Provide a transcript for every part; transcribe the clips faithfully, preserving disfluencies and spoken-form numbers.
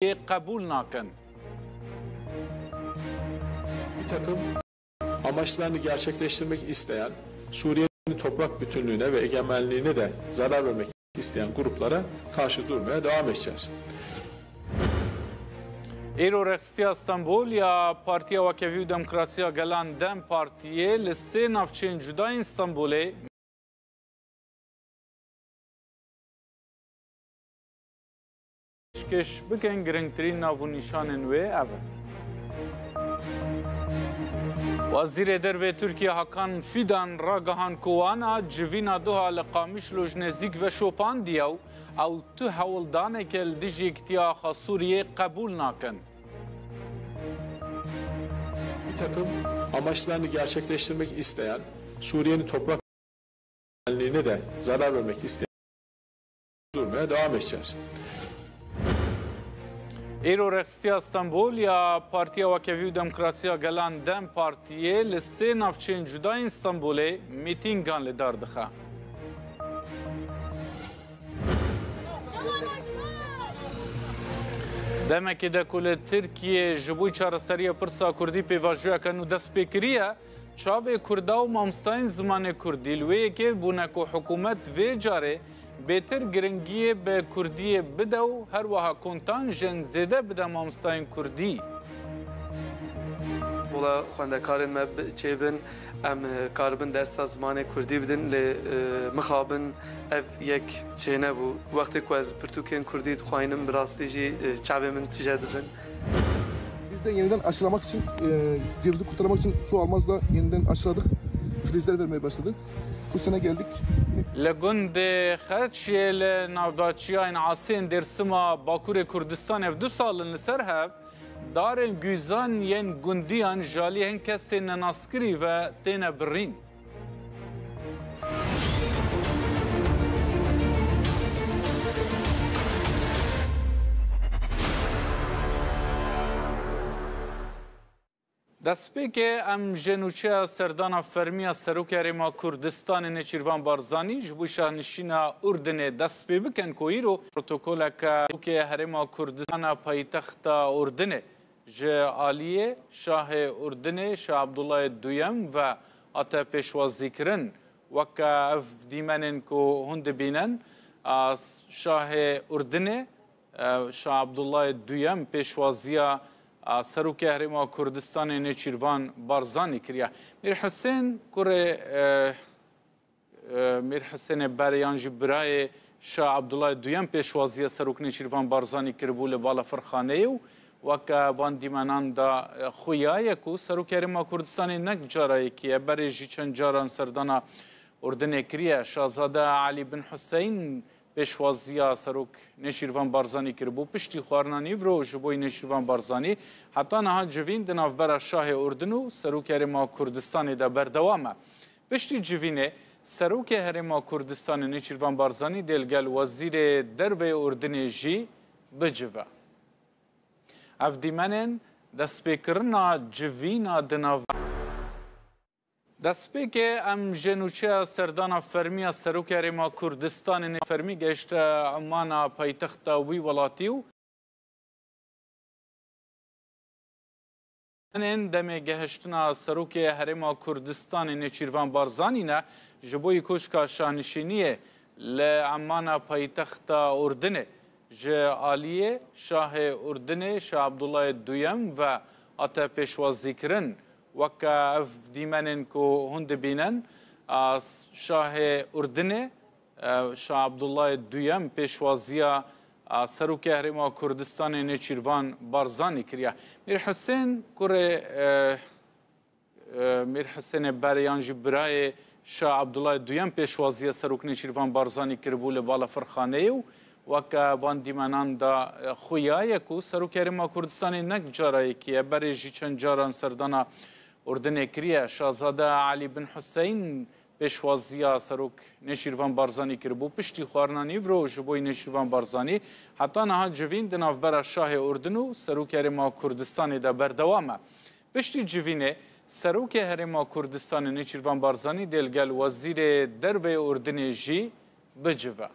qebûl nakin. Bir takım amaçlarını gerçekleştirmek isteyen, Suriye'nin toprak bütünlüğüne ve egemenliğine de zarar vermek isteyen gruplara karşı durmaya devam edeceğiz. Îro rexsiya Stenbol ya Partiya Wekevî û Demokrasiya Gelan, DEM Partiyê, li sê navçeyên cuda yên Stenbolê pêşkêş bikin, girîngtirîn nav û nîşanên wê ev in. Wezîrê Dervê Tirkiye Hakan Fidan ragihand ku wana civîna duha li Qamişlo ji nêzîk veşopandiye û ew tu hewldaneke li dijî Yekîtiya Axa Sûriyê qebûl nakin. Bir takım amaçlarını gerçekleştirmek isteyen, Suriye'nin toprak güvenliğine de zarar vermek isteyen durmaya devam edeceğiz. Îro rexsiya Stenbol ya Partiya Wekevî û Demokrasiya Gelan, DEM Partiyê, li sê navçeyên cuda yên Stenbolê mîtîngan li dar dixe. Demekê de ku li Tirkiyê ji bo çareseriya pirsa Kurdî pêvajoyeke nû dest pê kiriye, çavê Kurda û mamostayên zimanê Kurdî li wê yekê bûne ku hikûmet vê carê bêtir giringiyê bi Kurdiyê bide û her wiha kontanjên zêde bide mamostayên Kurdî. Wela xwendekarên me bi-, çêbin, em, e, karibin dersa zimanê Kurdî bidin, lê, e, mixabin ev yek çênebû. Wextê ku ez pirtûkên Kurdî dixwayînim, bi rastî jî, e, çavê min tije dibin. Biz de yeniden aşılamak için, e, cevizi kurtarmak için su almazla yeniden aşıladık. Filizler vermeye başladı. Bu sene geldik. Li gundê Xeçiyê li navçeyên Asê yên Dêrsima Bakurê Kurdistanê ev du sal in li ser hev darên guzan yên gundiyan ji alî hin kesên nenaskirî ve têne birîn. Destpêkê em ji nûçeya serdana fermî ya Serokê Herêma Kurdistanê Nêçîrvan Barzanî ji bo şahnişîna Urdinê dest pê bikin ku îro protokoleke Serokê Herêma Kurdistana paytexta Urdinê ji aliyê Şahê Urdinê Şah Abdullahê Duyem ve hate pêşwazîkirin. Weke ev dîmenên ku hûn dibînin, a, Şahê Urdinê, e, Şah Abdullahê Duyem pêşwaziya, e, Serokê Herêma Kurdistanê Nêçîrvan Barzanî kiriye. Mîr Hisên kurê, e, e, Mîr Hisênê berê yan jî birayê Şah Abdullahê Duyem pêşwaziya Serok Nêçîrvan Barzanî kiribû li balafirxaneyê û weke van dîmenan de, e, xuya ye ku Serokê Herêma Kurdistanê nek cara yekî ye, berê jî çend caran serdana Urdinê kiriye. Şazade Elî bin Huseyn pêşwaziya Serok Nêçîrvan Barzanî kiribû. Piştî xwarina nîvro ji bo Nêçîrvan Barzanî heta niha civîn di navbera Şahê Urdin û Serokê Herêma Kurdistanê de berdewam e. Piştî civînê Serokê Herêma Kurdistanê Nêçîrvan Barzanî dê li gel Wezîrê Derveyê Urdinê jî bicive. Ev dîmenên destpêkirina civîna di nav Destpêkê em ji nûçeya serdana fermî ya Serokê Herêma Kurdistanê nê fermî gehişte Umana paytexta wî welatî û demê gehiştina Serokê Herêma Kurdistanê Nêçîrvan Barzanî ne ji bo yî koşka şahnişîniyê li Umana paytexta Urdinê. Ji aliyê Şahê Urdinê Şah Abdullahê Duyem ve hate pêşwazîkirin. Weke ev dîmenên ku hûn dibînin, a, Şahê Urdinê, e, Şah Abdullahê Duyem pêşwaziya, a, Serokê Herêma Kurdistanê Nêçîrvan Barzanî kiriye. Mîr Hisên kurê, e, e, Mîr Hisênê berê yan jî birayê Şah Abdullah Duyem pêşwaziya Serok Nêçîrvan Barzanî kiribû li balafirxaneyê û weke van dîmenan de, e, xuya ye ku Serokê Herêma Kurdistanê nek cara yekî ye, berê jî çend caran serdana Urdinê kiriye. Şazade Elî bin Huseyn pêşwaziya Serok Nêçîrvan Barzanî kiribû. Piştî xwarina nîvro ji bo Nêçîrvan Barzanî heta niha civîn di navbera Şahê Urdin û Serokê Herêma Kurdistanê de berdewam e. Piştî civînê Serokê Herêma Kurdistanê Nêçîrvan Barzanî dê li gel Wezîrê Derveyê Urdinê jî bicive.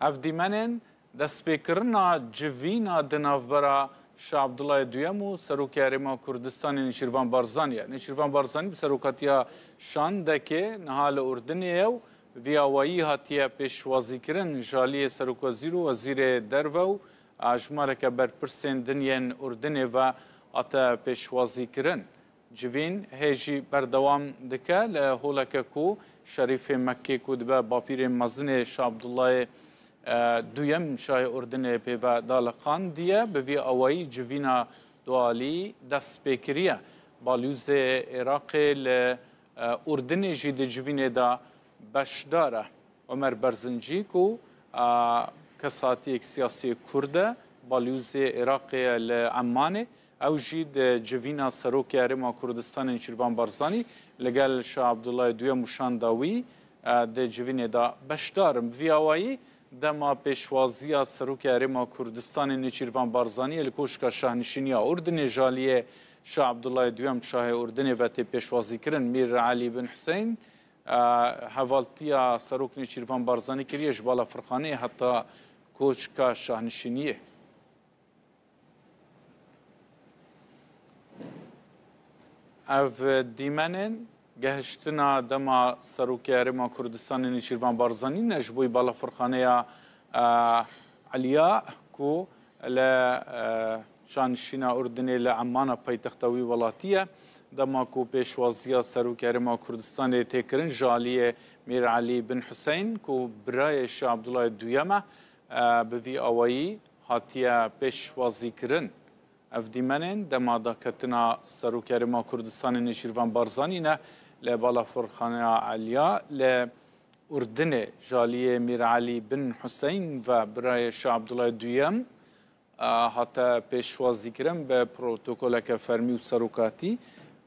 Ev dîmenên Destpêkirina civîna di navbera Şah Abdullah Duyem û Serokê Herêma Kurdistanê Nêçîrvan Barzanî ye. Nêçîrvan Barzanî bi serokatiya Şandekê niha li Urdinê ye û vî awayî hatiye pêşwazîkirin ji aliyê Serokwezîr û Wezîrê Derve û hejmareke berpirsên din yên Urdinê ve hate pêşwazîkirin. Civîn hê jî berdewam dike li holeke ku Şerîfê Mekkê ku dibe bapîrê mezinê Şah Abdullahê, e, Duyem Şahê Urdinê pê ve daliqandiye. Bi vî awayî civîna dualî dest pê kiriye. Balyozê Iraqê li, e, Urdinê jî di civînê de beşdar e. Omer Berzincî ku, a, kesatiyek siyasî Kurd e, balyozê Iraqê ye li Emmanê, ew jî di civîna Serokê Herêma Kurdistanê Nêçîrvan Barzanî li gel Şah Abdullah Duyem û şanda wî, e, di civînê de beşdar in. Bi vî awayî dema pêşwaziya Serokê Herêma Kurdistanê Nêçîrvan Barzanî ye li Koşka Şahnişîniya Urdinê ji aliyê Şah Abdullah Duyem Şahê Urdinê ve tê pêşwazîkirin Mîr Elî bin Huseyn, e, hevaltiya Serok Nêçîrvan Barzanî kiriye ji balafirxaneyê heta Koçka Şahnişîniyê. Ev dîmenên gehiştina dema Serokê Herêma Kurdistanê Nêçîrvan Barzanî ne ji bo balafirxaneya, e, Eliya ku li, e, şanişîna Urdinê li Emmana paytexta wî welatî ye. Dema ku pêşwaziya Serokê Herêma Kurdistanê tê kirin ji aliyê Mîr Elî bin Huseyn ku birayê Şah Abdullah Duyem e, e, bi vî awayî hatiye pêşwazîkirin. Ev dîmenên dema daketina Serokê Herêma Kurdistanê Nêçîrvan Barzanî ne li balafirxaneya Eliya li Urdinê ji aliyê Mîr Elî bin Huseyn ve birayê Şah Abdullah Duyem, e, hate pêşwazîkirin bi protokoleke fermî û serokatî,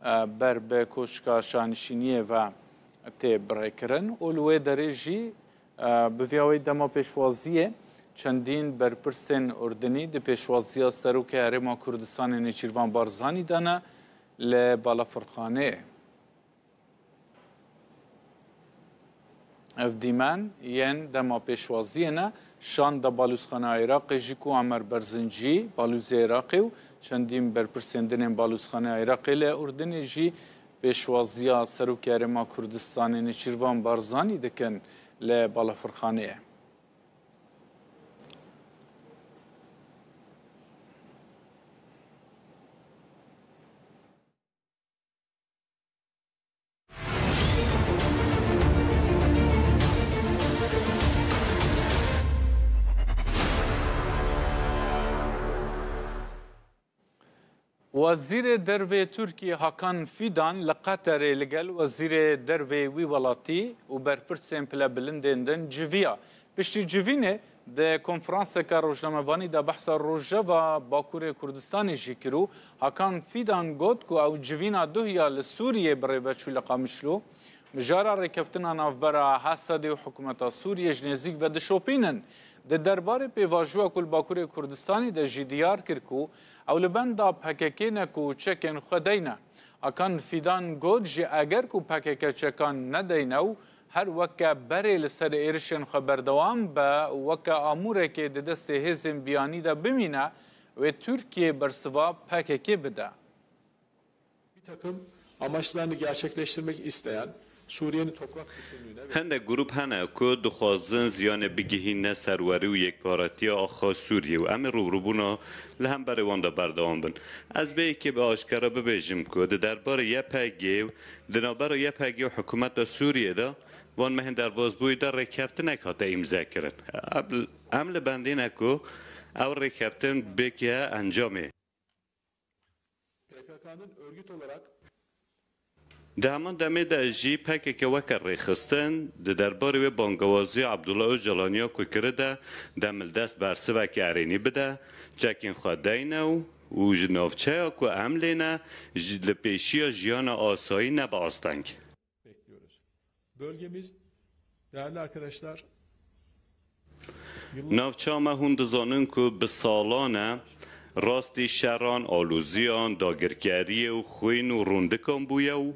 e, ber bi Koçka Şanişîniyê ve tê birêkirin û li wê derê jî, e, bi vî awayî dema pêşwaziyê çendîn berpirsên Urdinî di pêşwaziya Serokê Herêma Kurdistanê Nêçîrvan Barzanî de ne li balafirxaneyê. Ev dîmen yên dema pêşwaziyê ne, şanda balûzxaneya Iraqê jî ku Emer Berzincî, balûzê Iraqê û çendîn berpirsên din ên balûzxaneya Iraqê li Urdinê jî pêşwaziya Serokê Herêma Kurdistanê Nêçîrvan Barzanî dikin li balafirxaneyê. Wezîrê Dervê Tirkiyê Hakan Fidan li Qeterê li gel Wezîrê Dervê wî welatî û berpirsên pilebilindên din civiya. Piştî civînê di konferanseke rojnamevanî de behsa rojeva Bakurê Kurdistanê jî kir û Hakan Fidan got ku ew civîna duhiya li Sûriyê bi rê ve çû li Qamişlo. Mijara rêkeftina navbera H S D û hikûmeta Sûriyê ji nêzîk ve dişopînin. Di derbarê pêvajoya ku li Bakurê Kurdistanê de jî diyar kir ku ew li benda P K K ne ku çekên xwe deyne. Hakan Fidan got jî eger ku P K K çekan nedeyne û her weke berê li ser êrişên xwe berdewam be û weke amûrekê di destê hêzên biyanî de bimîne, wê Tirkiye bersiva P K K bide. Bir takım amaçlarını gerçekleştirmek isteyen Suriye'nin toprak bütünlüğüne ve Hindek grûp hene ku dixwazin ziyanê bigihîne serwerî û yekparetiya axa Sûriyê û em ê rûbirûbûna li hemberî wan de berdewam bin. Ez bê yekê bi aşkera bibêjim ku di derbarê Y P G û di navbera Y P G û hikûmeta Sûriyê de wan mehên derbasbûyî de rêkeftinek hate îmzekirin. Em, em li bendê ne ku ew rêkeftin bike encamê. P K K'nın örgüt olarak Di heman demê de jî P K K weke rêxistin di derbarê wê bangewaziya Abdullah Ocalan ya ku kiri de demildest bersiveke erênî bide, çekên xwe deyne û, û ji navçeya ku em lê ne, ji, li pêşiya jiyana asayî nebe asteng. Bekliyoruz. Bölgemiz, değerli arkadaşlar, Navça me hûn dizanin ku bi salan e rastî şeran, alûziyan, dagirkeriyê û xwîn û rûndikan bûye û,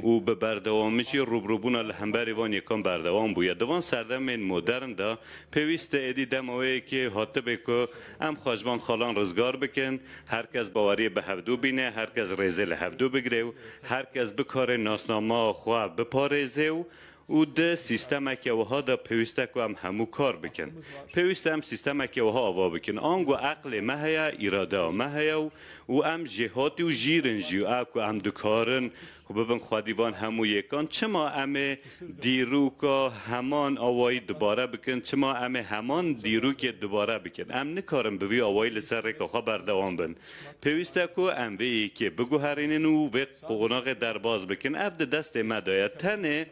û bi berdewamî jî rûbirûbûna li hemberî van yekan berdewam bûye. Di van serdemên modern de pêwîst e êdî dema wê yekê hatibê ku em xwe ji van xalan rizgar bikin, her kes baweriyê bi hevdû bîne, her kes rêzê li hevdû bigire û her kes bikare nasnama xwe biparêze û û di sîstemeke wiha de pêwîst e ku em hemû kar bikin. Pêwîst e em sîstemeke wiha ava bikin. Ango eqlê me heye, îradeya me heye û, û em jêhatî û jîr in jî. Ev ku em dikarin ku bibin xwedî van hemû yêkan, çima em ê dîroka heman awayî dubare bikin? Çima em ê heman dîrokê dubare bikin? Em nikarin bi vî awayî li ser rêka xwe berdewam bin. Pêwîst e ku em vê yekê biguherînin û vê qonaxê derbas bikin. Ev di destê me de ye. Tenê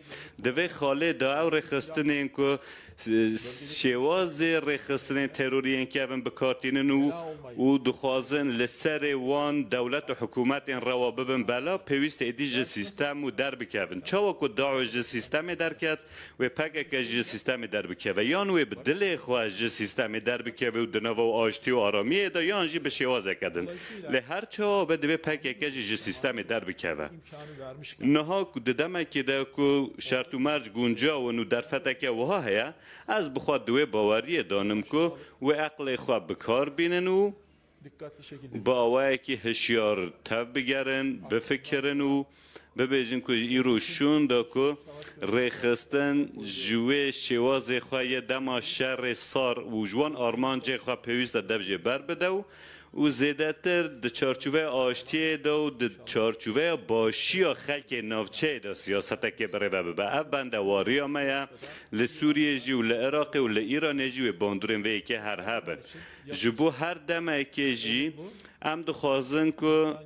di vê xalê de ew rêxistinên ku, e, şêwazê rêxistinên terorî yên kevin bi kar tînin û, û dixwazin li serê wan dewlet û hikûmetên rewa bibin bela, pêwîst êdî ji sîstem û derbikevin. Çawa ku DAIŞ ji sîstemê derket, wê P K K ji sîstemê derbikeve, yan wê bi dilê xwe ji sîstemê derbikeve û di nava aştî û aramiyê de, yan jî bi şêwazeke din. Lê her çawa be divê P K K jî ji sîstemê derbikeve. Niha ku di demekê de ku şert û merc guncaw in û derfeteke wiha heye, ez bi xwe di wê baweriyê de nim ku wê eqlê xwe bi kar bînin û bi awayekî hişyar tev bigerin, bifikirin û bibêjin ku îro şûn de ku rêxistin ji wê şêwazê xwe yê dema şerê sar û ji wan armancê xwe pêwîst e dev jê ber bide û, û zêdetir di çarçoveya aştiyê de û di çarçoveya başiya xelkê navçeyê de siyasetekê birêve bibe. Ev bendewariya me ye. Li Sûriyê jî û li Iraqê û li Îranê jî wê bandorên vê yekê her hebin. Ji bo her demekê jî em dixwazin ku,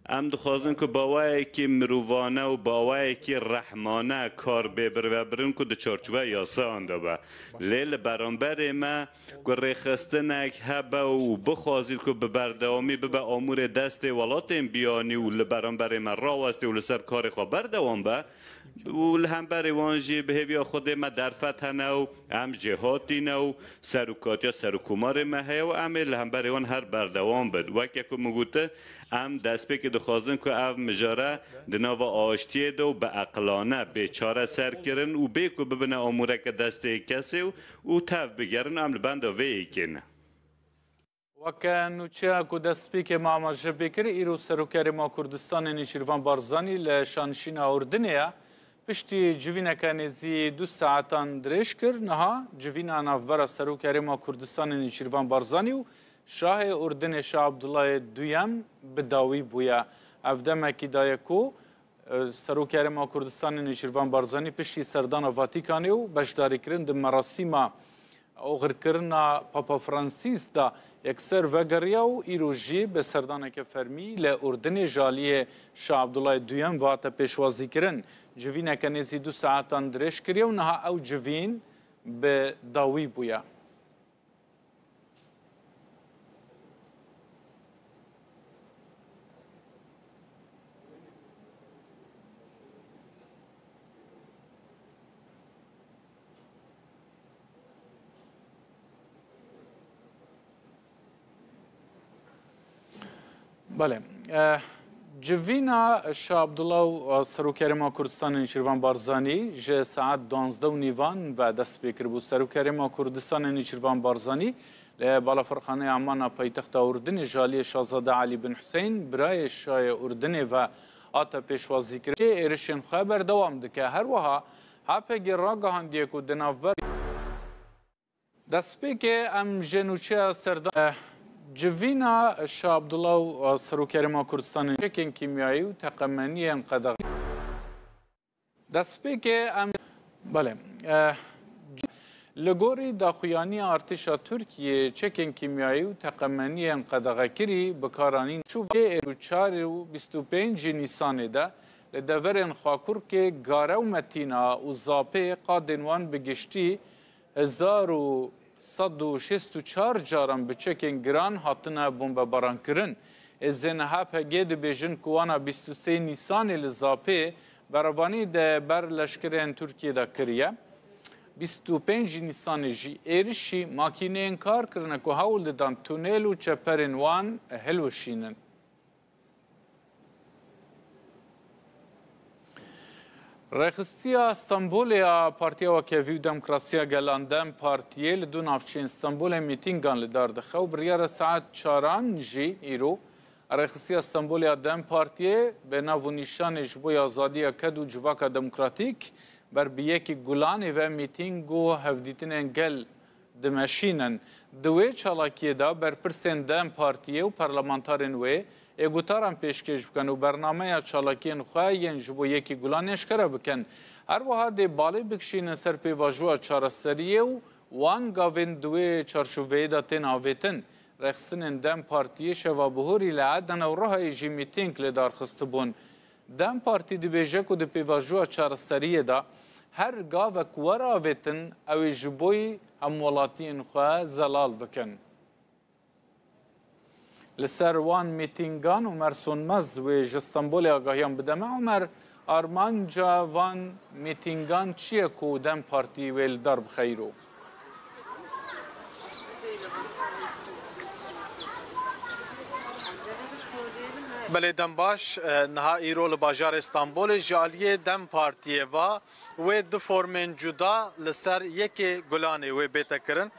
em dixwazin ku bi awayekî mirovane û bi awayekî rehmane kar bê birêvebirin ku di çarçoveya yasayan de be. Lê li beramberê me ku rêxistinek hebe û bixwazît ku bi berdewamî bibe amûrê destê welatên biyanî û li beramberê me rawestê û li ser karê xwe berdewam be, û li hemberê wan jî bi hêviya Xwedê me derfet hene û em jêhatî ne û serokatiya serokkomarê me heye û em ê li hemberê wan her berdewam bin. Weke ku min gote, em destpêkê dixwazin ku ev mijare di nava aştiyê de û bi eqilane bê çareserkirin û bê ku bibine amûreke destê kesê û, û tev bigerin, em li benda vê yekê ne. Weke nûçeya ku destpêkê me amaje pê kir, îro Serokê Herêma Kurdistanê Nêçîrvan Barzanî li şanşîna Urdinê ye. Piştî civîneke nêzî du saetan dirêj kir, niha civîna navbera Serokê Herêma Kurdistanê Nêçîrvan Barzanî û Şahê Urdinê Şah Abdullahê Duyem bi dawî bûye. Ev demekî daye ku Serokê Herêma Kurdistanê Nêçîrvan Barzanî piştî serdana Vatîkanê û beşdarîkirin di merasîma oxirkirina Papa Fransîs de yekser vegeriya û îro jî bi serdaneke fermî li Urdinê ji aliyê Şah Abdullayê Duyem ve hate pêşwazîkirin. Civîneke nêzî du saetan dirêj kiriye û niha ew civîn bi dawî bûye. Belê. Eh, civîna Şah Abdullah û, eh, Serokê Herêma Kurdistanê Nêçîrvan Barzanî ji saet duwazdeh û nîvan ve dest pê kiribû. Serokê Herêma Kurdistanê Nêçîrvan Barzanî li Balafirxaneya Amana paytexta Urdinê ji aliyê Şahzade Elî bin Huseyn, birayê Şayê Urdinê ve hate pêşwazîkirin. Êrişên xwe berdewam dike. Her wiha H P G ragihandiye ku di navber Destpêkê em ji nûçeya serdan, eh, civîna Şah Abdullah û, eh, Serokê Herêma Kurdistanê çekên kîmyayî û teqemeniyên qedexe. Destpêkê em, belê, eh, c-, li gorî daxuyaniya artêşa Tirkiyê çekên kîmyayî û teqemeniyên qedexekirî bikaranîn çû vê êrû çar û bîst û pêncî Nîsanê de li deverên Xakurkê, Gare û Metîna û Zapê qadên wan bi giştî hezar û sed û şêst û çar caran bi çekên giran hatine bombebarankirin. Hêzên H P G dibêjin ku wana bîst û sê Nîsanê li Zapê berevanî di ber leşkerên Tirkiyê de kiriye. Bîst û pênc Nîsanê jî êrişî makîneyên kar kirine ku hewl didan tunel û çeperên wan hilweşînin. Rêxistiya Stenbolê ya Partiya Wekhevî û Demokrasiya Gelan, DEM Partiyê, li du navçeyên Stenbolê mîtîngan li dar dixe û biryara saet çaran jî îro Rêxistiya Stenbolê ya DEM Partiyê bê nav û nîşanê ji bo azadiya ked û civaka demokratîk ber bi yekê Gulanê ve mîtîng û hevdîtinên gel dimeşînin. Di wê çalakiyê de berpirsên DEM Partiyê û parlamentarên wê ê gotaran pêşkêş bikin û bernameya çalakiyên xwe yên ji bo yekê Gulanê eşkere bikin. Her wiha dê balê bikişînin ser pêvajoya çareseriyê û wan gavên di wê çarçoveyê de tên avêtin. Rêxistinên DEM Partiyê şeva bihorî li Edene û Rihayê jî mîtîng li dar xistibûn. DEM Partî dibêje ku di pêvajoya çareseriyê de her gavek were avêtin, ew ê ji bo hemwelatiyên xwe zelal bikin. Li ser wan mîtîngan Omer Sonmez wê ji Stenbolê agahiyan bide me. Omer, armanca van mîtîngan çi ye ku DEM Partî wê li dar bixe îro? Belê, dem baş. E, niha îro li bajarê Stenbolê ji aliyê DEM Partiyê ve wê du formên cuda li ser yekê Gulanê wê bête kirin.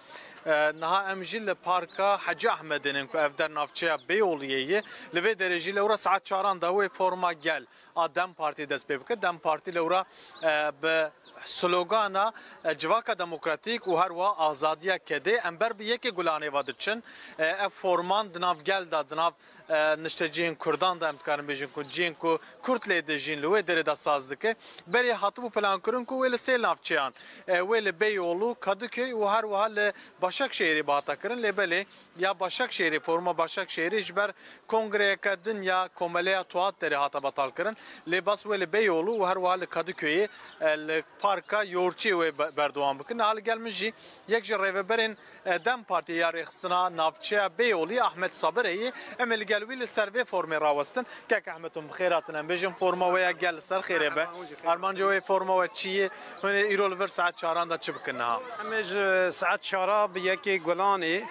E, niha em jî li Parka Hecî Ehmedê ne ku ev der navçeya Beyoğlu'yê ye. Li vê derê jî lewra saet çaran de wê forma gel a DEM Partî dest pê bike. DEM Partî lewra, e, bi slogana, e, Civaka Demokratîk û her wiha Azadiya Kedê em ber bi yekê Gulanê ve diçin. E, ev forman di nav gel de, di nav, e, niştecihên Kurdan de, em dikarin bêjin ku cihên ku Kurd lê dijîn, li wê derê de saz dike. Berê hatibû plankirin ku wê li sê navçeyan, e, wê li Beyoğlu, Kadıköy û her wiha li Başakşehîrê bihata kirin. Lê belê, ya Başakşehîrê, foruma Başakşehîrê ji ber kongreyeke din ya Komeleya Tuat derê hate betal kirin. Lê bas wê li Beyoğlu û her wiha li Kadıköyê, e, li Parka Yoğurtçuyê wê be-, berdewam bikin. Niha li gel min jî yek ji rêveberên, e, DEM Partiyê ya rêxistina navçeya Beyoğlu'yê Ahmet Sabirê ye. Em ê li gel wî li ser vê formê rawestin. Kek Ahmet, hûn bi xêr hatin. Em bêjin forma we ya gel li ser xêrê be. Armanca wê forma we çi ye? Hûn ê îro li vir saet çaran de çi bikin niha? Em ê ji saet çara bi yekê Gulanê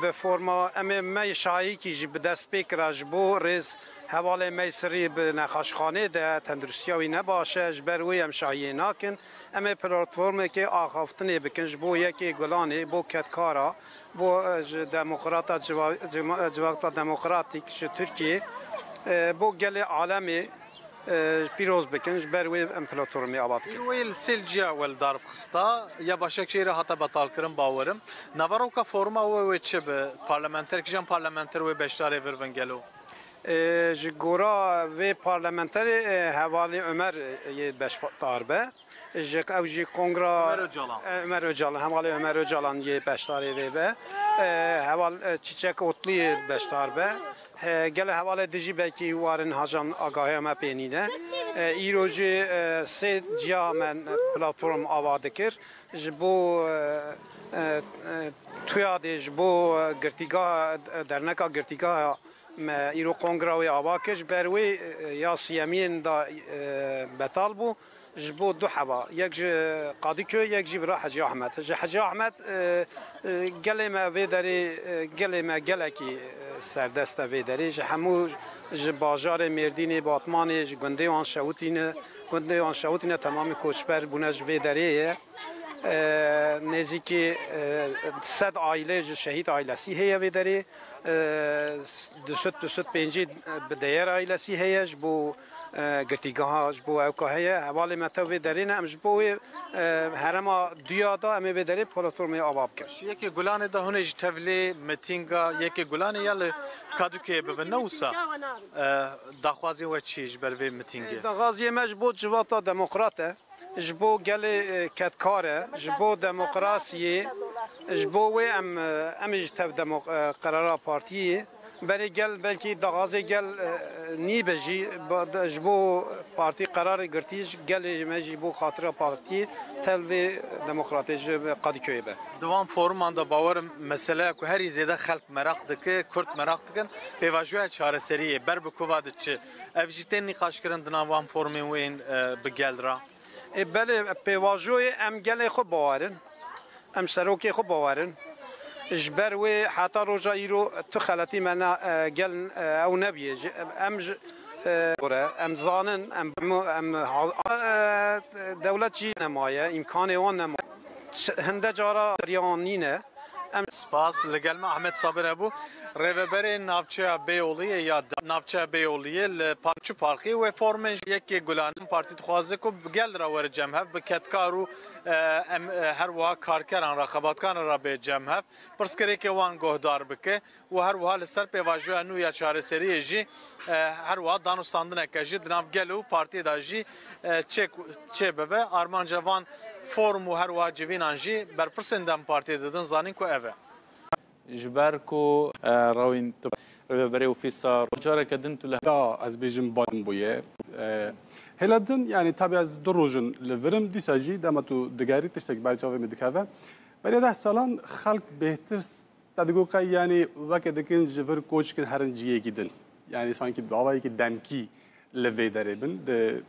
bi forma, em ê me şahîkî jî bi dest pê kira ji bo rêz hevalê me sirî bi nexaşxanê de, tenduristiya wî ne baş e, ji ber wê em şahiyê nakin. Em ê platformekê axaftinê bikin ji bo yekê Gulanê, bo kedkara, bo, e, ji demokrata civa-, cima-, civakta demokratîk ji Tirkiyê, e, bo gelê alemê, e, pîroz bikin, ji ber wê em platformê ava dikin. Îro wê li sê ciya we li dar bixista, ya Başakşehîrê hate betalkirin, bawerim. Naveroka forma we wê çi bi? Parlamenter, kîjan parlamenter wê beşdarê vir bin gelo? E, ji gora vê parlamenterê, e, hevalê Ömer, e, yê beşdar be. Ji ew jî kongra Ömer Öcalan. E, Ömer Öcalan, hevalê Ömer Öcalan yê beşdarê vê be. E, heval, e, Çiçek Otlu yê beşdar be. E, gele hevalê dijî belkî warin hacan agahiya me pê nîne. E, îro jî, e, sê ciya me platform ava dikir. Ji bo, e, e, e, TUYADê, ji bo, e, girtîgeha, e, derneka girtîgeha me îro kongra wê ava kir. Ji ber wê, e, ya siyemiyên da, e, betal bû. Ji bo du heva, yek ji Kadıköy, yek jî vira Hecî Ahmed. Ji Hecî Ahmed, e, e, gelê me vê derê, e, gelê me gelekî, e, serdest e vê derê. Ji hemû, ji bajarê Mêrdînê, Batmanê, ji gundê wan şewitîne, gundê wan şewitîne, temamê koçber bûne ji vê derê ye. E, nêzîkî, e, sed aîle ji şehîd aîlesî heye vê derê. E, du sed, du sed pêncî bi deyer aîlesî heye ji bo, e, girtîgeha, ji bo ewka heye. Hevalê me tev vê derê ne, em ji bo wê, e, herema duya da em ê vê derê platformê ava bikin. Yekê Gulanê de hûn ê ji tevlê mitînga Yekê Gulanê ya li Kadûkeyê bibin, ne wisa? E, daxwazê we çi ye ji ber vê mitîngê? E, daxwaziyê me ji bo civata demokrat e. Ji bo gelê, e, kedkar e, ji bo demokrasiyê, ji bo wê em, e, em ê ji tev demo-, e, qerara partiyê. Berê gel belkî daxwazê gel, e, nîbe jî, ba-, de-, ji bo partî qerarê girtî, ji gelê me jî bo xatira partiyê tev vê demokratê ji Qadîköyê be. Di wan foruman de bawerim meseleya ku herî zêde xelk meraq dike, Kurd meraq dikin, pêvajoya çareseriyê ber bi ku va diçi. Ev jî tên nîqaşkirin di nav wan formên wên, e, bi gel re. Ê belê, pêvajoyê em gelê xwe bawerin, em serokê xwe bawerin. Ji ber wê heta roja îro tu xeletî me ne, e, gel, e, ew nebiyê. Ji, em ji, e, gore, em zanin, em, em, ha-, e, dewlet jî nemaye, îmkanê wan nemaye. Hinde cara riyan nîne. Em Spas, li gel me Ahmet Sabir hebû. Rêveberê navçeya Bêyoliyê ya da-, navçeya Bêyoliyê li Parkçu Parkî wê formên ji yekê Gulanan Partî dixwaze ku bi gel re were cem hev, bi kedkar û, e, em, e, her wiha karkeran re, xebatkaran re bê cem hev, pirsgirêkê wan guhdar bike û her wiha li ser pêvajoya nû ya çareseriyê jî, e, her wiha danûstandineke jî di nav gel û partiyê de jî, e, çê-, çêbibe. Armanca van form û her wiha civînan jî berpirsên DEM Partiyê didin zanîn ku ev e. Ji ber ku, e, Rewîn, tu rêveberê ofîsa, careke din tu li Ya ez bêjim baş bûye. E, hêla din, yani, tabi ez du roj in li vir im, dîsa jî dema tu digerî tiştek ber çavê min dikeve. Beriya deh salan xelk bêhtir s-, te digot qey, yani, weke dikin ji vir koç kin herin ciyekî din. Yani, sanki bi awayekî demkî li vê derê bin. Di,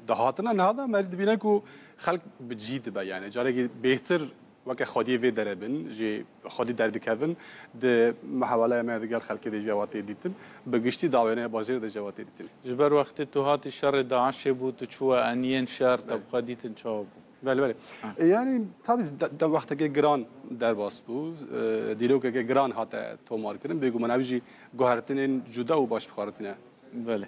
di hatina niha de me dibîne ku xelk bi cî dibe, yani carekî bêhtir weke xwediyê vê derê bin, jê xwedî derdikevin, di muhaweleya me digel xelkê de jî ewa tê dîtin, bi giştî di wêneya bajêrê de jî ewa tê dîtin. Ji ber wextê tu hatî şerê DAIŞê bû, tu çûwe eniyên şer, te bi xwe dîtin çawa bû? Belê, belê. Ha. E, yani, tabi de, de wexteke giran derbas bû, e, dîrokeke giran hate tomarkirin, bêguman ew jî guhertinên cuda û baş bi xwe re tîne. Belê.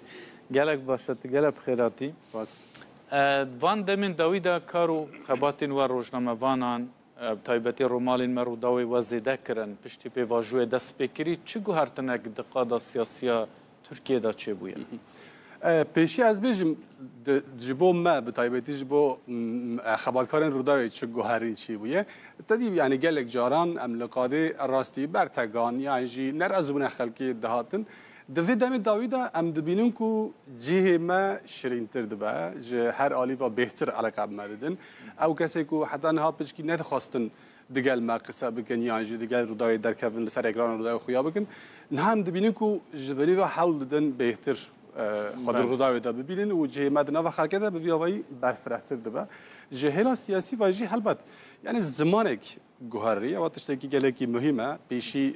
Gelek baş e, tu gelek bi xêr hatî. Spas. E, van demên dawî de kar û xebatên we rojnamevanan, e, bi taybetî romalên me Rûdawê we zêde kirin. Piştî pêvajoyê dest pê kirî, çi guhertinek di qada siyasiya Tirkiyê de çêbûye? E, pêşî ez bêjim, di, ji bo me, bi taybetî ji bo, m, e, xebatkarên Rûdawê çi guherîn çêbûye. Te dî, yani gelek caran em li qadê rastî bertegan yan jî nerazîbûna xelkê dihatin. Di vê demê dawî de em dibînin ku cihê me şirîntir dibe, ji her alî ve bêhtir eleqe bi me didin. Ew kesê ku heta niha piçkî nedixwestin digel me qise bikin yan jî digel Rûdawê derkevin, li ser ekrana Rûdawê xuya bikin, niha em dibînin ku ji binî ve hewl didin bêhtir, e, xwe di Belê. Rûdawê de bibînin û cihê me di nava xelkê de bi vî avayî berfirehtir dibe. Ji hêla siyasî ve jî helbet, yani zimane guherî, ewa tiştekî gelekî muhîm e. Pêşî,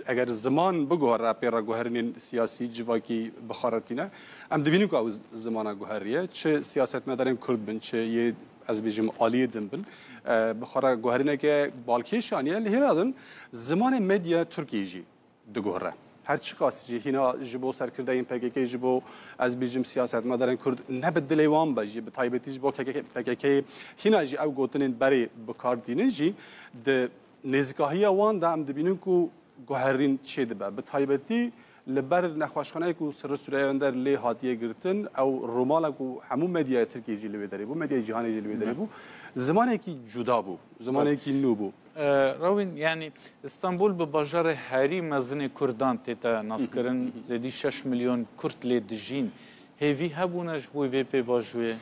e, eger ziman biguhere pê re guherînên siyasî, civakî bi xwe re tîne, em dibînin ku ew z-, zimana guherî ye. Çi siyasetmedarên Kurd bin, çi yê, ez bêjim, aliyê din bin, e, bi xwe re guherîneke balkêş aniye. Li hêla din zimanê medya Tirkiyê jî diguhere. Her çiqas jî hîna ji bo serkirdeyên P K K, ji bo, ez bêjim, siyasetmedarên Kurd ne bi dilê wan be jî, bi taybetî ji bo K K K, P K K hîna jî ew gotinên berê bi kar tînin jî, di nêzîkahiya wan de em dibînin ku guherîn çêdibe. Bi taybetî li ber nexweşxaneyê ku Sirri Süreyya Önder lê hatiye girtin, ew romala ku hemû medyaya Tirkiyê jî li wê derê bû, medyaya cîhanê jî li wê derê bû, zimanekî cuda bû, zimanekî nû bû. E, Rewîn, yanî Îstanbul bi bajarê herî mezinê Kurdan tête naskirin, zêdî şeş milyon Kurd lê dijîn. Hêvî hebûne ji bo vê pêvajoyê?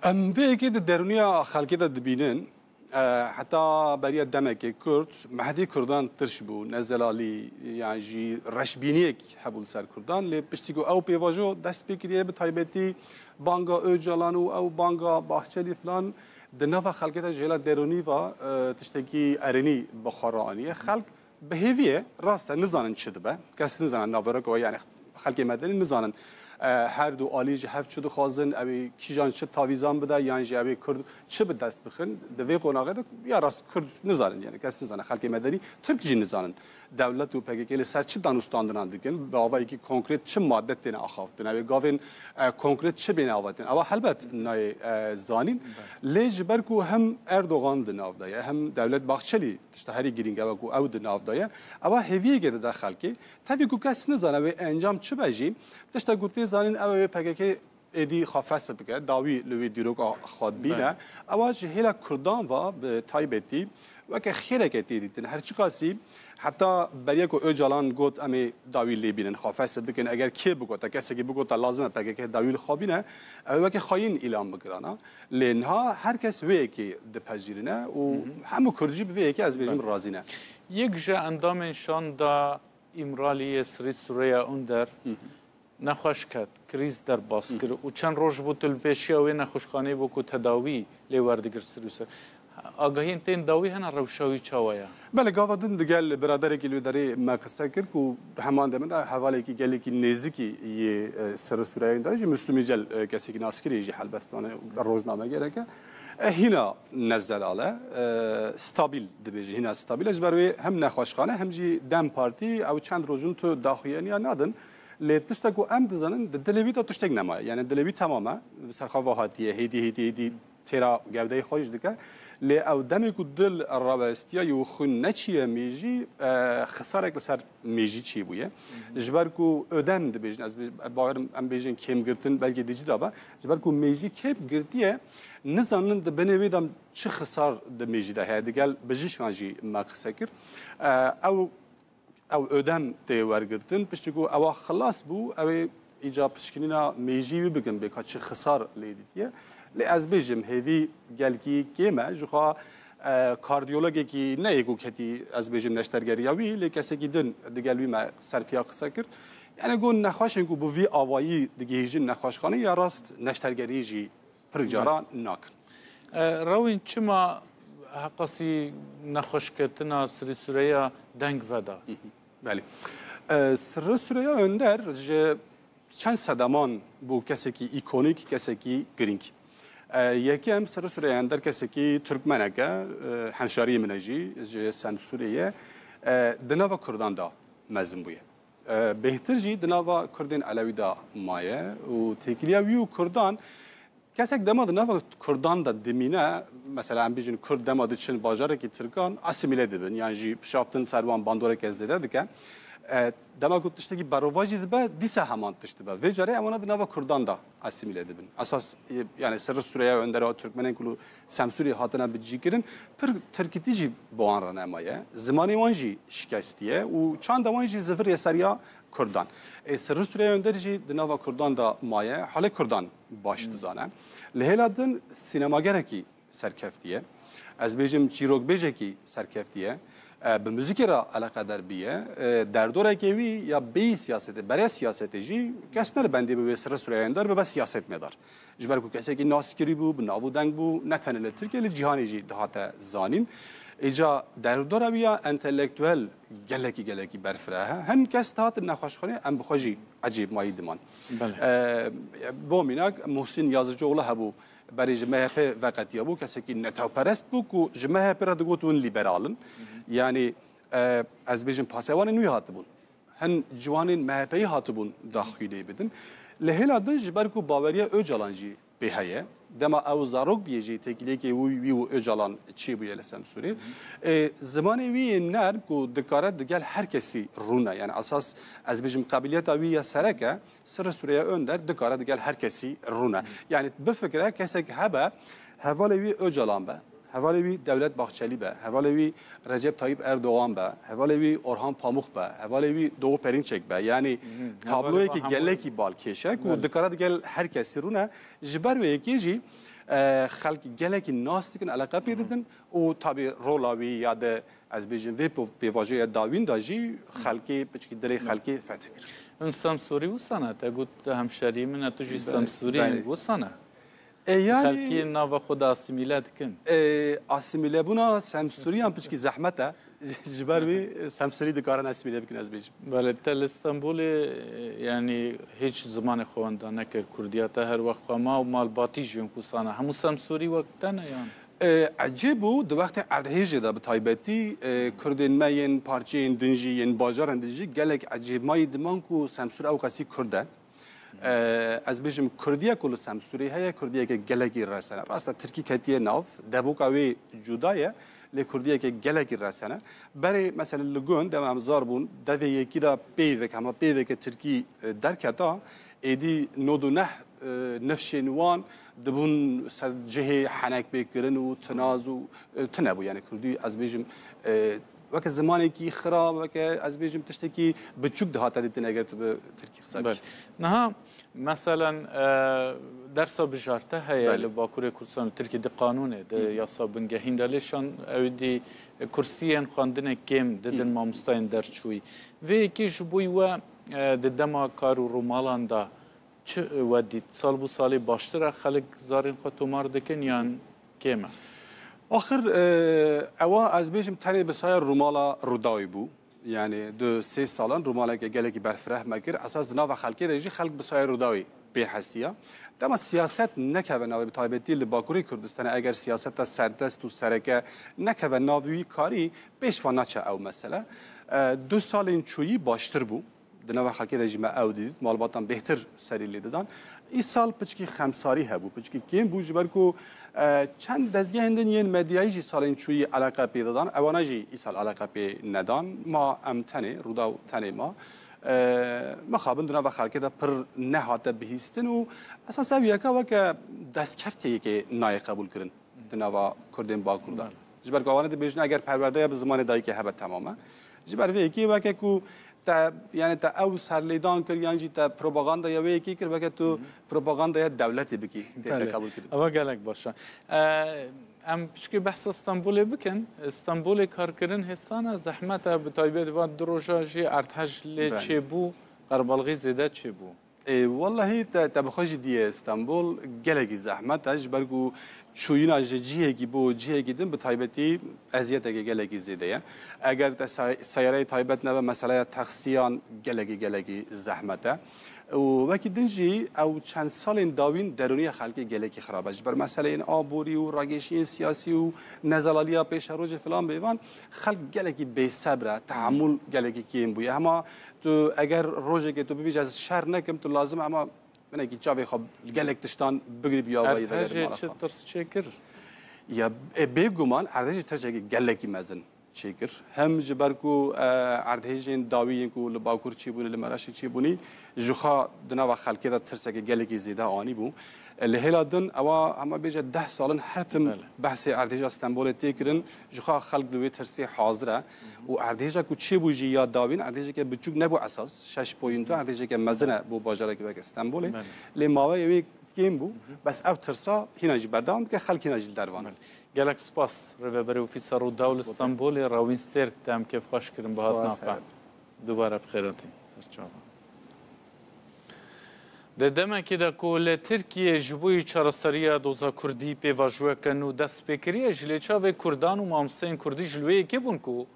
Em vê yekê di derûniya xelkê de dibînin. E, heta beriya demekê Kurd, mehdê Kurdan tirş bû, ne zelalî yan jî reşbîniyek hebû li ser Kurdan. Lê piştî ku ew pêvajo dest pê kiriye, bi taybetî banga Ocalan û ew banga Bahçelî filan, di nava xelkê de ji hêla derûnî ve, e, tiştekî erênî bi xwe re aniye. Xelk bi hêvî ye, rast e, nizanin çi dibe. Kes nizane, naverok we, yani xelkê medenî nizanin, e, her du alî ji hev çi dixwazin, ew ê kîjan çi tavîzan bide, yan jî ew ê Kurd çi bi dest bixin. Di vê qonaxê de ya rast Kurd nizanin, yani kes nizane, xelkê medenî Tirk jî nizanin. Dewlet û P K K li ser çi danûstandinan dikin, bi avayekî konkret çi madde têne axaftin, ew ê gavên, e, konkret çi bêne avatin, ewa helbet nayê, e, zanîn. Lê ji ber ku hem Erdogan di nav de ye, hem Dewlet Bahçelî, tişta herî girîng ew e ku ew di nav de ye, ewa hêviyeke dide xelkê. Tevî ku kes nizane wê encam çi be jî, tişta ku tê zanîn ew ê P K K êdî xwe fesih bike, dawî li wê dîroka xwe dibîne. Belê. Ewa ji hêla Kurdan ve bi taybetî weke xêreke tê dîtin. Her çiqasî heta beriya ku Ocalan got, em ê dawî lê bînin, xwe fesih bikin, eger kê bigota, kesekî bigota lazim e P K K dawî li xwe bîne, ew ê weke xayîn îlan bikirana. Lê niha her kes wê yekê dipejirîne û hemû Kurd jî bi vê yekê, ez bêjim, Belê. Razî ne. Yek ji endamên şanda Îmraliyê Sirî Süreyya Önder nexweş ket, krîz derbas kir û çend roj bû tu li pêşiya wê nexweşxaneyê bû ku tedawî lê werdigir sir û ser. Agahiyên tên dawî hene, rewşa wî çawa ye? Belê, gava din digel biraderekî li wê derê me qise kir ku heman demê de hevalekî gelekî nêzikî yê, e, Sirri Sûreya Ûnder jî Mislûm Îcel, e, kesekî naskirî jî helbestvan e, rojnamegerek e. E, hîna nezelal e, e, stabil dibêje, hîna stabil e. Ji ber wê hem nexweşxane hem jî DEM Partî ew çend roj in tu daxuyaniya nadin. Lê tiştek ku em dizanin, di dilê wî de tiştek nemaye. Yani dilê wî temam e, bi ser xwe ve hatiye, hêdî, hêdî, hêdî têra gewdeyê xwe jî dike. Lê ew demê ku dil rawestiya û xwîn neçiye mêjî, e, xisarek li ser mêjî çêbûye. Ji ber ku ödem dibêjin, ez bê-, bawerim em bêjin kêmgirtin, belkî dî cî de be. Ji ber ku mêjî kêm girtiye, nizanin di binê wê de çi xisar di mêjî de heye. Digel bijîşkan jî me qise kir. E, ew ew ödem tê wergirtin. Piştî ku ewa xilas bû, ew ê îca pişkinîna mêjî wî bikin, bê ka çi xisar lê dîtiye. Lê ez bêjim, hêvî gelkî kêm e. Ji xwe, e, kardiyologekî ne yê ku ketî, ez bêjim, neştergeriya wî, lê kesekî din digel wî me serpiya qise kir. Yani got nexweşên ku bi vî awayî digihîjin nexweşxanê ya rast neştergeriyê jî pir cara nakin. E, Rewîn, çima heqasî nexweşketina Sirri Sûreya deng veda? Belê. E, Sirri Sûreya Önder ji çend sedeman bû kesekî îkonîk, kesekî girîng. E, yekem, Sirri Sûreya Önder kesekî Tirkmenek e, e, hemşariyê min e jî, ji Semsûrê ye. E, di nava Kurdan de mezin bûye. E, bêhtir jî di nava Kurdên Elewî de maye û têkiliya wî û Kurdan, kesek dema di nava Kurdan de dimîne, mesela em bêjin Kurd dema diçin bajarekî Tirkan, asîmîle dibin, yan jî pişaftin ser wan bandoreke zêde dike. E, dema ku tiştekî berovajî dibe, dîsa heman tişt dibe. Vê carê em wana di nava Kurdan de asîmîle dibin. Esas, e, yani Sirri Sûreya Önder a Tirkmenên ku li Semsûrê hatine bicîkirin, pir tirkîtî jî bi wan re nemaye. Zimanê wan jî şikestiye û çanda wan jî zivirê ser ya Kurdan. Ê, Sirri Sûreya Önder jî di nava Kurdan de maye, halê Kurdan baş dizane. Li hêla din sînemagerekî serkeftiye. Ez bêjim çîrokbêjekî serkeftiye. E, bi muzîkê re eleqedar biye. E, derdorekê wî ya bêyî siyasetê, berê siyasetê jî kes ne li bendê bi wê Sirri Sûreya Önder bibe siyasetmedar. Ji ber ku kesekî naskirî bû, bi nav û deng bû, ne tenê li Tirkiye, li cîhanê jî dihate zanîn. Îca derdora wî ya entelektuel gelekî, gelekî berfireh e. Hin kes dihatin nexweşxanê, em bi xwe jî ecêbmayî diman. Belê. E, bo mînak, Muhsin Yazıcıoğlu hebû, berê ji M H P veqetiyabû, kesekî netewperest bû ku ji M H P re digot hûn lîberal in. Hı hı. Yanî, e, ez bêjim pasewanên wî hatibûn. Hin ciwanên M H P'yê hatibûn daxuyanî bidin. Li hêla din ji ber ku baweriya Ocalan jî pê heye. Dema ew zarok bûye jî têkiliyekê wî, wî û Ocalan çêbûye li Semsûrê. Hı hı. E, zimanê wî yê nerm ku dikare digel her kesî rûne. Yani esas ez bêjim qebiliyeta wî ya sereke, Sirri Sûreya Önder dikare digel her kesî rûne. Hı. Yani bifikire kesek hebe hevalê wî Ocalan be, hevalê wî Devlet Bahçeli be, hevalê wî Recep Tayyip Erdoğan be, hevalê wî Orhan Pamuk be, hevalê wî Doğu Perinçek be. Yani, hı hı, tabloyekî gelekî balkêş e ku dikare digel her kesî rûne. Ji ber wê yekê jî, e, xelk gelekî nas dikin, eleqe pê didin û tabî rola wî ya de, ez bêjim, vê po-, pêvajoya dawîn de jî xelkê, piçkî dilê xelkê feth kir. Hûn Semsûrî wisa ne? Te got hemşerî min e, tu jî Semsûrî, belê, wisa ne? E, yani, xelkî nava xwe de asîmîle dikin. E, asîmîlebûna Semsûriyan piçkî zehmet e. Ji ber wî Semsûrî dikarin asîmîle bikin, ez bêjim. Belê, te li Stenbolê, e, yani, hiç zimanê xwe wenda nekir, Kurdiya te her wext xwe ma û malbatî jî wek wisa ne. Hemû Semsûrî wek te ne, yani? E, ecêb bû, di wextê erdhêjê de bi taybetî, e, Kurdên me yên parçeyên din jî, yên bajarên din jî gelek ecêbmayî diman ku Semsûr ewqasî Kurd e. E, ez bêjim, Kurdiye ku li Semsûrê heye, Kurdiyeke gelekî resen e. Rast e, Tirkî ketiye nav, devoka wê cuda ye, lê Kurdiyeke gelekî resen e. Berê, mesela, li gund, dema em zar bûn, devê yekî de peyvek, hema peyveke Tirkî, e, derketa, êdî nod û neh, e, nifşên wan dibûn ser cihê henek pê kirin û tinaz û, e, tune bû. Yani Kurdî, ez bêjim, e, weke zimanekî xira, weke, ez bêjim, tiştekî biçûk dihate dîtin eger tu bi tirkî qise bikî. Belê. Niha, meselen, e, dersa bijarte heye, belê, li Bakurê Kurdistan, Tirkî di qanûnê, di, hı hı, yasa bingehîn de, lê şan ew dî kursiyên xwendinê kêm didin, hı hı, mamostayên derçûyî. Vê yekê ji bo we e, di dema kar û rûmalan de çi we dît? Sal bû salê baştir e, xelk zarên xwe tomar dikin yan kêm e? Axir, e, ewa ez bêjim tenê bi saya rûmala Rûdawî bû. Yani du sê salan rûmaleke gelekî berfireh me kir. Esas di nava xelkê de jî xelk bi saya Rûdawî pê hesiya. Dema siyaset nekeve navê, bi taybetî li Bakurê Kurdistanê, eger siyaseta serdest û sereke nekeve nav wî karî, pêş ve naçe ew mesele. E, du salên çûyî baştir bû. Di nava xelkê de jî me ew didît, malbatan bêhtir serî lê didan. Îsal piçkî xemsarî hebû, piçkî kêm bû, ji ber ku, e, çend dezgehên din yên medyayî jî salên çûyî eleqe pê didan. Ewana jî îsal eleqe pê nedan. Ma em tenê, Rûdaw tenê ma. E, mixabin di nava xelkê de pir nehate bihîstin û esas ev yeka weke destkeftê yekê nayê qebûl kirin di nava Kurdên Bakur de. Belê. Ji ber ku awane dibêjin, eger perwerdeya bi zimanê dayikê hebe, temam e. Ji ber vê yekê weke ku te, yani te ew serlêdan kir, yan jî te propagandaya wê yekê kir, weke tu propagandaya dewletê bikî, tê te Belê. Qebûl kirin. Eva gelek baş e. E, em pişkê behsa Stenbolê bikin. Stenbolê karkirin hêstan e, zehmet e, bi taybet van du roja jî erdhej lê Belê. Çêbû, qerbalxî zêde çêbû. Ê, wellahî te, te bi xwe jî diyê Stenbol gelekî zehmet e, ji ber ku çûyîna ji cihekî bo cihekî din bi taybetî eziyeteke gelekî zêde ye. Eger te say-, seyareyê taybet nebe, meseleya taksiyan gelekî, gelekî zehmet e. Û wekî din jî ew çend salên dawîn derûniya xelkê gelekî xirab e. Ji ber meseleyên aborî û ragêşiyên siyasî û nezelaliya pêşerojê filan bêvan, xelk gelekî bêsebr e, tehemûl gelekî kêm bûye. Hema tu eger rojekê tu bibêje ez şer nekim, tu lazim e hema hinekî çavê xwe gelek tiştan bigirî bi awayî vegerî Erdhejê mala çi xwe. Tirs çêkir? Ya, e, bêguman erdhejê tirsekî gelekî mezin çêkir. Hem ji ber ku, e, erdhêjên dawî yên ku li Bakur çêbûne, li Mereşê çêbûnî, ji xwe di nava xelkê de tirsekê gelekî zêde anîbû. E, li hêla din ewa hema bêje deh sal in her tim Belê. Behsê erdhêja Stenbolê tê kirin. Ji xwe xelk di wê tirsê hazir e. Û erdhêja ku çêbû jî ya dawîn erdhêjeke biçûk nebû esas. Şeş point du erdhêjeke mezin e bo bajarekî weke Stenbolê. Belê. Lê maweyê wê kêm bû. Bes ev tirsa hîna jî berdewam dike, xelk hîna jî li dervan e. Belê. Gelek spas Rêveberê Ofîsa Rûdaw li Spas bo te. Stenbolê, Rawîn Stêrk, te em kêfxweş kirin bi Spas hatina xwe. Dubare bi xêr hatî ser çavan. Di demekê de ku li Tirkiyê ji bo yî çareseriya doza Kurdî pêvajoyeke nû dest pê kiriye, ji lê çavê Kurdan û mamosteyên Kurdî ji li wê yekê bûn ku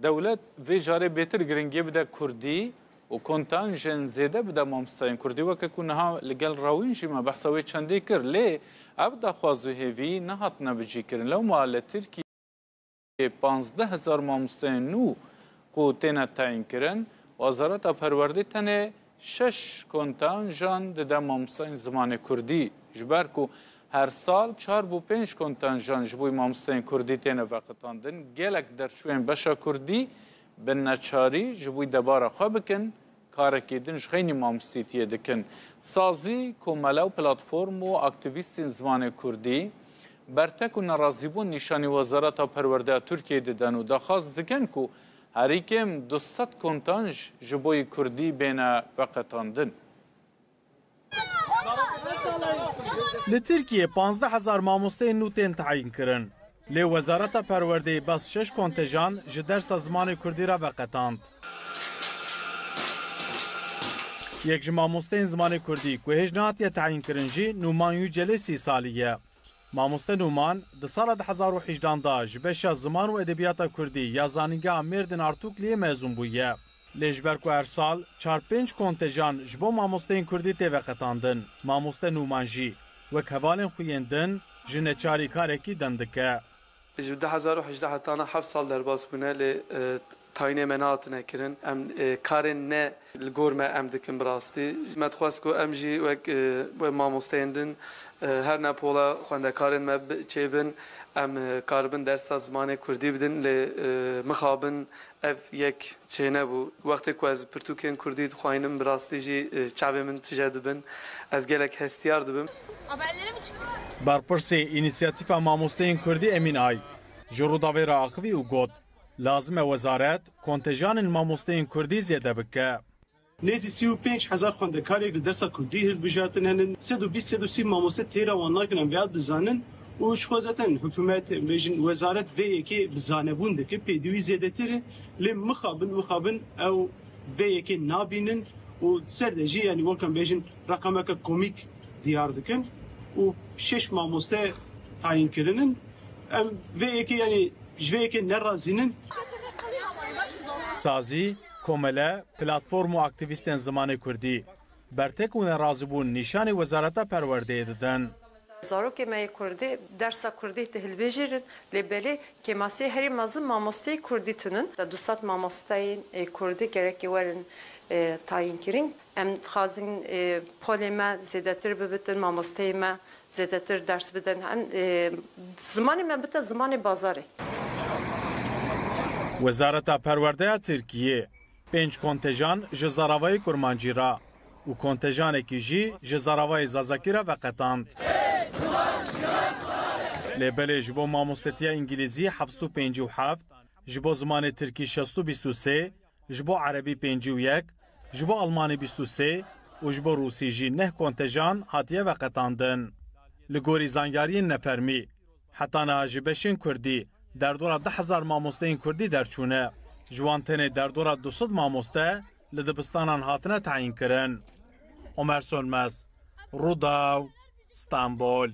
dewlet vê carê bêtir giringiyê bide Kurdî û kontanjên zêde bide mamosteyên Kurdî, weke ku niha li gel Rawîn jî me behsa wê çendê kir, lê ev daxwaz û hêvî nehatine bicîkirin. Lewma li Tirkiyê panzdeh hezar mamosteyên nû ku têne tayînkirin, Wezareta Perwerdê tenê şeş kontanjan dide mamosteyên zimanê kurdî. Ji ber ku her sal çar bo pênc kontanjan ji bo mamosteyên kurdî têne veqetandin, gelek derçûyên beşa kurdî bi neçarî ji bo debara xwe bikin, karekî din ji xeynî mamostîtiyê dikin. Sazî, komele û platform û aktîvîstên zimanê kurdî bertek û nerazîbûn nîşanî Wezareta Perwerdeya Tirkiyeyê didin û daxwaz dikin ku herî kêm du sed kontanj ji bo yî kurdî bêne veqetandin. Li Tirkiyê panzdeh hezar mamosteyên nû tên tayîn kirin. Lê Wezareta Perwerdeyê bes şeş kontejan ji dersa zimanê kurdî re veqetand. Yek ji mamosteyên zimanê kurdî ku hêj nehatiye tayîn kirin jî Nûman Yücelê sî salî ye. Mamoste Nûman di sala du hezar û hejdan de ji beşa ziman û edebiyata kurdî ya Zanîngeha Mêrdîn Artukliyê mezûn bûye. Lê ji ber ku her sal çar pênc kontejan ji bo mamosteyên kurdî tê veqetandin, mamoste Nûman jî, wek hevalên xwe yên din, ji neçarî karekî din dike. Ji du hezar û hejdeh hetana heft sal derbas bûne, lê, e, tayînê me nehatine kirin. Em, e, karên ne li gor me em dikin bi rastî. Me dixwest ku em jî wek, e, wek mamosteyên din, e, her ne pola xwendekarên me bi-, çêbin, em, e, karibin dersa zimanê kurdî bidin, lê, e, mixabin ev yek çênebû. Wextê ku ez pirtûkên kurdî dixwayînim, bi rastî jî, e, çavê min tije dibin. Ez gelek hestiyar dibim. Berpirsê Înîsiyatîfa Mamosteyên Kurdî Emîn Ay ji Rûdawê re axivî û got, lazim e wezaret kontejanên mamosteyên kurdî zêde bike. Nêzî sî û pênc hezar xwendekarê li dersa kurdî hilbijartin henin, sed û bîst sed û sî mamoste têra wan nakin em vêya dizanin û ji xwe zaten hikûmet, em bêjin wezaret vê yekê bi zanebûn dike, pêdivî zêdetir e, lê mixabin, mixabin ew vê yekê nabînin. û di ser de jî, yanî wek em bêjin, reqemeke komîk diyar dikin û şeş mamoste tayîn kirinin. Em vê yekê, yanî ji vê yekê nerazînin. Sazî, komele, platform û aktîvîstên zimanê kurdî bertek û nerazîbûn nîşanî Wezareta Perwerdeyê didin. Zarokê me yê kurdî dersa kurdî dihilbijêrin, lê belê kêmasiyê herî mezin mamosteyê kurdî tune in. Du sed mamosteyên kurdî gerekê werin tayînkirin. Em dixwazin polê me zêdetir bibitin, mamosteyê me zêdetir ders bidin. Em zimanê me bite zimanê bazarê. Wezareta Perwerdeya Tirkiyê pênc kontejan ji zaravayê kurmancî re û kontejanekî jî ji zaravayê zazakî re veqetand. Lê belê ji bo mamostetiya îngilîzî heft sed û pêncî û heft, ji bo zimanê tirkî şeş sed û bîst û sê, ji bo erebî pêncî û yek, ji bo almanî bîst û sê û ji bo rûsî jî neh kontejan hatiye veqetandin. Li gorî zanyariyên nefermî, heta niha ji beşên kurdî derdora du hezar mamosteyên kurdî derçûne. Ji wan tenê derdora du sed mamoste li dibistanan hatine tayînkirin. Omer Sönmez, Rûdaw, Stenbol.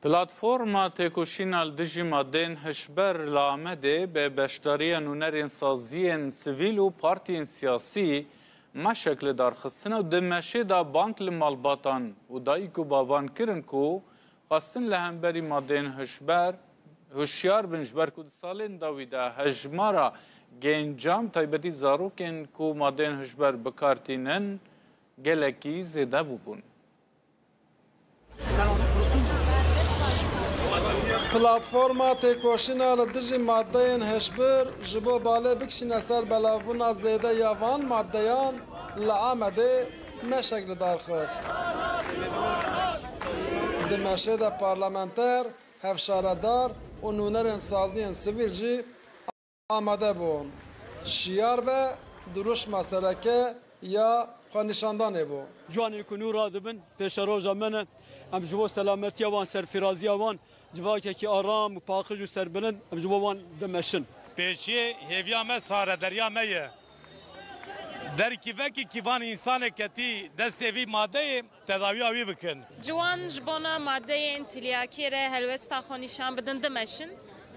Platforma Têkoşîna Dijî Madeyên Hişber li Amedê bi beşdariya nûnerên saziyên sivîl û partiyên siyasî meşek li dar xistin û di meşê de bang li malbatan û dayik û bavan kirin ku xwestin li hemberî madeyên hişber hişyar bin, ji ber ku di salên dawî de hejmara gencan, bi taybetî zarokên ku madeyên hişber bi kar tînin, gelekî zêde bûbûn. Platforma Têkoşîna li dijî madeyên hişbir ji bo balê bikişîne ser belavbûna zêde ya van madeyan li Amedê meşek li dar xist. Di meşê de parlamenter, hevşaredar û nûnerên saziyên sivîl jî amade bûn. Şiyar be dirûşma sereke ya xwenîşandanê bû. Ciwanên ku nû radibin pêşeroja me ne. Em ji bo selametiya wan, serfiraziya wan, civakekî aram û paqij û serbilind em ji bo wan dimeşin. Pêşiyê hêviya me sarederiya me ye. Derkî vekî kîvan însanek ketî destê vî madeyê, tedawiya wî bikin. Ciwan ji bona madeyên tilyakê re helwesta xwe nîşan bidin, dimeşin.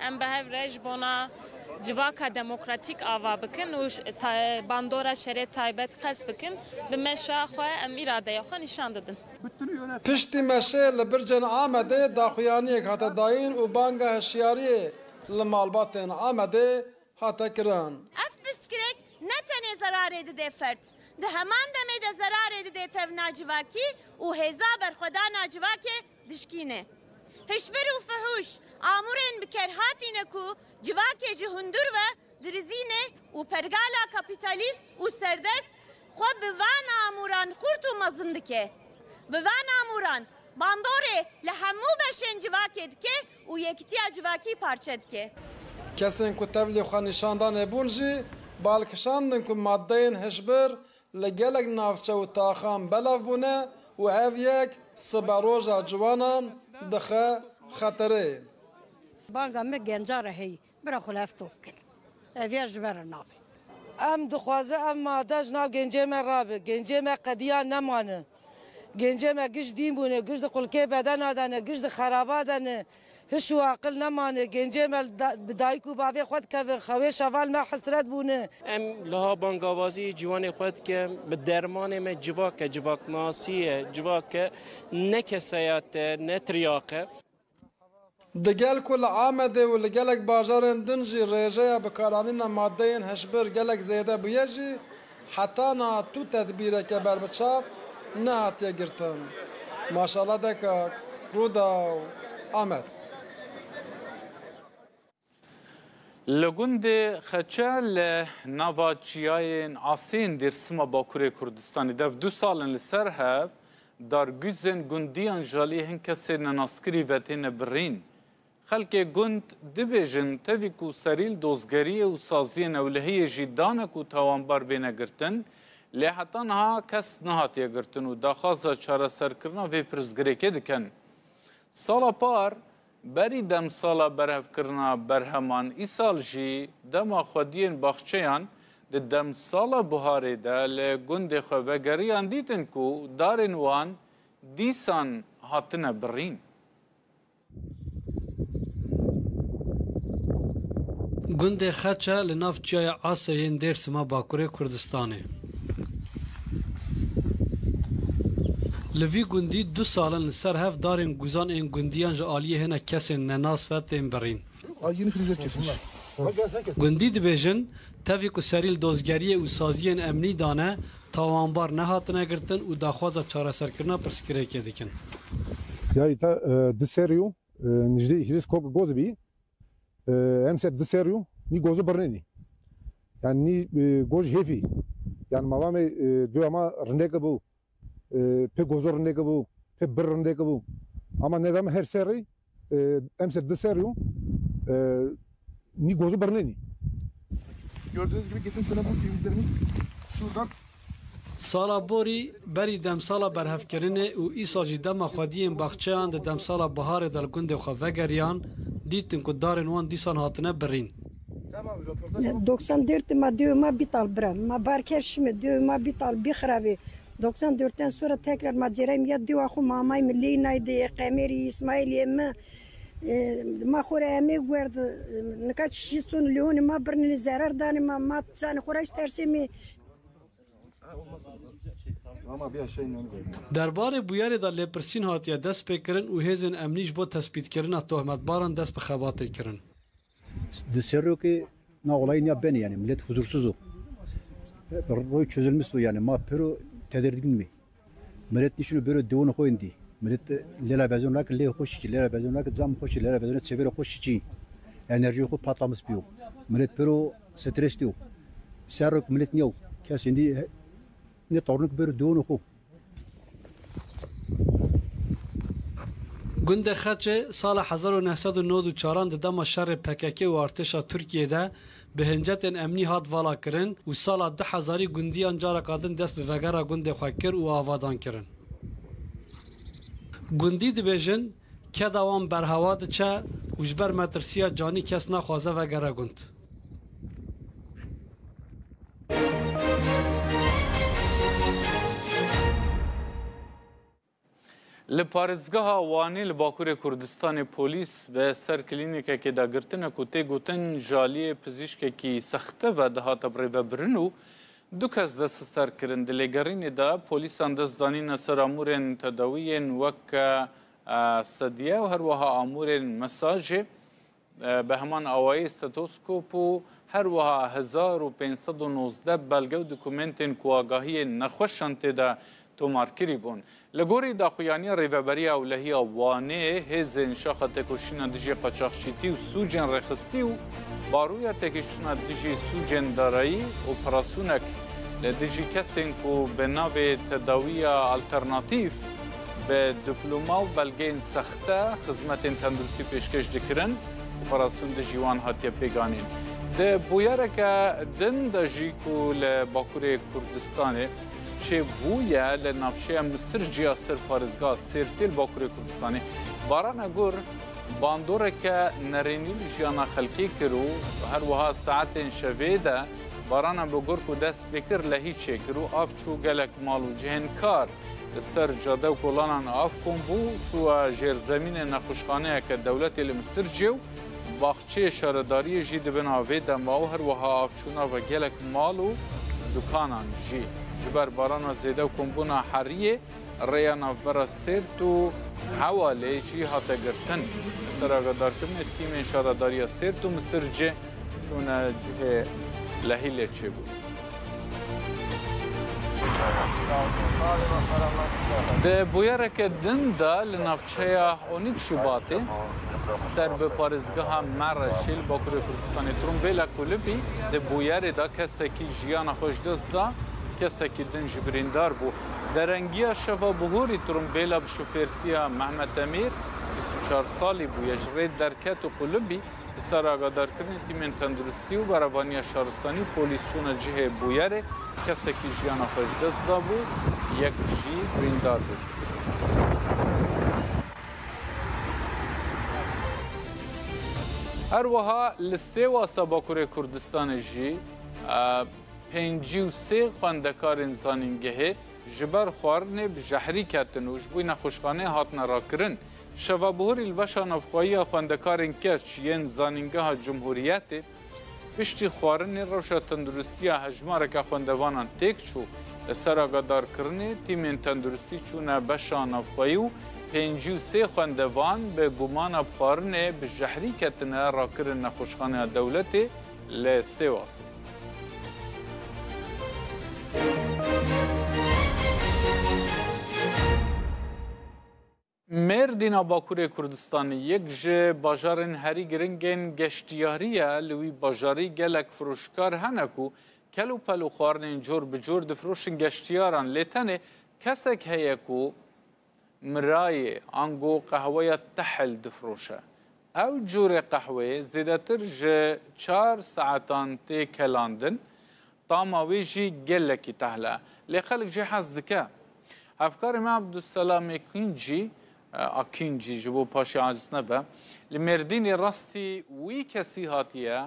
Em bi hev re ji bona civaka demokratîk ava bikin û bandora şerê taybet qes bikin. Bi meşa xwe em îradeya xwe nîşan didin. Piştî meşê li bircên Amedê daxuyaniyek hate dayîn û banga hişyariyê li malbatên Amedê hate kirin. Ev pirsgirêk ne tenê zerarê didê ferd, di heman demê de zerarê didê tevna civakî û hêza berxwedana civakê dişkîne. Hişbir û fihûş, amûrên bi ker hatîne ku civakê ji hundir ve dirizîne û pergala kapîtalîst û serdest xwe bi van amûran xurt û mezin dike. Bi van amûran bandorê li hemû beşên civakê dike û yekitiya civakî parçe dike. Kesên ku tevlî xwenîşandanê bûn jî balkişandin ku madeyên hişbir li gelek navçe û taxan belav bûne û ev yek siberoja ciwanan dixe xeterê. Banga me genca re heyî. Bira xwe li hev tov kin. Ev ya ji me re nabe. Em dixwazin ev made ji nav gencê me rabe. Gencê me qediya nemane. Gencê me giş dîn bûne, giş di qulkê bedena de ne, giş di xeraba de ne. Hiş û aqil nemane. Gencê me da-, bi dayik û bavê xwe dikevin. Xewê şeval me hesret bûne. Em liha bangavazî ciwanê xwe dikin. Bi dermanê me civak e, civaknasî ye, civak e. Ne kesayet e, ne tiryaq e. Di gel ku li Amedê û li gelek bajarên din jî rêjeya bikaranîna madeyên hişbir gelek zêde bûye jî, heta niha tu tedbîreke berbiçav nehatiye girtin. Maşala Dekak, Rûdaw, Amed. Li gundê Xeçe li nava çiyayên Asên Dêrsima Bakurê Kurdistanê de ev du sal in li ser hev dargûzên gundiyan ji alî hin kesên nenaskirî ve têne birîn. Xelkê gund dibêjin, tevî ku serî li dozgeriyê û saziyên ewlehiyê jî dane ku tawanbar bêne girtin, lê heta niha kes nehatiye girtin û daxwaza çareserkirina vê pirsgirêkê dikin. Sala par, Berî demsala berhevkirina berheman, îsal jî dema xwediyên baxçeyan di demsala buharê de li gundê xwe vegeriyan, dîtin ku darên wan dîsan hatine birîn. Gundê Xeçe li nav çiyaya Aseyê yên Dêrsim a Bakurê Kurdistanê. Li vî gundî du sal in li ser hev darên guzan ên gundiyan ji aliyê hinek kesên nenas ve tên birîn. Ay, yeni filizler kesilmiş. Gundî dibêjin, tevî ku serî li dozgeriyê û saziyên emnî dane, tawanbar nehatine girtin û daxwaza çareserkirina pirsgirêkê dikin. Ya îta, e, di serî û, e, nijdî hîris kok goz bî, e, em ser di serî û nî gozo birnenî. Yani nî, e, goj hêfî. Yani mavamê, e, dua ma rindeke bû. E, pê gozo rindeke bû, pê bir rindeke bû. Ama nedame her serî, e, em ser di serî û, e, nî gozo birnenî. Gördüğünüz gibi geçen sene bu filizlerimiz şuradan. Sala borî berî demsala berhevkirinê û îsal jî dema xwediyên baxçeyan di demsala biharê de li gundê xwe vegeriyan, dîtin ku darên wan dîsan hatine birîn. Doksan dört ma dewê ma bîtal bira. Ma barker şime dewê ma bîtal bixirabê. Doksan dörtten sonra tekrar ma cerayim ya dewa xwe mamay mi Leynay de, Qemerî, Îsmaîlê mi. E, ma xwe re em ê guerd, e, nika çi çî son liyonê ma birnenê zerar danê ma, ma çanê xwe re ji tersê me. Derbarê bûyerê de lêpirsîn hatiye destpêkirin û hêzên emnî ji bo tespîtkirina tohmetbaran dest bi xebatê kirin. Di serokê na olayî niya benê, yani millet huzursuz o. Roy çözülmüş o yani, ma pêro tedirgin me. Millet nişino bêro dewon xwe indî. Millet lêla bezon nake lê xwe şiçî, lêla bezon nake cam xwe şiçî, lêla bezon çeberê xwe şiçî. Enerjiyê xwe patlamiş biyo. Millet pêro stres diyo. Serok millet niyo. Kes indî ne tornik bêro dewon xwe. Gundê Xeçê sala hezar û neh sed û nod û çaran di dema şerê P K K û artêşa Tirkiyê de bi hincetên emnî hat valakirin û sala du hezarî gundiyan careka din dest bi vegera gundê xwe kir û avadan kirin. Gundî dibêjin, keda wan berhewa diçe û ji ber metirsiya canî kes naxwaze vegere gund. Li parêzgeha Wanê li Bakurê Kurdistanê polîs bi ser klînîkekê de girtine ku tê gotin ji aliyê pizîşkekî sexte ve dihate birêvebirin û du kes desteser kirin. Di lêgerînê de polîsan dest danîne ser amûrên tedawiyên weke, e, sediye û her wiha amûrên mesajê, e, bi heman awayî stetoskop û her wiha hezar û pênc sed û nozdeh belge û dokumentên ku agahiyên nexweşan tê de tomarkirî bûn. Li gorî daxuyaniya Rêveberiya Ewlehiya Wanê, hêzên şaxa têkoşîna dijî qaçaxçîtî û sûcên rêxistî û baroya têkoşîna dijî sûcên darayî operasyonek li dijî kesên ku bi navê tedawiya alternatîf bi diploma û belgeyên sexte xizmetên tenduristî pêşkêş dikirin, operasyon dijî wan hatiye pêganîn. Di bûyereke din de jî ku li Bakurê Kurdistanê çêbûye, li navçeya Mistircî ya ser parêzgeha Sêrtê li Bakurê Kurdistanê, Barana Gur bandoreke nerênî li jiyana xelkê kir û her wiha saetên şevê de Barana Gur ku dest pê kir lehî çêkir û av çû gelek mal û cihên kar. Li ser cade û kolanan av kom bû, çûye jêrzemînê nexweşxaneyeke dewletê li Mistircê û baxçeyê şaredariyê jî di bin avê de ma û her wiha avçûna ve gelek mal û dukanan jî. Ji ber barana zêde û kombûna heriyê rêya navbera Sêrt û Hewalê jî hate girtin. Li ser agadarkirinê tîmên şaredariya Sêrt û Mistircê çûne cihê lehî lê çêbû. Di bûyereke din de li navçeya Onîk Şubatê ser bi parêzgeha Mereşê li Bakurê Kurdistanê trombêla kulibî, di bûyerê de kesekî jiyana xwe ji dest da, kesekî din jî birîndar bû. Derengiya şeva bihurî trombêla bi şofêrtiya Mehmet Emîr, bîst û çar salî bûye, ji rê derket û kulibî. Li ser agadarkirinê tîmên tenduristî û berevaniya şaristanî û polîs çûne cihê bûyerê, kesekî jiyana xwe ji dest dabû, yek jî birîndar bû. Her wiha li Sêwasa Bakurê Kurdistanê jî, e, pêncî û sê xwendekarên zanîngehê ji ber xwarinê bi jehrî ketin û ji bo nexweşxaneyê hatine rakirin. Şeva bihurî li beşa navxweyî ya xwendekarên keç yên Zanîngeha Cumhuriyetê piştî xwarinê rewşa tenduristiya hejmareke xwendevanan têk çû. Li ser agadarkirinê tîmên tenduristî çûne beşa navxweyî û pêncî û sê xwendevan bi gumana bi xwarinê bi jehrî ketine rakirin Nexweşxaneya Dewletê li Sêwasê. Mêrdîna Bakurê Kurdistanê yek ji bajarên herî giringên geştiyarî ye. Li wî bajarî gelek firoşkar hene ku kel û pel û xwarinên cor bi cor difiroşin geştiyaran. Lê tenê kesek heye ku mirayê ango qehweya tehil difiroşe. Ew curê qehweyê zêdetir ji çar saetan tê kelandin. Tama wê jî gelekî tehl e. Lê xelk jê hez dike. Hevkarê me Abdulselamê Kîncî, e, a Kîncî ji bo paşê aciz nebe, li Mêrdînê rastî wî kesî hatiye,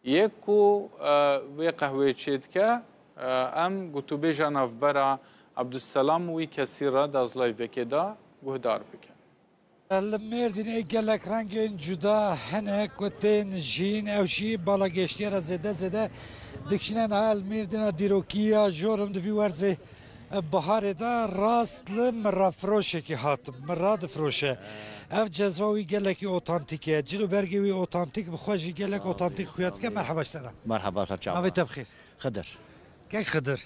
yek ku, e, wê qehweyê çêdike, e, em gotûbêja navbera Abdulselam û wî kesî re di azlayvekê de guhdar bikin. Li Mêrdînê gelek rengên cuda hene ku tên jiyîn, ew jî bala geştiye re zêde zêde dikişîne. Niha li Mêrdîna dîrokî ya jor im di vî werzê biharê de rast li mirafroşekî hatim. Mira difiroşe. Ev cezva wî gelekî otantîk e. Cil û bergê wî otantîk, bi xwe jî gelek otantîk xuya dike. Merheba ji te re. Merheba, ser çava. Navê te bi xêr. Xidir. Kek Xidir.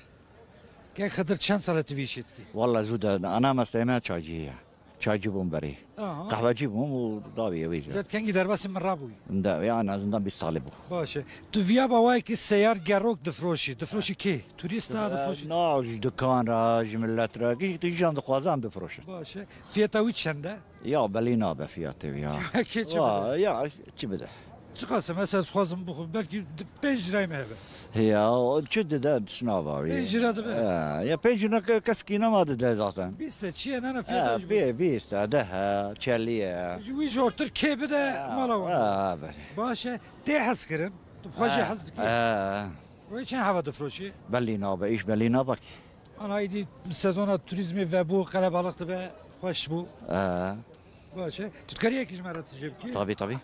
Kek Xidir, çend sal e tu vî işê dikî? Walla zû de, ana mesleğê me çaycî ye. Çaycî bûm berê. Aha. Qehwecî bûm û dawî ewî. Vet kengî derbasî mira bûyî? De, ya en azından bîst salî bû. Baş e. Tu viya bawayekî seyar gerok difroşî. Difroşî kê? Turîst a difroşî? Na, ji dukan re, ji millet re. Gişt tu jiyan dixwaze em bifroşin. Baş e. Fiyata wî çend e? Ya belî nabe fiyatê wî ya. Kê çi bide? Ya çi bide? Çiqas e, mesela dixwazim bixwim, belkî di pênc lirayê me hebe. Ya, o çi dide, tişt nava wî. Pênc lira dibe. Ya, ya pênc lira ke-, kesekî nema dide zaten. Bîst e, çi ye, nana fiyata jî bide. Pê, bîst e, deh e, çelî ye. Ji wî jortir kê bide, mala wan. Ha, belê. Baş e, tê hez kirin. Tu bi xwe jî hez dikî. Ha. Wê çend heva difroşî? Belî nabe, îş belî nabe ki. Ana îdî sezona turîzmê vebû, qelebalix dibe, xweş bû. Ee. Baş e. Tu dikarî yekî ji me re tije bikî? Tabii, tabii.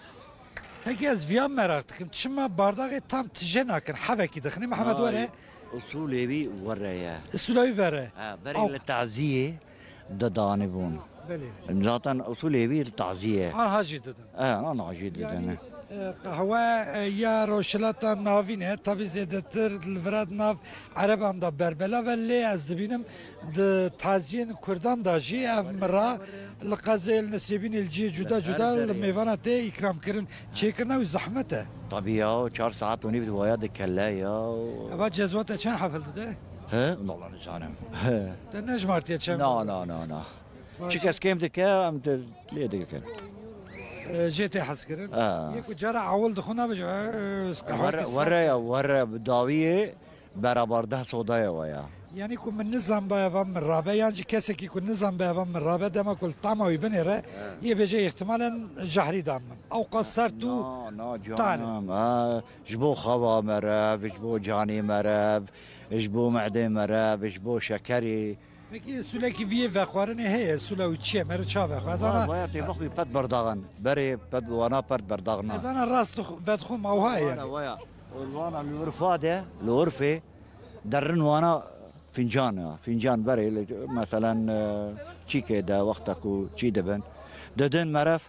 Peki ez viya meraq dikim. Çima bardaxê tam tije nakin? Hevekî dixinî. Mihemed were. Usulê wî were ye. Usula wî were. Ha, berê li taziyê didanîbûn. Belê. Zaten usulê wî li taziyê. Anha jî didin. E, anha jî didin. Yani, e, qehwe, e, ya Rojhilata Navîn e, tabî zêdetir li vira di nav Ereban de berbelav e, lê ez dibînim di taziyên Kurdan de jî ev mira li qezê, li Nisêbînê, li cihê cuda cuda li mêvana tê îkramkirin. Çêkirina wî zehmet e. Tabî ya, çar saet û nîv di waya dikele ya. Eva cezwa te çend hefil dide? He? Wala nizanim. He. Te nejimartiye çend? Na, na, na, na. Baş. Çi kes kêm dike, em te lê dikin. E, jê tê hezkirin. Ha. Yê ku cara ewil dixwe nabêje, e, qehwekî sert. Were, were ya, were bi dawiyê berabar deh sodaya we ya. Yanî ku min nizanba eva min rabe, yan jî kesekî ku nizanba eva min rabe, dema ku li tama wî binêre, yê bêje îhtimalen jehrî dan min. Ewqas sert û tan e. Na, na, canım, ha, ji bo xewa me re, ji bo canê me re, ji bo mehedê me re, ji bo şekerê. Pekî, sulekî vî yê vexwarinê heye, sula wî çi ye? Meriv çawa vexwe? Ez ana... Vaya tê vexwî pet berdaxin. Berê pet wana pet berdaxin. Ez ana rast dix-, vedixwim, awha ye. Vaya, vaya. Wana li urfa de, li urfê derin wana fincan ya. Fincan berê, li, meselen, e, çîkê de, wexta ku çî dibin. Didin meriv,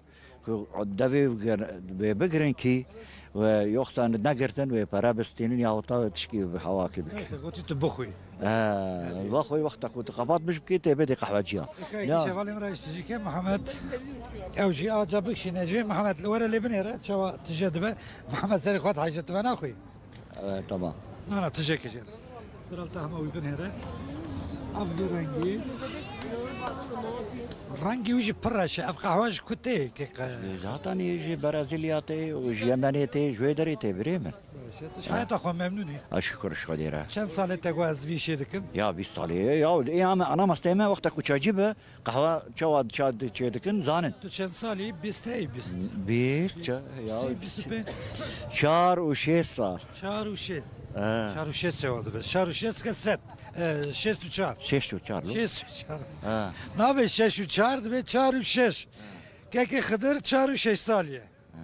ku devê gir-, wê bigirin kî, we yoksa negirtin, wê pere bistînin yahut da wê tişkî bi hewakî bikin. Neyse, gotî tu bixwî. He, vexwî wexta ku tu qebat bişkî, tê bidî qehweciya. Eka, ya. Şevalê min re ji tijî ke, Mihemed, ew jî aca bikişîne jî, Mihemed, li were lê binêre, çawa tije dibe, Mihemed serê xwe dihejê, tu ve naxwî. Evet, tamam. Na, na, tijekê jê re. Viral te hema wî binêre. Ev vî rengî. Rengê wî jî pir reş e. Ev qehwe ji ku tê? Keke. Zaten yê ji Brezîlya tê û ji Yemenê tê, ji wê derê tê, birê min. Tu ji heyata xwe memnûn î? A, şukur ji Xwedê re. Çend sal e te got ez vî işê dikim? Ya, bîst salî ye. Ya, ê, ama ana masteyê me wexta ku çaycî be, qehwe çawa çay çê dikin, zanin. Tu çend salî? Bîst heyî, bîst? Bîst, ça-, ya, Bîst, bîst û pênc. Çar û şêst sal. Çar û şêst. He. Çar û şêst çawa dibe? Çar û şêst ke sed. E, şêst û çar. Şêst û çar, lo. Şêst û çar. Ha. Nabe şeş û çar, dibe çar û şeş. Kekê Xidir çar û şeş salî ye. Ha.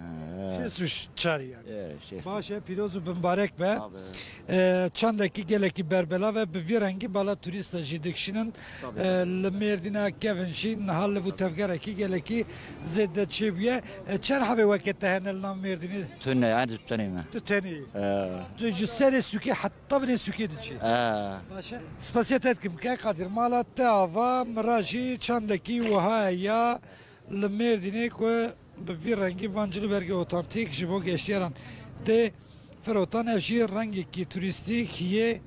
Şêst û çar yani. Evet, şêst. Baş e, pîroz û bimbarek be. Tabii. E, çandekî gelekî berbelav e, bi vî rengî bala turîsta jî dikişînin. Tabii. E, li Mêrdîna kevin jî niha li vû tevgerekî gelekî zêde çêbûye. E, çend hebê weke te hene li nav Mêrdînê? Tune, yani tu tenê me. Tu tenê. E. Tu ji serê sûkê heta binê sûkê diçî. E. Baş e. Spasiya te dikim ke Qadir, mala te ava, mira jî çandekî wiha ye ya li Mêrdînê ku bi vî rengî van cilûbergê otantîk ji bo geştiyaran tê firotan. Ev jî rengekî turîstîk yê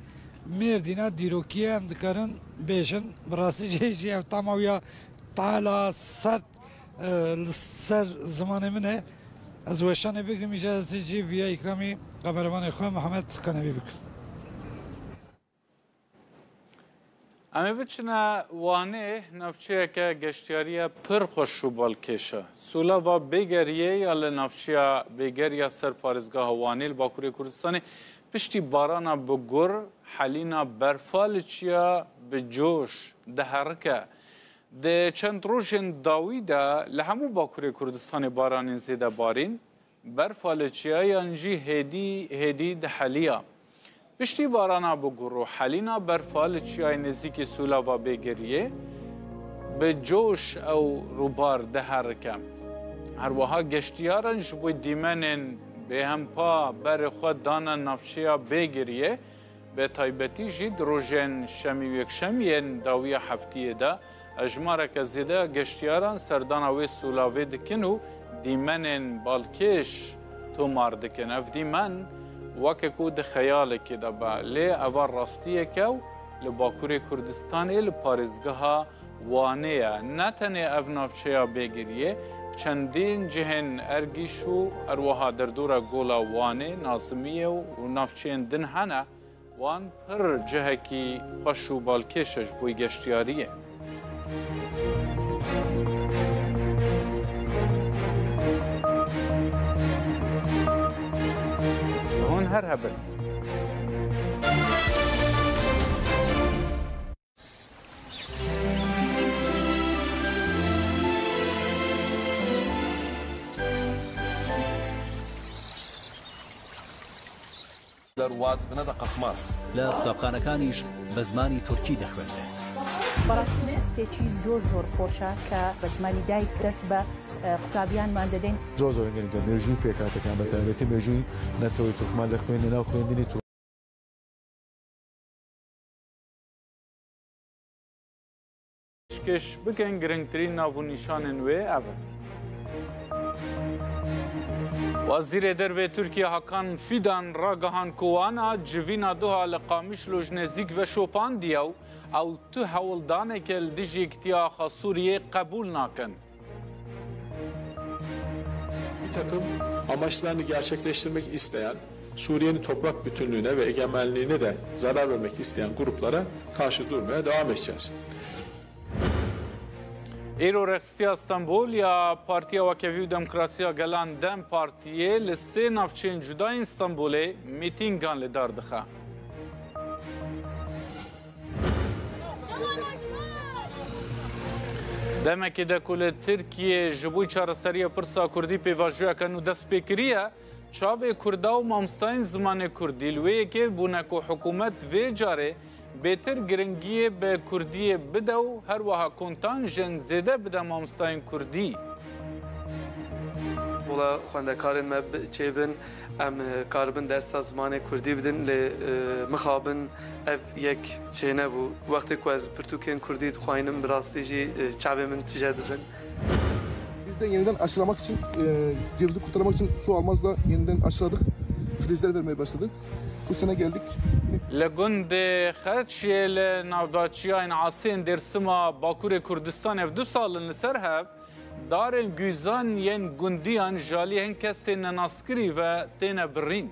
Mêrdîna dîrokî ye, em dikarin bêjin. Bi rastî jî, jî ev tama wî ya tala sert, e, li ser zimanê min e. Ez weşanê bigrim, îja ez jî viya îkramî kameramanê xwe Mihemed Kanevî bikim. Em ê biçine Wanê, navçeyeke geştiyariye pir xweş û balkêş e. Sûlava Bêgeriyê ya li navçeya Bêgeriya ser parêzgeha Wanê li Bakurê Kurdistanê piştî barana bi gur, helîna berfa li çiya bi coş diherike. Di çend rojên dawî de li hemû Bakurê Kurdistanê baranên zêde barîn. Berfa li çiyayan jî hêdî hêdî diheliya. Piştî barana bi gur û helîna berfa li çiyayê nêzîkî Sûlava Bêgeriyê bi coş ew rûbar diherike. Her wiha geştiyaran ji bo dîmenên bêhempa berê xwe dane navçeya Bêgeriyê, bi taybetî jî di rojên şemî û yekşemiyên dawiya heftiyê de hejmareke zêde ya geştiyaran serdana wê sûlavê dikin û dîmenên balkêş tomar dikin. Ev dîmen weke ku di xeyalekê de be, lê eva rastiyeke û li Bakurê Kurdistanê li parêzgeha Wanê ye. Ne tenê ev navçeya Bêgiriyê, çendîn cihên Ergîş û her wiha derdora Gola Wanê, Nazimiyê û, û navçeyên din hene. Wan pir cihekî xweş û balkêş e ji bo geştiyariyê. Hûn her hebin. Derwaz bine de qaqmaz. لە قوتابخانەکانیش بە زمانی تورکی دەخوێنرێت. بەڕاستی ستێکی زۆر زۆر خۆشە کە بە زمانی دایک دەرس بە، ئە، قوتابیانمان دەدەین. زۆر زۆر گرنگە مێژووی پێکهاتەکان، بە تایبەتی مێژووی نەتەوەی تورکمان لە خوێندنەوە خوێندنی تورک. Pêşkêş bikin, girîngtirîn nav û nîşanên wê ev in. Wezîrê Dervê Tirkiye Hakan Fidan ragihand ku wana civîna Doha li Qamişlo ji nêzîk veşopandiye û ew tu hewldaneke li dijî yekîtiya Axa Sûriyê qebûl nakin. Bir takım amaçlarını gerçekleştirmek isteyen, Suriye'nin toprak bütünlüğüne ve egemenliğine de zarar vermek isteyen gruplara karşı durmaya devam edeceğiz. Îro rêxistiya Stenbol ya Partiya Wekevî û Demokrasiya Gelan DEM Partiyê li sê navçeyên cuda yên Stenbolê mîtîngan li dar dixe. Demekê de ku li Tirkiyê ji bo çareseriya pirsa Kurdî pêvajoyeke nû dest pê kiriye, çavê Kurda û mamostayên zimanê Kurdî li wê yekê bûne ku hikûmet vê carê bêtir giringiyê bi Kurdiyê bide û her wiha kontanjên zêde bide mamostayên Kurdî. Wela xwendekarên me bi-, çêbin, em, e, karibin dersa zimanê Kurdî bidin, lê, e, mixabin ev yek çênebû. Wextê ku ez pirtûkên Kurdî dixwayînim, bi rastî jî, e, çavê min tije dibin. Biz de yeniden aşılamak için, e, cevizi kurtarmak için su almazla yeniden aşıladık. Filizler vermeye başladı. Bu sene geldik. Li gundê Xeçiyê li navdaçiyayên Asê yên Dêrsima Bakurê Kurdistanê ev du sal in li ser hev darên guzan yên gundiyan ji alî hin kesên nenaskirî ve têne birîn.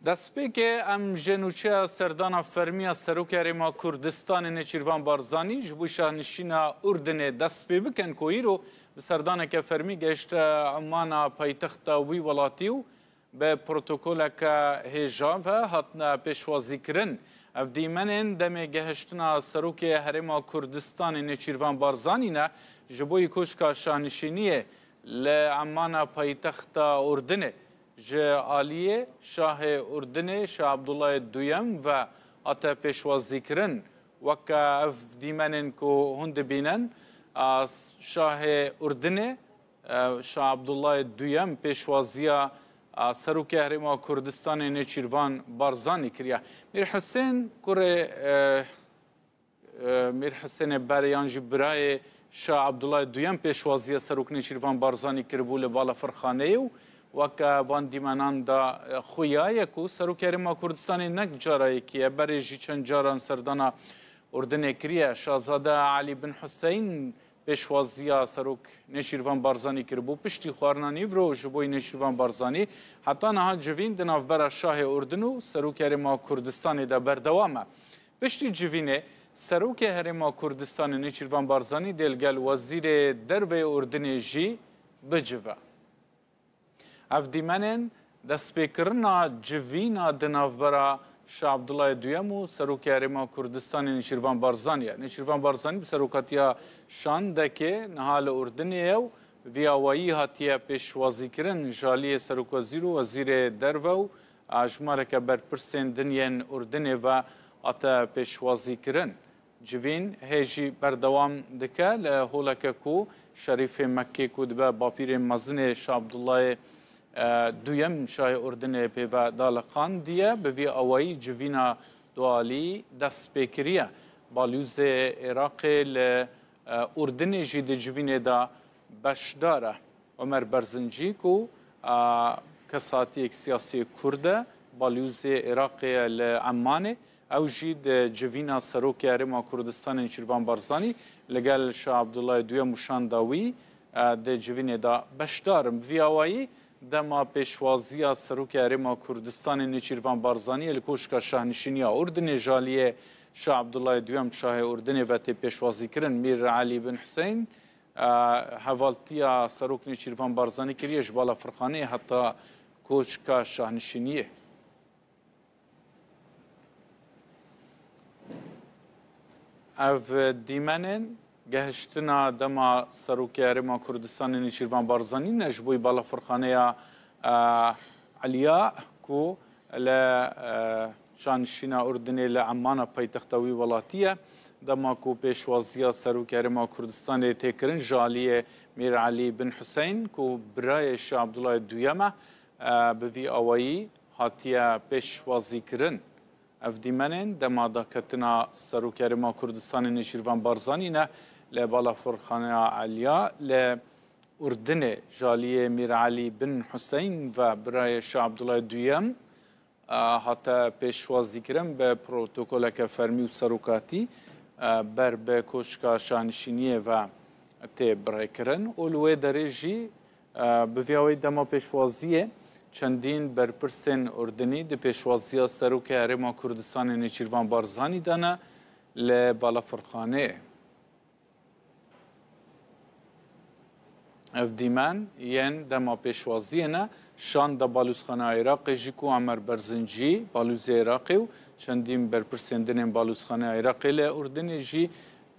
Destpêkê em ji nûçeya serdana fermî ya Serokê Herêma Kurdistanê Nêçîrvan Barzanî ji bo şahnişîna Urdinê dest pê bikin ku îro bi serdaneke fermî gehişte Emmana paytexta wî welatî û bi protokoleke hêja ve hatine pêşwazîkirin. Ev dîmenên demê gehiştina Serokê Herêma Kurdistanê Nêçîrvan Barzanî ne ji bo yî koşka şahnişîniyê li Emmana paytexta Urdinê. Ji aliyê Şahê Urdinê Şah Abdullahê Duyem ve hate pêşwazîkirin. Weke ev dîmenên ku hûn dibînin, a, Şahê Urdinê, e, Şah Abdullahê Duyem pêşwaziya, a, Serokê Herêma Kurdistanê Nêçîrvan Barzanî kiriye. Mîr Hisên kurê, e, e, Mîr Hisênê Berê yan jî birayê Şah Abdullah Duyem pêşwaziya Serok Nêçîrvan Barzanî kiribû li balafirxaneyê û weke van dîmenan de, e, xuya ye ku Serokê Herêma Kurdistanê nek cara yekê ye, berê jî çend caran serdana Urdinê kiriye. Şazade Elî bin Huseyn pêşwaziya Serok Nêçîrvan Barzanî kiribû. Piştî xwarina nîvro ji bo Nêçîrvan Barzanî heta niha civîn di navbera Şahê Urdin û Serokê Herêma Kurdistanê de berdewam e. Piştî civînê, Serokê Herêma Kurdistanê Nêçîrvan Barzanî dê li gel Wezîrê Derve yê Urdinê jî bicive. Ev dîmenên destpêkirina civîna di navbera Şah Abdullahê Duyem û Serokê Herêma Kurdistanê Nêçîrvan Barzanî ye. Nêçîrvan Barzanî bi serokatiya şandekê niha li Urdinê ye û vî awayî hatiye pêşwazîkirin ji aliyê Serokwezîr û Wezîrê Derve û a jimareke berpirsên din yên Urdinê ve hate pêşwazîkirin. Civîn hê jî berdewam dike li holeke ku Şerîfê Mekkê ku dibe bapîrê mezinê Şah Abdullahê, e, Duyem Şahê Urdinê pê ve daliqandiye, bi vî awayî civîna dualî dest pê kiriye. Balûzê Iraqê li, e, Urdinê jî di civînê de beşdar e. Omer Berzincî ku, a, kesatiyek siyasî Kurd e, balûzê Iraqê ye li Emmanê. Ew jî di civîna Serokê Herêma Kurdistanê Nêçîrvan Barzanî li gel Şah Abdullah Duyem û şanda wî, e, di civînê de beşdar in. Bi vî awayî dema pêşwaziya Serokê Herêma Kurdistanê Nêçîrvan Barzanî yê li Koşka Şahnişîniya Urdinê ji aliyê Şah Abdullah Duyem Şahê Urdinê ve tê pêşwazîkirin, Mîr Elî bin Huseyn, e, hevaltiya Serok Nêçîrvan Barzanî kiriye ji balafirxaneyê heta Koçka Şahnişîniyê. Ev dîmenên gehiştina dema Serokê Herêma Kurdistanê Nêçîrvan Barzanî ne ji bo balafirxaneya, e, Eliya ku li, e, şanişîna Urdinê li Emmana paytexta wî welatî ye. Dema ku pêşwaziya Serokê Herêma Kurdistanê tê kirin ji aliyê Mîr Elî bin Huseyn ku birayê Şah Abdullah Duyem e, e, bi vî awayî hatiye pêşwazîkirin. Ev dîmenên dema daketina Serokê Herêma Kurdistanê Nêçîrvan Barzanî ne li balafirxaneya Eliya li Urdinê ji aliyê Mîr Elî bin Huseyn ve birayê Şah Abdullah Duyem, e, hate pêşwazîkirin bi protokoleke fermî û serokatî, e, ber bi Koçka Şanişîniyê ve tê birêkirin û li wê derê jî, e, bi vî awayî dema pêşwaziyê çendîn berpirsên Urdinî di pêşwaziya Serokê Herêma Kurdistanê Nêçîrvan Barzanî de ne li balafirxaneyê. Ev dîmen yên dema pêşwaziyê ne, şanda balûzxaneya Iraqê jî ku Emer Berzincî, balûzê Iraqê û çendîn berpirsên din ên balûzxaneya Iraqê li Urdinê jî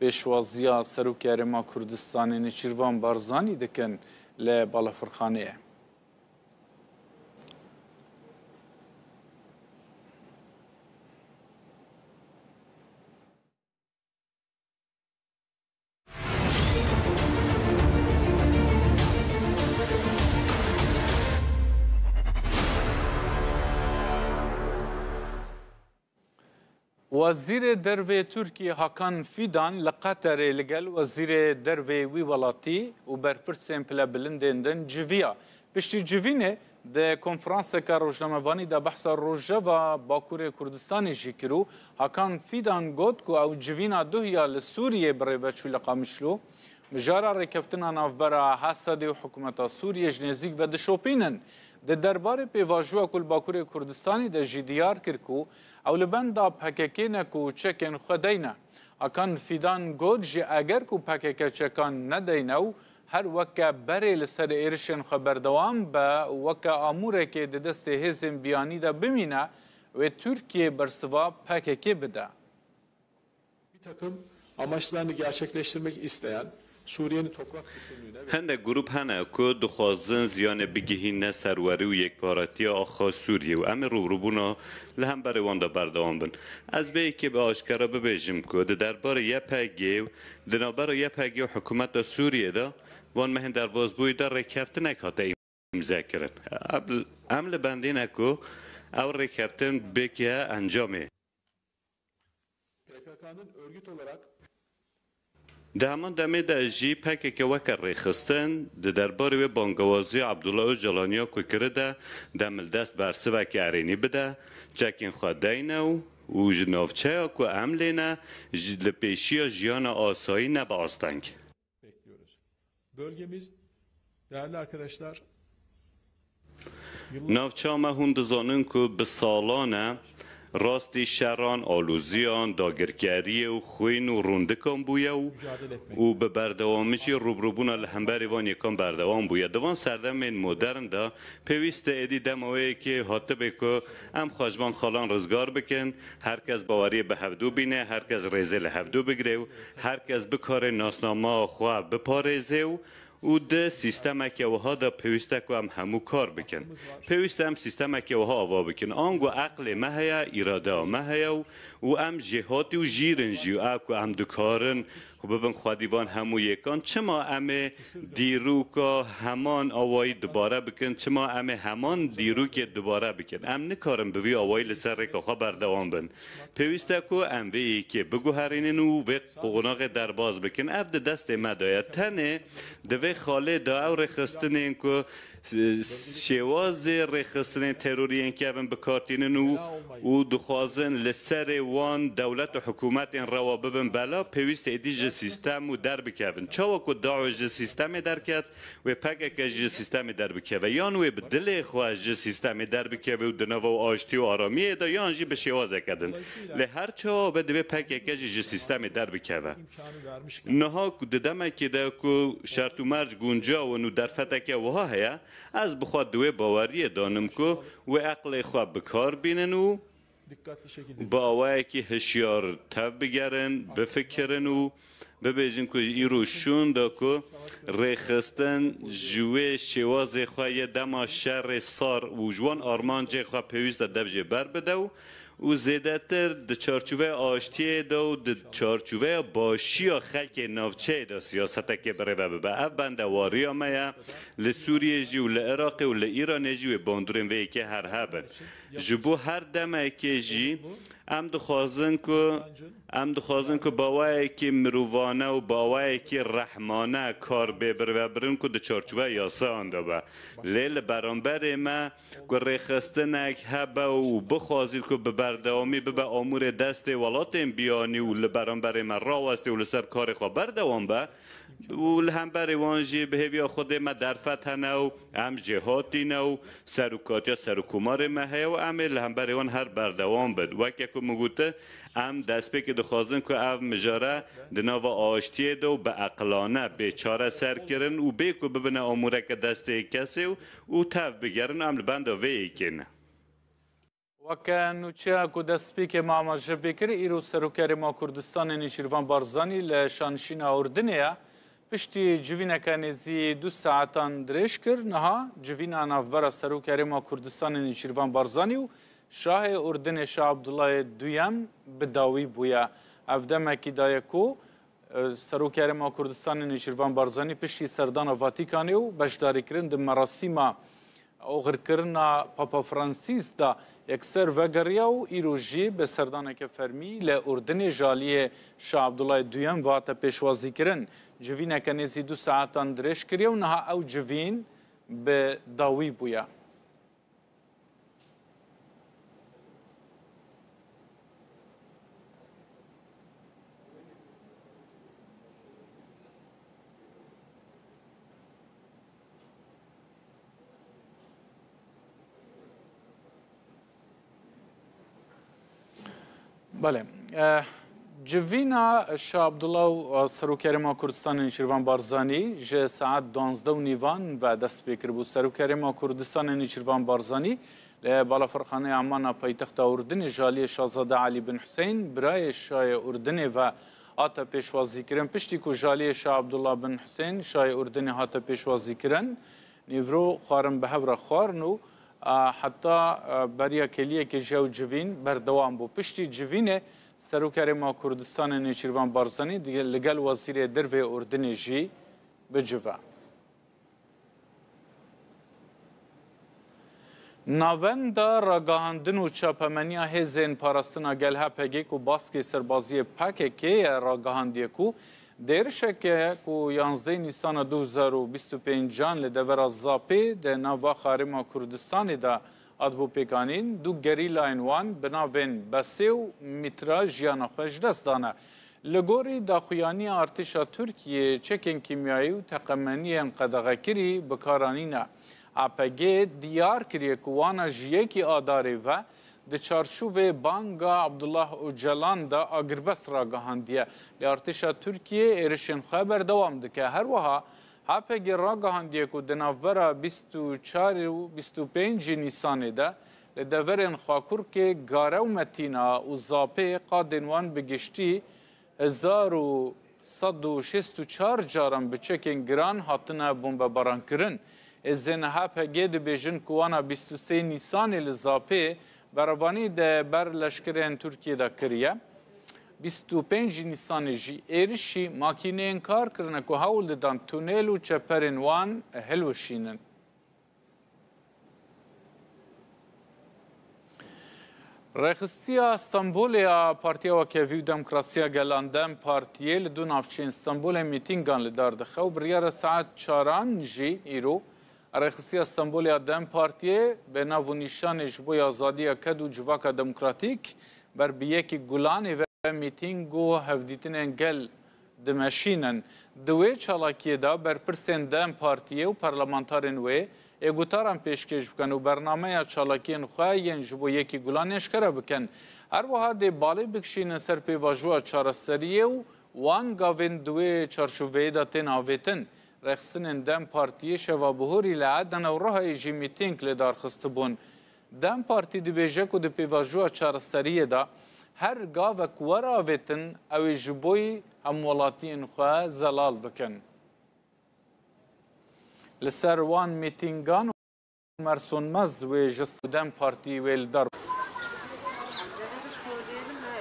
pêşwaziya Serokê Herêma Kurdistanê Nêçîrvan Barzanî dikin li balafirxaneyê. Wezîrê Dervê Tirkiyê Hakan Fîdan li Qeterê li gel Wezîrê Dervê wî welatî û berpirsên pilebilindên din civiya. Piştî civînê di konferanseke rojnamevanî de behsa rojeva Bakurê Kurdistanê jî kir û Hakan Fîdan got ku ew civîna duhiya li Sûriyê bi rê ve çû li Qamişlo. Mijara rêkeftina navbera Hesedê û hikûmeta Sûriyê ji nêzîk ve dişopînin. Di derbarê pêvajoya ku li Bakurê Kurdistanê de jî diyar kir ku ew li benda P K K ne ku çekên xwe deyne. Hakan Fîdan got jî eger ku P K K çekan nedeyne û her weke berê li ser êrişên xwe berdewam be û weke amûrekê di destê hêzên biyanî de bimîne, wê Tirkiye bersiva P K K bide. Bir takım amaçlarını gerçekleştirmek isteyen Suriye'nin toprak bütünlüğüne ve Hindek grûp hene ku dixwazin ziyanê bigihîne serwerî û yekparetiya axa Sûriyê û em ê rûbirûbûna li hemberê wan de berdewam bin. Ez vê yekê bi aşkera bibêjim ku di derbarê Y P G û di navbera Y P G û hikûmeta Sûriyê de van mehên derbasbûyî de rêkeftinek hate îmzekirin. Em, em li bendê ne ku ew rêkeftin bike encamê. P K K'nın örgüt olarak Di heman demê de jî P K K weke rêxistin di derbarê wê bangewaziya Abdullah Ocalan ya ku kiride demildest bersiveke erênî bide, çekên xwe deyne û û ji navçeya ku em lê ne ji li pêşiya jiyana asayî nebe asteng. Bekliyoruz. Bölgemiz, değerli arkadaşlar, Navça me hûn dizanin ku bi salan e rastî şeran, alûziyan, dagirkeriyê û xwîn û rûndikan bûye û û bi berdewamî jî rûbirûbûna li hemberî van yêkan berdewam bûye. Di van serdemên modern de pêwîst e êdî dema wê yekê hatibe ku em xwe ji van xalan rizgar bikin, her kes baweriyê bi hevdû bîne, her kes rêzê li hevdû bigire û her kes bikare nasnama xwe biparêze û û di sîstemeke wiha de pêwîst e ku em hemû kar bikin. Pêwîst e em sîstemeke wiha ava bikin. Ango eqlê me heye, îradeya me heye û û em jêhatî û jîr in jî û ev ku em dikarin ku bibin xwedî van hemû yêkan, çima em ê dîroka heman awayî dubare bikin, çima em ê heman dîrokê dubare bikin? Em nikarin bi vî awayî li ser rêka xwe berdewam bin. Pêwîst e ku em vê yekê biguherînin û vê qonaxê derbas bikin. Ev di destê me de ye. Tenê di vê xalê de ew rêxistinên ku şêwazê rêxistinên terorî yên kevin bi kar tînin û û dixwazin li serê wan dewlet û hikûmetên rewa bibin bela, pêwîst êdî ji sîstem û derbikevin. Çawa ku DAIŞ ji sîstemê derket, wê P K K ji sîstemê derbikeve. Yan wê bi dilê xwe ji sîstemê derbikeve û di nava aştî û aramiyê de, yan jî bi şêwazeke din. Lê her çawa be divê P K K jî ji sîstemê derbikeve. Niha ku di demekê de ku şert û merc guncaw in û derfeteke wiha heye, ez bi xwe di wê baweriyê danim ku wê eqlê xwe bi kar bînin û bi awayekî hişyar tev bigerin, bifikirin û bibêjin ku îro şûn de ku rêxistin ji wê şêwazê xwe yê dema şerê sar û ji wan armancê xwe pêwîst e dev jê ber bide û û zêdetir di çarçoveya aştiyê de û di çarçoveya başiya xelkê navçeyê de siyasetekê birêve bibe. Ev bendewariya me ye. Li Sûriyê jî û li Iraqê û li Îranê jî wê bandorên vê yekê her hebin. Ji bo her demekê jî em dixwazin ku em dixwazin ku bi awayekî mirovane û bi awayekî rehmane kar bê birêvebirin ku di çarçoveya yasayan de be. Lê li beramberê me ku rêxistinek hebe û bixwazît ku bi berdewamî bibe amûrê destê welatên biyanî û li beramberê me rawestê û li ser karê xwe berdewam be û li hemberê wan jî bi hêviya Xwedê me derfet hene û em jêhatî ne û serokatiya serokkomarê me heye û em ê li hemberê wan her berdewam bin. Weke ku min gote, em destpêkê dixwazin ku ev mijare di nava aştiyê de û bi eqilane bê çareserkirin û bê ku bibine amûreke destê kesê û û tev bigerin, em li benda vê yekê ne. Weke nûçeya ku destpêkê me amaje pê kir, îro Serok Herêma Kurdistanê Nêçîrvan Barzanî li şanişîna Urdinê ye. Piştî civîneke nêzî du saetan dirêj kir, niha civîna navbera Serok Herêma Kurdistanê Nêçîrvan Barzanî û Şahê Urdinê Şah Abdullahê Duyem bi dawî bûye. Ev demekî daye ku Serok Herêma Kurdistanê Nêçîrvan Barzanî piştî serdana Vatîkanê û beşdarîkirin di merasîma oxirkirina Papa Fransîs de Yekser vegeriya û îro jî bi serdaneke fermî li Urdinê ji aliyê Şah Abdullah Duyem ve hate pêşwazîkirin. Civîneke nêzî du saetan dirêj kiriye û niha ew civîn bi dawî bûye. Belê. Eh, civîna Şah Abdullah û, eh, Serokê Herêma Kurdistanê Nêçîrvan Barzanî ji saet duwazdeh û nîvan ve dest pê kiribû. Serokê Herêma Kurdistanê Nêçîrvan Barzanî li Balafirxaneya Amana paytexta Urdinê ji aliyê Şahzade Elî bin Husên, birayê Şayê Urdinê ve hate pêşwazîkirin. Piştî ku ji aliyê Şah Abdullah bin Husên, Şayê Urdinê hate pêşwazîkirin, nîvro xwarin bi hev re xwarin û, a, heta, a, beriya kêliyekê ji ew civîn berdewam bû. Piştî civînê Serokê Herêma Kurdistanê Nêçîrvan Barzanî digel, li gel Wezîrê Dervê Urdinê jî bicive. Navenda Ragihandin û Çapemeniya Hêzên Parastina Gel, H P G, ku baskê serbaziyê P K K ye ragihandiye ku di êrişeke ku yanzdeh Nîsana du hezar û bîst û pêncan li devera Zapê di nav Axa Herêma Kurdistanê de hatibû pêkanîn, du gerîlayên wan bi navên Besê û Mîtra jiyana xwe ji dest dane. Li gorî daxuyaniya artêşa Tirkiyê, çekên kîmyayî û teqemeniyên qedexekirî bi kar anîne. A P G diyar kiriye ku wana ji yekî Adarê ve di çarçovê banga Abdullah Ocalan de agirbest ragihandiye. Lê artêşa Tirkiyê êrişên xwe berdewam dike. Her wiha H P G ragihandiye ku di navbera bîst û çar û bîst û pêncî Nîsanê de li deverên Xakurkê, Gare û Metîna û Zapê qadên wan bi giştî hezar û sed û şêst û çar caran bi çekên giran hatine bombebarankirin. Hêzên H P G dibêjin ku wana bîst û sê Nîsanê li Zapê berevanî di ber leşkerên Tirkiyê de kiriye. Bîst û pêncî Nîsanê jî êrişî makîneyên kar kirine ku hewl didan tunel û çeperên wan hilweşînin. Rêxistiya Stenbolê ya Partiya Wekhevî û Demokrasiya Gelan, DEM Partiyê, li du navçeyên Stenbolê mîtîngan li dar dixe û biryara saet çaran jî îro Rêxistiya Stenbolê ya DEM Partiyê bi nav û nîşanê Ji bo Azadiya Ked û Civaka Demokratîk ber bi yekî Gulanê ve mîtîng û hevdîtinên gel dimeşînin. Di wê çalakiyê de berpirsên DEM Partiyê û parlamentarên wê ê gotaran pêşkêş bikin û bernameya çalakiyên xwe yên Ji bo Yekî Gulanê eşkere bikin. Her wiha dê balê bikişînin ser pêvajoya çareseriyê û wan gavên di wê çarçoveyê de tên avêtin. Rêxistinên DEM Partiyê şeva bihorî li Edene û Rihayê jî mîtîng li dar xistibûn. DEM Partî dibêje ku di pêvajoya çareseriyê de her gavek were avêtin, ew ê ji bo hemwelatiyên xwe zelal bikin. Li ser wan mîtîngan Omer Sonmez wê ji DEM Partî wê li dar.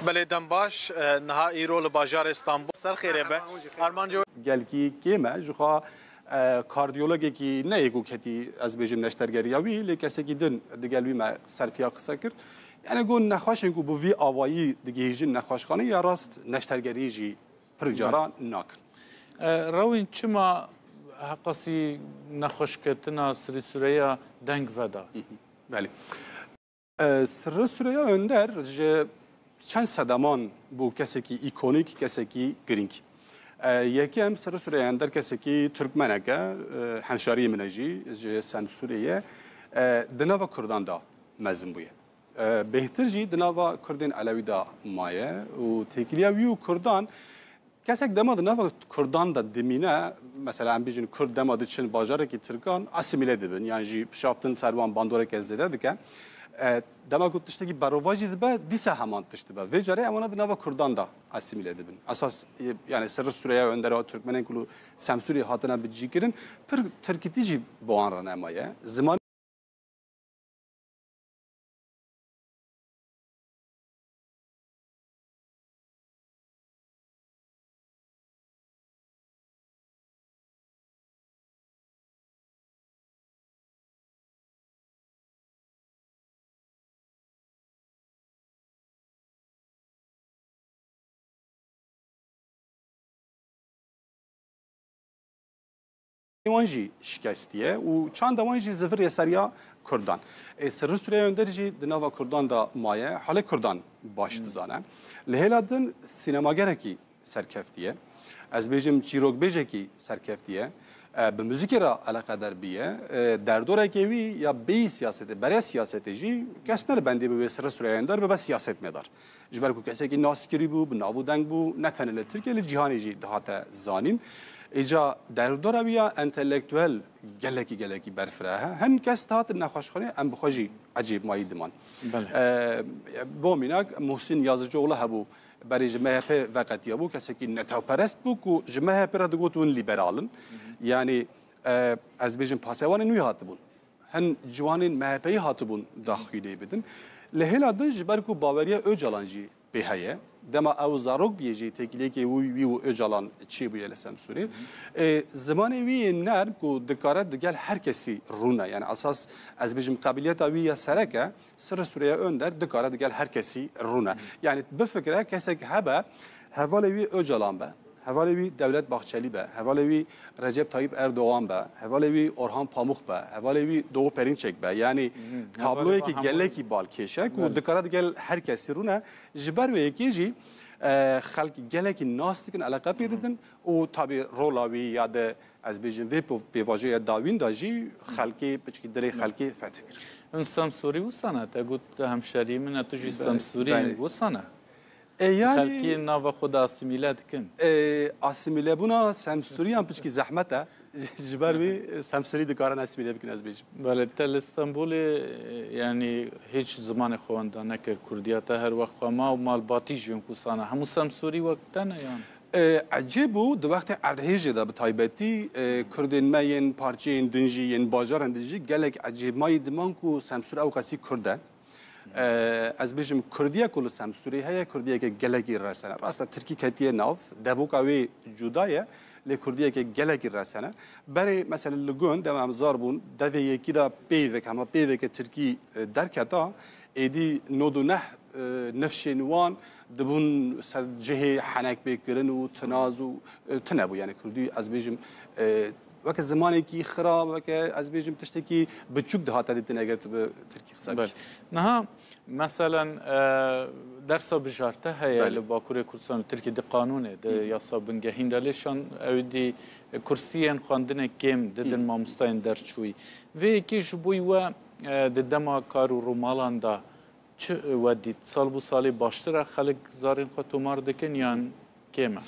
Belê, dem baş, e, niha îro li bajarê Stenbol. Ser xêrê be. Armanca Gelkî kêm e, jixwe, e, kardiyologekî ne yê ku ketî, ez bêjim, neştergeriya wî, lê kesekî din digel wî me ser piya qise kir. Yani, got, nexweşên ku bi vî awayî digihîjin nexweşxanê ya rast neştergerî jî pir cara nakin. E, Rewîn, çima heqasî nexweşketina Sirî Sureya deng veda? Hı hı. Belê. E, Sirri Sureya Önder ji çend sedeman bû kesekî îkonîk, kesekî girîng. E, yekem, Sirri Sureya Önder kesekî Tirkmenek e, e, hemşariyê min e jî, ji Semsûrê ye. E, di nava Kurdan de mezin bûye. E, bêhtir jî di nava Kurdên Elewî de maye û têkiliya wî û Kurdan Kesek dema di nava Kurdan de dimîne, mesela, em bêjin Kurd dema diçin bajarekî Tirkan, asîmîle dibin, yan jî pişaftin ser wan bandoreke zêde dike. E, dema ku tiştekî berovajî dibe, dîsa heman tişt dibe. Vê carê ewana di nava Kurdan de asîmîle dibin. Esas, e, yani, Sirri Sureya Önder a Tirkmenên ku li Semsûrê hatine bicîkirin, pir tirkîtî jî bi wan re nemaye. Ziman wan jî şikestiye û çanda wan jî zivirê seriya Kurdan. Ê, Sirri Süreyya Önder jî di nava Kurdan de maye, halê Kurdan baş dizane. Li hêla din sînemagerekî serkeftiye. Ez bêjim çîrokbêjekî serkeftiye. E, bi muzîkê re eleqedar biye. E, derdorekê wî ya bêyî siyasetê, berê siyasetê jî kes ne li bendê bi wê Sirri Süreyya Önder bibe siyasetmedar. Ji ber ku kesekî naskirî bû, bi nav û deng bû, ne tenê li Tirkiye, li cîhanê jî dihate zanîn. Îca derdora wî ya entelektuel gelekî, gelekî berfireh e. Hin kes dihatin nexweşxanê, em bi xwe jî ecêbmayî diman. Belê. E, bo mînak, Muhsin Yazıcıoğlu hebû, berê ji M H P veqetiyabû, kesekî netewperest bû ku ji M H P re digot hûn lîberal in. Yanî, e, ez bêjim pasewanên wî hatibûn. Hin ciwanên M H P'yî hatibûn daxwînê bidin. Li hêla din ji ber ku baweriya Ocalan jî pê heye. Dema ew zarok bûye jî têkiliyekê wî, wî û Ocalan çêbûye li Semsûrê. Ê, zimanê wî yê nerm ku dikare digel her kesî rûne. Yani esas ez bêjim qabiliyeta wî ya sereke, Sirri Süreyya Önder dikare digel her kesî rûne. Yani bifikire kesek hebe, hevalê wî Ocalan be, hevalê wî Devlet Bahçeli be, hevalê wî Recep Tayyip Erdoğan be, hevalê wî Orhan Pamuk be, hevalê wî Doğu Perinçek be. Yani tabloyekî gelekî balkêş e ku dikare digel her kesî rûne. Ji ber wê yekê jî, e, xelk gelekî nas dikin, eleqe pê didin û tabî rola wî ya de ez bêjim vê po-, pêvajoya dawîn de jî xelkê piçkî dilê xelkê fetih kir. Hûn Semsûrî wisa ne? Te got hemşerî min e, tu jî Semsûrî yî, wisa ne? E, yani xelkê nava xwe de asîmîle dikin. E, asîmîlebûna Semsûriyan piçkî zehmet e. Ji ber wî Semsûrî dikarin asîmîle bikin, ez bêjim. Belê, te li Stenbolê, e, yanî hîç zimanê xwe wenda nekir, Kurdiya te her wext xwe ma û malbatî jî wisa ne. Hemû Semsûrî wek te ne yan? E, ecêb bû, di wextê erdhêjê de bi taybetî, e, Kurdên me yên parçeyên din jî, yên bajarên din jî gelek ecêbmayî diman ku Semsûr ew qasî Kurd e. E, ez bêjim, Kurdiye ku li Semsûrê heye, Kurdiyeke gelekî resen e. Rast e, Tirkî ketiye nav, devoka wê cuda ye, lê Kurdiyeke gelekî resen e. Berê, mesela li gund, dema em zar bûn, devê yekî de peyvek, hema peyveke Tirkî, e, derketa, êdî nod û neh, e, nifşên wan dibûn ser cihê henek pê kirin û tinaz û, e, tune bû. Yani Kurdî, ez bêjim, e, weke zimanekî xira, weke, ez bêjim, tiştekî biçûk dihate dîtin eger tu bi Tirkî qise bikî. Belê. Niha, meselen, e, dersa bijarte heye li Bakurê Kurdistan û Tirkî di qanûnê, di yasa bingehîn de lê şan ew dî kursiyên xwendinê kêm didin mamostayên derçûyî. Vê yekê ji bo we, e, di dema kar û rûmalan de çi we dît? Sal bo salê baştir e, xelk zarên xwe tomar dikin yan kêm e?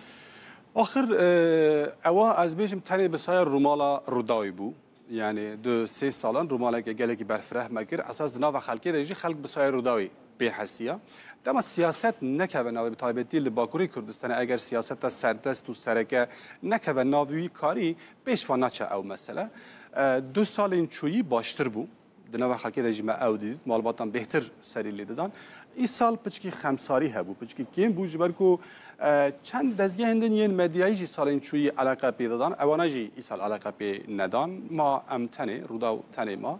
Axir, e, ewa ez bêjim tenê bi saya Rûmala Rûdawî bû. Yani du sê salan rûmaleke gelekî berfireh me kir. Esas di nava xelkê de jî xelk bi saya Rûdawî pê hesiya. Dema siyaset nekeve navê, bi taybetî li Bakurê Kurdistanê eger siyaseta serdest û sereke nekeve nav wî karî, pêş ve naçe ew mesele. E, du salên çûyî baştir bû. Di nava xelkê de jî me ew dît, malbatan bêhtir serî lê didan. Îsal piçkî xemsarî hebû, piçkî kêm bû, ji ber ku, e, çend dezgehên din yên medyayî jî salên çûyî eleqe pê didan, ewana jî îsal eleqe pê nedan. Ma em tenê, Rûdaw tenê ma.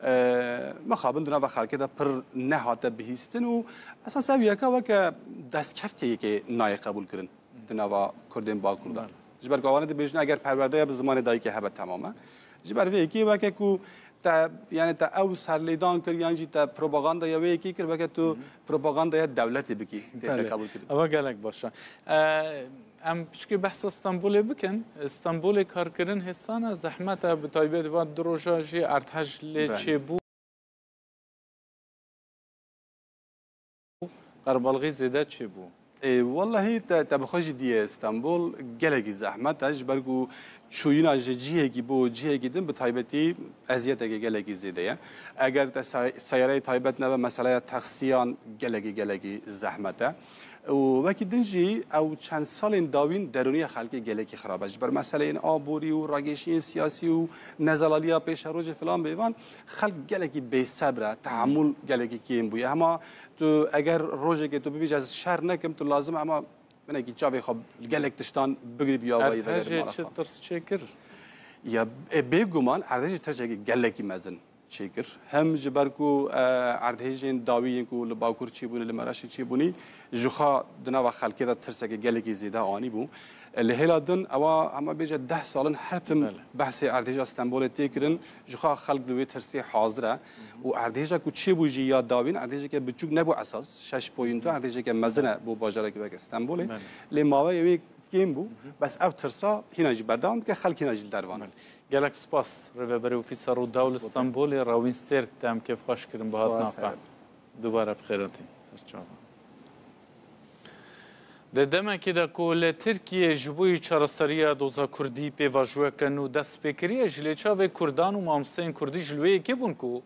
E, mixabin di nava xelkê de pir nehate bihîstin û esas ev yeka weke destkeftiyekê nayê qebûlkirin di nava Kurdên Bakur de. Belê. Ji ber ku ewane dibêjin, eger perwerdeya bi zimanê dayikê hebe, temam e. Ji ber vê yekê weke ku te, yani te ew serlêdan kir yan jî te propagandaya wê yekê kir, weke tu propagandaya dewletê bikî, tê te Belê. Qebûl kirin. Eva gelek baş e. E, em piçkî behsa Stenbolê bikin. Stenbolê karkirin hêstan e, zehmet e, bi taybet va du roja jî erdhej lê Belê. Çêbû. Qerbalxî zêde çêbû. Ê, wellahî te, te bi xwe jî diyê Stenbol gelekî zehmet e, ji ber ku çûyîna ji cihekî bo cihekî din bi taybetî eziyetekê gelekî zêde ye. Eger te say-, seyareyê taybet nebe, meseleya taksiyan gelekî, gelekî zehmet e. Û wekî din jî ew çend salên dawîn derûniya xelkê gelekî xirab e. Ji ber meseleyên aborî û rageşiyên siyasî û nezelaliya pêşerojê filan bêvan, xelk gelekî bêsebr e, tehemûl gelekî kêm bûye. Hema tu eger rojekê tu bibêje ez şer nekim, tu lazim e hema hinekî çavê xwe gelek tiştan bigirî bi awayî vegerî Erdhejê mala çi xwe. Tirs çêkir? Ya, e, bêguman erdhejê tirsekî gelekî mezin çêkir. Hem ji ber ku, e, erdhêjên dawî yên ku li Bakur çêbûne, li Meraşê çêbûnî, Ji xwe di nava xelkê de tirsekê gelekî zêde anîbû. Li hêla din ewa hema bêje deh sal in her tim Belê. behsê erdhêja Stenbolê tê kirin. Ji xwe xelk li wê tirsê hazir e. Û erdhêja ku çêbû jî ya dawîn erdhêjeke biçûk nebû esas. Şeş point du erdhêjeke mezin e bo bajarekî weke Stenbolê. Belê. Lê maweyê wê kêm bû. Bes ev tirsa hîna jî berdewam dike, xelk hîna jî li dervan e. Belê. Gelek spas Rêveberê Ofîsa Rûdaw li Spas bo te. Stenbolê, Rawîn Stêrk, te em kêfxweş kirin bi hatina Spas, xwe. Seyed. Dubare bi xêr hatî. Serçava. Di demekê de ku li Tirkiyê ji bo yî çareseriya doza Kurdî pêvajoyeke nû dest pê kiriye, ji lêçavê Kurdan û mamosteyên Kurdî ji li wê yekê bûn ku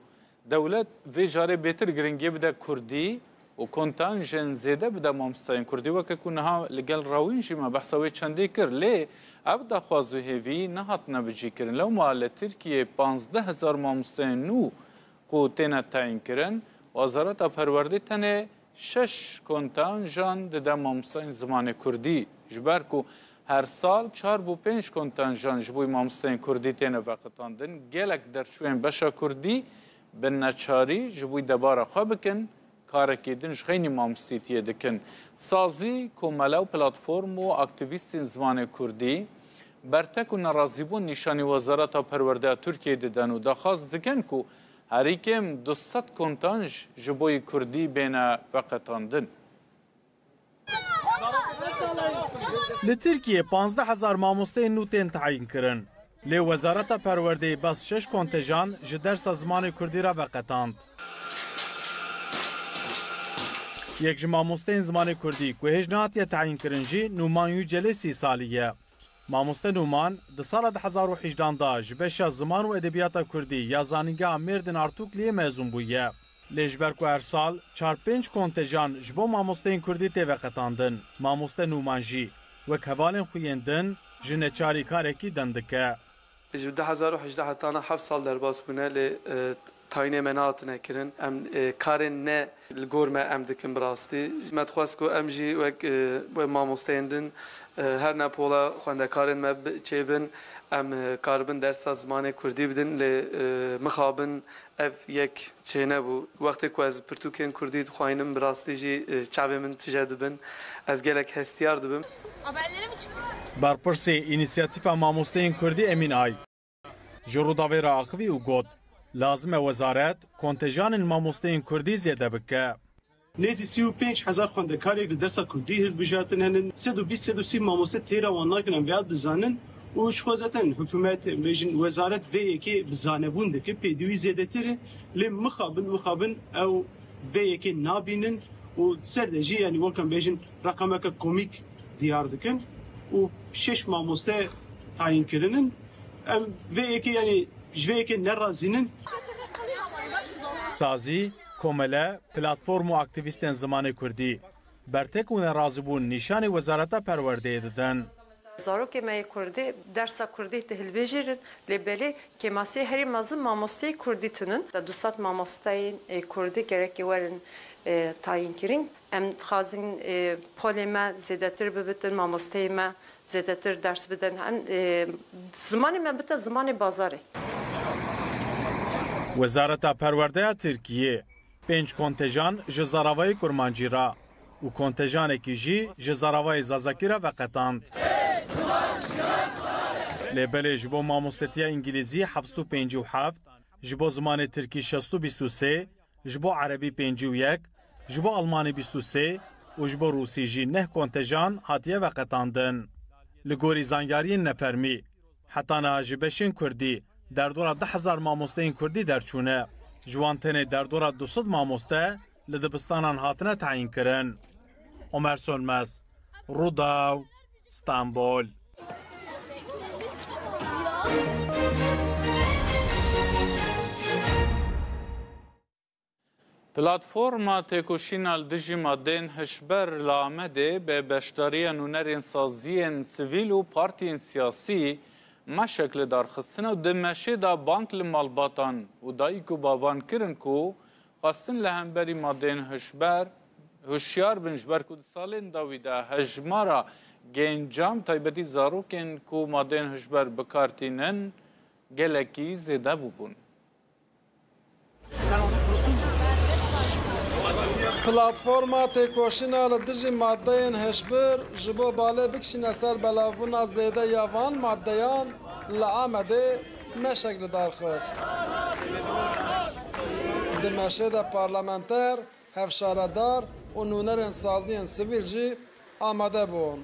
dewlet vê carê bêtir giringiyê bide Kurdî û kontenjên zêde bide mamosteyên Kurdî, weke ku niha li gel Rawîn jî me behsa wê çendê kir. Lê ev daxwaz û hêvî nehatine bicîkirin. Lewma li Tirkiyê panzdeh hezar mamosteyên nû ku têne tayînkirin, Wezareta Perwerdê tenê şeş kontenjan dide mamosteyên zimanê kurdî. Ji ber ku her sal çar bo pênc kontenjan ji bo mamosteyên kurdî têne veqetandin, gelek derçûyên beşa kurdî bi neçarî ji bo debara xwe bikin, karekî din ji xeynî mamostîtiyê dikin. Sazî, komele û platform û aktîvîstên zimanê kurdî bertek û nerazîbûn nîşanî Wezareta Perwerdeya Tirkiyeyê didin û daxwaz dikin ku herî kêm du sed kontanj ji bo yî kurdî bêne veqetandin. Li Tirkiyê panzdeh hezar mamosteyên nû tên tayîn kirin. Lê Wezareta Perwerdeyê bes şeş kontejan ji dersa zimanê kurdî re veqetand. Yek ji mamosteyên zimanê kurdî ku hêj nehatiye tayîn kirin jî Nûman Yücelê sî salî ye. Mamoste Nûman di sala du hezar û hejdehan de ji beşa ziman û edebiyata kurdî ya Zanîngeha Mêrdîn Artûkliyê mezûn bûye. Lê ji ber ku her sal çar pênc kontejan ji bo mamosteyên kurdî tê veqetandin, mamoste Nûman jî, wek hevalên xwe yên din, ji neçarî karekî din dike. Ji du hezar û hejdeh hetana heft sal derbas bûne, lê, e, tayînê me nehatine kirin. Em, e, karên ne li gor me em dikin bi rastî. Me dixwest ku em jî wek, e, wek mamosteyên din, e, her ne pola xwendekarên me bi, çêbin, em, e, karibin dersa zimanê kurdî bidin, lê, e, mixabin ev yek çênebû. Wextê ku ez pirtûkên kurdî dixwayînim, bi rastî jî, e, çavê min tije dibin. Ez gelek hestiyar dibim. Berpirsê Înîsiyatîfa Mamosteyên Kurdî Emîn Ay ji Rûdawê re axivî û got, lazim e wezaret kontejanên mamosteyên kurdî zêde bike. Nêzî sî û pênc hezar xwendekarê li dersa kurdî hilbijartin henin, sed û bîst sed û sî mamoste têra wan nakin, em vêya dizanin û ji xwe zaten hikûmet, em bêjin wezaret vê yekê bi zanebûn dike, pêdivî zêdetir e, lê mixabin, mixabin ew vê yekê nabînin û ser de jî, yanî wek em bêjin, reqemeke komîk diyar dikin û şeş mamoste tayîn kirinin. Em vê yekê, yanî ji vê yekê nerazînin. Sazî, komele, platform û aktîvîstên zimanê kurdî bertek û nerazîbûn nîşanî Wezareta Perwerdeyê didin. Zarokê me yê kurdî dersa kurdî dihilbijêrin, lê belê kêmasiyê herî mezin mamosteyê kurdî tune ne. Du sed mamosteyên, e, kurdî gerekê werin, e, tayînkirin. Em dixwazin, e, polê me zêdetir bibitin, mamosteyê me zêdetir ders bidin. Em, e, zimanê me bite zimanê bazarê. Wezareta Perwerdeya Tirkiyê pênc kontejan ji zaravayê kurmancî re û kontejanekî jî ji zaravayê zazakî re veqetand. Lê belê ji bo mamostetiya îngilîzî heft sed û pêncî û heft, ji bo zimanê tirkî şeş sed û bîst û sê, ji bo erebî pêncî û yek, ji bo almanî bîst û sê û ji bo rûsî jî neh kontejan hatiye veqetandin. Li gorî zanyariyên nefermî, heta niha ji beşên kurdî derdora du hezar mamosteyên kurdî derçûne. Ji wan tenê derdora du sed mamoste li dibistanan hatine tayînkirin. Omer Sönmez, Rûdaw, Stenbol. Platforma Têkoşîna li dijî madeyên hişber li Amedê bi beşdariya nûnerên saziyên sivîl û partiyên siyasî meşek li dar xistine û di meşê de bang li malbatan û dayik û bavan kirin ku xwestin li hemberî madeyên hişber hişyar bin, ji ber ku di salên dawî de hejmara gencan, taybetî zarokên ku madeyên hişber bi kar tînin, gelekî zêde bûbûn. Platforma Têkoşîna li dijî madeyên hişbir ji bo balê bikişîne ser belavbûna zêde ya van madeyan li Amedê meşek li dar xist. Di meşê de parlamenter, hevşaredar û nûnerên saziyên sivîl jî amade bûn.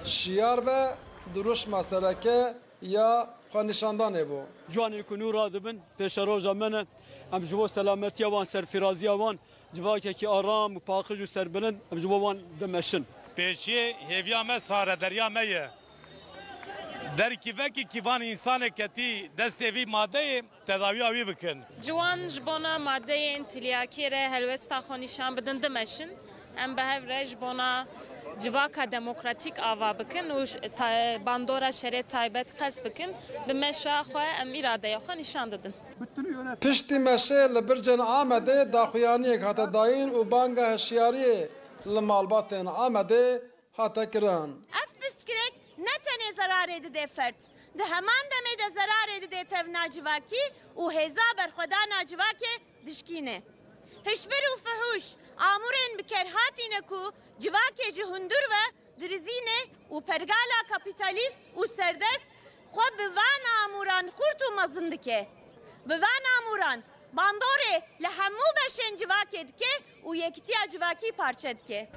Şiyar be, dirûşma sereke ya xwenîşandanê bû. Ciwanên ku nû radibin, pêşeroja me ne. Em ji bo selametiya wan, serfiraziya wan, civakekî aram û paqij û serbilind, em ji bo wan dimeşin. Pêşiyê hêviya me sarederiya me ye. Derkî vekî kî van însanê ketî destê vî madeyê, tedawiya wî bikin. Ciwan ji bona madeyên tilyakê re helwesta xwe nîşan bidin, dimeşin. Em bi hev re ji bona civaka demokratîk ava bikin û ş-, ta-, bandora şerê taybet qels bikin. Bi meşa xwe em îradeya xwe nîşan didin. Piştî meşê li bircên Amedê daxuyaniyek hate dayîn û banga hişyariyê li malbatên Amedê hate kirin. Ev pirsgirêk ne tenê zerarê didê ferd, di heman demê de zerarê didê tevna civakî û hêza berxwedana civakê dişkîne. Hişbir û fihûş, amûrên bikerhatî ne ku civakê ji hundir ve dirizîne û pergala kapîtalîst û serdest xwe bi van amûran xurt û mezin dike. Bi van amûran bandorê li hemû beşên civakê dike û yekitiya civakî parçe dike.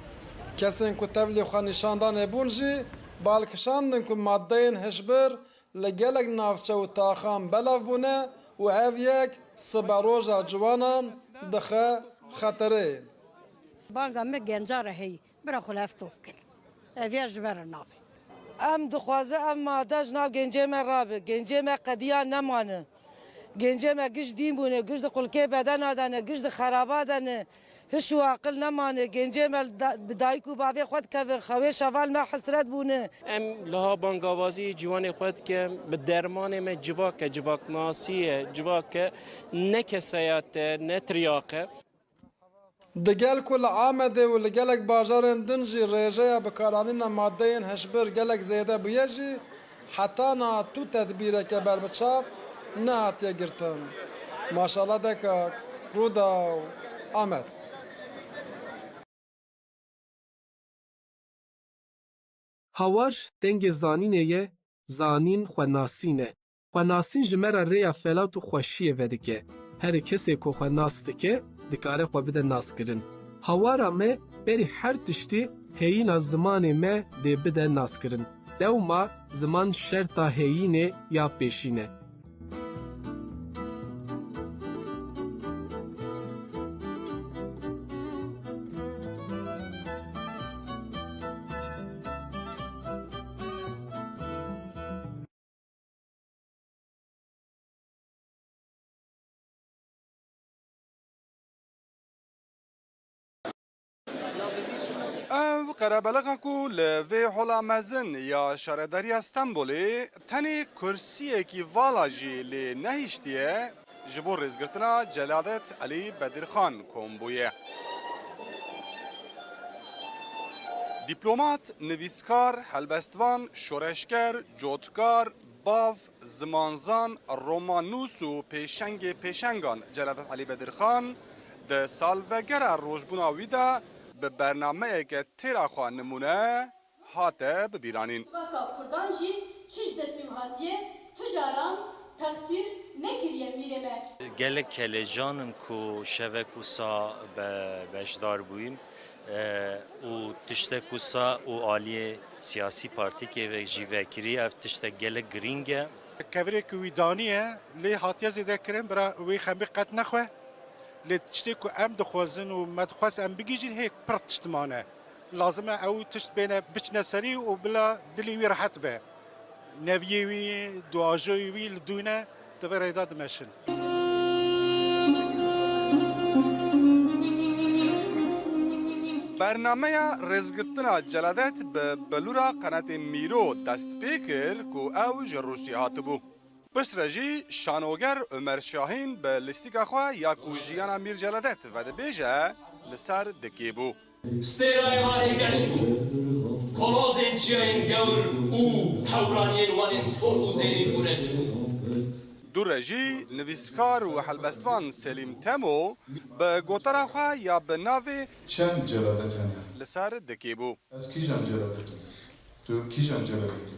Kesên ku tevlî xwenîşandanê bûn jî balkişandin ku madeyên hişbir li gelek navçe û taxan belav bûne û ev yek siberoja ciwanan dixe xeterê. Banga me genca re heyî. Bira xwe li hev tov kir. Ev ya ji me re nabe. Em dixwaze ev made ji nav gencê me rabe. Gencê me qediya nemane. Gencê me giş dîn bûne, giş di qulkê bedena de ne, giş di xeraba de ne. Hiş û aqil nemane. Gencê me li da-, bi dayik û bavê xwe dikevin. Xewê şeval me hesret bûne. Em liha bangavazî ciwanê xwe dikin. Bi dermanê me civak e, civaknasî ye, civak e. Ne kesayet e, ne tiryaq e. Digel ku li Amedê û li gelek bajarên din jî rêjeya bikaranîna madeyên hişbir gelek zêde bûye jî, heta niha tu tedbîreke berbiçav nehatiye girtin. Maşala Dekak, Rûdaw, Amed. Hawar dengê zanînê ye, zanîn xwenasîn e. Xwenasîn ji me re rêya felat û xweşiyê vedike. Herî kesê ku xwe nas dike, dikare xwe bide naskirin. Hawara me berî her tiştî heyîna zimanê me dê bide naskirin. Lewma ziman şerta heyînê ya pêşîn e. Ev qerebelexa ku li vê hola mezin ya Şaredariya Stenbolê tenê kursiyekî vala jî lê nehiştiye, ji bo rêzgirtina Celadet Elî Bedirxan kom bûye. Dîplomat, nivîskar, helbestvan, şoreşger, cotkar, bav, zimanzan, romannûs û pêşengê pêşengan Celadet Elî Bedirxan di salvegera rojbûna wî de bi bernameyeke têra xwe nimûne hate bibîranîn. Civaka Kurdan jî çi ji destê wî hatiye, tu caran texsîr nekiriye mîrê me. Gelek kelecan in ku şevek wisa be-, beşdar bûyîn, e, û tiştek wisa û aliyê siyasî partîkê ve jî vekirî, ev tiştek gelek girîng e. Kevirê ku wî daniye, lê hatiye zêde kirin, bira wê xemê qet nexwe. Lê tiştê ku em dixwazin û me dixwest em bigihîjin, hê pir tişt mane. Lazim e ew tişt bêne biçine serî û bila dilê wî rehet be. Neviyê wî, duajoyê wî li dû ne, di vê rêda dimeşin. Bernameya rêzgirtina Celadet bi bilûra qenatê Mîro dest pê kir ku ew ji Rûsya hatibû. Piştre jî şanoger Omer Şahîn bi lîstika xwe ya ku jiyana Mîr Celadet vedibêje li ser dikê bû. Stêrayê Marê geş bû, kolozên çiyayên gewr û hewraniyên wan ên sor û zêrîn bûne çû. Dû re jî nivîskar û helbestvan Selîm Temo bi gotara xwe ya bi navê Çend celadet hene? Li ser dikê bû. Ez kîjan celadet im? Tu kîjan celadet î?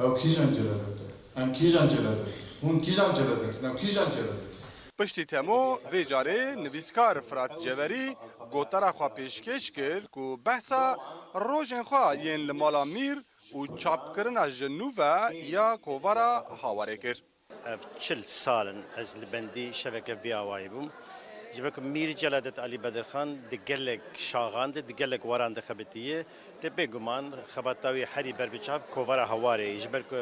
Ew kîjan celadet e? Em kîjan celadet in? Hûn kîjan celadet in? Ew kîjan celadet e? Piştî Temo vê carê nivîskar Firat Ceverî gotara xwe pêşkêş kir ku behsa rojên xwe yên li mala mîr û çapkirina ji nû ve ya kovara Hawarê kir. Ev çil sal in ez li bendî şeveke vî awayî bûm. Ji ber ku Mîr Celadet Elî Bedirxan di gelek şaxan de, di gelek weran de xebitiye. Lê bêguman xebata wî herî ber bi çav kovara Hawarê ye. Ji ber ku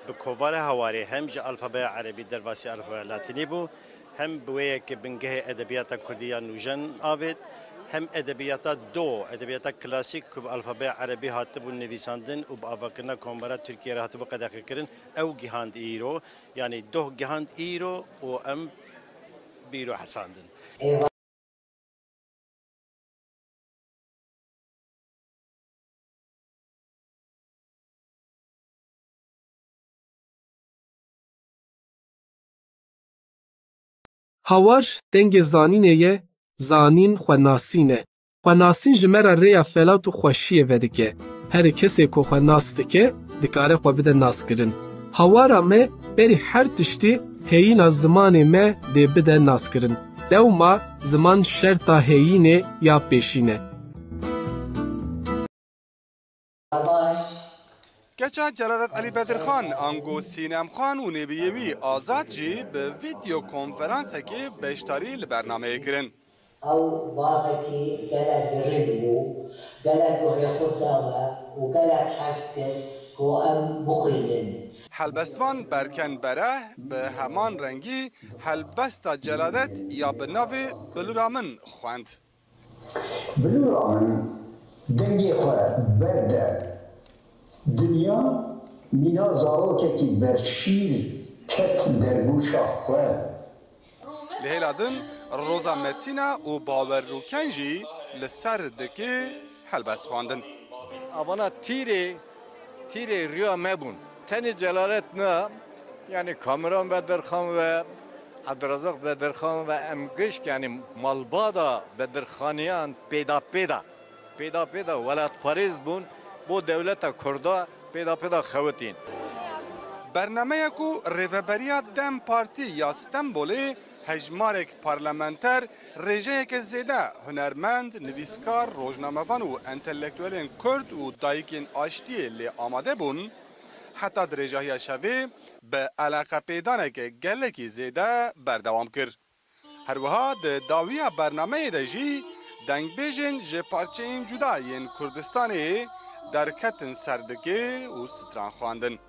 bi kovara Hawarê hem ji alfabeya erebî derbasî alfabeya latînî bû, hem bi wê yekê bingehê edebiyata kurdî ya nûjen avêt, hem edebiyata do, edebiyata klasîk ku bi alfabeya erebî hatibû nivîsandin û bi avakirina Komara Tirkiyê re hatibû qedexekirin, ew gihand îro. Yanî doh gihand îro û em bîro hesandin. Hawar dengê zanînê ye, zanîn xwenasîn e. Xwenasîn ji me re rêya felat û xweşiyê vedike. Herî kesê ku xwe nas dike, dikare xwe bide naskirin. Hawara me berî her tiştî heyîna zimanê me dê bide naskirin. Lewma ziman şerta heyînê ya pêşîn e. Baş. Keça Celadet Elî Bedirxan, ango Sînem Xan û nêbiyê wî Azad jî bi vîdeo konferansekê beşdarî li bernameyê kirin. Ew baxekî gelek giring bû, gelek guhê xwe da me û gelek hez kir ku em bixwînin. Helbestvan Berken Bereh bi heman rengî helbesta Celadet ya bi navê Bilûra Min xwend. Bilûra min dengê xwe berde dinya, mîna zarokekî berşîr ket dergûşa xwe. Li hêla din Roza Metîna û Bawer Rûken jî li ser dikê helbest xwendin. Avana tîrê, tîrê riya me bûn. Tenê Celalet na, yanî Kamuran Bedirxan ve Ebdurezaq Bedirxan ve em gişk, yanî malbada Bedirxaniyan pêda pêda, pêda pêda welatparêz bûn, bo dewleta Kurda pêda pêda xewitîn. Bernameya ku Rêveberiya DEM Partî ya Stenbolê hejmarek parlamenter, rêjeyeke zêde hunermend, nivîskar, rojnamevan û entelektuelên Kurd û dayikên aştiyê lê amade bûn, heta dirêjahiya şevê bi eleqepêdaneke gelekî zêde berdewam kir. Her wiha di dawiya bernameyê de jî dengbêjên ji parçeyên cuda yên Kurdistanê derketin ser dikê û stran xwendin.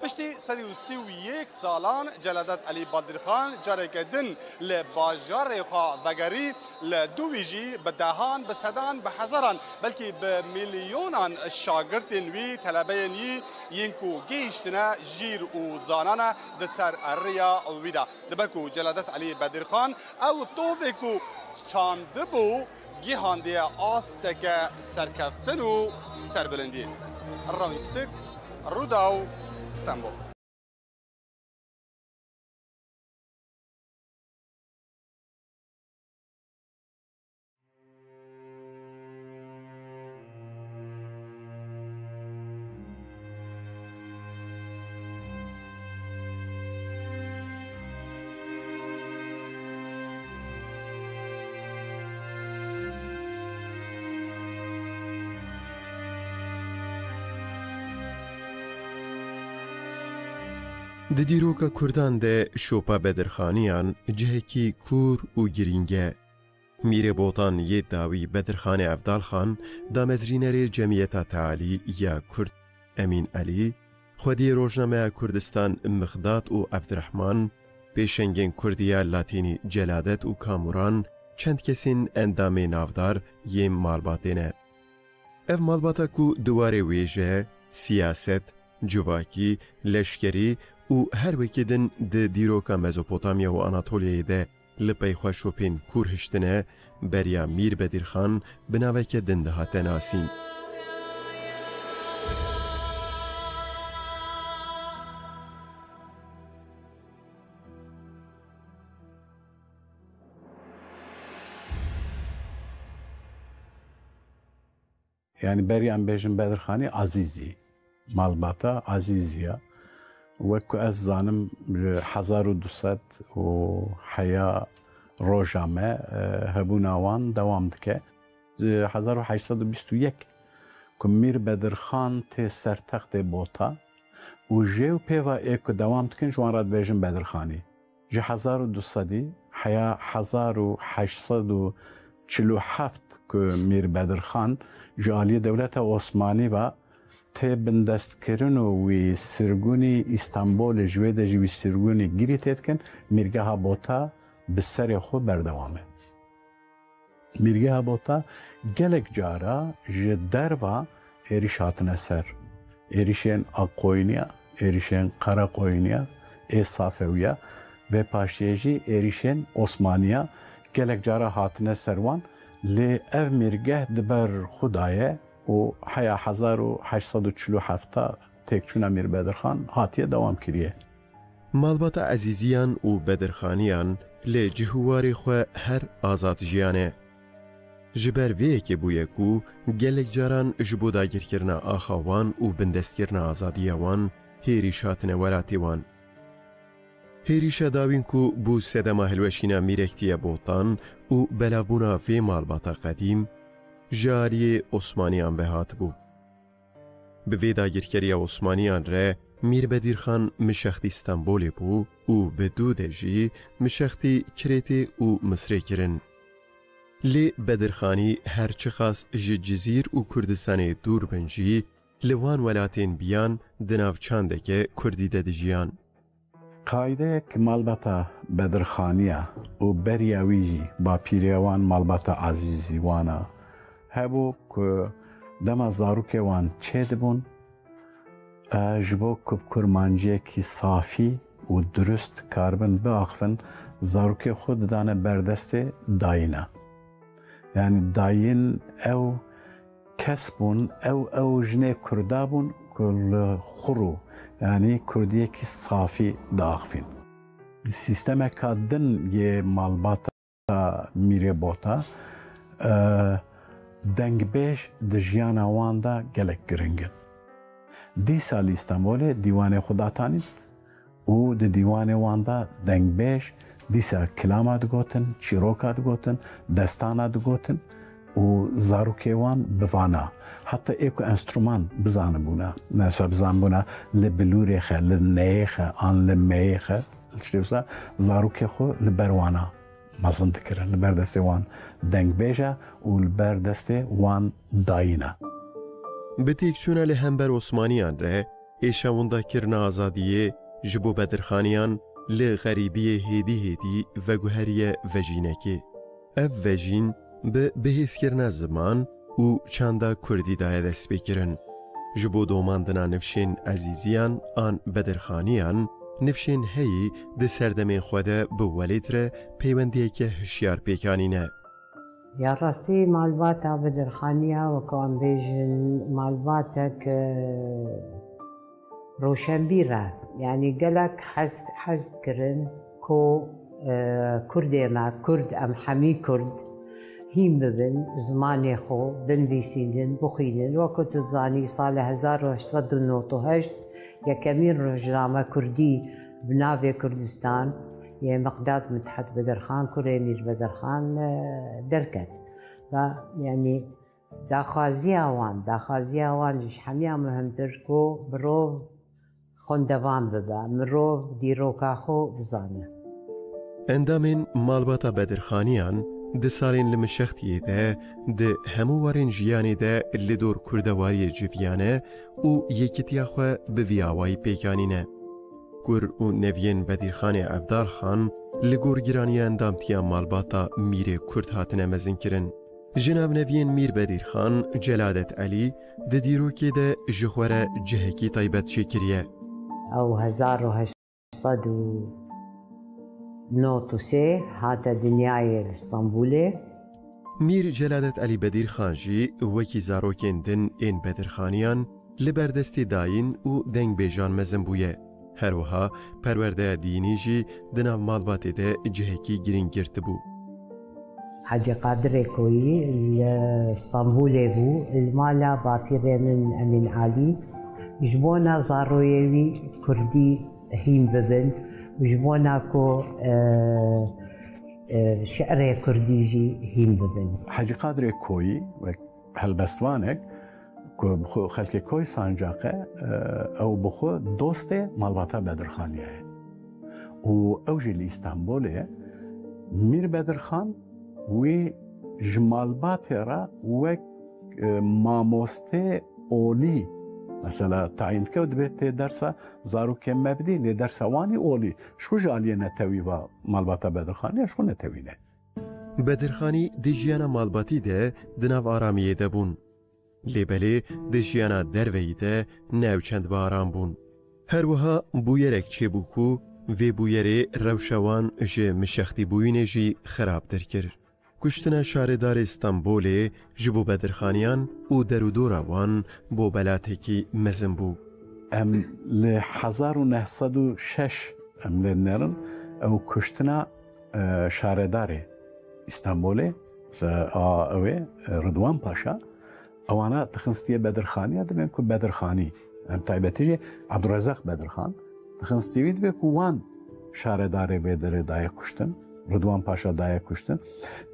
Piştî sed û sî û yek salan Celadet Elî Bedirxan careke din li bajarê xwe vegerî, li dû wî jî bi dehan, bi sedan, bi hezaran, belkî bi milyonan şagirtên wî, telebeyên wî, yên ku gihîştine jîr û zanane di ser riya wî de. Dibe ku Celadet Elî Bedirxan ew tovê ku çandibû, gihandiye asteke serkeftin û serbilindiyê. Rawîstik, Rûdaw, Stenbol. Di dîroka Kurdan de şopa Bedirxaniyan cihekî kûr û girîng e. Mîrê Botan yê dawî Bedirxanê Evdalxan, damezrînerê Cemiyeta Tealî ya Kurd Emîn Elî, xwediyê rojnameya Kurdistan Mixdat û Evdirehman, pêşengên Kurdî ya Latînî Celadet û Kamuran, çend kesên endamê navdar yên malbatê ne. Ev malbata ku di warê wêje, siyaset, civakî, leşkerî û her wekî din di dîroka Mezopotamya û Anatoliyayê de li pey xwe şopên kûr hiştine, beriya Mîr Bedirxan bi naveke din dihate nasîn. Yanî berî em bêjin Bedirxanî Azîzî. Malbata Azîzî ya. Wek ku ez zanim, ji hezar û du sed û heya roja me, e, hebûna wan dewam dike. Ji hezar û heşt sed û bîst û yek ku Mîr Bedirxan tê ser textê Bota û jê û pêva ê ku dewam dikin, ji wan re dibêjin Bedirxanî. Ji hezar û du sedî heya hezar û heşt sed û çil û heft ku Mîr Bedirxan ji aliyê dewleta Osmanî ve tê bindestkirin û wî sirgûnî Îstanbolê, ji wê de jî wî sirgûnî girî tê dikin, Mîrgeha Bota bi serê xwe berdewam e. Mîrgeha Bota gelek cara ji derva êrîş hatine ser. Êrîşên Aqoyniya, êrîşên Qereqoyniya, ê Safewiya, vê paşiyê jî êrîşên Osmaniya gelek cara hatine ser wan, lê ev mîrgeh di ber xwe de ye û heya hezar û heşt sed û çil û heft têkçûna Mîr Bedirxan hatiye dewam kiriye. Malbata Ezîziyan û Bedirxaniyan li cih û warê xwe her azad jiyane. Ji ber vê yekê bûye ku gelek caran ji bo dagirkirina axa wan û bindestkirina azadiya wan hêrîş hatine welatê wan. Hêrîşa dawîn ku bû sedema hilweşîna mîrektiya Botan û belavbûna vê malbata qedîm, ji aliyê Osmaniyan ve hatibû. Bi vê dagirkeriya Osmaniyan re Mîr Bedirxan mişextî Stenbolê bû û bi dû de jî mişextî Kirêtê û Misrê kirin. Lê Bedirxanî her çiqas ji Cizîr û Kurdistanê dûr bin jî, li wan welatên biyan di nav çandeke Kurdî de dijiyan. Qaydeyek malbata Bedirxaniya û beriya wî jî bapîrê wan malbata Azîzî wana hebû ku dema zarokê wan çêdibûn, e, ji bo ku bi kurmanciyekî safî û durust karibin biaxivin, zarokê xwe didane ber destê dayîna. Yanî dayîn ew kes bûn, ew, ew jinê Kurda bûn ku li xwe rû, yanî Kurdiyekî safî diaxivîn. Sîstemeka din yê malbata Mîrê Bota, e, dengbêj di jiyana wan de gelek giring in. Dîsa li Îstanbolê dîwanê xwe datanîn û di dîwanê wan de dengbêj dîsa kilama digotin, çîroka digotin, destana digotin û zarokê wan bi vana, heta ê ku enstrûman bizanibûna, mesela bizanibûna li bilûrê xe, li neyê xe an li meyê xe, tiştê wisa, zarokê xwe li ber wana mezin dikirin, li ber destê wan dengbêja û li ber destê wan dayîna. Bi têkçûna li hember Osmaniyan re êşa windakirina azadiyê ji bo Bedirxaniyan li xerîbiyê hêdî hêdî veguheriye vejînekê. Ev vejîn bi bihêzkirina ziman û çanda Kurdî daye destpêkirin. Ji bo domandina nifşên Ezîziyan an Bedirxaniyan, nifşên heyî di serdemên xwe de bi welêt re peywendiyeke hişyar pêk anîne. Ya rastî malbata Bedirxaniya, wek em bêjin, malbatek, e, roşenbîr e. Yanî gelek hez, hez kirin ku, e, Kurdê me, Kurd, em hemî Kurd, hîn bibin, zimanê xwe binivîsînin, bixwînin. Wek ku tu dizanî, salê hezar û heşt sed û nod û heşt yekemîn rojname Kurdî bi navê Kurdistan yê Miqdad Mithat Bedirxan, kurê Mîr Bedirxan, e, derket. Ve, yanî, daxwaziya wan, daxwaziya wan ji hemiya muhimtir ku mirov xwendevan bibe, mirov dîroka xwe bizane. Endamên malbata Bedirxaniyan di salên li mişextiyê de di hemû warên jiyanê de li dor kurdewariyê civiyane û yekîtiya xwe bi vî awayî pêk anîne. Kur û neviyên Bedirxanê Evdalxan li gor giraniya endamtiya malbata Mîrê Kurd hatine mezinkirin. Ji navneviyên Mîr Bedîrxan, Celadet Elî di dîrokê de ji xwe re cihekî taybet çêkiriye. Ew hezar û heşt sed û nod û sê hate dinyayê li Stenbolê. Mîr Celadet Elî Bedîrxan jî wekî zarokên din ên Bedirxaniyan li ber destê dayîn û dengbêjan mezin bûye. Her wiha perwerdeya dînî jî di nav malbatê de cihekî girîng girtibû. Hecî Qadirê Koyî li Stenbolê bû, li mala bapîrê min Emîn Alî, ji bona zaroyê wî kurdî hîn bibin û ji bona ku, e, e, şi'rê kurdî jî hîn bibin. Hecî Qadirê Koyî wek helbestvanek ku bi xwe xelkê Koy Sancaqe, e, ew bi xwe dostê malbata Bedirxaniye ye. Û ew jî li Îstanbulê ye. Mîr Bedirxan wî ji malbatê re wek, e, mamostê olî, mesela tayîn dike û dibê tê dersa zarokê mebdî, lê dersa wanî olî, ji xwe ji aliyê netewî va malbata Bedirxanê, ji xwe netewî ne. Bedirxanî di jiyana malbatî de di nav aramiyê de bûn. Lê belê di jiyana derveyî de ne ew çend bi aram bûn. Her wiha bûyerek çêbû ku vê bûyerê rewşa wan ji mişextîbûyînê jî xerabtir kir. Kuştina şaredarê Stenbolê ji bo Bedirxaniyan û derûdora wan bo belatekî mezin bû. Em li hezar û neh sed û şeş em lê dinerin, ew kuştina, e, şaredarê Îstanbolê, se-, a, ew ê, e, Ridwan Paşa, ewana dixin stiyê Bedirxaniya, dibên ku Bedirxanî, em taybetî jî Abdurezaq Bedirxan, dixin stiyê wî, dibê ku wan şaredarê vê derê daye kuştin, Ridwan Paşa daye kuştin.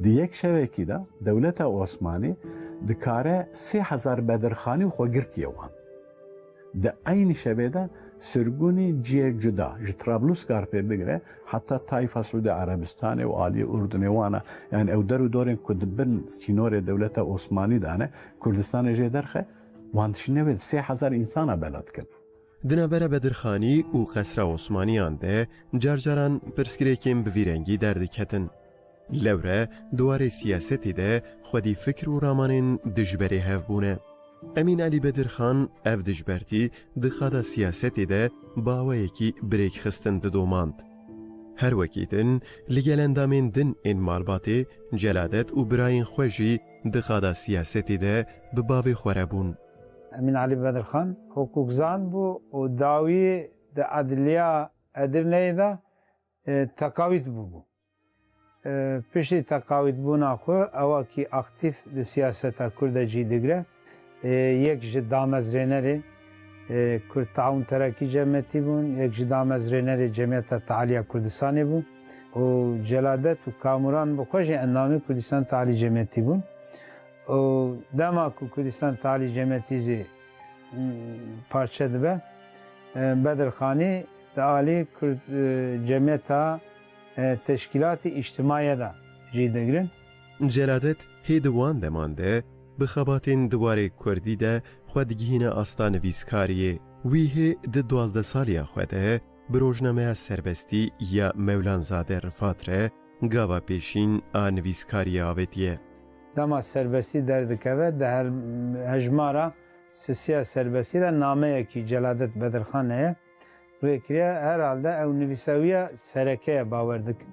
Di yek şevekî de dewleta Osmanî dikare sê hezar Bedirxanî û xwe girtiye wan. Di eynî şevê de sirgûnî ciyê cuda, ji Trablusgarpê bigire heta Tayfa Siûdî Erebistanê û aliyê Urdunê wana, yani ew der û dorên ku di bin sînorê dewleta Osmanî de ne, Kurdistanê jê derxe, wan dişîne wê sê hezar însana bela dikin. Di navbera Bedirxanî û Qesra Osmaniyan de car caran pirsgirêkên bi vî rengî derdiketin. Lewre di warê siyasetê de xwedî fikr û ramanên dijberê hev bûne. Emîn Elî Bedirxan ev dijbertî di qada siyasetê de bi awayekî bi rêk xistin didomand. Her wekî din li gel endamên din ên malbatê, Celadet û birayên xwe jî di qada siyasetê de bi bavê xwe re bûn. Emîn Elî Bedirxan hukukzan bû û dawî di edliya Edirneyê de, e, teqawît bûbû. E, piştî teqawîtbûna xwe ew wekî aktîf di siyaseta Kurd de cî digire. E, yek ji damezrênerê, e, Kurd Taûn Terakî Cemiyetî bûn, yek ji damezrênerê Cemiyeta Tealiya Kurdistanê bû û Celadet û Kamuran bi xwe jî endamê Kurdistan Tealî Cemiyetî bûn. Û dema ku Kurdistan Tealî Cemiyetî jî, m, parçe dibe, e, Bedirxanî di alî Kurd, e, Cemiyeta, e, Teşkîlatî Îctimaiyê de cî digirin. Celadet hê di wan deman de bi xebatên di warê kurdî de xwe digihîne asta nivîskariyê. Wî hê di duwazdeh saliya xwe de bi rojnameya Serbestî ya Mewlanzade Rifat re gava pêşîn a nivîskariyê avêtiye. Dema Serbestî derdikeve, di her-, hejmara sisiya Serbestî de nameyekî Celadet Bedirxan heye. Rêkiriye, herhalde ew nivîsawiya sereke ye, bawer dikim.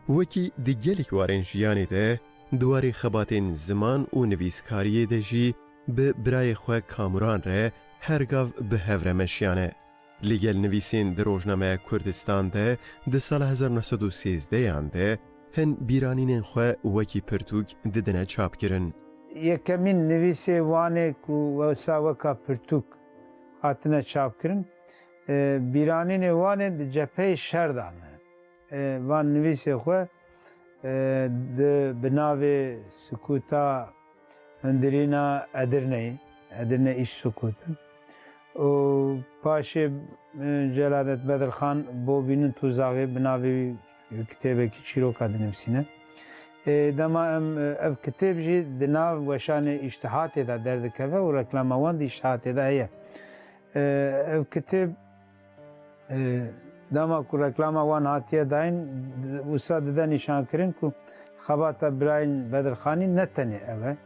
Wekî di gelek warên jiyanê de di warê xebatên ziman û nivîskariyê de jî bi birayê xwe Kamuran re her gav bi hev re meşiyane. Li gel nivîsên di rojnameya Kurdistan de di sala hezar neh sed û sêzdeh yan de hin bîranînên xwe wekî pirtûk didine çapkirin. Yekemîn nivîsê Wanê ku wesa weka pirtûk hatine çapkirin, e, bîranînê Wanê di cepheyê şer de ne. E, van nivîsê xwe, e, di bi navê Sukûta Hundirîna Edirneyê, Edirne îş sukutu. Û paşê, e, Celadet Bedirxan Bobînin Tuzaxê bi navê wî kitêbekî çîroka dinivîsîne. E, dema em, e, ev kitêb jî di nav weşanê Îştihatê de derdikeve û reklama wan di Îştihatê de heye. E, ev kitêb, e, dema ku reklama wan hatiye dayîn, wisa dide nîşankirin ku Xebata birayên Bedirxanî ne tenê ev e.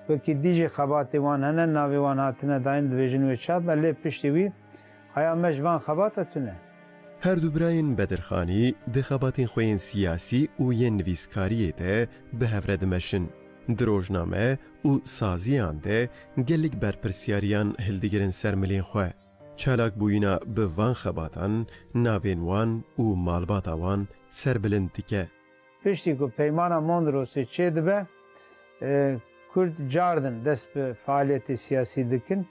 Wekî dî jî xebatê wan hene, navê wan hatine dayîn, dibêjin wê çap e, lê piştî wî haya me ji van xebata tune. Her du birayên Bedirxanî di xebatên xwe yên siyasî û yên nivîskariyê de bi hev re dimeşin. Di rojname û saziyan de gelek berpirsyariyan hildigirin ser milên xwe. Çalakbûyîna bi van xebatan navên wan û malbata wan serbilind dike. Piştî ku Peymana Mondrosê çêdibe, e, Kurd cardin dest bi faaliyetê siyasî dikin.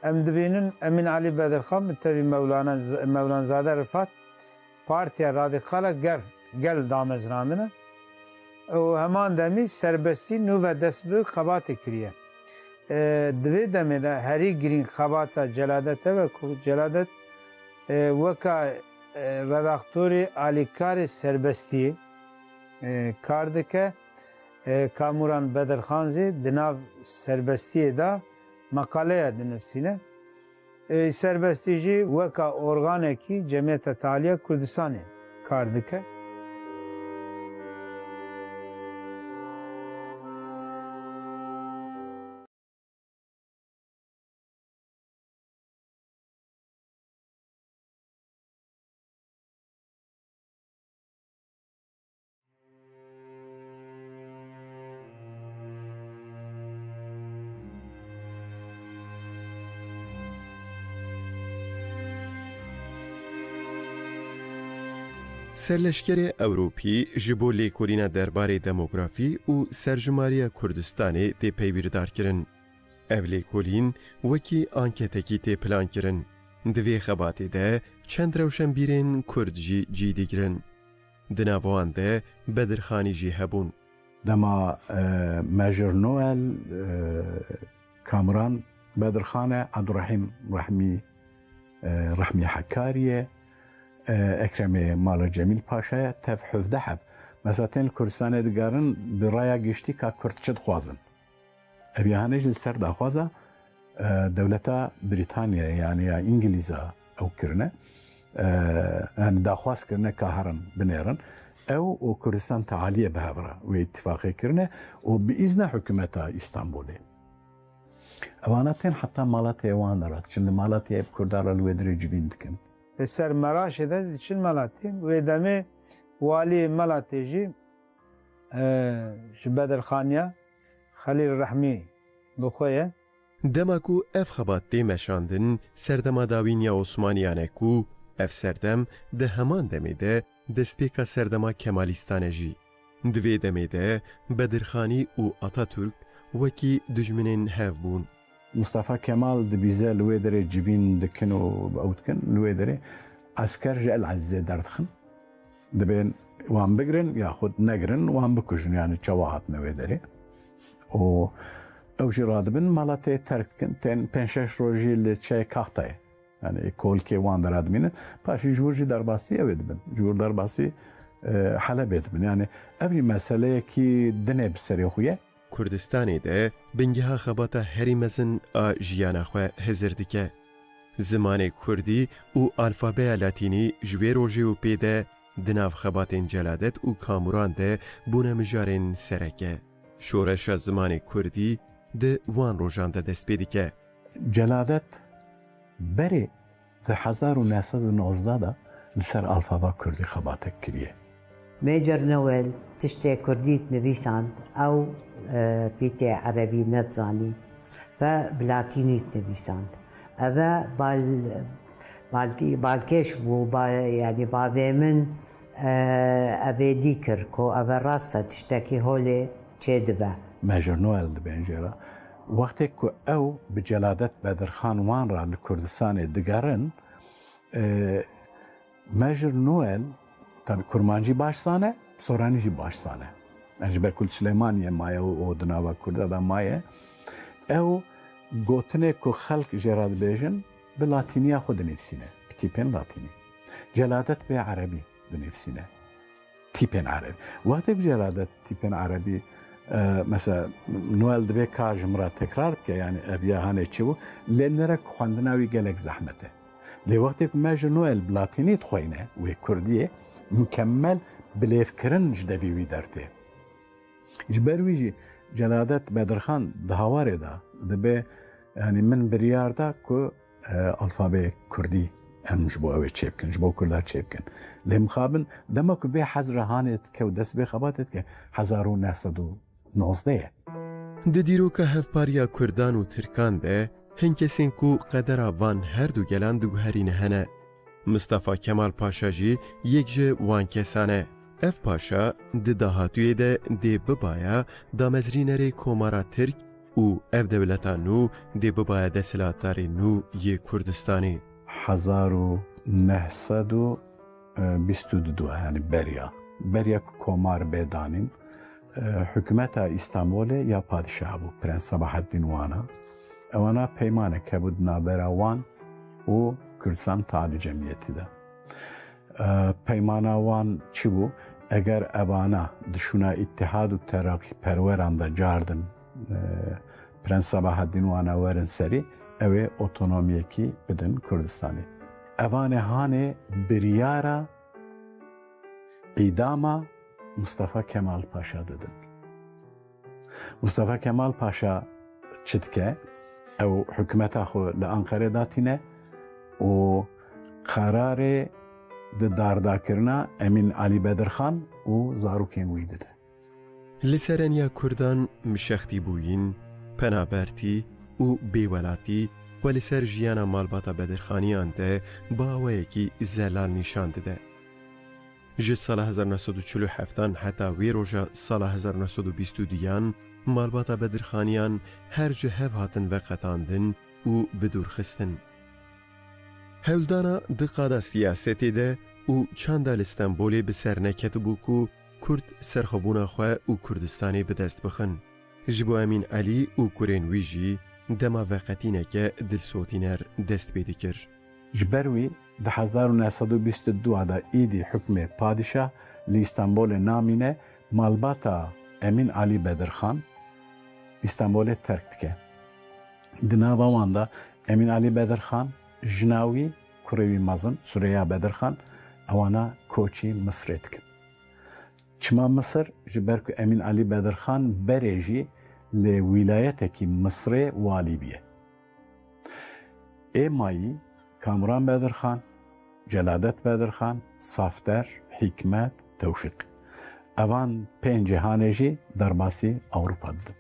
Em dibînin Emîn Elî Bedirxan bi tevî Mewlana Z-, Mewlanzade Rifat Partiya Radîkal a Gel, Gel damezrandine û heman demî serbestî nû ve dest bi xebatê kiriye. E, di vê demê de herî girîng xebata Celadet ev e ku Celadet, e, weka, e, redaktorê alîkarê serbestiyê, e, kar dike. E, Kamuran Bedirxan zî di nav serbestiyê de meqaleya dinivîsîne. E, serbestî jî weka organekî Cemiyeta Tealiya Kurdistanê kar dike. Serleşkerê Ewropî ji bo lêkolîna derbarê demografî û serjimariya Kurdistanê tê peywîrdarkirin. Ev lêkolîn wekî anketekî tê plankirin. Di vê xebatê de çend rewşenbîrên Kurd jî cî digirin. Di nav wan de Bedirxanî jî hebûn. Dema, e, Major Noel, e, Kamuran Bedirxan e, Abdurrahîm Rehmî, e, Rehmî Hekarî ye, e, Ekremê Mala Cemîl Paşa ye, tev hevdeh heb. Mesela tên li Kurdistanê digerin bi raya giştî ka Kurd çi dixwazin. Ev ya hene jî li ser daxwaza, e, dewleta Brîtanyayê, yani ya Îngilîza ew kirine. E, yani daxwaz kirine ka herin binêrin. Ew û Kurdistan Tealiyê bi hev re wê îtîfaqê kirine û bi îzna hikûmeta Îstanbulê. Evana tên heta Malatya wan de re diçin. Li Malatyayê bi Kurdan re li wê dirê civîn dikin. Li ser Meraşê de diçin Malatê. Wê demê waliyê Malatê jî, e, ji Bedirxaniya Xelîl Rehmî bi xwe ye. Dema ku ev xebat tê meşandin, serdema dawîn ya Osmaniyan e ku ev serdem di heman demê de destpêka serdema Kemalîstan e jî. Di vê demê de Bedirxanî û Atatürk wekî dijminên hev bûn. Mustafa Kemal dibîze li wê derê civîn dikin û ew dikin, li wê derê esker ji El Ezîzê derdixin. Dibên wan bigirin yaxud negirin, wan bikujin, yani çawa hatine wê derê. Û ew jî radibin, mala tê terk dikin, tên pênc şeş rojî li çiyayê Kaxtayê. Yani kolkê wan de radimînin. Paşî ji wir jî derbasî ew ê dibin. Ji wir derbasî, e, Helebê dibin. Yani ev jî meseleyekî din e bi serê xwe ye. Kurdistanê de bingeha xebata herî mezin a jiyana xwe hizir dike. Zimanê kurdî û alfabeya latînî ji wê rojê û pê de di nav xebatên Celadet û Kamuran de bûne mijarên sereke. Şoreşa zimanê kurdî di wan rojan de dest pê dike. Celadet berê di hezar û neh sed û nozdeh de li ser alfaba kurdî xebatek kiriye. Major Noel tiştê kurdî dinivîsand, ew, e, pîtê erebî nedizanî ve bi latînî dinivîsand. Ev e bal-, balkî-, balkêş bû, ba-, yanî bavê min, e, ev ê dî kir ku ev e rast e, tiştekî holê çêdibe. Major Noel dibên jê re. Wextê ku ew bi Celadet Bedirxan wan re li Kurdistanê digerin, e, Major Noel, tabi kurmancî baş zane, soranî jî baş zane. Yani ji ber ku li Silêmaniyê maye û, û di nava Kurda de maye. Ew gotinê ku xelk jê re dibêjin, bi latîniya xwe dinivîsîne, bi tîpên latînî. Celadet bê erebî dinivîsîne. Tîpên erebî. Wextê ku Celadet tîpên erebî, e, mesela Noel dibê ka ji min re tekrar bike, yani ev ya hanê çi bû, lê nire ku xwendina wî gelek zehmet e. Lê wextê ku Major Noel bi latînî dixweyne wê kurdiyê, mukemmel bilêvkirin ji devê wî dertê. Ji ber wî jî Celadet Bedirxan di hawarê de dibe, yanî min biryar da ku, e, alfabeyê kurdî em ji bo ew ê çêbikin, ji bo kurda çêbikin. Lê mixabin dema ku vê hezra hanê dike û dest vê xebatê dike, hezar û neh sed û nozdeh ye. Di dîroka hevpariya kurdan û tirkan de hin kesên ku qedera van her du gelan diguherîne hene. Mistefa Kemal Paşa jî yek ji wan kesan e. Ev paşa di dahatûyê de dê bibaya damezrînerê Komara Tirk û ev dewleta nû dê bibaya desthilatdarê nû yê Kurdistanê. Hezar û neh sed û bîst û du, yanî beriya. Beriya ku komar bê danîn, e, hikûmeta Îstanbulê ya padîşah bû, Prens Sabahaddin Wana. Ewana peymanek hebû di navbera wan û Kurdistan Tealû Cemiyetî de. E, peymana wan çi bû? Eger evana di şûna îtîhad û teraqî perweran de cardin, e, Prens Sabahaddin Wana werin serî, ew ê otonomiyekî bidin Kurdistanê. Evanê hanê biryara îdama Mustafa Kemal Paşa didin. Mustafa Kemal Paşa çi dike? Ew hikûmeta xwe li Anqerê datîne û qerarê di dardakirina Emîn Alî Bedirxan û zarokên wî dide. Li sereniya Kurdan mişextîbûyîn, penabertî û bêwelatî xwe li ser jiyana malbata Bedirxaniyan de bi awayekî zelal nîşan dide. Ji sala hezar neh sed û çil û heftan heta wê roja sala hezar neh sed û bîst û duyan malbata Bedirxaniyan her ji hev hatin veqetandin û bi dûr xistin. Hewldana di qada siyasetê de û çanda li Stenbolê bi ser neketibû ku Kurd serxwebûna xwe û Kurdistanê bi dest bixin. Ji bo Emîn Elî û kurên wî jî dema veqetîneke dilsotîner dest pê dikir. Ji ber wî di hezar û neh sed û bîst û du de îdî hukmê padîşah li Îstanbolê namîne, malbata Emîn Alî Bedirxan Îstanbolê terk dike. Di nava wan de Emîn Alî Bedirxan, jina wî, kurê wî mezin Sureya Bedirxan, ewana koçî Misrê dikin. Çima Misir? Ji ber ku Emîn Alî Bedirxan berê jî li wîlayetekî Misrê walî bûye. Ê mayî Kamuran Bedirxan, Celadet Bedirxan, Safder, Hîkmet, Tewfîq. Evan pêncê hanê jî derbasî Ewropa didin.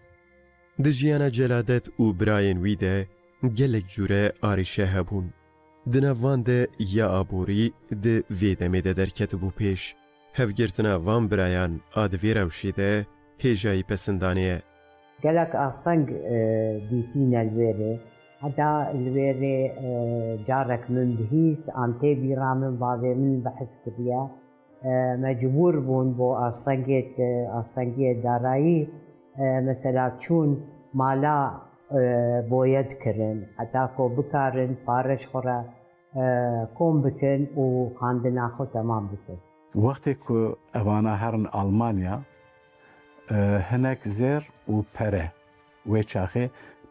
Di jiyana Celadet û birayên wî de gelek cûre arîşe hebûn. Di nav van de ya aborî di vê demê de derketibû pêş. Hevgirtina van birayan a di vê rewşê de hêjayî pesindanê ye. Gelek asteng, e, dîtîne li wê rê. Heta li wê rê, e, carek min bihîst, an tê bîra min, bavê min behs kiriye. E, mecbûr bûn bo astengê, e, astengiyê darayî, e, mesela çûn mala, e, boyed kirin, heta ku bikarin pare ji xwe re, e, kom bikin û xandina xwe temam bikin. Wextê ku evana herin Almanya, e, hinek zêr û pere, wê çaxê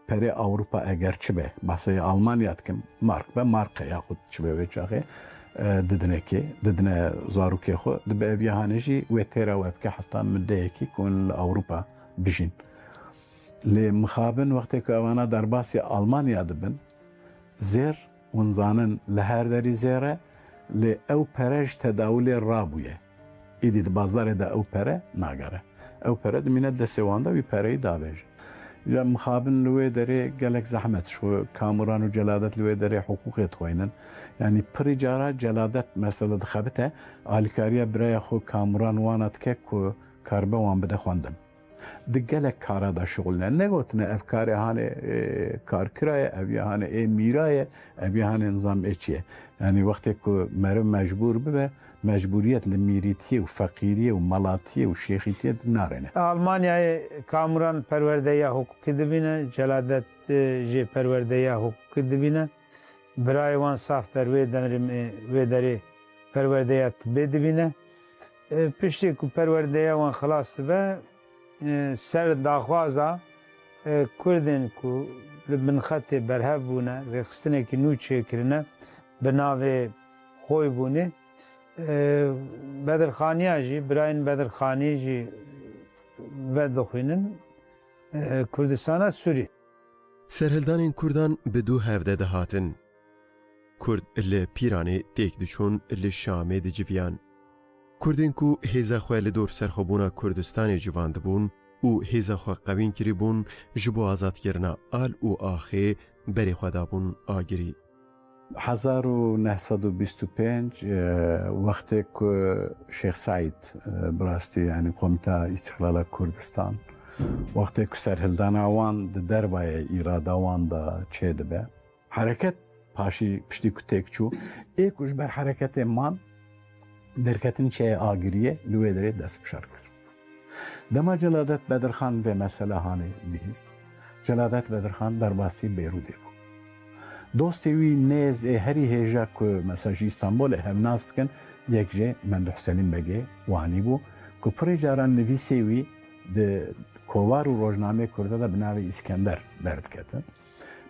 perê Ewropa eger çi be, behsê Almanya dikim, mark be, marke yaxud çi be wê çaxê, e, didinekê, didine zarokê xwe, dibe ev ya hanê jî wê têra we bike heta mudeyekî ku hûn li Ewropa bijîn. Lê mixabin wextê ku evana derbasî Almanya dibin, zêr, hûn zanin li her derî zêr e, lê ew pere ji tedawulê rabûye. Îdî di bazarê de ew pere nagere. Ew pere dimîne destê wan de, wî pereyî davêje. Îja mixabin li wê derê gelek zehmet, ji xwe Kamuran û Celadet li wê derê hiqûqê dixweynin. Yanî pirî cara Celadet mesela dixebite, alîkariya biraya xwe Kamuran wana dike ku karibe wan bide xwendin. Di gelek kara de şixulne. Negotine ev karê hanê, e, karkira ye, ev ya hanê ê mîra ye, ev ya hanê nizam ê çi ye. Yanî wextê ku meriv mecbûr bibe, mecbûriyet li mîrîtiyê û feqîriyê û melatiyê û şêxîtiyê narêne. Almanyayê Kamuran perwerdeya hiqûqî dibîne, Celadet, e, jî perwerdeya hiqûqî dibîne. Birayê wan Safder wê demrê me-, wê derê perwerdeya tibê dibîne. E, piştî ku perwerdeya wan xilas dibe, e, ser daxwaza, e, Kurdên ku li bin xetê berhev bûne, rêxistinekî nû çêkirine, bi navê Xoybûnê. E, Bedirxaniya jî, birayên Bedirxanî jî vedixwînin, e, Kurdistana Sûrî. Serhildanên Kurdan bi du hev de dihatin. Kurd li Pîranê têk diçûn, li Şamê diciviyan. Kurdên ku hêza xwe li dor serxwebûna Kurdistanê civandibûn û hêza xwe qewîn kiribûn, ji bo azadkirina Al û Axê berê xwe dabûn agirî. Hezar û neh sed û bîst û pênc, e, wextê ku Şêx Seîd, e, bi rastî, yanî Komîta Îstîqlala Kurdistan, wextê ku serhildana wan di dervayê îrada wan de çêdibe, hereket paşî piştî ku têk çû, ê ku ji ber hereketê man, derketin çiyayê Agiriyê, li wê derê dest bi şer kir. Dema Celadet Bedirxan vê mesela hanê bihîst, Celadet Bedirxan derbasî Beyrûdê bû. Dostê wî nêz ê herî hêja ku mesela ji Îstanbulê hev nas dikin, yek jê Menduh Selîm Begê Wanî bû, ku pirê caran nivîsê wî di kovar û rojnameyê Kurda de bi navê Îskender derdiketin.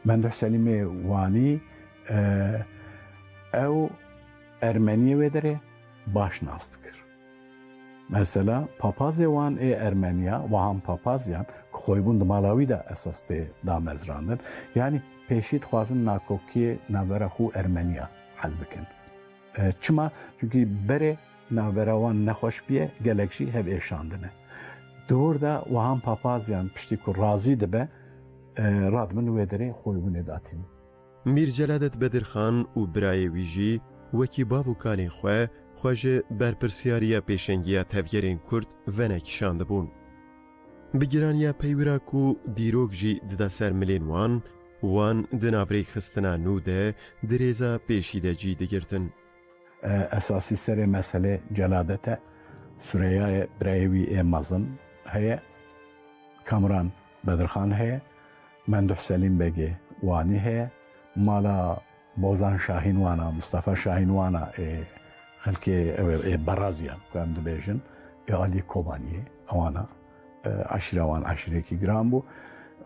Menduh Selîmê Wanî, e, ew Ermeniyê wê derê baş nas dikir. Mesela papazê wan ê Ermeniya, Wahan Papazyan, ku xwebûn di mala wî de esas tê damezrandin, yanî pêşî dixwazin nakokiyê navbera xwe û Ermeniya hel bikin. E, çima? Çunkî berê navbera wan nexweş bûye, gelek jî hev êşandine. Di wir de Wahan Papazyan piştî ku razî dibe, e, radibin wê derê xwebûnê datînin. Mîr Celadet Bedirxan û birayê wî jî wekî bav û kalên xwe, xwe ji berpirsiyariya pêşengiya tevgerên Kurd venekişandibûn. Bi giraniya peywira ku dîrok jî dida ser milên wan, wan di nav rêkxistina nû de di rêza pêşî de cî digirtin. E, esasî serê meselê Celadet e. Sureyayê birayê wî ê mezin heye. Kamran Bedirxan heye. Menduh Selîm Begê Wanî heye. Mala Bozan Şahîn wana, Mustafa Şahîn wana ê xelkê ew ê, ê Beraziyan ku em dibêjin, ê alî Kobaniyê, ewana, e, eşîra wan eşîrekî giran bû.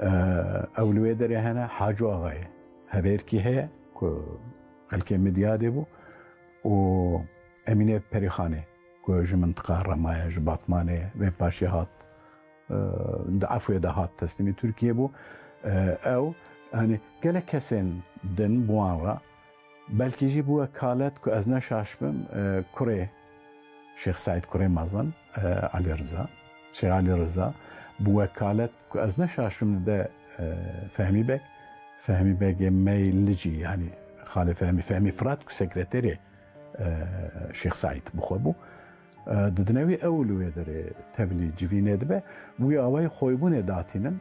E, ew li wê derê hene, Hacû Axayê Hevêrkî heye ku xelkê Midyadê bû û Emînê Perîxanê ku ji mintiqa Remaye, ji Batmanê vê paşê hat, e, di Efwê de hat teslîmî Tirkiyê bû. E, ew, yanî gelek kesên din bi wan re, belkî jî bi wekalet ku ez neşaş bim, e, kurê Şêx Seîd, kurê mezin, e, Elî Riza, Şêx Elî Riza, bi wekalet ku ez neşaş bim dide, e, Fehmî Beg, Fehmî Begê Meylicî, yanî xalê Fehmî, Fehmî Firat ku sekreterê e, Şêx Seîd bi xwe bû. E, didine wî ew li wê derê tevlî civînê dibe, wî awayî xwebûnê datînin.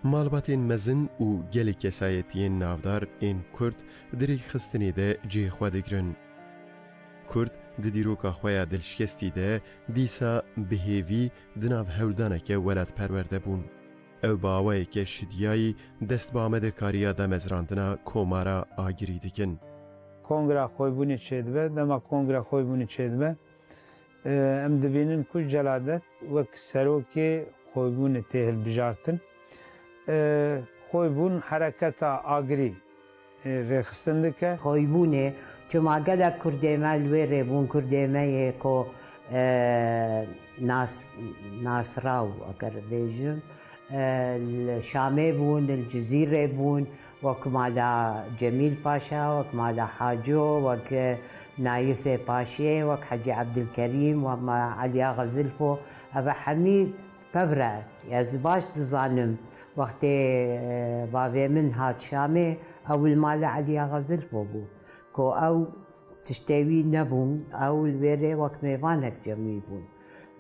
Malbatên mezin û gelek kesayetiyên navdar ên Kurd di rêkxistinê de cihê xwe digirin. Kurd di dîroka xwe ya dilşikestî de dîsa bi hêvî di nav hewldaneke welatperwer de bûn. Ew bi awayeke şidiyayî dest bi amadekariya damezrandina Komara Agirî dikin. Kongra Xwebûnê çêdibe. Dema Kongra Xwebûnê çêdibe, e, em dibînin ku Celadet wek serokê Xwebûnê tê hilbijartin. E, Xwebûn hereketa Agirî, e, rêxistin dike. Xwebûnê, çima gelek Kurdê me li wê rê bûn, Kurdê me yê ku, e, nas-, nasraw, eger bêjim, e, li Şamê bûn, li Cizîrê bûn, wek mala Cemîl Paşa, wek mala Haco, wek, e, Nayifê Paşê, wek Hecî Ebdilkerîm, wek ma-, Eliya Xezilfo, ev hemî pevre. Ez baş dizanim, wextê, e, bavê min hat Şamê, ew li mala Eliya Xezilfo bû, ku ew tiştê wî nebûn, ew li wê rê wek mêvanek cem wî bûn.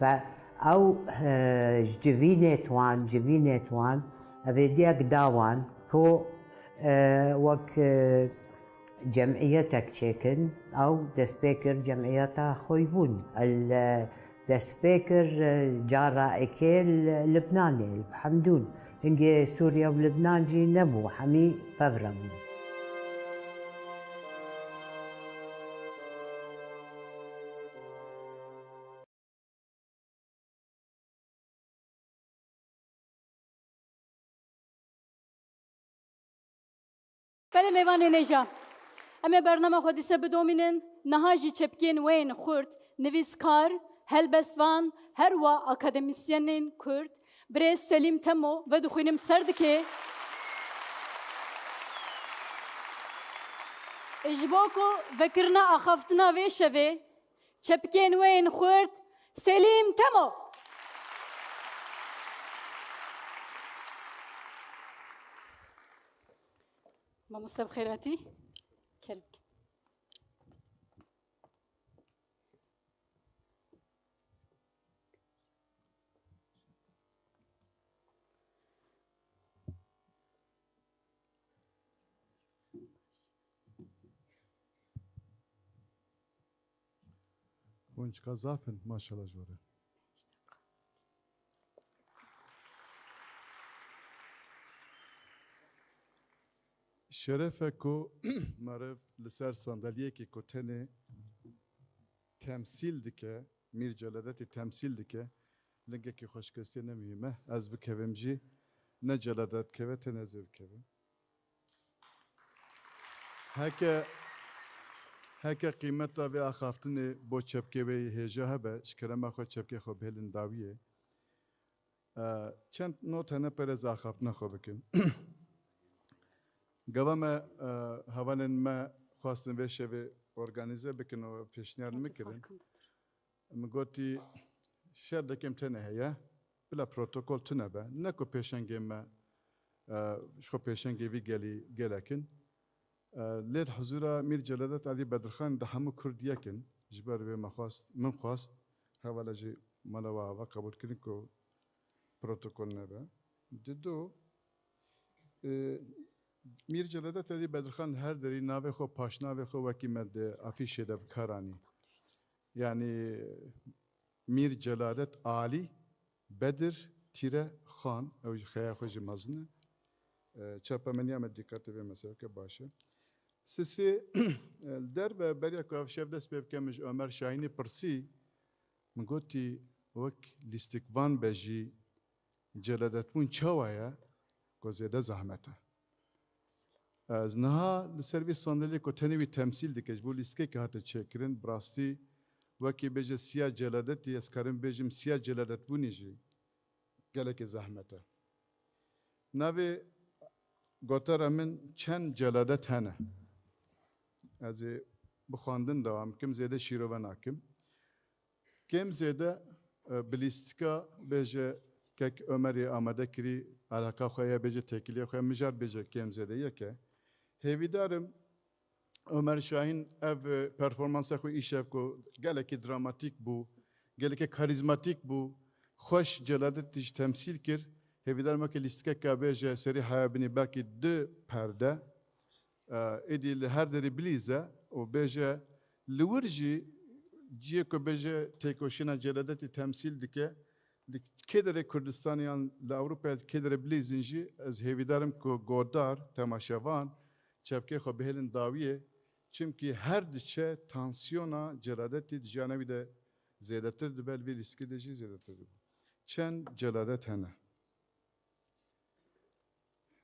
Ve ew, e, ji civînê wan, civînê wan, evêdiyek da wan ku, e, wek, e, cem'iyetek çêkin, ew dest pê kir cem'iyeta Xoybûn. El, e, dest pê kir, e, cara êkê li Libnanê, li Hemdûn. Hingê Sûriye û Libnan jî nebû, hemî pevre bûn. Belê mêvanên hêja. Em ê bernama xwe dîse bidomînin. Niha jî çepkên we yên xurt, nivîskar, helbestvan, Her wa akademîsyenên Kurd, birêz Selîm Temo, vedixwînim ser dikê. Ji bo ku vekirina axaftina vê şevê, çepikên we yên xurt, Selîm Temo. Mamoste bi xêr hatî. Kerem. Hûn çiqas zaf in, maşallah ji we re. Şeref e ku meriv li ser sandalyekê ku tenê temsîl dike, Mîr Celadetî temsîl dike, lingekî xweşikestiyê ne muhîm e. Ez bikevim jî, ne Celadet dikeve, tenê ez ê bikevim. Heke, heke qîmeta vê axaftinê bo çepkê wê yê hêja hebe, ji kerema xwe çepkê xwe bihêlin dawiyê. E, çend not hene, pere ez axaftina xwe bikim. Gava me, e, hevalên me xwestin vê şevê organîze bikin û pêşniyar min kirin. Min gotî, şerdekê em tenê heye, bila protokol tune be. Ne ku pêşengê me, e, ji xwe pêşengê vî gelî gelek in. E, lê di huzura Mîr Celadet Elî Bedirxan de hemû Kurd yek in. Ji ber vê me xwest, min xwest, hevala jî mala we ava qebûl kirin ku protokol nebe. Dido, e, Mîr Celadet Elî Bedirxan her derî navê xwe, paşnavê xwe wekî me di afîşê de bi kar anî. Yanî Mîr Celadet Alî Bedir tîre Xan, ew jî xeya xwe jî mezin e. E, çapemeniya me dîqetê vê meseleke baş e. Sisê, e, li derve beriya ku ev şev dest pê bike, min ji Omer Şahînê pirsî, min gotî, wek lîstikvan be jî, celadetbûn çawa ye? Ku zêde zehmet e. Ez niha li ser vî sandalyê ku tenê wî temsîl dike, ji bo lîstikekê hate çêkirin, bi rastî wekî bêje siya celadetî, ez karim bêjim siya celadetbûnê jî gelekê zehmet e. Navê gotara min çend celadet hene. Ez ê bi xwendin dewam bikim, zêde şîrove nakim. Kêm zêde, e, bi lîstika bêje kek Omerê amade kirî, eleqa xwe ye, bêje têkiliyê xwe ye, mijar bêje kêm zêde yek e. Hêvîdar im Omer Şahîn ev, e, performansa xwe îşev ku gelekî dramatîk bû, gelekî karîzmatîk bû, xweş Celadet jî temsîl kir. Hêvîdar im weke lîstikeke bêje serî heya binî belkî du perde. E, êdî li her derî bilîze û bêje, li wir jî ciyê ku bêje têkoşîna Celadetî temsîl dike, li kê derê Kurdistanê yan li Ewropayê kê derê bilîzin jî, ez hêvîdar im ku godar, temaşevan, çepkê xwe bihêlin dawiyê, çimkî her diçe tansiyona Celadetî di jiyana wî de zêdetir dibe, li vê lîstikê de jî zêdetir dibe. Çend Celadet hene.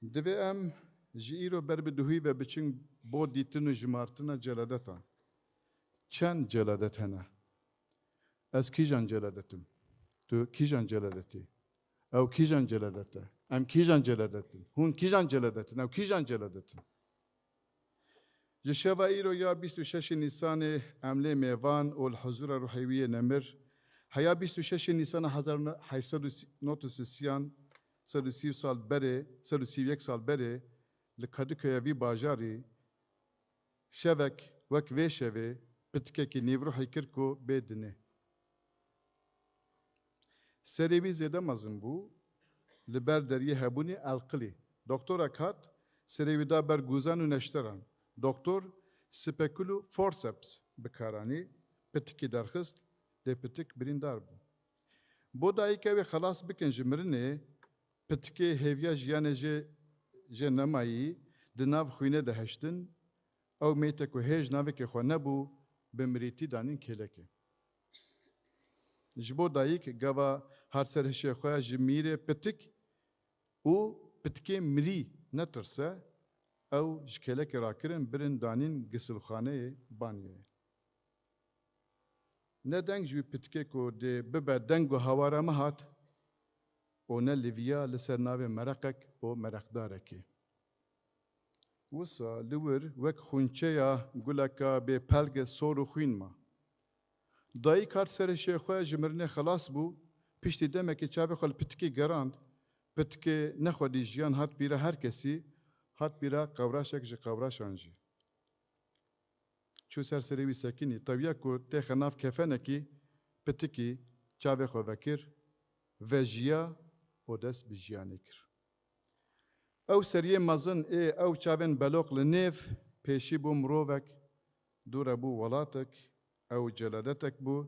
Divê em ji îro ber bi duhî ve biçin bo dîtin û jimartina celadetan. Çend celadet hene? Ez kîjan celadet im? Tu kîjan celadet î? Ew kîjan celadet e? Em kîjan celadet in? Hûn kîjan celadet in? Ew kîjan celadet in? Ji şeva îro ya bîst û şeşê Nîsanê em lê mêvan û li huzura ruhê wî yê nemir, heya bîst û şeşê Nîsana hezar heşt sed û nod û sisiyan, sed û sî sal berê, sed û sî û yek sal berê, li Kadıköy'e vî bajarî şevek wek vê şevê pitikekî nîvruhî kir ku bê dinê. Serê wî zêde mezin bû, li ber deriyê hebûnê elqilî. Doktorek hat, serê wî da ber gûzan û neşteran. Doktor spekul û forseps bi kar anî, pitikî derxist, lê pitik birîndar bû. Bo dayika wê xelas bikin ji mirinê, pitikê hêviya jiyanê jê, jê nemayî, di nav xwînê de heştin, ew meyte ku hêj navekê xwe nebû, bi mirîtî danîn kêlekê. Ji bo dayik gava hat ser hişê xwe ji mîrê pitik û pitikê mirî netirse, ew ji kêlekê rakirin birin danîn gisilxaneyê banyoyê. Ne deng ji wî pitikê ku dê bibe deng û hawara me hat û ne li viya li ser navê mereqek û mereqdarekê. Wisa li wir wek xûnçeya guleka bê pelge sor û xwîn ma. Dayîk hat serê şêxwe ji mirinê xelas bû, piştî demekê çavê xwe li pitikî gerand, pitikê nexwedî jiyan hat bîra her kesî, hat bîra qewraşek ji qewraşan jî. Çû ser serê wî sekinî, tewiya ku têxe nav kefenekî, pitikî çavê xwe vekir, vejiya û dest bi jiyanê kir. Ew seriyê mezin ê ew çavên beloq li nêv pêşî bû mirovek, dû re bû welatek, ew celadetek bû,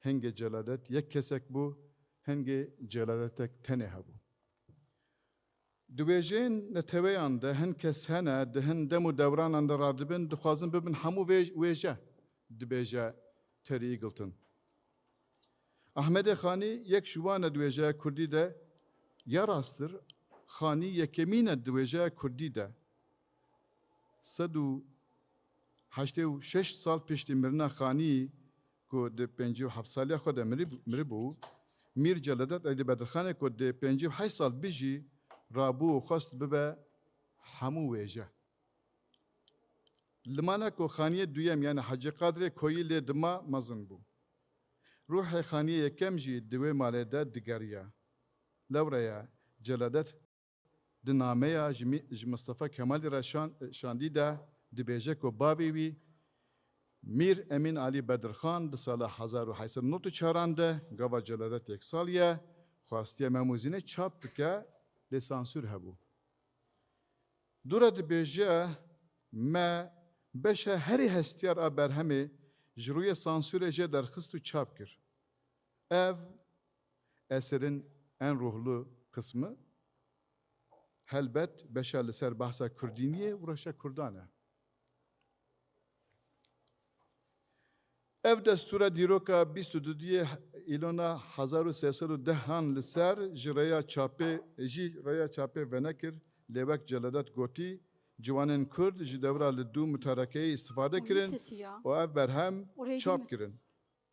hingê celadet yek kesek bû, hingê celadetek tenê hebû. Di wêjeyên neteweyan de hin kes hene, di hin dem û dewranan de radibin, dixwazin bibin hemû vêj-, wêje, dibêje Terry Eagleton. Ahmedê Xanî yek ji wan e di wêjeya kurdî de, ya rasttir, Xanî yekemîn e di wêjeya kurdî de. Sed û heştê û şeş sal piştî mirina Xanî ku di pêncî û heft saliya xwe de mirî-, miribû, Mîr Celadet Elî Bedirxanê ku di pêncî û heşt sal bijî, rabû û xwest bibe hemû wêje. Limana ku Xaniyê duyem, yani Hecî Qadrê Koyî lê dima mezin bû. Ruhê Xaniyê yekem jî di wê malê de digeriya. Lewre ye, Celadet di nameya ji mi-, ji Mistefa Kemalî re şan-, şandî de dibêje ku bavê wî Mîr Emîn Alî Bedirxan di sala hezar û heşt sed û nod û çaran de, gava Celadet yek sal ye, xwestiye Mem û Zînê çap bike, lê sansûr hebû. Dû re dibêje, me beşa herî hestiyar a berhemê ji rûyê sansûrê jê derxist û çap kir. Ev eserên en ruhlu qismi, helbet beşa li ser behsa kurdîniyê û rewşa kurdan e. Ev destûra dîroka bîst û duduyê Îlona hezar û sê sed û dehan li ser ji rêya çapê, jî rêya çapê venekir, lê wek Celadet gotî, ciwanên Kurd ji dewra li dû mutarekeyê îstifade kirin û ev berhem çap kirin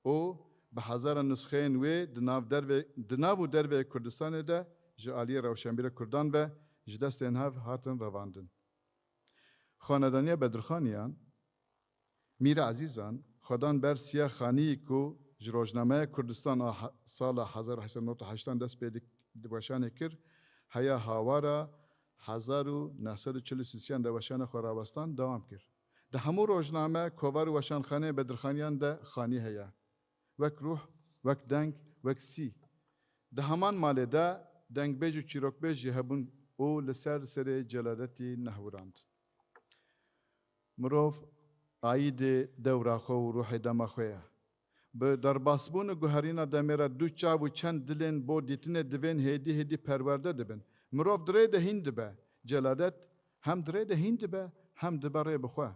û bi hezaran nusxeyên wê di nav dervê, di nav û derveyê Kurdistanê de ji aliyê rewşenbîra Kurdan ve ji destên hev hatin revandin. Xanedaniya Bedirxaniyan, Mîr Ezîzan, xwedan ber Siya Xanî ku ji rojnameya Kurdistan a he-, sala hezar û heşt sed û nod û heştan dest pê dik-, di weşanê kir, heya hawara hezar û neh sed û çil û sêsiyan de weşana xwe rawestan dewam kir. Di hemû rojname, kovar û weşanxaneyê Bedirxaniyan de Xanî heye. Wek ruh, wek deng, wek sî. Di heman malê de dengbêj û çîrokbêj jî hebûn û li ser serê Celadetî nehwirand. Mirov ayîdê dewra xwe û ruhê dema xwe ye. Bi derbasbûn û guherîna demê re du çav û çend dilên bo dîtinê divên hêdî hêdî perwerde dibin. Mirov di rê de hîn dibe. Celadet hem di rê de hîn dibe, hem dibe rê bi xwe.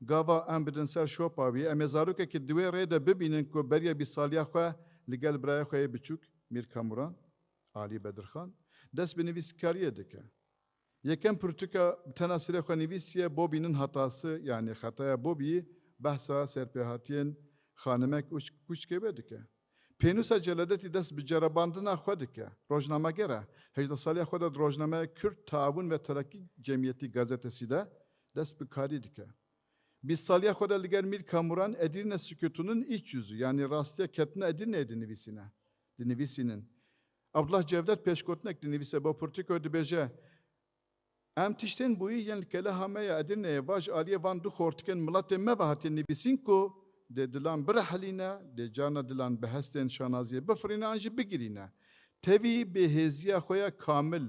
Gava em bidin ser şopa wî, em ê zarokekî di wê rê de bibînin ku beriya bîst saliya xwe li gel birayê xwe yê biçûk, Mîr Kamuran, Alî Bedirxan, dest bi nivîskariyê dike. Yekem pirtûka bi tena serê xwe nivîsiye, Bobînin hatası, yanî xetaya Bobî, behsa serpêhatiyên xanimek û kûçkê wê dike. Pênûsa Celadetî dest bi cerebandina xwe dike. Rojnameger e. Hejdeh saliya xwe de di rojnameya Kürt Taavun ve Terakki Cemiyeti gazetesî de dest bi karî dike. Bîst saliya xwe de li gel Mîr Kamuran Edirne Sükutu'nun iç yüzü, yanî rastiya ketina Edirneyê dinivîsîne. Dinivîsînin. Abdullah Cevdet pêşgotinek dinivîse bo pirtûko dibêje, Em tiştên bûyî yên li keleha me ya Edirneyê va ji aliyê van du xortikên miletê me ve hatiye nivîsîn ku dê dilan birehilîne, dê carna dilan bi hestên şanaziyê bifirîne an jî bigirîne. Tevî bêhêziya xwe ya kamil,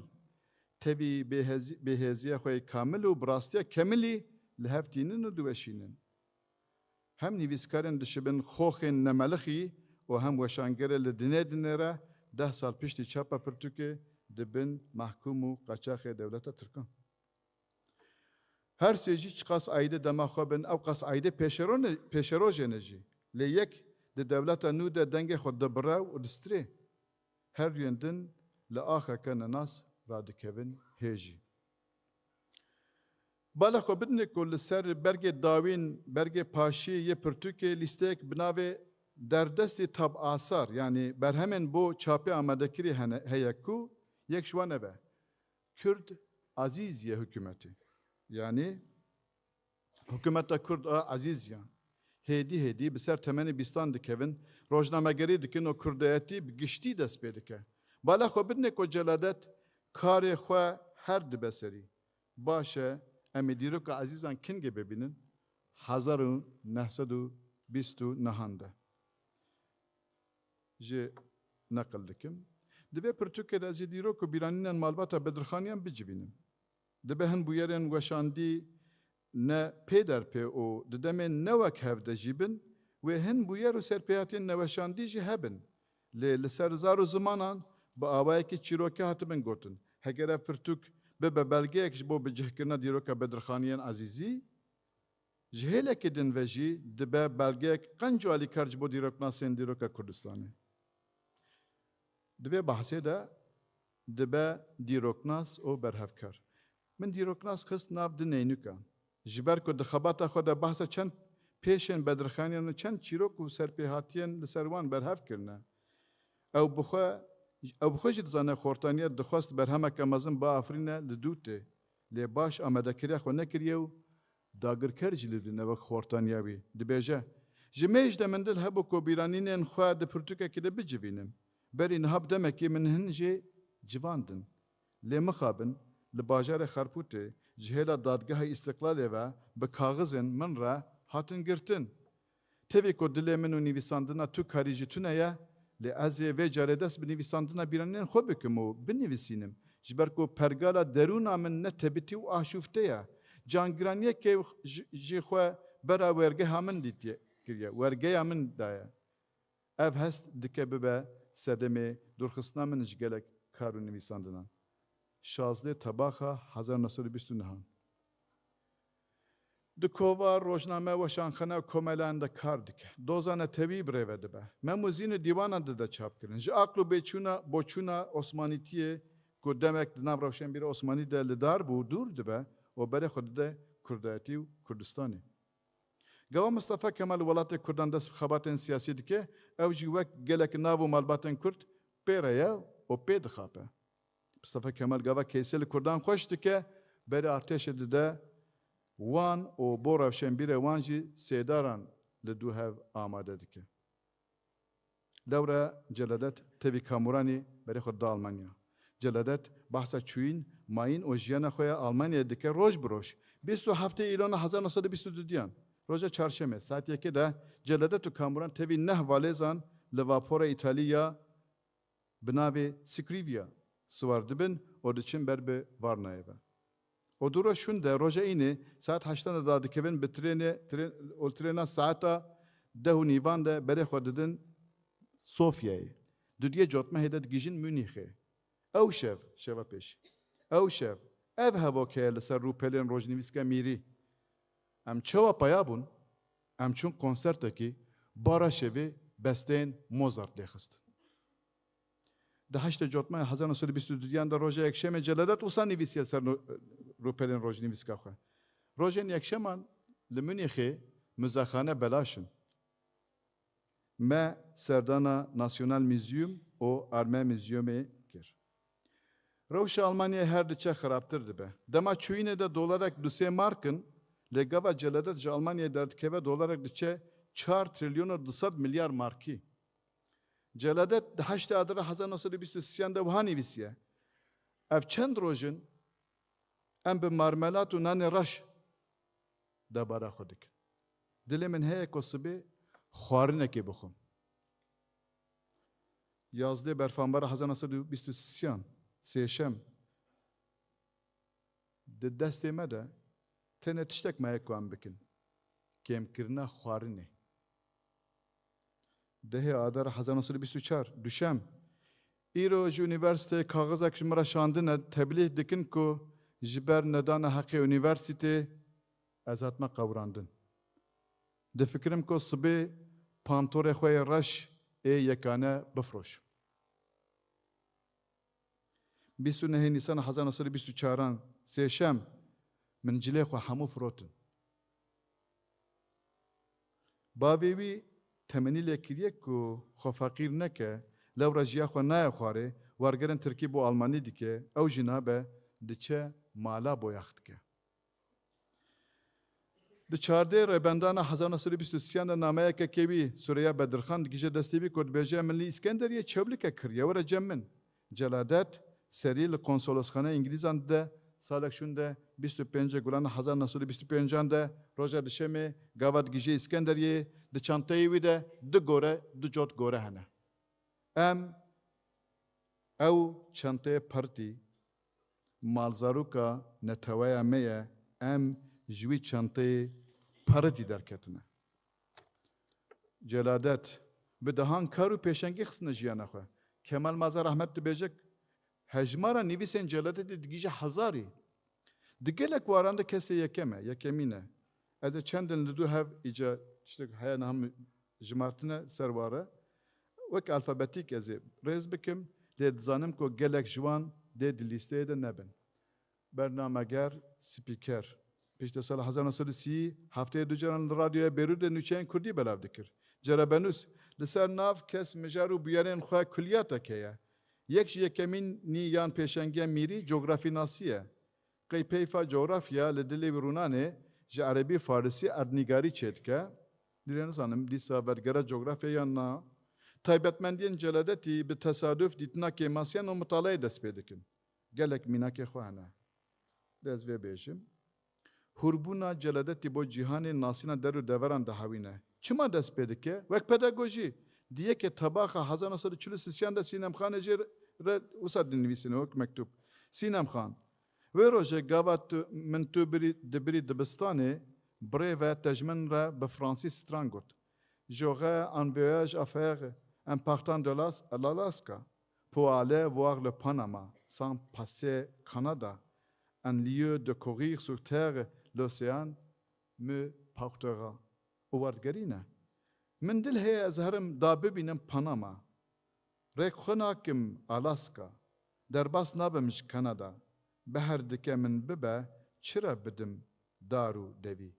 tevî bêhezi-, bêhêziya xwe ya kamil û bi rastiya kemilî li hev tînin û diweşînin. Hem nivîskarên dişibin xoxên nemelixî û hem weşangerê li dinê dinê re deh sal piştî çapa pirtûkê dibin mehkûm û qaçaxê dewleta Tirkan. Her sê jî çiqas aîdê dema xwe bin, ew qas aîdê pêşerone-, pêşerojê ne jî. Lê yek di dewleta nû de dengê xwe dibire û distirê. Her duyên din li axeke nenas radikevin hê jî. Bala xwe bidinê ku li ser bergê dawîn, bergê paşî yê pirtûkê lîsteyek bi navê Derdestê tabasar, yanî berhemên bo çapê amadekirî hene, heye ku yek ji wan ev e. Kurd azîz ye hikûmetê. Yanî hikûmeta Kurd a ezîz ya. Hêdî hêdî bi ser temenê bîstan dikevin, rojnamegerî dikin û kurdayetî bi giştî dest pê dike. Bala xwe bidinê ku Celadet karê xwe her dibe serî. Baş e, em ê dîroka ezîzan kingê bibînin? Hezar û neh sed û bîst û nehan de. Jê neqil dikim. Di vê pirtûkê de ez ê dîrok û bîranînên malbata Bedirxaniyan bicivînim. Dibe hin bûyerên weşandî ne pê derpê û di demên ne wek hev de jî bin, wê hin bûyer û serpêhatiyên neweşandî jî hebin. Lê li ser zar û zimanan bi awayekî çîrokî hatibin gotin. Heger ev pirtûk bibe belgeyek ji bo bicihkirina dîroka Bedirxaniyên Ezîzî, ji hêlekê din ve jî dibe belgeyek qenc û alîkar ji bo dîroknasên dîroka Kurdistanê. Di vê behsê de dibe dîroknas û berhevkar. Min dîroknas xist nav du neynûkan. Ji ber ku di xebata xwe de behsa çend pêşên Bedirxaniyan û çend çîrok û serpêhatiyên li ser wan berhev kirine. Ew bi xwe, ew bi xwe jî dizane xortaniyê dixwest berhemeke mezin biafirîne li dû tê. Lê baş amadekiriya xwe nekiriye û dagirker jî li dû ne wek xortaniya wî. Dibêje, ji mêj de min dil hebû ku bîranînên xwe di pirtûkekî de bicivînim. Berî niha bi demekî min hin jê civandin. Lê mixabin, li bajarê Xerpûtê ji hêla Dadgeha Îstiklalê ve bi kaxizên min re hatin girtin. Tevî ku dilê min û nivîsandina tu karî ji tune ye, lê ez ê vê carê dest bi nivîsandina bîranînên xwe bikim û binivîsînim. Ji ber ku pergala derûna min ne tebitî û aşûfte ye. Cangiraniyekê ji, jî xwe bera wergeha min dîtiye, kiriye, wergeya min daye. Ev hest dike bibe sedemê dûrxistina min ji gelek kar û nivîsandinan. Şazdeh Tebaxa hezar neh sed û bîst û nehan. Di kova, rojname, weşanxane û komeleyan de kar dike. Doza netewî bi rê ve dibe. Mem û zîn û dîwanan dide çapkirin. Ji aql û bêçûna, boçûna Osmanîtiyê ku demek di nav rewşenbîra Osmanî de li dar bû, dûr dibe û berê xwe dide kurdayetî û Kurdistanê. Gava Mistefa Kemal li welatê Kurdan dest bi xebatên siyasî dike, ew jî wek gelek nav û malbatên Kurd pê re ye û pê dixape. Mistefa Kemal gava keysê li Kurdan xweş dike, berê artêşê dide wan û bo rewşenbîrê wan jî sêdaran li dû hev amade dike. Lewre Celadet tevî Kamuranî berê xwe dide Almanya. Celadet behsa çûyîn, mayîn û jiyana xwe ya Almanyayê dike roj bi roj. Bîst û heftê Îlona hezar neh sed û bîst û dudiyan, roja çarşemê, saet yekê de Celadet û Kamuran tevî neh valêzan li vapora Îtalî ya bi navê Scrivia siwar dibin û diçin ber bi Varnayê ve. Û du roj şûn de roja înê saet heştan de dadikevin bi trênê, trên, û trêna saeta deh û nîvan de berê xwe didin Sofyayê. Dudiyê cotmehê de digihîjin Munîxê. Ew şev, şeva pêşî. Ew şev, ev hevok heye li ser rûpelên rojnivîska mîrî. Em çawa paya bûn? Em çûn konsertekî, bara şevê besteyên Mozart lê xistin. Di heştê Cotmehê hezar neh sed û bîst û duyan de roja yekşemê Celadet wisa nivîsiye ser no-, rûpelên rojnivîska xwe. Rojên yekşeman li Munîxê muzexane belaş in. Me serdana National Museum û Arme Museumê kir. Rewşa Almanyayê her diçe xirabtir dibe. Dema çûyînê de dolarek du sê mark in, lê gava Celadet ji Almanyayê derdikeve dolarek diçe çar trilyon û du sed milyar markî. Celadet di heştê Adara hezar neh sed û bîst û sêyan de wiha nivîsiye, ev çend roj in em bi marmelat û nanê reş debara xwe dikin. Dilê min heye ku sibê xwarinekê bixwim. Yazdê Berfanbara hezar neh sed û bîst û sêyan, sêşem, di destê me de tenê tiştek maye ku em bikin, kêmkirina xwarinê. Dehê Adara hezar neh sed û bîst û çar, duşem, îro ji unîversîteyê kaxizek ji min re şandine, teblîh dikin ku ji ber nedana heqê unîversîtê ez hatime qewirandin. Difikirim ku sibê pantorê xwe yê reş ê yekane bifroşim. Bîst û nehê Nîsana hezar neh sed û bîst û çaran, sêşem, min cilê xwe hemû firotin. Bavê wî temenî lê kiriye ku xwe feqîr neke, lewra jiya xwe naye xwarê, wergerên tirkî bo almanî dike, ew jî nabe, diçe mala boyax dike. Di çardeh Rêbendana hezar neh sed û bîst û sêyan de nameyeke kê wî Sureyya Bedirxan digihîje destê wî ku dibêje, min li Îskenderiyê çewlike kiriye, were cem min. Celadet serî li konsolosxaneya Îngilîzan dide, salek şûnde bîst û pêncê Gulana hezar neh sed û bîst û pêncan de, roja dişemê gava digihîje Îskenderiyê, di çanteyê wî de du gore, du cot gore hene. Em ew çanteyê pirtî, malzaroka neteweya me ye, em ji wî çanteyê pirtî derketine. Celadet, bi dehan kar û pêşengî xistine jiyana xwe. Kemal Mazhar Ahmet dibêje, hejmara nivîsên Celadetê digihîje hezarî. Di gelek waran de kesê yekem e, yekemîn e. Ez ê çendin li dû hev îca tiştek heye niha min jimartine ser ware. Wek alfabetîk ez ê rêz bikim, lê dizanim ku gelek ji wan dê di lîsteyê de nebin. Bernameger, spîker. Piştî sala hezar neh sed û sî heftê du caran li radyoya Bêrût de nûçeyên kurdî belav dikir. Cerebenûs, li ser nav, kes, mijar û bûyerên xwe kulliyateke ye. Yek ji yekemînî yan pêşengiya mîrî cografînasî ye. Qey peyva cografya li dilê wî rûnanê ji erebî, farisî erdnîgarî çêdike. Dilê nizanim dîsa vedgera cografya yan na. Taybetmendiyên Celadetî bi tesaduf, dîtina kêmasiyan û mitalayê dest pê dikin. Gelek mînakê xwe hene. Dê ez vê bêjim. Hûrbûna Celadetî bo cîhanê nasîna der û deveran dihewîne. Çima dest pê dike? Wek pedagojî. Di yekê Tebaxa hezar neh sed û çil û sêyan de Sînem Xanê jê re wisa dinivîsîne wek mektûb. Sînem Xan, wê rojê gava tu, min tu birî, dibirî dibistanê, birê ve te ji min re bi fransî stran got. J'aurais un voyage à faire en partant de l'As-, l'Alaska pour aller voir le Panama, sans passer Canada, un lieu de courir sur terre, l'océan me portera. Û werdigerîne. Min dil heye ez herim da bibînim Panama. Rêk xwe nakim Alaska. Derbas nabim ji Kanada. Beher dike min bibe, çira bidim dar û devî?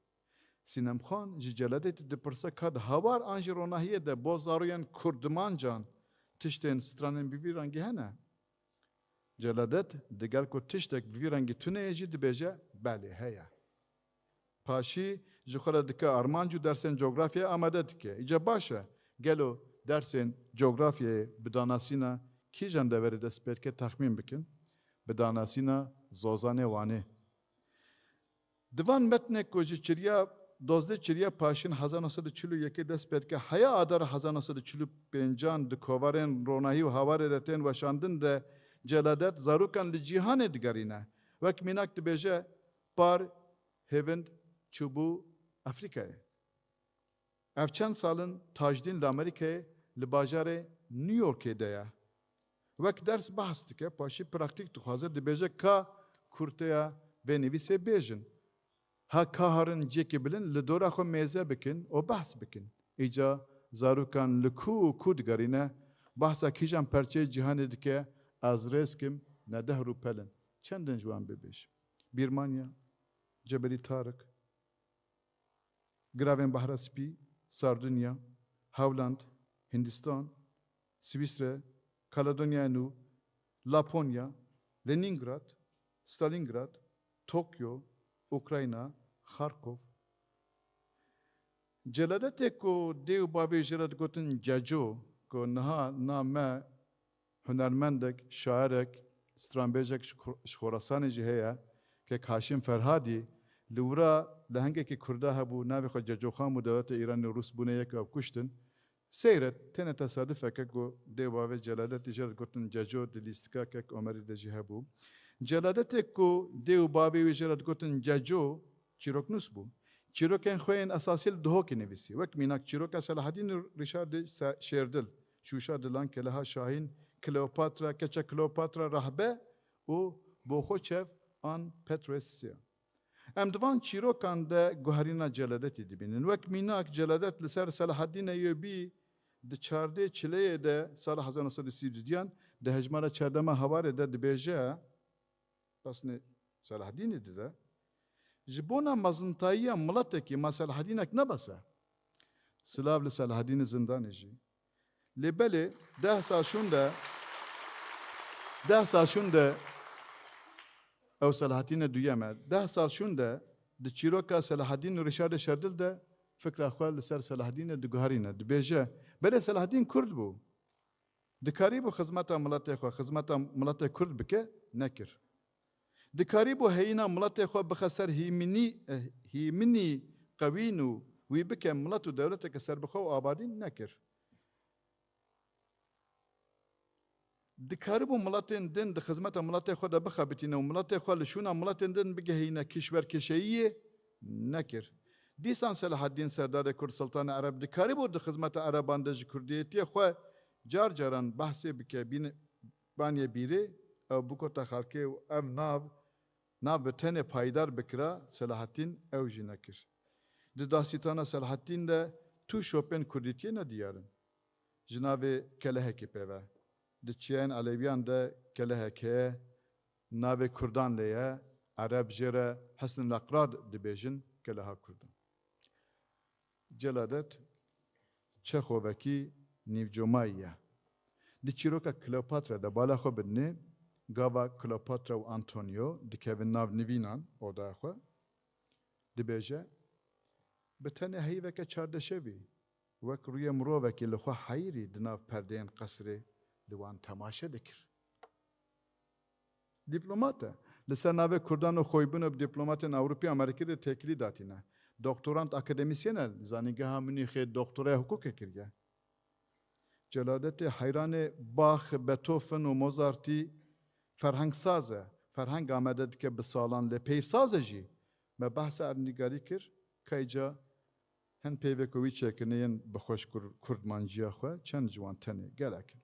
Sînem Xan ji Celadetî dipirse ka di hawar an jî ronahiyê de bo zaroyên kurdimancan tiştên stranên bi vî rengî hene? Celadet, digel ku tiştek bi vî rengî tune ye jî dibêje, belê heye. Paşî ji xwe re dike armanc û dersên cografyayê amade dike. Îca baş e, gelo dersên cografyayê bi danasîna kîjan deverê dest pê dike texmîn bikin? Bi danasîna Zozanê Wanê. Di van metnek ku ji çiriya dozdeh çiriya paşîn hezar neh sed û çil û yekê dest pê dike, heya Adara hezar neh sed û çil û pêncan di kovarên ronahî û hawarê de tên weşandin de Celadet zarokan li cîhanê digerîne. Wek mînak dibêje, par, hêvind, çûbû Afrîkayê. Ev çend sal in Tajdîn li Amerîkayê li bajarê New Yorkê de ye. Wek ders behs dike, paşî praktîk dixwaze, dibêje ka kurteya vê nivîsê bêjin. Ha ka herin cihekî bilind li dora xwe mêze bikin û behs bikin. Îca zarokan li ku û ku digerîne, behsa kîjan perçeyê cîhanê dike, ez rêz kim, ne dehr û pel in. Çendin ji wan bibêjim. Bîrmanya, Cebelî Tarik, Giravên Behra Spî, Sardunya, Hewland, Hindistan, Swîsre, Kaledonyaya Nû, Laponya, Lenîngrad, Stalîngrad, Tokyo, Ukrayna, Xarkov. Celadetê ku dê û bavê jê re digotin Ceco, ku niha na me hunermendek, şairek, stranbêjek ji Xo-, ji Xorasanê jî heye, kek Haşim Ferhadî, li wira lehengekî Kurda hebû, navê xwe Cecoxan bû, dewleta Îranê û Rûs bûne yek, ew kuştin. Seyret, têne tesadufeke ku dê û bavê Celadetî jê re digotin Ceco, di lîstika kek Omerî de jî hebû. Celadetê ku dê û bavê wî jê re digotin Ceco, çîroknûs bû. Çîrokên xwe yên esasî li Duhokê nivîsî. Wek mînak çîroka Selahedîn û Rîşardê Se-, Şêrdil, Şûşa Dilan, Keleha Şahîn, Kleopatra, Keça Kleopatra, Rahbe û Boxo Çev an Petrosya. Em di van çîrokan de guherîna Celadetî dibînin. Wek mînak, Celadet li ser Selahedînê Eyûbî di çardê çileyê de sala hezar neh sed û sî û duyan di hejmara çardema Hawarê de dibêje, pesnê Selahedînê dide, ji bona mezintayiya miletekî ma Selahedînek ne bes e. Silav li Selahedînê zindanê jî. Lê belê deh sal şûnde, deh sal şûnde, ew Selahedînê duyem e. Deh sal şûnde di çîroka Selahedîn û Rîşardê Şerdil de fikra xwe li ser Selahedînê diguherîne. Dibêje, belê Selahedîn Kurd bû. Dikarîbû xizmeta miletê xwe, xizmeta miletê Kurd bike, nekir. Dikarîbû heyîna miletê xwe bixe ser hîminî, eh, hîminî qewîn û wî bike milet û dewleteke serbixwe û abadî, nekir. Dikarîbû miletên din di xizmeta miletê xwe de bixebitîne û miletê xwe li şûna miletên din bigehîne kişwerkêşeyiyê, nekir. Dîsan Selahaddîn Serdarê Kurd Siltanê Ereb dikarîbû di xizmeta Ereban de ji kurdiyetiyê xwe car caran behsê bike, bîne, baniyê bîrê, ew bikota xelkê û ev nav, nav bi tenê payîdar bikira, Selahaddîn ew jî nekir. Di dastîtana Selahaddîn de tu şopên kurdîtiyê ne diyar in. Ji navê kelehekî pê ve. Di çiyayên Elewiyan de kelehek heye, navê Kurdan lê ye, Ereb jê re Hisn el-Eqrad dibêjin, keleha Kurdan. Celadet Çexovekî nîvcomayî ye. Di çîroka Kleopatra de bala xwe bidinê, gava Kleopatra û Antonio dikevin nav nivînan, odaya xwe, dibêje, bi tenê heyveke çardeşevî, wek rûyê mirovekî li xwe heyirî di nav perdeyên qesrê li wan temaşe dikir. Dîplomat e. Li ser navê Kurdan û xwebûnê bi dîplomatên Ewropî û Amerîkî de têkilî datîne. Doktorant akademisyen e, li Zanîngeha Munîxê doktoraya hiqûqê kiriye. Celadetê heyranê Bach, Beethoven û Mozartî ferhengsaz e. Ferheng amade dike bi salan, lê peyvsaz e jî. Me behsa erdnîgarî kir, keyca hin peyvê ku wî çêkirine yên bi xweş kur-, kurdmanciya xwe, çend ji wan tenê, gelek in.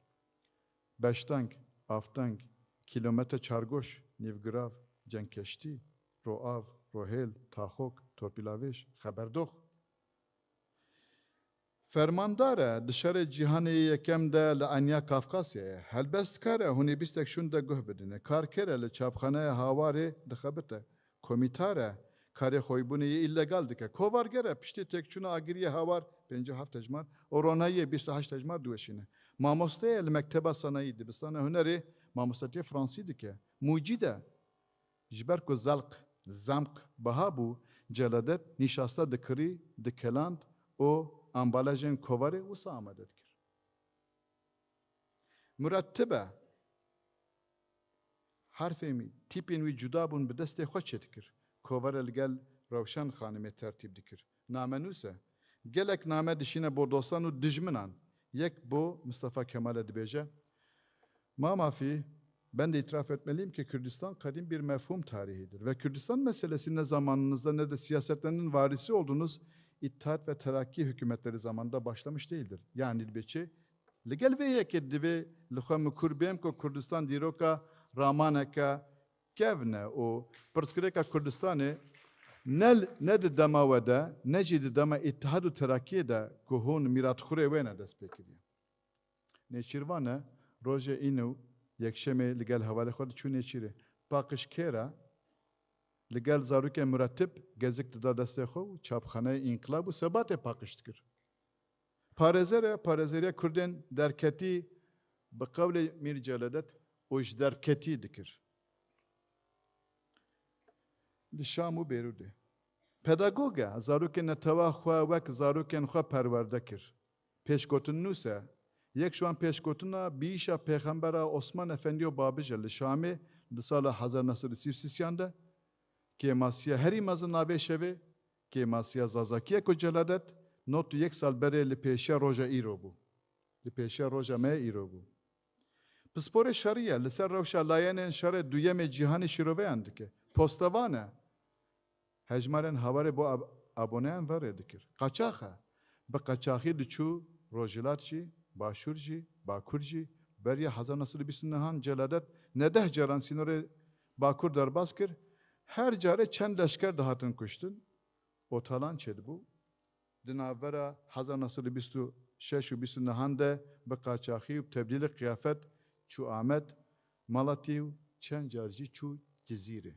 Beşdeng, Avdeng, Kîlometre Çargoş, Nîvgirav, Cengkeştî, Roav, Rohêl, Taxok, Torpîlavêj, Xeberdox. Fermandar e, di şerê cîhanê yê yekem de li eniya Kafkasyayê. Helbestkar e, hûn ê bîstek şûn de guh bidine. Karker e, li çapxaneya Hawarê dixebite. Komîtar e, karê xwebûnê yê îlegal dike. Kovarger e, piştî têkçûna agiriyê Hawar pêncî û heft hejmar û ronahiyê bîst û heşt hejmar diweşîne. Mamoste ye, li Mekteba Sanayî, Dibistana Hunerê mamostetiyê fransî dike. Mucîd e, ji ber ku zelq, zemq, biha bû, Celadet nîşasta dikirî, dikeland û ambalajên kovarê wisa amade dikir. Murettib e. Herfên wî, tîpên wî cuda bûn, bi destê xwe çêdikir. Kovare li gel Rewşen Xanimê tertîb dikir. Namenûs e. Gelek name dişîne bo dostan û dijminan. Yek bo Mistefa Kemal e, dibêje, Mama Fî, ben de itiraf etmeliyim ki Kürdistan kadim bir mefhum tarihidir ve Kürdistan meselesi ne zamanınızda ne de siyasetlerinin varisi olduğunuz İttihat ve Terakki hükümetleri zamanında başlamış değildir. Yani dibê çi? Li gel vê yekê divê li xwe mikur bêm ku Kurdistan dîroka ramaneke kevn e û pirsgirêka Kurdistanê ne, ne di dema we de, ne jî di dema Îtihad û Terakkiyê de ku hûn mîratxurê wê ne dest pê kiriye. Nêçîrvan e, rojê În û Yekşemê li gel hevalê xwe diçû Nêçîrê. Paqij kêr e, li gel zarokên muretib gezik dida destê xwe û çapxaneyê Înqilab û Sebatê paqij dikir. Parêzer e, parêzeriya Kurdên derketî bi qewlê Mîr Celadet û ji derketî dikir. Li Şam û Bêrûdê. Pedagog e, zarokên netewa xwe wek zarokên xwe perwerde kir. Pêşgotinnûs e. Yek ji wan pêşgotina biyişa Pêxembera Osman Efendî û Babij e li Şamê di sala hezar neh sed û sî û sî yan de, kêmasiya herî mezin a vê şevê, kêmasiya Zazakî ye ku Celadet nod û yek sal berê li pêşiya roja îro bû. Li pêşiya roja me îro bû. Pisporê şerî ye, li ser rewşa layenên şerê duyemê cîhanê şîroveyan dike. Postevan e. Hejmarên Hawarê bo ab-, aboneyan ve rê dikir. Qaçax e. Bi qaçaxî diçû Rojhilat jî, Başûr jî, Bakur jî. Beriya hezar neh sed û bîst û nehan Celadet ne deh caran sînorê Bakur derbas kir. Her carê çend leşker dihatin kuştin. Otalan çêdibû. Di navbera hezar neh sed û bîst û şeş û bîst û nehan de bi qaçaxî û bi tebdîlê qiyafet çû Amed, Malatya û çend car jî çû Cizîrê.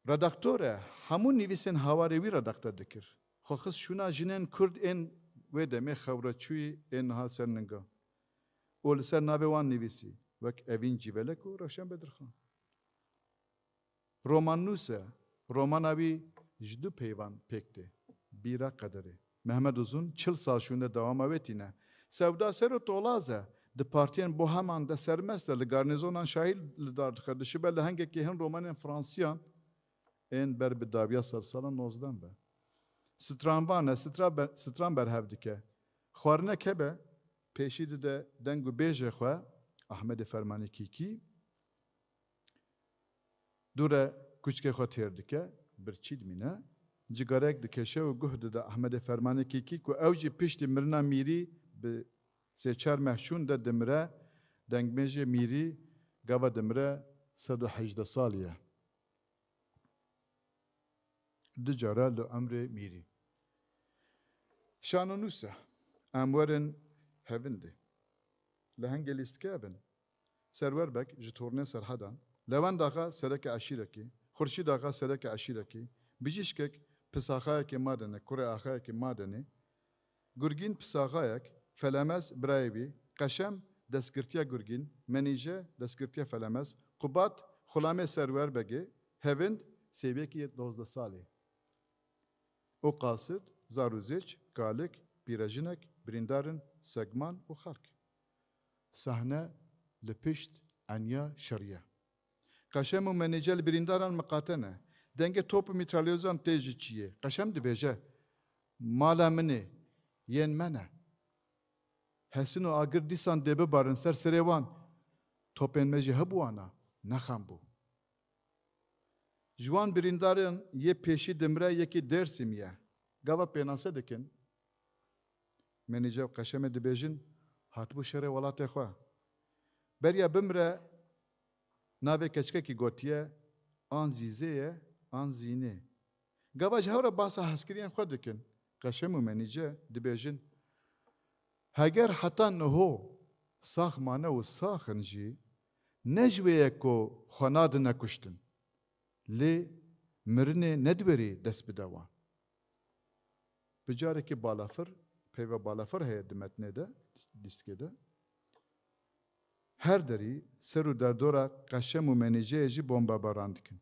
Redaktor e, hemû nivîsên Hawarê wî redakte dikir. Xwe xist şûna jinên Kurd ên wê demê xewreçûyî ên niha ser ninga û li ser navê wan nivîsî wek Evîn Cîvelek û Rewşen Bedirxan. Romannûs e. Romana wî ji du peyvan pêk tê. Bîra qederê. Mehmed Uzun çil sal şûnde dewama wê tîne. Sewda ser û tolaz e. Di partiyên boheman de sermest e. Li garnîzonan şahî li dar dixe. Dişibe lehengekî hin romanên Fransiyan ên ber bi dawiya sersalan nozdan be. Stranvan e, stra be-, stran berhev dike. Xwarinek hebe, pêşî dide deng û bêjê xwe, Ahmedê Fermanê Kîkî, dû re kuçkê xwe têr dike, birçî dimîne, cigarek dikeşe û guh dide Ahmedê Fermanê Kîkî ku ew jî piştî mirina Mîrî bi sê çar meh şûn de dimire, dengmêjê Mîrî gava dimire sed û hejdeh salî ye. Du cara li emrê Mîrî. Şanonûs e. Em werin hevindê. Lehengê lîstikê ev in. Serwer Beg ji tornê Serhedan, Lewend Axa sereke eşîrekî, Xurşîd Axa sereke eşîrekî, Bijîşkek pisaxayekê Madenê, kurê axayekê Madenê, Gurgîn pisaxayek, Felemez birayê wî, Qeşem destgirtiya Gurgîn, Menîje destgirtiya Felemez, Qubat xulamê Serwer Begê, Hevind sêwiyekî dozdeh salî. Û qasid, zar û zêç, kalik, pîrejinek, birîndar in, segman û xelk. Sahne li pişt enya şerî ye. Qeşem û Menîje li birîndaran miqate ne. Dengê top û mîtralyozan tê ji çiyê. Qeşem dibêje, mala min ê, yên me ne. Hesin û agir dîsan dê bibarin ser serê wan. Topên me jî hebûwana, nexem bû. Ji wan birîndarên yê pêşî dimire yekî Dêrsimî ye. Gava pênase dikin. Menîje û Qeşemê dibêjin, hatibû şerê welatê xwe. Beriya bimire navê keçikekî gotiye, an Zîzê ye, an Zînê. Gava ji hev re basa hezkiriyên xwe dikin. Qeşem û Menîce dibêjin, heger heta niho sax mane û sax in jî, ne ji wê ye ku xwe nadine kuştin. Lê mirinê ne di wêrî dest bide wan. Bi carekê balafir, peyva balafir heye di metnê de, lîstikê de. Her derî ser û derdora Qeşem û Menîceyê jî bombebaran dikin.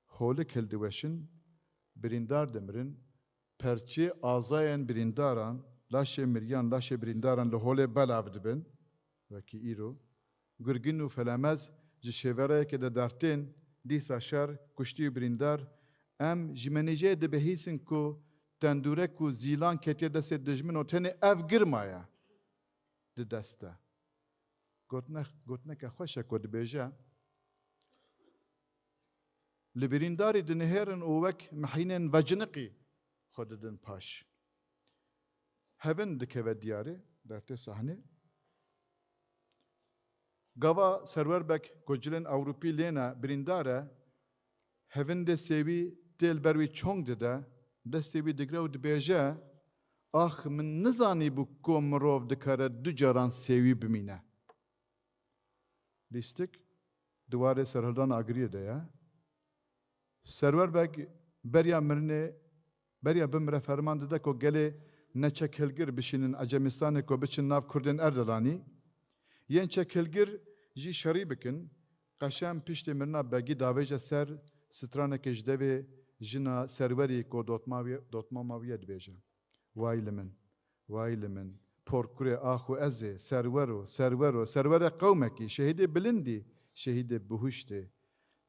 Holik hildiweşin, birîndar dimirin, perçê azayên birîndaran, laşê miriyan, laşê birîndaran li holê belav dibin, wekî îro. Gurgin û Felemez ji şêverayekê de dertên, dîsa şer, kuştî û birîndar, em ji Menîceyê dibihîsin ku tendûrek û zîlan ketiye destê dijmin û tenê ev girma ye di dest de. Gotine-, gotineke xweş e ku dibêje, li birîndarî dinihêrin û wek mehînên veciniqî xwe didin paş. Hevin dikeve diyarê, dertê sahnê. Gava Serwer Beg ku cilên Ewropî lêne birîndar e, hevindê sêwî tê li ber wî çong dide, destê wî digre û dibêje, ax min nizanîbû ku mirov dikare du caran sêwî bimîne. Lîstik di warê serhildan agiriyê de ye. Serwer Beg beriya mirinê, beriya bimire ferman dide ku gelê neçekhilgir bişînin Ecemistanê ku biçin nav Kurdên Erdelanî. Yên çekhilgir jî şerî bikin. Qeşem piştê mirina Begî davêje ser stranekê ji devê jina Serwerî ku dotma wî, dotmama wî ye dibêje. Way li min, way li min, porkurê ax û ez ê, serwer o, serwer o, serwerê qewmekî, şehîdê bilindî, şehîdê bihuştê.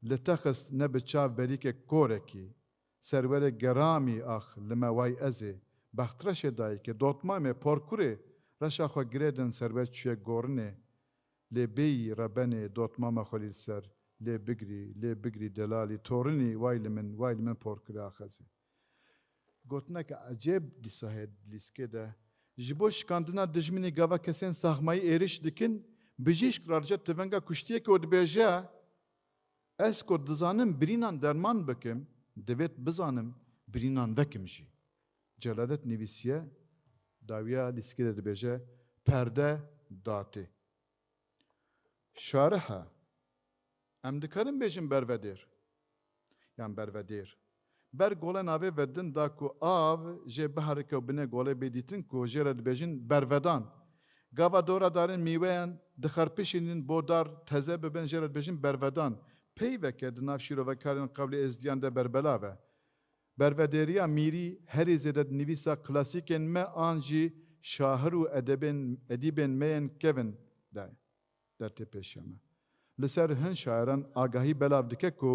Li te xist ne bi çav berîkê korekî, serwerê geramî ax li me way ez ê, bextreşê dayikê, dotmamê, porkurê, reşa xwe girêdin serwer çûye gorinê, lê bêyî rebenê dotmama xwe lî li ser, lê bigirî, lê bigirî delalî, torinî, way li min, way li min porkurê ax ez ê. Gotineke ecêb dîsa heye di lîskê de. Ji bo şikandina dijminî gava kesên saxmayî êrîş dikin, bijîşk radiçe tivenga kuştiyekê û dibêje, ez ku dizanim birînan derman bikim, divêt bizanim birînan vekim jî. Celadet nivîsiye, dawiya lîskê de dibêje, perde datê. Şarih e. Em dikarin bêjin bervedêr. Yan bervedêr. Ber gole navê ve din da ku av jê biherike û binê golê bê dîtin ku jê re dibêjin bervedan. Gava dora darên mîweyan dixerpişînin bo dar teze bibin, jê re dibêjin bervedan. Peyveke di nav şîrovekarên qewlê êzdiyan de berbelav e. Bervedêriya mîrî herî zêde di nivîsa klasîkên me an jî şahir û edebên, edîbên me yên kevin de dertê pêşiya me. Li ser hin şairan agahî belav dike ku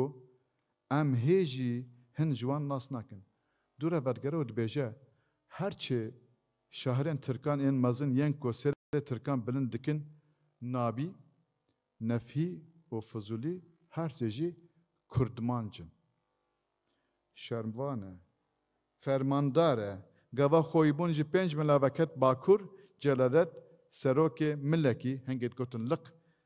em hê jî hin ji wan nas nakin. Dû re vedigere û dibêje, her çi şahirên tirkan ên mezin yên ku serê tirkan bilind dikin, Nabî, Nefhî û Fizûlî her sê jî kurdmanc in. Şervan e, fermandar e, gava xweyîbûn ji pênc mila veket Bakur, Celadet serokê milekî, hingê digotin liq,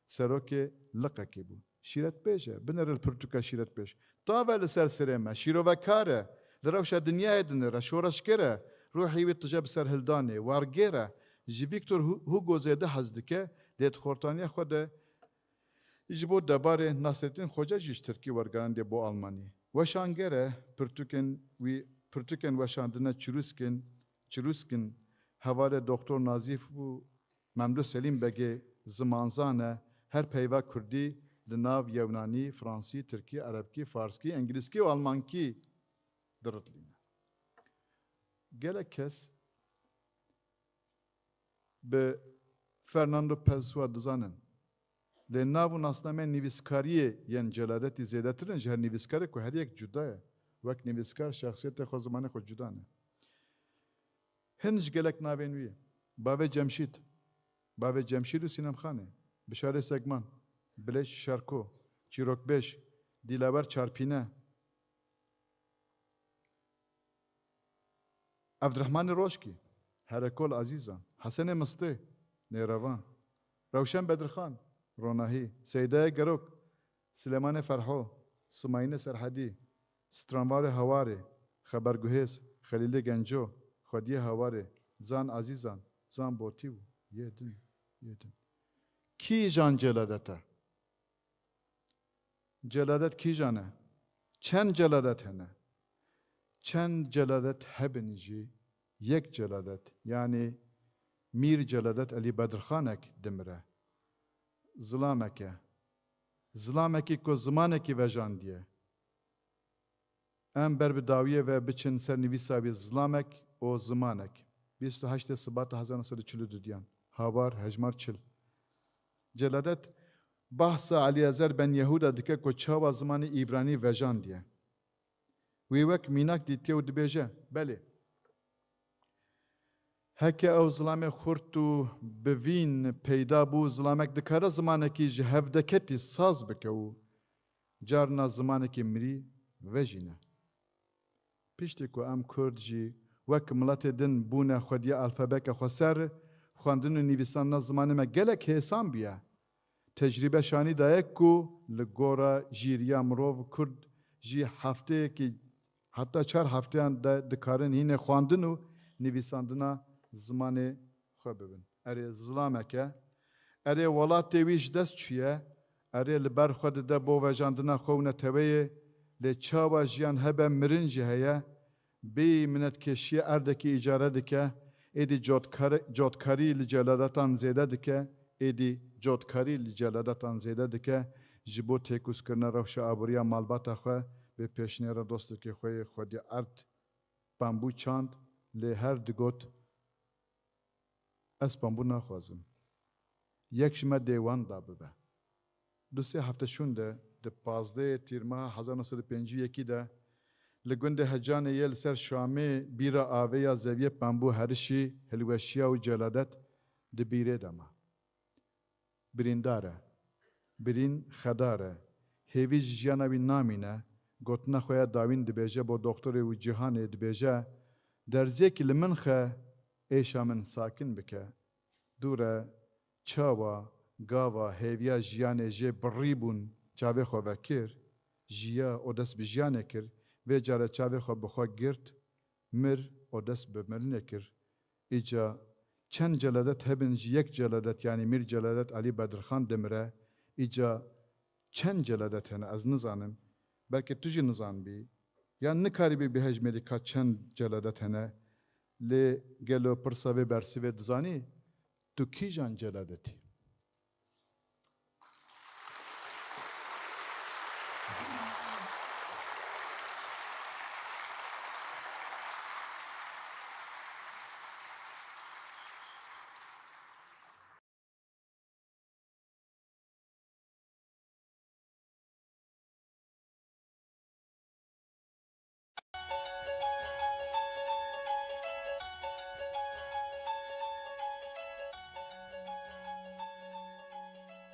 serokê liqekî bû. Şîretbêj e, binêre li pirtûka şîretbêj. Tav e li ser serê me, şîrovekar e, li rewşa dinyayê dinêre, şoreşger e, ruhê wî tije bi ser hildanê, wergêr e, ji Victor Hu-, Hugo zêde hez dike, lê di xortaniya xwe de ji bo debarê Nasrettin Xoca jî ji tirkî wergerandê bo almanî. Weşanger e, pirtûkên wî, pirtûkên weşandine çirûsk in, çirûsk in, hevalê Doktor Nazîf û Memdû Selîm Begê zimanzan e, her peyva kurdî li nav yewnanî, fransî, tirkî, erebkî, farskî, îngilîzkî û almankî diritlîne. Gelek kes bi Fernando Pessoa dizanin. Lê nav û nasnameyên nivîskariyê yên Celadetî zêdetir in ji her nivîskarê ku her yek cuda ye. Wek nivîskar şexsiyetê xwe, zimanê xwe cuda ne. Hin ji gelek navên wî, Bavê Cemşîd, Bavê Cemşîd û Sînem Xanê, Bişarê Segman, Bilêj Şerko, çîrokbêj, Dîlawer Çarpîne, Evdirehmanê Roşkî, Herekol Azîzan, Hesenê Mistê, Nêrevan, Rewşen Bedirxan, Ronahî, Seydayê Gerok, Silêmanê Ferho, Simayînê Serhedî, Stranvarê Hawarê, Xeberguhêz, Xelîlê Genco, Xwediyê Hawarê, Zan Azîzan, Zan Botî û yê din, yê din. Kîjan celadet e? Celadet kîjan e? Çend celadet hene? Çend celadet hebin jî, yek celadet, yanî Mîr Celadet Elî Bedirxanek dimire. Zilamek e. Zilamekî ku zimanekî vejandiye. Em ber bi dawiyê ve biçin ser nivîsa wî Zilamek û Zimanek. Bîst û heştê Sibata hezar neh sed û çil û du diyan. Hawar, hejmar çil. Celadet bahsa Elîezer ben Yehûda dike ku çawa zimanê îbranî vejandiye. Wî wek mînak dîtiye û dibêje, belê, heke ew zilamê xurt û bivîn peyda bû, zilamek dikare zimanekî ji hevdeketî saz bike û carna zimanekî mirî vejîne. Piştî ku em Kurd jî wek miletê din bûne xwediyê alfabeke xweser, xwendin û nivîsandina zimanê me gelek hêsan bûye. Tecrîbe şanî daye ku li gora jîriya mirov Kurd jî hefteyekî, heta çar hefteyan de dikarin hînê xwendin û nivîsandina zimanê xwe bibin. Erê zilamek e. Erê welatê wî ji dest çûye. Erê li ber xwe dide bo vejandina xwe û neteweyê. Lê çawa jiyan hebe, mirin jî heye. Bêyî minetkêşiyê erdekî îcare dike, êdî cotkar-, cotkarî li celadetan zêde dike, êdî cotkarî li celadetan zêde dike, ji bo têkûzkirina rewşa aboriya malbata xwe bi pêşniyara dostekî xwe yê xwedî erd bambû çand, lê her digot, Ez bambû naxwazim. Yek ji me dê wan da bibe. Du sê hefte şûnde, di pazdehê Tîrmeha hezar neh sed û pêncî û yekî de, li gundê Hecanê yê li ser Şamê bîra avê ya zeviyê bambû herişî, hilweşiya û celadet di bîrê de ma. Birîndar e. Birîn xedar e. Hêvî ji jiyana wî namîne. Gotina xwe ya dawîn dibêje bo doxtorê û cîhanê, dibêje, Derziyekî li min xe, êşa min sakin bike. Dû re çawa, gava hêviya jiyanê jê birî bûn, çavê xwe vekir, jiya û dest bi jiyanê kir, vê care çavê xwe bi xwe girt, mir û dest bi mirinê kir. Îca çend celadet hebin ji yek celadet, yanî Mîr Celadet Elî Bedirxan dimire. Îca çend celadet hene, ez nizanim. Belkî tu jî nizanbî. Yan nikarîbî bihejmêrî ka çend celadet hene, lê gelo pirsa vê bersîvê dizanî, tu kîjan celadetî?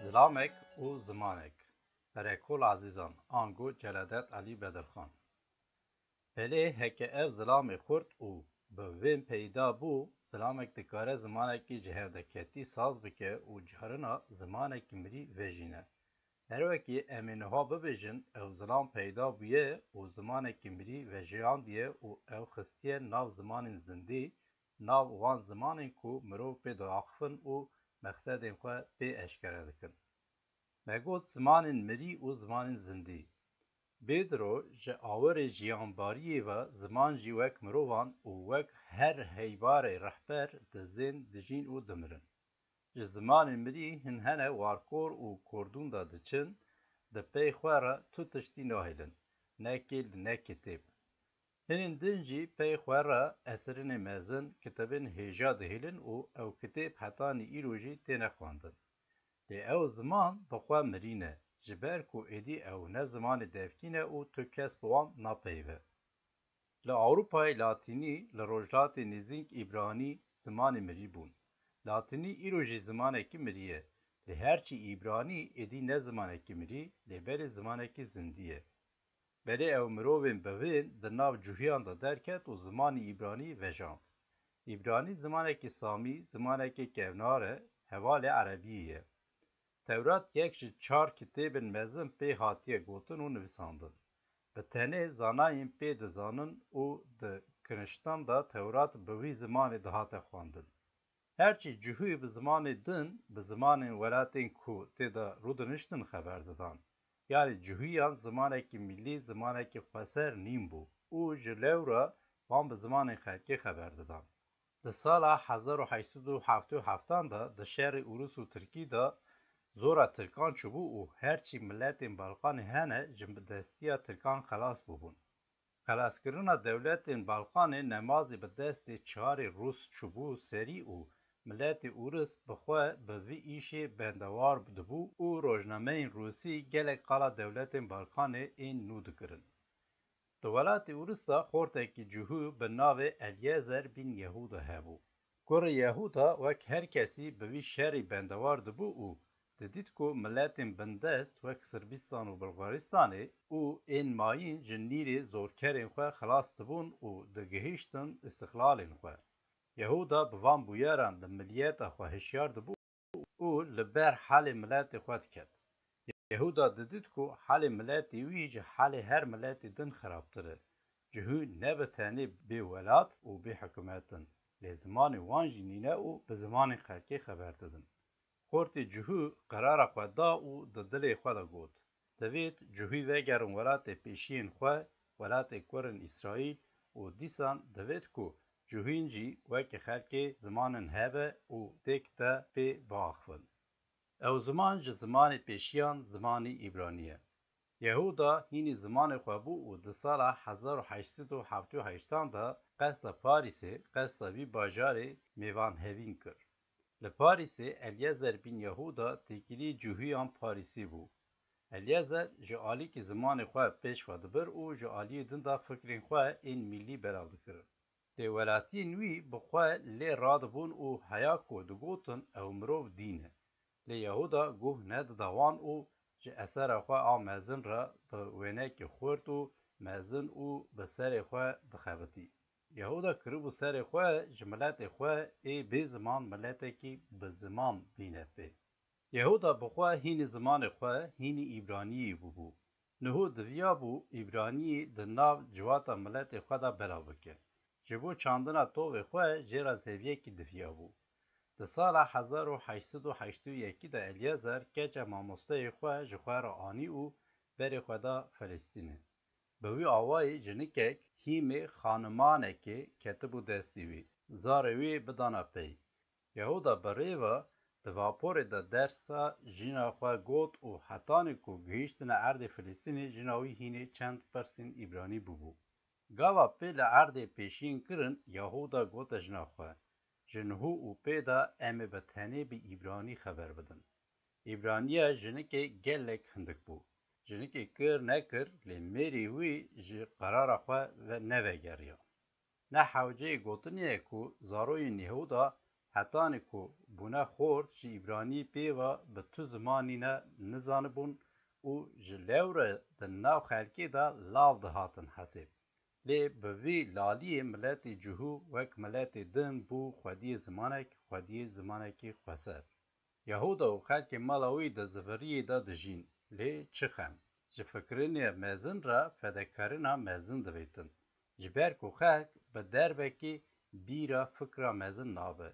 Zilamek û zimanek. Perekol Ezîzan, ango Celadet Elî Bedirxan. Belê heke ev zilamê xurt û bi vên peyda bû, zilamek dikare zimanekî ji hevdeketî saz bike û carina zimanekî mirî vejîne. Her wekî em ê niha bibêjin, ew zilam peyda bûye û zimanekî mirî vejiyandiye û ew xistiye nav zimanên zindî, nav wan zimanên ku mirov pê diaxifin û mexsedên xwe pê eşkere dikin. Me got zimanên mirî û zimanên zindî. Bêdiro ji awirê jiyanbariyê ve ziman jî wek mirovan û wek her heybarê rehber dizên, dijîn û dimirin. Ji zimanên mirî hin hene warkor û kordûn de diçin, di pey xwe re tu tiştî nahêlin, ne kêl ne kitêb. Hinên din jî pey xwe re esirinê mezin, kitêbên hêja dihêlin û ew kitêb hetanî îro jî têne xwendin. Lê ew ziman bi xwe mirî ne, ji ber ku êdî ew ne zimanê devkî ne û tu kes bi wan napeyive. Li Ewropayê latînî, li rojhilatê nêzîk îbranî zimanê mirî bûn. Latînî îro jî zimanekî mirî ye. Lê her çî îbranî êdî ne zimanekî mirî, lê belê zimanekî zindî ye. Belê ew mirovên bivên di nav cuhiyan de derket û zimanî îbranî vejand. Îbranî zimanekî samî, zimanekî kevnar e, hevalê erebiyê ye. Tewrat yek ji çar kitêbên mezin pê hatiye gotin û nivisandin. Bi tenê zanayên pê dizanin û di kiniştan de Tewrat bi wî zimanê dihate xwendin. Her çî cuhî bi zimanê din, bi zimanên welatên ku tê de rûdiniştin xeber didan. Yanî cuhiyan zimanekî milî, zimanekî xweser nîn bû û ji lewra wan bi zimanên xelkê xeber didan. Di sala hezar û heşt sed û heftê û heft de di şerê Ûrûs û Tirkî de zora Tirkan çûbû û her çî miletên Balkanê hene ji destiya Tirkan xelas bûbûn. Xelaskirina dewletên Balkanê nemazî bi destê çarê Rûs çûbû serî û miletê Ûris bi xwe bi vî îşê bendewar dibû û rojnameyên Rûsî gelek qala dewletên Balkanê ên nû dikirin. Di welatê Ûris de xortekî cihû bi navê Elyezer bin Yehûda hebû. Kurê Yehûda wek her kesî bi vî şerî bendewar dibû û didît ku miletên bindest wek Sirbîstan û Bulgaristanê û ên mayîn ji nîrê zorkerên xwe xilas dibûn û digihîştin îstixlalên xwe. Yehûda bi van bûyeran li miliyeta xwe hişyar dibû û li ber halê miletê xwe diket. Yehûda didît ku halê miletê wî ji halê her miletê din xirabtir e. Cihû ne bi tenê bê welat û bê hikûmet in, lê zimanê wan jî nîne û bi zimanên xelkê xeber didin. Xortê Cihû qerara xwe da û di dilê xwe de got, divêt Cihû vegerin welatê pêşiyên xwe, welatê kurên Îsraîl û dîsan divêt ku Cihûyên jî wekî xelkê zimanin hebe û têk de pê biaxivin. Ew ziman ji zimanê pêşiyan zimanî îbranî ye. Yehûda hînî zimanê xwe bû û di sala hezar û heşt sed û heftê û heşt de qesta Parîsê, qesta vî bajarê mêvanhevîn kir. Li Parîsê Elyezer bin Yehûda têkilî Cihûyan Parîsî bû. Elyezer ji alîkî zimanê xwe pêş ve dibir û ji aliyê din de fikrên xwe ên mîlî belav dikirin. Lê welatiyên wî bi xwe lê radibûn û heya ku digotin ew mirov dîn e. Lê Yehûda guh nedida wan û ji esera xwe a mezin re bi wênekî xurt û mezin û bi serê xwe dixebitî. Yehûda kiribû serê xwe ji miletê xwe ê bê ziman miletekî bi ziman bîne pê. Yehûda bi xwe hînî zimanê xwe, hînî îbraniyî bûbû. Niho diviyabû îbraniyî di nav civata miletê xwe de belav bike. Ji bo çandina tovê xwe jê re zeviyekî diviyabû. Di sala hezar û heşt sed û heştê û yekî de Elyezer keça mamosteyê xwe ji xwe re anî û berê xwe da Filistînê. Bi wî awayî jinikek hîmê xanimanekê ketibû destê wî. Zarê wî bidana pey. Yehuda bi rê ve di vaporê de dersa jina xwe got û hetanî ku gihîştine erdê Filistînê, jina wî hînê çend pirsên Îbranî bûbû. Gava pê li erdê pêşiyên kirin, Yehuda gote jina xwe, Ji niho û pê de em ê bi tenê bi Îbranî xeber bidin. Îbraniya jinikê gelek hindik bû. Jinikê kir nekir, lê mêrê wî ji qerara xwe ve nevegeriya. Ne hewceyê gotinê ye ku zaroyên Yehuda hetanî ku bûne xort ji Îbranî pê ve bi tu zimanî ne nizanibûn û ji lewre di nav xelkê de lav dihatin hesêb. Lê bi vî laliyê miletê cihû wek miletê din bû xwediyê zimanek, xwediyê zimanekî xweser. Yehuda û xelkê mala wî di ziviriyê de dijîn, lê çi xem. Ji fikirinê mezin re fedekarina mezin divêtin. Ji ber ku xelk bi dervekî bîra fikra mezin nabe.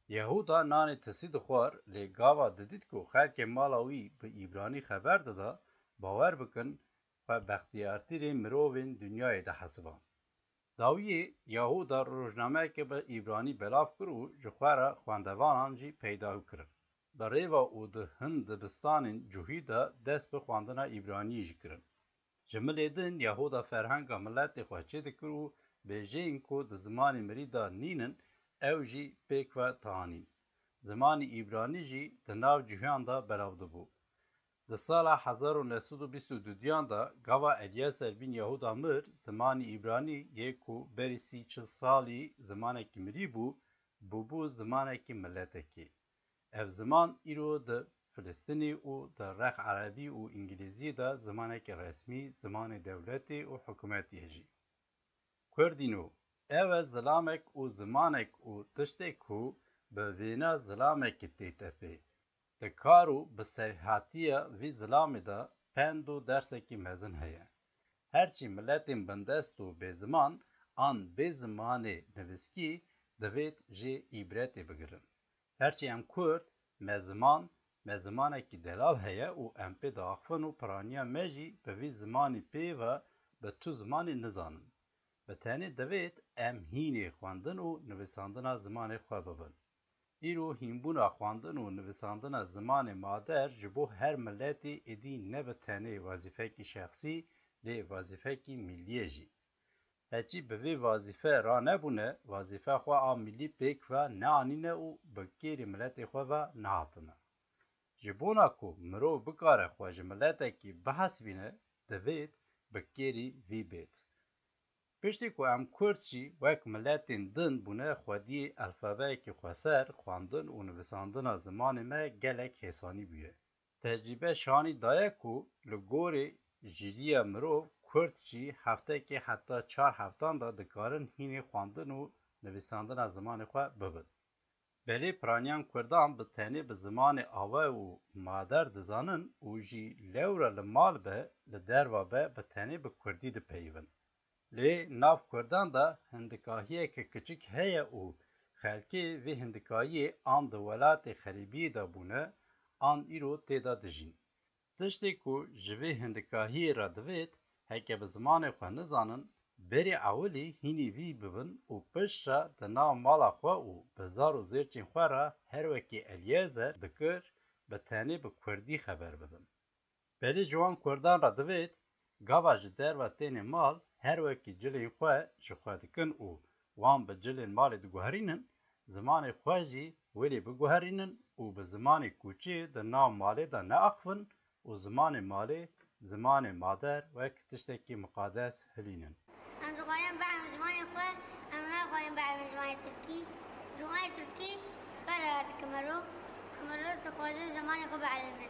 Yehuda nanê tisî dixwar, lê gava didît ku xelkê mala wî bi Îbranî xeber dida, bawer bikin, xwe bextiyartirê mirovên dinyayê dihesiba. Dawiyê Yehuda rojnameyeke bi Îbranî belav kir û ji xwe re xwendevanan jî peyda kirin. Bi rê ve û di hin dibistanên cuhî de dest bi xwendina Îbraniyê jî kirin. Ji milê din Yehuda ferhenga miletê xwe çêdikir û bêjeyên ku di zimanê mirî de nînin, ew jî pêk ve tanîn. Zimanê Îbranî jî di nav cûhiyan de belav dibû. Di sala hezar û neh sed û bîst û dudiyan de gava Elyeser bîn Yehuda mir, zimanê Îbranî yê ku berî sî çil salî zimanekî mirî bû, bûbû zimanekî miletekî. Ev ziman îro di Filistînî û di rex Erebî û Îngilîzî de zimanekî resmî, zimanê dewletê û hikûmetê ye jî. Kurdîno, ew e zilamek û zimanek û tiştê ku bi vêna zilamekî tête pê. Di kar û bi serhatiya vî zilamê de pend û dersekî mezin heye. Herçî miletên bindest û bêziman an bê zimanê nivîskî divêt jê îbretê bigirin. Herçî em Kurd, me ziman, me zimanekî delal heye û em pê diaxivin û piraniya me jî bi vî zimanî pê ve bi tu zimanê nizanin. Bi tenê divêt em hînê xwendin û nivîsandina zimanê xwe bibin. Îro hînbûna xwendin û nivîsandina zimanê mader ji bo her miletê êdî ne bi tenê wezîfekî şexsî, lê wezîfekî mîlî ye jî. Heçî bi vê wezîfe ranebûne, wezîfe xwe a mîlî pêk ve neanîne û bi kêrî miletê xwe ve nehatine. Ji bona ku mirov bikare xwe ji miletekî bihesibîne, divêt bi kêrî vî bêt. Piştî ku em Kurd jî wek miletên din bûne xwediyê elfabeyekî xweser, xwendin û nivîsandina zimanê me gelek hêsanî bûye. Tecrîbe şanî daye ku li gorî jîriya mirov Kurd jî heftekê heta çar heftan de dikarin hînê xwendin û nivîsandina zimanê xwe bibin. Belê piraniyan Kurdan bi tenê bi zimanê ava û mader dizanin û jî lewra li mal be, li derva be, bi tenê bi Kurdî dipeyivin. Lê nav Kurdan de hindikahiyeke kiçik heye û xelkê vê hindikahiyê an di welatê xerîbiyê de bûne, an îro tê de dijîn. Tiştê ku ji vê hindikahiyê re divêt, heke bi zimanê xwe nizanin, berê ewilî hînî vî bibin û piştre di nav mala xwe û bi zar û zêrçên xwe re her wekî Elyezer dikir, bi tenê bi Kurdî xeber bidin. Belê ji wan Kurdan re divêt, gava ji derve têne mal, her wekî cilên xwe ji xwe dikin û wan bi cilên malê diguherînin, zimanê xwe jî welê biguherînin û bi zimanê koçê di nav malê de neaxivin û zimanê malê, zimanê mader wek tiştekî miqades hilînin. Em dixwazin bielin zimanê xwe, em naxwazin bielin zimanê tirkî. Zimanê tirkî xera dike mero, mero dixwaze zimanê xwe bielime.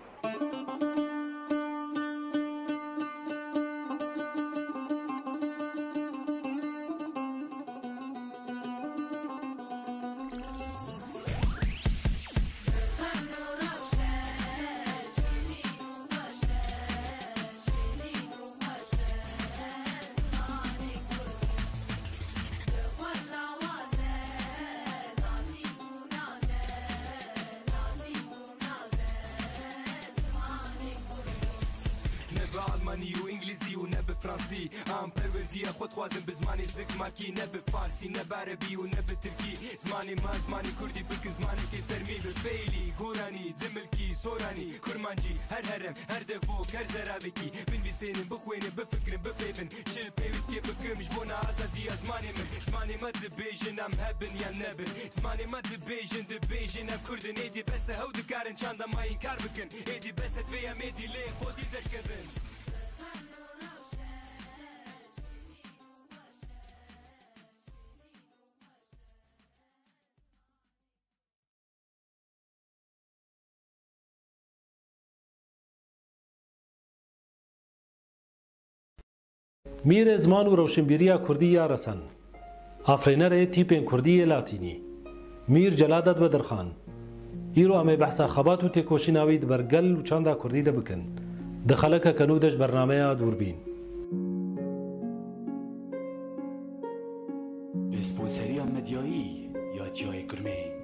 Almanî û îngilîzî û ne bi fransî. Em perwerdiya xwe dixwazin bi zimanê zikmakî, ne bi farsî, ne bi erebî û ne bi tirkî. Zimanê me, zimanê kurdî bikin zimanekê fermî, bi feylî, goranî, dimilkî, soranî, kurmancî, her herem, her devok, her zeravekî binivîsênin, bixwênin, bifikirin, bipeyvin. Çi pêwîstiyê bikim ji bona azadiya zimanê min? Zimanê me dibêjin, em hebin yan nebin. Zimanê me dibêjin, dibêjin, em kurd in. Êdî bes e, hew dikarin çanda me înkar bikin. Êdî bes e, divê em êdî lê xwedî derkevin. Mîrê ziman û rewşinbîriya kurdî ya resen. Afirînerê tîpên kurdî yê latînî. Mîr Celadet Bedirxan. Îro em ê behsa xebat û têkoşîna wî di ber gel û çanda kurdî de bikin. Di xelekeke nû de ji bernameya Dûrbîn. Bi sponseriya medyayî ya Çiyayê Kurmênc.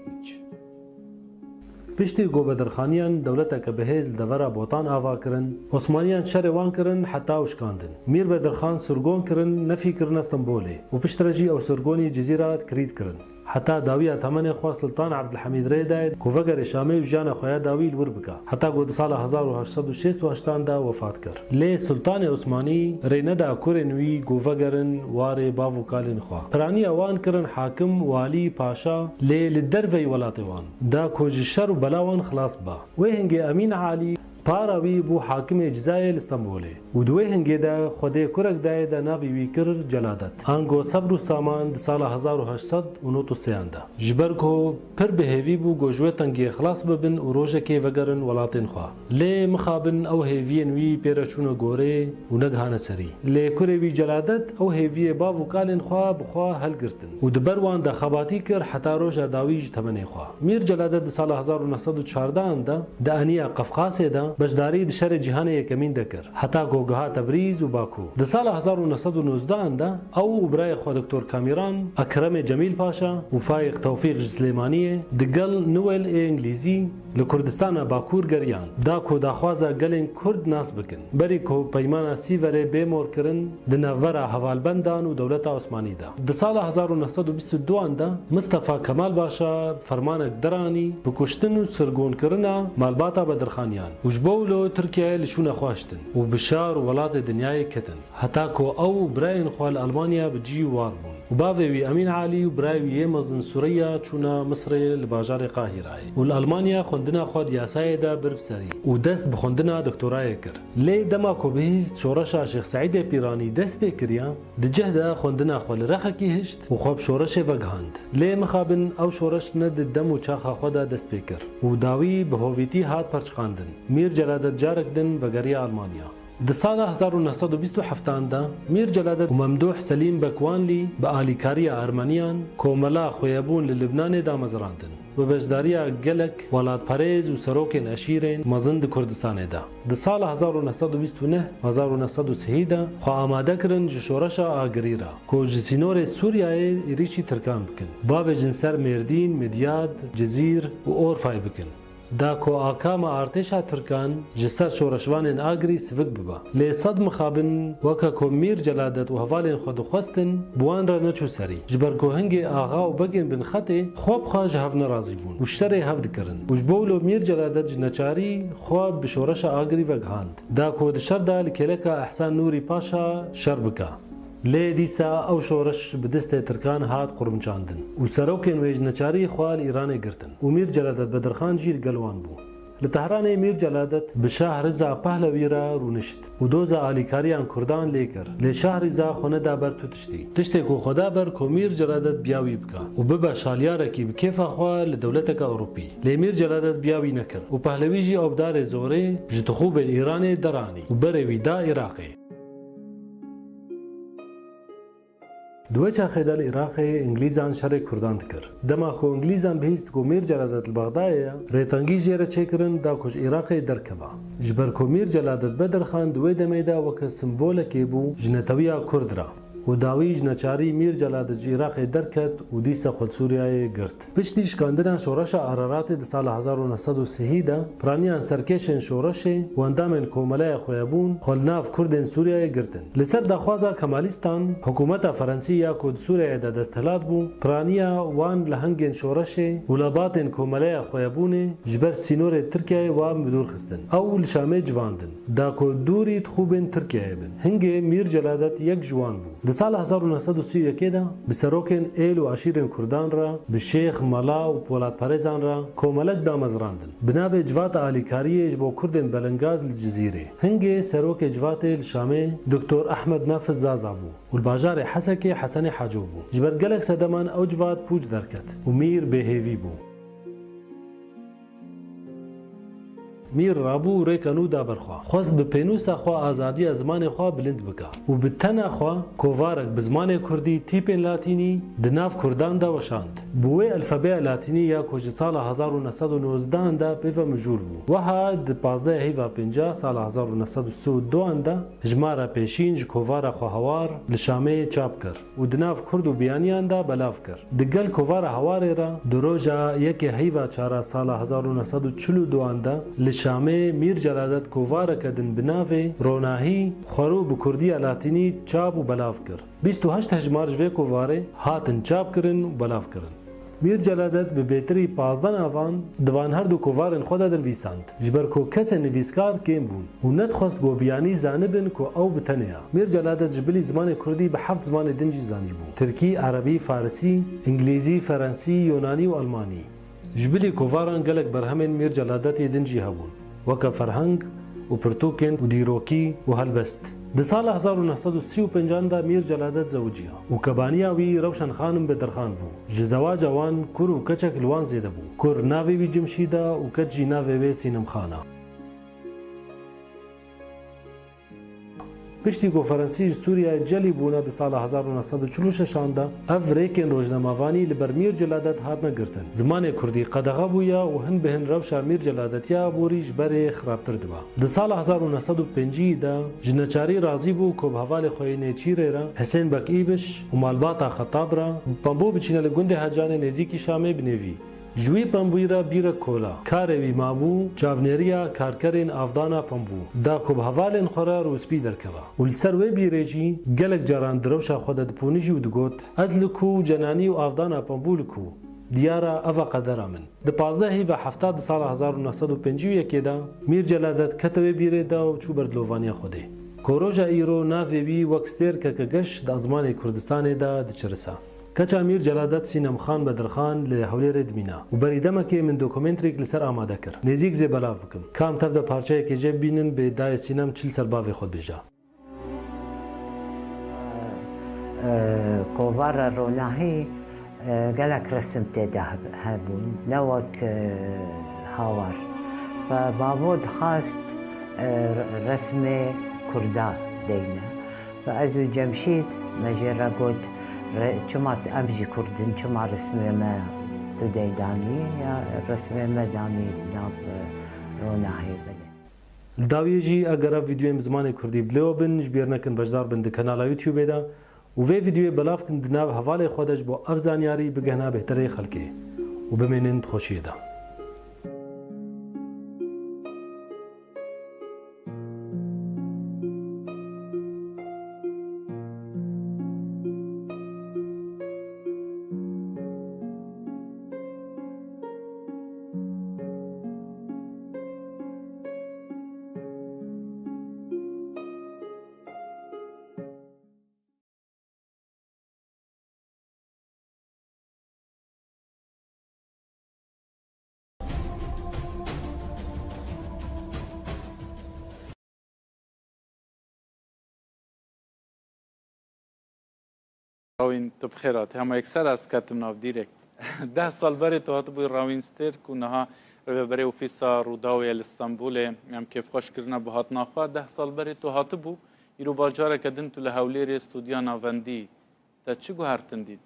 Piştî ku Bedirxaniyan dewleteke bihêz li devera Botan ava kirin, Osmaniyan şerê wan kirin heta ew şikandin. Mîr Bedirxan sirgon kirin, nefî kirine Stenbolê û piştre jî ew sirgonî Cizîra kirît kirin. Heta dawiya temenê xwe Sultan Ebdulhemîd rê daye ku vegerê Şamê û jiyana xwe ya dawî li wir bike. Heta ku di sala hezar û heşt sed û şêst û heştan de wefat kir. Lê Sultanê Osmanî rê neda kurên wî ku vegerin warê bav û kalên xwe. Piraniya wan kirin hakim, walî, paşa, lê li derveyî welatê wan. Da ku ji şer û bela wan xilas biba. Wê hingê Emîn Alî para wî bû hakimê Cizayê li Stenbolê û di wê hingê de Xwedê kurek dayê de navê wî kir Celadet. Ango sebr û saman di sala hezar û heşt sed û nod û sêyan de. Ji ber ku pir bi hêvî bû ku ji wê tengiyê xilas bibin û rojekê vegerin welatên xwe. Lê mixabin ew hêviyên wî pê re çûne gorê û negihane serî. Lê kurê wî Celadet ew hêviyê bav û kalên xwe bi xwe helgirtin û di ber wan de xebatî kir heta roja dawî ji temenê xwe. Mîr Celadet di sala hezar û neh sed û çardehan de di eniya Qefqasê de beşdarî di şerê cîhanê yekemîn de kir, heta ku giha Tebrîz û Bakû. Di sala hezar û neh sed û nozdehan de ew û birayê xwe Doktor Kamîran, Ekremê Cemîl Paşa û Fayîq Tewfîq ji Silêmaniyê digel Newel ê Îngilîzî li Kurdistana Bakûr geriyan, da ku daxwaza gelên Kurd nas bikin, berî ku Peymana Sîverê bê morkirin di navbera hevalbendan û dewleta Osmanî de. Di sala hezar û neh sed û bîst û duan de Mistefa Kemal Paşa fermanek deranî bi kuştin û sirgonkirina malbata Bedirxaniyan û ji bo wilo Tirkiyeyê li şûna xwe hiştin û bi şar û welatê dinyayê ketin. Heta ku ew û birayên xwe li Almanya bi cî û war bûn û bavê wî Emîn Alî û birayê wî yê mezin Sureyya çûne Misirê li bajarê Qahîrayê û li Almanya xwendina xwe di yasayê de bir bi serî û dest bi xwendina doktorayê kir. Lê dema ku bihîst şoreşa Şêx Seîdê Pîranî dest pê kiriya, di cih de xwendina xwe li rexekî hişt û xwe bi şoreşê vegihand. Lê mixabin ew şoreş ne di dem û çaxa xwe de dest pê kir û dawî bi hovîtî hat perçiqandin. Mîr Celadet carek din vegeriya Almanya. Di sala hezar û neh sed û bîst û heftan de Mîr Celadet û Memdûh Selîm Bekwanlî bi alîkariya Ermeniyan komela xweyebûn li Libnanê damezrandin, bi beşdariya gelek welatperêz û serokên eşîrên mezin di Kurdistanê de. Di sala hezar û neh sed û bîst û neh, hezar û neh sed û sihî de xwe amade kirin ji şoreşa Agirî re, ku ji sînorê Sûriyeyê êrîşî Tirkan bikin, bavêjin ser Mêrdîn, Midyad, Cizîr û Orfayê bikin. Da ku akama artêşa Tirkan ji ser şoreşvanên Agirî sivik bibe. Lê sed mixabin weke ku Mîr Celadet û hevalên xwe dixwestin, bi wan re neçû serî. Ji ber ku hingê axa û begên Binxetê xwe bi xwe ji hev nerazî bûn û şerê hev dikirin û ji bo wilo Mîr Celadet ji neçarî xwe bi şoreşa Agirî vegihand. Da ku di şer de li kêleka Ehsan Nûrî Paşa şer bike. Lê dîsa ew şoreş bi destê Tirkan hat qurmçandin û serokên wê ji neçarî xwe li Îranê girtin û Mîr Celadet Bedirxan jî li gel wan bû. Li Tehranê Mîr Celadet bi Şah Riza Pehlewî re rûnişt û doza alîkariyan Kurdan lê kir. Lê Şah Riza xwe neda ber tu tiştî. Tiştê ku xwe da ber ku Mîr Celadet biya wî bike û bibe şalyarekî bi kêfa xwe li dewleteke Ewropî. Lê Mîr Celadet biya wî nekir û Pehlewî jî ew bi darê zorê ji tixûbên Îranê deranî û berê wî da Iraqê. Di wê çaxê de li Iraqê Îngilîzan şerê Kurdan dikir. Dema ku Îngilîzan bihîst ku Mîr Celadet li Bexdayê ye, rêtengî jê re çêkirin da ku ji Iraqê derkeva. Ji ber ku Mîr Celadet Bedirxan di wê demê de weke simbolekê bû ji netewiya Kurd re. û dawî ji neçarî Mîr Celadet ji Iraqê derket û dîsa xwe li Sûriyeyê girt. Piştî şikandina şoreşa Araratê di sala hezar û neh sed û sihî de, piraniyan serkêşên şoreşê û endamên Komeleya Xweyebûn xwe li nav Kurdên Sûriyeyê girtin. Li ser daxwaza Kemalîstan, hikûmeta Ferensî ya ku di Sûriyeyê de desthilat bû, piraniya wan li hingên şoreşê û lebatên Komeleya Xweyebûnê ji ber sînorê Tirkiyeyê wan bi dûr xistin. Ew li Şamê civandin, da ku dûrî dixûbên Tirkiyeyê bin. Hingê Mîr Celadet yek ji wan bû. Di sala hezar û neh sed û sî û yekê de bi serokên êl û eşîrên Kurdan re, bi şêx, mela û polatperêzan re komelek damezrandin. Bi navê Civata Alîkariyê ji bo Kurdên Belingaz li Cizîrê. Hingê serokê civatê li Şamê Doktor Ehmed Nafiz Zaza bû û li bajarê Hesekê Hesenê Haco bû. Ji ber gelek sedeman ew civat pûç derket û Mîr bêhêvî bû. Mîr rabû û rêka nû da ber xwe. Xwest bi pênûsa xwe azadiya zimanê xwe bilind bike û bi tena xwe kovarek bi zimanê kurdî, tîpên latînî, di nav kurdan de weşand. Bi wê elfebeya latînî ya ku ji sala hezar û neh sed û nozdehan de pê ve mijûl bû. Wiha di pazdeh heyva pêncî sala hezar û neh sed û sî û duan de ji me re pêşîn ji kovara xwe Hawar li Şamê çap kir û di nav kurd û biyaniyan de belav kir. Di gel kovara Hawarê re di roja yekê heyva çara sala hezar û neh sed û çil û duan de li Şamê Mîr Celadet kovareke din bi navê Ronahî xwerû bi kurdiya latînî çap û belav kir. Bîst û heşt hejmar ji vê kovarê hatin çapkirin û belavkirin. Mîr Celadet bi bêtirî pazdeh navan di van her du kovarên xwe de dinivîsand, ji ber ku kesên nivîskar kêm bûn û nedixwest ku biyanî zanibin ku ew bi tenê ye. Mîr Celadet ji bilî zimanê kurdî bi heft zimanê din jî zanîbû: tirkî, erebî, farisî, îngilîzî, ferensî, yonanî û elmanî. Ji bilî kovaran gelek berhemên Mîr Celadet yê din jî hebûn, weke ferheng û pirtûkên û dîrokî û helbest. Di sala hezar û neh sed û sî û pêncan de Mîr Celadet zewiciya û kebaniya wî Rewşen Xanim Bedirxan bû. Ji zewaca wan kur û keçek li wan zêde bû. Kur navê wî Cimşîd e û keç jî navê wê Sînem Xan e. Piştî ku Ferensî ji Sûriyeyê celî bûne di sala hezar û neh sed û çil û şeşan de, ev rêkên rojnamevanî li ber Mîr Celadet hatine girtin. Zimanê kurdî qedexe bûye û hin bi hin rewşa Mîr Celadet ya aborî ji berê xirabtir dibe. Di sala hezar û neh sed û pêncî de ji neçarî razî bû ku bi hevalê xwe yê nêçîrê re, Hisên Beg Îbiş û malbata Xetab re, pembû biçîne li gundê Hecanê nêzîkî Şamê binêvî. Ji wî pembûyî re bîrek kola. Karê wî mabû çavnêriya karkerên avdana pembû da ku bi hevalên xwe re rûspî derkeve. Û li ser wê bîrê jî gelek caran di rewşa xwe de diponijî û digot, Ez li ku cenanî û avdana pembû li ku? Diyar e, ev e qedera min. Di pazdeh heyva hefta di sala hezar û neh sed û pêncî û yekê de Mîr Celadet kete wê bîrê de û çû ber dilovaniya Xwedê. Ku roja îro navê wî wek stêrkeke geş di ezmanê Kurdistanê de diçirise. Keça Mîr Celadet Sînem Xan Bedirxan li Hewlêrê dimîne û berî demekê min dokumenterîk li ser amade kir. Nêzîk zê belav bikim. Ka em tev de parçeyekê jê bibînin, bê dayê Sînem çi li ser bavê xwe dibêje. Kovara Ronahî, e, gelek resim tê de heb-, hebûn, ne wek, e, Hawar. Ve bavo dixwast, e, resmê Kurda deyne. Ve ez û Cemşîd me jê re got, re-, çima t-, em jî Kurd in, çima resmê me tu dey danî, ya resmê me danî nav, e, Ronahî belê. Li dawiyê jî, eger ev vîdeoyên bi zimanê Kurdî bi dilê we bin, ji bîr nekin beşdar bin di kanala YouTubeê de û vê vîdeoyê belav kin di nav hevalê xwe de ji bo ev zanyarî bigihna bêhtirê xelkê û bimênin di xweşiyê de. Rawîn, tu bi xêr hatî. Hema yekser ez ketim nav dîrekt. Deh sal berê tu hatibûyî Rawîn Stêrk û niha rêveberê Ofîsa Rûdawê ye li Stenbolê. Em kêfxweş kirine bi hatina xwe. Deh sal berê tu hatibû, îro bajareke din tu li Hewlêrê, studya navendî. Te çi guhertin dît?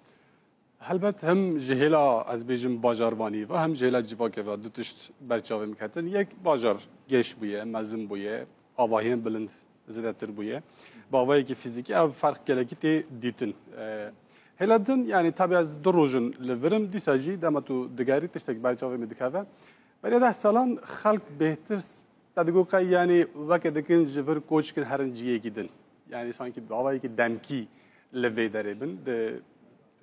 Helbet him ji hêla, ez bêjim, bajarvanî ve, him ji hêla civakê ve du tişt ber çavê min ketin. Yek, bajar geş bûye, mezin bûye, avahiyên bilind zêdetir bûye. Bi awayekî fîzîkî ev ferq gelekî tê dîtin. E, hêla din, yanî tabi ez du roj in li vir im, dîsa jî dema tu digerî tiştek ber çavê min dikeve. Beriya deh salan xelk bêhtir s-, te digot qey, yanî weke dikin ji vir koç kin herin ciyekî din. Yanî sankî bi awayekî demkî li vê derê bin. Di,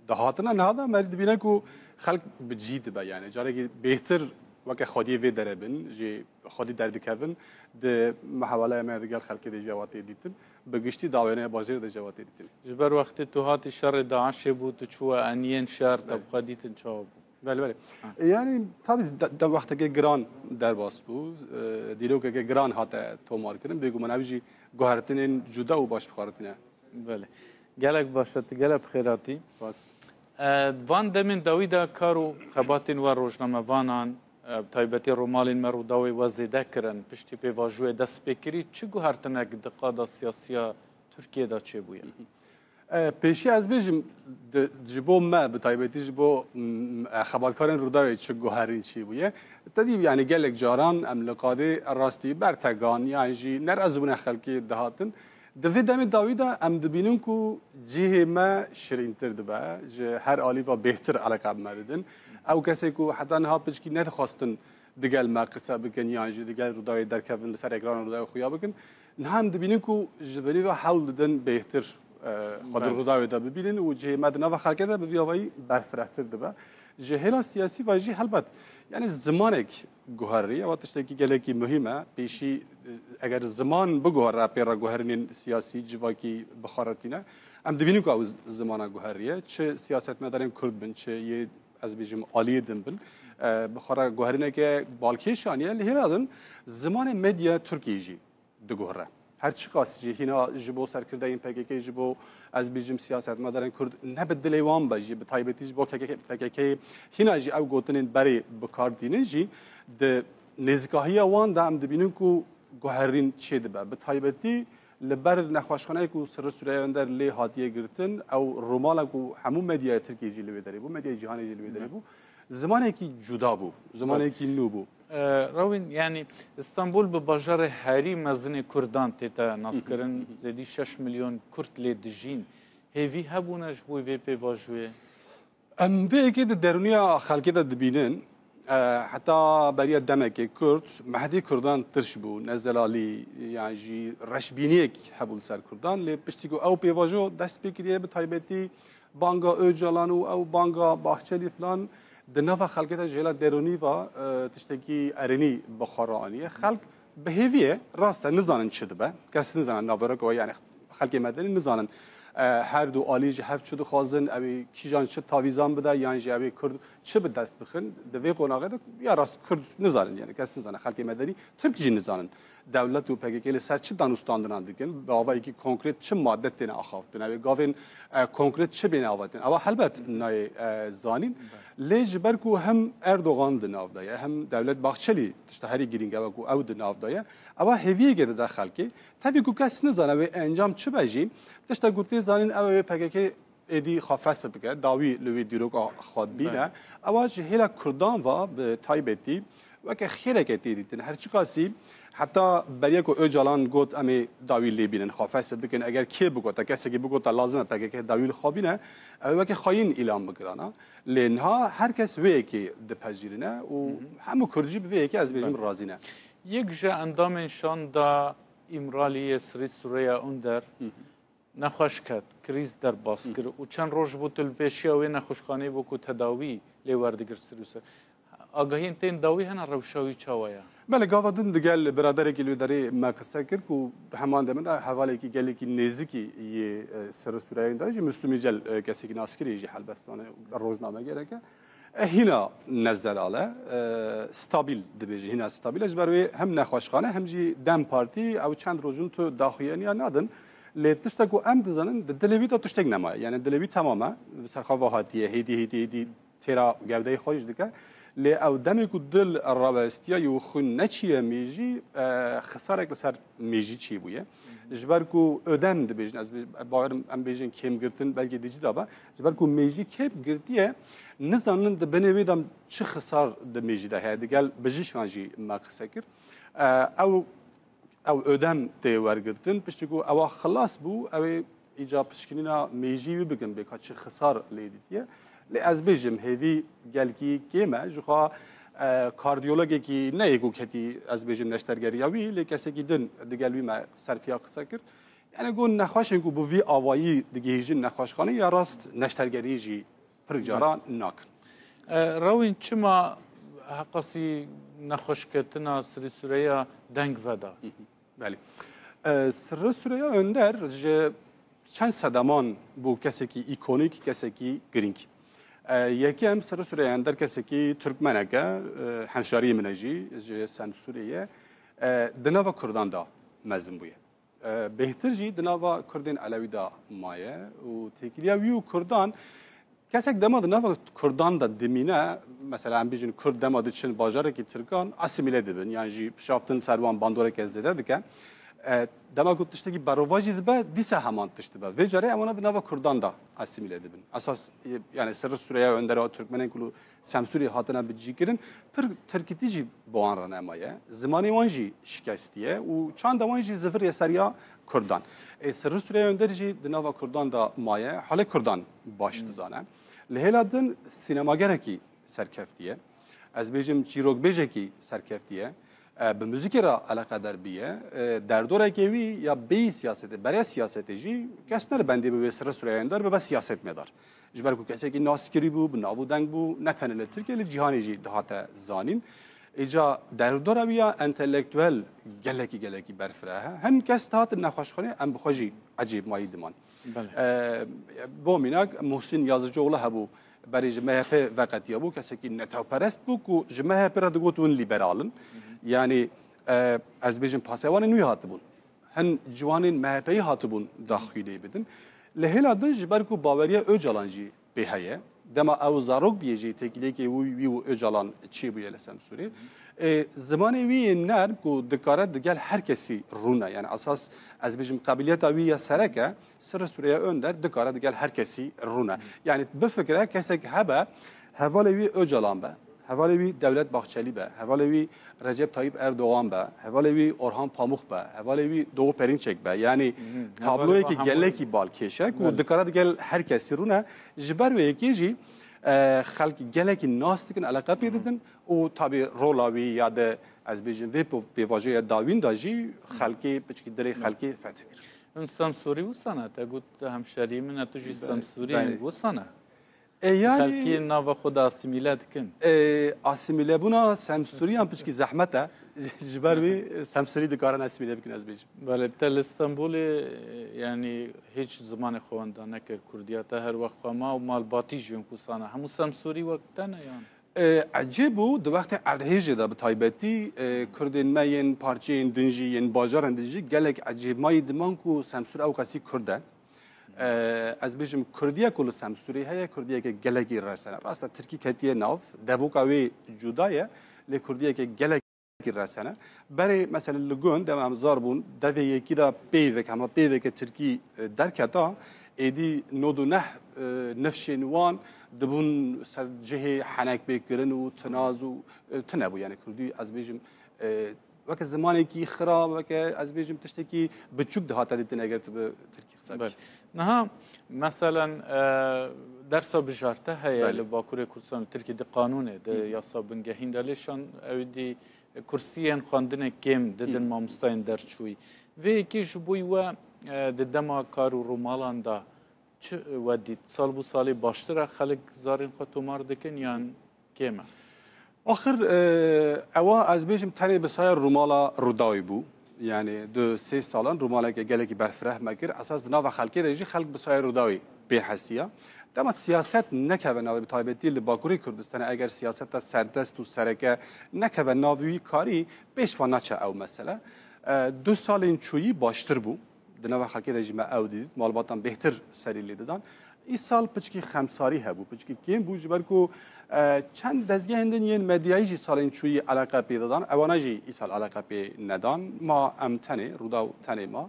di hatina niha de me dibîne ku xelk bi cî dibe, yanî carekî bêhtir weke xwediyê vê derê bin, jî xwedî derdikevin, di muhaweleya me digel xelkê de jî ewa tê dîtin. Bi giştî di awêneya bajêrê de jî ewa tê dîtin. Ji ber wextê tu hatî şerê DAIŞê bû, tu çûwe eniyên şer, te bi xwe dîtin çawa bû? Belê, belê. E, yanî, tabi de, de wexteke giran derbas bû. E, dîrokeke giran hate tomarkirin. Bêguman ev jî guhertinên cuda û baş bi xwe re tîne. Belê. Gelek baş e, tu gelek bi xêr hatî. Spas. E, van demên dawî de kar û xebatên we rojnamevanan, e, bi taybetî romalên me Rûdawê we zêde kirin. Piştî pêvajoyê dest pê kirî, çi guhertinek di qada siyasiya Tirkiyê de çêbûye? E, pêşî ez bêjim, di, ji bo me, bi taybetî ji bo, m, e, xebatkarên Rûdawê çi guherîn çêbûye. Te dî, yanî gelek caran em li qadê rastî bertegan yan jî nerazîbûna xelkê dihatin. Di vê demê dawî de em dibînin ku cihê me şirîntir dibe, ji her alî ve bêhtir eleqe bi me didin. Ew kesê ku heta niha piçkî nedixwestin digel me qise bikin yan jî digel Rûdawê derkevin, li ser ekrana Rûdawê xuya bikin. Niha em dibînin ku ji binî ve hewl didin bêhtir, e, xwe di Belê. Rûdawê de bibînin û cihê me di nava xelkê de bi vî avayî berfirehtir dibe. Ji hêla siyasî ve jî helbet, yanî zimanek guherî, ewa tiştekî gelekî muhîm e. Pêşî, e, eger ziman biguhere pê re guherînên siyasî, civakî bi xwe re tîne, em dibînin ku ew z-, zimana guherî ye. Çi siyasetmedarên Kurd bin, çi yê, ez bêjim, aliyê din bin, e, bi xwe re guherîneke balkêş aniye. Li hêla din zimanê medya Tirkiyê jî diguhere. Her çiqas jî hîna ji bo serkirdeyên P K K, ji bo, ez bêjim, siyasetmedarên Kurd ne bi dilê wan be jî, bi taybetî ji bo K K K, P K K hîna jî ew gotinên berê bi kar tînin jî, di nêzîkahiya wan de em dibînin ku guherîn çêdibe. Bi taybetî li ber nexweşxaneyê ku Sirri Sûreya Önder lê hatiye girtin, ew rûmala ku hemû medyaya Tirkiyê jî li wê derê bû, medyaya cîhanê jî li wê derê bû, zimanekî cuda bû, zimanekî nû bû. E, Rewîn, yanî Îstanbul bi bajarê herî mezinê Kurdan tête naskirin, zêdî şeş milyon Kurd lê dijîn. Hêvî hebûne ji bo vê pêvajoyê? Em vê yekê di derûniya xelkê de dibînin. E, heta beriya demekê Kurd, mehdê Kurdan tirş bû, ne zelalî yan jî reşbîniyek hebû li ser Kurdan. Lê piştî ku ew pêvajo dest pê kiriye, bi taybetî banga Ocalan û ew banga Bahçelî filan di nava xelkê de ji hêla derûnî ve, e, tiştekî erênî bi xwe re aniye. Xelk bi hêvî ye, rast e, nizanin çi dibe. Kes nizane naverok we, yanî xelkê medenî nizanin, e, her du alî ji hev çi dixwazin, ew ê kîjan çi tavîzan bide, yan jî ew ê Kurd çi bi dest bixin. Di vê qonaxê de ya rast Kurd nizanin, yanî kes nizane, xelkê medenî Tirk jî nizanin. Dewlet û P K K li ser çi danûstandinan dikin, bi avayekî konkret çi madde têne axaftin, ew ê gavên, e, konkret çi bêne avatin, ewa helbet nayê, e, zanîn. Lê ji ber ku hem Erdogan di nav de ye, hem Dewlet Bahçelî, tişta herî girîng e, ku ew di nav de ye, ewa hêviyekê dide xelkê. Tevî ku kes nizane wê encam çi be jî, tişta ku tê zanîn ew ê P K K êdî xwe fesih bike, dawî li wê dîroka xwe bîne. Belê. Ewa ji hêla Kurdan ve bi taybetî weke xêreke tê dîtin. Her çiqasî heta beriya ku Ocalan got, "Em ê dawî lê bînin, xwe fesih bikin." Eger kê bigota, kesekî bigota, "Lazim e P K K dawî li xwe bîne", ew weke xayîn îlan bikirana. Lê niha her kes wê yekê dipejirîne û Hı hı. hemû Kurd jî bi vê yekê, ez bêjim, Belê. razî ne. Yek ji endamên şanda Îmraliyê Sirî Sureya Under Hı hı. nexweş ket, krîz derbas Hı. kir û çend roj bû tu li pêşiya wê nexweşxaneyê bû ku tedawî lê werdigir Sirî Sure. Agahiyên tên dawî hene, rewşa wî çawa ye? Belê, gava din digel biraderekî li wê derê me qise kir ku bi heman demê de hevalekî gelekî nêzikî yê, e, Sirî Sureya Under jî Müslüm Yücel, e, kesekî naskirî jî helbestvanê rojnamegerek e. E, hîna nezelal e, e, stabil dibêje, hîna stabil e. Ji ber wê hem nexweşxane hem jî DEM Partî ew çend rojin tu daxuyaniya nadin. Lê tiştek ku em dizanin, di dilê wî de tiştek nemaye. Yani dilê wî temam e, bi ser xwe ve hatiye, hêdî, hêdî, hêdî têra gewdeyê xwe jî dike. Lê ew demê ku dil rawestiya û xwîn neçiye mêjî, e, xisarek li ser mêjî çêbûye. Ji ber ku ödem dibêjin, ez bê-, bawerim em bêjin kêmgirtin, belkî dî cî de be. Ji ber ku mêjî kêm girtiye, nizanin di binê wê de çi xisar di mêjî de heye. Digel bijîşkan jî me qise kir. E, ew Ew ödem tê wergirtin, piştî ku ewa xilas bû, ew ê îca pişkinîna mêjî wî bikin, bê ka çi xisar lê dîtiye. Lê ez bêjim, hêvî gelkî kêm e, ji xwe, e, kardiyologekî ne yê ku ketî, ez bêjim, neştergeriya wî, lê kesekî din digel wî me serpiya qise kir. Yani, got, nexweşên ku bi vî awayî digihîjin nexweşxanê ya rast neştergerî jî pir cara nakin. E, Rewîn, çima heqasî nexweşketina sirî sûreya deng veda? Belê. E, Sirri Süreyya Önder ji çend sedeman bû kesekî îkonîk, kesekî girîng. E, yekem, Sirri Süreyya Önder kesekî Tirkmenek e, e, hemşariyê min e jî, ji Semsûrê ye. E, di nava Kurdan de mezin bûye. E, bêhtir jî di nava Kurdên Elewî de maye û têkiliya wî û Kurdan, kesek dema di nava Kurdan de dimîne, mesela em bêjin Kurd dema diçin bajarekî Tirkan, asîmîle dibin, yan jî pişaftin ser wan bandoreke zêde dike. E, dema ku tiştekî berovajî dibe, dîsa heman tişt dibe. Vê carê ewana di nava Kurdan de asîmîle dibin. Esas, e, yani Sirri Süreyya Önder a Tirkmenên ku li Semsûrê hatine bicîkirin, pir tirkîtî jî bi wan re nemaye. Zimanê wan jî şikestiye û çanda wan jî zivirê seriya Kurdan. Ê Sirri Süreyya Önder jî di nava Kurdan de maye, halê Kurdan baş dizane. Li hêla din sînemagerekî serkeftiye. Ez bêjim çîrokbêjekî serkeftiye. E, bi muzîkê re eleqedar biye. E, derdorekê wî ya bêyî siyasetê, berê siyasetê jî kes ne li bendê bi wê Sirri Süreyya Önder bibe siyasetmedar. Ji ber ku kesekî naskirî bû, bi nav û deng bû, ne tenê li Tirkiye, li cîhanê jî dihate zanîn. Îca derdora wî ya entelektuel gelekî, gelekî berfireh e. Hin kes dihatin nexweşxanê, em bi xwe jî ecêbmayî diman. Belê. E, bo mînak, Muhsin Yazıcıoğlu hebû, berê ji M H P veqetiyabû, kesekî netewperest bû ku ji M H P re digot hûn lîberal in. Yanî, e, ez bêjim pasewanên wî hatibûn. Hin ciwanên M H P'yî hatibûn daxwînê bidin. Li hêla din ji ber ku baweriya Ocalan jî pê heye. Dema ew zarok bûye jî têkiliyekê wî, wî û Ocalan çêbûye li Semsûrê. Ê, zimanê wî yê nerm ku dikare digel her kesî rûne. Yani esas ez bêjim qabiliyeta wî ya serek e, Sirri Süreyya Önder dikare digel her kesî rûne. Yani bifikire kesek hebe hevalê wî Ocalan be. Hevalê wî Devlet Bahçeli be, hevalê wî Recep Tayyip Erdoğan be, hevalê wî Orhan Pamuk be, hevalê wî Doğu Perinçek be. Yanî tabloyekî gelekî balkêş e ku dikare digel her kesî rûne. Ji ber wê yekê jî, e, xelk gelekî nas dikin, eleqe pê didin û tabî rola wî ya de, ez bêjim, vê pêvajoya dawîn de jî xelkê, piçkî dilê xelkê fetih kir. Hûn Semsûrî wisa ne? Te got hemşerî min e, tu jî Semsûrî wisa ne? E, yanî Xelkî nava xwe de asîmîle dikin. E, asîmîlebûna Semsûriyan piçkî zehmet e. Ji ber wî Semsûrî dikarin asîmîle bikin, ez bêjim. Belê, te li Stenbolê, e, yanî hîç zimanê xwe wenda nekir, Kurdiya te her wext xwe ma û malbatî jî win ku sane. Hemû Semsûrî wek te ne yan? E, ecêb bû, di wextê erdhêjê de bi taybetî, e, Kurdên me yên parçeyên din jî, yên bajarên din jî gelek ecêbmayî diman ku Semsûr ew qasî Kurd e. E, ez bêjim, Kurdiye ku li Semsûrê heye, Kurdiyeke gelekî resene. Rast e, Tirkî ketiye nav, devoka wê cuda ye, lê Kurdiyeke gelekî resene. Berê, mesela li gund, dema em zar bûn, devê yekî de peyvek, hema peyveke Tirkî, e, derketa, êdî nod û neh, e, nifşên wan dibûn ser cihê henek pêkirin û tinaz û, e, tune bû. Yani Kurdî, ez bêjim, e, weke zimanekî xira, weke, ez bêjim, tiştekî biçûk dihate dîtin eger tu bi tirkî qise bikî. Belê. Niha meselen, e, dersa bijarte heye Belê. li Bakurê Kurdistan, Tirkî di qanûnê, di Hı hı. yasa bingehîn de, lê şan ew dî kursiyên xwendinê kêm didin Hı. mamostayên derçûyî. Vê yekê ji bo we, e, di dema kar û rûmalan de çi we dît? Sal bo salê baştir e, xelk zarên xwe tomar dikin yan kêm e? Axir, e, ewa ez bêjim tenê bi saya Rûmala Rûdawî bû. Yani du sê salan Rûmaleke gelekî berfireh me kir. Esas di nava xelkê de jî xelk bi saya Rûdawî pê hesiya. Dema siyaset nekeve navê, bi taybetî li Bakurê Kurdistanê, eger siyaseta serdest û sereke nekeve nav wî karî, pêş ve naçe ew mesele. E, du salên çûyî baştir bû. Di nava xelkê de jî me ew dît, malbatan bêhtir serî lê didan. Îsal piçkî xemsarî hebû, piçkî kêm bû, ji ber ku, e, çend dezgehên din yên medyayî jî salên çûyî eleqe pê didan, ewana jî îsal eleqe pê nedan. Ma em tenê, Rûdaw tenê ma.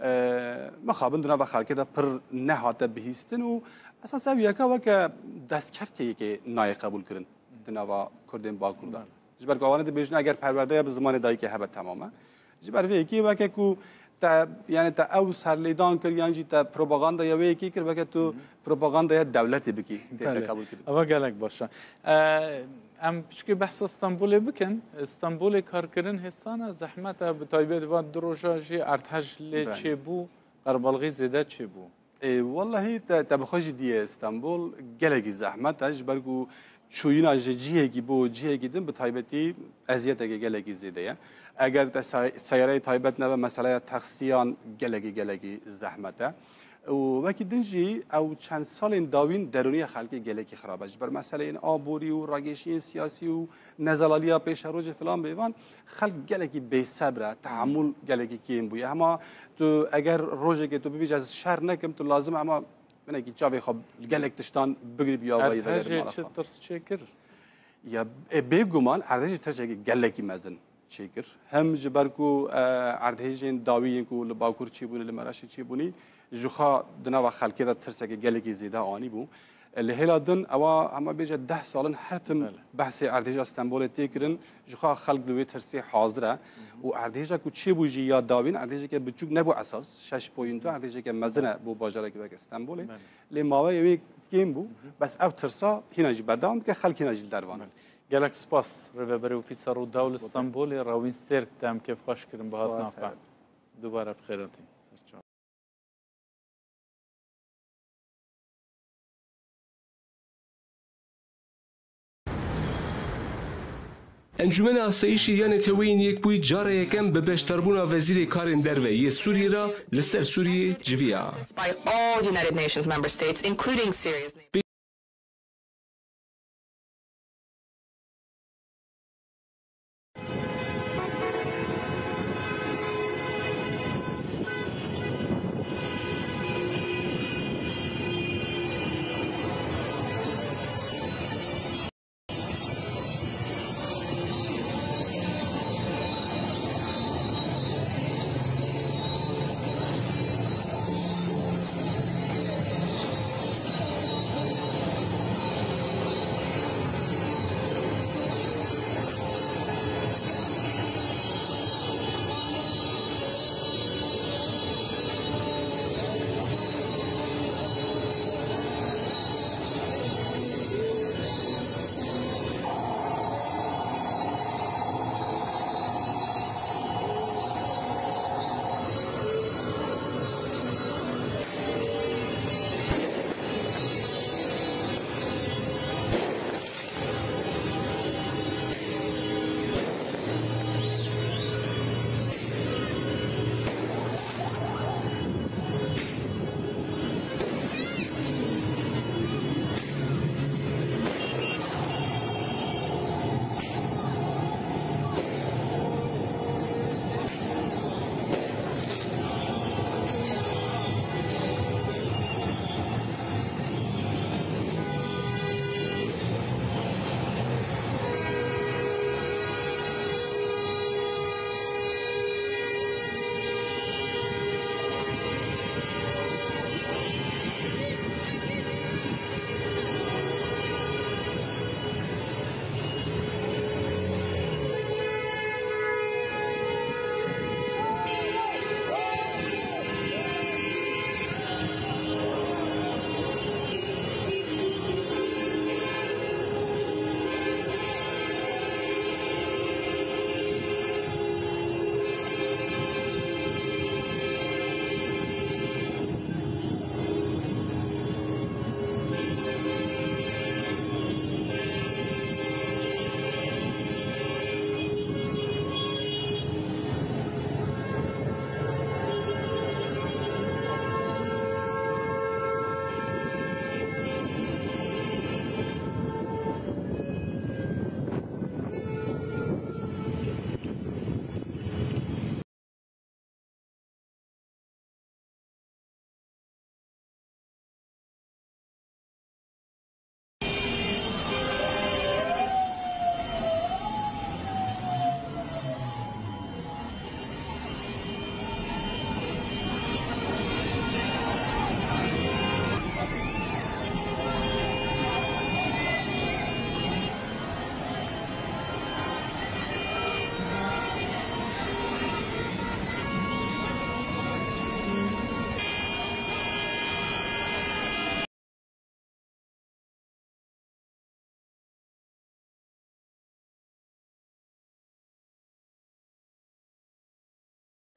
E, mixabin di nava xelkê de pir nehate bihîstin û esas ev yeka weke destkeftiyekê nayê qebûlkirin di nava Kurdên Bakur de. Ji ber ku ewana dibêjin eger perwerdeya bi zimanê dayikê hebe temam e. Ji ber vê yekê weke ku te, yani te ew serlêdan kir yan jî te propagandaya wê yekê kir, weke tu propagandaya dewletê bikî, tê te Belê. Qebûl kir. Eva gelek baş e. E, em piçkî behsa Stenbolê bikin. Stenbolê karkirin hêstan e, zehmet e, bi taybet van du roja jî erdhej lê Belê. Çêbû, qerbalxî zêde çêbû. Ê, wellahî te, te bi xwe jî diyê Stenbol gelekî zehmet e, ji ber ku çûyîna ji cihekî bo cihekî din bi taybetî eziyetekê gelekî zêde ye. Eger te say-, seyareyê taybet nebe, meseleya taksiyan gelekî, gelekî zehmet e. Û wekî din jî ew çend salên dawîn derûniya xelkê gelekî xirab e. Ji ber meseleyên aborî û ragêşiyên siyasî û nezelaliya pêşerojê filan bêvan, xelk gelekî bêsebr e, tehamûl gelekî kêm bûye. Hema tu eger rojekê tu bibêje ez şer nekim, tu lazim e hema hinekî çavê xwe gelek tiştan bigirî bi awayî vegerî Erdhejê mala çi xwe. Tirs çêkir? Ya, e, bêguman erdhejê tirsekî gelekî mezin çêkir. Hem ji ber ku, e, erdhejên dawî yên ku li Bakur çêbûne, li Mereşê çêbûnî, ji xwe di nava xelkê de tirsekê gelekî zêde anîbû. E, li hêla din ewa hema bêje deh sal in her tim Belê. Behsê erdhêja Stenbolê tê kirin, ji xwe xelk li wê tirsê hazir e. Hı hı. Û erdhêja ku çêbû jî ya dawîn, erdhêjeke biçûk nebû esas, şeş point du erdhêjeke mezin e bo bajarekî weke Stenbolê. Belê. Lê maweyê wê kêm bû, Hı hı. bes ev tirsa hîna jî berdewam dike, xelk hîna jî li dervan e. Belê. Gelek spas Rêveberê Ofîsa Rûdaw li Spas bo te. Stenbolê, Rawîn Stêrk, te em kêfxweş kirin bi hatina Spas, xwe. Dubare bi xêr hatî. Ser çav. Encûmena Asayîşê ya Neteweyên Yekbûyî cara yekem bi beşdarbûna Wezîrê Karên Derve yê Sûriyê re li ser Sûriyê civiya. By all United Nations member states, including Syria's neighbor.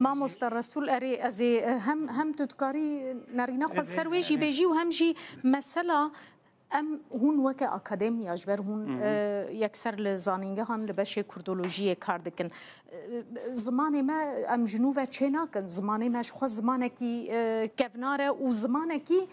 Mamoste Resûl, erê, ez ê, e, hem, hem tu dikarî nerîna xwe li ser wê jî bêjî û hem jî mesela em hûn weke akademiya, ji ber hûn, e, yekser li zanîngehan li beşê kurdolojiyê kar dikin. E, zimanê me em ji nû ve çê nakin. Zimanê me ji xwe zimanekî, e, kevnar e û zimanekî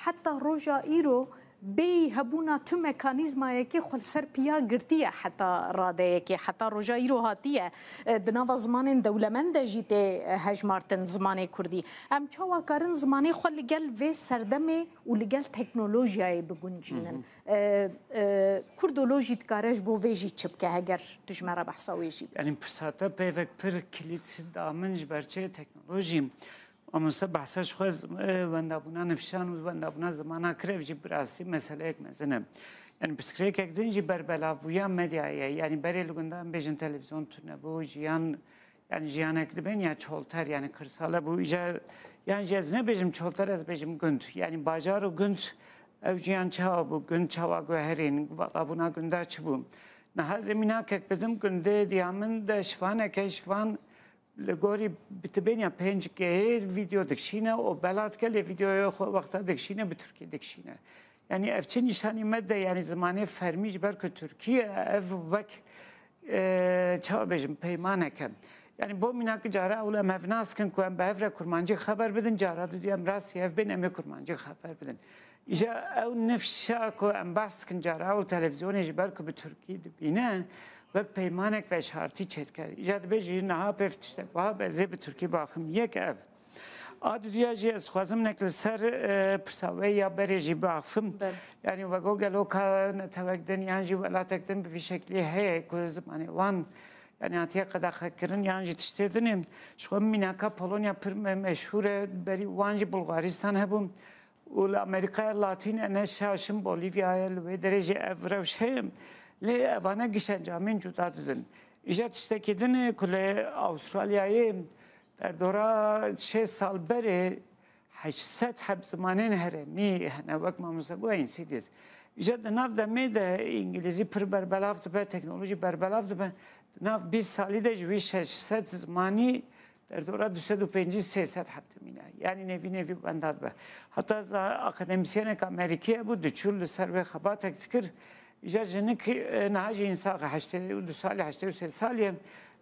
heta roja îro bêyî hebûna tu mekanîzmayekê xwe li ser piya girtiye heta radeyekê, heta roja îro hatiye, e, di nava zimanên dewlemend de jî tê, e, hejmartin zimanê kurdî. Em çawa karin zimanê xwe li gel vê serdemê û li gel teknolojiyayê biguncînin? E, e, Kurdolojî dikare ji bo vê jî çi bike, heger tu ji me re behsa wê jî bikî? Yanî pirsa te peyvek pir kilît da min ji ber çi teknolojî. Mamoste behsa ji xwe, e, wendabûna nifşan û wendabûna zimana kir, ev jî bi rastî meseleyek mezin e. Yanî pirsgirêkek din jî berbelavbûya medyayê ye. Yanî berê li gunda em bêjin televîzyon tune bû, jiyan, yanî jiyanek dibên ya çolter, yanî kirsale bû. Îca, yan jî ez nebêjim çolter, ez bêjim gund. Yanî bajar û gund, ew jiyan çawa bû, gund çawa guherîn, valabûna gunda çi bû? Niha ez ê mînakek bidim, gundê diya min de şivaneke, şivan li gorî bi tibêniya pênc G vîdeo dikişîne û bela dike, lê vîdeoya xwe wexta dikişîne bi tirkî dikişîne. Yanî ev çi nîşanî me de, yanî zimanê fermî ji ber ku tirkî ye, ev wek, e, çawa bêjim, peymanek e. Yanî bo mînak cara ewil em hev nas kin ku em bi hev re kurmancî xeber bidin, cara didû em rastî hev bên em ê kurmancî xeber bidin. Îja ew nifşa ku em behs dikin cara ewil televîzyonê ji ber ku bi tirkî dibîne, wek peymanek veşartî çêdike. Îja dibêjî niha pêv tiştek wiha be, ez ê bi tirkî baxim. Yek ev. A duduya jî ez dixwazim nek li ser, e, pirsa we ya berê jî biaxifim. Belê. Yanî wego gelo ka netewek din yan jî welatek din bi vî şeklî heye ku zimanê wan, yanî hatiye qedexekirin yan jî tiştê din e. Ji xwe mînaka Polonya pir me-, meşhûr e, berî wan jî Bulgaristan hebû. Û li Amerîkaya Latîn e, ne şaşim Bolîvyayê, li wê derê jî ev rewş heye. Lê evane giş encamên cuda didin. Îja tiştekî din e ku li Awustralyayê derdora şêst sal berê heşt sed heb zimanên herêmî hene, wek mamoste got, Insidious. Îja di nav demê de îngilîzî pir berbelav dibe, teknolojî berbelav dibe. Di nav bîst salî de ji wî şeş sed zimanî derdora du sed û pêncî sê sed heb dimîne. Yanî nêvî nêvî wenda dibe. Heta za-, akademîsyenek Amerîkî hebû, diçû li ser wê xebatek dikir. Îja jinik, e, niha jî însax e, heştê û du salî, heştê û sê salî ye.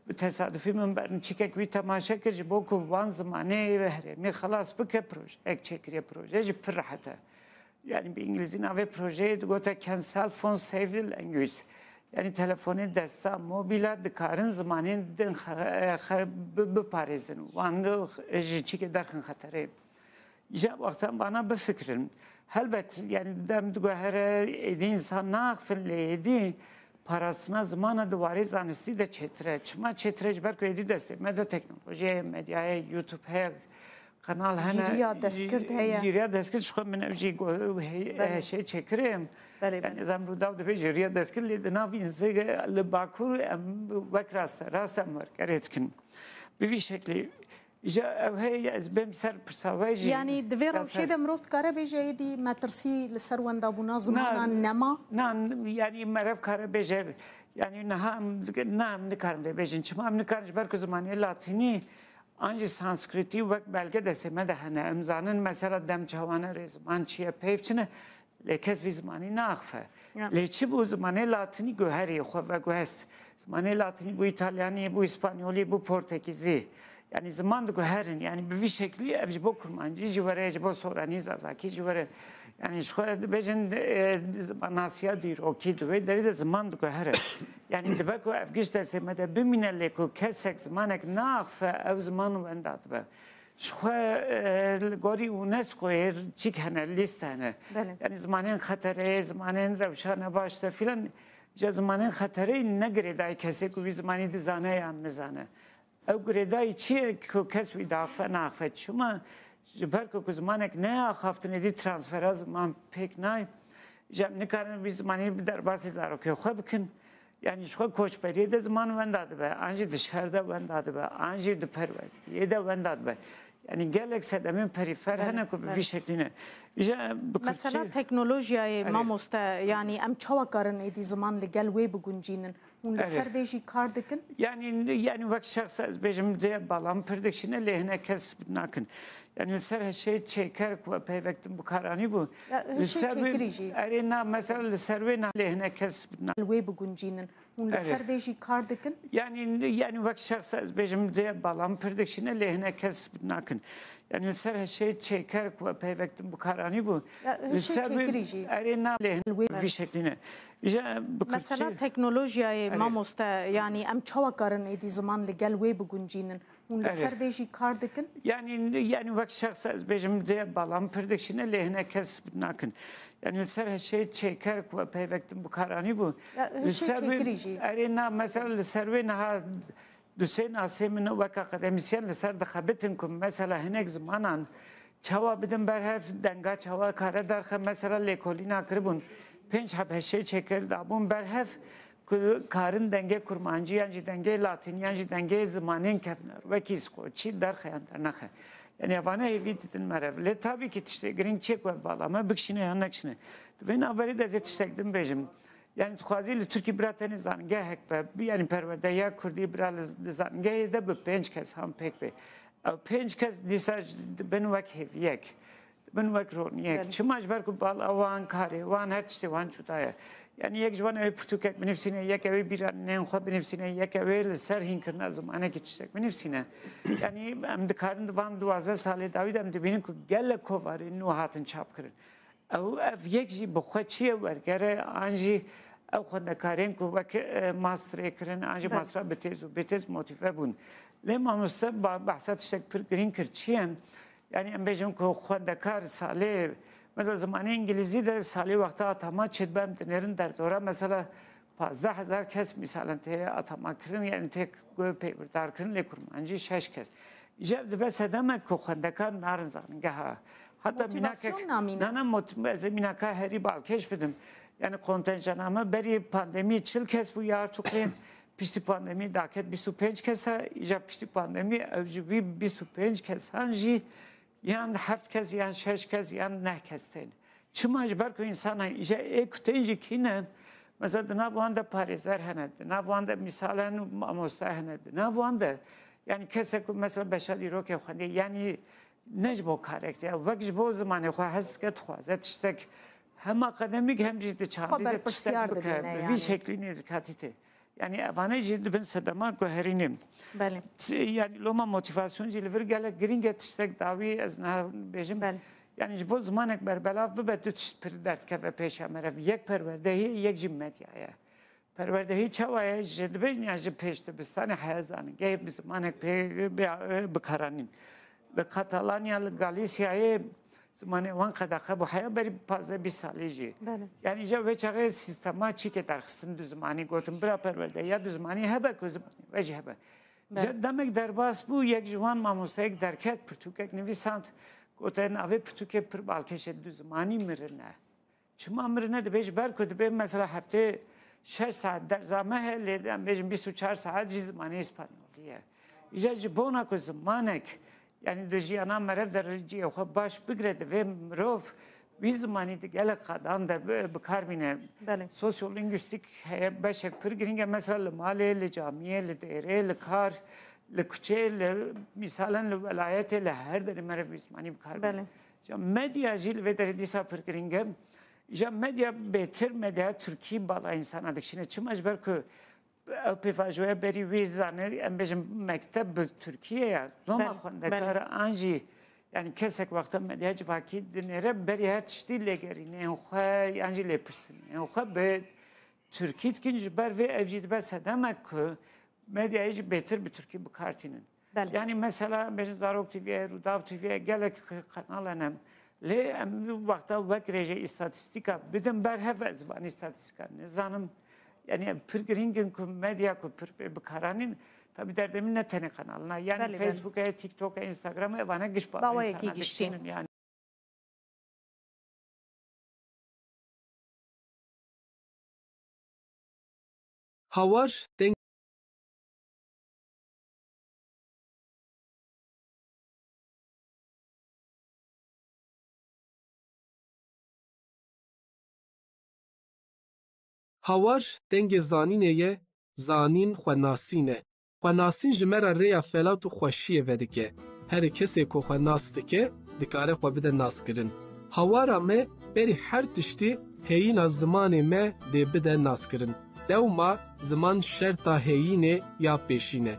Bi tesadufî min bernçîkek wî temaşe kir, ji bo ku wan zimanê herêmî xelas bike, projeyek çêkiriye. Proje jî pir rehet e. Yanî bi îngilîzî navê projeyê digote Can Cell Phones Save Languages? Yanî telefonê desta, mobîla dikarin zimanên din xer-, xer-, bi-, biparêzin û wan ji çîkê derxin xeterê. Îja wextan vana bifikirin. Helbet, yanî dem diguhere êdî însan naxifin, lê êdî parastina zimana di warê zanistî de çêtir e. Çima çêtir e? Ji ber ku êdî destê me de teknolojiyê, medyayê, YouTube heye, kanal hene. Jîriya destgirt heye. Jîriya destgirt, ji xwe min ev jî go-, hey-, Belê. Heşê çêkirê. Belê, belê. Yanî ez em Rûdaw dibê jîriya destgirt, lê di nav înzê li Bakur em wek raste, rast em wergerê dikin. Bi vî şeklî. Îja ew heye, ez bêm ser pirsa we jî. Yanî di vê rewşê de mirov dikare bêje êdî metirsî li ser wendabûna zimanan nema? Na, yanî meriv kare bêje, yanî niha em dik-, na, em nikarin vê bêjin. Çima em nikarin? Ji ber ku zimanê latînî an jî sanskritî wek belge destê me de hene. Em zanin mesela dem çawa ne, rêziman çi ye, peyv çi ne. Lê kes vî zimanî naaxife. Ya. Lê çi bû, zimanê latînî guherî xwe veguhest. Zimanê latînî bû îtalyanî, bû îspanyolî, bû portekîzî. Yanî ziman diguherin. Yanî bi vî şeklî ev ji bo kurmancî jî were, ji bo soranî, zazakî jî were. Yanî ji xwe dibêjin, e, zimanasîya dîrokî, di wê derê de ziman diguhere. Yanî dibe ku ev giş destê me de bimîne, lê ku kesek zimanek naaxife, ew ziman wenda dibe. Ji xwe, e, li gorî UNESCOyê çîk hene, lîst hene. Belê. Yanî zimanên xeterê, zimanên rewşa nebaş de filan, ji zimanên xeterê ne girêdayî kesê ku wî zimanî dizane yan nizane. Ew girêdayî çi ye ku kes wî diaxife, naaxife? Çima? Ji ber ku, ku zimanek neaxaftin êdî transfera ziman pêk nayê. Ji em nikarin wî zimanî bi derbasî zarokê xwe bikin. Yanî ji xwe koçberiyê de ziman wenda dibe, an jî di şer de wenda dibe, an jî di perweriyê de wenda dibe. Yanî gelek sedemên perîfer Belê, hene ku bi belê. Vî şeklî ne. Îja bi Mesela Kurdçî teknolojiyayê, Erê. Mamoste, yanî em çawa karin êdî ziman li gel wê biguncînin? Hûn li Erê. ser vê jî kar dikin? Yani, yani wek şexs ez bêjim dê balam pir dikişîne, lê hinek kes nakin. Yani li ser hişê çêker ku peyvektin bi kar anî bû. Ya, Li hişê ser wê çêkirî jî. Erê na, mesela li ser wê na lê hinek kes na- Li wê biguncînin. Hûn li Erê. ser vê jî kar dikin? Yani, yani wek şexs ez bêjim dê balam pir dikişîne, lê hinek kes nakin. Yani li ser hişê çêker ku peyvektin bi kar anî bû. Ya, Li hişê ser wê çêkirî jî. Erê na lê Li wê. vî şeklî ne. Îja bi Mesela Kurdçî- teknolojiyayê Erê. mamoste, yani em çawa karin êdî ziman li gel wê biguncînin? Hûn li Erê. ser vê jî kar dikin? Yani, yani wek şexs ez bêjim dê balam pir dikişîne, lê hinek kes nakin. Yani li ser hişê çêker ku peyvektin bi kar anî bû. Ya, Li hişê ser wê- çêkirî jî. Erê na, mesela li ser wê niha du sê nasê min wek akademisyen li ser dixebitin ku mesela hinek zimanan çawa bidin berhev, denga çawa kare derxe, mesela lêkolîna kiribûn, pênc heb hişê çêkir dabûn berhev ku karin dengê kurmancî yan jî dengê latînî yan jî dengê zimanên kevner wekî sqoçî derxe yan dernexe. Yani evane hêvî didin merev. Lê tabî kî tiştê girîng çê ku ev bala me bikişîne yan nekişîne. Di vê navberê de ez ê tiştek din bêjim. Yani dixwazî li Tirkî bira tenê zanîngehek be, yani perwerdeya Kurdî bira li, li zanîngehê de bi pênc kes han pêk be. Ew pênc kes dîsa ji, dibin wek hêviyek, dibin wek roniyek. Belê. Çima? Ji ber ku bala wan, karê wan, her tiştê wan cuda ye. Yani yek ji wan ew ê pirtûkek binivîsîne, yek ew ê bîranên xwe binivîsîne, yek ew ê li ser hînkirina zimanekî tiştek binivîsîne. Yani em dikarin di van duwazdeh salê dawî de em dibînin ku gelek kovarên nû hatin çapkirin. Ew, ev yek jî bi xwe çi ye wergere, an jî ew xwendekarên ku wek, e, masterê kirin, an jî Belê. mastra bi têz û bêtêz motîve bûn. Lê mamoste ba-, behsa tiştek pir girîng kir. Çi ye? Yani em bêjin ku xwendekar salê, mesela zimanê îngilîzî de salê wexta atama çêdibe em dinêrin derdora, mesela pazdeh hezar kes mîsalen tê atama kirin, yani tê peywirdar kirin, lê kurmancî şeş kes. Îca ev dibe sedemek ku xwendekar narin zanîngeha. Heta Motivasyon mînakek, namîne. na, na, mot-, ez ê mînaka herî balkêş bidim. Yani kontenjana me berî pandemî çil kes bû ya Artuklê. Piştî pandemî daket bîst û pênc kes e. Îca piştî pandemî ev ji vî bîst û pênc kesan jî yan heft kes, yan şeş kes, yan neh kes tên. Çima? Ji ber ku însanan îja ê ku tên jî kî ne? Mesela di nav wan de parêzer hene, di nav wan de mîsalen mamoste hene, di nav wan de, yani kesek ku mesela beşa dîrokê xwendî, yani ne ji bo karektiya, wek ji bo zimanê xwe hez dike, dixwaze tiştek hem akademîk hem jî di çandî de tiştek bike, bi vî şeklî nêzîkatî tê. Yani evane jî dibin sedema guherînê. Belê. T-, yani loma motivasyon jî li vir gelek girîng e, tiştek dawî ez niha bêjim. Belê. Yani ji bo zimanek berbelav bibe, du tişt pir derdikeve pêşa me re. Yek perwerdehî, yek jî medya ye. Perwerdehî çawa ye? Ji dibêjin ya ji pêş dibistanê heya zanîngehê bi zimanek pê bi, bi karanîn. Li Katalanya, li Galîsyayê zimanê wan qedexe bû. Heya berî pazdeh bîst salî jî. Belê. Yani îja wê çaxê sîstema çîkê derxistin du zimanî, gotin bira perwerde ya du zimanî hebe ku zimanê we jî hebe. Belê. Îja demek derbas bû, yek ji wan mamosteyek derket, pirtûkek nivîsand, gote navê pirtûkê pir balkêş e, du zimanî mirine. Çima mirine? Dibê ji ber ku dibê mesela heftê şeş saet derza me heye, lê em bêjin bîst û çar saet jî zimanê îspanyolî ye. Îja ji bona ku zimanek, yani di jiyana merev de cihê xwe baş bigire, divê mirov wî zimanî di gelek qadan de bi, bi kar bîne. Belê. Sosyolîngwîstîk heye, beşek pir girîng e. Mesela li malê, li camiyê, li dêrê, li kar, li kuçê, li mîsalen li welayetê, li her derê merev wî zimanî bi kar bîne. Belê. Îja medya jî li vê derê dîsa pir girîng e. Îja medya bêtir, medya Tirkî bala însana dikişîne. Çima? Ji ber ku ew pêvajoya berî wî zanî, em bêjin mekteb bi Tirkî ye ya. Loma Belê, xwendekar belê. an jî, yani kesek wexta medya civakî dinêre, berî her tiştî lêgerînên xwe yan jî lêpirsînên xwe bi Tirkî dikin. Ji ber vê ev jî dibe sedemek ku medyayê jî bêtir bi Tirkî bi kar tînin. Belê. Yani mesela em bêjin Zarok T V'ye, Rûdaw T V'ye, gelek kanal hene. Lê em wexta wek rêje îstatîstîka bidin ber hev, ez van îstatîstîka nizanim. Yani em pir girîng in ku medya ku pir bê bikaranîn, tabî derdê min ne tenê kanalina. Yani Belê, belê. Facebook e, TikTok e, Instagram e, evane giş bala Bawayekî însana giştî. dikişînin yani. Hawar deng Hawar dengê zanînê ye, zanîn, xwenasîn e. Xwenasîn ji me re rêya felat û xweşiyê vedike. Herî kesê ku xwe nas dike, dikare xwe bide naskirin. Hawara me berî her tiştî heyîna zimanê me dê bide naskirin. Dewma ziman şerta heyînê ya pêşîn e.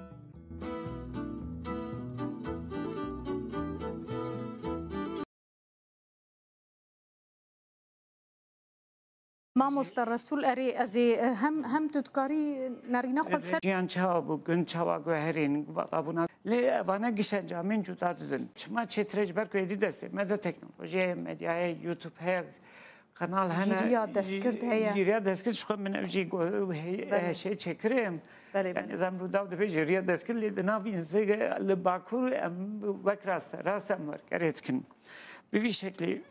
Mamoste Resûl, erê, ez ê, e, hem, hem tu dikarî nerîna xwe li ser Jiyan çawa bû, gund çawa guherîn, vala bûna. Lê evane giş encamên cuda didin. Çima çêtir e? Ji ber ku êdî destê me de teknolojiyê, medyayê, YouTube heye, kanal hene. Jîriya destgirt heye. Jîriya destgirt, ji xwe min ev jî go-, hey-, Belê. Heşê çêkirê. Belê, Yani belê. Zam Rûdaw dibê jîriya destgirt, lê di nav înzê li Bakur em wek raste, rast em wergerê dikin. Bi vî şeklî.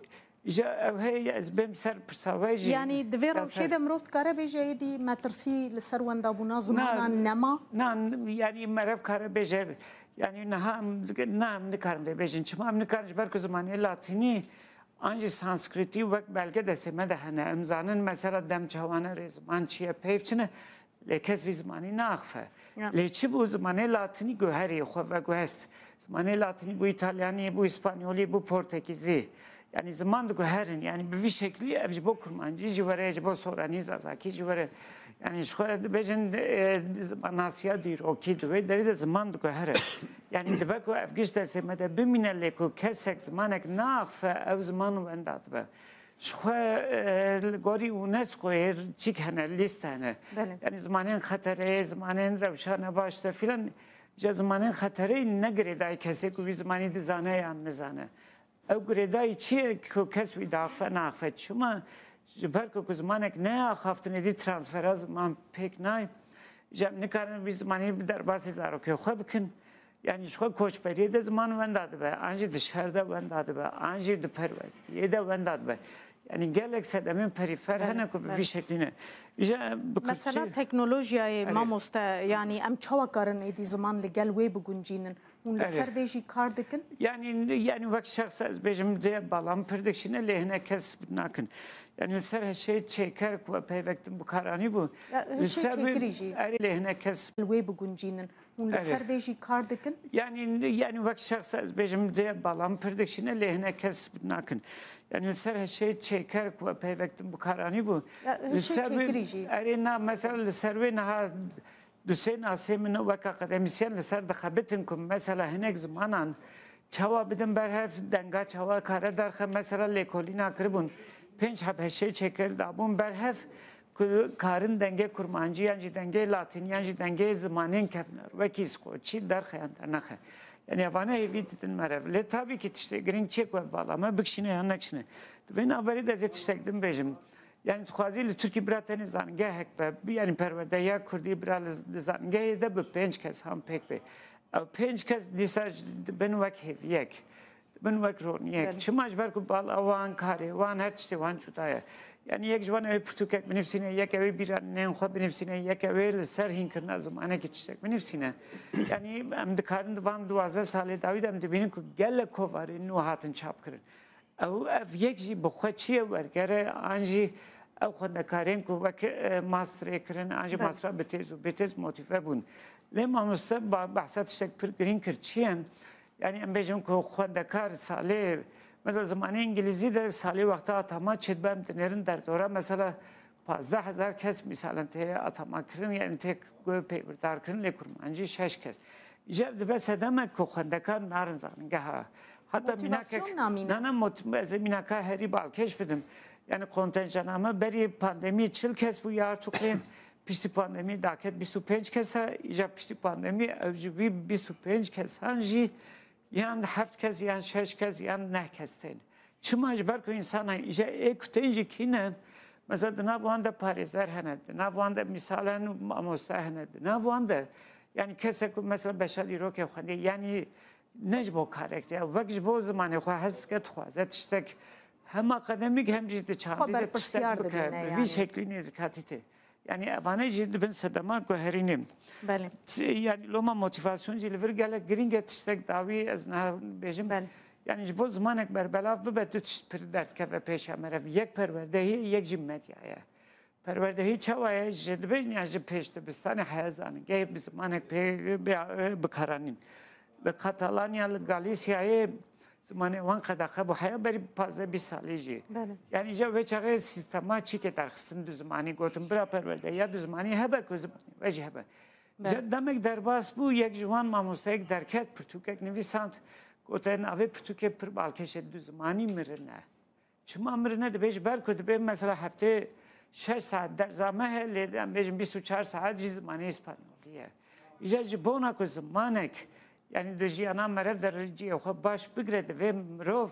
Îja ev heye, ez bêm ser pirsa we jî. Yanî di vê Ya rewşê ser. de mirov dikare bêje êdî metirsî li ser wendabûna Na, zimanan nema? Na, yanî meriv kare bêje, yanî niha em, na, em nikarin vê bêjin. Çima em nikarin? Ji ber ku zimanê latînî an jî sanskritî wek belge destê me de hene. Em zanin mesela dem çawa ne, rêziman çi ye, peyv çi ne. Lê kes vî zimanî naaxife. Ya. Lê çi bû, zimanê latînî guherî xwe veguhest. Zimanê latînî bû îtalyanî, bû îspanyolî, bû portekîzî. Yanî ziman diguherin. Yanî bi vî şeklî ev ji bo kurmancî jî were, ji bo soranî, zazakî jî were. Yanî ji xwe dibêjin, e, zimanasîya dîrokî, di wê derê de ziman diguhere. Yanî dibe ku ev giş destê me de bimîne, lê ku kesek zimanek naaxife, ew ziman wenda dibe. Ji xwe, e, li gorî UNESCOyê çîk hene, lîst hene. Belê. Yanî zimanên xeterê, zimanên rewşa ne baş de filan, ji zimanên xeterê ne girêdayî kesê ku wî zimanî dizane yan nizane. Ew girêdayî çi ye ku kes wî diaxife, naaxife? Çima? Ji ber ku, ku zimanek neyê axaftinê dî transfera ziman pêk nayê. Ji em nikarin wî zimanî bi derbasî zarokê xwe bikin. Yanî ji xwe koçberiyê de ziman wenda dibe, an jî di şer de wenda dibe, an jî di perweriyê de wenda dibe. Yanî gelek sedemên perîfer Belê, hene ku bi belê. vî şeklî ne. Îja bi Mesela Kurdçî teknolojiyayê Erê. mamoste, yanî em çawa karin êdî ziman li gel wê biguncînin? Hûn li Erê. ser vê jî kar dikin? Yanî, yanî wek şexs ez bêjim dê bala min pir dikişîne, lê hinek kes nakin. Yanî li ser heşê çêker ku peyvektin bi kar anîbû. Ya, Li heşê ser wê çêkirî jî. Erê, lê hinek kes Li wê biguncînin. Hûn li Erê. ser vê jî kar dikin? Yanî, yanî wek şexs ez bêjim dê bala min pir dikişîne, lê hinek kes nakin. Yanî li ser heşê çêker ku peyvektin bi kar anîbû. Ya, Li heşê ser wê çêkirî jî. Erê, na, mesela li ser wê niha du sê nasê min wek akademîsyen li ser dixebitin ku mesela hinek zimanan çawa bidin berhev, denga çawa kare derxe, mesela lêkolîna kiribûn, pênc heb heşê çêkir dabûn berhev, ku karin dengê kurmancî yan jî dengê latînî yan jî dengê zimanên kevner, wekî îskoçî derxe yan dernexe. Yanî evane hêvî didin merev. Lê tabî kî tiştê girîng çi ye ku ev bala me bikişîne yan nekişîne. Di vê navberê de ez ê tiştek din bêjim. Yanî dixwazî li Tirkî bira tenê zanîngehek be, yanî perwerdehiya kurdî bira li, li zanîngehê de bi pênc kes han pêk bê. Ew pênc kes dîsa ji dibin wek hêviyek. Bin wek roniyek. Belê. Çima? Ji ber ku bala wan, karê wan, her tiştê wan cuda ye. Yanî yek ji wan ew ê pirtûkek binivîsîne, yek ew ê bîranên xwe binivîsîne, yek ew ê li ser hînkirina zimanekî tiştek binivîsîne. Yanî em dikarin di van duwazdeh salê dawî de em dibînin ku gelek kovarên nû hatin çapkirin. Ew, ev yek jî bi xwe çi ye, werger e, an jî ew xwendekarên ku wek, e, masterê kirin, an jî Belê. mastera bi têz û bêtêz motîve bûn. Lê mamoste ba-, behsa tiştek pir girîng kir. Çi ye? Yanî em bêjin ku xwendekar salê, mesela zimanê îngilîzî de salê wexta atama çêdibe em dinêrin derdora, mesela pazdeh hezar kes mîsalen tê atama kirin, yanî tê peywirdar kirin, lê kurmancî şeş kes. Îca ev dibe sedemek ku xwendekar narin zanîngeha. Heta Motivasyon mînakek, namîne. na, na, mot-, ez ê mînaka herî balkêş bidim. Yanî kontenjana me berî pandemî çil kes bû ya Artuklê. Piştî pandemî daket bîst û pênc kesa, îca piştî pandemî ew ji wî bîst û pênc kesan jî yan heft kes, yan şeş kes, yan neh kes tên. Çima? Ji ber ku însanan îca ê ku tên jî kî ne? Mesela di nav wan de parêzer hene, di nav wan de mîsalen mamoste hene, di nav wan de, yanî kesek ku mesela beşa dîrokê xwendî, yanî ne ji bo karektiya, wek ji bo zimanê xwe hez dike, dixwaze tiştek hem akademîk hem jî di çandî de tiştek bike, bi vî şeklî nêzîkatî tê. Yanî evane jî dibin sedema guherînê. Belê. T-, yanî loma motivasyon jî li vir gelek girîng e, tiştek dawî ez niha bêjim. Belê. Yanî ji bo zimanek berbelav bibe, du tişt pir derdikeve pêşa me re. Yek perwerdehî, yek jî medya ye. Perwerdehî çawa ye? Ji dibêjin ya ji pêş dibistanê heye zanîngehê bi zimanek pê bi, bi karanîn. Li Katalanya, li Galîsyayê zimanê wan qedexe bû. Heya berî pazdeh bîst salî jî. Belê. Yani îja wê çaxê sîstema çîkê derxistin du zimanî, gotin bira perwerde ya du zimanî hebe ku zimanê we jî hebe. Belê. Îja demek derbas bû, yek ji wan mamosteyek derket, pirtûkek nivîsand, gote navê pirtûkê pir balkêş e, du zimanî mirin e. Çima mirin e? Dibê ji ber ku dibê mesela heftê şeş saet derza me heye, lê em bêjin bîst û çar saet jî zimanê îspanyolî ye. Îja ji bona ku zimanek, yani di jiyana meriv de cihê xwe baş bigire, divê mirov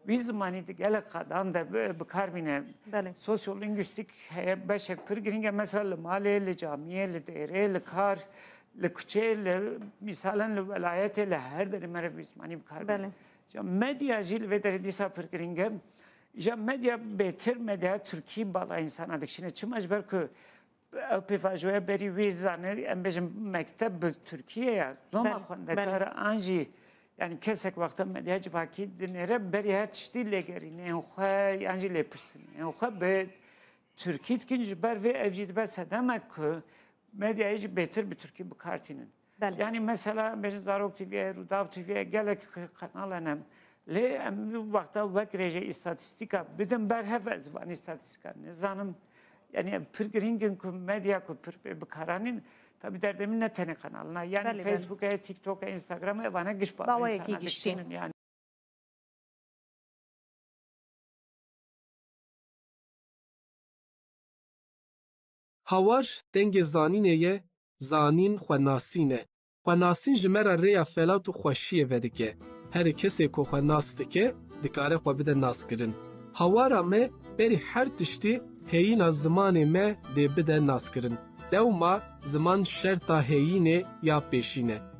wî zimanî di gelek qadan de bi, bi kar bîne. Belê. Sosyolîngwîstîk heye, beşek pir girîng e. Mesela li malê, li camiyê, li dêrê, li kar, li kuçê, li, mîsalen li welayetê, li her derê meriv wî zimanî bi kar bîne. Belê. Îja medya jî li vê derê dîsa pir girîng e. Îja medya bêtir, medya Tirkî bala însana dikişîne. Çima? Ji ber ku ew pêvajoya berî wî zanî, em bêjin mekteb bi Tirkî ye ya, loma Belê, xwendekar belê. An jî, yani kesek wexta medya civakî dinêre, berî her tiştî lêgerînên xwe yan jî lêpirsînên xwe bi Tirkî dikin, ji ber vê ev jî dibe sedemek ku medyayê jî bêtir bi Tirkî bi kar tînin. Belê. Yani mesela em bêjin Zarok T V ye, Rûdaw T V ye, gelek kanal hene. Lê em wexta wek rêje îstatîstîka bidin ber hev, ez van îstatîstîka nizanim. Yani em pir girîng in ku medya ku pir bê bikaranîn, tabi derdê min ne tenê kanalina. Yani Belê, belê. Facebook e, TikTok e, Instagram e, evane giş bala Bawayekî însana giştî. Dikişînin yani. Hawar dengê zanînê ye, zanîn xwenasîn e. Xwenasîn ji me re rêya felat û xweşiyê vedike. Herî kesê ku xwe nas dike, dikare xwe bide naskirin. Hawara me berî her tiştî heyîna zimanê me dê bide naskirin. Dewma ziman şerta heyînê ya pêşîn e.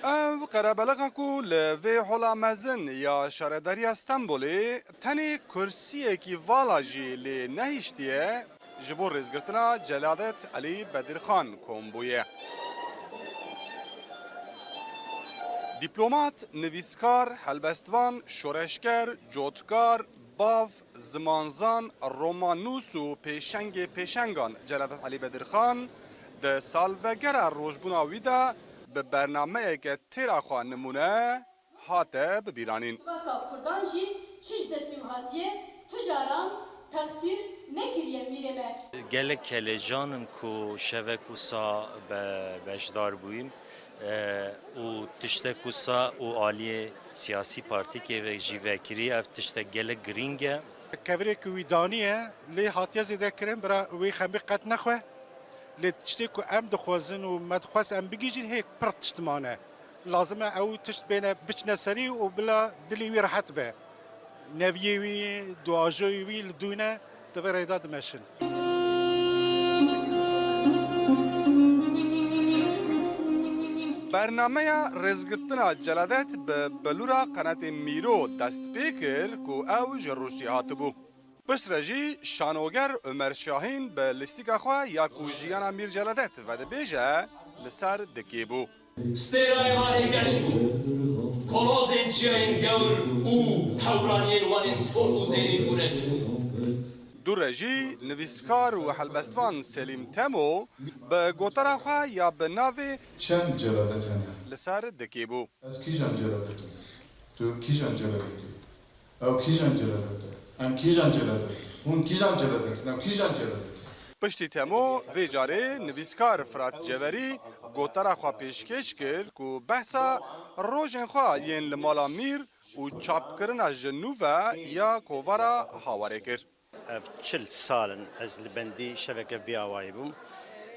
Ev qerebelixa ku li vê hola mezin ya Şaredariya Stenbolê tenê kursiyekî vala jî lê nehiştiye, ji bo rêzgirtina Celadet Elî Bedirxan kom bûye. Dîplomat, nivîskar, helbestvan, şoreşger, cotkar, bav, zimanzan, romannûs û pêşengê pêşengan Celadet Elî Bedirxan di salvegera rojbûna wî de bi bernameyeke têra xwe nimûne hate bibîranîn. Civaka Kurdan jî çi ji destê wî hatiye, tu caran texsîr nekiriye mîrê me. Gelek kelecan in ku şevek wisa be-, beşdar bûyîn, e, û tiştek wisa û aliyê siyasî partîkê ve jî vekirî, ev tiştek gelek girîng e. Kevirê ku wî daniye, lê hatiye zêdekirin, bira wê xemê qet nexwe. Lê tiştê ku em dixwazin û me dixwest em bigihîjin, hê pir tişt mane. Lazim e ew tişt bêne biçine serî û bila dilê wî rehet be. Neviyê wî, duajoyê wî li dû ne, di vê rê de dimeşin. Bernameya rêzgirtina Celadet bi bilûra qenatê Mîro dest pê kir ku ew ji Rûsya hatibû. Piştre jî şanoger Omer Şahîn bi lîstika xwe ya ku jiyana Mîr Celadet vedibêje li ser dikê bû. Stêrayê wan ê geş bû. Kolozên çiyayên gewr û hewraniyên wan ên sor û zêrîn bûne çû. Dû re jî nivîskar û helbestvan Selîm Temo bi gotara xwe ya bi navê Çend Celadet hene? Li ser dikê bû. Ez kîjan Celadet im? Tu kîjan Celadet î? Ew kîjan Celadet e? Em kîjan Celadet in? Hûn kîjan Celadet in? Ew kîjan Celadet in? Piştî Temo, vê carê nivîskar Firat Ceverî gotara xwe pêşkêş kir ku behsa rojên xwe yên li mala Mîr û çapkirina ji nû ve ya kovara Hawarê kir. Ev çil sal in ez li bendî şeveke vî awayî bûm.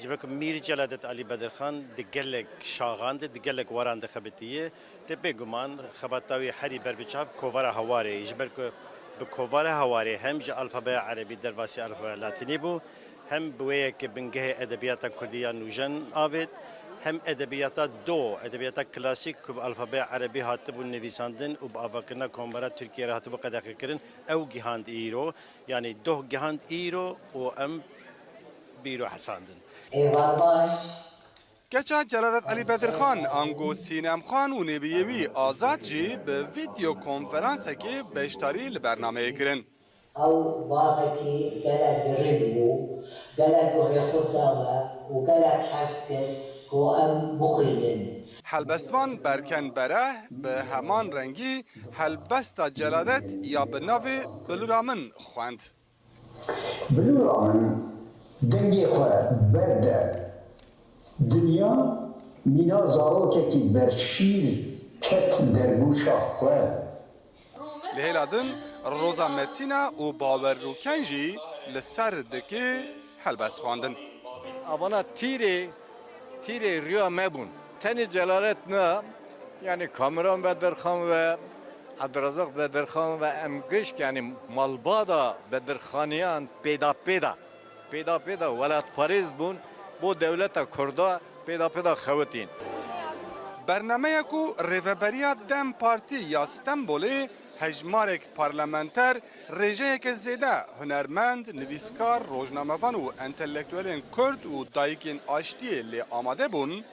Ji ber ku Mîr Celadet Elî Bedirxan di gelek şaxan de, di gelek waran de xebitiye. Lê bêguman xebata wî herî ber bi çav kovara Hawarê ye. Ji ber ku bi kovara Hawarê hem ji alfabeya erebî derbasî alfabeya latînî bû, hem bi wê yekê bingehê edebiyata kurdî ya nûjen avêt, Hem edebiyata do, edebiyata klasîk ku bi alfabeya erebî hatibû nivîsandin û bi avakirina Komara Tirkiyê re hatibû qedexekirin, ew gihand îro, yanî doh gihand îro û em bîro hesandin. Êvar baş. Keça Celadet Elî Bedirxan, ango Sînem Xan û nêbiyê wî Azad jî bi vîdeo konferansekê beşdarî li bernameyê kirin. Ew bavekî gelek giring bû, gelek guhê xwe da me û gelek hez kir ku em bixwînin. Helbestvan Berken Bereh bi heman rengî helbesta Celadet ya bi navê Bilûra Min xwend. Bilûra min dengê xwe berde dinya, mîna zarokekî berşîr ket dergûşa xwe. Li hêla din Roza Metîna û Bawer Rûken jî li ser dikê helbest xwendin. Avana tîrê, tîrê rûya me bûn. Tenê Celalet na, yanî Kamuran Bedirxan ve Ebdurazak Bedirxan ve em gişt, yanî malbata Bedirxaniyan pêda pêda, pêda pêda welatparêz bûn, bo dewleta Kurda pêda pêda xewitîn. Bernameya ku Rêveberiya DEM Partî ya Stenbolê, hejmarek parlamenter, rêjeyeke zêde hunermend, nivîskar, rojnamevan û entelektuelên Kurd û dayikên aştiyê lê amade bûn,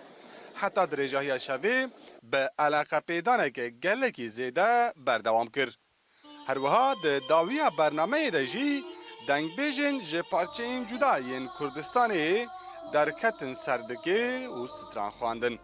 heta dirêjahiya şevê bi eleqepêdaneke gelekî zêde berdewam kir. Her wiha di dawiya bernameyê de jî dengbêjên ji parçeyên cuda yên Kurdistanê derketin ser dikê û stran xwendin.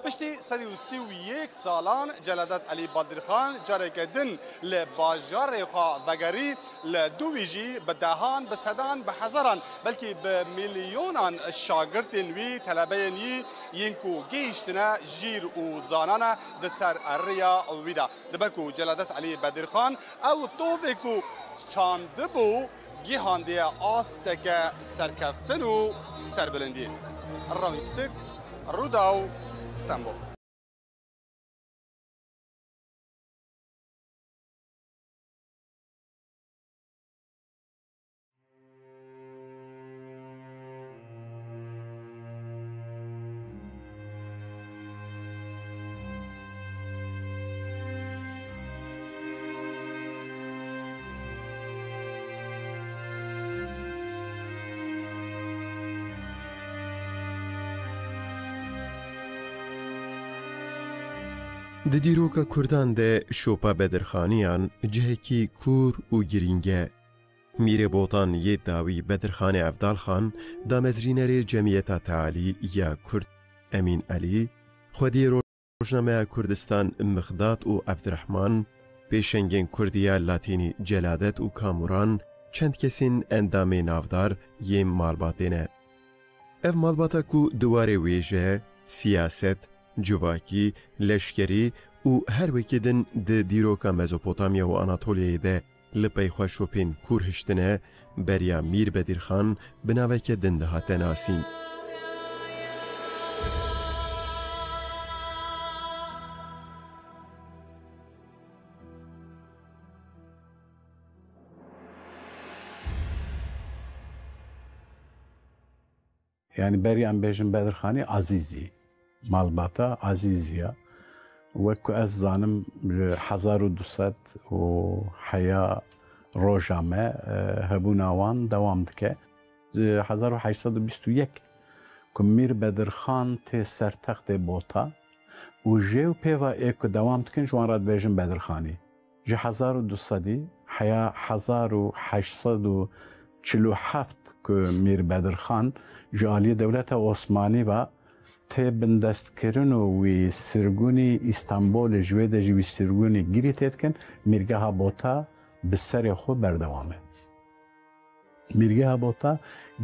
Piştî sedî û sî û yek salan Celadet Elî Bedirxan careke din li bajarê xwe vegerî, li dû wî jî bi dehan, bi sedan, bi hezaran, belkî bi milyonan şagirtên wî, telebeyên wî yên ku gihîştine jîr û zanane di ser rêya wî de. Dibe ku Celadet Elî Bedirxan ew tovê ku çandibû, gihandiye asteke serkeftin û serbilindiyê. Rawîstik, Rûdaw, Stenbol. Di dîroka Kurdan de şopa Bedirxaniyan cihekî kûr û girîng e. Mîrê Botan yê dawî Bedirxanê Evdalxan, damezrînerê Cemiyeta Tealî ya Kurd Emîn Elî, xwediyê rojnameya Kurdistan Mixdat û Evdirehman, pêşengên Kurdî ya Latînî Celadet û Kamuran, çend kesên endamê navdar yên malbatê ne. Ev malbata ku di warê wêje, siyaset, civakî, leşkerî û her wekî din di dîroka Mezopotamya û Anatoliyayê de li pey xwe şopên kûr hiştine, beriya Mîr Bedirxan bi naveke din dihate nasîn. Yanî berî em bêjin Bedirxanî Azîzî. Malbata Azîzî ya. Wek ku ez zanim, ji hezar û du sed û heya roja me, e, hebûna wan dewam dike. Ji hezar û heşt sed û bîst û yek ku Mîr Bedirxan tê ser textê Bota û jê û pêva ê ku dewam dikin, ji wan re dibêjin Bedirxanî. Ji hezar û du sedî heya hezar û heşt sed û çil û heft ku Mîr Bedirxan ji aliyê dewleta Osmanî ve tê bindestkirin û wî sirgûnî Îstanbolê, ji wê de jî wî sirgûnî girî tê dikin, Mîrgeha Bota bi serê xwe berdewam e. Mîrgeha Bota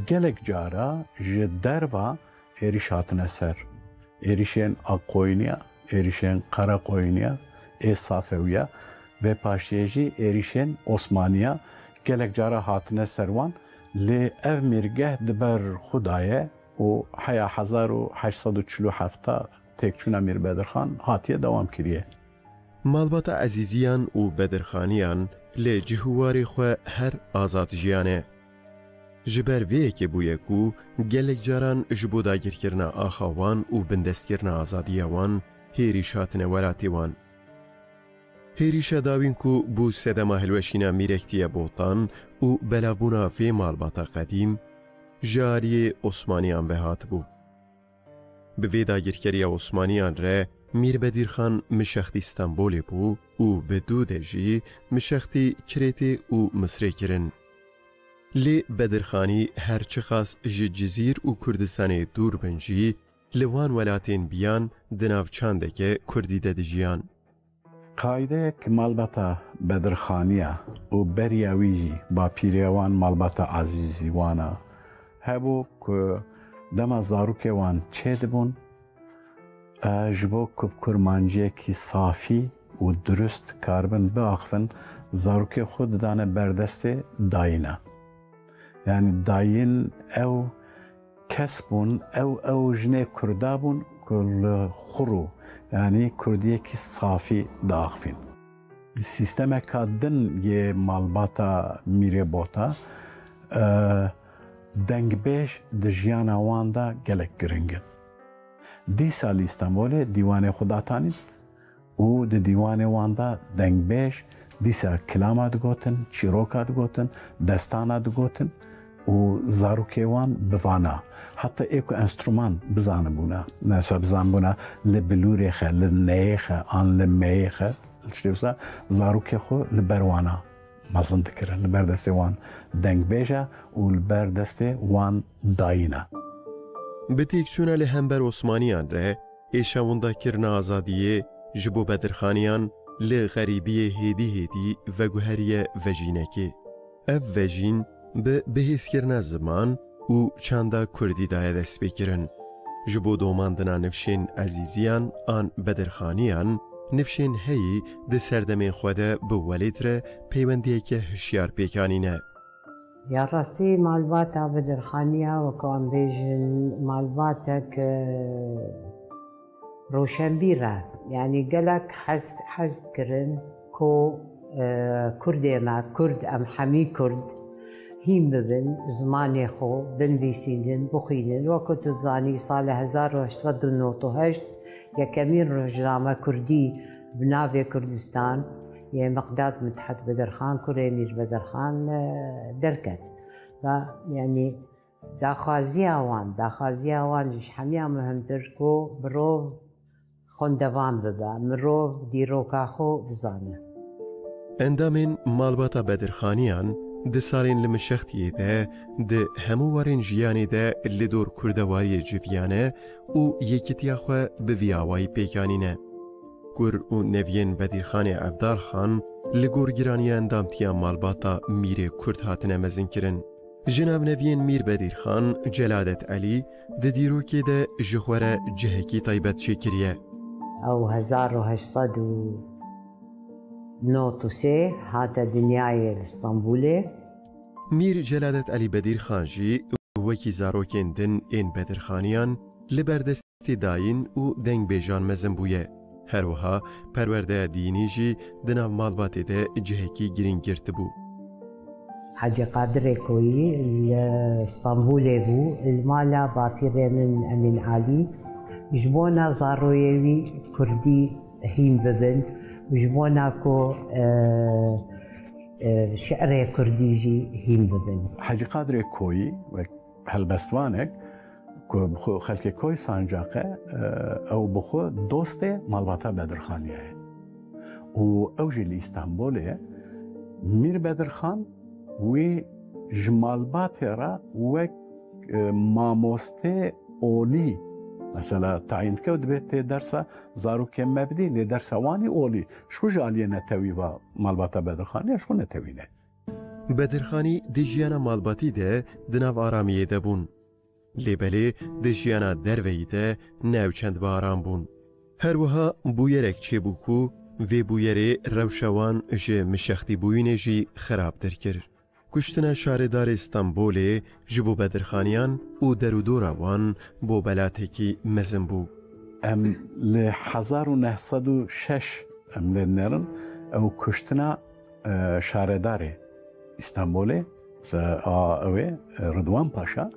gelek cara ji derva êrîş hatine ser. Êrîşên Aqoyniya, êrîşên Qereqoyniya, ê Safewiya, Vê paşiyê jî êrîşên Osmaniya gelek cara hatine ser wan, lê ev mîrgeh di ber xwe daye û heya hezar û heşt sed û çil û heft têkçûna Mîr Bedirxan hatiye dewam kiriye. Malbata Ezîziyan û Bedirxaniyan li cih û warê xwe her azad jiyane. Ji ber vê yekê bûye ku gelek caran ji bo dagirkirina axa wan û bindestkirina azadiya wan hêrîş hatine welatê wan. Hêrîşa dawîn ku bû sedema hilweşîna mîrektiye Botan û belavbûna vê malbata qedîm, ji aliyê Osmaniyan ve hatibû. Bi vê dagirkeriya Osmaniyan re Mîr Bedirxan mişextî Stenbolê bû û bi dû de jî mişextî Kirêtê û Misrê kirin. Lê Bedirxanî her çiqas ji Cizîr û Kurdistanê dûr bin jî, li wan welatên biyan di nav çandeke Kurdî de dijiyan. Qaîdeyek malbata Bedirxaniya û beriya wî jî bapîrê wan malbata Ezîzîwana hebû ku dema zarokê wan çêdibûn, e, ji bo ku bi kurmanciyekî safî û durust karibin biaxivin, zarokê xwe didane ber destê dayîna. Yanî dayîn ew kes bûn, ew, ew jinê Kurda bûn ku li xwe rû, yanî Kurdiyekî safî diaxivîn. Sîstemeka din yê malbata Mîrê Bota, e, dengbêj di jiyana wan de gelek giring in. Dîsa li Îstanbulê dîwanê xwe datanîn û di dîwanê wan de dengbêj dîsa kilama digotin, çîroka digotin, destana digotin û zarokê wan bi vana. Heta ê ku enstrûman bizanibûna, mesela bizanibûna li bilûrê xe, li neyê xe an li meyê xe, tiştê wisa zarokê xwe li ber wana mezin dikirin, li ber destê wan dengbêja û li ber destê wan dayîna. Bi têkçûna li hember Osmaniyan re êşa windakirina azadiyê ji bo Bedirxaniyan li xerîbiyê hêdî hêdî veguheriye vejînekê. Ev vejîn bi bihêzkirina ziman û çanda Kurdî daye destpêkirin. Ji bo domandina nifşên Ezîziyan an Bedirxaniyan, nifşên heyî di serdemên xwe de bi welêt re peywendiyeke hişyar pêk anîne. Ya rastî malbata Bedirxaniya, wek em bêjin, malbatek, e, roşenbîr e. Yanî gelek hez, hez kirin ku, e, Kurdê me, Kurd, em hemî Kurd, hîn bibin, zimanê xwe binivîsînin, bixwînin. Wek ku tu dizanî, salê hezar û heşt sed û nod û heşt yekemîn rojname Kurdî bi navê Kurdistan yê Miqdad Mithat Bedirxan, kurê Mîr Bedirxan, e, derket. Ve, yanî, daxwaziya wan, daxwaziya wan ji hemiya muhimtir ku mirov xwendevan bibe, mirov dîroka xwe bizane. Endamên malbata Bedirxaniyan di salên li mişextiyê de di hemû warên jiyanê de li dor kurdewariyê civiyane û yekitiya xwe bi vî awayî pêk anîne. Kur û neviyên Bedirxanê Evdal Xan li gor giraniya endamtiya malbata Mîrê Kurd hatine mezinkirin. Ji nav neviyên Mîr Bedirxan, Celadet Elî di dîrokê de ji xwe re cihekî taybet çêkiriye. Ew hezar û heşt sed û nod û sê hate dinyayê li Stenbolê. Mîr Celadet Elî Bedirxan jî wekî zarokên din ên Bedirxaniyan li ber destê dayîn û dengbêjan mezin bûye. Her wiha perwerdeya dînî jî di nav malbatê de cihekî girîng girtibû. Hecî Qadirê Koyî li Stenbolê bû, li mala bapîrê min Emîn Alî, ji bona zaroyê wî kurdî hîn bibin, ji bona ku, e, e, şi'rê kurdî jî hîn bibin. Hecî Qadirê Koyî wek helbestvanek ku bi xwe xelkê Koy Sancaqe, e, ew bi xwe dostê malbata Bedirxaniye ye. Û ew jî li Îstanbulê ye. Mîr Bedirxan wî ji malbatê re wek, e, mamostê olî, mesela, tayîn dike û dibê tê dersa zarokên me bidî, lê dersa wan î olî. Ji xwe ji aliyê netewî va malbata Bedirxanî ya, ji xwe netewî ne. Bedirxanî di jiyana malbatî de di nav aramiyê de bûn. Lê belê di jiyana derveyî de ne ew çend bi aram bûn. Her wiha bûyerek çêbû ku Vê bûyerê rewşa wan ji mişextîbûyînê jî xirabtir kir. Kuştina şaredarê Stenbolê ji bo Bedirxaniyan û derûdora wan bo belatekî mezin bû. Em li hezar û neh sed û şeş em lê dinerin, ew kuştina, e, şaredarê Stenbolê, se-, a, ew ê, e, Ridwan Paşa,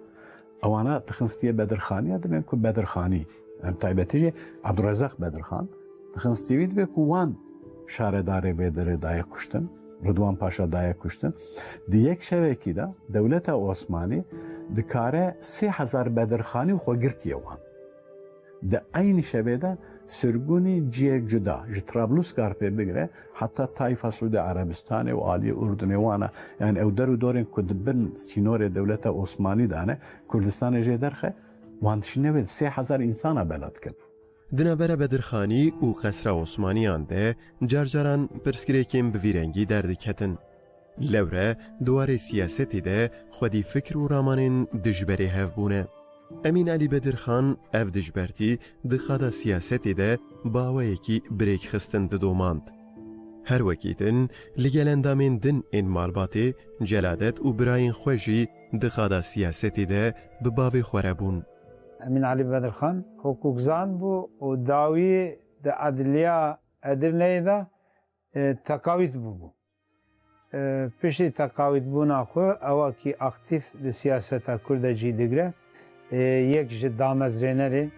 ewana dixin stiyê Bedirxaniya, dibên ku Bedirxanî, em taybetî jî Abdurrezzaq Bedirxan, dixin stiyê wî, dibê ku wan şaredarê vê derê daye kuştin, Ridwan Paşa daye kuştin. Di yek şevekî de dewleta Osmanî dikare sê hezar Bedirxanî û xwe girtiye wan. Di eynî şevê de sirgûnî cihê cuda, ji Trablusgarpê bigire heta Tayfa Siûdî Erebistanê û aliyê Urdunê wana, yani ew der û dorên ku di bin sînorê dewleta Osmanî de ne, Kurdistanê jê derxe, wan dişîne wê, sê hezar însana bela dikin. Di navbera Bedirxanî û Qesra Osmaniyan de car caran pirsgirêkên bi vî rengî derdiketin. Lewre di warê siyasetê de xwedî fikr û ramanên dijberê hev bûne. Emîn Elî Bedirxan ev dijbertî di qada siyasetê de bi awayekî bi rêk xistin didomand. Her wekî din, li gel endamên din ên malbatê, Celadet û birayên xwe jî di qada siyasetê de bi bavê xwe re bûn. Emîn Elî Bedirxan hukûkzan bû û dawî di Edliya Edirneyê de, e, teqawît bûbû. E, piştî teqawîtbûna xwe, ewakî aktîf di siyaseta Kurd de cî digre. E, yek ji damezrênerê,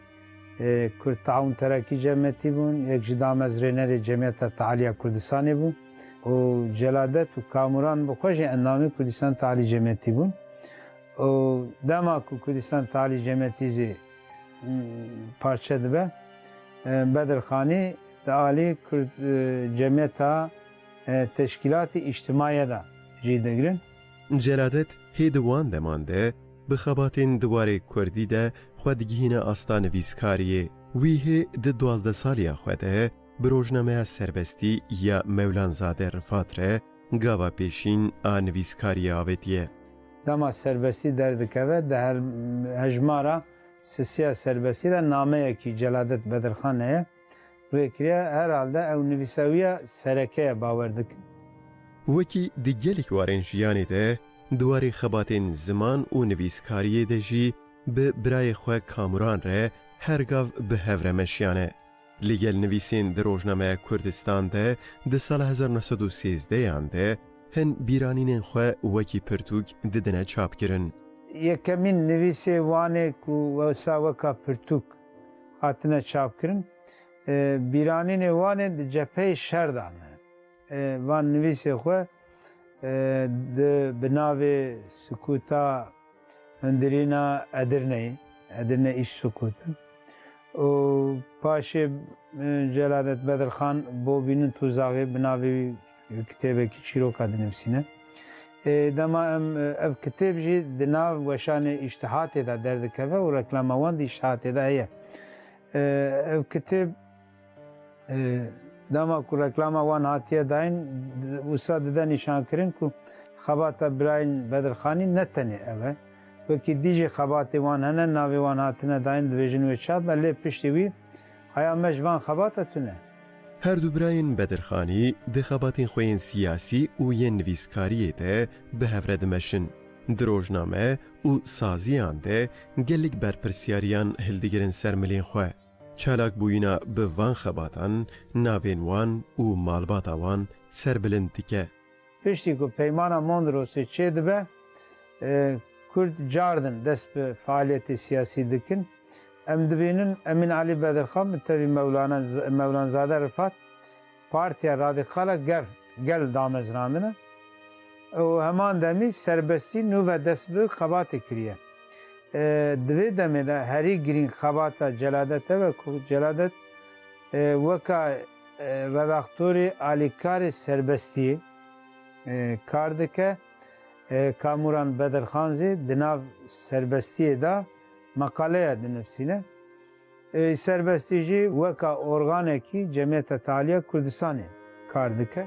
e, Kurd Taûn Terakî Cemiyetî bûn, yek ji damezrênerê Cemiyeta Tealiya Kurdistanê bû û Celadet û Kamuran bi xwe jî endamê Kurdistan Tealî Cemiyetî bûn. Û dema ku Kurdistan Tealî Cemiyetî jî, m, parçe dibe, e, Bedirxanî di alî Kurd, e, Cemiyeta, e, Teşkîlatî Îctimaiye de cî digirin. Celadet hê di wan deman de bi xebatên di warê kurdî de xwe digihîne asta nivîskariyê. Wî hê di duwazdeh saliya xwe de bi rojnameya Serbestî ya Mewlanzade Rifat re gava pêşîn a nivîskariyê avêtiye. Dema Serbestî derdikeve, di her-, hejmara sisiya Serbestî de nameyekî Celadet Bedirxan heye. Rêkiriye, herhalde ew nivîsa wî ya sereke ye, bawer dikim. Wekî di gelek warên jiyanê de, di warê xebatên ziman û nivîskariyê de jî bi birayê xwe Kamuran re her gav bi hev re meşiyane. Li gel nivîsên di rojnameya Kurdistan de di sala hezar neh sed û sêzdeh yan de hin bîranînên xwe wekî pirtûk didine çapkirin. Yekemîn nivîsê wan ê ku wesa weka pirtûk hatine çapkirin, e, bîranînê wan ê di cepheyê şer de ne. E, van nivîsê xwe, e, di, bi navê Sukûta Hundirîna Edirneyê, Edirne îş sukutu. Û paşê, e, Celadet Bedirxan Bobînin Tuzaxê bi navê wî kitêbekî çîroka dinivîsîne. E, dema em, e, ev kitêb jî di nav weşanê Îştihatê de derdikeve û reklama wan di Îştihatê de heye. E, ev kitêb, e, dema ku reklama wan hatiye dayîn, wisa dide nîşankirin ku xebata birayên Bedirxanî ne tenê ev e. Wekî dî jî xebatê wan hene, navê wan hatine dayîn, dibêjin wê çap be, lê piştî wî haya me ji van xebata tune. Her du birayên Bedirxanî di xebatên xwe yên siyasî û yên nivîskariyê de bi hev re dimeşin. Di rojname û saziyan de gelek berpirsiyariyan hildigirin ser milên xwe. Çalakbûyîna bi van xebatan navên wan û malbata wan serbilind dike. Piştî ku Peymana Mondrosê çêdibe, e, Kurd cardin dest bi faaliyetê siyasî dikin. Em dibînin Emîn Elî Bedirxan bi tevî Mewlana Z-, Mewlanzade Rifat Partiya Radîkala Gev, Gel damezrandine û heman demî serbestî nû ve dest bi xebatê kiriye. E, di vê demê de herî girîng xebata Celadet ev e ku Celadet, e, weka, e, redaktorê alîkarê serbestiyê, e, kar dike. E, Kamuran Bedirxan jî di nav serbestiyê de meqaleya dinivîsîne. E, serbestî jî weka organekî Cemiyeta Tealiya Kurdistanê kar dike.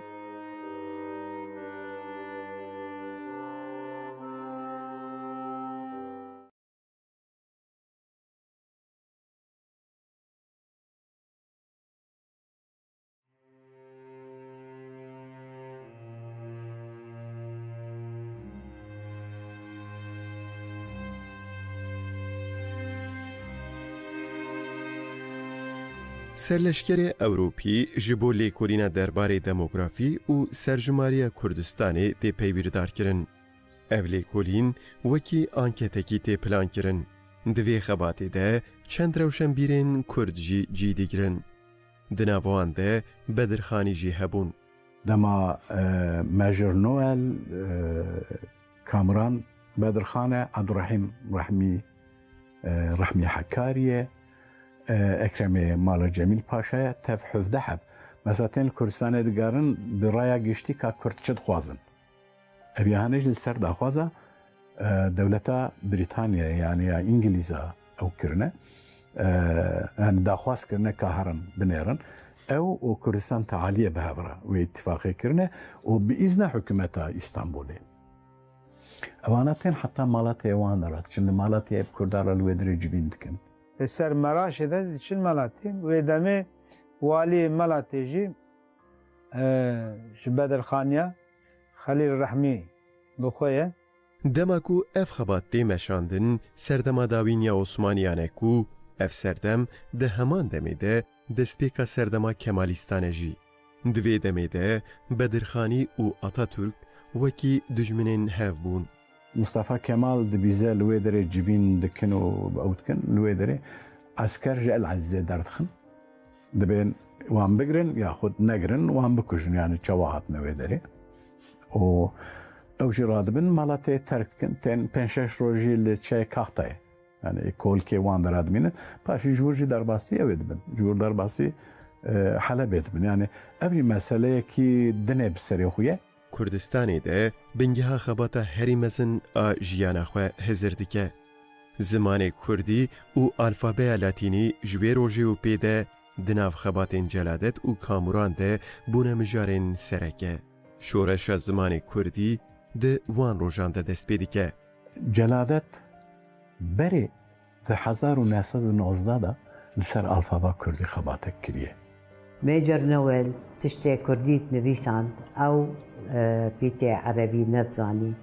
Serleşkerê Ewropî ji bo lêkolîna derbarê demografî û serjimariya Kurdistanê tê peywîrdarkirin. Ev lêkolîn wekî anketekî tê plankirin. Di vê xebatê de çend rewşenbîrên Kurd jî cî digirin. Di nav wan de Bedirxanî jî hebûn. Dema, e, Major Noel, e, Kamuran Bedirxan e, Abdurrahîm Rehmî, e, Rehmî Hekarî ye, e, Ekremê Mala Cemîl Paşa ye, tev hevdeh heb. Mesela tên li Kurdistanê digerin, bi raya giştî ka Kurd çi dixwazin. Ev ya hene jî li ser daxwaza, e, dewleta Brîtanyayê, yani ya Îngilîza ew kirine. E, yani daxwaz kirine ka herin binêrin. Ew û Kurdistan Tealiyê bi hev re wê îtîfaqê kirine û bi îzna hikûmeta Îstanbulê. Evana tên heta Malatya wan de re diçin, li Malatyayê bi Kurdan re li wê derê civîn dikin. Li ser Meraşê de diçin Malatya. Wê demê walî Malatyayê jî, e, ji Bedirxaniya Xelîl Rehmî bi xwe ye. Dema ku ev xebat tê meşandin, serdema dawîn ya Osmaniyan e ku ev serdem di heman demê de destpêka serdema Kemalîstan e jî. Di vê demê de Bedirxanî û Atatürk wekî dijminên hev bûn. Mustafa Kemal dibîze li wê derê civîn dikin û ew dikin, li wê derê esker ji El Ezîzê derdixin. Dibên wan bigirin yaxud negirin, wan bikujin, yani çawa hatine wê derê. Û ew jî radibin, mala tê terk dikin, tên pênc şeş rojî li çiyê Kaxtayê. Yani kolkê wan de radimînin. Paşî ji wir jî derbasî ew ê dibin. Ji wir derbasî, e, Helebê dibin. Yani ev jî meseleyekî din e bi serê xwe ye. Kurdistanê de bingeha xebata herî mezin a jiyana xwe hizir dike. Zimanê kurdî û alfabeya latînî ji wê rojê û pê de di nav xebatên Celadet û Kamuran de bûne mijarên sereke. Şoreşa zimanê kurdî di wan rojan de dest pê dike. Celadet berê di hezar û neh sed û nozdeh de li ser alfaba kurdî xebatek kiriye. Major Noel tiştê kurdî dinivîsand, ew, e, pîtê erebî nedizanî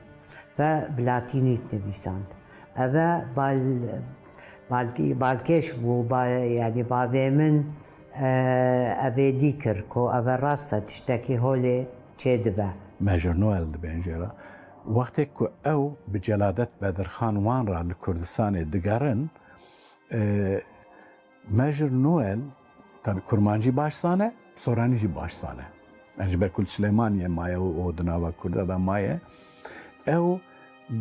ve bi latînî dinivîsand. Ev e bal-, balkî-, balkêş bû, ba-, yanî bavê min, e, ev ê dî kir ku ev e rast e, tiştekî holê çêdibe. Major Noel dibên jê re. Wextê ku ew bi Celadet Bedirxan wan re li Kurdistanê digerin, e, Major Noel, tabi kurmancî baş zane, soranî jî baş zane. Yani ji ber ku li Silêmaniyê maye û, û di nava Kurda de maye. Ew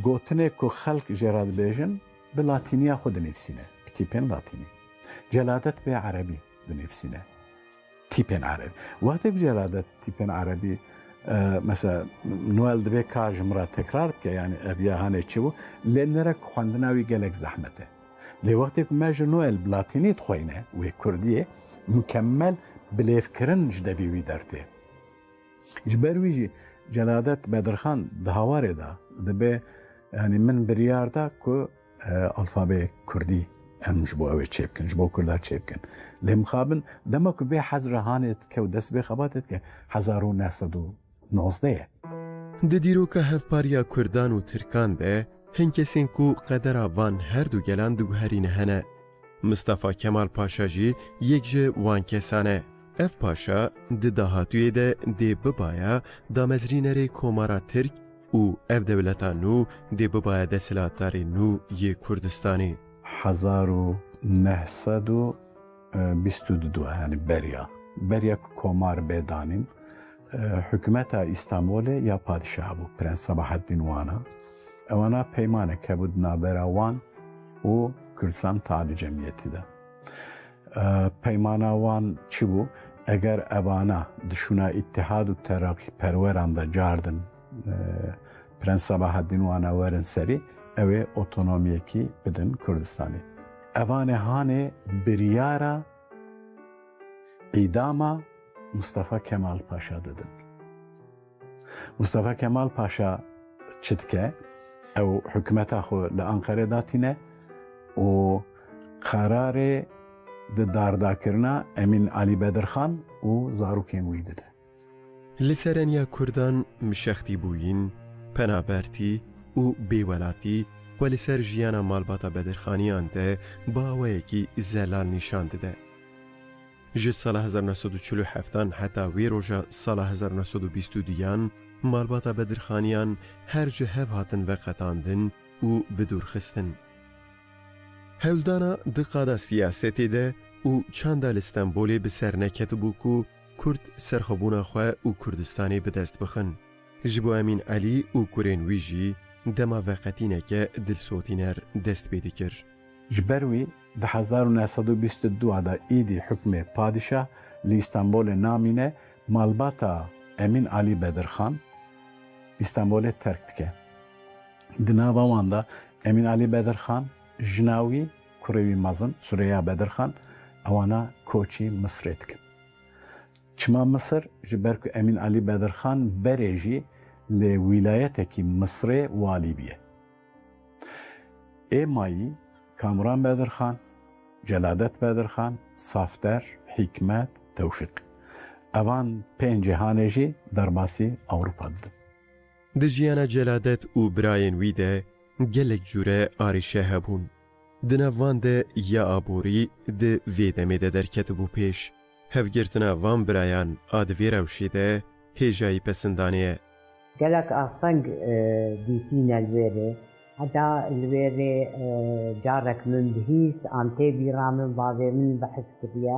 gotinê ku xelk jê re dibêjin, bi latîniya xwe dinivîsîne, bi tîpên latînî. Celadet bê erebî dinivîsîne. Tîpên erebî. Wextê ku Celadet tîpên erebî, e, mesela Noel dibê ka ji min re tekrar bike, yani ev ya hanê çi bû, lê nere ku xwendina wî gelek zehmet e. Lê wextê ku Major Noel bi latînî dixweyne, wê kurdiyê, mukemmel bilêvkirin ji devê wî dertê. Ji ber wî jî Celadet Bedirxan di hawarê de dibe, yani min biryar da ku, e, alfabeyê kurdî em ji bo ew ê çêbikin, ji bo kurda çêbikin. Lê mixabin dema ku vê hezra hanê dike û dest vê xebatê dike, hezar û neh sed û nozdeh ye. Di dîroka hevpariya kurdan û tirkan de hin kesên ku qedera van her du gelan diguherîne hene. Mistefa Kemal Paşa jî yek ji wan kesan e. Ev paşa di dahatûyê de dê bibaya damezrînerê Komara Tirk û ev dewleta nû dê bibaya desthilatdarê nû yê Kurdistanê. Hezar û neh sed û bîst û du, yani beriya. Beriya ku komar bê danîn, e, hikûmeta Îstanbulê ya padîşah bû, Prens Sabahaddîn Wana. Ewana peymanek hebû di navbera wan û Kurdistan Tealû Cemiyetî de. E, peymana wan çi bû? Eger evana di şûna îtihad û teraqîperweran de cardin, e, Prens Sabahaddîn Wana werin serî, ew ê otonomiyekî bidin Kurdistanê. Evanê hanê biryara îdama Mustafa Kemal Paşa didin. Mustafa Kemal Paşa çi dike? Ew hikûmeta xwe li Anqerê datîne û qerarê di dardakirina Emîn Alî Bedirxan û zarokên wî dide. Li sereniya Kurdan mişextîbûyîn, penabertî û bêwelatî xwe li ser jiyana malbata Bedirxaniyan de bi awayekî zelal nîşan dide. Ji sala hezar neh sed û çil û heftan heta wê roja sala hezar neh sed û bîst û duyan malbata Bedirxaniyan her ji hev hatin veqetandin û bi dûr xistin. Hewldana di qada siyasetê de û çanda li Stenbolê bi ser neketibû ku Kurd serxwebûna xwe û Kurdistanê bi dest bixin. Ji bo Emîn Elî û kurên wî jî dema veqetîneke dilsotîner dest pê dikir. Ji ber wî di hezar û neh sed û bîst û dua de êdî hukmê padîşah li Îstanbolê namîne, malbata Emîn Alî Bedirxan Îstanbolê terk dike. Di nava wan de Emîn Alî Bedirxan, jina wî, kurê wî mezin Sureya Bedirxan, ewana koçî Misrê dikin. Çima Misir? Ji ber ku Emîn Alî Bedirxan berê jî li wîlayetekî Misrê walî bûye. Ê mayî Kamuran Bedirxan, Celadet Bedirxan, Safder, Hîkmet, Tewfîq. Evan pêncê hanê jî derbasî Ewropa didin. Di jiyana Celadet û birayên wî de gelek cûre arîşe hebûn. Di nav van de ya aborî di vê demê de derketibû pêş. Hevgirtina van birayan a di vê rewşê de hêjayî pesindanê ye. Gelek asteng, e, dîtîne li wê rê. Heta li wê rê, e, carek min bihîst, an tê bîra min bavê min behs kiriye.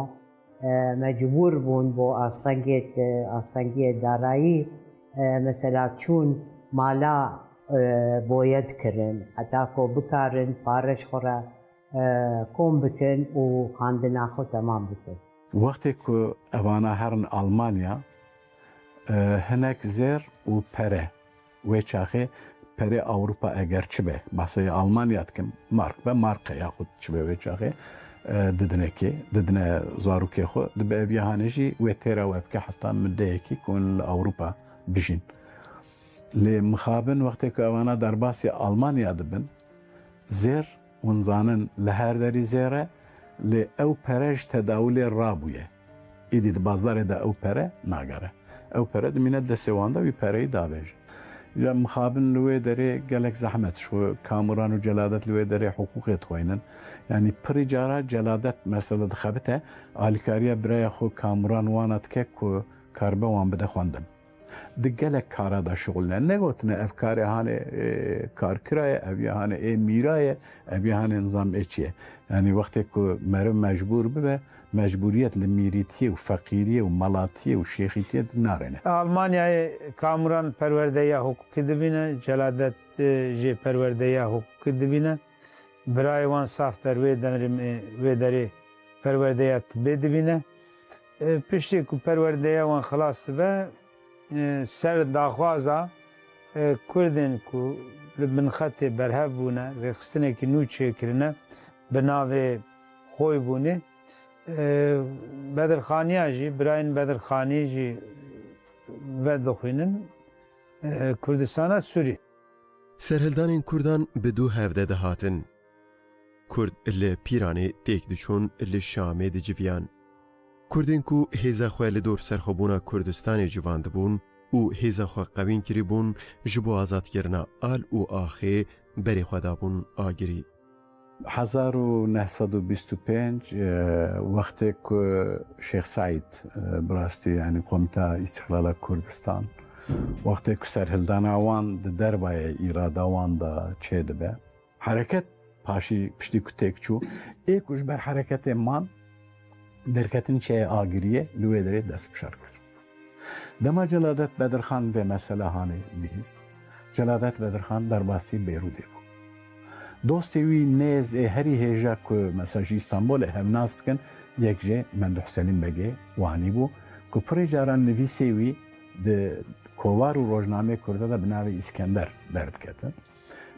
E, mecbûr bûn bo astengê, e, astengiyê darayî, e, mesela çûn mala, e, boye dikirin, heta ku bikarin pare ji xwe re, e, kom bikin û xandina xwe temam bikin. Wextê ku evana herin Almanya, e, hinek zêr û pere, wê çaxê perê Ewropa eger çi be, behsê Almanya dikim, mark be, marke yaxud çi be wê çaxê, e, didinekê, didine zarokê xwe, dibe ev yahanê jî wê têra we bike heta mudeyekî ku hûn li Ewropa bijîn. Lê mixabin wextê ku evana derbasî Almanya dibin, zêr, hûn zanin li her derî zêr e, lê ew pere ji tedawulê rabûye. Îdî di bazarê de ew pere nagere. Ew pere dimîne destê wan de, wî pereyî davêje. Îja mixabin li wê derê gelek zehmet ji xwe, Kamuran û Celadet li wê derê hiqûqê dixweynin. Yanî pirî cara Celadet mesela dixebite, alîkariya biraya xwe Kamuran wana dike ku karibe wan bide xwendin. Di gelek kara de şixulne. Negotine ev karê hanê, e, karkira ye, ev ya hanê ê mîra ye, ev ya hanê nizam ê çi ye. Yanî wextê ku meriv mecbûr bibe, mecbûriyet li mîrîtiyê û feqîriyê û melatiyê û şêxîtiyê narêne. Almanyayê Kamuran perwerdeya hukukî dibîne, Celadet, e, jî perwerdeya hukukî dibîne. Birayê wan Safder wê derê, wê derê perwerdeya tibbê dibîne. E, piştî ku perwerdeya wan xilas dibe, e, ser daxwaza, e, Kurdên ku li bin xetê berhev bûne, rêxistinekî nû çêkirine, bi navê Xoybûnê, e, Bedirxaniya jî, birayên Bedirxanî jî vedixwînin, e, Kurdistana Sûrî. Serhildanên Kurdan bi du hevde dihatin. Kurd li Pîranê têk diçûn, li Şamê diciviyan. Kurdên ku hêza xwe li dor serxwebûna Kurdistanê civandibûn û hêza xwe qewîn kiribûn, ji bo azadkirina Al û Axê berê xwe dabûn agirî. Hezar û neh sed û bîst û pênc, e, wextê ku Şêx Seîd, e, bi rastî, yanî Komîta Îstîqlala Kurdistan, wextê ku serhildana wan di dervayê îrada wan de çêdibe, hereket paşî piştî ku têk çû, ê ku ji ber hereketê man, derketin çiyayê Agiriyê li wê derê dest bi şer kir. Dema Celadet Bedirxan vê mesela hanê bihîst, Celadet Bedirxan derbasî Beyrûdê bû. Dostê wî nêz ê herî hêja ku mesela ji Îstanbolê hev nas dikin, yek jê Menduh Selîm Begê Wanî bû, ku pirê caran nivîsê wî di kovar û rojnameyê Kurda de bi navê Îskender derdiketin.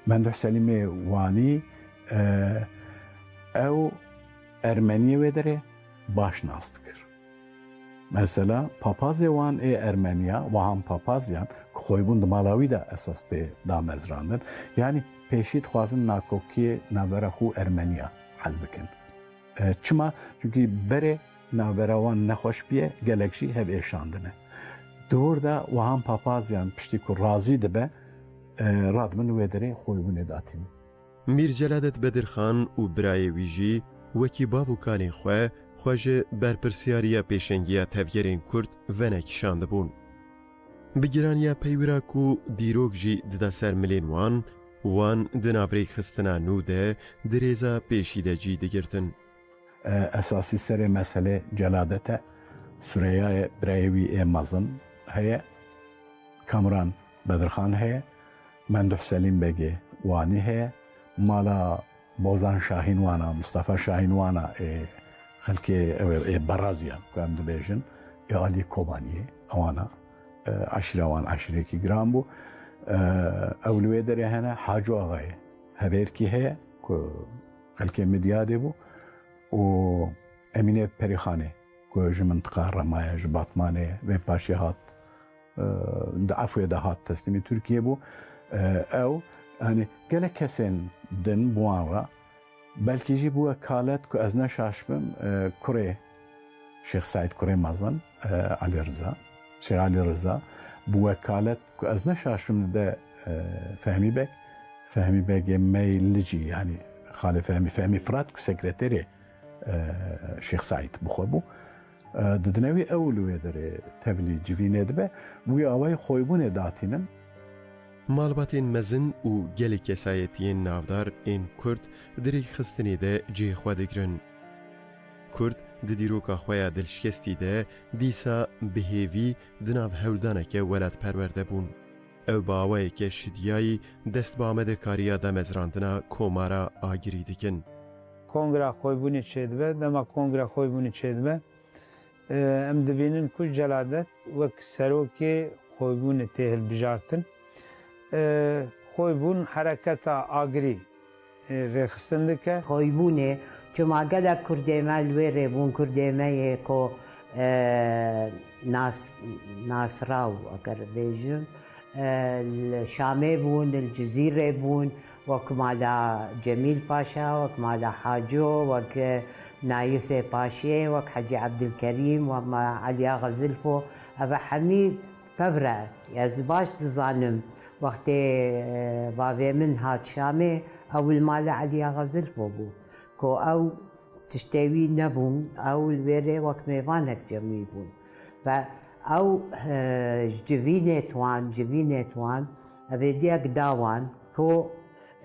Menduh Selîmê Wanî, e, ew Ermeniyê wê derê baş nas dikir. Mesela papazê wan ê Ermeniya, Wahan Papazyan, ku Xoybûn di mala wî de esas tê damezrandin, yanî pêşî dixwazin nakokiyê navbera xwe û Ermeniya hel bikin. E, çima? Çimkî berê navbera wan nexweş bûye, gelek jî hev êşandine. Di wir de Wahan Papazyan piştî ku razî dibe, e, radibin wê derê Xoybûnê datînin. Mîr Celadet Bedirxan û birayê wî jî wekî bav û kalên xwe xwe ji berpirsiyariya pêşengiya tevgerên Kurd venekişandibûn. Bi giraniya peywira ku dîrok jî dida ser milên wan, wan di nav rêkxistina nû de di rêza pêşî de cî digirtin. Esasî serê meselê Celadet e. Sureyayê birayê wî ê mezin heye, Kamuran Bedirxan heye, Menduh Selîm Begê Wanî heye, mala Bozan Şahîn wana, Mustafa Şahîn wana ê xelkê ew ê Beraziyan ku em dibêjin, ê alî Kobaniyê, ewana, e, eşîra wan eşîrekî giran bû. E, ew li wê derê hene, Haco Axayê Hevêrkî heye ku xelkê Midyadê bû û Emînê Perîxanê ku ji mintiqa Rema ye, ji Batmanê ye, vê paşê hat, e, di efwê de hat teslîmî Tirkiyê bû. E, ew, yanî gelek kesên din bi wan re, belkî jî bi wekalet ku ez neşaş bim, e, kurê Şêx Seîd, kurê mezin, e, Elî Riza, Şêx Elî Riza, bi wekalet ku ez neşaş bim dide, e, Fehmî Beg, Fehmî Begê Meylicî, yanî xalê Fehmî, Fehmî Firat ku sekreterê e, Şêx Seîd bi xwe bû. E, didine wî ew li wê derê tevlî civînê dibe. Wî awayî xoybûnê datînin. Malbatên mezin û gelek kesayetiyên navdar ên Kurd di rêkxistinê de cihê xwe digirin. Kurd di dîroka xwe ya dilşikestî de dîsa bi hêvî di nav hewldaneke welatperwer de bûn. Ew bi awayeke şidiyayî dest bi amadekariya damezrandina Komara Agirî dikin. Kongra Xoybûnê çêdibe. Dema Kongra Xoybûnê çêdibe, e, em dibînin ku Celadet wek serokê Xoybûnê tê hilbijartin. E, Xoybûn hereketa Agirî, e, rêxistin dike. Xoybûnê, çima gelek Kurdê me li wê rê bûn, Kurdê me yê ku, e, nas-, nasraw, eger bêjim, e, li Şamê bûn, li Cizîrê bûn, wek mala Cemîl Paşa, wek mala Haco, wek, e, Nayifê Paşê, wek Hecî Ebdilkerîm, wek mala Eliya Xezilfo, ev hemî pevre. Ez baş dizanim, wextê, e, bavê min hat Şamê, ew li mala Eliya Xezilfo bû, ku ew tiştê wî nebûn, ew li wê rê wek mêvanek cem wî bûn. Ve ew, e, ji civînê wan, civînê wan, ev hêdiyek da wan ku,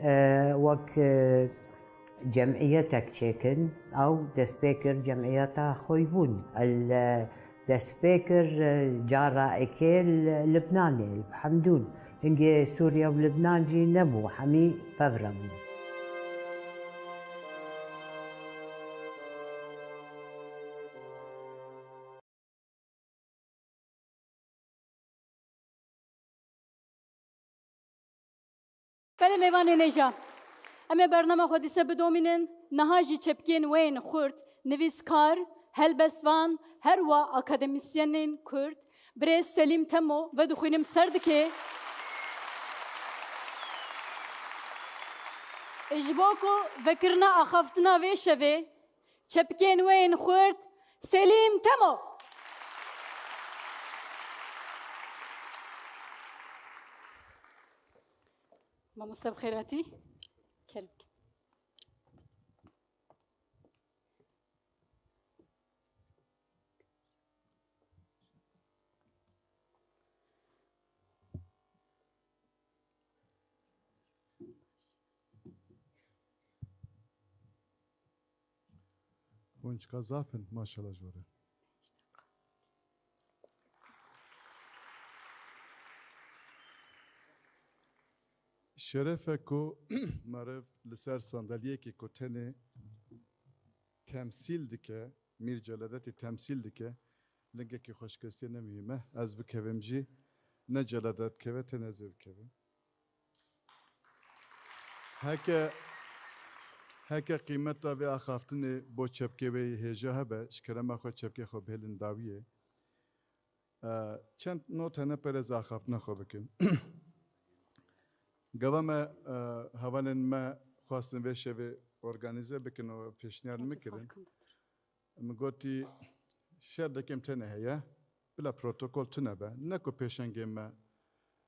e, wek, e, cem'iyetek çêkin, ew dest pê kir cem'iyeta Xoybûn. El, e, dest pê kir, e, cara êkê li Libnanê, li Hemdûn. Hingê Sûriye û Libnan jî nebû, hemî pevre bûn. Belê mêvanên hêja. Em ê bernama xwe dîse bidomînin. Niha jî çepkên wê yên xurt, nivîskar, helbestvan, herwa akademîsyenên Kurd, birêz Selîm Temo vedixwînim ser dikê. Ji bo ku vekirina axaftina vê şevê, çepkên wê yên xurt, Selîm Temo. Mamoste bi xêr hatî. Kerem. Hûn çiqa zaf in, maşallah ji we re. Şeref e ku meriv li ser sandalyekê ku tenê temsîl dike, Mîr Celadetî temsîl dike, lingekî xweşikestiyê ne muhîm e. Ez bikevim jî, ne Celadet dikeve, tenê ez ê bikevim. Heke, heke qîmeta vê axaftinê bo çepkê wê yê hêja hebe, ji kerema xwe çepkê xwe bihêlin dawiyê. E, çend not hene, pere ez axaftina xwe bikim. Gava me, e, hevalên me xwestin vê şevê organîze bikin û pêşniyar min kirin. Min gotî, şer dekem tenê heye, bila protokol tune be. Ne ku pêşengê me,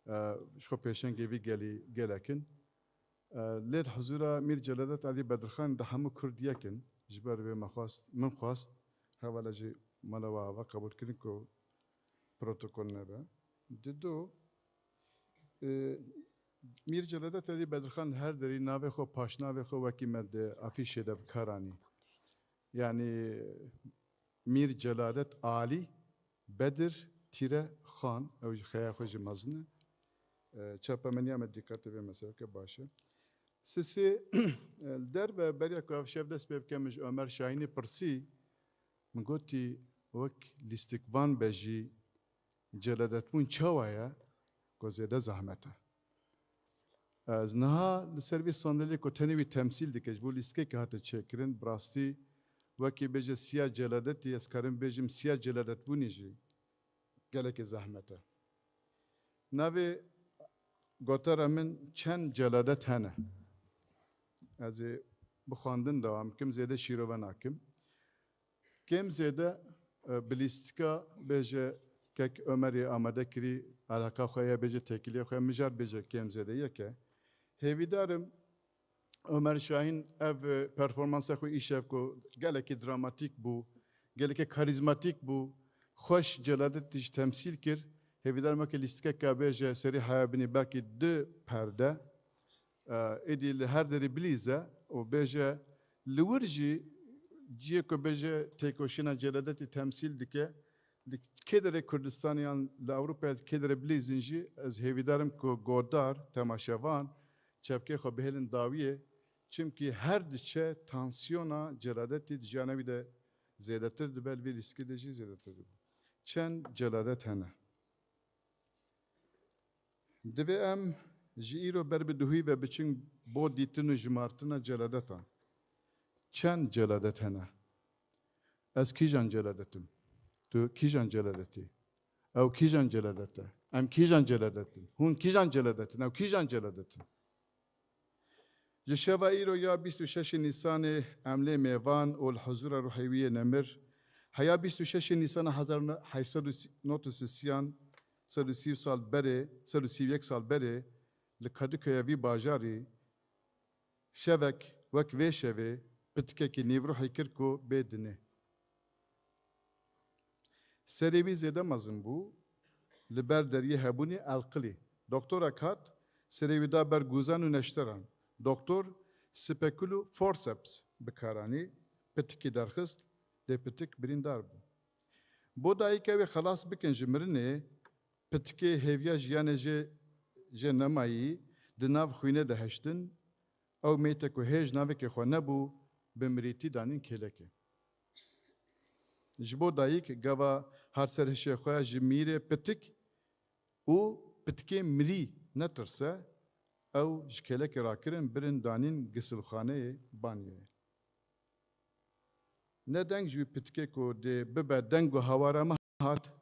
e, ji xwe pêşengê vî gelî gelek in. E, lê di huzura Mîr Celadet Elî Bedirxan de hemû Kurd yek in. Ji ber wê me xwest, min xwest, Hevala jî mala we ava qebûlkirin ku protokol nebe. Dido, e, Mîr Celadet Elî Bedirxan her derî navê xwe, paşnavê xwe wekî me di afîşê de bi kar anî. Yanî Mîr Celadet Alî Bedir tîre Xan, ew jî xeya xwe jî mezin e. E, çapemeniya me dîqetê vê meseleke baş e. Sisê, e, li derve beriya ku ev şev dest pê bike, min ji Omer Şahînî pirsî, min gotî, wek lîstikvan be jî celadetbûn çawa ye, ku zêde zehmet e. Ez niha li ser vî sandalê ku tenê wî temsîl dike, ji bo lîstikekê hate çêkirin, bi rastî wekî bêje siya celadetî, ez karim bêjim siya celadetbûnê jî gelekî zehmet e. Navê gotara min çend celadet hene. Ez ê bi xwendin dewam bikim, zêde şîrove nakim. Kêm zêde, e, bi lîstika bêje kek Omerê amade kirî, eleqa xwe ye bêje, têkiliyê xwe ye, mijar bêje kêm zêde yek e. Hêvîdar im Omer Şahîn ev, e, performansa xwe îşev ku gelekî dramatîk bû, gelekî karîzmatîk bû, xweş celadetî jî temsîl kir. Hêvîdar im weke lîstikeke bêje serî heya binî belkî du perde, e, êdî li her derî bilîze û bêje li wir jî cihê ku bêje têkoşîna celadetî temsîl dike, li kê derê Kurdistanê yan li Ewropayê li kê derê bilîzin jî, ez hêvîdar im ku godar, temaşevan, çepkê xwe bihêlin dawiyê, çimkî her diçe tansiyona celadetî di jiyana wî de zêdetir dibe, li vê lîstikê de jî zêdetir dibe. Çend celadet hene. Divê em ji îro ber bi duhî ve biçin bo dîtin û jimartina celadetan. Çend celadet hene? Ez kîjan celadet im? Tu kîjan celadet î? Ew kîjan celadet e? Em kîjan celadet in? Hûn kîjan celadet in? Ew kîjan celadet in? Ji şeva îro ya bîst û şeşê Nîsanê em lê mêvan û li huzûra ruhê wî yê nemir, heya bîst û şeşê Nîsana hezar heşt sed û nod û sî, sed û sî sal berê, sed û sî û yek sal berê li Kadıköy'e vî bajarî şevek wek vê şevê pitikekî nîvruhî kir ku bê dinê. Serê wî zêde mezin bû, li ber deriyê hebûnê elqilî. Doktorek hat, serê wî da ber gûzan û neşteran. Doktor spekul û forceps bi kar anî, pitikî derxist, lê pitik birîndar bû. Bo dayika wê xelas bikin ji mirinê, pitikê hêviya jiyanê jê, jê nemayî, di nav xwînê de heştin, ew mête ku hêj navekê xwe nebû, bi mirîtî danîn kêlekê. Ji bo dayik gava hat ser hişê xwe ji mîrê pitik û pitikê mirî netirse, ew ji kêlekê rakirin, birin danîn gisilxaneyê banyoyê. Ne deng ji wî pitikê ku dê bibe deng û hawara me hat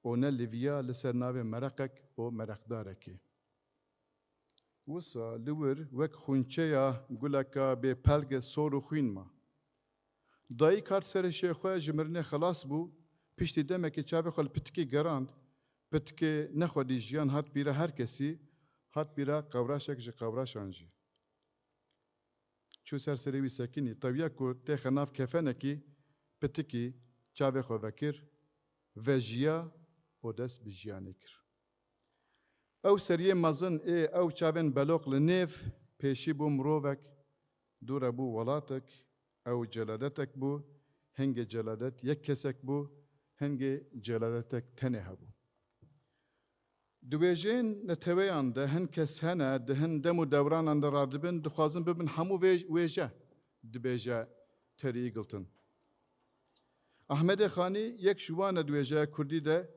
û ne li viya li ser navê mereqek û mereqdarekê. Wisa li wir wek xwînçeya guleka bê pelge sor û xwîn ma. Dayik hat serê şê xwe ji mirinê xelas bû, piştî demekê çavê xwe li pitikî gerand, pitikê nexwedî jiyan hat bîra her kesî, hat bîra qewraşek ji qewraşan jî. Çû ser serê wî sekinî, tewiya ku têxe nav kefenekî, pitikî çavê xwe vekir, vejiya û dest bi jiyanê kir. Ew seriyê mezin ê ew çavên beloq li nêv pêşî bû mirovek, dû re bû welatek, ew celadetek bû, hingê celadet yek kesek bû, hingê celadetek tenê hebû. Di wêjeyên neteweyan de hin kes hene, di hin dem û dewranan de radibin, dixwazin bibin hemû vêj-, wêje, dibêje Terry Eagleton. Ahmedê Xanî yek ji wan e di wêjeya kurdî de,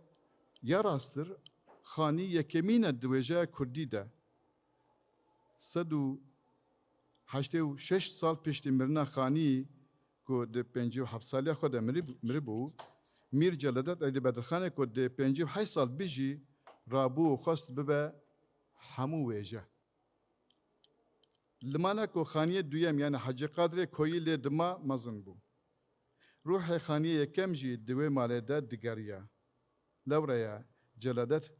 ya rasttir, Xanî yekemîn e di wêjeya kurdî de. Sed û heştê û şeş sal piştî mirina Xanî, ku di pêncî û heft saliya xwe de mirî-, miribû, Mîr Celadet Elî Bedirxanê ku dê pêncî û heşt sal bijî, rabû û xwest bibe hemû wêje. Limana ku Xaniyê duyem, yanî Hecî Qadrê Koyî lê dima mezin bû. Ruhê Xaniyê yekem jî di wê malê de digeriya. Lewre ye, Celadet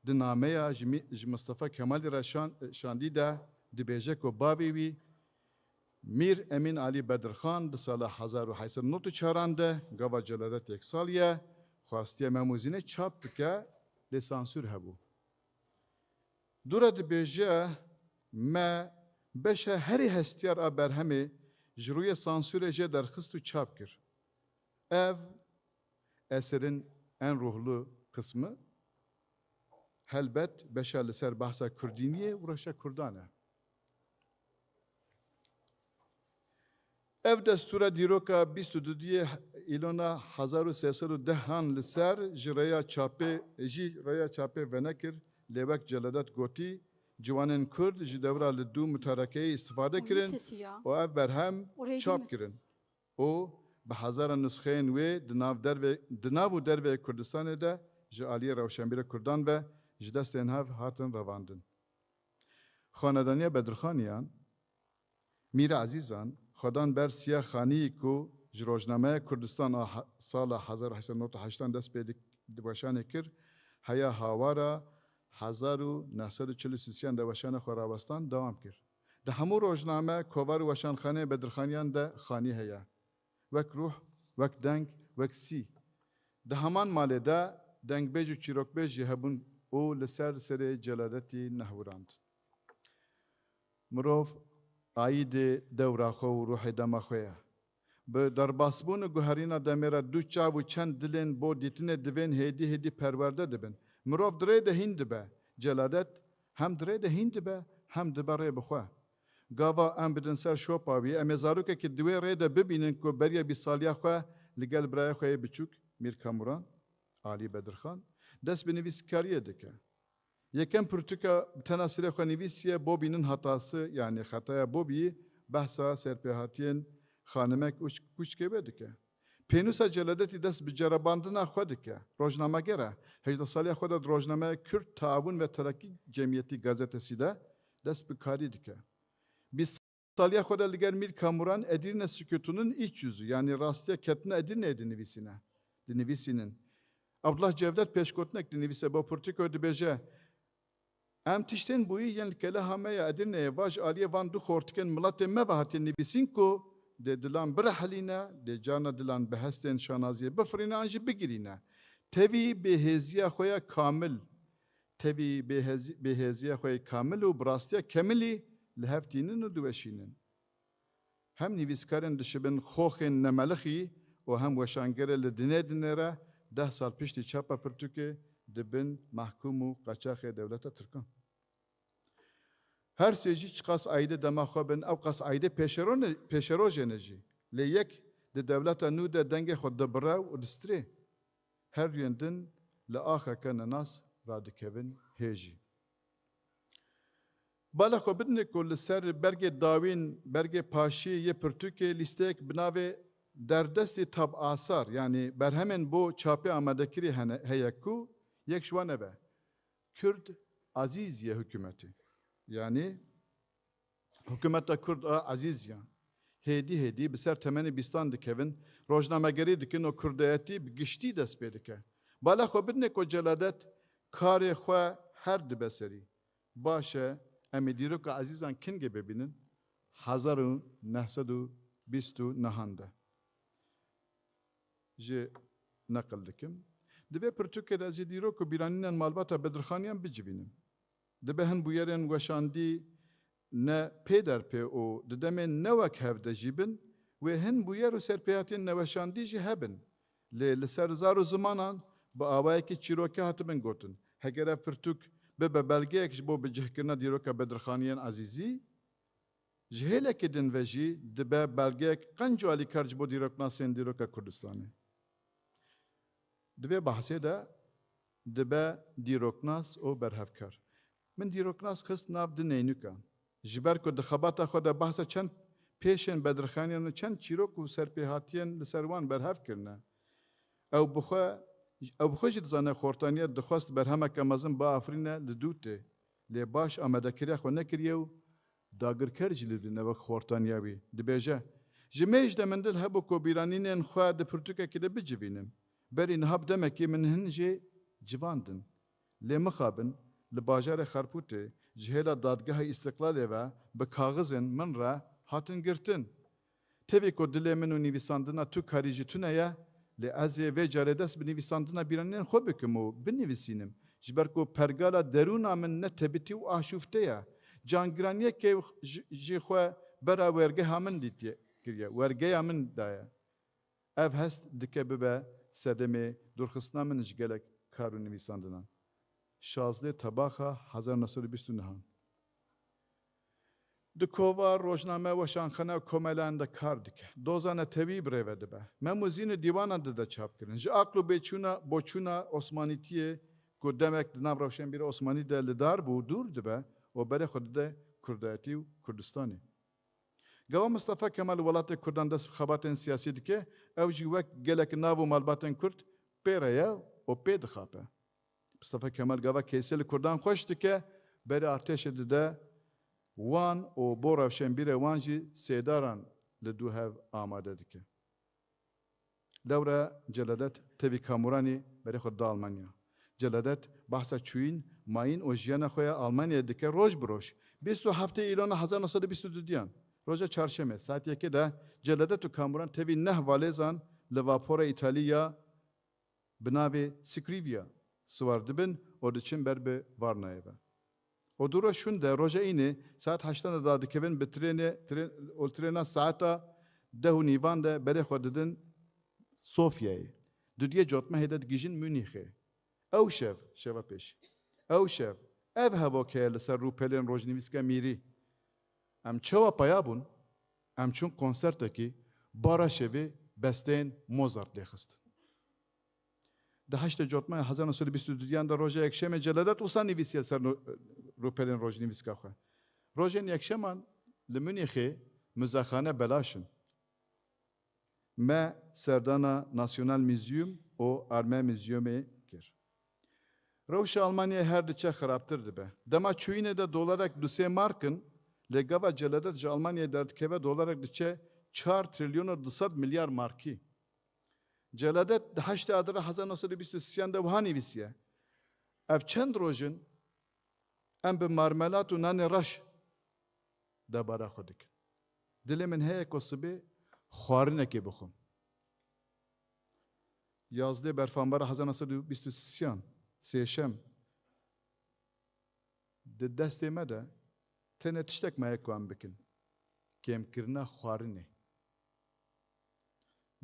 di nameya ji mî-, ji Mistefa Kemalî re şan-, şandî de dibêje ku bavê wî Mîr Emîn Alî Bedirxan di sala hezar û heyt sed û nod û çaran de gava Celadet yeksalî ye, xwestiye Mem û Zînê çap bike, lê sansûr hebû. Dûre dibêje, me beşa herî hestiyar a berhemê ji rûyê sansûrê jê derxist û çap kir. Ev eserin en ruhlu qismi, helbet beşa li ser behsa kurdîniyê û rewşa kurdan e. Ev destûra dîroka bîst û duduyê îlona hezar û sê sed û dehan li ser ji rêya çapê, jî rêya çapê venekir, lê wek Celadet gotî, ciwanên Kurd ji dewra li dû mutarekeyê îstifade kirin û ev berhem çap kirin û bi hezaran nusxeyên wê di nav derve-, di nav û derveyê Kurdistanê de ji aliyê rewşenbîra Kurdan ve ji destên hev hatin revandin. Xanedaniya Bedirxaniyan, Mîr Ezîzan, xwedan ber Siya Xanî ku ji rojnameya Kurdistan a he-, sala hezar û heyt sed û nod û heştan dest pê dik-, di weşanê kir, heya hawara hezar û neh sed û çil û sêsiyan de weşana xwe rawestan dewam kir. Di hemû rojname, kovar û weşanxaneyê Bedirxaniyan de Xanî heye. Wek ruh, wek deng, wek sî. Di heman malê de dengbêj û çîrokbêj jî hebûn û li ser serê Celadetî nehwirand. Mirov ayîdê dewra xwe û ruhê dema xwe ye. Bi derbasbûn û guherîna demê re du çav û çend dilên bo dîtinê divên hêdî hêdî perwerde dibin. Mirov di rê de hîn dibe. Celadet hem di rê de hîn dibe, hem dibe rê bi xwe. Gava em bidin ser şopa wî, em ê zarokekî di wê rê de bibînin ku beriya bîst saliya xwe li gel birayê xwe yê biçûk, Mîr Kamuran, Alî Bedirxan, dest bi nivîskariyê dike. Yekem pirtûka bi tena serê xwe nivîsiye, Bobînin hatası, yanî xetaya Bobî, behsa serpêhatiyên xanimek û kûçkê wê dike. Pênûsa Celadetî dest bi cerebandina xwe dike. Rojnameger e. Hejdeh saliya xwe de di rojnameya Kürt Taavun ve Terakî Cemiyeti gazetesî de dest bi karî dike. Bîst saliya xwe de li gel Mîr Kamuran Edirne Sükutu'nun iç yüzü, yanî rastiya ketina Edirneyê dinivîsîne. Dinivîsînin. Abdullah Cevdet pêşgotinek dinivîse bo pirtûko dibêje, Em tiştên bûyî yên li keleha me ya Edirneyê va ji aliyê van du xortikên miletê me ve hatiye nivîsîn ku dê dilan birehilîne, dê carna dilan bi hestên şanaziyê bifirîne an jî bigirîne. Tevî bêhêziya xwe ya kamil, tevî bêhezî-, bêhêziya xwe ya kamil û bi rastiya kemilî li hev tînin û diweşînin. Hem nivîskarên dişibin xoxên nemelixî û hem weşangerê li dinê dinê re deh sal piştî çapa pirtûkê dibin mehkûm û qaçaxê dewleta Tirkan. Her sê jî çiqas aîdê dema xwe bin, ew qas aîdê pêşerone-, pêşerojê ne jî. Lê yek di dewleta nû de dengê xwe dibire û distirê. Her duyên din li axeke nenas radikevin hê jî. Bala xwe bidinê ku li ser bergê dawîn, bergê paşî yê pirtûkê lîsteyek bi navê Derdestî Tab Asar, yanî berhemên bo çapê amadekirî hene, heye ku yek ji wan ev e. Kurd Azîziye Hikûmetê. Yanî Hikûmeta Kurd a Ezîziyan. Hêdî hêdî bi ser temenê bîstan dikevin, rojnamegerî dikin û kurdayetî bi giştî dest pê dike. Bala xwe bidinê ku Celadet karê xwe her dibe serî. Baş e, em ê dîroka Ezîzan kingê bibînin? Hezar û neh sed û bîst û nehan de. Jê neqil dikim. Di vê pirtûkê de ez ê dîrok û bîranînên malbata Bedirxaniyan bicivînim. Dibe hin bûyerên weşandî ne pê derpê û di demên ne wek hev de jî bin, wê hin bûyer û serpêhatiyên neweşandî jî hebin. Lê li ser zar û zimanan bi awayekî çîrokî hatibin gotin. Heger ev pirtûk bibe belgeyek ji bo bicihkirina dîroka Bedirxaniyên Ezîzî, ji hêlekê din ve jî dibe belgeyek qenc û alîkar ji bo dîroknasên dîroka Kurdistanê. Di vê behsê de dibe dîroknas û berhevkar. Min dîroknas xist nav du neynûkan. Ji ber ku di xebata xwe de behsa çend pêşên Bedirxaniyan û çend çîrok û serpêhatiyên li ser wan berhev kirine. Ew bi xwe, ew bi xwe jî dizane xortaniyê dixwest berhemeke mezin biafirîne li dû tê. Lê baş amadekiriya xwe nekiriye û dagirker jî li dû ne wek xortaniya wî. Dibêje, Ji mêj de min dil hebû ku bîranînên xwe di pirtûkekî de bicivînim. Berî niha bi demekî min hin jê civandin. Lê mixabin li bajarê Xerpûtê ji hêla Dadgeha Îstiqlalê ve bi kaxizên min re hatin girtin. Tevî ku dilê min û nivîsandina tu karî ji tune ye, lê ez ê vê carê dest bi nivîsandina bîranînên xwe bikim û binivîsînim, ji ber ku pergala derûna min ne tebitî û aşûfte ye. Cangiraniyekê ji, jî xwe bera wergeha min dîtiye kiriye, wergeya min daye. Ev hest dike bibe sedemê dûrxistina min ji gelek kar û nivîsandinan. Şazdeh Tebaxa hezar neh sed û bîst û neh. Di kova, rojname, weşanxane û komeleyan de kar dike. Doza netewî bi rê ve dibe. Mem û zîn û dîwanan dide çapkirin. Ji aql û bêçûna, boçûna Osmanîtiyê ku demek di nav rewşenbîra Osmanî de li dar bû, dûr dibe û berê xwe dide Kurdayetî û Kurdistanê. Gava Mistefa Kemal li welatê Kurdan dest bi xebatên siyasî dike, ew jî wek gelek nav û malbatên Kurd pê re ye û pê dixape. Mistefa Kemal gava keysê li Kurdan xweş dike, berê artêşê dide wan û bo rewşenbîrê wan jî sêdaran li dû hev amade dike. Lewre Celadet tevî Kamuranî berê xwe dida Almanya. Celadet behsa çûyîn, mayîn û jiyana xwe ya Almanyayê dike roj bi roj. Bîst û heftê Îlona hezar neh sed û bîst û dudiyan, roja çarşemê, saet yekê de Celadet û Kamuran tevî neh valêzan li vapora Îtalî ya bi navê Scrivia siwar dibin û diçin ber bi Varnayê ve. Û du roj şûnde, roja înê, saet heştan de dadikevin bi trênê, trên, û trêna saeta deh û nîvan de berê xwe didin Sofyayê. Dudiyê cotmehê de digihîjin Munîxê. Ew şev, şeva pêş, ew şev, ev hevok heye li ser rûpelên rojnivîska mîrî. Em çawa peya bûn? Em çûn konsertekî, bara şevê besteyên Mozart lêxistin. Di heştê Cotmehê hezar neh sed û bîst û duyan de roja yekşemê Celadet wisa nivîsiye li ser no-, rûpelên rojnivîska xwe. Rojên yekşeman li Munîxê muzexane belaş in. Me serdana National Museum û Arme Museumê kir. Rewşa Almanyayê her diçe xirabtir dibe. Dema çûyînê de dolarek du sê mark in, lê gava Celadet ji Almanyayê derdikeve dolarek diçe çar trilyon û du sed milyar markî. Celadet di heştê Adara hezar neh sed û bîst û sêyan de wiha nivîsiye: Ev çend roj in em bi marmelat û nanê reş debara xwe dikin. Dilê min heye ku sibê xwarinekê bixwim. Yazdê Berfanbara hezar neh sed û bîst û sêyan, sêşem, di destê me de tenê tiştek maye ku em bikin, kêmkirina xwarinê.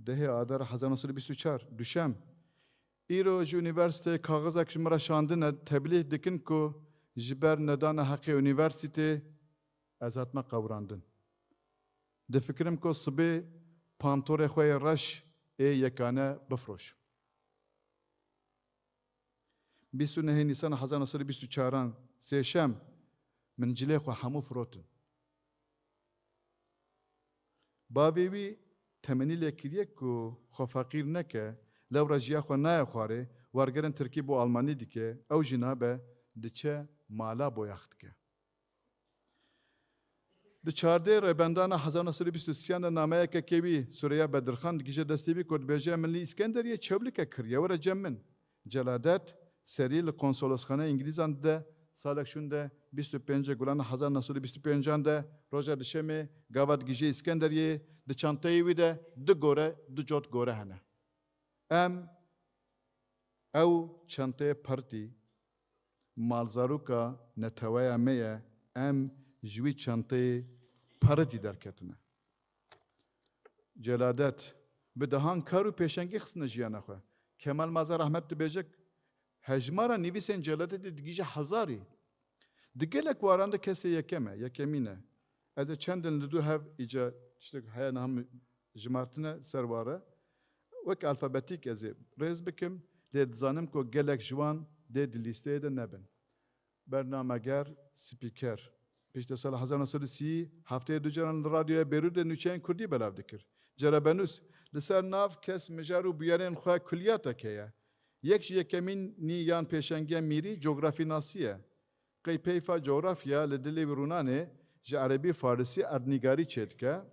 Dehê Adar hezar neh sed û bîst û çar, Duşem. Îro ji unîversîteyê kaxizek ji min re şandine, teblîh dikin ku ji ber nedana heqê unîversîtê ez hatime qewirandin. Difikirim ku sibê pantorê xwe yê reş ê yekane bifroşim. Bîst û nehê Nîsana hezar neh sed û bîst û çaran, sêşem, min cilê xwe hemû firotin. Bavê wî temenî lê kiriye ku xwe feqîr neke, lewra jiya xwe naye xwarê, wergerên tirkî bo almanî dike, ew jî nabe, diçe mala boyax dike. Di çardê Rêbendana hezar neh sed û bîst û sêyan de nameyeke kê wî, Sureyya Bedirxan, digihîje destê wî ku dibêje: Min li Îskenderiyê çewlike kiriye, were cem min. Celadet serî li konsolosxaneya Îngilîzan dide, salek şûnde bîst û pêncê Gulana hezar neh sed û bîst û pêncan de, roja duşemê, gava digihîje Îskenderiyê, di çanteyê wî de du gore, du cot gore hene. Em ew çanteyê pertî, malzaroka neteweya me ye, em ji wî çanteyê peritî derketine. Celadet bi dehan kar û pêşengî xistine jiyana xwe. Kemal Mazhar Ahmet dibêje, hejmara nivîsên Celadetê digihîje hezarî. Di gelek waran de kesê yekem e, yekemîn e. Ez ê çendin li dû hev îca tiştek heye niha min jimartine ser ware. Wek alfabetîk ez ê rêz bikim, lê dizanim ku gelek ji wan dê di lîsteyê de nebin. Bernameger, spîker. Piştî sala hezar neh sed û sî heftê du caran li radyoya Bêrûtê nûçeyên kurdî belav dikir. Cerebenûs, li ser nav, kes, mijar û bûyerên xwe kulliyatek heye. Yek ji yekemînî yan pêşengiya mîrî cografînasî ye. Qey peyva cografya li dilê wî rûnanê ji erebî û farisî erdnîgarî çêdike.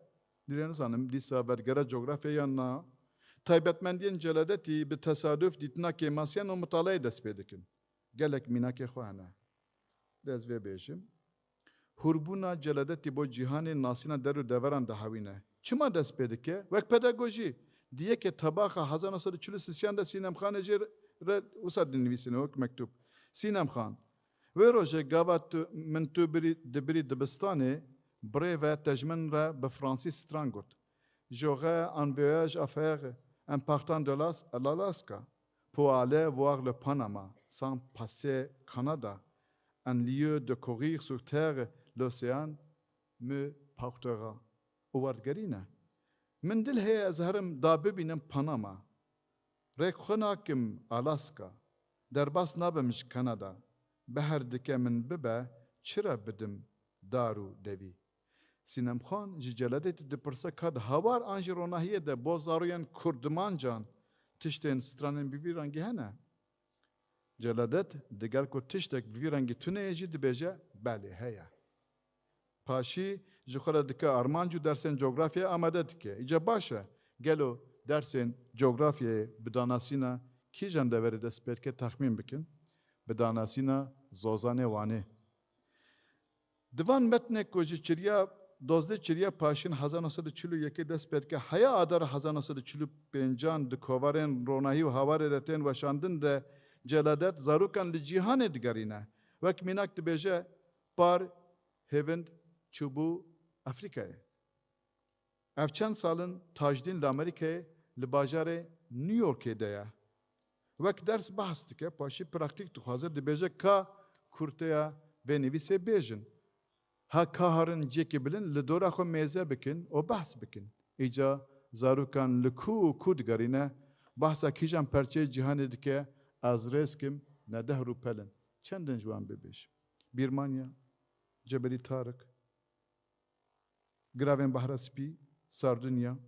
Dilê nizanim dîsa vedgere cografya yan na. Taybetmendiyên Celadetî bi tesaduf dîtina kêmasiyan û mitalayê dest pê dikin. Gelek mînakê xwe hene. Lê ez vê bêjim. hûrbûna Celadetî bo cîhanê nasîna der û deveran dihewîne. Çima dest pê dike? Wek pedagojî. Di yekê Tebaxa hezar neh sed û çil û sêyan de Sînem Xanê jê re wisa dinivîsîne wek mektûb. Sînem Xan, wê rojê gava tu, min tu birî, dibirî dibistanê, birê ve te ji min re bi fransî stran got. J'aurais un voyage à faire en partant de l'As-, l'Alaska pour aller voir le Panama, sans passer Canada, un lieu de courir sur terre, l'océan me portera. Û werdigerîne. Min dil heye ez herim da bibînim Panama. Rêk xwe nakim Alaska. Derbas nabim ji Kanada. Beher dike min bibe, çira bidim dar û devî? Sînemxan ji Celadetî dipirse ka di hawar an jî ronahiyê de bo zaroyên kurdimancan tiştên stranên bi vî rengî hene? Celadet, digel ku tiştek bi vî rengî tune ye jî dibêje, belê heye. Paşî ji xwe re dike armanc û dersên cografyayê amade dike. Îca baş e, gelo dersên cografyayê bi danasîna kîjan deverê dest pê dike texmîn bikin? Bi danasîna Zozanê Wanê. Di van metnek ku ji çiriya dozdeh çiriya paşîn hezar neh sed û çil û yekê dest pê dike, heya adara hezar neh sed û çil û pêncan di kovarên ronahî û hawarê de tên weşandin de Celadet zarokan li cîhanê digerîne. Wek mînak dibêje, par, hêvind, çûbû Afrîkayê. Ev çend sal in Tajdîn li Amerîkayê li bajarê New Yorkê de ye. Wek ders behs dike, paşî praktîk dixwaze, dibêje ka kurteya vê nivîsê bêjin. Ha ka herin cihekî bilind li dora xwe mêze bikin û behs bikin. Îca zarokan li ku û ku digerîne, behsa kîjan perçeyê cîhanê dike, ez rêz kim, ne dehr û pel in. Çendin ji wan bibêjim. Bîrmanya, Cebelî Tarik, Giravên Behra Spî, Sardunya,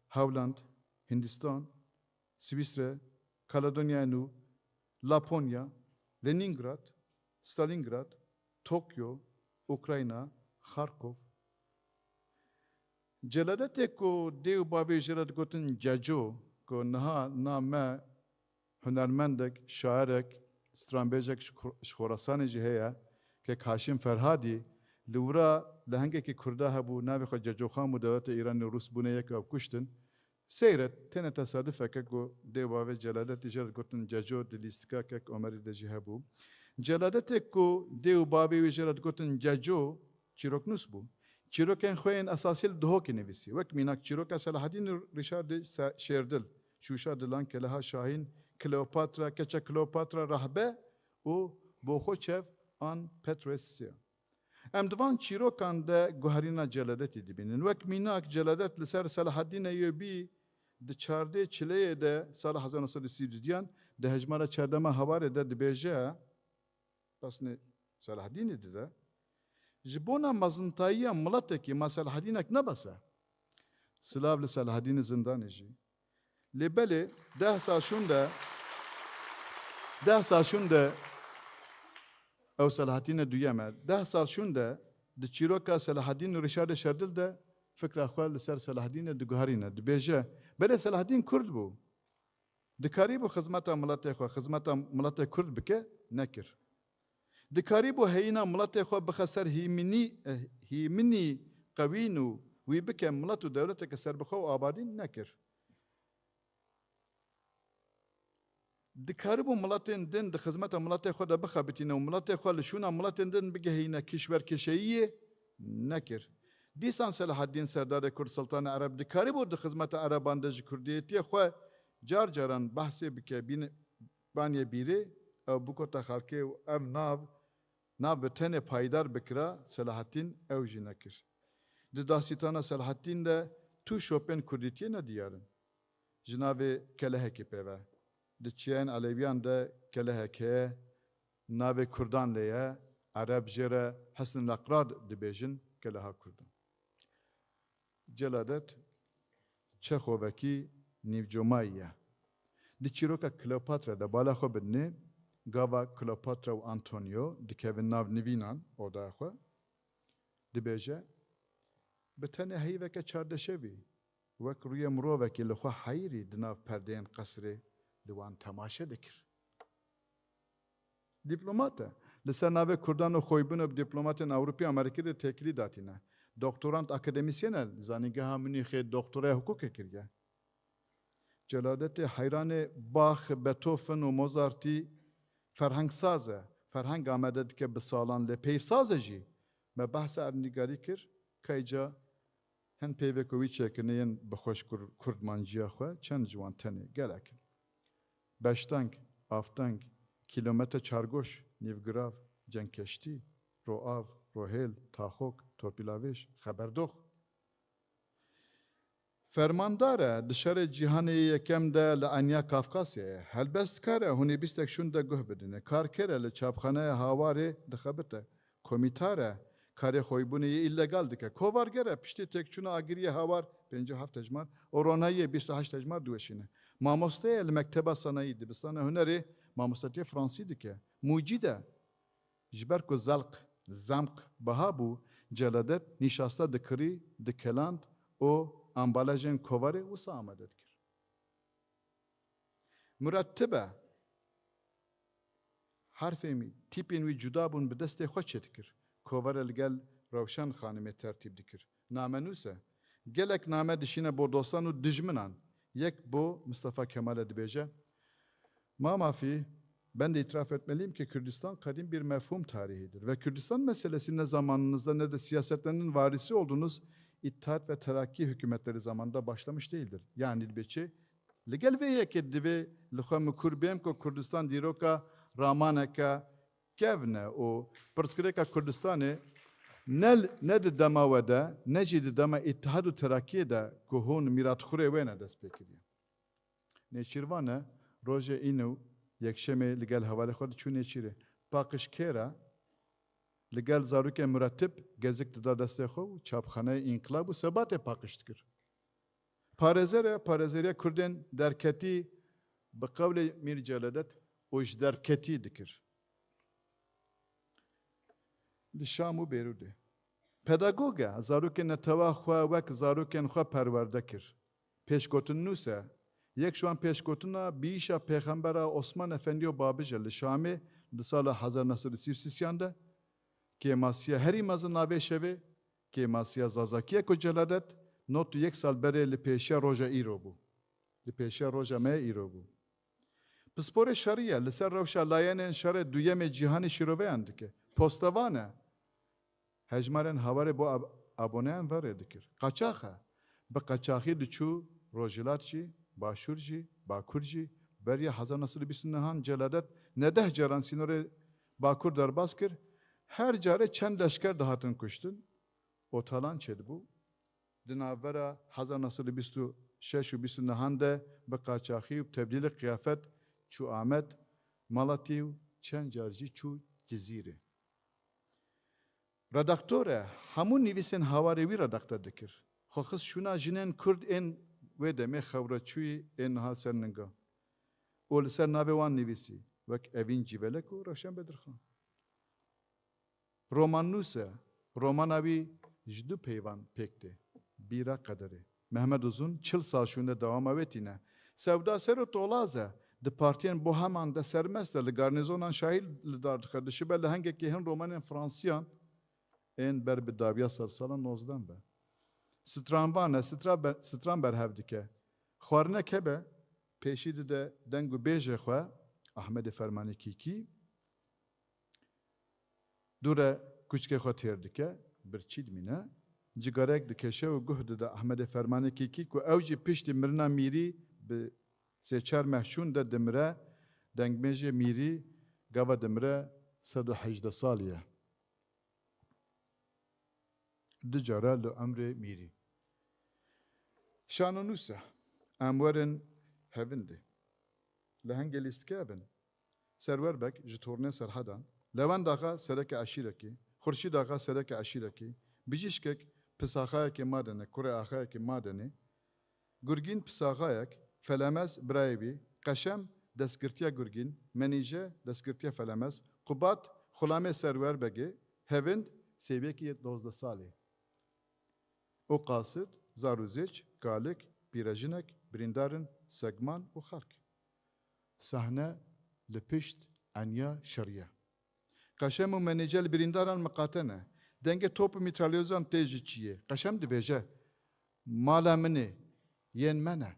Hewland, Hindistan, Swîsre, Kaledonyaya Nû, Laponya, Lenîngrad, Stalîngrad, Tokyo, Ukrayna, Xarkov. Celadetê ku dê û bavê jê re digotin Ceco, ku niha na me hunermendek, şairek, stranbêjek ji Xo-, ji Xorasanê jî heye, kek Haşim Ferhadî, li wira lehengekî Kurda hebû, navê xwe Cecoxan bû, dewleta Îranê û Rûs bûne yek, ew kuştin. Seyret, têne tesadufeke ku dê û bavê Celadetî jê re digotin Ceco di lîstika kek Omerî de jî hebû. Celadetê ku dê û bavê wî jê re digotin Ceco, çîroknûs bû. Çîrokên xwe yên esasî li Duhokê nivîsî. Wek mînak çîroka Selahedîn û Rîşardê Se-, Şêrdil, Şûşa Dilan, Keleha Şahîn, Kleopatra, Keça Kleopatra, Rahbe û Boxo Çev an Petroesya. Em di van çîrokan de guherîna Celadetî dibînin. Wek mînak, Celadet li ser Selahedînê yê bî di çardê çileyê de sala hezar neh sed û sî û duyan di hejmara çardema hawarê de dibêje, pesnê Selahedînê dide, ji bona mezintayiya miletekî ma Selahedînek ne bes e. Silav li Selahedînê zindanê jî. Lê belê deh sal şûnde, deh sal şûnde, ew Selahedînê duyem e, deh sal şûnde di çîroka Selahedîn û Rîşardê Şerdil de fikra xwe li ser Selahedînê diguherîne, dibêje, belê Selahedîn Kurd bû. Dikarîbû xizmeta miletê xwe, xizmeta miletê Kurd bike, nekir. Dikarîbû heyîna miletê xwe bixe ser hîminî, eh, hîminî qewîn û wî bike milet û dewleteke serbixwe û abadî, nekir. Dikarîbû miletên din di xizmeta miletê xwe de bixebitîne û miletê xwe li şûna miletên din bigehîne kişwerkêşeyiyê, nekir. Dîsan Selahedîn Serdarê Kurd Siltanê Ereb dikarîbû di xizmeta Ereban de ji kurdiyetiyê xwe car caran behsê bike, bîne-, baniyê bîrê, ew bikota xelkê û ev nav, nav bi tenê payîdar bikira, Selahedîn ew jî nekir. Di dasîtana Selahedîn de tu şopên kurdîtiyê ne diyar in. Ji navê kelehekê pê ve. Di çiyayên Elewiyan de kelehek heye, navê Kurdan lê ye, Ereb jê re Hesn Leqrad dibêjin, keleha Kurdan. Celadet Çexovekî nîvcomayî ye. Di çîroka Kleopatra de bala xwe bidinê, gava Kleopatra û Antonio dikevin nav nivînan, odaya xwe, dibêje, bi tenê heyveke çardeşevî, wek rûyê mirovekî li xwe heyirî di nav perdeyên qesrê li wan temaşe dikir. Dîplomat e. Li ser navê Kurdan û xwebûnê bi dîplomatên Ewropî û Amerîkî de têkilî datîne. Doktorant akademisyen e, li Zanîngeha Munîxê doktoraya hiqûqê kiriye. Celadetê heyranê Bach, Beethoven û Mozartî ferhengsaz e. Ferheng amade dike bi salan, lê peyvsaz e jî. Me behsa erdnîgarî kir, keyca hin peyvê ku wî çêkirine yên bi xweş kur-, kurdmanciya xwe, çend ji wan tenê, gelek in. Beşdeng, avdeng, kîlometre çargoş, nîvgirav, cengkeştî, roav, rohêl, taxok, torpîlavêj, xeberdox. Fermandar e, di şerê cîhanê yê yekem de li Enya Kafkasyayê. Helbestkar e, hûn ê bîstek şûn de guh bidine. Karker e, li çapxaneya Hawarê dixebite. Komîtar e, karê xwebûnê yê îlegal dike. Kovarger e, piştî têkçûna agiriyê Hawar pêncî û heft hejmar û ronahiyê bîst û heşt hejmar diweşîne. Mamoste ye, li mekteba sanayî, dibistana hunerê, mamostetiyê fransî dike. Mucîd e, ji ber ku zelq, zemq, biha bû, Celadet nîşasta dikirî, dikeland û ambalajên kovarê wisa amade dikir. Murettib e. Herfê wî, tîpên wî cuda bûn, bi destê xwe çêdikir. Kovare li gel Rewşen Xanimê tertîb dikir. Namenûs e. Gelek name dişîne bo dostan û dijminan. Yek bo Mistefa Kemal e, dibêje: Ma Mafî, ben de itiraf etmeliyim ki Kürdistan kadim bir mefhum tarihidir ve Kürdistan meselesi ne zamanınızda ne de siyasetlerinin varisi olduğunuz İttihat ve Terakki hükümetleri zamanında başlamış değildir. Yani dibê çi? Li gel vê yekê divê li xwe mikur bêm ku Kurdistan dîroka ramaneke kevn e û pirsgirêka Kurdistanê ne, ne di dema we de, ne jî di dema Îtihad û Terakkiyê de ku hûn mîratxurê wê ne dest pê kiriye. Nêçîrvan e, rojê Îne û Yekşemê li gel hevalê xwe diçû Nêçîrê. Paqij Kêra li gel zarokên Muretib gezik dida destê xwe û çapxaneyê Înqilab û Sebatê paqij dikir. Parêzer e, parêzeriya Kurdên derketî bi qewlê Mîr Celadet û ji derketî dikir. Li Şam û Beyrûdê. Pedagog e, zarokên netewa xwe wek zarokên xwe perwerde kir. Pêşgotinnûs e. Yek ji wan pêşgotina biyîşa Pêxembera Osman Efendî û Babij e li Şamê di sala hezar neh sed û sî û sî yan de. Kêmasiya herî mezin a vê şevê, kêmasiya Zazakî ye ku Celadet nod û yek sal berê li pêşiya roja îro bû. Li pêşiya roja me ya îro bû. Pisporê şerî ye, li ser rewşa layenên şerê duyemê cîhanê şîroveyan dike. Postevan e. Hejmarên Hawarê bo ab-, aboneyan ve rê dikir. Qaçax e. Bi qaçaxî diçû Rojhilat jî, Başûr jî, Bakur jî. Beriya hezar neh sed û bîst û nehan Celadet ne deh caran sînorê Bakur derbas kir. Her carê çend leşker dihatin kuştin. Otalan çêdibû. Di navbera hezar neh sed û bîst û şeş û bîst û nehan de bi qaçaxî û bi tebdîlê qiyafet çû Amed, Malatî û çend car jî çû Cizîrê. Redaktor e, hemû nivîsên Hawarê wî redakte dikir. Xwe xist şûna jinên Kurd ên wê demê xewreçûyî ên niha ser ninga û li ser navê wan nivîsî, wek Evîn Cîvelek û Rewşen Bedirxan. Romannûs e. Romana wî ji du peyvan pêk tê. Bîra Qederê. Mehmet Uzun çil sal şûnde dewama wê tîne. Sewda ser û tolaz e. Di partiyên boheman de sermest e. Li garnîzonan şahî li dar dixe. Dişibe lehengekî hin romanên fransiyan ên ber bi dawiya sersalan nozdeh be. Stranvan e. Stra be-, stran berhev dike. Xwarinek hebe, pêşî dide deng û bêjê xwe, Ahmedê Fermanê Kîkî, Dû re kuçikê xwe têr dike, birçî dimîne. Cigareyek dikeşe û guh dide Ehmedê Fermanê Kîkî ku ew jî piştî mirina Mîrî bi sê çar meh şûn de dimire, dengbêjê Mîrî gava dimire sed û hejdeh salî ye. Du cara li emrê Mîrî. Şanonûs e. Em werin hevindê. Lehengê lîstikê ev in. Serwer Beg ji tornên Serhedan, Lewend Axa serekê eşîrekî, Xurşîd Axa serekê eşîrekî, Bijîşkek pisaxayekê Madenê, kurê axayekê Madenê, Gurgîn pisaxayek, Felemez birayê wî, Qeşem destgirtiya Gurgîn, Menîje destgirtiya Felemez, Qubat xulamê Serwer Begê, Hevind sêviyekî yê dozdeh salî. Û qasid, zar û zêç, kalik, pîrejinek, birîndar in, segman û xelk. Sahne li pişt enya şerî ye. Qeşem û Menîce li birîndaran miqate ne. Dengê top û mîtralyozan tê ji çiyê. Qeşem dibêje, mala min ê, yên me ne.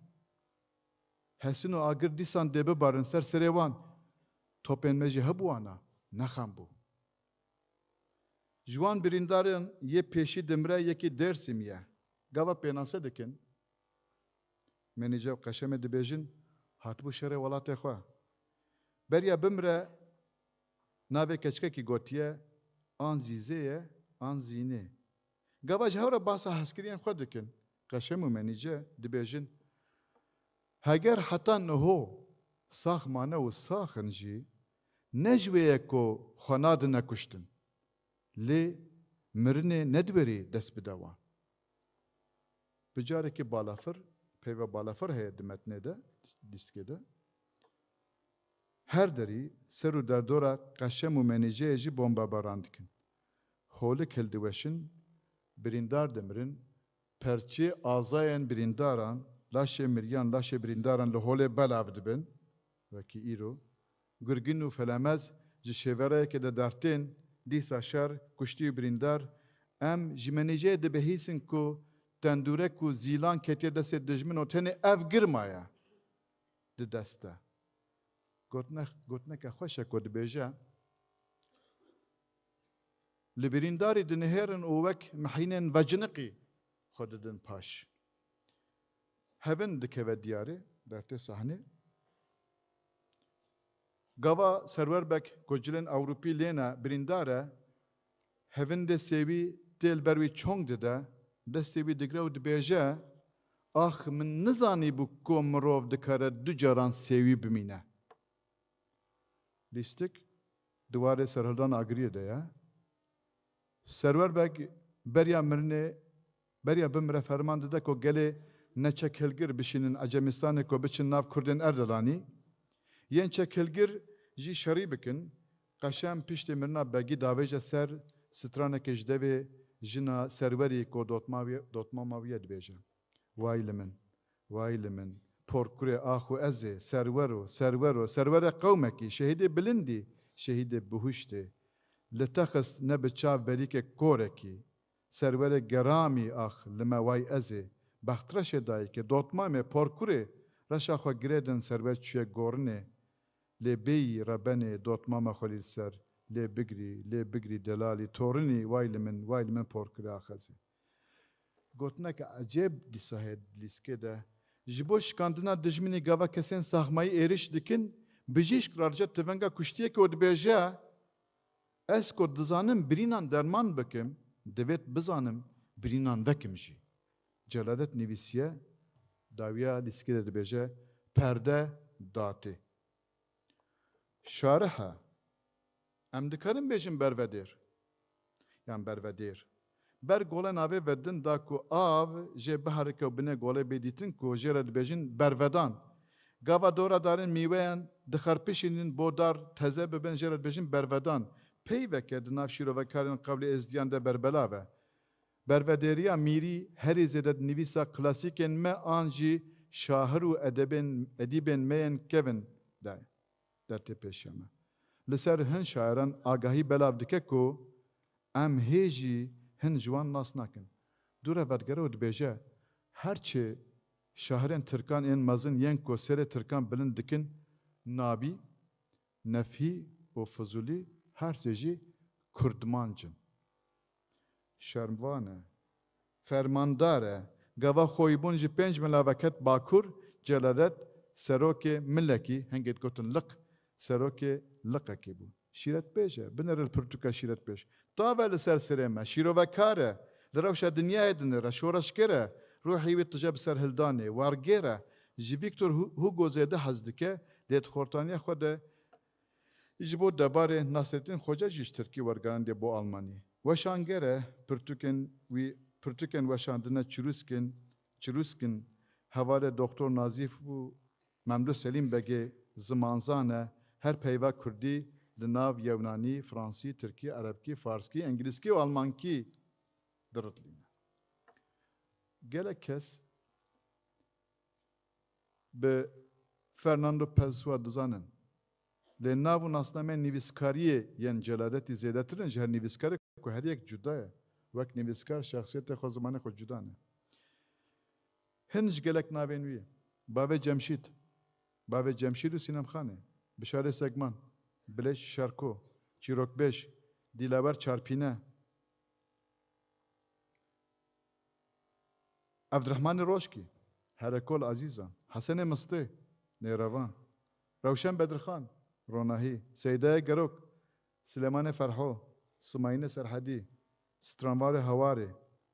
Hesin û agir dîsan dê bibarin ser serê wan. Topên me jî hebû wana, nexem bû. Ji wan birîndaran yê pêşî dimire yekî Dêrsimî ye. Gava pênase dikin. Menîce û Qeşemê dibêjin, hatibû şerê welatê xwe. Beriya bimire navê keçikekî gotiye, an Zîzê ye, an Zînê. Gava ji hev re basa hezkiriyên xwe dikin. Qeşem û Menîce dibêjin, heger heta niho sax mane û sax in jî, ne ji wê ye ku xwe nadine kuştin. Lê mirinê ne di wêrî dest bide wan. Bi carekî balafir, peyva balafir heye di metnê de, lîstikê de. Her derî ser û derdora Qeşem û Menîceyê jî bombebaran dikin. Holik hildiweşin, birîndar dimirin, perçê azayên birîndaran, laşê miriyan, laşê birîndaran li holê belav dibin, wekî îro. Gurgin û felemez ji şêvereyeke de dertên, dîsa şer, kuştî û birîndar, em ji Menîceyê dibihîsin ku tendûrek û zîlan ketiye destê dijmin û tenê ev girma ye di dest de. Gotinek-, gotineke xweş e ku dibêje, li birîndarî dinihêrin û wek mehînên veciniqî xwe didin paş. Hevin dikeve diyarê, dertê sahnê. Gava Serwer Beg ku cilên Ewropî lê ne birîndar e, hevindê sêwî tê li ber wî çong dide, destê wî digre û dibêje, ax min nizanîbû ku mirov dikare du caran sêwî bimîne. Lîstik di warê serhildana Agiriyê de ye. Serwer Beg beriya mirinê, beriya bimire ferman dide ku gelê neçekhilgir bişînin Ecemistanê ku biçin nav Kurdên Erdelanî. Yên çekhilgir jî şerî bikin. Qeşem piştê mirina Begî davêje ser stranekê ji devê jina Serwerî ku dotma wî-, dotmama wî ye dibêje. Way li min, way li min, porkurê ax û ez ê, serwer o, serwer o, serwerê qewmekî, şehîdê bilindî, şehîdê bihuştê. Li te xist ne bi çav berîkê korekî. Serwerê geramî ax li me way ez ê, bextreşê dayikê, dotmamê, porkurê, reşa xwe girêdin serwer çûye gorinê. Lê bêyî rebenê dotmama xwe lî li ser, lê bigirî, lê bigirî delalî, torinî, way li min, way li min porkurê ax ez ê. Gotineke ecêb dîsa heye di lîstikê de. Ji bo şikandina dijminî gava kesên saxmayî êrîş dikin, bijîşk radiçe tivenga kuştiyekê û dibêje, ez ku dizanim birînan derman bikim, divêt bizanim birînan vekim jî. Celadet nivîsiye, dawiya lîstikê de dibêje, perde datê. Şarih e. Em dikarin bêjin bervedêr. Yan bervedêr. Ber gole navê vedin da ku av jê biherike û binê golê bê dîtin ku jê re dibêjin bervedan. Gava dora darên mîweyan dixerpişînin bo dar teze bibin jê re dibêjin bervedan. Peyveke di nav şîrovekarên qewlê êzdiyan de berbelav e. Bervedêriya mîrî herî zêde di nivîsa klasîkên me an jî şahir û edebên, edîbên me yên kevin de ye. Dertê pêşiya me. Li ser hin şairan agahî belav dike ku em hê jî hin ji wan nas nakin. Dû re vedigere û dibêje, her çi şahirên tirkan ên mezin yên ku serê tirkan bilind dikin, Nabî, Nefhî û Fizûlî her sê jî kurdmanc in. Şermvan e. Fermandar e. Gava xweyîbûn ji pênc mila veket Bakur, Celadet serokê milekî, hingê digotin liq, serokê liqekî bû. Şîretbêj e. Binêre li pirtûka şîretbêj. Tav e li ser serê me. Şîrovekar e. Li rewşa dinyayê dinêre. Şoreşger e. Ruhê wî tije bi serhildanê. Wergêr e. Ji Victor Hu-, Hugo zêde hez dike. Lê di xortaniya xwe de Ji bo debarê Nasrettin Xoca jî ji tirkî wergerandê bo almanî. Weşanger e, pirtûkên wî, pirtûkên weşandine çirûsk in, çirûsk in, hevalê Doktor Nazîf û Memdûh Selîm Begê zimanzan e, her peyva kurdî li nav yewnanî, fransî, tirkî, erebkî, farskî, îngilîzkî û almankî diritlîne. Gelek kes bi Fernando Pessoa dizanin. Lê nav û nasnameyên nivîskariyê yên Celadetî zêdetir in ji her nivîskarê ku her yek cuda ye. Wek nivîskar şexsiyetê xwe, zimanê xwe cuda ne. Hin ji gelek navên wî ye. Bavê Cemşîd, Bavê Cemşîd û Sînemxanê, Bişarê Segman, Bilêj Şerko, Çîrokbêj, Dîlawer Çarpîne, Evdirehmanê Roşkî, Herekol Azîzan, Hesenê Mistê, Nêrevan, Rewşen Bedirxan, Ronahî, Seydayê Gerok, Silêmanê Ferho, Simayînê Serhedî, Stranvarê Hawarê,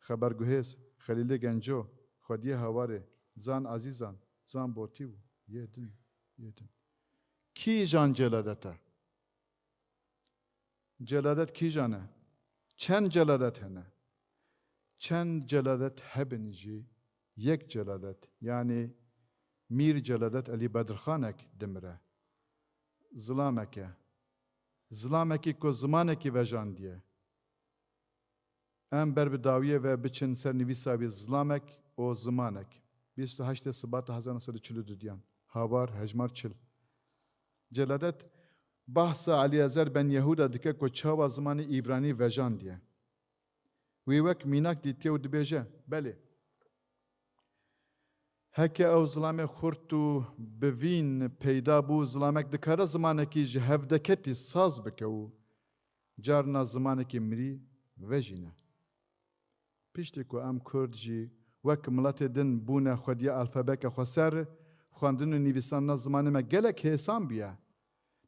Xeberguhêz, Xelîlê Genco, Xwediyê Hawarê, Zan Azîzan, Zan Botî û yê din, yê din. Kîjan celadet e? Celadet kîjan e? Çend celadet hene? Çend celadet hebin jî, yek celadet, yanî Mîr Celadet Elî Bedirxanek dimire. Zilamek e. Zilamekî ku zimanekî vejandiye. Em ber bi dawiyê ve biçin ser nivîsa wî, Zilamek û Zimanek. Bîst û heştê Sibata hezar neh sed û çil û dudiyan. Hawar, hejmar çil. Celadet bahsa Elîezer ben Yehûda dike ku çawa zimanê îbranî vejandiye. Wî wek mînak dîtiye û dibêje, belê, heke ew zilamê xurt û bivîn peyda bû, zilamek dikare zimanekî ji hevdeketî saz bike û carna zimanekî mirî vejîne. Piştî ku em Kurd jî wek miletê din bûne xwediyê alfabeyeke xweser, xwendin û nivîsandina zimanê me gelek hêsan bûye.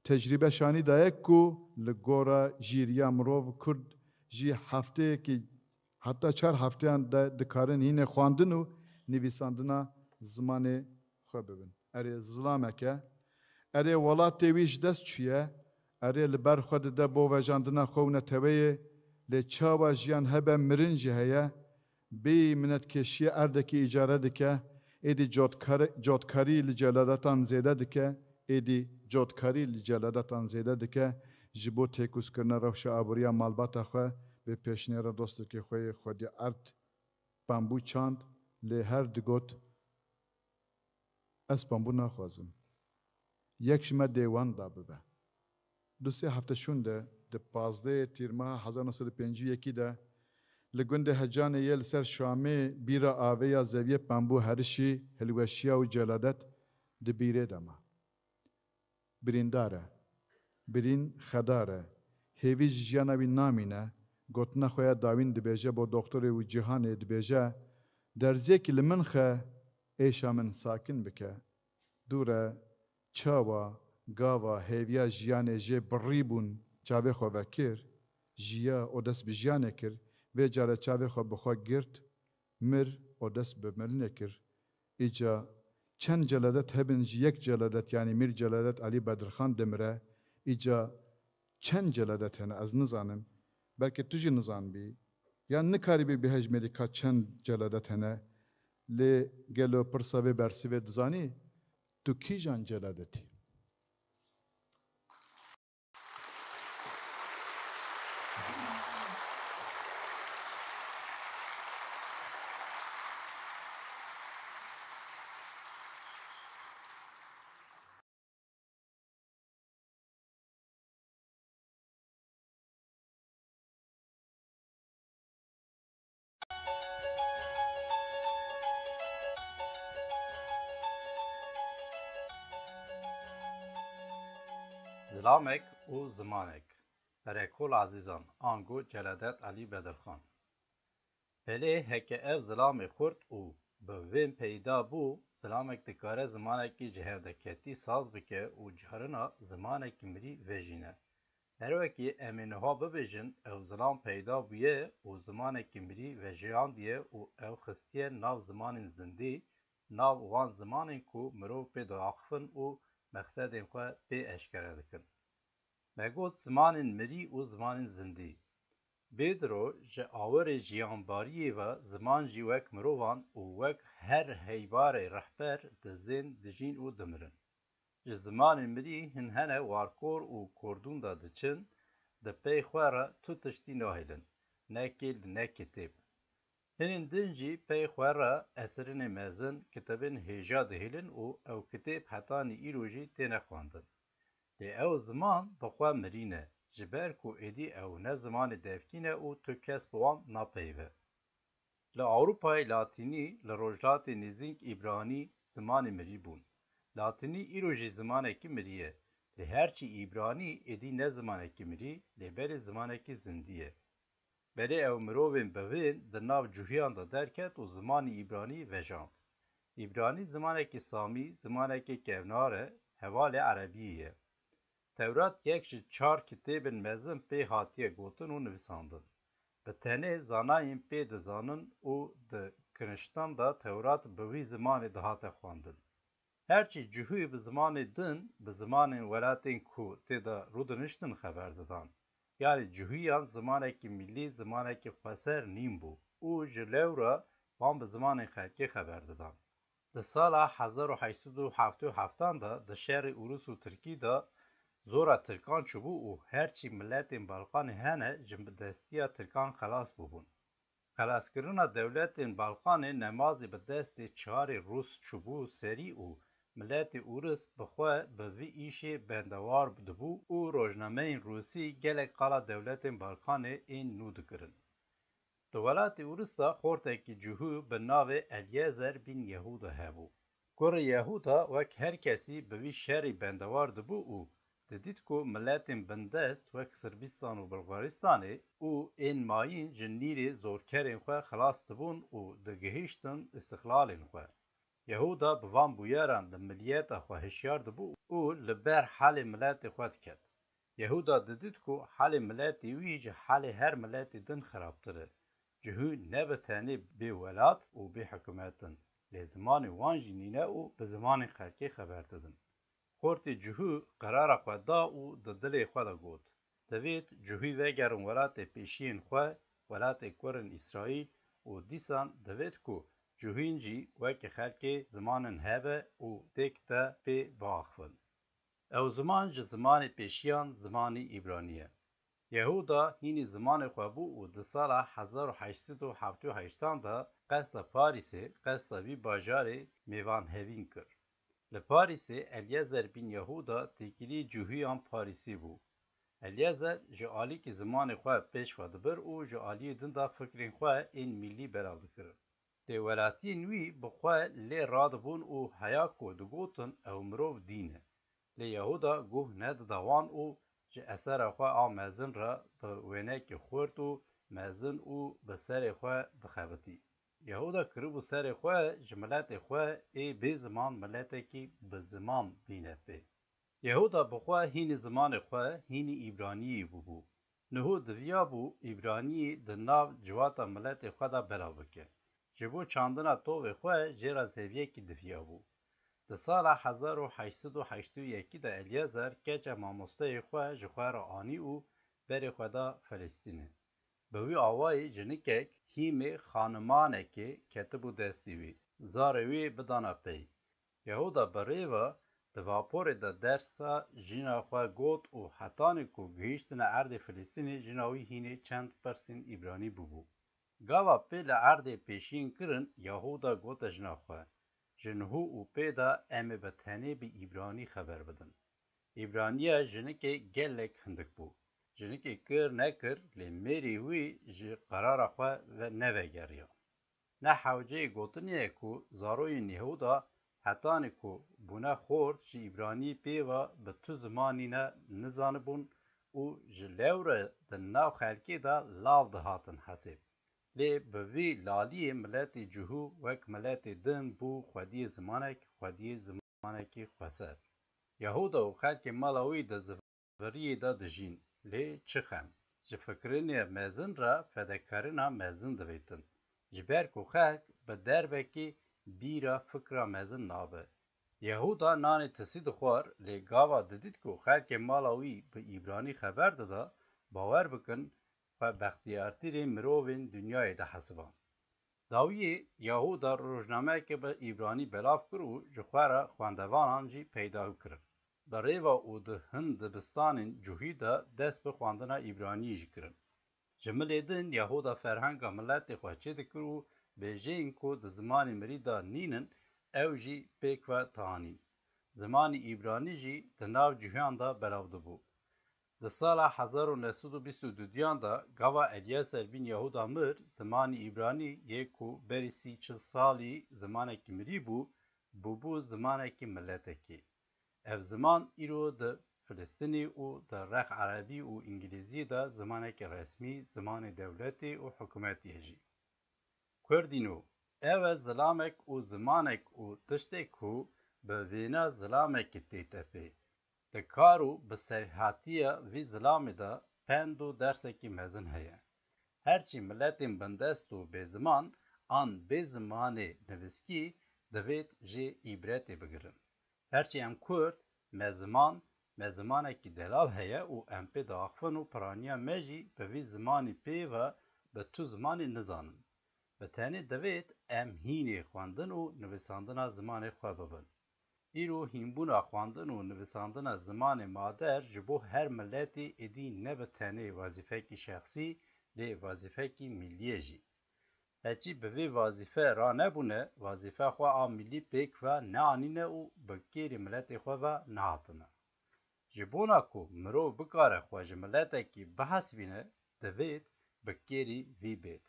Tecrîbe şanî daye ku li gora jîriya mirov Kurd jî hefteyekî heta çar hefteyan de dikarin hînê xwendin û nivîsandina zimanê xwe bibin. Erê, zilamek e. Erê, welatê wî ji dest çûye. Erê, li ber xwe dide bo vejandina xwe û neteweyê. Lê çawa jiyan hebe, mirin jî heye. Bêyî minetkêşiyê erdekî îcare dike, êdî cotkar-, cotkarî li celadetan zêde dike, êdî cotkarî li celadetan zêde dike, ji bo têkûzkirina rewşa aboriya malbata xwe bi pêşniyara dostekî xwe yê xwedî erd pembû çand, lê her digot, Ez pembû naxwazim. Yek ji me dê wan da bibe. Du sê hefte şûnde, di pazdehê Tîrmeha hezar neh sed û pêncî û yekî de, li gundê Hecanê yê li ser Şamê bîra avê ya zeviyê pembû herişî, hilweşiya û celadet di bîrê de ma. Birîndar e. Birîn xedar e. Hêvî ji jiyana wî namîne. Gotina xwe ya dawîn dibêje bo doktorê û cîhanê, dibêje, Derziyekî li min xe, êşa min sakin bike. Dû re, çawa, gava, hêviya jiyanê jê birî bûn, çavê xwe vekir, jiya û dest bi jiyanê kir, vê care çavê xwe bi xwe girt, mir û dest bi mirinê kir. Îca çend celadet hebin, ji yek celadet, yanî Mîr Celadet Elî Bedirxan dimire. Îca çend celadet hene, ez nizanim. Belkî tu jî nizanibî. Yan nikaribî bihejmêrî ka çend celadet hene. Lê gelo pirsa vê bersivê dizanî? Tu kîjan celadet î? Zilamek û zimanek. Herekol Azîzan, ango Celadet Elî Bedirxan. Belê heke ev zilamê xurt û bivîn peyda bû, zilamek dikare zimanekî ji hevdeketî saz bike û carina zimanekî mirî vejîne. Her wekî em ê niha bibêjin, ew zilam peyda bûye û zimanekî mirî vejiyandiye û ew xistiye nav zimanên zindî, nav wan zimanên ku mirov pê diaxifin û mexsedên xwe pê eşkere dikin. Me got zimanên mirî û zimanên zindî. Bêdiro ji awirê jiyanbariyê ve ziman jî wek mirovan û wek her heybarê rehber dizên, dijîn û dimirin. Ji zimanên mirî hin hene warkor û kordûn de diçin, di pey xwe re tu tiştî nahêlin, ne kêl ne kitêb. Hinên din jî pey xwe re esirinê mezin, kitêbên hêja dihêlin û ew kitêb hetanî îro jî têne xwendin. Lê ew ziman bi xwe mirî ne, ji ber ku êdî ew ne zimanê devkî ne û tu kes bi wan napeyive. Li Ewropayê latînî, li Rojhilatê Nêzîk îbranî zimanê mirî bûn. Latînî îro jî zimanekî mirî ye. Lê herçî îbranî êdî ne zimanekî mirî, lê belê zimanekî zindî ye. Belê ew mirovên bivîn di nav cuhiyan de derket û zimanî îbranî vejand. Îbranî zimanekî samî, zimanekî kevnar e, hevalê erebiyê ye. Tewrat yek ji çar kitêbên mezin pê hatiye gotin û nivisandin. Bi tenê zanayên pê dizanin û di kiniştan de Tewrat bi wî zimanê dihate xwendin. Herçî cihû bi zimanê din, bi zimanên welatên ku tê de rûdiniştin xeber didan. Yanî cihûyan zimanekî millî, zimanekî xweser nîn bû û ji lewra wan bi zimanên xelkê xeber didan. Di sala hezar û heşt sed û heftê û heft de di şerê Ûrûs û Tirkî de zora Tirkan çûbû û herçî miletên Balkanê hene ji bindestiya Tirkan xelas bûbûn. Xelaskirina dewletên Balkanê nemazî bi destê çarê Rûs çûbû serî û miletê Ûris bi xwe bi vî îşê bendewar dibû û rojnameyên Rûsî gelek qala dewletên Balkanê ên nû dikirin. Di welatê Ûris de xortekî cihû bi navê Elyezer bîn Yehûda hebû. Kurê Yehûda wek her kesî bi vî şerî bendewar dibû û didît ku miletên bindest wek Sirbîstan û Bulgaristanê û ên mayîn ji nîrê zorkerên xwe xilas dibûn û digihîştin îstixlalên xwe. Yehûda bi van bûyeran li miliyeta xwe hişyar dibû û li ber halê miletê xwe diket. Yehûda didît ku halê miletê wî ji halê her miletê din xirabtir e. Cihû ne bi tenê bê welat û bê hikûmet in, lê zimanê wan jî nîne û bi zimanên xelkê xeber didin. Xortê cihû qerara xwe da û di dilê xwe de got, divêt cihû vegerin welatê pêşiyên xwe, welatê kurên Îsraîl û dîsan divêt ku cihûn jî wekî xelkê zimanin hebe û têk de pê biaxivin. Ew ziman ji zimanê pêşiyan zimanî îbranî ye. Yehûda hînî zimanê xwe bû û di sala hezar û heşt sed û heftê û heştan de qesta Parîsê, qesta vî bajarê mêvanhevîn kir. Li Parîsê Elyezer bîn Yehûda têkilî cihûyan Parîsî bû. Elyezer ji alîkî zimanê xwe pêş ve dibir û ji aliyê din de fikrên xwe ên mîllî belav dikirin. Lê welatiyên wî bi xwe lê radibûn û heya ku digotin ew mirov dîn e. Lê Yehûda guh nedida wan û ji esera xwe a mezin re bi wênekê xurt û mezin û bi serê xwe dixebitî. Yehûda kiribû serê xwe ji miletê xwe ê bê ziman miletekî bi ziman bîne pê. Yehûda bi xwe hînî zimanê xwe, hînî îbraniyî bûbû. Niho diviyabû îbraniyî di nav civata miletê xwe de belav bike. Ji bo çandina tovê xwe jê re zeviyekî diviyabû. Di sala hezar û heşt sed û heştê û yekî de Elyezer keça mamosteyê xwe ji xwe re anî û berê xwe da Filistînê. Bi wî awayî jinikek hîmê xanimanekê ketibû destê wî. Zarê wî bidana pey. Yehûda bi rê ve di vaporê de dersa jina xwe got û hetanî ku gihîştine erdê Filistînê, jina wî hînê çend pirsên îbranî bûbû. Gava pê li erdê pêşiyên kirin, Yehûda gote jina xwe, ji niho û pê de em ê bi tenê bi îbranî xeber bidin. Îbraniya jinikê gelek hindik bû. Jinikê kir nekir, lê mêrê wî ji qerara xwe ve nevegeriya. Ne hewceyê gotinê ye ku zaroyên Yehûda hetanî ku bûne xort ji îbranî pê ve bi tu zimanî ne nizanibûn û ji lewre di nav xelkê de lav dihatin hesêb. Lê bi vî laliyê miletê cihû wek miletê din bû xwediyê zimanek, xwediyê zimanekî xweser. Yehûda û xelkê mala wî di ziviriyê de dijîn, lê çi xem. Ji fikirinê mezin re fedekarina mezin divêtin. Ji ber ku xelk bi derbekî bîra fikra mezin nabe. Yehûda nanê tisî dixwar, lê gava didît ku xelkê mala wî bi îbranî xeber dida, bawer bikin, xwe bextiyartirê mirovên dinyayê dihesiband. Dawiyê Yehûda rojnameyeke bi îbranî belav kir û ji xwe re xwendevanan jî peyda kirin. Bi rê ve û di hin dibistanên cuhî de dest bi xwendina îbraniyê jî kirin. Ji milê din Yehûda ferhenga miletê xwe çêdikir û bêjeyên ku di zimanê mirî de nînin, ew jî pêk ve tanîn. Zimanê îbranî jî di nav cihûyan de belav dibû. Di sala hezar û neh sed û bîst û duduyan de gava Elyeser bîn Yahûda mir, zimanê îbranî yê ku berî sî çil salî zimanekî mirî bû, bûbû zimanekî miletekî. Ev ziman îro di Filistînê û di rex erebî û îngilîzî de zimanekî resmî, zimanê dewletê û hikûmetê ye jî. Kurdîno, ew e zilamek û zimanek û tiştek ku bi vêna zilamekî tête pê. Di kar û bi serhatiya vî zilamê de pend û dersekî mezin heye. Herçî miletên bindest û bêziman an bê zimanê nivîskî divêt jê îbretê bigirin. Herçî em Kurd, me ziman, me zimanekî delal heye û em pê diaxivin û piraniya me jî bi vî zimanî pê ve bi tu zimanê nizanin. Bi tenê divêt em hînê xwendin û nivîsandina zimanê xwe bibin. Îro hînbûna xwendin û nivîsandina zimanê mader ji bo her miletê êdî ne bi tenê wezîfekî şexsî, lê wezîfekî mîllî ye jî. Heçî bi vê wezîfe ranebûne, wezîfe xwe a mîllî pêk ve neanîne û bi kêrî miletê xwe ve nehatine. Ji bona ku mirov bikare xwe ji miletekî bihesibîne, divêt bi kêrî vî bêt.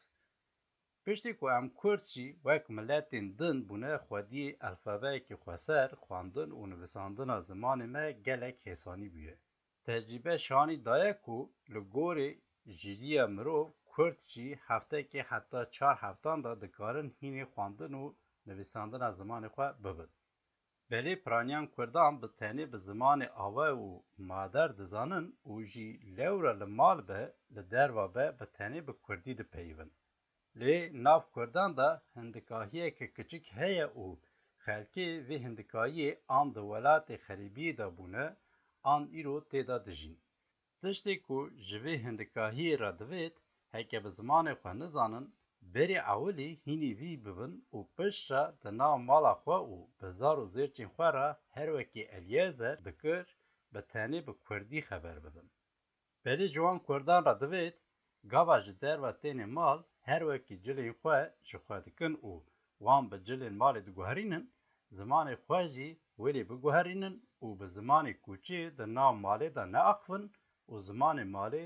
Piştî ku em Kurd jî wek miletên din bûne xwediyê elfabeyekî xweser, xwendin û nivîsandina zimanê me gelek hêsanî bûye. Tecrîbe şanî daye ku li gorî jîriya mirov Kurd jî heftekê heta çar heftan de dikarin hînê xwendin û nivîsandina zimanê xwe bibin. Belê piraniyan Kurdan bi tenê bi zimanê ava û mader dizanin û jî lewra li mal be, li derva be, bi tenê bi Kurdî dipeyivin. Lê nav Kurdan de hindikahiyeke kiçik heye û xelkê vê hindikahiyê an di welatê xerîbiyê de bûne, an îro tê de dijîn. Tiştê ku ji vê hindikahiyê re divêt, heke bi zimanê xwe nizanin, berî ewilî hînî vî bibin û piştre di nav mala xwe û bi zar û zêrçên xwe re her wekî Elyezer dikir, bi tenê bi Kurdî xeber bidin. Belê ji wan Kurdan re divêt, gava ji derve têne mal, her wekî cilên xwe ji xwe dikin û wan bi cilên malê diguherînin, zimanê xwe jî welê biguherînin û bi zimanê koçê di nav malê de neaxivin û zimanê malê,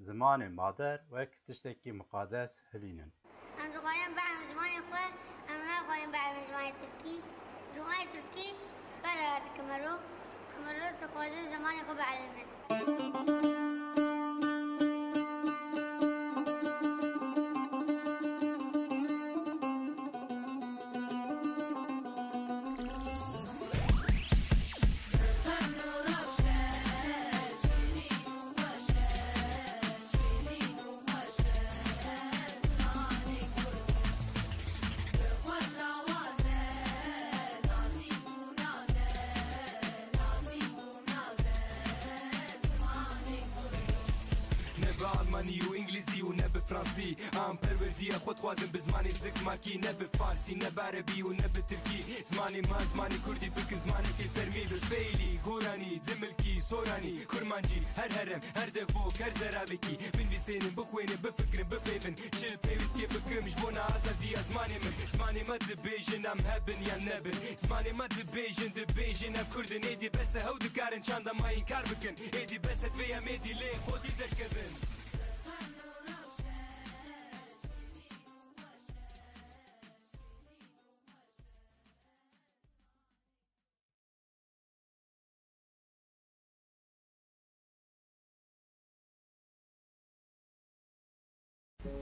zimanê mader wek tiştekî miqades hilînin. Em dixwazin bielîmin zimanê xwe, em naxwazin bielîmin zimanê tirkî. Zimanê tirkî xera dike mero, mero dixwaze zimanê xwe bielîme. Ne bi almanî û îngilîzî û ne bi fransî. Em perwerdiya xwe dixwazin bi zimanê zikmakî, ne bi farsî, ne bi erebî û ne bi tirkî. Zimanê me, zimanê kurdî bikin zimanekî fermî, bi feylî, goranî, cimilkî, soranî, kurmancî, her herem, her devok, her zeravekî. Binivîsênin, bixwênin, bifikirin, bipeyvin. Çi pêwîst kê bikim ji bona azadiya zimanê min. Zimanê me dibêjin, em hebin yan nebin. Zimanê me dibêjin, dibêjin, em Kurd in. Êdî bes e, hew dikarin çanda me înkar bikin. Êdî bes e, divê em êdî lê xwedî derkevin.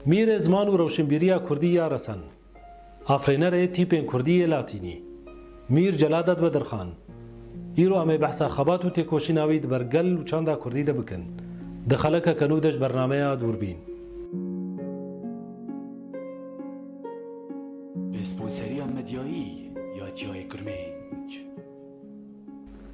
Mîrê ziman û rewşenbîriya kurdî ya resen. Afirênerê tîpên kurdî yê latînî. Mîr Celadet Bedirxan. Îro em ê behsa xebat û têkoşîna wî di ber gel û çanda kurdî de bikin. Di xelekeke nû de ji bernameya Dûrbîn. Bi sponseriya medyayî ya Çiyayê Kurmênc.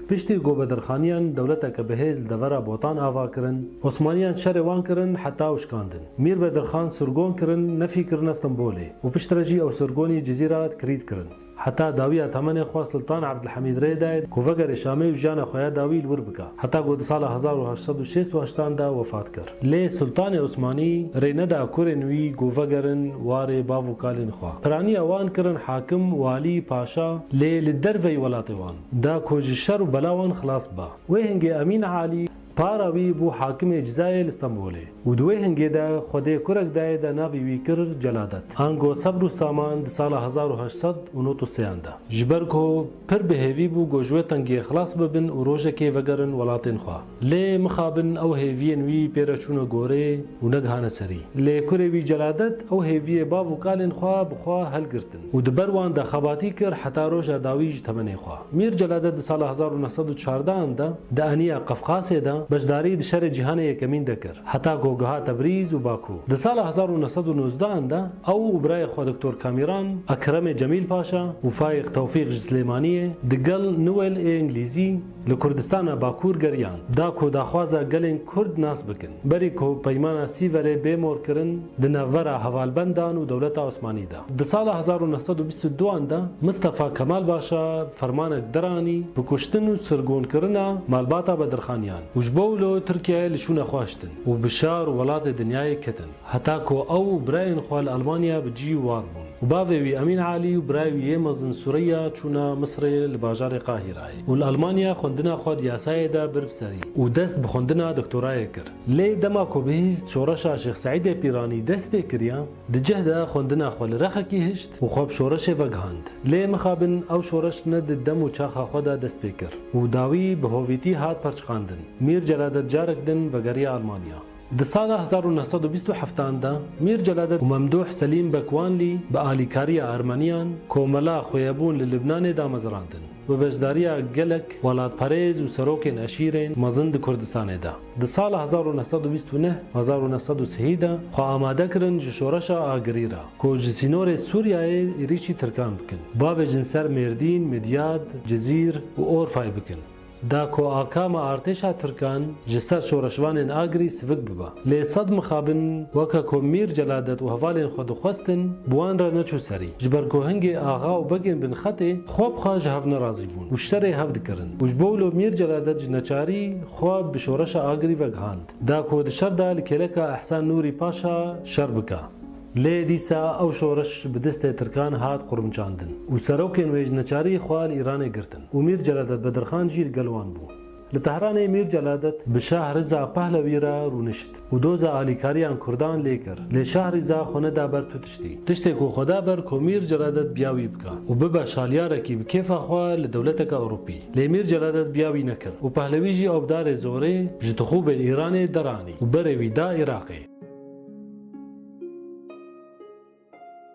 Piştî ku Bedirxaniyan dewleteke bihêz li devera Botan ava kirin, Osmaniyan şerê wan kirin heta û şikandin. Mîr Bedirxan sirgon kirin, nefî kirine Stenbolê û piştre jî ew sirgonî Cizîra kirît kirin. Heta dawiya temenê xwe Sultan Ebdilhemîd rê dayê ku vegerê Şamê û jiyana xwe ya dawî li wir bike, heta ku di sala hezar û heşt sed û şêst û heşt an de wefat kir. Lê Sultanê Osmanî rê neda kurên wî ku vegerin warê bav û kalên xwe. Piraniya wan kirin hakim, walî, paşa, lê li derveyî welatê wan, da ku ji şer û bela wan xilas bibe. Wê hingê Emîn Alî para wî bû hakimê Cizayê li Stenbolê û di wê hingê de Xwedê kurek dayê de navê wî kir Celadet. Ango sebr û saman di sala hezar û heşt sed û nod û sê an de. Ji ber ku pir bi hêvî bû ku ji wê tengiyê xilas bibin û rojekê vegerin welatên xwe. Lê mixabin ew hêviyên wî pê re çûne gorê û negihane serî. Lê kurê wî Celadet ew hêviyê bav û kalên xwe bi xwe helgirtin û di ber wan de xebatî kir heta roja dawî ji temenê xwe. Mîr Celadet di sala hezar û neh sed û çardehan de di eniya Qefqasê de beşdarî di şerê cîhanê yekemîn de kir, heta ku giha Tebrîz û Bakû. Di sala hezar û neh sed û nozdehan de ew û birayê xwe Doktor Kamîran, Ekremê Cemîl Paşa û Fayîq Tewfîq ji Silêmaniyê digel Newel ê Îngilîzî li Kurdistana Bakûr geriyan, da ku daxwaza gelên Kurd nas bikin, berî ku Peymana Sîverê bê morkirin di navbera hevalbendan û dewleta Osmanî de. Di sala hezar û neh sed û bîst û duan de Mistefa Kemal Paşa fermanek deranî bi kuştin û sirgûnkirina malbata Bedirxaniyan û ji bo wilo Tirkiyeyê li şûna xwe hiştin û bi şar û welatê dinyayê ketin. Heta ku ew û birayên xwe li Almanya bi cî û war bûn û bavê wî Emîn Alî û birayê wî yê mezin Sureyya çûne Misirê li bajarê Qahîrayê û li Almanya xwendina xwe di yasayê de bir bi serî û dest bi xwendina doktorayê kir. Lê dema ku bihîst şoreşa Şêx Seîdê Pîranî dest pê kiriye, di cih de xwendina xwe li rexekî hişt û xwe bi şoreşê vegihand. Lê mixabin ew şoreş ne di dem û çaxa xwe de dest pê kir û dawî bi hovîtî hat perçiqandin. Mîr Celadet carek din vegeriya Almanya. Di sala hezar û neh sed û bîst û heft an de Mîr Celadet û Memdûh Selîm Bekwanlî bi alîkariya Ermeniyan komela xweyebûn li Libnanê damezrandin, bi beşdariya gelek welatperêz û serokên eşîrên mezin di Kurdistanê de. Di sala hezar û neh sed û bîst û neh, hezar û neh sed û sihî de xwe amade kirin ji şoreşa agirî re, ku ji sînorê Sûriyeyê êrîşî Tirkan bikin, bavêjin ser Mêrdîn, Midyad, Cizîr û Orfayê bikin. Da ku akama artêşa Tirkan ji ser şoreşvanên Agirî sivik bibe. Lê sed mixabin weke ku Mîr Celadet û hevalên xwe dixwestin, bi wan re neçû serî. Ji ber ku hingê axa û begên Binxetê xwe bi xwe ji hev nerazî bûn û şerê hev dikirin û ji bo wilo Mîr Celadet ji neçarî xwe bi şoreşa Agirî vegihand. Da ku di şer de li kêleka Ehsen Nûrî Paşa şer bike. Lê dîsa ew şoreş bi destê Tirkan hat qurmçandin û serokên wê ji neçarî xwe li Îranê girtin û Mîr Celadet Bedirxan jî li gel wan bû. Li Tehranê Mîr Celadet bi Şah Riza Pehlewî re rûnişt û doza alîkariyan Kurdan lê kir. Lê Şah Riza xwe neda ber tu tiştî. Tiştê ku xwe da ber ku Mîr Celadet biya wî bike û bibe şalyarekî bi kêfa xwe li dewleteke Ewropî. Lê Mîr Celadet biya wî nekir û Pehlewî jî ew bi darê zorê ji tixûbên Îranê deranî û berê wî da Iraqê.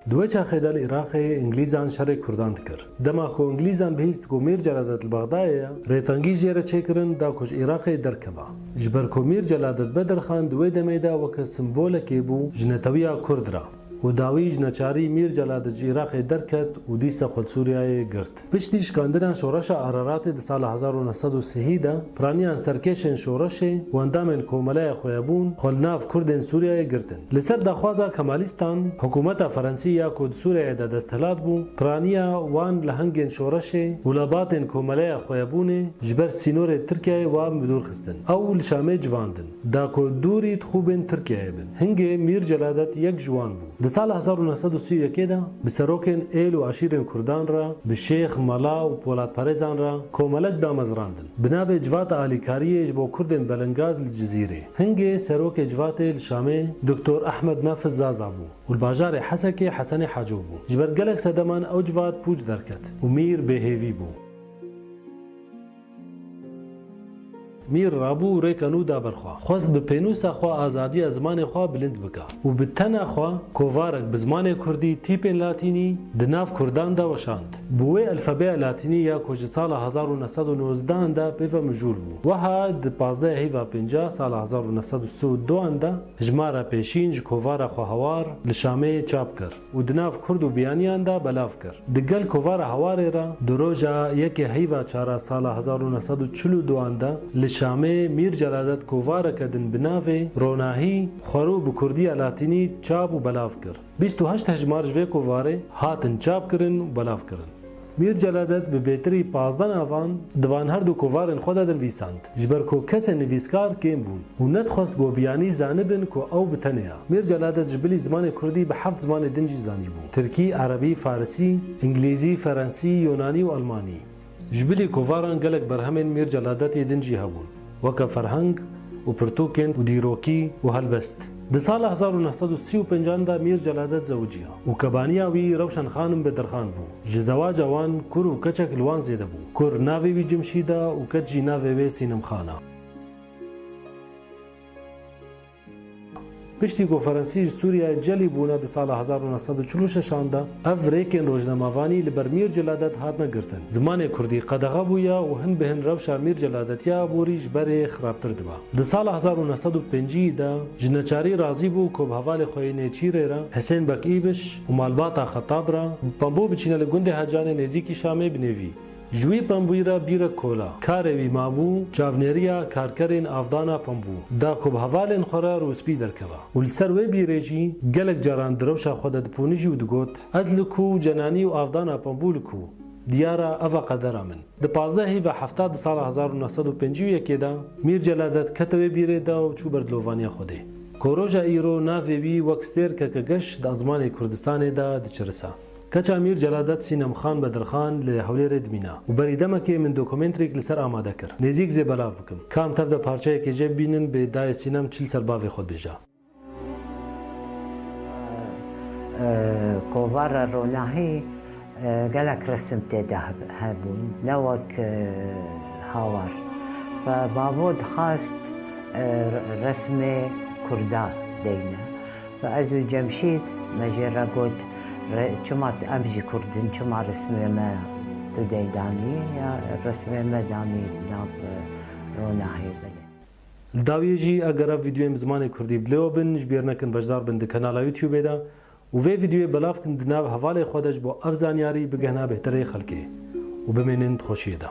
Di wê çaxê de li Iraqê Îngilîzan şerê Kurdan dikir. Dema ku Îngilîzan bihîst ku Mîr Celadet li Bexdayê ye, rêtengî jê re çêkirin da ku ji Iraqê derkeve. Ji ber ku Mîr Celadet Bedirxan di wê demê de weke simbolekê bû ji netewiya Kurd re û dawî ji neçarî Mîr Celadet ji Iraqê derket û dîsa xwe li Sûriyeyê girt. Piştî şikandina şoreşa Araratê di sala hezar û neh sed û sihî de, piraniyan serkêşên şoreşê û endamên Komeleya Xweyebûn xwe li nav Kurdên Sûriyeyê girtin. Li ser daxwaza Kemalîstan, hikûmeta Ferensî ya ku di Sûriyeyê de desthilat bû, piraniya wan li hingên şoreşê û lebatên Komeleya Xweyebûnê ji ber sînorê Tirkiyeyê wan bi dûr xistin. Ew li Şamê civandin, da ku dûrî dixûbên Tirkiyeyê bin. Hingê Mîr Celadet yek ji wan bû. Di sala hezar û neh sed û sî û yekê de bi serokên êl û eşîrên Kurdan re, bi şêx, mela û welatperêzan re komelek damezrandin. Bi navê Civata Alîkariyê ji bo Kurdên Belingaz li Cizîrê. Hingê serokê civatê li Şamê Doktor Ehmed Nafiz Zaza bû û li bajarê Hesekê Hesenê Haco bû. Ji ber gelek sedeman ew civat pûç derket û Mîr bêhêvî bû. Mîr rabû û rêka nû da ber xwe. Xwest bi pênûsa xwe azadiya zimanê xwe bilind bike û bi tena xwe kovarek bi zimanê kurdî, tîpên latînî, di nav kurdan de weşand. Bi wê elfebeya latînî ya ku ji sala hezar û neh sed û nozdehan de pê ve mijûl bû. Weha di pazdeh heyva pêncah sala hezar û neh sed û sî û duan de jimara pêşîn ji kovara xwe Hawar li Şamê çap kir û di nav kurd û biyaniyan de belav kir. Di gel kovara Hawarê re di roja yekê heyva çara sala hezar û neh sed û çil û duan de li Şamê Mîr Celadet kovareke din bi navê Ronahî Xwerû bi kurdiya latînî çap û belav kir. Bîst û heşt hejmar ji vê kovarê hatin çap kirin û belav kirin. Mîr Celadet bi bêtirî pazdeh navan di van her du kovarên xwe de dinivîsand, ji ber ku kesên nivîskar kêm bûn û nedixwest ku biyanî zanibin ku ew bi tenê ye. Mîr Celadet ji bilî zimanê kurdî bi heft zimanê din jî zanîbû, tirkî, erebî, farisî, îngilîzî, ferensî, yunanî û elmanî. Ji bilî kovaran gelek berhemên Mîr Celadetê din jî hebûn, weke ferheng û pirtûkên û dîrokî û helbest. Di sala hezar û neh sed û sî û pêncan de Mîr Celadet zewiciya û kebaniya wî Rewşen Xanim Bedirxan bû. Ji zewaca wan kur û keçek li wan zêde bû. Kur navê wî Cimşîd e û keç jî navê wê Sînem Xan e. Piştî ku Ferensî ji Sûriyeyê celî bûne di sala hezar û neh sed û çil û şeşan de, ev rêkên rojnamevanî li ber Mîr Celadet hatine girtin. Zimanê kurdî qedexe bûye û hin bi hin rewşa Mîr Celadetî ya aborî ji berê xirabtir dibe. Di sala hezar û neh sed û pêncî de ji neçarî razî bû ku bi hevalê xwe yê nêçîrê re, Hisên Beg Îbiş û malbata Xetab re, pembû biçîne li gundê Hecanê nêzîkî Şamê binêvî. Ji wî pembûyî re bîrek kola, karê wî mabû çavnêriya karkerên avdana pembû da ku bi hevalên xwe re rûspî derkeve û li ser wê bîrê jî gelek caran di rewşa xwe de dipûnijî û digot, Ez li ku cenanî û avdana pembû li ku? Diyar e, ev e qedera min. Di pazdehê heyva hefta di sala hezar û neh sed û pêncî û yekê de Mîr Celadet kete wê bîrê de û çû ber dilovaniya Xwedê. Ku roja îro navê wî wek stêrkeke geş di ezmanê Kurdistanê de diçirise. Keça Mîr Celadet Sînem Xan Bedirxan li Hewlêrê dimîne û berî demekê min dokumenterêk li ser amade kir. Nêzîk zê belav bikim. Ka em tev de parçeyekê jê bibînin, bê dayê Sînem çi li ser bavê xwe dibêje. Kovara Ronahî, e, gelek resim tê de heb-, hebûn, ne wek, e, Hawar. Ve bavo dixwest, e, resmê Kurda deyne. Ve ez û Cemşîd me jê re got, re-, çima t-, em jî Kurd in, çima resmê me tu deydanî, ya resmê me danî nav, e, Ronahî belê. Li dawiyê jî eger ev vîdeoyên bi zimanê kurdî bi lê we bin, ji bîr nekin beşdar bin di kanala YouTubeê de û vê vîdeoyê belav kin di nav hevalê xwe de ji bo ev zanyarî bigihna bêhtirê xelkê û bimênin di xweşiyê de.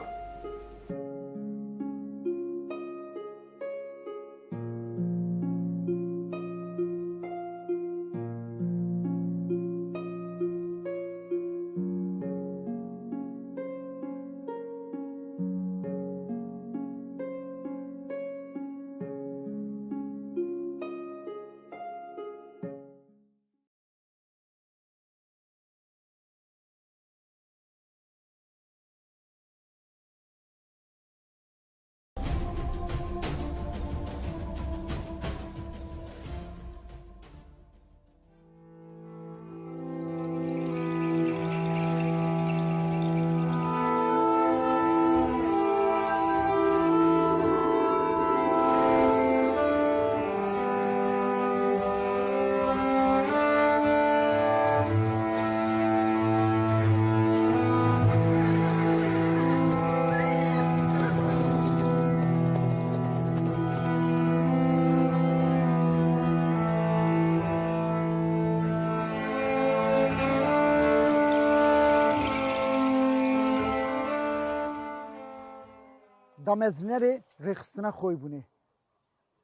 Damezrînerê rêxistina xweyîbûnê,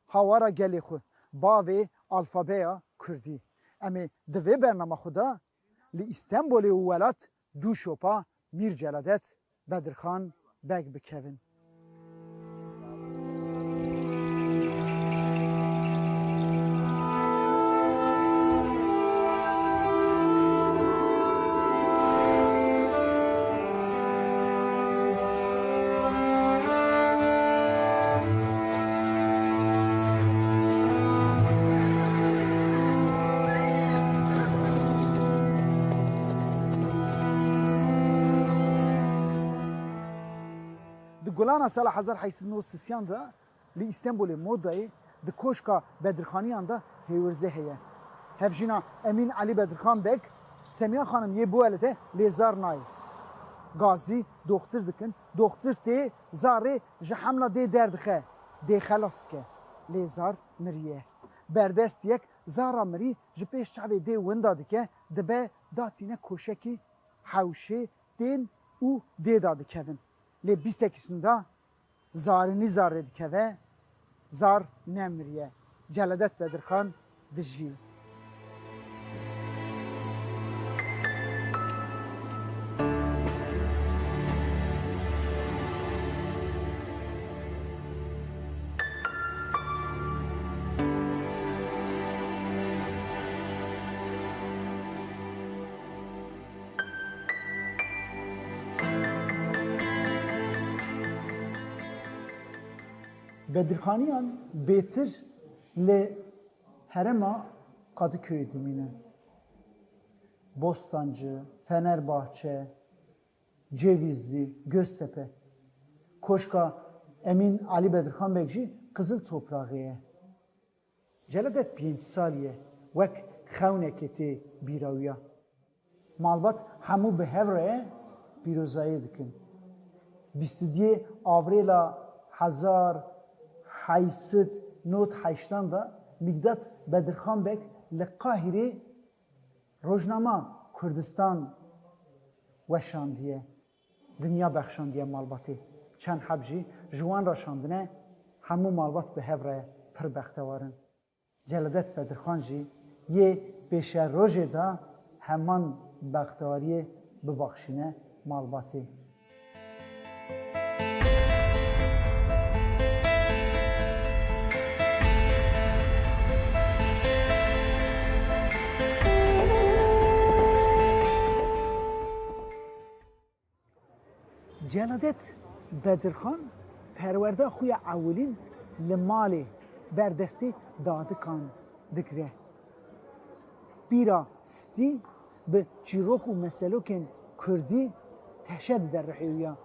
hawara gelê xwe, bavê alfabeya kurdî. Em ê di vê bernama xwe de li Îstenbolê û welat dû şopa Mîr Celadet Bedirxan Beg bikevin. Di gulana sala hezar heyt sed û nod sisiyan de li Îstenbolê Modayê di Koşka Bedirxaniyan de hêwirzê heye. Hevjîna Emîn Elî Bedirxan Beg, Semiya Xanim yê biwelide lê zar nayê. Gazî doxtir dikin, doxtir tê zarê ji hemla dê derdixe, dê xelas dike. Lê zar miriye. Berdest yek zara mirî ji pêş çavê dê winda dike, dibe datîne koşekî hewşê tên û dê da dikevin. Lê bîstekî sûnda zarinî zarê dikeve, zar nemiriye. Celadet Bedirxan dijî. Bedirxaniyan bêtir li herêma Kadıköyê dimînin. Bostancı, Fenerbahçe, Cevizli, Göztepe. Koşka Emîn Alî Bedirxan Beg jî Qizil Topraxê ye. Celadet pênc salî ye wek xewnekê tê bîra wî ya. Malbat hemû bi hev re ye, pîrozayê dikin. Bîst û duyê Avrêla hezar heyşt sed nod heştan de Mîkdat Bedirxan Beg li Qahîrê rojnama Kurdistan weşandiye, dinya bexşandiye malbatê. Çend heb jî ji wan re şandine, hemû malbat bi hev re pir bextewar in. Celadet Bedirxan jî yê pêşerojê de heman bextewariyê bibaxşîne malbatê. Celadet Bedirxan perwerda xwe ya ewilîn li malê ber destê dadikan digire. Pîra Stî bi çîrok û meselokên kurdî teşe dide ruhê wî ya.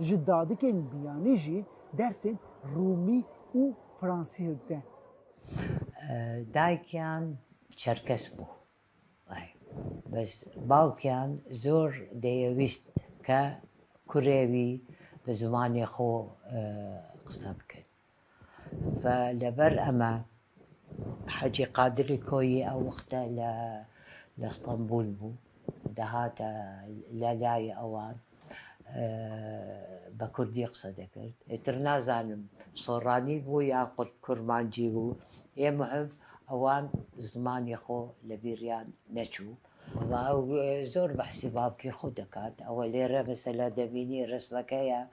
Ji dadikên biyanî jî dersên rûmî û fransî hildide. Daykiyan çerkes bû. Bes bawkiyan zor deyewîst ke kurê wî bi zimanê xwe qise bikin. Ve leber eme Hecî Qadirî Koyî ew wexte li li Stenbûl bû. Dihate lelayê ewan. Be kurdî qise dikir. Êtir nazanim soranî bû ya qut kurmancî bû. Yê muhim ewan zimanê xwe li bîriyan neçû. Wela ew zor behsî bavkê xwe dikat. Ew lêre mesela demînî resmeke ye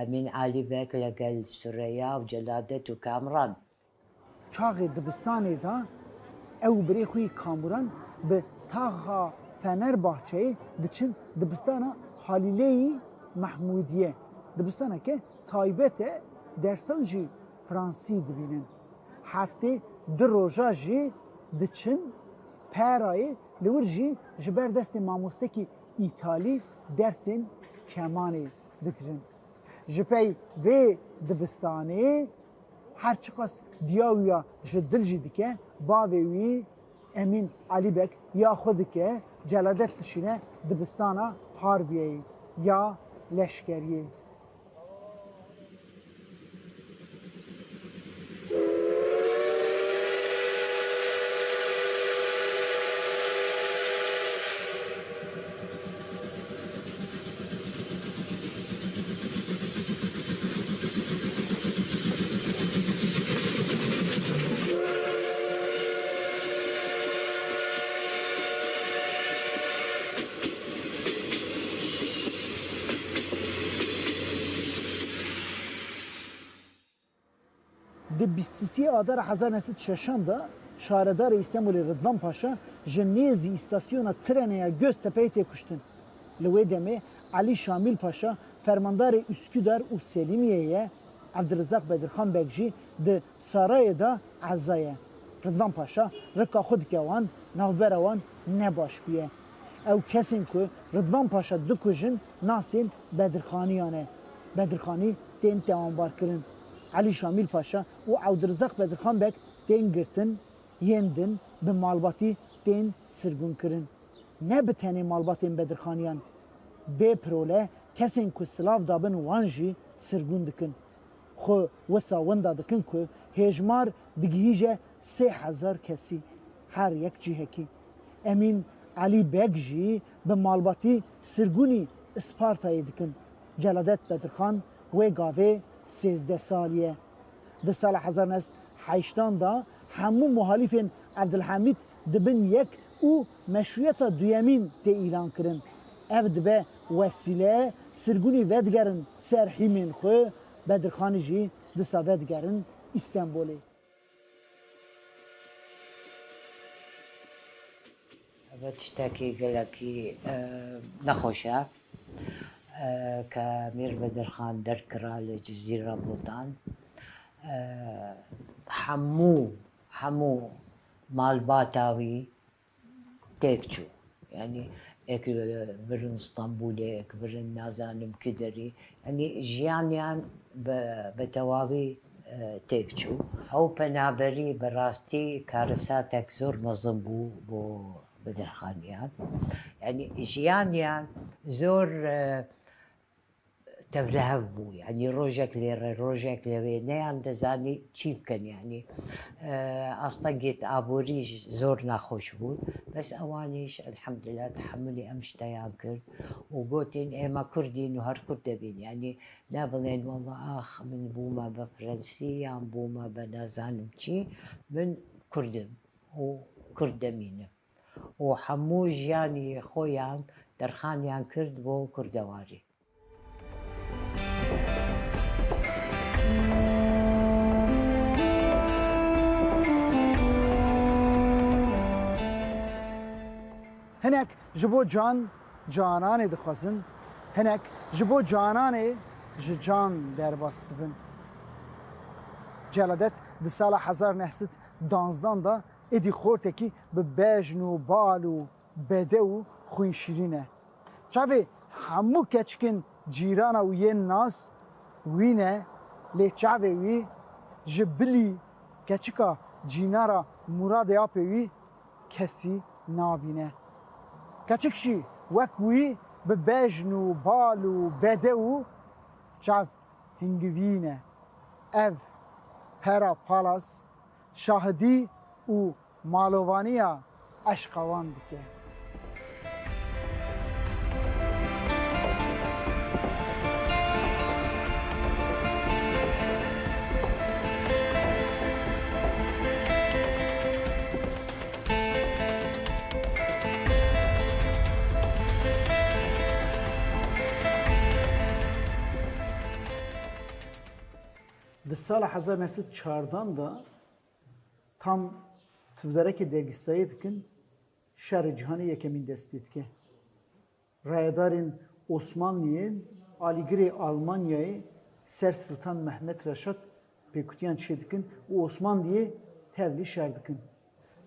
Emîn Alî Beg legel Sureya û Celadet û Kamran. Çaxê dibistanê de ew û birê xwe yî Kamuran bi taxa Fenerbahçeyê diçin dibistana Halîleyî Mehmûdiye. Dibistaneke taybet e, dersan jî fransî dibînin. Heftê du roja jî diçin Perayê, li wir jî ji ber destê mamostekî îtalî dersên kemanê digirin. Ji pey vê dibistanê her çiqas diya wî ya ji dil jî dike, bavê wî Emîn Alî Beg ya xwe dike, Celadet dişîne dibistana Harbiyeyê ya leşkeriyê. Di bîst û sê Adara hezar neh sed şeşan de şaredarê Îstenbulê Ridvan Paşa ji nêzî îstasyona trene ya Göztepe'yê tê kuştin. Li wê demê Elî Şamîl Paşa fermandarê Üsküdar û Selimiye'ye, Evdirizaq Bedirxan Beg jî di sarayê de eza ye. Ridvan Paşa rika xwe dike wan, navbera wan ne baş bûye. Ew kesên ku Ridvan Paşa dikujin nasên Bedirxaniyan e. Bedirxanî tên tawanbarkirin. Elî Şamîl Paşa û Ewdirizaq Bedirxan Beg tên girtin, yên din bi malbatî tên sirgûnkirin. Ne bi tenê malbatên Bedirxaniyan, bê pirole kesên ku silav dabin wan jî sirgûn dikin. Xwe wisa winda dikin ku hêjmar digihîje sê hezar kesî, her yek cihekî. Emîn Elî Beg jî bi malbatî sirgûnî Ispartayê dikin. Celadet Bedirxan wê gavê sêzdeh salî ye. Di sala hezar neh sed heştan de hemû muhalîfên Evdilhemîd dibin yek û meşrûyeta duyemîn tê îlan kirin. Ev dibe wesîle sirgûnî vedigerin ser hîmên xwe, Bedirxanî jî disa vedigerin Îstenbolê. Ev tiştekî gelekî, e, nexweş e. e, ke Mîr Bedirxan derkira li Cizîra Botan, e, hemû, hemû malbata wî têk çû. Yanî ek, e, birin Stenbolê, ek birin nazanim kiderî. Yanî jiyaniyan bi, bi tewavî, e, têk çû. Ew penaberî bi rastî karisatek zor mezin bû bo Bedirxaniyan. Yanî jiyaniyan zor, e, tevlihev bû. Yanî rojek lê re, rojek lê wê, neyan dizanî çî bikin. Yanî, e, astengê aborî jî zor nexweş bûn. Bes ewanî jî elhemdulillah tehemulê em ji te yan kir û gotin, ê me Kurd in û her Kurd dibin. Yanî ne bilên wela ax min bûme bi Fransî yan bûme bi nazanim çî, min Kurd im û Kurd demînim. Û hemû jiyanî xwe yan derxaniyan kir bo kurdewarî. Hinek ji bo can, cananê dixwazin, hinek ji bo cananê ji can derbas dibin. Celadet di sala hezar neh sed danzdan de êdî xortekî bi bejn û bal û bedew û xwînşîrîn e. Çavê hemû keçikên cîrana wî yên nas wî ne, lê çavê wî ji bilî keçika cînara Muradê apê wî kesî nabîne. Keçik jî wek wî bi bejn û bal û bedew û çav hingivî ne. Ev pera palas şahidî û malovaniya eşqa wan dike. Di sala hezar neh sed çardan de tam tivderekê dergîstayê dikin, Şerê Cîhanê Yekemîn dest pê dike. Rayedarên Osmanliyên alîgirê Almanyayê ser Siltan Mehmet Reşad pêkutiyan çêdikin û Osmanliyê tevlî şer dikin.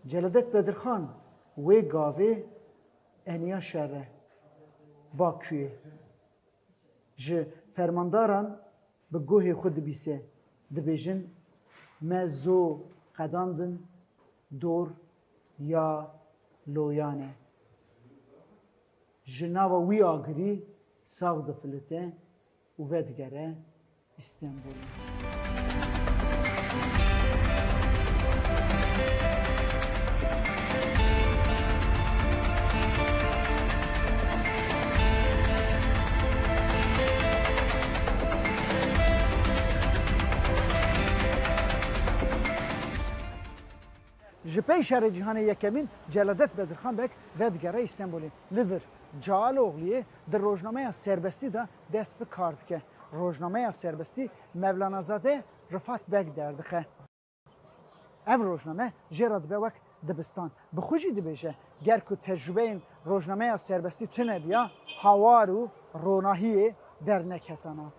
Celadet Bedirxan wê gavê eniya şer e Bakuyê. Ji fermandaran bi guhê xwe dibîse, dibêjin, me zo qedandin dor ya Loyanê. Ji nava wî agirî sax difilite û vedigere Îstenbulê. Ji pey Şerê Cîhanê Yekemîn Celadet Bedirxan Beg vedigere Îstenbulê. Li vir Calogliyê di rojnameya Serbestî de dest bi kar dike. Rojnameya Serbestî Mevlanazade Rifat Beg derdixe. Ev rojname jê re dibe wek dibistan. Bi xwe jî dibêje, ger ku tecrûbeyên rojnameya Serbestî tune biya, hawar û ronahiyê derneketana.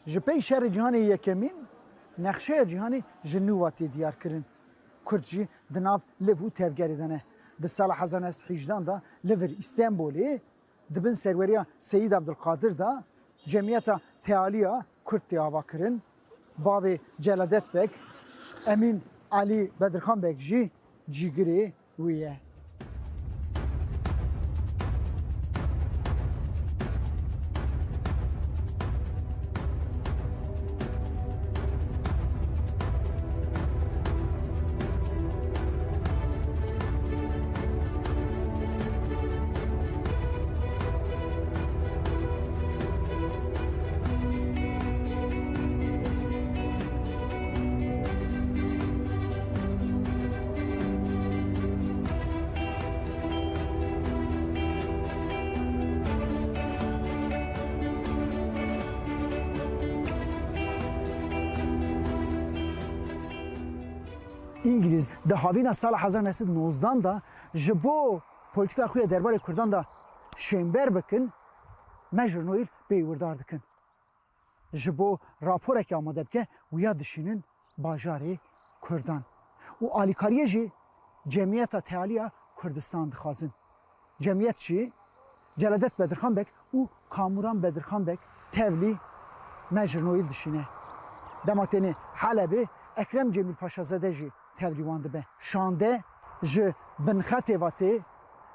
Ji pey Şerê Cîhanê Yekemîn, nexşeya cîhanê ji nû ve tê diyarkirin. Kurd jî di nav liv û tevgerê de ne. Di sala hezar neh sed hejdan de li vir Îstenbolê di bin serweriya Seyîd Abdulkadir de Cemiyeta Tealiya Kurd tê avakirin. Bavê Celadet Beg, Emîn Elî Bedirxan Beg jî cîgirê wî ye. Îngilîz di havîna sala hezar neh sed nozdan de ji bo polîtîka xwe ya derbarê Kurdan de şênber bikin, Major Noel pêywîrdar dikin. Ji bo raporekê amade bike, wiya dişînin bajarê Kurdan. Û alîkariyê jî cemiyeta tealiya Kurdistan dixwazin. Cemiyet jî Celadet Bedirxan Beg û Kamuran Bedirxan Beg tevlî Major Noel dişîne. Dema têne Helebê, Ekrem Cemîl Paşazade jî tevlî wan dibe. Şande ji Binxetê ve tê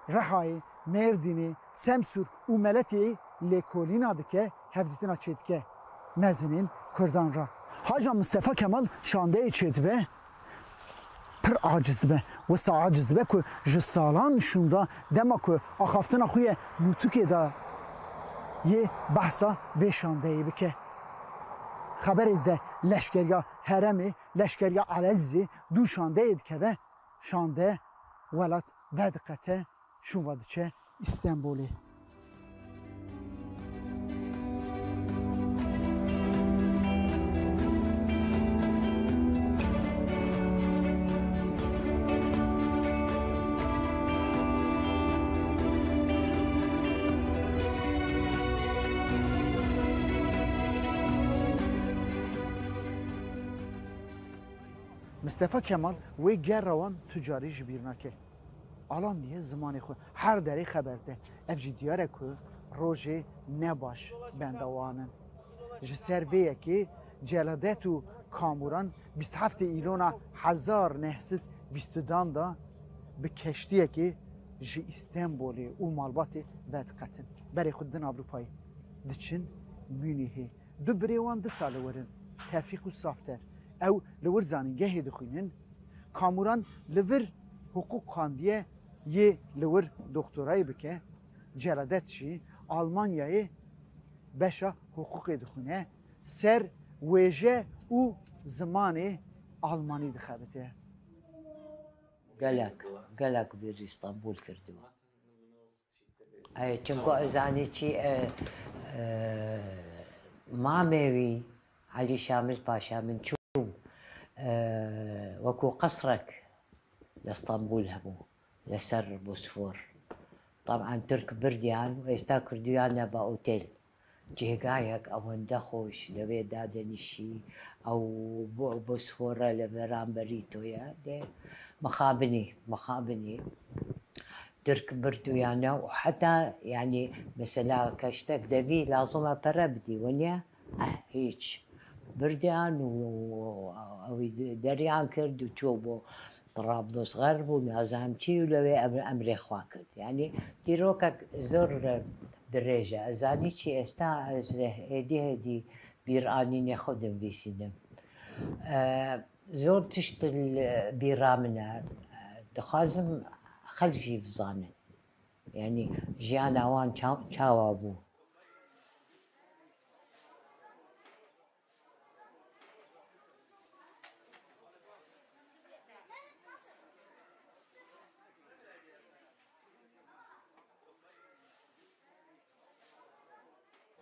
Rihayê, Mêrdînê, Semsûr û Meletiyê lêkolîna dike, hevdîtina çêdike mezinên Kurdan re. Haca Mistefa Kemal şandeyê çêdibe, pir aciz dibe. Wisa aciz dibe ku ji salan şûnda dema ku axaftina xwe yê nûtûkê de yê behsa vê şandeyê bike. Xeberê dide leşkeriya herêmê, leşkeriya Elezîzê dû şandeyê dikeve, şande welat vediqete, şûn ve diçe Îstenbolê. Mistefa Kemal wê gera wan tu carî ji bîr nake. Alan diye zimanê xwe her derê xeber de. Ev jî diyar e ku rojê ne baş benda wan in. Ji ser vê yekê Celadet û Kamuran bîst heftê Îlona hezar neh sed bîst dan de bi keştiyekê ji Îstenbolê û malbatê vediqetin. Berê xwe didin Ewropayê. Diçin Munîhê. Du birê wan disa li wir in, Tevfîq û Safter. Ew li wir zanîngehê dixwînin. Kamuran li vir hiqûq xwendiye, yê li wir doktorayê bike. Celadet jî Almanyayê beşa hiqûqê dixwîne. Ser wêje û zimanê almanî dixebite. Gelek, gelek bêrî Stenbol kirdiwe. Ey, çimku ez zanî çi, e, e, mamê wî, Elî Şamil Paşa min çû, e, wekû qesrek li Stenbol hebû, li ser Bosfor. Taban Tirk birdiyan û êsta kirdiyan nebe otel. Cêgayek ewende xweş, li wê dadenişî, ew bo-, Bosfora li beramberî to ye, lê mixabinî, mixabinî. Tirk birdûyane û heta, yanî, mesela, keştek devî lazim e pere bidî, weniye? Eh, hîç. Birdiyan û ew ê deriyan kir û çû bo Trablusgarp û nazam çî û lewê em-, emrê xwe kir. Yanî, dîrokek zor dirêj e. Ez zanî çi, êsta ez hêdî hêdî bîranînê xwe dinivîsînim. E, Zor tişt li bîra min e. Dixwazim xelk jî bizanin. Yanî jiyana wan ça-, çawa bû?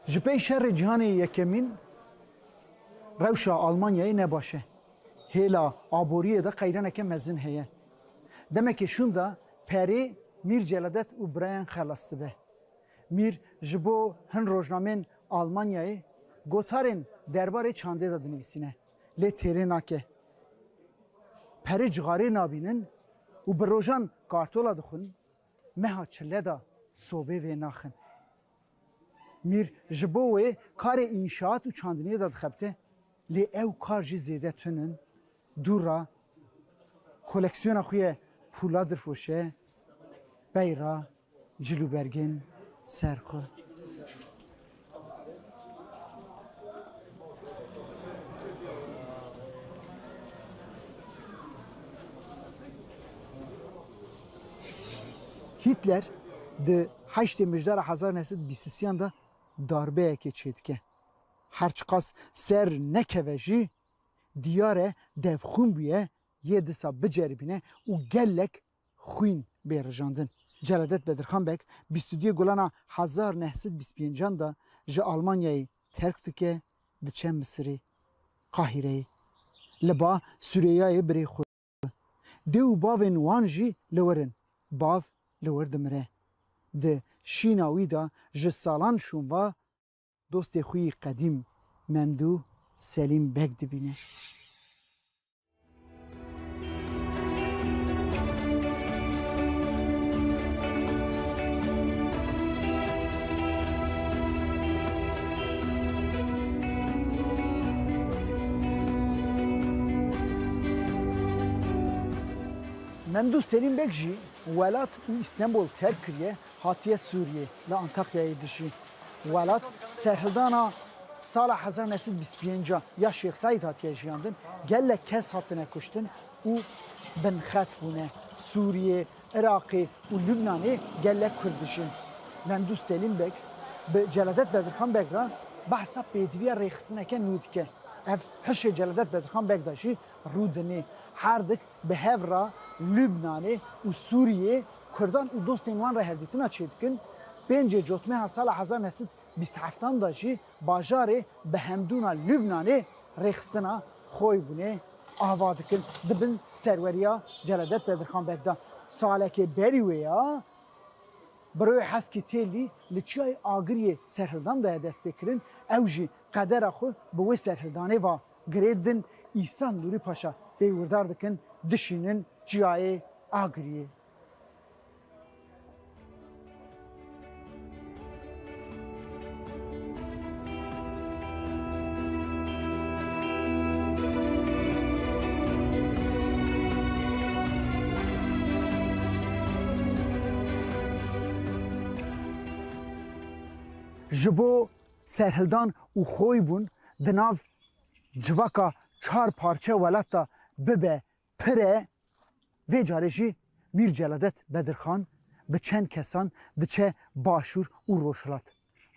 Ji pey şerê cîhanê yekemîn rewşa Almanyayê ne baş e. Hêla aboriyê de qeyraneke mezin heye. Demekê şûnda perê Mîr Celadet û birayan xelas dibe. Mîr ji bo hin rojnameyên Almanyayê gotarên derbarê çandê de dinivîsîne. Lê têrê nake. Perê cixarê nabînin û bi rojan kartola dixwin, meha çile de sobê vê naxin. Mîr ji bo wê karê înşaat û çandiniyê de dixebite, lê ew kar jî zêde tune in. Dû re koleksiyona xwe yê pûla dirfoşe, pey re cil û bergên ser xwe. Hitler di heştê Mijdara hezar neh sed bîst û sêyan de darbeyekê çêdike. Her çiqas ser nekeve jî, diyar e devxwîn bûye yê disa biceribîne û gelek xwîn bê rijandin. Celadet Bedirxan Beg bîst û duyê Gulana hezar neh sed bîst û pêncan de ji Almanyayê terk dike, diçe Misirê, Qahîreyê. Li ba Sureyayê birê xwe Dê û bavên wan jî li wir in. Bav li wir dimire. Di şîna wî de ji salan şûnva dostê xwe yî qedîm Memdû Selîm Beg dibîne. Memdû Selîm Beg jî welat û Îstenbol terk kiriye, hatiye Sûriyê, li Antakyayê dijî. Welat serhildana sala hezar neh sed bîst pênc ya Şêx Seîd hatiye jiyandin, gelek kes hatine kuştin û binxet bûne. Sûriyê, Iraqê û Lubnanê gelek Kurd dijîn. Memdû Selîm Beg bi Celadet Bedirxan Beg re behsa pêdiviya rêxistineke nû dike. Ev hişê Celadet Bedirxan Beg de jî rû dinê. Her dik bi hev re Lubnanê û Sûriyê Kurdan û dostên wan re hevdîtina çêdikin. Pêncê Cotmeha sala hezar neh sed bîst heftan de jî bajarê bi hemdûna Lubnanê rêxistina Xoybûnê ava dikin, di bin serweriya Celadet Bedirxan Beg de. Salekê berî wê ya, Biroyê Heskî Têlî li Çiyayê Agiriyê serhildan daye destpêkirin, ew jî qedera xwe bi wê serhildanê ve girê din. Îhsan Nûrî Paşa pê wirdar dikin, dişînin Çiyayê Agiriyê. Ji bo serhildan û Xoybûn di nav civaka çar parçe welat de bibe pir e, vê carê jî Mîr Celadet Bedirxan bi çend kesan diçe Başûr û Rojhilat.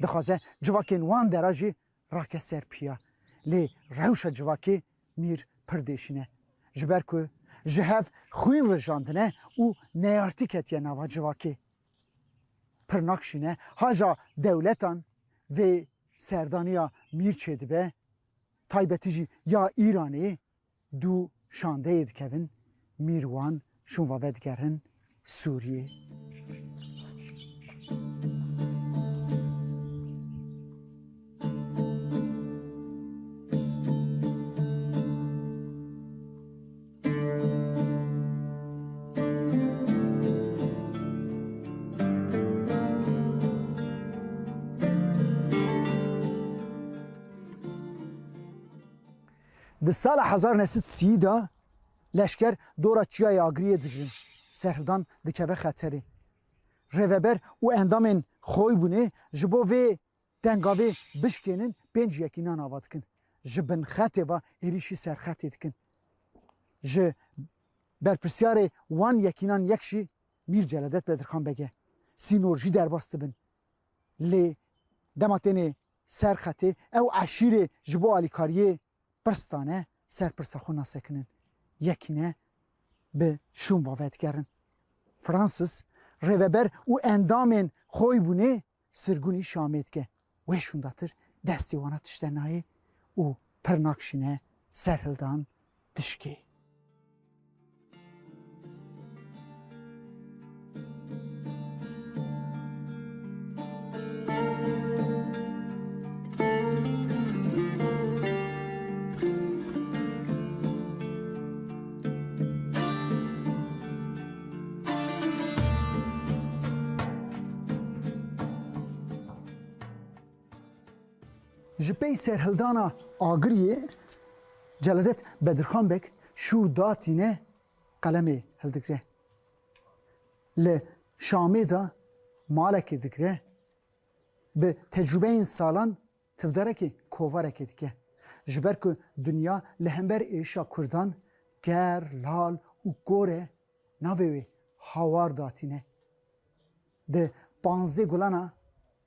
Dixwaze civakên wan dera jî rake ser piya. Lê rewşa civakê Mîr pir dêşîn e. Ji ber ku ji hev xwîn rijandine û neyartî ketiye nava civakê. Pir nakşîne, haja dewletan vê serdaniya Mîr çêdibe, taybetî jî ya Îranê, du şandeyê dikevin, Mîr wan şûnva vedigerin Sûriyê. Di sala hezar neh sed sî de leşker dora Çiyayê Agiriyê digirin. Serhildan dikeve xeterê. Rêveber û endamên Xoybûnê ji bo vê dengavê bişkênin, pênc yekînan ava dikin. Ji bin xetê ve êrîşî ser xetê dikin. Ji berpirsiyarê wan yekînan yek jî Mîr Celadet Bedirxan Beg e. Sînor jî derbas dibin. Lê dema têne ser xetê, ew eşîrê ji bo alîkariyê pirs dane, ser pirsa xwe nasekinin. Yekîne bi şûnva vedigerin. Francis, rêveber û endamên Xoybûnê sirgûnî Şamê dike. Wê şûndatir destê wana tişte nayê û pir nakşîne serhildan dişkê. Ji pey serhildana Agiriyê Celadet Bedirxan Beg şûr datîne, qelemê hildigre. Li Şamê de malekê digre, bi tecrûbeyên salan tivdarekê kovarekê dike. Ji ber ku dinya li hember êşa Kurdan ger, lal û kor e, navê wê Hawar datîne. Di panzdeh Gulana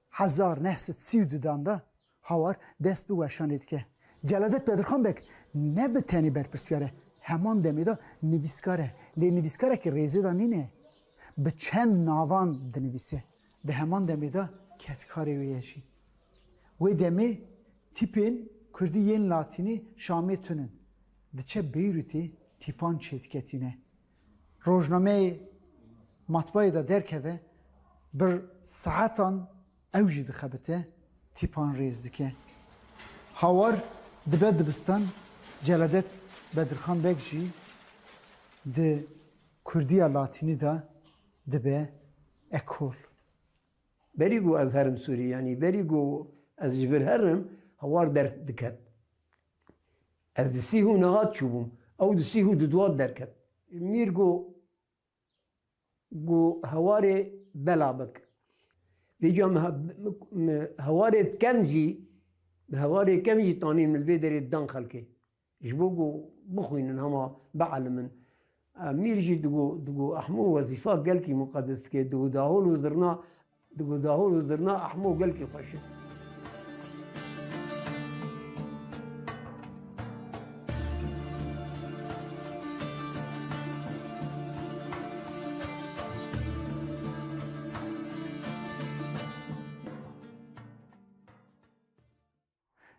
hezar neh sed sî û dudan de Hawar dest bi weşanê dike. Celadet Bedirxan Beg ne bi tenê berpirsiyar e, heman demê de nivîskar e. Lê nivîskarekî rêzê de nîne. Bi çend navan dinivîse. Di heman demê de kedkarê wê ye jî. Wê demê tîpên kurdî yên latînî Şamê tunin. Diçe Beyrûtê tîpan çêdiketîne. rojnameyê matbayê de derkeve, bir saetan ew jî dixebite, tîpan rêz dike. Hawar dibe dibistan, Celadet Bedirxan Beg jî di kurdiya latînî de dibe ekol. Berî ku ez herim Sûrî, yanî berî ku ez ji vir herim, Hawar derdiket. Ez di sîh û nehat çûbûm. Ew di sîh û duduhat derket. Mîr got, got, Hewarê bela bik. Vêca min he-, min, min hewarê ken jî, bi hewarê ken jî tanîn min li vê derê didan xelkê. Ji bo ku bixwînin hema bielimin. E, Mîr jî digo, digo Ehmo wezîfa gelkî muqedes dike, digo dahol û zirna, digo dahol û zirna Ehmo gelkî xweş e.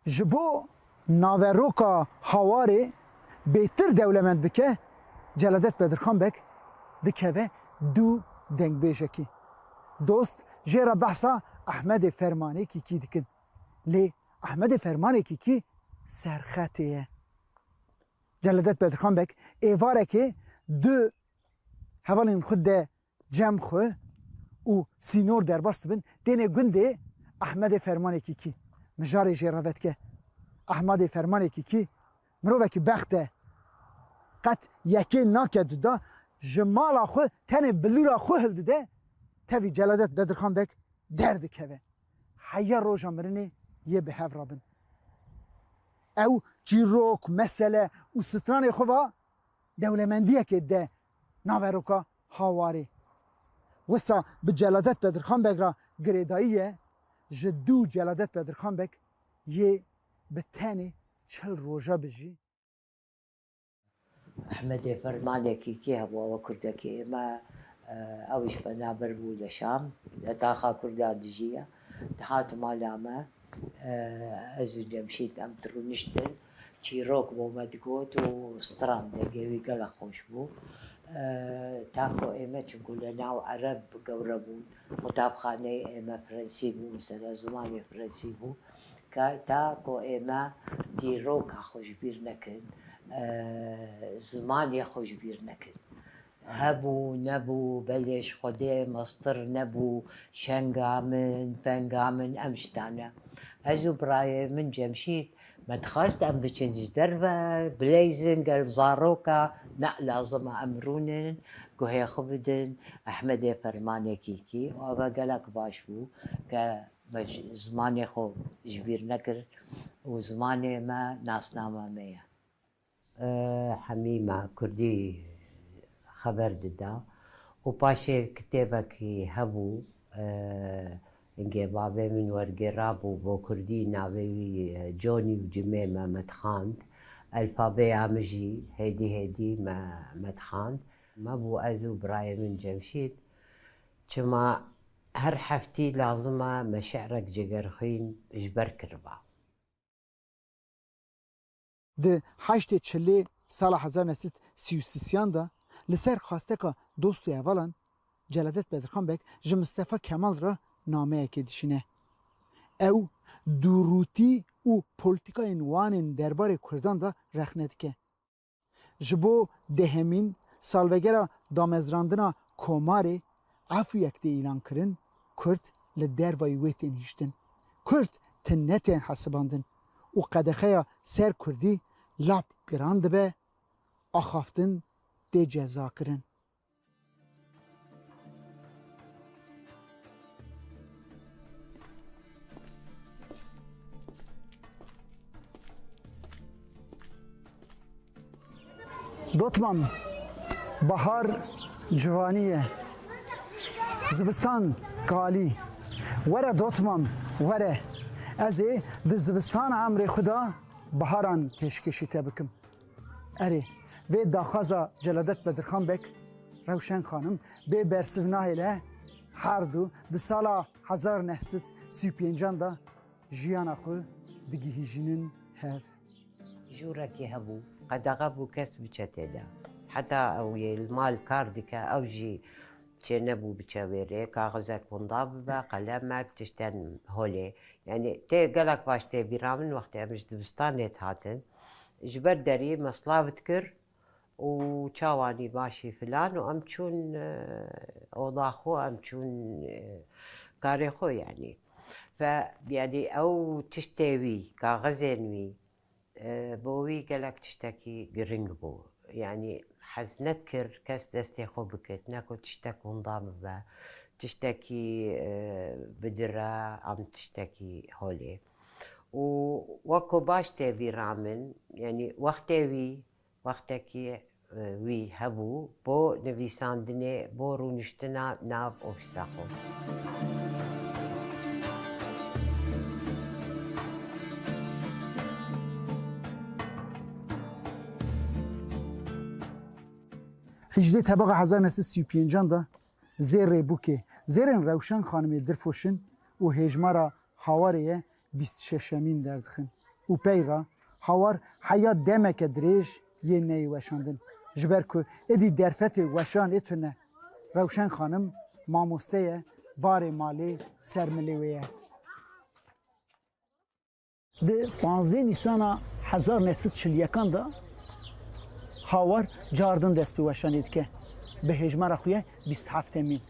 Ji bo naveroka Hawarê bêtir dewlemend bike, Celadet Bedirxan Beg dikeve dû dengbêjekî. Dost jê re behsa Ehmedê Fermanê Kîkî dikin. Lê Ehmedê Fermanê Kîkî serxetê ye. Celadet Bedirxan Beg êvarekê du hevalên xwe de cem xwe û sînor derbas dibin, têne gundê Ehmedê Fermanê Kîkî. Mijarê jê re vedike. Ehmedê Fermanê Kîkî mirovekî bext e. Qet yekê nake duda, ji mala xwe tenê bilûra xwe hildide, tevî Celadet Bedirxan Beg derdikeve. Heya roja mirinê yê bi hev re bin. Ew çîrok, mesele û stranê xwe va dewlemendiyekê de naveroka Hawarê. Wisa bi Celadet Bedirxan Beg re girêdayî ye, ji dû Celadet Bedirxan Beg yê bi tenê çil roja bijî. Ehmedê Fermanekî kî hebû, ew kurdekî ême, e, ew jî penaber bû li Şam, li taxa kurda dijiya. Dihat mala me, e, ez û Cemşîd em dirûniştin. Çîrok bo me digot û stran dengê wî gelek xweş bû. E, ta ku ême, çunku li nav Ereb gewre bûn, qutabxaneyê ême Frensî bû, mesela zimanê Frensî bû. Ka-, ta ku ême dîroka xwe ji bîr nekin, e, zimanê xwe ji bîr nekin. Hebû, nebû, belê ji Xwedê mestir nebû, şenga min, penga min, em ji tane. Ez û birayê min Cemşîd, me dixwest em biçin ji derve, bileyzin gel zaroka, ne lazim e em rûnin, guhê xwe bidin, Ehmedê Fermanekî kî, û eve gelek baş bû, ke me ji, zimanê xwe ji bîr nekir û zimanê me nasnama me ye. E, hemî me kurdî xeber dida û paşê kitêbekî hebû, e, hingê bavê min wergêrabû bo kurdî, navê wî, e, Conî û Cimê me, me dixwend. Elfabeya min jî hêdî hêdî me, me dixwend. Me bû ez û birayê min Cemşîd, çima her heftî lazim e me şi'rek Cegerxwîn ji ber kiriba. Di heştê çilê sala hezar neh sed sî û sêyan de li ser xwesteka dost û hevalan Celadet Bedirxan Beg ji Mistefa Kemal re nameyekê dişîne. Ew dûrûtî û polîtîkayên wan ên derbarê kurdan de rexne dike. Ji bo dehemîn salvegera damezrandina Komarê efûyek tê îlankirin, Kurd li dervayî wê tên hiştin. Kurd tune tên hesibandin û qedexeya ser Kurdî lap giran dibe, axaftin tê cezakirin. Dotmam, bahar ciwanî ye. Zivistan kalî. Were dotmam, were. Ez ê di zivistana emrê xwe de baharan pêşkêşî te bikim. Erê, vê daxwaza Celadet Bedirxan Beg, Rewşen Xanim, bê bersiv nahêle, her du di sala hezar neh sed sî û pêncan de jiyana xwe digihîjînin hev. Jûrekî hebû, qedexe bû kes biçe tê de. Heta ew yê li mal kar dike, ew jî çênebû biçe wê rê, kaxizek winda bibe, qelemek, tiştên holê. Yanî tê gelek baş tê bîra min wextê em ji dibistanê dihatin. Ji ber derî me silav dikir û çawanî başî filan û em çûn, e, oda xwe, em çûn, e, karê xwe yanî. Ve yanî ew tiştê wî, kaxizên wî, e, bo wî gelek tiştekî giring bû. Yanî hez nedikir kes destê xwe bikit, ne ku tiştek winda bibe, tiştekî, e, bidire, an tiştekî holê. Û wek ku baş tê bîra min, yanî wextê wî, wextekî, e, wî hebû bo nivîsandinê, bo rûniştina nav ofîsa xwe. Hejdê Tebaxa hezar neh sed sî û pêncan de zêrê bûkê, zêrên Rewşen Xanimê dirfoşin û hêjmara Hawarê ye bîst şeşemîn derdixin û pey re Hawar heya demeke dirêj yê neyê weşandin. Ji ber ku êdî derfetê weşan ê tune, Rewşen Xanim mamoste ye, barê malê ser milê wê ye. Di panzdeh Nîsana hezar neh sed çil yekan de Hawar cardin dest bi weşanê dike. Bi hêjmara xwe ye bîst heft emîn.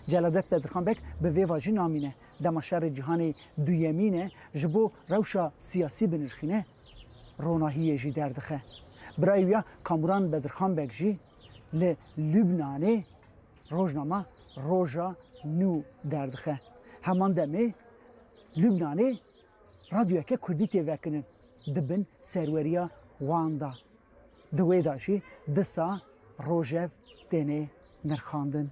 Celadet Bedirxan Beg bi vê vajî namîne. Dema Şerê Cîhanê Duyemîn e, ji bo rewşa siyasî binirxîne, ronahiyê jî derdixe. Birayê wî ya Kamuran Bedirxan Beg jî li Lubnanê rojnama Roja Nû derdixe. Heman demê Lubnanê radyoyeke kurdî tê vekirin di bin serweriya wan de. Di wê de jî disa rojev têne nirxandin.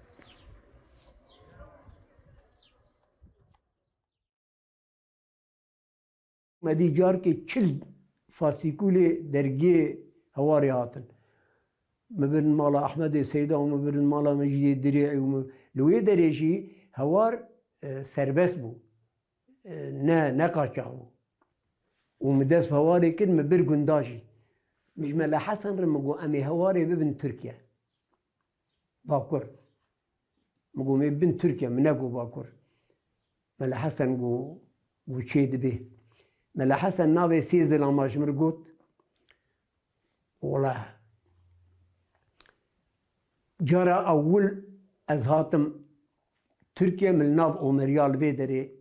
Me dî carkê çil fasîkûlê dergiyê Hewarê hatin. Min birin mala Ehmedê Seyda û min birin mala Mecîdê Dirê'î û min, li wê derê jî Hewar, e, serbest bû. E, ne, ne qaçax bû. Û min dest bi Hewarê kir, min bir gunda jî. Min ji Mele Hesen re min got, "Em ê Hewarê bibin Tirkiye." Bakur. Min got, "Em ê bibin Tirkiye." Min negot Bakur. Mele Hesen got, got, "Çê dibe." Mele Hesen navê sê zilama ji min re got. Wela, cara ewil ez hatim Tirkiye, min li nav Omeriya li vê derê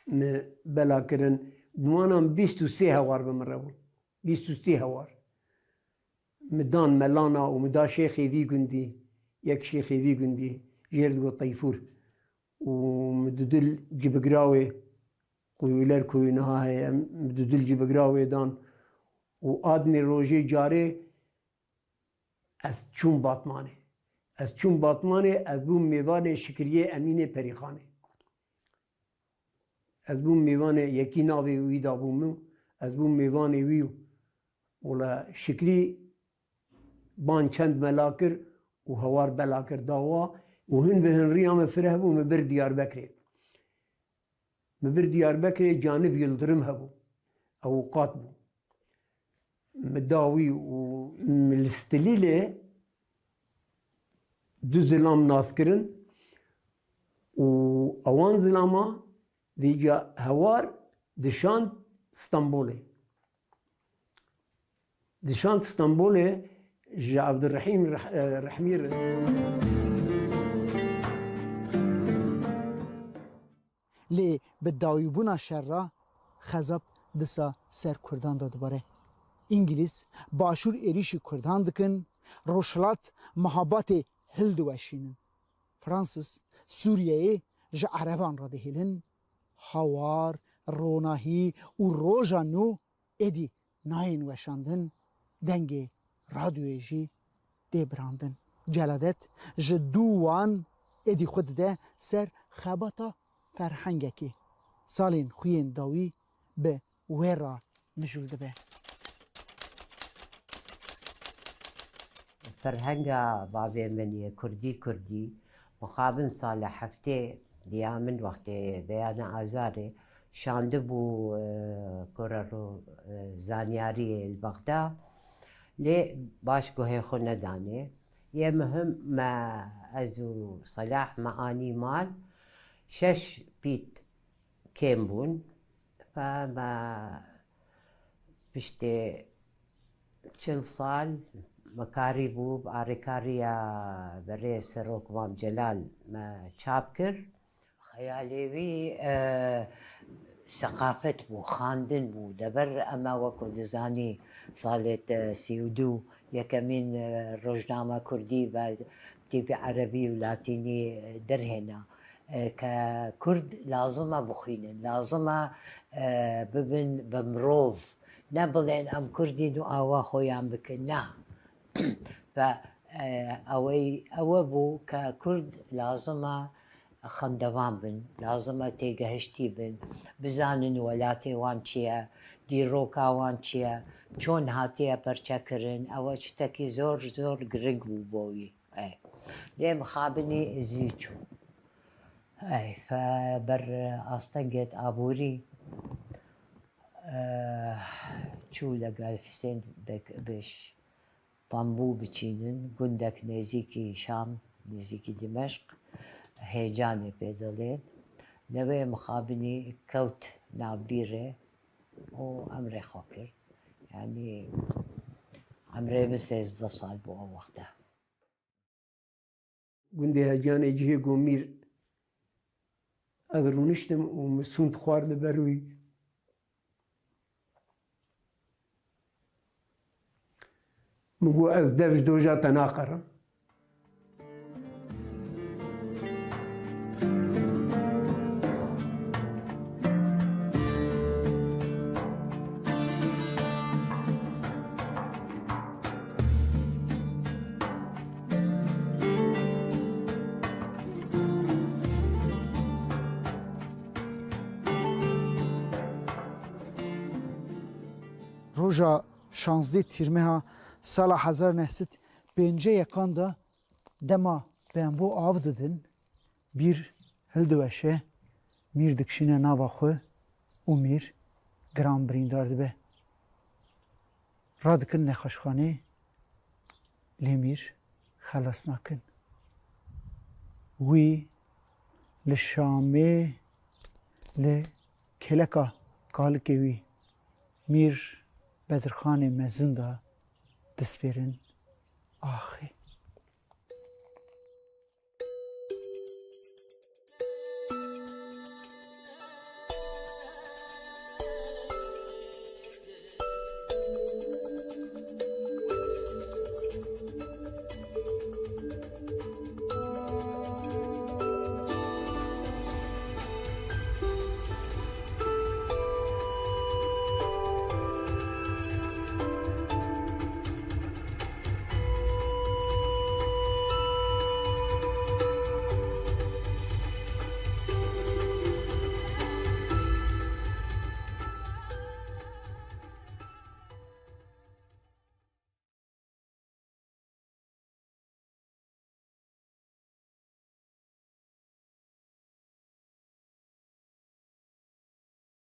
min bela kirin. Di wan de bîst û sê hewar bi min re bûn. Bîst û sê hewar. Min dan Melana û min da şêxê vî gundî, yek şêxê vî gundî, jê re digot Teyfûr. Û min dudil Cibigrawê, Kuyuler kuyu niha heye, em dudil Cibigrawê dan. Û admê rojê carê ez çûm Batmanê. Ez çûm Batmanê, ez bûm mêvanê Şikriyê Emînê Perîxanê. Ez bûm mêvanê, yekî navê wî dabû min, ez bûm mêvanê wî û wela Şikrî ban çend mela kir û Hewar bela kir dawa û hin bi hin riya min fireh bû, min bir Diyarbekirê. Min bir Diyarbekirê Canib Yildirim hebû. Ewqat bû. Min da wî û min li Stilîlê du zilam nas kirin û ewan zilama vêca Hewar dişand Stenbolê. Dişand Stenbolê ji Abdurrahîm Reh-, e, Rehmî re. Lê bi dawîbûna şer re xezab disa ser Kurdan de dibare. Îngilîz başûr êrîşî Kurdan dikin, rojhilat mehabatê hildiweşînin. Fransiz Sûriyeyê ji Ereban re dihêlin. Hawar, ronahî û roja nû êdî nayên weşandin, dengê radyoyê jî tê birandin. Celadet ji dû wan êdî xwe dide ser xebata ferhengekê. Salên xwe yên dawî bi wê re mijûl dibe. Ferhenga bavê min yê kurdî kurdî, mixabin sala heftê diya min wextê beyana azarê şandibû, e, kura ro, e, zanyariyê li Bexda. Lê baş guhê xwe nedanê. Yê muhim me, ez û Selah me anî mal, şeş pît kêm bûn. Fe me piştê çil sal me karîbû bi arêkariya berê Serok Mam Celal me çap kir. Xeyalê wî, e, seqafet bû, xandin bû. Dever eme wekû dizanî salê te sî û du yekemîn, e, rojname kurdî ve tîpî erebî û latînî, e, derhêna. E, ke kurd lazim e bixwînin, lazim e, e, bibin bi mirov. Ne bilên em kurdîn û awa xwe yan bikin, na. Ve, e, ewey, ewe bû ke kurd lazim e xendevan bin, lazim e têgehiştî bin, bizanin welatê wan çi ye, dîroka wan çi ye, çon hatiye perçekirin, ewe çitekî zor, zor giring bû bo wî. Ey. Lê mixabinî zî çû. Ey, fe ber astengêt aborî, e, çû legel Hisên Bek-, Beş. Pambû biçînin, gundek nêzîkî Şam, nêzîkî Dimeşq, hêcanê pê dilê. Lewê mixabinî kewt navbîrê û emrê xwe kir. Yanî emrê min sêzdeh sal bû o wexte. Gundê Hecanê cihê ku mîr ez rûniştim û min sûnd xwar li ber wî. Min got, ez dev ji doja te naqerim. Roja şazdeh Tîrmeha sala hezar neh sed pêncî yekan de dema bembo av didin, bîr hildiweşe, mîr dikişîne nava xwe û mîr giran birîndar dibe. Radikin nexweşxanê, lê mîr xelas nakin. Wî li Şamê li kêleka kalikê wî Mîr Bedirxanê mezin de dispêrin axê.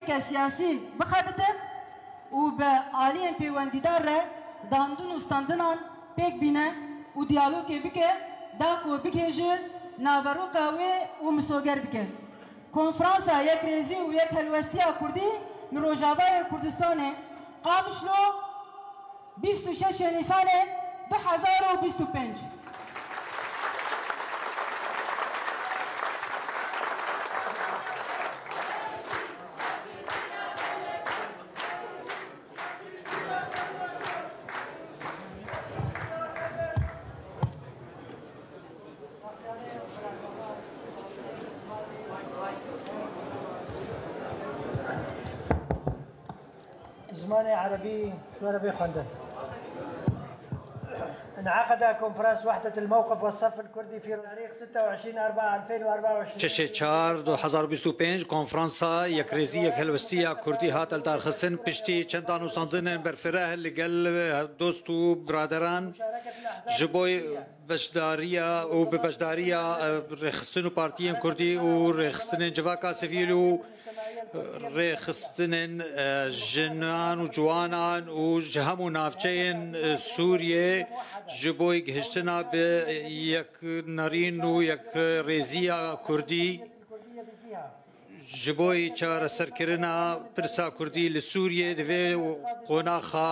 Ke siyasî bixebite û bi aliyên pêwendîdar re dandin û standinan pêk bîne û diyalogê bike, da ku bigihêje naveroka wê û misoger bike. Konferansa Yekrêzî û Yekhelwestiya Kurdî li Rojavayê Kurdistanê, Qamişlo, bîst û şeş Nîsanê du hezar û bîst û pênc. Zimanê erebî ji we re bê xwendin. انعقد كونفرنس وحدة الموقف والصف الكردي في تاريخ ستة وعشرين أربعة ألفين وأربعة وعشرين. Şeşê çar du hezar bîst û pênc konferansa Yekrêzî Yekhelwestiya Kurdî hat lidarxistin piştî çend danûstandinên berfireh li gel dost û biraderan ji bo beşdariya û bi beşdariya, e, rêxistin û partiyên Kurdî û rêxistinên civaka sivîl û Rêxistinên, e, jinan û ciwanan û ji hemû navçeyên, e, Sûriyê ji bo gihiştina bi yeknerîn û yekrêziya Kurdî, ji bo çareserkirina pirsa Kurdî li Sûriyê di vê qonaxa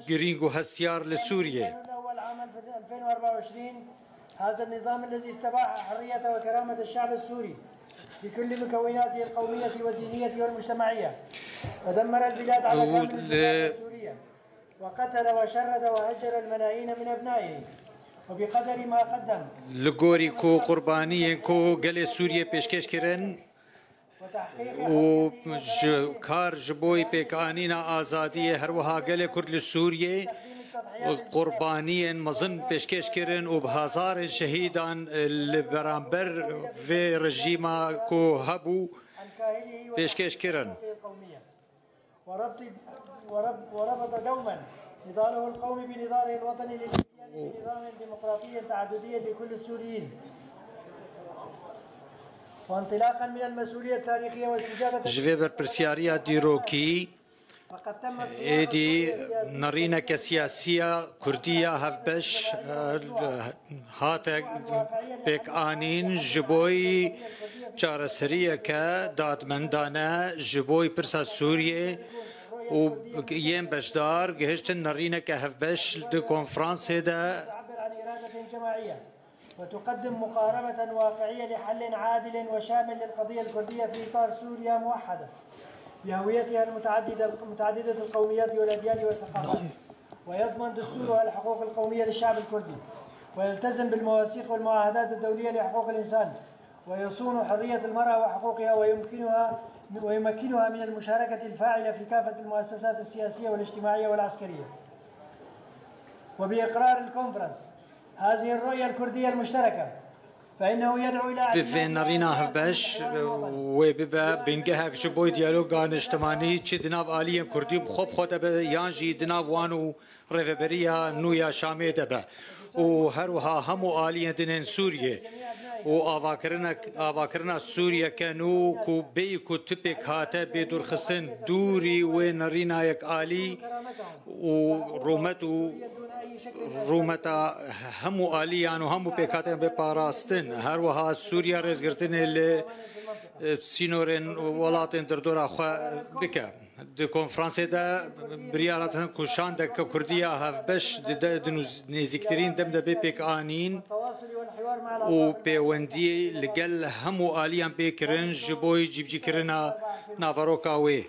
girîng û hestiyar li Sûriyê. هذا النظام الذي استباح حرية وكرامة الشعب السوري بكل مكوناته القومية والدينية والمجتمعية، ودمر البلاد على كامل الجغرافيا السورية، وقتل وشرد وهجر الملايين من أبنائه، وبقدر ما قدم. Li gorî ku qurbaniyên ku gelê Sûriyê pêşkêş kirin, û ji kar ji bo pêkanîna azadiyê, her wiha gelê Kurd li Sûriyê qurbaniyên mezin pêşkêş kirin û bi hezarên şehîdan li beramber vê rejîma ku hebû pêşkêş kirin. وربط، ورب-، وربط دوما نضاله القومي بنضاله الوطني للازدياد بنظام ديمقراطي تعددي لكل السوريين. وانطلاقا من المسؤولية التاريخية واستجابة Ji vê berpirsiyariya dîrokî, êdî nerîneke siyasiya Kurdî ya hevbeş, e, hate pêkanîn ji bo çareseriyeke dadmendane ji bo pirsa Sûriyê û yên beşdar gihiştin nerîneke hevbeş di konferansê de. تعبر عن إرادة جماعية وتقدم مقاربة واقعية لحل عادل وشامل للقضية الكردية في إطار سوريا موحدة بهويتها المتعددة، متعددة القوميات والأديان والثقافات، ويضمن دستورها الحقوق القومية للشعب الكردي، ويلتزم بالمواثيق والمعاهدات الدولية لحقوق الإنسان، ويصون حرية المرأة وحقوقها، ويمكنها، ويمكنها من المشاركة الفاعلة في كافة المؤسسات السياسية والاجتماعية والعسكرية. وبإقرار الكونفرنس هذه الرؤية الكردية المشتركة، فإنه يدعو إلى Bi vê nerîna hevbeş wê bibe bingehek ji bo diyaloga niştimanî, çi di nav aliyên Kurdî bi xwe bi xwe de be, yan jî di nav wan û Rêveberiya nû ya Şamê de be û her wiha hemû aliyên din ên Sûriyê û avakirinek-, avakirina Sûriyeke nû ku bêyî ku tu pêkhate bê dûrxistin dûrî wê nerîna yekalî û rûmet û rûmeta hemû aliyan û hemû pêkhateyên bê parastin. Her wiha Sûriya rêzgirtinê li, e, sînorên welatên derdora xwe bike. Di konferansê de biryar hatin ku şandeke Kurdî ya hevbeş di de, di nûz-, nêzîktirîn dem de bê pêkanîn û pêwendiyê li gel hemû aliyan bê kirin ji bo cîbicîkirina naveroka wê.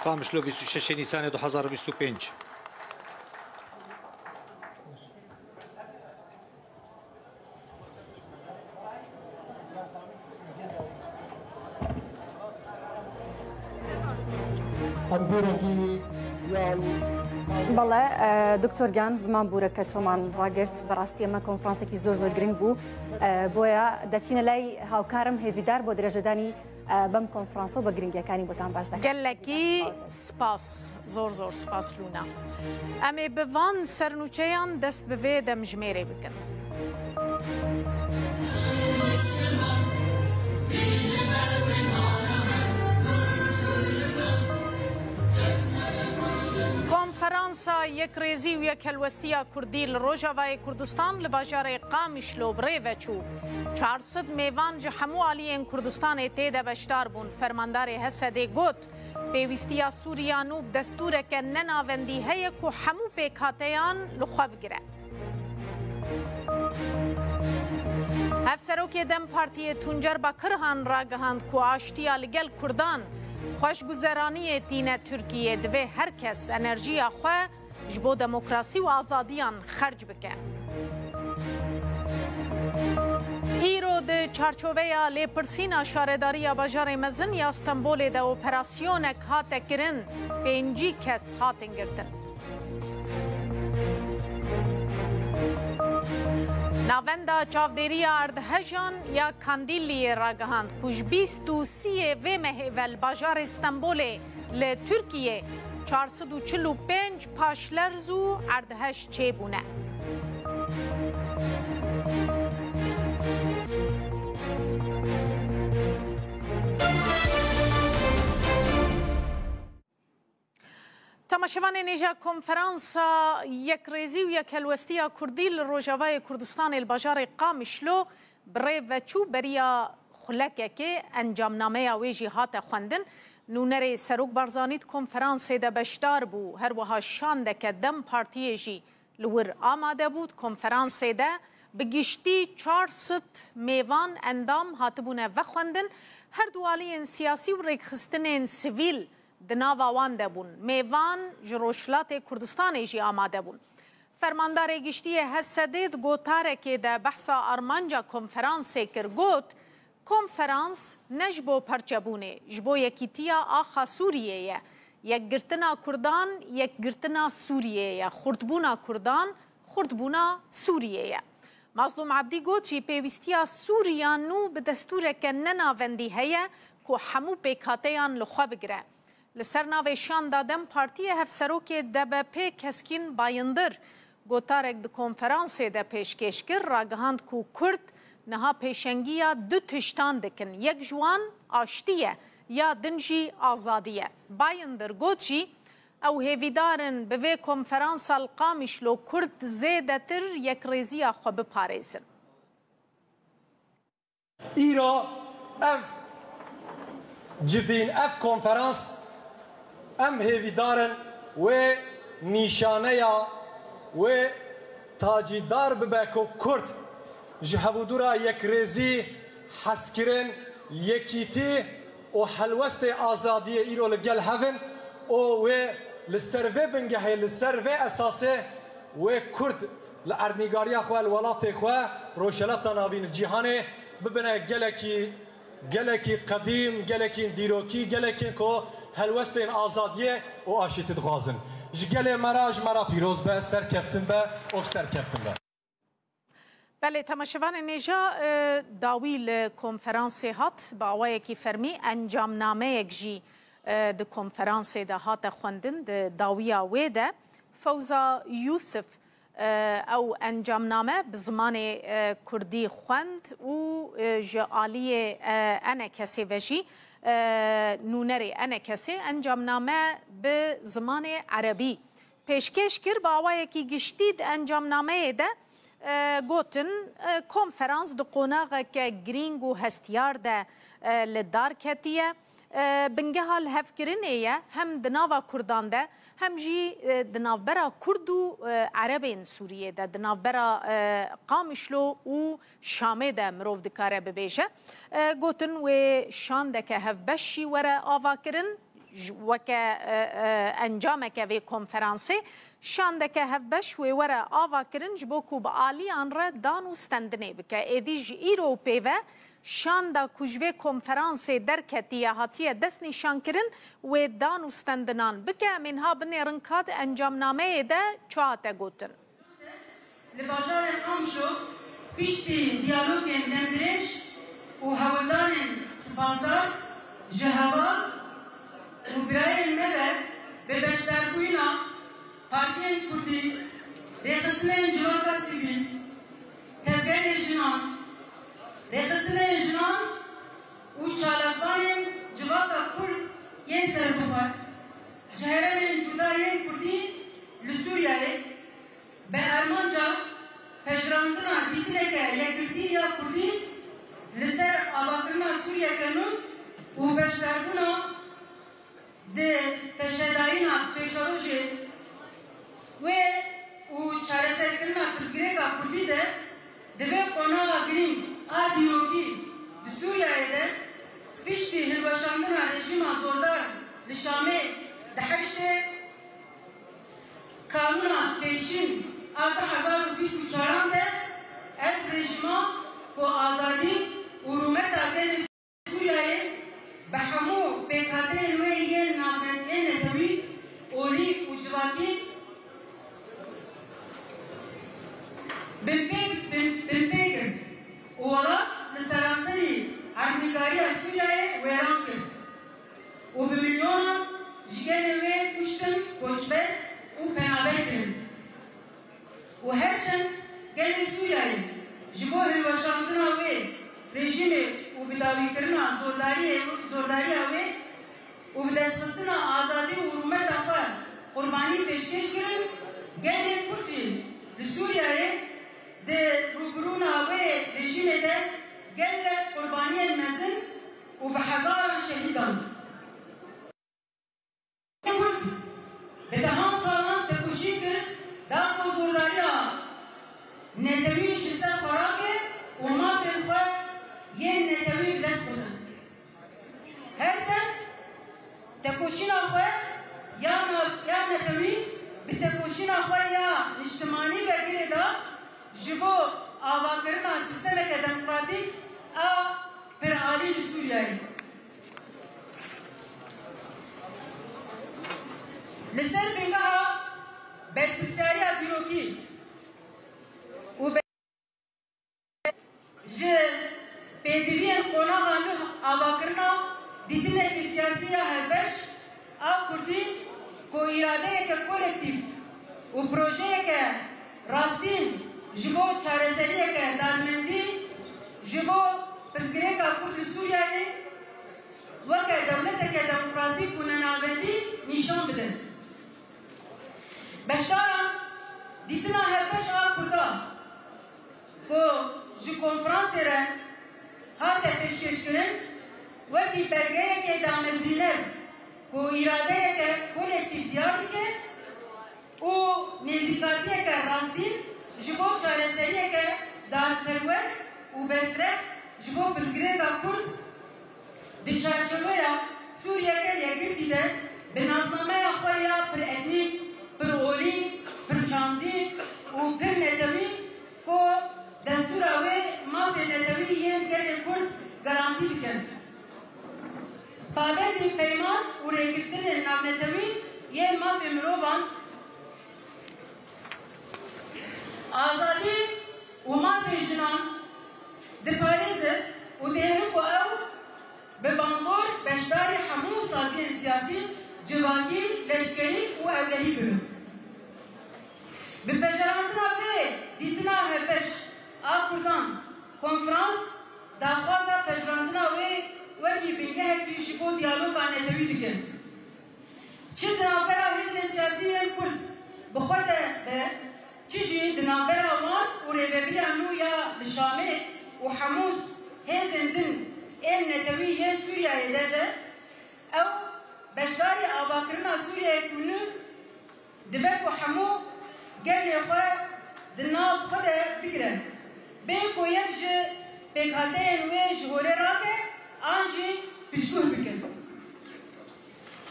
Qamişlo, bîst û şeşê Nîsanê du hazar û bîst û pênc. Em bûrekî yan Bele, e, Doktor Giyan, bi man bûreke toman ragirt. Bi rastî me konferansekî zor zor giring bû. E, boya deçîne lay hawkarim hêvîdar bo dirêjedanî e, bem konferansa û bi giringiyekanî botan bes dekim. Gelekî spas, zor zor spas Lûna. Em ê bi van sernûçeyan dest bi vê demjimêrê bikin. Konferansa Yekrêzî û Yekhelwestiya Kurdî li Rojavayê Kurdistan li bajarê Qamişlo bi rê ve çû. Çar sed mêvan ji hemû aliyên Kurdistanê tê de beşdar bûn. Fermandarê H S D'ê got, pêwîstiya Sûriya nû bi destûreke nenavendî heye ku hemû pêkhateyan li xwe bigire. Hevserokê dem Partiyê Tuncer Bakirhan ragihand ku aştiya li gel Kurdan, xweşguzeraniyê tîne Tirkiyê, divê her kes enerjiya xwe ji bo demokrasî û azadiyan xerc bike. Îro di çarçoveya lêpirsîna Şaredariya Bajarê Mezin ya Stenbolê de operasyonek hate kirin, pêncî kes hatin girtin. Navenda Çavdêriya Erdhejan ya Kandîliyê ragihand ku ji bîst û siyê vê mehê ve li bajarê Stenbolê li Tirkiyê çar sed û çil û pênc paşlerz û erdhej çêbûne. Şevanê nêja Konferansa Yekrêzî û Yekhelwestiya Kurdî li Rojavayê Kurdistanê li bajarê Qamişlo bi rê ve çû. Beriya xulekekê encamnameya wê jî hate xwendin. Nûnerê Serok Barzanî di konferansê de beşdar bû. Her wiha şandeke DEM Partiyê jî li wir amade bû. Di konferansê de bi giştî çar sed mêvan, endam, hatibûne vexwendin. Her du aliyên siyasî û rêkxistinên sivîl di nava wan de bûn. Mêvan ji Rojhilatê Kurdistanê jî amade bûn. Fermandarê Giştî yê H S D'ê di gotarekê de behsa armanca konferansê kir, got, Konferans ne ji bo parçebûnê, ji bo yekîtiya axa Sûriyê ye. Yekgirtina Kurdan, yekgirtina Sûriyê ye. Xurtbûna Kurdan, xurtbûna Sûriyê ye. Mazlûm Ebdî got jî, pêwîstiya Sûriya nû bi destûreke nenavendî heye ku hemû pêkhateyan li xwe bigire. Li ser navê şanda DEM Partiyê Hevserokê D B P Keskîn Bayindir gotarek di konferansê de pêşkêş kir, ragihand ku Kurd niha pêşengiya du tiştan dikin, yek ji wan aştî ye, ya din jî azadî ye. Bayindir got jî, ew hêvîdar in bi vê konferansa li Qamişlo Kurd zêdetir yekrêziya xwe biparêzin. Îro ev civîn, ev konferans, em hêvîdar in wê nîşaneya wê tacîdar bibe ku Kurd ji hevûdûra yekrêzî, hezkirin, yekîtî û helwestê azadiyê îro li gel hev in û wê li ser vê bingehê, li ser vê esasê wê Kurd li erdnîgariya xwe, li welatê xwe, Rojhelata Navîn, cîhanê bibine gelekî, gelekî qedîm, gelekî dîrokî, gelekî ku helwestên azadiyê û aşîtî dixwazin. Ji gelê me re, ji me re pîroz be, serkeftin be û bi serkeftin be. Belê, temaşevanên hêja, e, dawî li konferansê hat, bi awayekî fermî encamnameyek jî, e, di konferansê de hate xwendin, di dawiya wê de Fewza Yûsif, e, ew encamname bi zimanê, e, kurdî xwend û, e, ji aliyê, e, ENKSê ve jî, e, nûnerê ENKSê encamname bi zimanê erebî pêşkêş kir. Bi awayekî giştî di encamnameyê de, e, gotin, e, konferans di qonaxeke girîng û hestiyar de, e, li dar ketiye. E, bingeha lihevkirinê ye, hem di nava Kurdan de, hem jî, e, di navbera Kurd û, e, Erebên Sûriyê de, di navbera, e, Qamişlo û Şamê de mirov dikare bibêje. E, gotin wê şandeke hevbeş jî were avakirin. Ji, weke, e, e, encameke vê konferansê, şandeke hevbeş wê were avakirin ji bo ku bi aliyan re dan û stendinê bike. Êdî ji îro û pê ve şanda ku ji vê konferansê derketiye hatiye destnîşankirin, wê dan û stendinan bike. Em ê niha binêrin ka di encamnameyê de çi hate gotin. Li bajarê Qamişlo piştî diyalogên demdirêj û hewldanên spasdar ji heval û birayên me ve bi beşdarbûyîna partiyên kurdî, rêxistinên civaka sivîl, tevgerê jinan, rêxistinên jinan û çalakvanên civaka kurd yên serbixwe ji herêmên cuda yên kurdî li Sûriyeyê, bi armanca pejirandina dîtineke yekgirtî ya kurdî li ser avakirina Sûriyeke nû û beşdarbûna di teşedayîna pêşerojê wê û çareserkirina pirsgirêka kurdî de di vê qonaxa girîng a dîrokî di Sûriyeyê de piştî hilweşandina rejîma zordar li Şamê di heştê Kanûna pêşîn a du hezar û bîst û çaran de ev rejîma ku azadî û rûmeta gelê Sûriyeyê bi hemû pêkhateyên wê yên navnet-, ên netewî, olî û civakî binpê, bin, binpê kir û welat li seranserî erdnîgariya Sûriyeyê wêran kir û bi milyonan ji gelê wê kuştin, koçber û penaber kirin. Û her çend gelê Sûriyeyê ji bo hilweşandina wê rejîmê û bidawîkirina zordariyê, zordariya wê û bidestxistina azadî û rûmeta xwe Qurbanî pêşkêş kirin, gelê Kurd jî li Sûriyeyê di rûbirûna wê rejîmê de gelek qurbaniyên mezin û bi hezaran şehîd dan. Kurd bi dehan salan tekoşîn kir, da ku zordariya netewî ji ser xwe rake û mafên xwe yên netewî bi dest bixin. Her dem tekoşîna xwe ya na-, ya netewî bi tekoşîna xwe ya niştimanî ve girêda ji bo avakirina sîstemeke demokratîk a piralî li Sûriyeyê. Li ser bingeha berpirsyariya dîrokî û be-, ji pêdiviyên qonaxa nû avakirina dîtinekî siyasî ya hevbeş a Kurdî ku îradeyeke kolektîf û projeyeke rastîn ji bo çareseriyeke dadmendî ji bo pirsgirêka Kurd li Sûriyeyê weke dewleteke demokratîk û nenavendî nîşan bide. Beşdaran dîtina hevbeş a Kurda ku ji konferansê re hate pêşkêşkirin, wekî belgeyekê damezrîner ku îradeyeke kolektîf diyar dike û nêzîkatiyeke rastîn ji bo çareseriyeke dadperwer û berfireh ji bo pirsgirêka Kurd di çarçoveya Sûriyeke yekgirtî de bi nasnameya xwe ya piretnîk, pirolî, pirçandî û pirnetewî ku destûra wê mafê netewî yên gelê Kurd garantî dike. Pabendî peyman û rêgirtinên navnetewî yên mafê mirovan, azadî û mafê jinan diparêze û dihêle ku ew bi bandor beşdarî hemû saziyên siyasî, civakî, leşkerî û ewlehî bibin. Bi pejarandina vê dîtina hevbeş a Kurdan, konferans daxwaza pejarandina wê wekî bingehekî ji bo diyaloga netewî dike. Çi di navbera hêzên siyasî yên Kurd bi xwe de be, çi jî di navbera wan û rêvebiriya nû ya li Şamê û hemû hêzên din ên netewî yên Sûriyeyê de be, ew beşdarî avakirina Sûriyeyê ku nû dibe ku hemû gelê xwe di nav xwe de bigire, bê ku yek ji pêkhateyên wê ji holê rake an jî piştguh bike.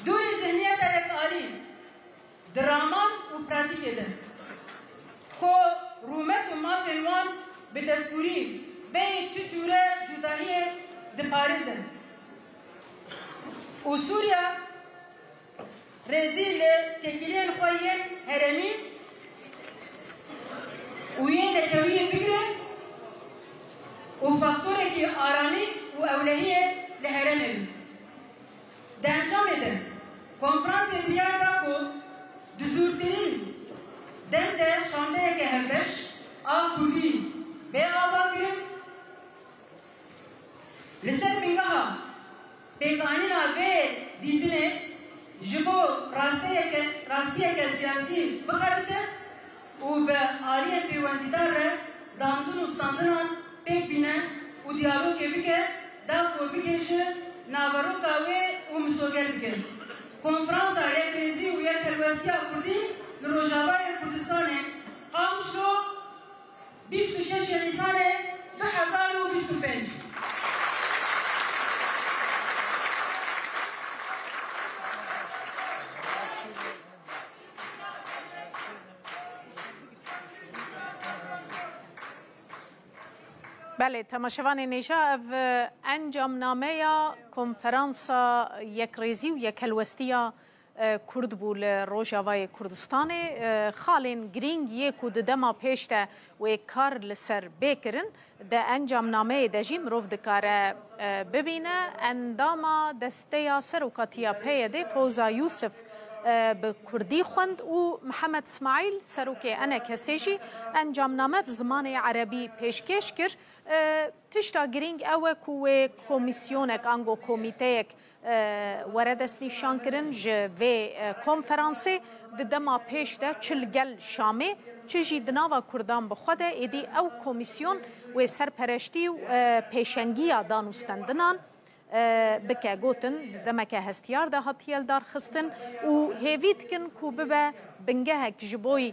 Dûrî zihniyeta yekalî di raman û pratîkê de, ku rûmet û mafên wan bi destûrî bêyî tu cûre cudahiyê diparêze û Sûriya rêzî li têkiliyên xwe yên herêmî û yên netewiyê bigire û faktorekî aramî û ewlehiyê li herêmê be. Di encamê de, konferansê biryar da ku di zûrtirîn dem de şandeyeke hevbeş a Kurdî bê avakirin. Li ser bingeha pêkanîna vê dîtinê ji bo rasteyeke, rastiyeke siyasî bixebite û bi aliyên pêwendîdar re dandin û standinan pêk bîne û diyalogê bike, da ku bigihêje naveroka wê û misoger bike. Konferansa Yekrêzî û Yekhelwestiya Kurdî li Rojavayê Kurdistanê, Qamişlo, bîst û şeş Nîsanê du hezar û bîst û pênc. Belê, temaşevanên hêja, ev, e, encamnameya Konferansa Yekrêzî û Yekhelwestiya e, Kurd bû li Rojavayê Kurdistanê. E, xalên girîng yê ku di dema pêş de wê kar li ser bê kirin, di encamnameyê de jî mirov dikare, e, bibîne. Endama Desteya Serokatiya P Y D'ê Fewza Yûsif, e, bi kurdî xwend û Mihemed Smaîl, serokê E N K S'ê jî encamname bi zimanê erebî pêşkêş kir. E, tişta girîng ew e ku wê komîsyonek ango komîteyek e, were destnîşankirin ji vê, e, konferansê. Di dema pêş de çi li gel Şamê, çi jî di nava Kurdan bi xwe de, êdî ew komîsyon wê serpereştî û, e, pêşengiya danûstendinan, e, bike. Gotin, di demeke hestiyar de hatiye lidarxistin û hêvî dikin ku bibe bingehek ji bo, e,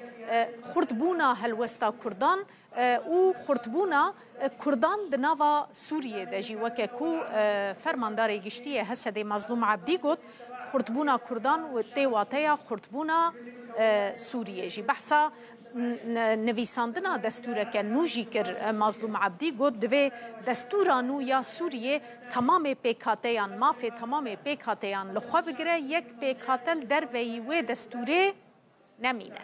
xurtbûna helwesta Kurdan, e, û xurtbûna, e, Kurdan di nava Sûriyê de jî, weke ku, e, Fermandarê Giştî yê Hesedê Mazlûm Ebdî got, xurtbûna Kurdan tê wateya xurtbûna, e, Sûriyê jî. Behsa n-, n-, nivîsandina destûreke nû jî kir, e, Mazlûm Ebdî got, divê destûra nû ya Sûriyê temamê pêkhateyan, mafê temamê pêkhateyan li xwe bigire, yek pêkhate li derveyî wê destûrê nemîne.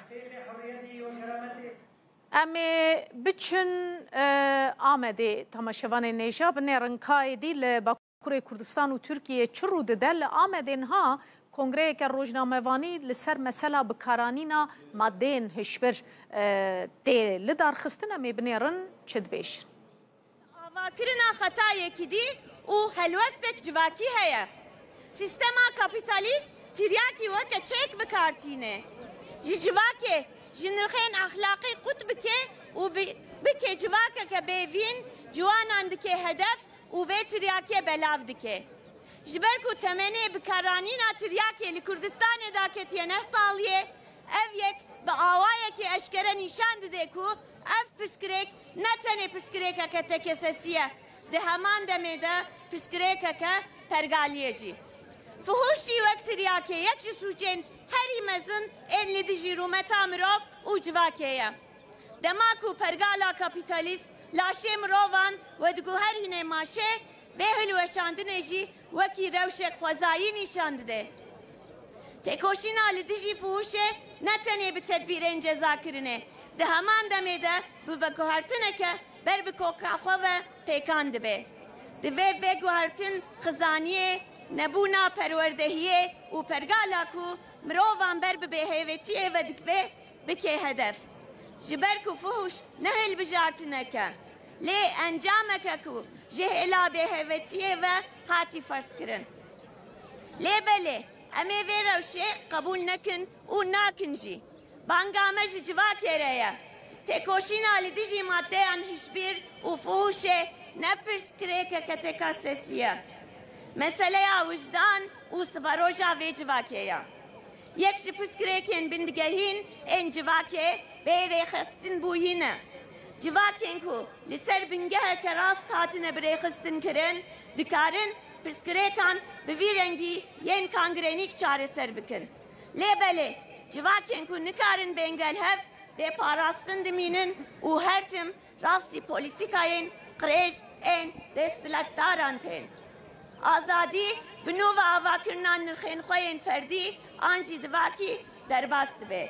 Em ê biçin, e, Amedê. Temaşevanên hêja, binêrin ka êdî li Bakurê Kurdistan û Tirkiyeyê çi rû dide? Li Amedê niha kongreyeke rojnamevanî li ser mesela bikaranîna madeyên hişbir, e, tê lidarxistin. Em ê binêrin çi dibêjin. Avakirina xeta yekîdî û helwestek civakî heye. Sîstema kapîtalîst tiryakî weke çek bi kar tîne. Ji civakê, ji nirxên exlaqî qut bike û bi-, bike civakeke bêvîn, ciwanan dike hedef û vê tiryakê belav dike. Ji ber ku temenê bikaranîna tiryakê li Kurdistanê daketiye neh saliyê, ev yek bi awayekî eşkere nîşan dide ku ev pirsgirêk ne tenê pirsgirêkeke tekesesî ye, di heman demê de pirsgirêkeke pergalî ye jî. Fuhûş jî wek tiryakê yek ji sûcên herî mezin ên li dijî rûmeta mirov û civakê ye. Dema ku pergala kapîtalîst laşê mirovan vediguherîne maşê, vê hilweşandinê jî wekî rewşek xwezayî nîşan dide. Têkoşîna li dijî fuhuşê ne tenê bi tedbîrên cezakirinê, di heman demê de bi veguhertineke ber bi koka xwe ve pêkan dibe. Divê vê guhertin xizaniyê, nebûna perwerdehiyê û pergala ku mirovan ber bi bêhêvetiyê ve dikive, bike hedef. Ji ber ku fuhûş ne hilbijartineke, lê encameke ku ji hêla bêhêvetiyê ve hatî ferzkirin. Lê belê, em ê vê rewşê qebûl nekin û nakin jî. Banga me ji civakê re ye. Têkoşîna li dijî maddeyan hişbîr û fuhûşê ne pirsgirêkeke tekesesî ye. Meseleya wijdan û siberoja vê civakê ye. Yek ji pirsgirêkên bindigehîn ên civakê bê rêxistin bûyî ne. Civakên ku li ser bingeheke rast hatine birêxistinkirin, dikarin pirsgirêkan bi vî rengî yên kangrenîk çareser bikin. Lê belê, civakên ku nikarin bên gel hev, bê parastin dimînin û her tim rastî polîtîkayên qirêj ên desthilatdaran tên. Azadî bi nû ve avakirina nirxên xwe yên ferdî an jî civakî derbas dibe.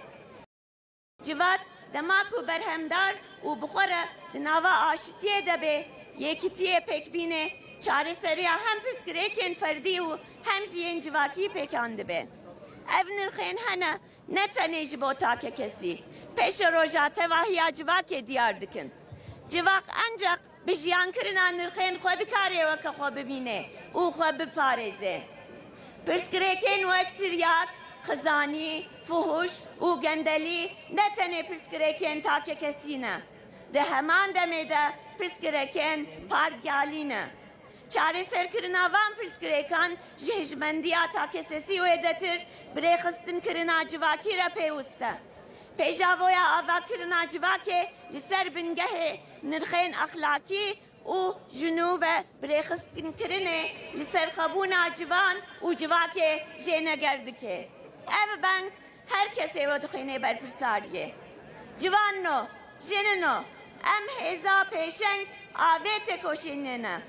Civat dema ku berhemdar û bi xwe re di nava aşitiyê de bê, yekîtiyê pêk bîne, çareseriya hem pirsgirêkên ferdî û hem jî yên civakî pêkan dibe. Ev nirxên hene ne tenê ji bo takekesî, pêşeroja tevahiya civakê diyar dikin. Civak enceq bi jiyankirina nirxên xwe dikare weke xwe bibîne û xwe biparêze. Pirsgirêkên wek tiryak, xizanî, fuhûş û gendelî ne tenê pirsgirêkên takekesî ne. Di heman demê de pirsgirêkên pargalî ne. Çareserkirina van pirsgirêkan ji hişmendiya takesesî wêdetir bi rêxistinkirina civakî re pêwist e. Pêjavoya avakirina civakê li ser bingehê nirxên exlakî û ji nû ve birêxistinkirinê li ser xwebûna civan û civakê jêneger dike. Ev bang her kesê vedixwîne berpirsariyê. Ciwanno, jinino, em hêza pêşeng a vê têkoşînê ne.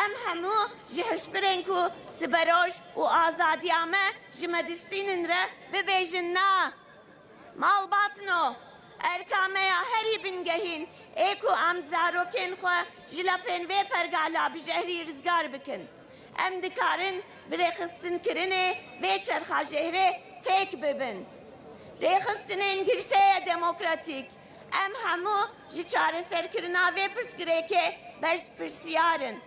Em hemû ji hişbirên ku siberoj û azadiya me ji me distînin re bibêjin na. Malbatno, erka me ya herî bingehîn ê ku em zarokên xwe ji lepên vê pergala bi jehrî rizgar bikin. Em dikarin bi rêxistinkirinê vê çerxa jehrê têk bibin. Rêxistinên girseyê demokratîk, em hemû ji çareserkirina vê pirsgirêkê berpirsiyar in.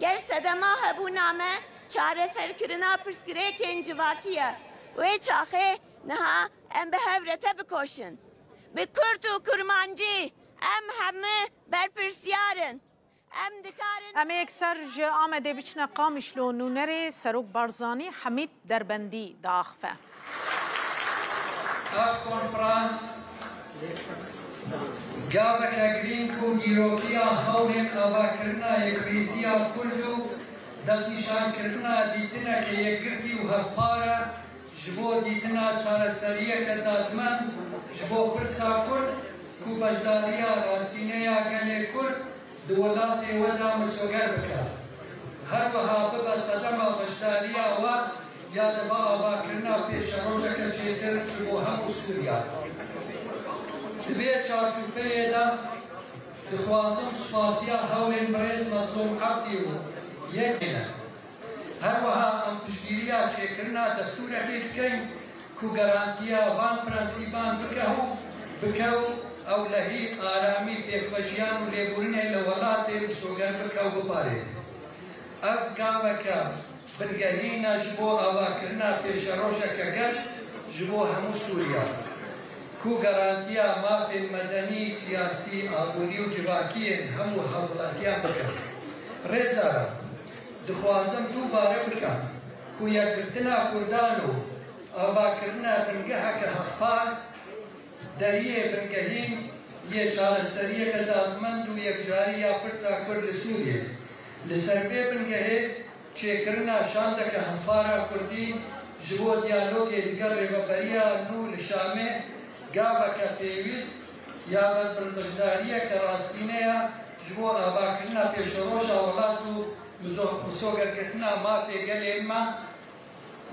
Ger sedema hebûna me Çareserkirina pirsgirêkên civakî ye. Wê çaxê niha em bi hev re tevbikoşin. Bi kurd û kurmancî em hemû berpirsiyar in. Em dikarin Em ê yekser ji Amedê biçine Qamişlo. Nûnerê Serok Barzanî Hemîd Derbendî diaxive. Ev konferans gaveke girîng ku dîrokiya hewlên avakirina yekrêziya Kurd û destnîşankirina dîtineke yekgirtî û hevpar e ji bo dîtina çareseriyeke dadmend ji bo pirsa Kurd ku beşdariya rastîne ya gelê Kurd di welatê we de misoger bike. Her wiha bibe sedema beşdariya we ya dibe avakirina pêşerojeke çêtir ji bo hemû Sûriya. Di vê çarçopeyê de dixwazim spasiya hewlên birêz Mezlûm Ebdî û yek bêne. Her wiha em piştgiriya çêkirina destûrekê dikeyn ku garantiya van prensîban bike û bike û ewlehî, aramî, pêkvejiyan û lêbûrinê li welatê misoger bike û biparêze. Ev gaveke bingehîn e ji bo avakirina pêşerojeke geş ji bo hemû Sûriya, ku garantiya mafên medenî, siyasî, aborî û civakî yên hemû hevwelatiyan bike. Rêzdaran, dixwazim dûbare bikim ku yekgirtina Kurdan û avakirina bingeheke hevpar deriyê bingehîn yê çareseriyeke dadmend û yekcarî ya pirsa Kurd li Sûriyê. Li ser vê bingehê çêkirina şandeke hevpar a Kurdî ji bo diyalogê digel rêveberiya nû li Şamê gaveke pêwîst ya berbirbeşdariyeke rastîne ya ji bo avakirina pêşeroja welat û mizo-, misogerkirtina mafê gelê me,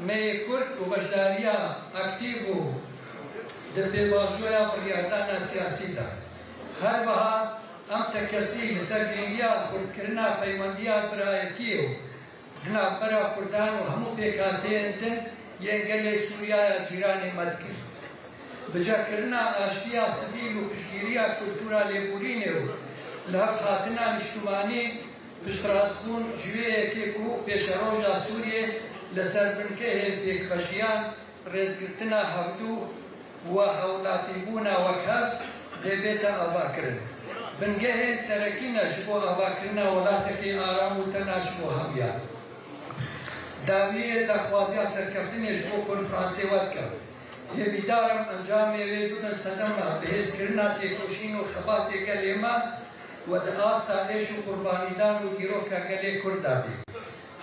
me yê Kurd û beşdariya aktîv û di pêvajoya biryardana siyasî de. Her wiha em tekesî li ser girîngiya xurtkirina peywendiya birayetiyê û di navbera Kurdan û hemû pêkhateyên din yên gelê Sûriya ya cîranê me dikin. Bicekirina aştiya sivîl û piştgiriya kultura lêborînê û lihevhatina niştimanî piştrastbûn ji wê yekê ku pêşeroja Sûriyê li ser bingehên pêkvejiyan, rêzgirtina hevdû û hewlatîbûna wekhev dê bête avakirin. Bingehên serekî ne ji bo avakirina welatekê aram û tena ji bo hemiyan. Dawiyê daxwaziya serkeftinê ji bo konferansê we dikim. Hêvîdar im encamê wê bibin sedema bihêzkirina têkoşîn û xebatê gelê me we di asta êş û qurbanîdan û dîroka gelê Kurd de bê.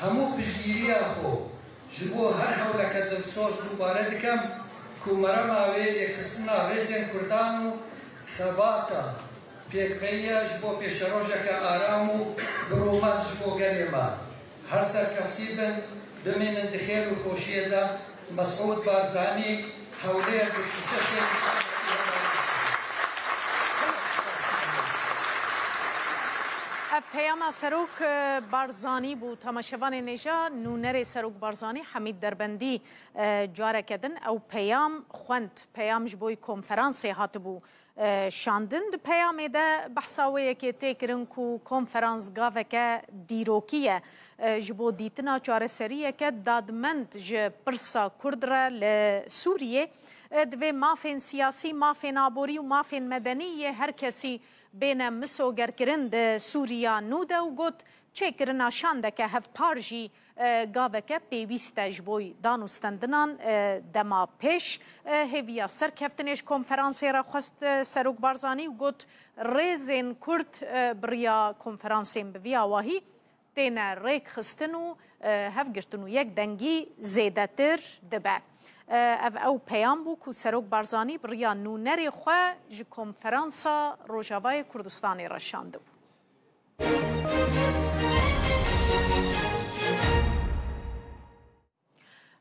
Hemû piştgiriya xwe ji bo her hewleke dilsoz dubare dikim ku merema wê yêkxistina rêzên Kurdan û xebata pêkveyî ye ji bo pêşerojeke aram û bi rûmet ji bo gelê me. Her serkeftî bin, bimînin di xêr û xweşiyê de. Mesûd Barzanî, Hewlêr, bîst û şeş. Ev peyama Serok, e, Barzanî bû. Temaşevanên hêja, nûnerê Serok Barzanî, Hemîd Derbendî, e, careke din ew peyam xwend. Peyam ji bo konferansê hatibû, e, şandin. Di peyamê de behsa wê yekê tê kirin ku konferans gaveke dîrokî ye, e, ji bo dîtina çareseriyeke dadmend ji pirsa Kurd re li Sûriyê. E, divê mafên siyasî, mafên aborî û mafên medenî yê her kesî bêne misogerkirin di Sûriya nû de û got, çêkirina şandeke hevpar jî, e, gaveke pêwîst e ji bo danûstendinan, e, dema pêş. E, hêviya serkeftinê ji konferansê re xwest, e, Serok Barzanî û got, rêzên Kurd, e, bi riya konferansên bi vî awahî têne rêkxistin û, e, hevgirtin û yekdengî zêdetir dibe. E, ev ew peyam bû ku Serok Barzanî bi riya nûnerê xwe ji Konferansa Rojavayê Kurdistanê re şandibû.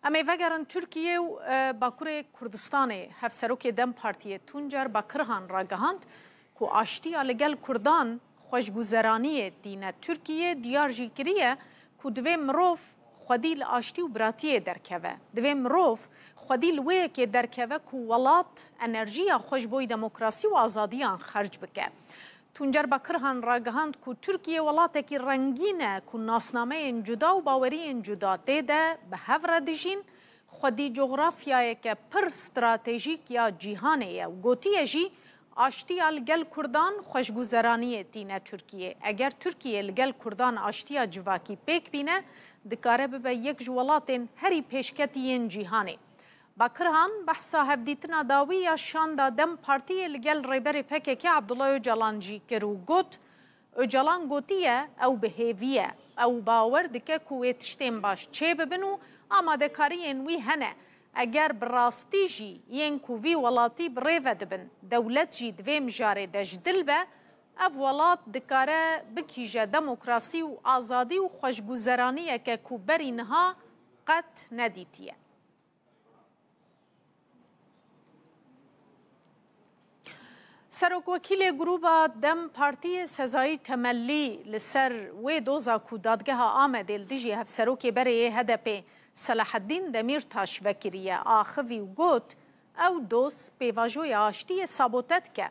Em ê vegerin Tirkiyê û, e, Bakurê Kurdistanê. Hevserokê dem Partiyê Tuncer Bakirhan ragihand ku aştiya li gel Kurdan xweşguzeraniyê tîne. Tirkiye diyar jî kiriye ku divê mirov xwedî li aştî û biratiyê derkeve. Divê mirov xwedî li wê yekê derkeve ku welat enerjiya xwe ji bo demokrasî û azadiyan xerc bike. Tuncer Bakirhan ragihand ku Tirkiye welatekî rengîn e ku nasnameyên cuda û baweriyên cuda tê de bi hev re dijîn, xwedî cografyayeke pir stratejîk ya cîhanê ye û gotiye jî, aştiya li gel Kurdan xweşguzeraniyê tîne Tirkiye. Eger Tirkiye li gel Kurdan aştiya civakî pêk bîne, dikare bibe yek ji welatên herî pêşketî yên cîhanê. Bakirhan behsa hevdîtina dawî ya şanda DEM Partiyê li gel Rêberê P K K Abdullah Ocalan jî kir û got, Ocalan gotiye ew bi hêvî ye. Ew bawer dike ku wê tiştên baş çêbibin û amadekariyên wî hene. Eger bi rastî jî yên ku vî welatî bi rê ve dibin, dewlet jî di vê mijarê de ji dil be, ev welat dikare bikîje demokrasî û azadî û xweşguzeraniyeke ku berî niha qet nedîtiye. Serokwekîlê Grûba DEM Partiyê Sezayî Temellî li ser wê doza ku Dadgeha Amedê li dijî Hevserokê berê yê H D P Selaheddîn Demîrtaş vekiriye, axivî û got, Ew doz pêvajoya aştiyê sabote dike.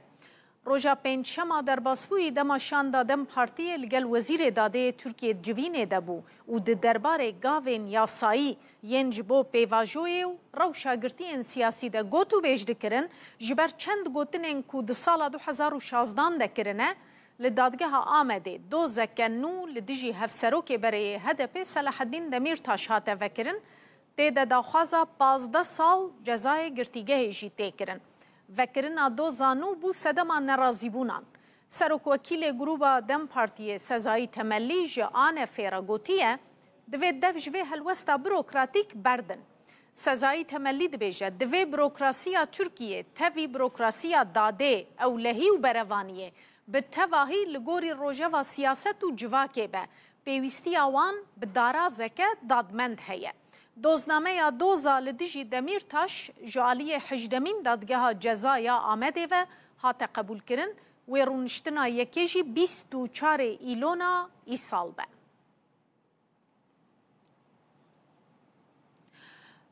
Roja Pêncşema derbasbûyî dema şanda DEM Partiyê li gel Wezîrê Dadê yê Tirkiyê di civînê de bû û di derbarê gavên yasayî yên ji bo pêvajoyê û rewşa girtiyên siyasî de gotûbêj dikirin, ji ber çend gotinên ku di sala du hezar û şazdan de kirine, li Dadgeha Amedê dozeke nû li dijî Hevserokê berê yê H D P Selaheddîn Demîrtaş hate vekirin, tê de daxwaza pazdeh sal cezayê girtîgehê jî tê kirin. Vekirina doza nû bû sedema nerazîbûnan. Serokwekîlê Grûba DEM Partiyê Sezayî Temellî ji ANF'ê re gotiye, Divê dev ji vê helwesta burokratîk berdin. Sezayî Temellî dibêje, Divê burokrasiya Tirkiyê tevî burokrasiya dadê, ewlehî û berevaniyê bi tevahî li gorî rojeva siyaset û civakê be. Pêwîstiya wan bi darazeke dadmend heye. Doznameya doza li dijî Demîrtaş ji aliyê hejdemîn Dadgeha Ceza ya Amedê ve hate qebûlkirin, wê rûniştina yekê jî bîst û çarê Îlona îsal be.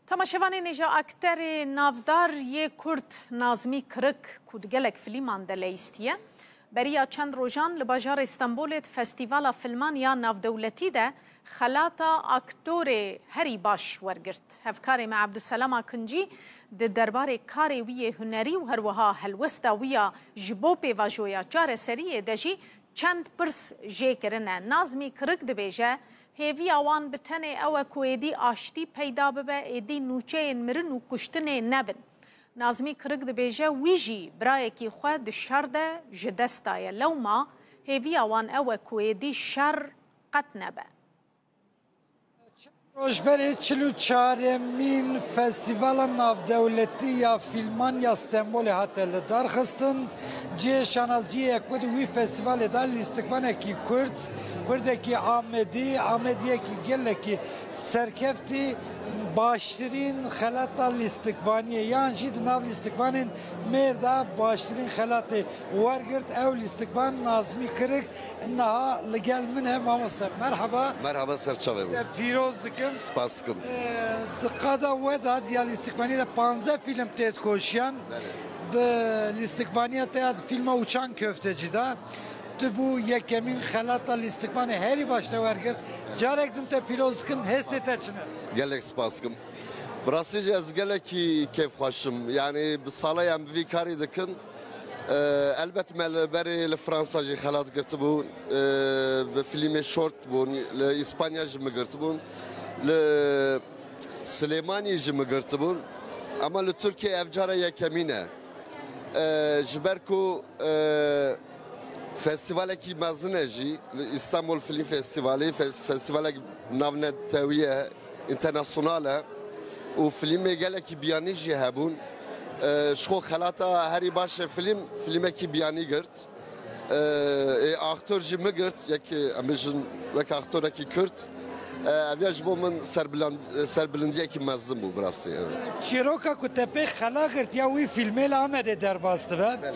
Temaşevanên hêja, akterê navdar yê Kurd Nazmî Kirik ku di gelek filîman de leyîstiye, beriya çend rojan li bajarê Stenbolê di Festîvala Filman ya Navdewletî de xelata aktorê herî baş wergirt. Hevkarê me Ebdulselam Akincî di derbarê karê wî yê hunerî û herwiha helwesta wî ya ji bo pêvajoya çareseriyê de jî çend pirs jê kirine. Nazmî Kirik dibêje, hêviya wan bi tenê ew e ku êdî aştî peyda bibe, êdî nûçeyên mirin û kuştinê nebin. Nazmî Kirik dibêje, wî jî birayekî xwe di şer de ji dest daye. Lewma hêviya wan ew e ku êdî şer qet nebe. Roj berê çil û çaremîn Festîvala Navdewletî ya Fîlman ya Stenbolê hate lidarxistin. Cihê şanaziyê ye ku di wî festîvalê de lîstikvanekî Kurd, Kurdekî Amedî, Amediyekî gelekî serkeftî, baştirîn xelata lîstikvaniyê yan jî di nav lîstikvanên mêr de baştirîn xelatê wergirt. Ew lîstikvan Nazmî Kirik niha li gel min e, mamoste. Merhaba. Merhaba, ser çavê min. Te pîroz dikim. Spas dikim. Ee, di qada we de ya lîstikvanî de panzdeh fîlm tê dikoşiyan. Belê. Bi lîstikvaniya te ya di fîlma Uçan Köfteci de, tu bû yekemîn xelata lîstikvanê herî baş te wergirt. Belê. Carek din te pîroz dikim, hêstê te çi ne? Gelek spas dikim. Bi rastî jî ez gelekî kêfxweş im. Yanî bi sala em bi vî karî dikin. Ee, elbet me li berê li Fransa jî xelat girtibûn. Ee, bi filmê short bûn. Li Îspanya jî min girtibûn. Li Silêmaniyê jî min girtibûn. Ama li Tirkiyê ev cara yekemîn e. Ee, ji ber ku, ee, festîvalekî mezin e jî, li Îstanbul Film Festivali, fes-, festîvalek navnetewî ye, înternasyonal e û filmê gelekî biyanî jî hebûn. Ee, ji xwe xelata herî baş e film, filmekî biyanî girt. Ee, ê aktor jî min girt, yek, em bêjin, wek aktorekî Kurd. Ee, ev ya ji bo min serbiland-, serbilindiyekî mezin bû, bi rastî, evet. Çîroka ku te pê xela girt ya wî filmê li Amedê derbas dibe. Belê.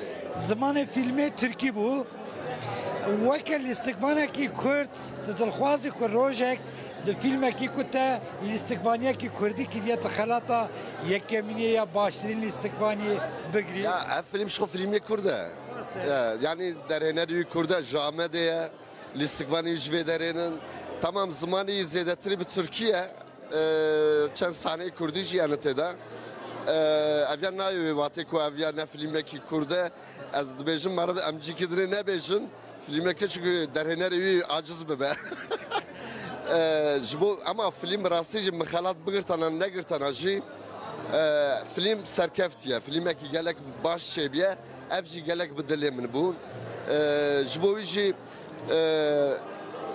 Zimanê filmê tirkî bû. Weke lîstikvanekî Kurd, tu dilxwazî ku rojek di filmekî ku te lîstikvaniyekî Kurdî kiriye, tu xelata yekemîniyê ya baştirîn lîstikvaniyê bigirî? Ya, ev film ji xwe filmê Kurd e. E, yanî derhênerî wî Kurd e, ji Amedê ye, lîstikvanî wî ji vê derê nin. Tamam, zimanî zêdetirî bi Tirkî ye. E, çend sahneyê Kurdî jî yani tê de. E, ev ya nayê wê watê ku ev ya ne filmekî Kurd e. Ez dibêjim meriv em cîkî dinê nebêjin. Filmekê çunku derhênerê wî aciz bibe. E, ji bo, ema film rastî jî min xelat bigirtana negirtana jî, e, film serkeftiye. Filmekî gelek baş çêbiye. Ev jî gelek bi dilê min bû. E, ji bo wî jî, e,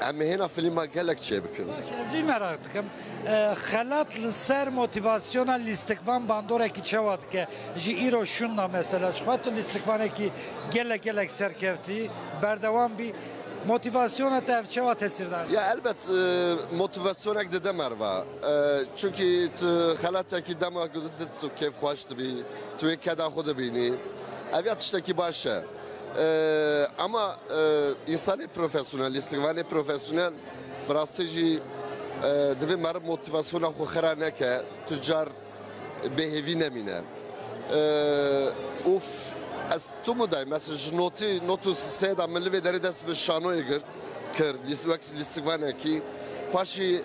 em ê hêna filma gelek çêbikin. Baş, ez vî meraq dikim. E, xelat li ser motivasyona lîstikvan bandorekî çawa dike? Ji îro şûnda mesela, ji xwe tu lîstikvanekî gelek gelek serkeftî, berdewam bî. Motivasyona te ev çawa tesîrdar? Ya elbet, e, motivasyonek dide meriva. E, çunkî tu xelatekî dema ku tu kêfxweş dibî, tu wê keda xwe dibînî. Ev ya tiştekî baş e. E, ama, e, însanê profesyonel, lîstikvanê profesyonel bi rastî jî, e, divê meriv motivasyona xwe xira neke. Tu car bêhêvî nemîne. Ee, û f-, ez tu min dayî, mesela ji notî, not û sê de min li vê derê dest bi şanoyê girt, kir, lîst-, wek lîstikvanekî. Paşî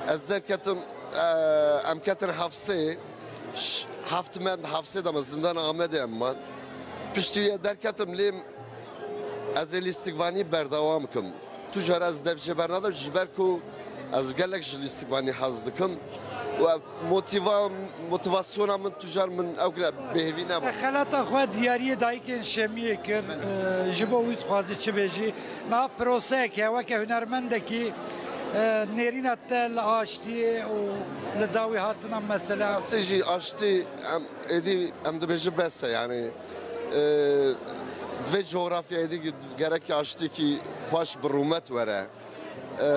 ez derketim, ee, em ketin hefsê, ş-, heft me hefsê de me zindana Amedê em man. Piştî wî derketim lê ez ê lîstikvanî berdewam kim. Tu car ez dev jê bernadim ji ber ku ez gelek ji lîstikvanî hez dikim û ev motiva-, motivasyona min tu car min ew kire bêhêvî nema. Te xelata xwe diyariyê dayikên Şemiyê kir, e, ji bo wî dixwazî çi bêjî? Niha proseyek heye weke hunermendekî, e, nêrîna te li aştiyê û li dawî hatina mesela. Sê jî aştî em êdî em dibêjin bes e, yanî, e, vê coğrafyayê dî gerek aştîkî xweş bi rûmet were. E,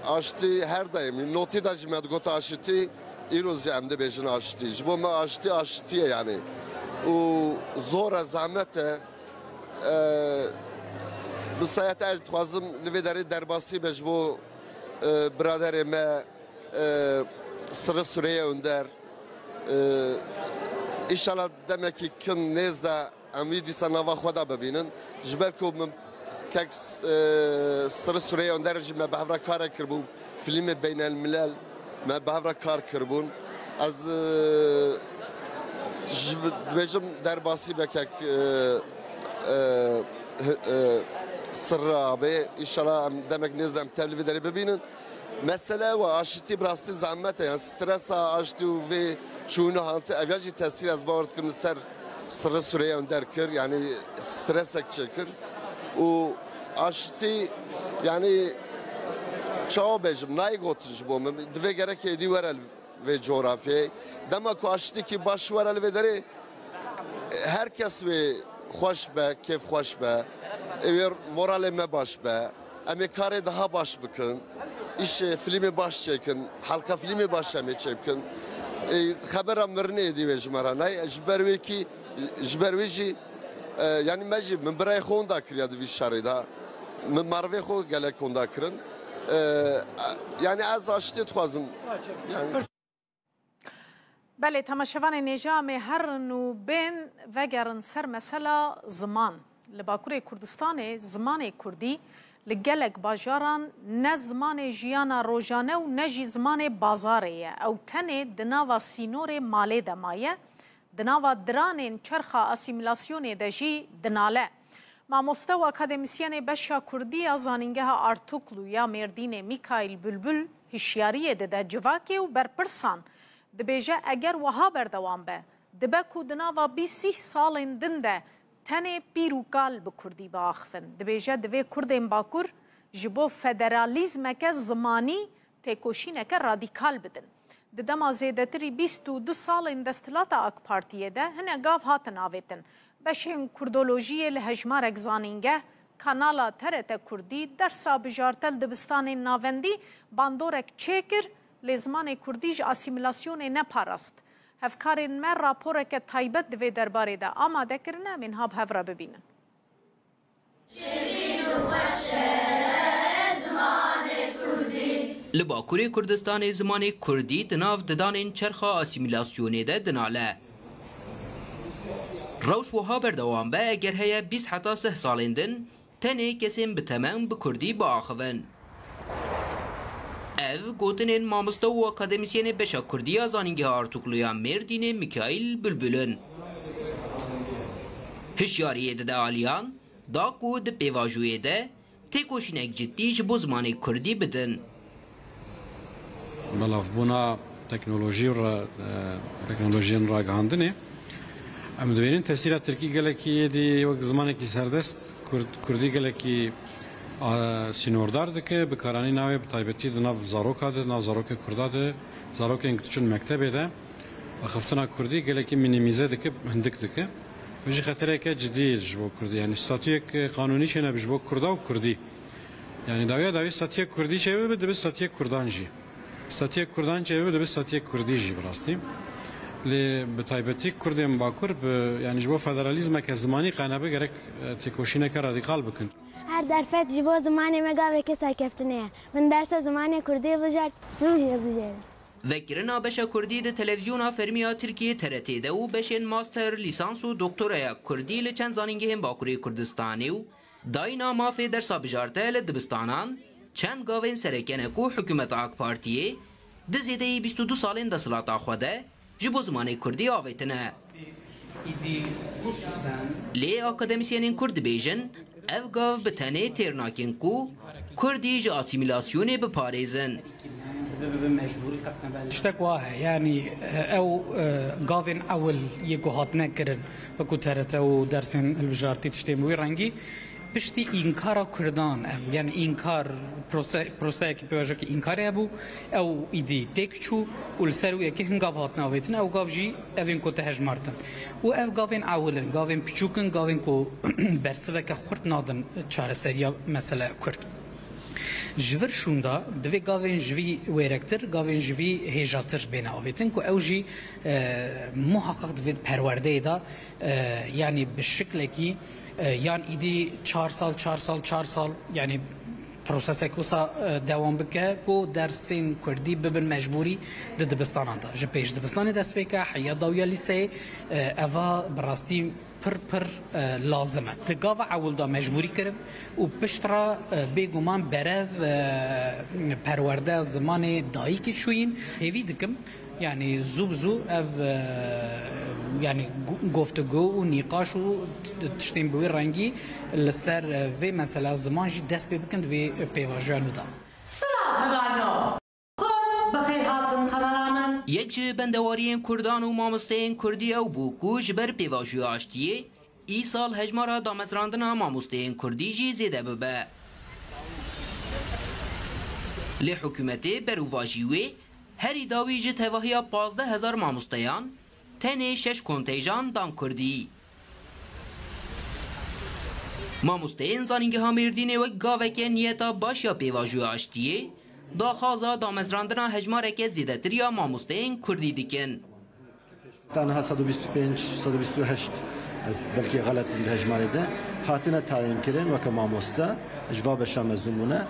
aştî her daîm, notî de jî me digot aşitî, îro jî em dibêjin aştî. Ji bo me aştî, aşitî ye yanî. Û zor e, zehmet e. E, bi sayet ez dixwazim li vê derê derbasî be ji bo, e, biraderê me, e, Sirri Sureyê Önder. E, înşallah demekî kin nêz de em wî dîsa nava xwe de bibînin. Ji ber ku min kek, e, Sirri Sureyê Önder jî me bi hev re kare kiribû. Filmê beynelmilel me bi hev re kar kiribûn. Ez, e, ji, dibêjim derbasî be kek, e, e, e, Sirri abê. Înşallah em demek nêz de em tev li vê derê bibînin. Mesele ew e, aşitî bi rastî zehmet e. Yani stresa aştî û vê çûna hante, ev ya jî tesîr ez bawer dikim li ser Sirri Sureyê Önder kir. Yani stresek çêkir. Û aşitî, yani çawa bêjim, nayê gotin ji bo min. Divê gerek êdî were li vê coğrafyayê. Dema ku aşitîkî baş were li vê derê, her kes wê xweş be, kêfxweş be, ê wê moralê me baş be, em ê karê daha baş bikin, îş, e, filmê baş çêkin, helqa filmê baş em ê çêbikin. E, xebera mirinê êdî wê ji me re nayê. Ji ber wê kî, ji ber wê jî, e, yanî me jî, min birayê xwe winda kiriya di vî şerê de. Min merivê xwe gelek winda kirin. E, yanî ez aştî dixwazim. Yani. Belê, temaşevanê nêja, em ê herin û bên vegerin ser mesela ziman. Li Bakurê Kurdistanê zimanê kurdî li gelek bajaran ne zimanê jiyana rojane û ne jî zimanê bazarê ye. Ew tenê di nava sînorê malê de maye, di nava diranên çerxa asîmîlasyonê de jî dinale. Mamoste û akademîsyenê beşa kurdî ya Zanîngeha Artuklu ya Mêrdînê Mîkaîl Bülbül hişyariyê dide civakê û berpirsan. Dibêje, eger wiha berdewam be, dibe ku di nava bîst sîh salên din de tenê pîr û kal bi kurdî biaxivin. Dibêje, divê kurdên Bakur ji bo federalîzmeke zimanî têkoşîneke radîkal bidin. Di dema zêdetirî bîst û du salên desthilata AK Partiyê de hine gav hatin avêtin. Beşên kurdolojiyê li hejmarek zanîngeh, kanala T R T Kurdî, dersa bijarte li dibistanên navendî bandorek çêkir, lê zimanê kurdî ji asîmîlasyonê neparast. Hevkarên me raporeke taybet di vê derbarê de amade kirine, em ê niha bi hev re bibînin. Li Bakurê Kurdistanê zimanê kurdî di nav didanên çerxa asîmîlasyonê de dinale. Rewş wiha berdewam be, eger heye bîst heta sih salên din tenê kesên bi temem bi kurdî biaxivin. Ev gotinên mamoste û akademîsyenê beşa kurdî ya Zanîngeha Artuklu ya Mêrdînê Mikaîl Bulbul in. Hişyariyê dide aliyan da ku di pêvajoyê de têkoşînek cidî ji bo zimanê kurdî bidin. Belavbûna teknolojî û ra-, e, teknolojiyên ragihandinê, em dibînin tesîra tirkî gelekî êdî wek zimanekî serdest, kurd-, kurdî gelekî, a, sînordar dike, bikaranîna wê bi taybetî di nav zaroka de, nav zarokê kurda de, zarokên ku diçin mektebê de, axiftina kurdî gelekî minîmîze dike, hindik dike. Ev jî xetereke cidî ye ji bo kurdî. Yanî statuyek qanûnî çênebe ji bo kurda û kurdî. Yanî dawiya dawî statuyek kurdî çêbibe, dibe statuyek kurdan jî. Statuyek kurdan çêbibe, dibe statuyek kurdî jî bi rastî. Lê bi taybetî kurdên bakur bi, yanî ji bo federalîzmeke zimanî qe nebe gerek, e, têkoşîneke radîkal bikin. Her derfet ji bo zimanê me gaveke serkeftinê ye. Min dersa zimanê kurdî bijart, min jî bijêrim. Vekirina beşa kurdî di televîzyona fermî ya Tirkiyê T R T de û beşên master, lîsans û doktoraya kurdî li çend zanîngehên Bakurê Kurdistanê û dayîna mafê dersa bijarte li dibistanan çend gavên sereke ne ku hikûmeta AK Partiyê di zêdeyî bîst û du salên desthilata xwe de ji bo zimanê kurdî avêtine. Lê akademîsyenên kurd dibêjin, ev gav bi tenê têr nakin ku kurdî ji asîmîlasyonê biparêzin. Tiştek wa heye, yanî, e, ew, e, gavên ewil yê ku hatine kirin, wekû T R T û dersên hilbijartî, tiştên bi wî rengî, piştî înkara kurdan, ev, yanî înkar, prose-, proseyekî pêvajoyekî înkarê hebû, ew îdî têk çû û li ser wê yekê hin gav hatine avêtin, ew gav jî ev ên ku te hejmartin. Û ev gavên ewil in, gavên piçûk in, gavên ku bersiveke xurt nadin çareseriya meseleya kurd. Ji vir şûnda divê gavên ji vî wêrektir, gavên ji vî hêjatir bêne avêtin ku ew jî, e, muhaqqaq divê di perwerdeyê de, e, yanî bi şiklekî, e, yan îdî çar sal, çar sal, çar sal, yanî prosesek wisa, e, dewam bike ku dersên kurdî bibin mecbûrî di dibistanan de. Ji pêş dibistanê dest pê ke, heya dawiya lîseyê, e, eva bi rastî pir pir, e, lazim e. Di gava ewil de mecbûrî kirin û piştre, e, bêguman berev, e, perwerde zimanê dayikê çûyîn. Hêvî dikim, yanî zû bi zû ev, e, yanî gu-, guftûgo û nîqaş û t-, tiştên bi wî rengî li ser, e, vê mesela ziman jî dest pê bikin di vê pêvajoya nû de. Silav hevalno! Hûn bi xêr hatin kanala min. Yek ji bendewariyên kurdan û mamosteyên kurdî ew bû ku ji ber pêvajoya aştiyê îsal hejmara damezrandina mamosteyên kurdî jî zêde bibe. Lê hikûmetê berûvajî wê herî dawî ji tevahiya pazdeh hezar mamosteyan tenê şeş konteyjan dan kurdî. Mamosteyên Zanîngeha Mêrdînê wek gaveke niyeta baş ya pêvajoya aştiyê, daxwaza damezrandina hejmareke zêdetir ya mamosteyên kurdî dikin. Taniha sed û bîst û pênc, sed û bîst û heşt, ez belkî xelet bûm di hejmarê de, hatine tayînkirin weke mamoste, ji va beşa mezûn bûne.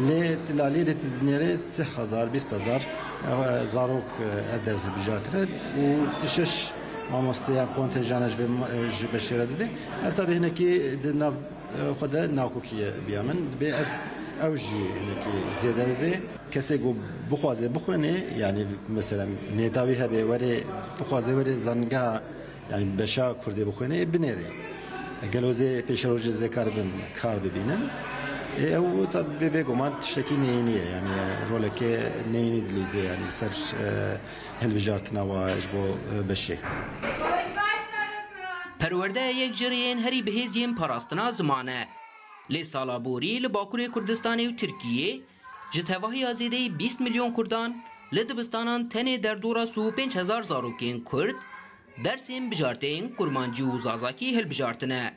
Lê di lalê de tu dinêrê sih hezar, bîst hezar, e, zarok, e, ev dersi bijartine û tu şeş mamosteyan kontejana ji vê ma-, e, ji beşê re dide. Ev tabi hinekî di nav, e, xwe de nakokî ye biya min. Dibê ev, ew jî hinekî zêde bibe. Kesê ku bixwaze bixwêne, yanî mesela nêta wî hebe, were bixwaze were zanîngeha, yanî beşa kurdê bixwêne, ê binêre. Gelo zê pêşerojê zê karibin kar bibînin. Ê ew tabi bê, bêguman tiştekî neyînî ye, yanî roleke neyînî dilîze, yanî ser, e, hilbijartina wa ji bo, e, beşê. Perwerde yek ji rêyên herî bihêz yên parastina ziman e. Lê sala borî li Bakurê Kurdistanê û Tirkiyê ji tevahiya zêdeyî bîst milyon kurdan li dibistanan tenê derdora sî û pênc hezar zarokên kurd dersên bijarteyên kurmancî û zazakî hilbijartine.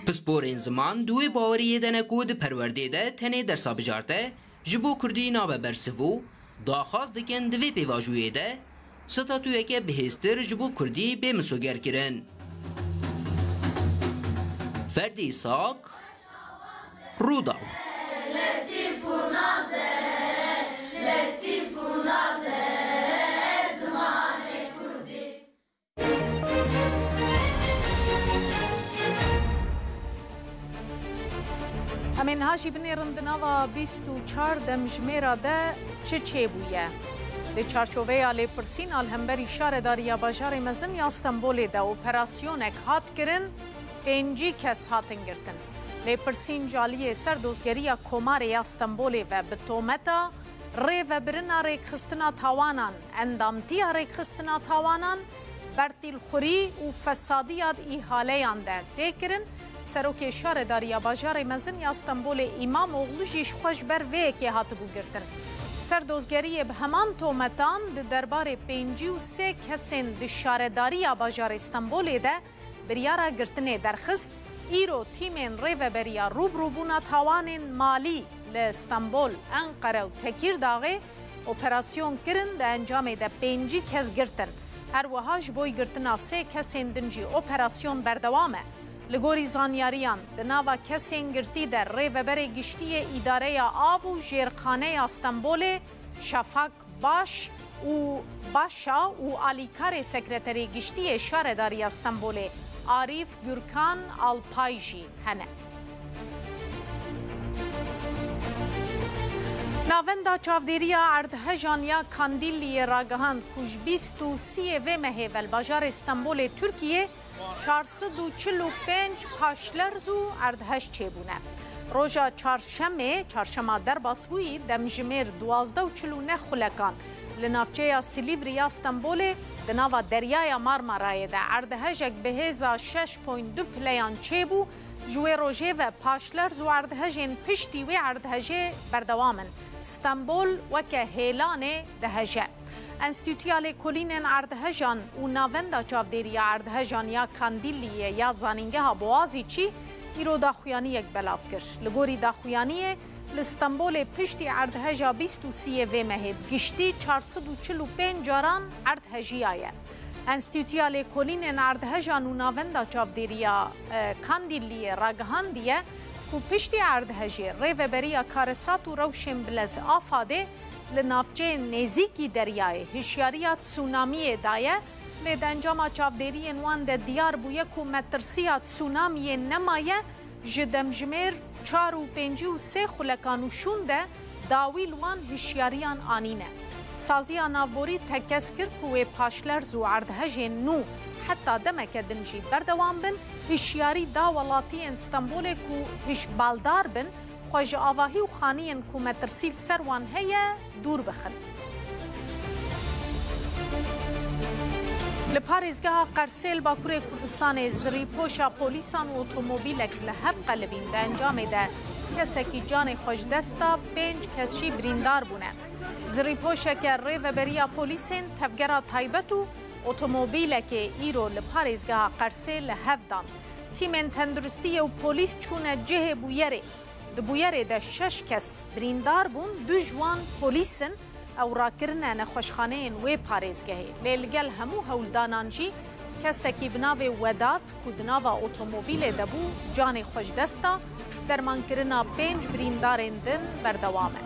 Pisporên ziman di wê baweriyê de ne ku di perwerdê de tenê dersa bijarte ji bo kurdî nabe bersiv û daxwaz dikin di vê pêvajoyê de statuyeke bihêztir ji bo kurdî bê misogerkirin. Ferdî Sak, Rûdaw. Niha jî binêrin di nava bîst û çar demjimêra de çi çêbûye. Di çarçoveya lêpirsîna li hemberî Şaredariya Bajarê Mezin ya Stenbolê de operasyonek hat kirin, pêncî kes hatin girtin. Lêpirsîn ji aliyê Serdozgeriya Komarê ya Stenbolê ve bi tometa rêvebirina rêkxistina tawanan, endamtiya rêkxistina tawanan, bertîlxurî û fesadiya di îhaleyan de tê kirin, Serokê Şaredariya Bajarê Mezin ya Stenbolê Îmamoğlu jî ji xwe ji ber vê yekê hatibû girtin. Serdozgeriyê bi heman tometan di derbarê pêncî û sê kesên di Şaredariya Bajarê Stenbolê de biryara girtinê derxist, îro tîmên Rêveberiya Rûbirûbûna Tawanên Malî li Stenbol, Enqere û Tekîrdaxê operasyon kirin, di encamê de pêncî kes girtin. Her wiha ji bo girtina sê kesên din jî operasyon berdewam e. Li gorî zanyariyan, di nava kesên girtî de Rêveberê Giştî yê Îdareya Av û Jêrxaneya Stenbolê Şafak Baş û Başa û alîkarê Sekreterê Giştî yê Şaredariya Stenbolê Arîf Gürkan Alpay jî hene. Navenda Çavdêriya Erdhejan ya Kandîlliyê ragihand ku ji bîst û siyê vê mehê ve li bajarê Stenbolê Tirkiyê çar sed û çil û pênc paşlerz û erdhej çêbûne. Roja çarşemê, çarşema derbasbûyî, demjimêr duwazdeh û çil û neh xulekan li navçeya Silîvrî ya Stenbolê di nava Deryaya Marmarayê de erdhejek bi hêza şeş point du pileyan çêbû. Ji wê rojê ve paşlerz û erdhejên piştî wê erdhejê berdewam in. Stenbol weke hêlanê diheje. Enstîtuya Lêkolînên Erdhejan û Navenda Çavdêriya Erdhejan ya Kandîlliyê ya Zanîngeha Boğazîçî îro daxuyaniyek belav kir. Li gorî daxuyaniyê, li Stenbolê piştî erdheja bîst û siyê vê mehê bi giştî çar sed û çil û pênc caran erd hejiyaye. Enstîtuya Lêkolînên Erdhejan û Navenda Çavdêriya, e, Kandîlliyê ragihandiye ku piştî erdhejê Rêveberiya Karesat û Rewşên Bilez, AFADê, li navçeyên nêzîkî deryayê hişyariya tsunamiyê daye, lê di encama çavdêriyên wan de diyar bûye ku metirsiya tsunamiyê nemaye, ji demjimêr çar û pêncî û sê xulekan û şûn de dawî li wan hişyariyan anîne. Saziya navborî tekez kir ku wê paşlerz û erdhejên nû heta demeke din jî berdewam bin, hişyarî da welatiyên Stenbolê ku hişbaldar bin, xwe ji avahî û xaniyên ku metirsî li ser wan heye dûr bixin. Li parêzgeha Qersê li Bakurê Kurdistanê zirîpoşa polîsan û otomobîlek li hev qelibîn. Di encamê de kesekî canê xwe ji dest da, pênc kes jî birîndar bûne. Zirîpoşeke Rêveberiya Polîsên, tevgera taybet û otomobîlekê îro li parêzgeha Qersê li hev dan. Tîmên tenduristiyê û polîs çûne cihê bûyerê. Di bûyerê de şeş kes birîndar bûn, du ji wan polîs in. Ew rakirine nexweşxaneyên wê parêzgehê. Lê li gel hemû hewldanan jî kesekî bi navê Wedat ku di nava otomobîlê de bû, canê xwe ji dest da. Dermankirina pênc birîndarên din berdewam e.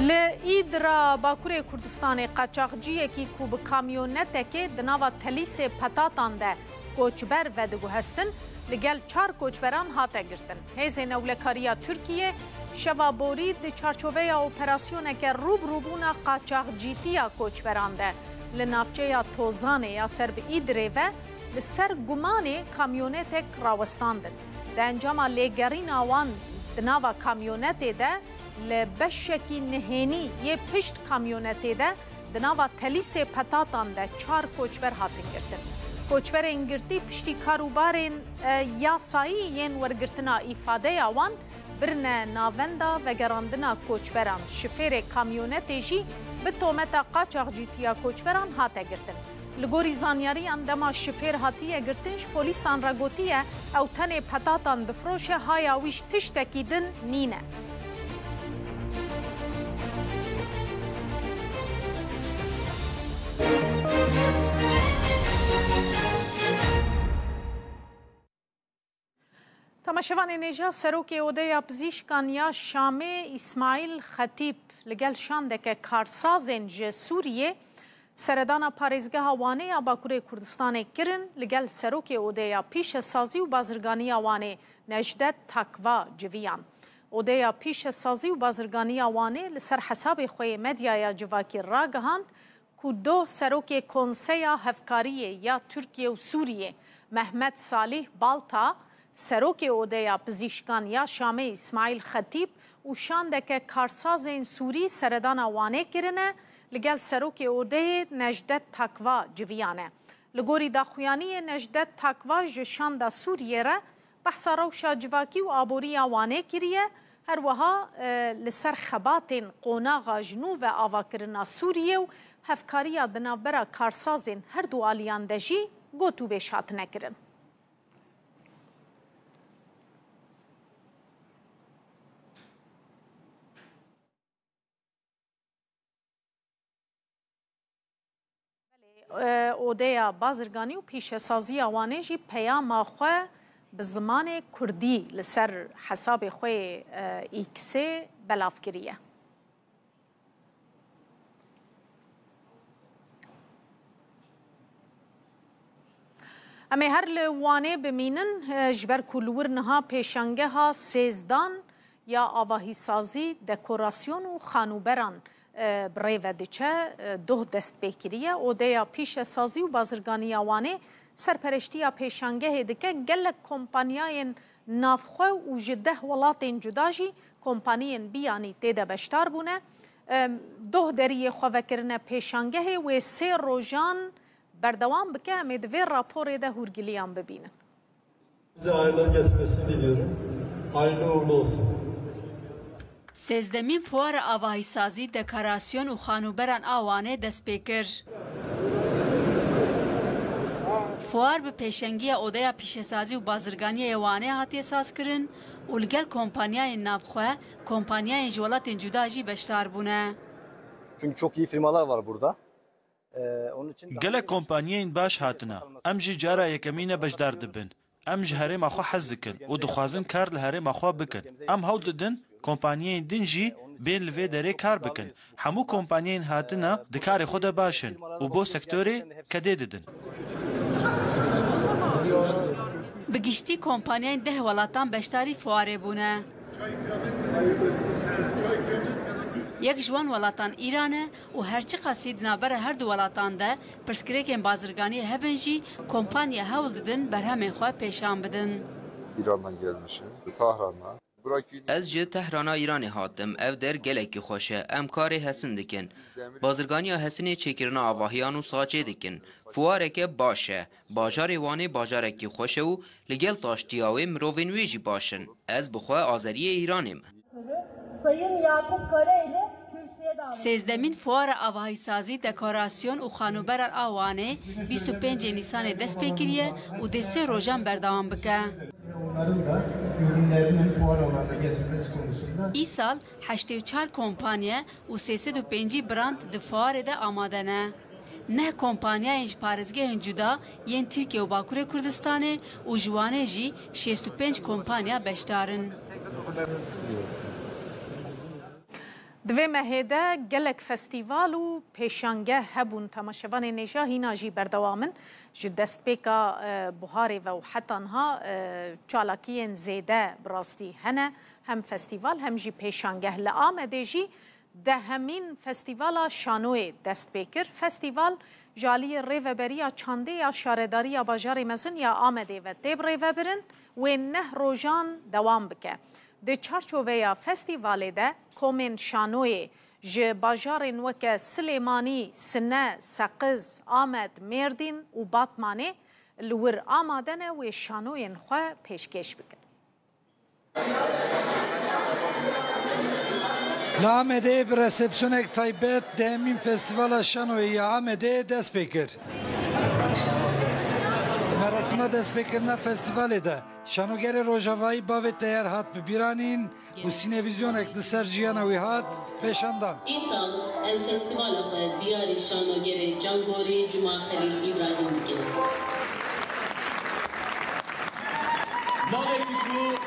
Li Îdira Bakurê Kurdistanê qaçaxciyekî ku bi kamyonetekê di nava telîsê petatan de koçber vediguhestin, li gel çar koçberan hate girtin. Hêzên Ewlekariya Tirkiyê şeva borî di çarçoveya operasyoneke rûbirûbûna qaçaxcîtiya koçberan de li navçeya Tozanê ya ser bi Îdirê ve li ser gumanê kamyonetek rawestandin. Di encama lêgerîna wan di nava kamyonetê de li beşekî nihênî yê pişt kamyonetê de di nava telîsê petatan de çar koçber hatin girtin. Koçberên girtî piştî karûbarên, e, yasayî yên wergirtina îfadeya wan birine navenda vegerandina koçberan. Şifêrê kamyonetê jî bi tometa qaçaxcîtiya koçberan hate girtin. Li gorî zanyariyan, dema şifêr hatiye girtin, ji polîsan re gotiye, ew tenê petatan difroşe, haya wî ji tiştekî din nîne. Temaşevanên hêja, serokê Odeya Pizîşkan ya Şamê Îsmaîl Xetîb li gel şandeke karsazên ji Sûriyê Seredana Parêzgeha Wanê ya Bakurê Kurdistanê kirin, li gel Serokê Odeya Pîşesazî û Bazirganiya Wanê Necdet Takva civiyan. Odeya Pîşesazî û Bazirganiya Wanê li ser hesabê xwe yê medyaya civakî ragihand ku doh Serokê Konseya Hevkariyê ya Tirkiye û Sûriyê Mehmet Salih Balta, Serokê Odeya Pizîşkan ya Şamê Îsmaîl Xetîb û şandeke karsazên Sûrî seredana Wanê kirine, li gel Serokê Odeyê Necdet Takva civiyane. Li gorî daxuyaniyê Necdet Takva ji şanda Sûriyê re behsa rewşa civakî û aboriya Wanê kiriye, her wiha, e, li ser xebatên qonaxa ji nû ve avakirina Sûriyê û hevkariya di navbera karsazên her du aliyan de jî gotûbêj hatine kirin. Belê, e, Odeya Bazirganî û Pîşesaziya Wanê jî peyama xwe bi zimanê kurdî li ser hesabê xwe yê, e, X-ê belav kiriye. Em ê her li Wanê bimînin, e, ji ber ku li wir niha pêşangeha sêzdan ya avahîsazî, dekorasyon û xanûberan, e, bi rê ve diçe, e, doh dest pê kiriye. Odeya Pîşesazî û Bazirganiya Wanê serpereştiya pêşangehê dike. Gelek kompanyayên navxwe û ji deh welatên cuda jî kompaniyên biyanî tê de beşdar bûne. Em, doh deriyê xwe vekirine pêşangehê, wê sê rojan berdewam bike. Em ê di vê raporê de hûrgiliyan bibînin. Bize hayırlar getirmesini diliyorum. Hayırlı uğurlu olsun. Sêzdemîn Fuara Avahîsazî, Dekorasyon û Xanûberan a Wanê dest pê kir. Fuar bi pêşengiya Odeya Pîşesazî û Bazirganiyê yê Wanê hatiye sazkirin û li gel kompanyayên navxwe, kompanyayên ji welatên cuda jî beşdar bûne. Çünkü çok iyi firmalar var burada. Ee, onun için daha Gelek kompanyayên baş hatine. Em jî cara yekemîn e beşdar dibin. Em ji herêma xwe hez dikin û dixwazin kar li herêma xwe bikin. Em hewl didin kompanyayên din jî bên li vê derê kar bikin. Hemû kompanyayên hatine di karê xwe de baş in û bo sektorê kedê didin. Bi giştî kompanyayên deh welatan beşdarî fuarê bûne. Yek ji wan welatan Îran e û her çiqasî di navbera her du welatan de pirsgirêkên bazirganiyê hebin jî, kompanya hewl didin berhemên xwe pêşan bidin. İran'dan gelmişim. Tahran'dan. Ez ji Tehrana Îranê hatim. Ev der gelekî xweş e. Em karê hesin dikin. Bazirganiya hesinê çêkirina avahiyan û saçê dikin. Fuareke baş e. Bajarê Wanê bajarekî xweş e û li gel taştiya wê mirovên wê jî baş in. Ez bi xwe azeriyê Îranê me. Sayın Yakup Karaeli kürsüye davet Sêzdemîn Fuara Avahîsazî, Dekorasyon û Xanûberan a Wanê bîst û pêncê Nîsanê dest pê kiriye û dê sê rojan berdewam bike. Onların da ürünlerinin fuar alanına getirilmesi konusunda Îsal heştê û çar kompaniye û sê sed û pêncî brand di fuarê de amade ne. Neh kompanyayên ji parêzgehên cuda yên Tirkiye û Bakurê Kurdistanê û ji Wanê jî şêst û pênc kompanya beşdar in. Di vê mehê de gelek festîval û pêşangeh hebûn. Temaşevanên hêja hîna jî berdewam in. Ji destpêka, e, buharê ve û heta niha, e, çalakiyên zêde bi rastî hene. Hem festîval hem jî pêşangeh. Li Amedê jî dehemîn Festîvala Şanoyê dest pê kir. Festîval ji aliyê Rêveberiya Çandê ya Şaredariya Bajarê Mezin ya Amedê ve tê birêvebirin, wê neh rojan dewam bike. Di çarçoveya festîvalê de komên şanoyê ji bajarên weke Silêmanî, Sine, Seqiz, Amed, Mêrdîn û Batmanê li wir amade ne wê şanoyên xwe pêşkêş bikin. Li Amedê bi resepsiyonek taybet dehemîn Festîvala Şanoyê ya Amedê dest pê kir. Di merasîma destpêkirina festîvalê de şanogerê rojavayî Bavê Teyar hat bibîranîn û sînevîzyonek li ser jiyana wî hat pêşandan. Îsal em festîvala xwe diyarî şanogerê Cangorî Cuma Xelîl Îbrahîm dikin.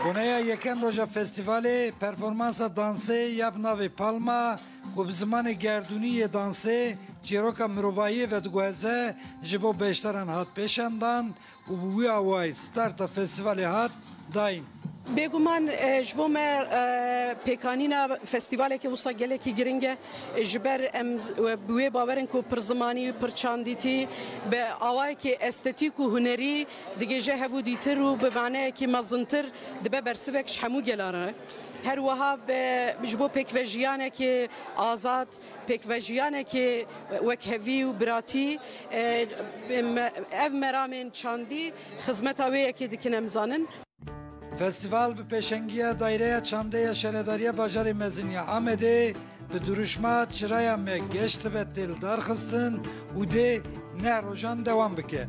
Boneya yekem roja festîvalê performansa dansê ya bi navê Palma ku bi zimanê gerdûnî yê dansê Çîroka mirovahiyê vediguheze ji bo beşdaran hat pêşandan û bi wî awayî starta festîvalê hat dayîn. Bêguman, e, ji bo me, e, pêkanîna festîvaleke wisa gelekî giring e. E, ji ber em z-, we, bi wê bawerin ku pir zimanî, pir çandîtî, bi awayekî estetîk û hunerî digihêje hev û dîtir û bi maneyekî mezintir dibe bersivek ji hemû gelan re. Her wiha be, ji bo pêkvejiyanekî azad, pêkvejiyanekî wekhevî û biratî, e, me-, ev meramên çandî xizmeta wê yekê dikin, em zanin. Festîval bi pêşengiya Daireya Çandê ya Şaredariya Bajarê Mezin ya Amedê bi dirûşma Çiraya Me Geş dibe tê lidarxistin û dê neh rojan dewam bike.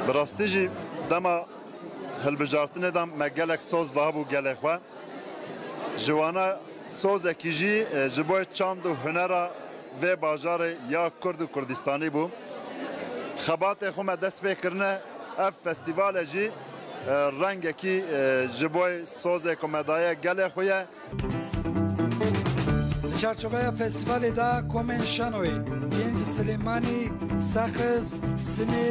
Bi rastî jî dema hilbijartinê de me gelek soz dabû gelê xwe. Ji wana sozekî jî, e, ji bo çand û hunera vê bajarê ya Kurd û Kurdistanî bû. Xebatê xwe me dest pê kirine, ev festîvale jî, e, rengekî, e, ji bo sozê ku me daye gelê xwe ye. Li çarçoveya festîvalê de komên şanoyê yên ji Silêmanî, Seqiz, Sinê,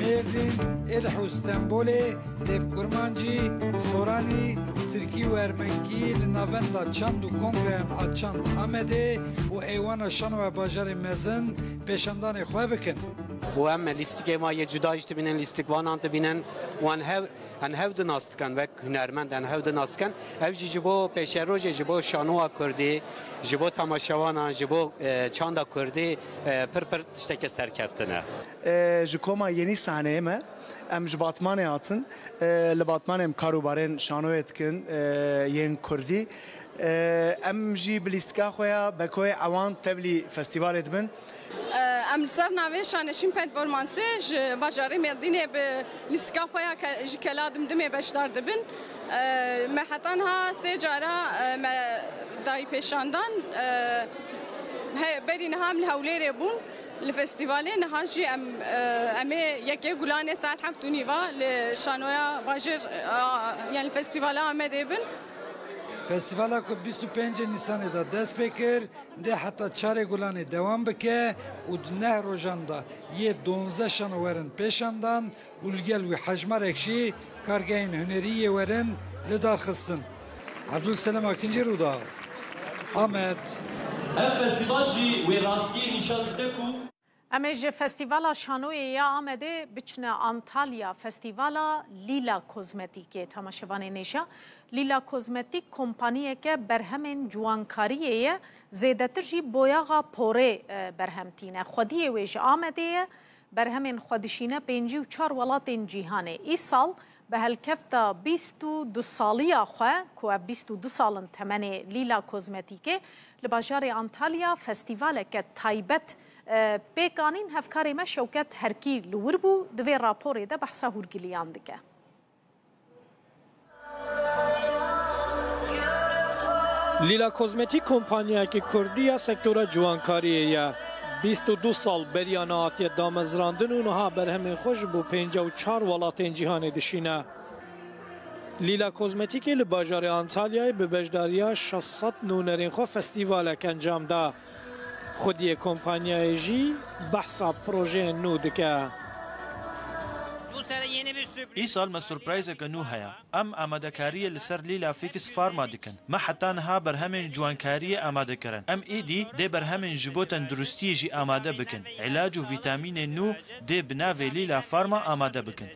Mêrdîn, Êlih û Stenbolê, Dêb Kurmancî, Soranî, Tirkî û Ermenkî li Navenda Çand û Kongreyan a Çand Amedê û Eywana Şanoya Bajarê Mezin pêşandanê xwe bikin. Û em lîstikê ma yê cuda jî dibînin, lîstikvanan dibînin, wan hev, em hev di nas dikin, wek hunermend em hev di nas dikin. Ev jî ji bo pêşerojê, ji bo şanoya kurdî, ji bo temaşevanan, ji bo, e, çanda kurdî, e, pir pir tişteke serkeftin e. E, ji koma Yenî Sahneyê me, em ji Batmanê hatin. E, li Batmanê em karûbarên şanoyê dikin, e, yên kurdî. E, em jî bi lîstika xwe ya Bekoyê Ewan tevlî festîvalê dibin. E, em li ser navê Şaneşîn Performansê ji bajarê Mêrdînê bi lîstika xwe ya ke-, ji Kela Dimdimê beşdar dibin. E, me heta niha sê cara, e, me dayî pêşandan. E, he, berî niha em li Hewlêrê bûn. Li festîvalê niha jî em, e, em ê yekê Gulanê saet heft û nîva li şanoya bajêr, a, yani li festîvala Amedê bin. Festîvala ku bîst û pêncê Nîsanê de dest pê kir, dê heta çarê Gulanê dewam bike û di neh rojan de yê donzdeh şano werin pêşandan û li gel wî hejmarek jî kargehên hunerî yê werin lidarxistin. Ebdulselem Akincî, Rûdaw, Amed. Ev festîval jî wê rastiyê nîşan dide ku. Em ê ji Festîvala Şanoyê ya Amedê biçine Antalya, Festîvala Lîla Kozmetîkê. Temaşevanên hêja, Lîla Kozmetîk kompaniyeke berhemên ciwankariyê ye, zêdetir jî boyaxa porê, e, berhem tîne. Xwediyê wê ji Amedê ye. Berhemên xwe dişîne pêncî û çar welatên cîhanê. Îsal bi helkefta bîst û du saliya xwe, ku ev bîst û du sal in temenê Lîla Kozmetîkê, li bajarê Antalya festîvaleke taybet, e, pêk anîn. Hevkarê me Şewket Herkî li wir bû, di vê raporê de behsa hûrgiliyan dike. Lîla Kozmetîk kompanyayekî kurdî ya sektora ciwankariyê ye. Bîst û du sal beriya nehatiye damezrandin û niha berhemên xwe ji bo pêncî û çar welatên cîhanê dişîne. Lîla Kozmetîkê li bajarê Antalyayê bi beşdariya şeş sed nûnerên xwe festîvalek encam da. Xwediyê kompanyayê jî behsa projeyên nû dike. Îsal me surprîzeke nû heye. Em amadekariyê li ser Lîla Fix Pharma dikin. Me heta niha berhemên ciwankariyê amade kirin. Em êdî dê berhemên ji bo tenduristiyê jî amade bikin. Îlac û vîtamînên nû dê bi navê Lîla Pharma amade bikin.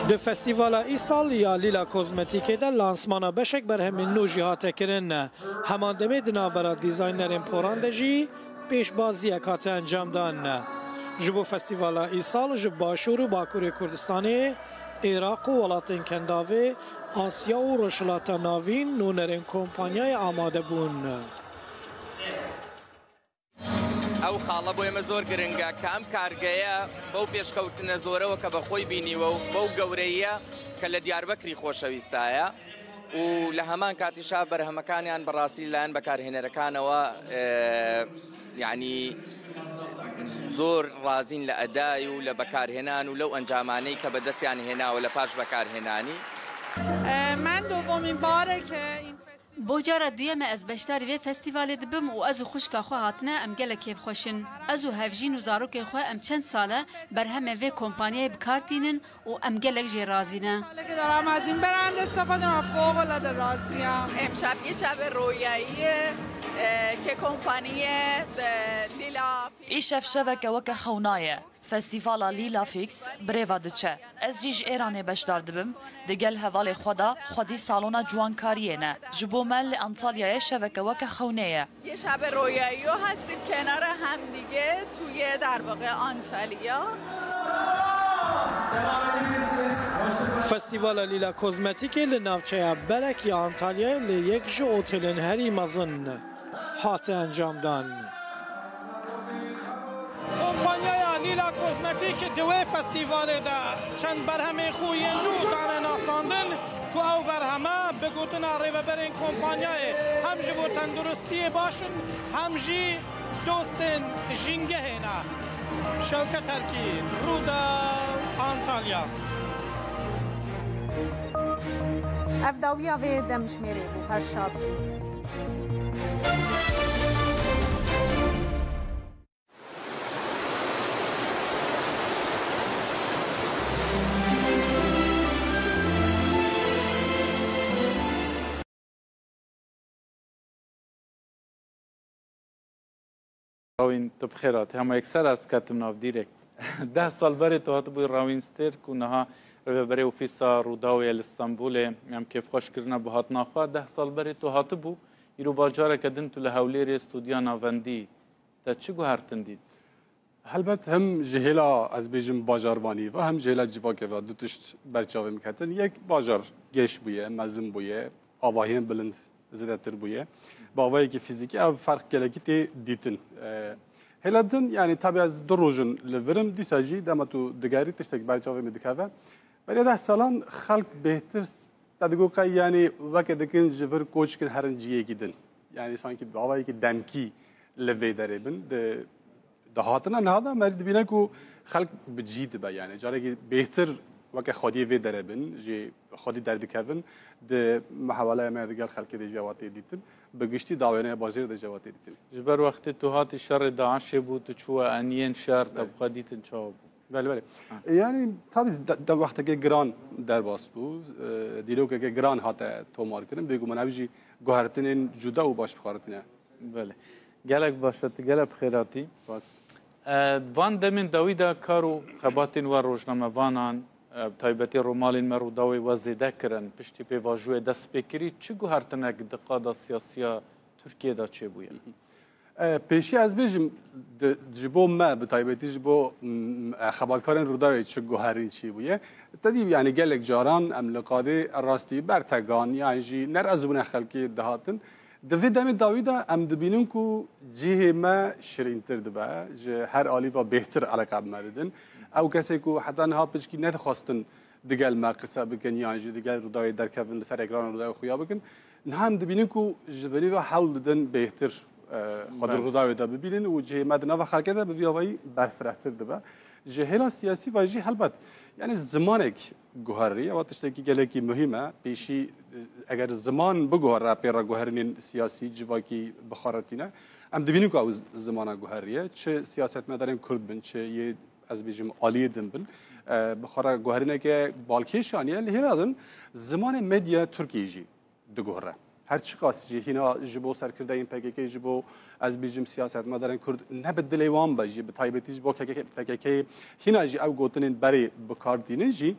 Di festîvala îsal ya Lîla Kozmetîkê de lansmana beşek berhemên nû jî hate kirin. Heman demê di navbera dîzaynerên poran de jî pêşbaziyek hate encamdan. Ji bo festîvala îsal ji Başûr û Bakurê Kurdistanê, Iraq û welatên Kendavê, Asya û Rojhilata Navîn nûnerên kompanyayê amade bûn. ئەو خاڵە بۆ ئێمە زۆر گرنگە کە ئەم کارگەیە بەو پێشکەوتنە زۆرەوە کە بە خۆی بینیوە و بەو گەورەییە کە لە دیاربەکری خۆشەویستایە و لە هەمان کاتیشا بەرهەمەکانیان بەڕاستی لەلایەن بەکارهێنەرەکانەوە، ئێ، یعنی زۆر ڕازین لە ئەدای و لە بەکارهێنان و لەو ئەنجامانەی کە بەدەستیان هێناوە لە پاش بەکارهێنانی. من دومین باره که این فستیوال Bo cara duyem e ez beşdarî vê festîvalê dibim û ez û xwişka xwe hatine, em gelek kêfxweş in. Ez û hevjîn û zarokên xwe em çend sal e berhemên vê kompanyayê bi kar tînin û em gelek jê razî ne. حالا که دارم از این برند استفاده می‌کنم، فوق‌العاده راضیم. امشب یه شب رویاییه، اه، که کمپانی، اه، لیلا فیلم Îşev şeveke weke xewna ye. Festîvala Lila Fix bi rê ve diçe. Ez jî ji Êranê beşdar dibim. Di gel hevalê xwe de xwedî salona ciwankariyê ne. Ji bo me li Antalyayê şeveke weke xewnê ye. یه شب رویایی رو هستیم کنار هم دیگه توی، در واقع، آنتالیا. Festîvala Lîla Kozmetîkê li navçeya Belek ya Antalyayê li yek ji otelên herî mezin hate encamdan. Kompanyaya Lîla Kozmetîk di wê festîvalê de çend berhemên xwe yên nû dane nasandin ku ew berheme bi gotina rêveberên kompanyayê hem ji bo tenduristiyê baş in, hem jî dostên jîngehê ne. Şewket Erkî, Rûdaw, Antalya. Ev dawiya vê demjimêrê bû. Her şad bû. Rawîn, tu bi xêr hatî. Hema yekser ez ketim nav direkt. Deh sal berê tu hatibûyî Rawîn Stêrk û niha rêveberê ofîsa Rûdawê ye li Stenbolê. Em kêfxweş kirine bi hatina xwe. Deh sal berê tu hatibû, îro va careke din tu li Hewlêrê, studya navendî. Te çi guhertin dît? Helbet hem ji hêla, ez bêjim, bajarvanî ve hem ji hêla civakê ve du tişt ber çavê min ketin. Yek, bajar geş bûye, mezin bûye, avahiyên bilind zêdetir bûye. Bi avayekî fîzîkî ev ferq gelekî tê dîtin. E, hêla din, yanî tabî ez du roj in li vir im, dîsa jî dema tu digerî tiştek ber çavê min dikeve. Beriya deh salan xelk bêhtir s-, te digot qey, yanî weke dikin ji vir koç kin herin ciyekî din. Yanî sankî bi avayekî demkî li vê derê bin. Di dahatina niha de me dibîne ku xelk bi cî dibe, yanî carekî bêhtir weke xwediyê vê derê bin, jî xwedî derdikevin, di muhaweleya me digel xelkê de jî ewa tê dîtin, bi giştî di wêneya bajêrê de jî ewa tê dîtin. Ji ber wextê tu hatî şerê DAIŞê bû, tu çûye eniyên şer, te bi xwe dîtin çawa bû? Belê, belê. Ha. E, yanî, tabî de, de wexteke giran derbas bû, e, dîrokeke giran hate tomarkirin, bêguman ev jî guhertinên cuda û baş bi xwe re tîne. Belê. Gelek baş e, tu gelek bi xêr hatî. Spas. E, van demên dawî de kar û xebatên we rojnamevanan, e, bi taybetî romalên me Rûdawê we zêde kirin. Piştî pêvajoyê dest pê kirî, çi guhertinek di qada siyasiya Tirkiyê de çêbûye? E, pêşî ez bêjim, di, ji bo me, bi taybetî ji bo, m, e, xebatkarên Rûdawê çi guherîn çêbûye. Te dî, yanî gelek caran em li qadê rastî bertegan yan jî nerazîbûna xelkê dihatin. Di vê demê dawî de em dibînin ku cihê me şirîntir dibe, ji her alî ve bêhtir eleqe bi me didin. Ew kesê ku heta niha piçkî nedixwestin digel me qise bikin yan jî digel Rûdawê derkevin, li ser ekrana Rûdawê xuya bikin, niha em dibînin ku ji binî ve hewl didin bêhtir, e, xwe di Belê. Rûdawê de bibînin û cihê me di nava xelkê de bi vî avayî berfirehtir dibe. Ji hêla siyasî ve jî helbet, yanî zimanek guherî, ewa tiştekî gelekî muhîm e. Pêşî, e, eger ziman biguhere pê re guherînên siyasî, civakî bi xwe re tîne, em dibînin ku ew z-, zimana guherî ye. Çi siyasetmedarên Kurd bin, çi yê, ez bêjim, aliyê din bin, e, bi xwe re guherîneke balkêş aniye. Li hêla din zimanê medya Tirkiyê jî diguhere. Her çiqas jî hîna ji bo serkirdeyên P K K, ji bo, ez bêjim, siyasetmedarên Kurd ne bi dilê wan be jî, bi taybetî ji bo K K K, P K K hîna jî ew gotinên berê bi kar tînin jî,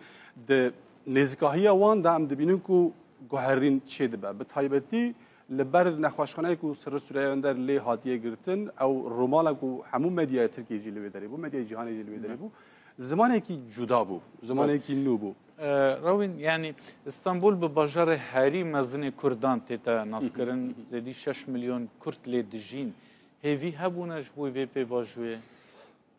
di nêzîkahiya wan de em dibînin ku guherîn çêdibe. Bi taybetî li ber nexweşxaneyê ku Sirri Süreyya Önder lê hatiye girtin, ew rûmala ku hemû medyaya Tirkiyê jî li wê derê bû, medyaya cîhanê jî li wê derê bû, zimanekî cuda bû, zimanekî nû bû. E, Rawîn, yanî Îstanbul bi bajarê herî mezinê Kurdan tê te naskirin. Zêdî şeş milyon Kurd lê dijîn. Hêvî hebûne ji bo vê pêvajoyê?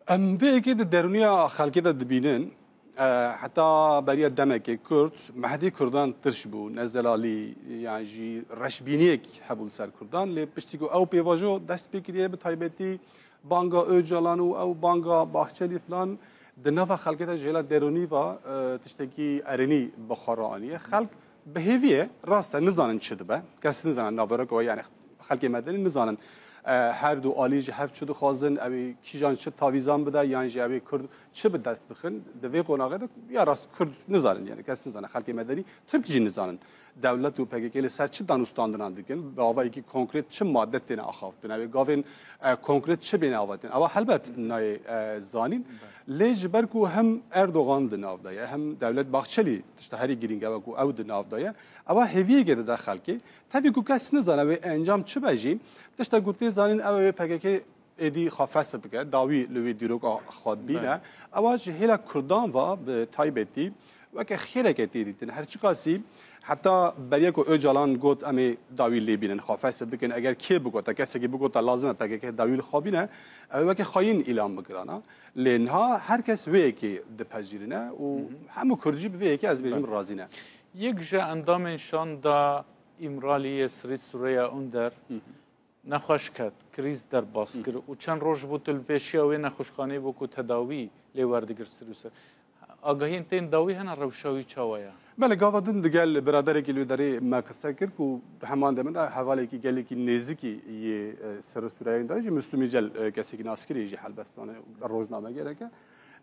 Em vê yekê di derûniya xelkê de dibînin. E, heta beriya demekê Kurd, mehdê Kurdan tirş bû, ne zelalî yan jî reşbîniyek hebû li ser Kurdan. Lê piştî ku ew pêvajo dest pê kiriye, bi taybetî banga Ocalan û ew banga Bahçelî filan di nava xelkê de ji hêla derûnî ve, e, tiştekî erênî bi xwe re aniye. Xelk Bi hêviyê rast e, nizanin çi dibe. Kes nizane naverok o, yani xelkê medenî nizanin, e, her du alî ji hev çi dixwazin, ew ê kîjan çi tavîzan bide, yan jî ew ê Kurd çi bi dest bixin. Di vê qonaxê de ya rast Kurd nizanin, yani kes nizane, xelkê medenî Tirk jî nizanin. Dewlet û P K K li ser çi danûstandinan dikin, bi avayekî konkret çi madde têne axaftin, ew ê gavên, e, konkret çi bêne avatin. Ewa helbet nayê, e, zanîn. Lê ji ber ku hem Erdogan di nav de ye, hem Dewlet Bahçelî, tişta herî girîng e ku ew di nav de ye, ewa hêviyekê dide xelkê. Tevî ku kes nizane wê encam çi be jî, tişta ku tê zanîn ew ê P K K êdî xwe fesih bike, dawî li wê dîroka xwe dibîne. Belê. Ewa ji hêla Kurdan ve bi taybetî weke xêreke tê dîtin. Her çiqasî heta beriya ku Ocalan got, "Em ê dawî lê bînin, xwe fesih bikin." Eger kê bigota, kesekî bigota, "Lazim e P K K dawî li xwe bîne," ew ê weke xayîn îlan bikirana. Lê niha her kes vê yekê dipejirîne û Hı hı. hemû Kurd jî bi vê yekê, ez bêjim, Belê. razî ne. Yek ji endamên şanda Îmraliyê Sirî Sureya Under Hı hı. nexweş ket, krîz derbas Hı. kir û çend roj bû tu li pêşiya wê nexweşxaneyê bû ku tedawî lê werdigir Sirî Sureya. Agahiyên tên dawî hene, rewşa wî çawa ye? Belê, gava din digel biraderekî li wê derê me qise kir ku di heman demê de hevalekî gelekî nêzikî yê, e, Sirî Sureya Under jî Müslüm Yücel, e, kesekî naskirî jî helbestvanê rojnamegerek e.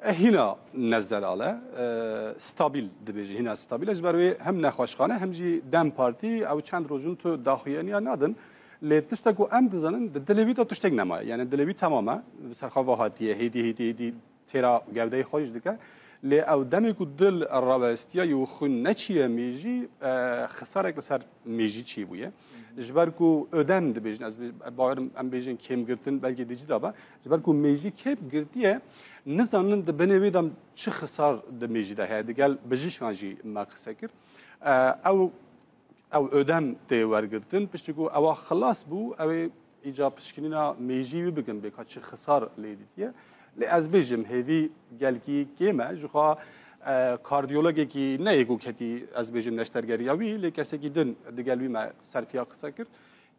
E, hîna nezeral e, e, stabil dibêje, hîna stabil e. Ji ber wê hem nexweşxane hem jî DEM Partî ew çend roj in tu daxuyaniya nadin. Lê tiştek ku em dizanin, di dilê wî de tiştek nemaye. Yani dilê wî temam e, bi ser xwe ve hatiye, hêdî, hêdî, hêdî têra gewdeyê xwe jî dike. Lê ew demê ku dil rawestiye û xwîn neçiye mêjî, e, xisarek li ser mêjî çêbûye. Ji ber ku Ödem dibêjin, ez bê-, bawerim em bêjin kêmgirtin, belkî dî cî de be. Ji ber ku mêjî kêm girtiye, nizanin di binê wê de çi xisar di mêjî de heye. Digel bijîşkan jî me qise kir. E, ew, ew Ödem tê wergirtin. Piştî ku ewa xilas bû, ew ê îca pişkinîna mêjî wî bikin, bê ka çi xisar lê dîtiye. Lê ez bêjim, hêvî gelkî kêm e. Ji xwe, e, kardiyologekî ne yê ku ketî, ez bêjim, neştergeriya wî, lê kesekî din digel wî me serpiya qise kir.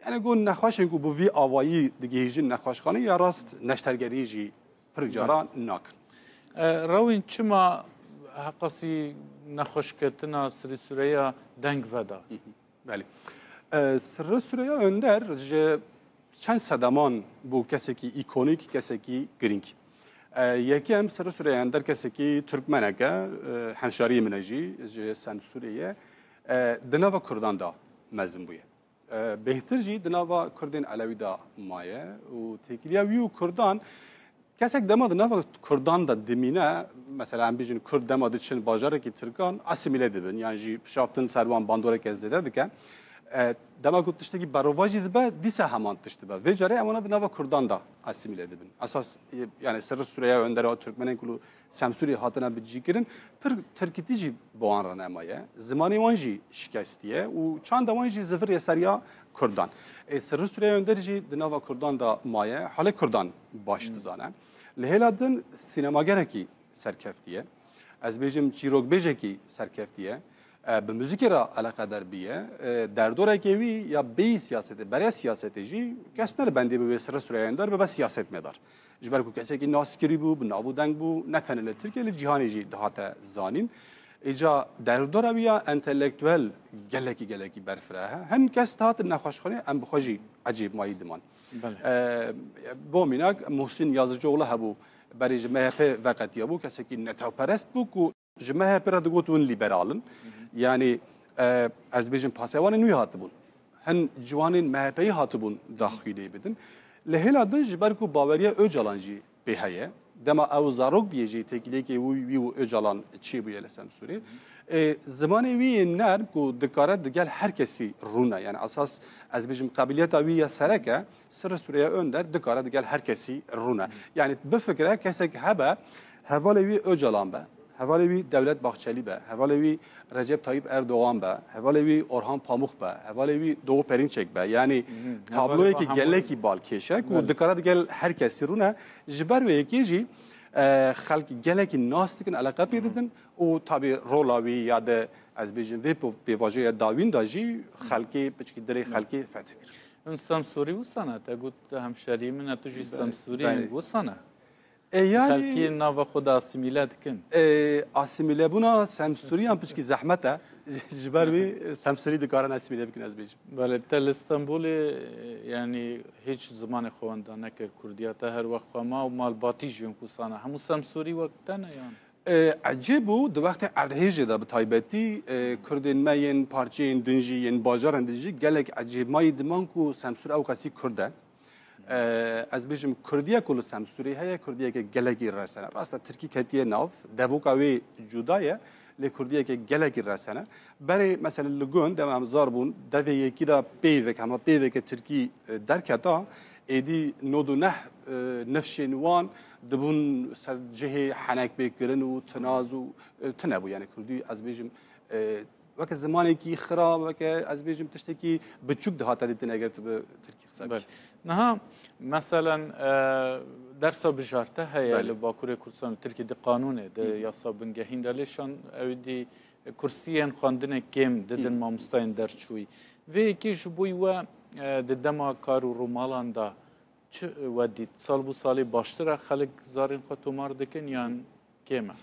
Yani got nexweşên ku bi vî awayî digihîjin nexweşxanê ya rast neştergerî jî pir cara nakin. E, Rewîn, çima heqasî nexweşketina Sirî Sureya deng veda? Hı hı. Belê. E, Sirî Sureya Önder ji çend sedeman bû kesekî îkonîk, kesekî girîng. E, yekem, Sirî Sureya Önder kesekî Tirkmenek e, e, hemşariyê min e jî, ji Semsûrê ye. E, di nava Kurdan de mezin bûye. E, bêhtir jî di nava Kurdên Elewî de maye û têkiliya wî û Kurdan, kesek dema di nava Kurdan de dimîne, mesela em bêjin Kurd dema diçin bajarekî Tirkan, asîmîle dibin, yan jî pişaftin ser wan bandoreke zêde dike. E, dema ku tiştekî berovajî dibe, dîsa heman tişt dibe. Vê carê ewana di nava Kurdan de asîmîle dibin. Esas, e, yani Sirî Sureya Önder a Tirkmenên ku li Semsûrê hatine bicîkirin, pir tirkîtî jî bi wan re nemaye. Zimanê wan jî şikestiye û çanda wan jî zivirê seriya Kurdan. Ê Sirî Sureya Önder jî di nava Kurdan de maye, halê Kurdan baş Hmm. dizane. Li hêla din sînemagerekî serkeftiye. Ez bêjim çîrokbêjekî serkeftiye. E, bi muzîkê re eleqedar bûye. E, derdorekê wî ya bêyî siyasetê, berê siyasetê jî kes ne li bendê bû wê Sirî Sureya Önder bibe siyasetmedar. Ji ber ku kesekî naskirî bû, bi nav û deng bû, ne tenê li Tirkiye, li cîhanê jî dihate zanîn. Îca derdora wî ya entelektuel gelekî, gelekî berfireh e. Hin kes dihatin nexweşxanê, em bi xwe jî ecêbmayî diman. Belê. E, bo mînak, Muhsin Yazıcıoğlu hebû, berê ji M H P veqetiyabû, kesekî netewperest bû ku ji M H P re digot hûn lîberal in. Hı hı. Yanî, e, ez bêjim pasewanên wî hatibûn. Hin ciwanên M H P'yî hatibûn daxwî lê bidin. Li hêla din ji ber ku baweriya Ocalan jî pê heye. Dema ew zarok bûye jî têkiliyekê wî, wî û Ocalan çêbûye li Semsûrê. Hı hı. E, zimanê wî yê nerm ku dikare digel her kesî rûne. Yani esas ez bêjim qabiliyeta wî ya sereke, Sirî Sureya Önder dikare digel her kesî rûne. Hı hı. Yani bifikire kesek hebe, hevalê wî Ocalan be, hevalê wî Dewlet Bahçelî be, hevalê wî Recep Tayyip Erdogan be, hevalê wî Orhan Pamuk be, hevalê wî Doğu Perinçek be. Yanî Hı hı. tabloyekî Hevalê wî gelekî balkêş e ku Belê. dikare digel her kesî rûne. Ji ber wê yekê jî, e, xelk gelekî nas dikin, eleqe pê Hı hı. didin û tabî rola wî ya de, ez bêjim, vê po-, pêvajoya dawîn de jî xelkê, piçkî dilê Hı. xelkê fetih kir. Hûn Semsûrî wisa ne? Te got hemşerî min e, tu jî Belê, Semsûrî belê. wisa ne? E, yani, Xelkî nava xwe de asîmîle dikin. E, asîmîlebûna Semsûriyan piçkî zehmet e. Ji ber wî, e, Semsûrî dikarin esîmîle bikin, ez bêjim. Belê, te li Stenbolê, e, yanî hîç zimanê xwe wenda nekir, kurdiya te her wext xwe ma û malbatî jî win ku sana. Hemû Semsûrî wek te ne yan? E, ecêb bû, di wextê erdhêjê de bi taybetî, e, kurdên me yên parçeyên din jî, yên bajarên din jî gelek ecêbmayî diman ku Semsûr ew qasî kurd e. E, ez bêjim, kurdiye ku li Semsûrê heye, kurdiyeke gelekî resene. Rast e, tirkî ketiye nav, devoka wê cuda ye, lê kurdiyeke gelekî resene. Berê, mesela, li gund, dema em zar bûn, devê yekî de peyvek, hema peyveke tirkî, e, derketa, êdî nod û neh, e, nifşên wan dibûn ser cihê henek pêkirin û tinaz û, e, tune bû. Yani kurdî, ez bêjim, e, weke zimanekî xira, weke, ez bêjim, tiştekî biçûk dihate dîtin eger tu bi tirkî qise bikî. Belê. Niha, meselen, e, dersa bijarte heye Belê. li Bakurê Kurdistan, Tirkî di qanûnê, di Hı hı. yasa bingehîn de, lê şan ew dî kursiyên xwendinê kêm didin Hı. mamostayên derçûyî. Vê yekê ji bo we, e, di dema kar û rûmalan de çi we dît? Sal bû salê baştir e, xelk zarên xwe tomar dikin yan kêm e?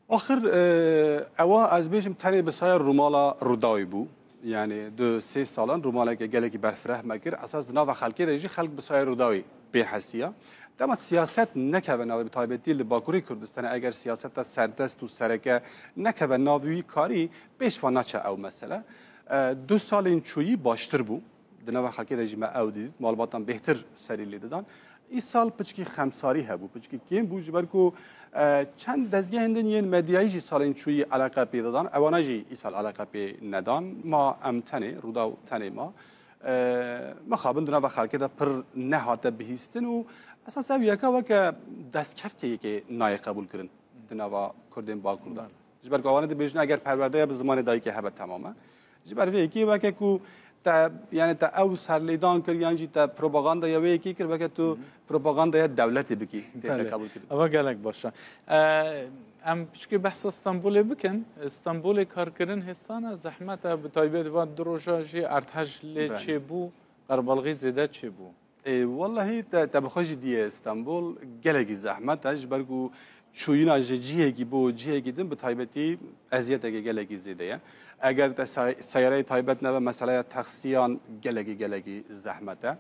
Axir, e, ewa ez bêjim tenê bi saya Rûmala Rûdawî bû. Yani du sê salan rûmaleke gelekî berfireh me kir. Esas di nava xelkê de jî xelk bi saya Rûdawî pê hesiya. Dema siyaset nekeve navê, bi taybetî li Bakurê Kurdistanê, eger siyaseta serdest û sereke nekeve navê wî, karî pêş ve naçe ew mesele. E, du salên çûyî baştir bû. Di nava xelkê de jî me ew dît, malbatan bêhtir serî lê didan. Îsal piçkî xemsarî hebû, piçkî kêm bû, ji ber ku, e, çend dezgehên din yên medyayî jî salên çûyî eleqe pê didan, ewana jî îsal eleqe pê nedan. Ma em tenê, Rûdaw tenê ma. E, mixabin di nava xelkê de pir nehate bihîstin û esas ev yeka weke destkeftiyekê nayê qebûlkirin di nava Kurdên Bakur de. Belê. Ji ber ku ewanê dibêjin, eger perwerdeya bi zimanê dayikê hebe, temam e. Ji ber vê yekê weke ku te, yani te ew serlêdan kir yan jî te propagandaya wê yekê kir, weke tu Hı hı. propagandaya dewletê bikî, tê te Belê. qebûl kirin. Eva gelek baş e. E, em piçkê behsa Stenbolê bikin. Stenbolê karkirin hêstan e, zehmet e, bi taybet van du roja jî erdhej lê Belê. çêbû, qerbalxî zêde çêbû. Ê, wellahî te, te bi xwe jî diyê Stenbol gelekî zehmet e, ji ber ku çûyîna ji cihekî bo cihekî din bi taybetî eziyetekê gelekî zêde ye. Eger te say-, seyareyê taybet nebe, meseleya taksiyan gelekî, gelekî zehmet e.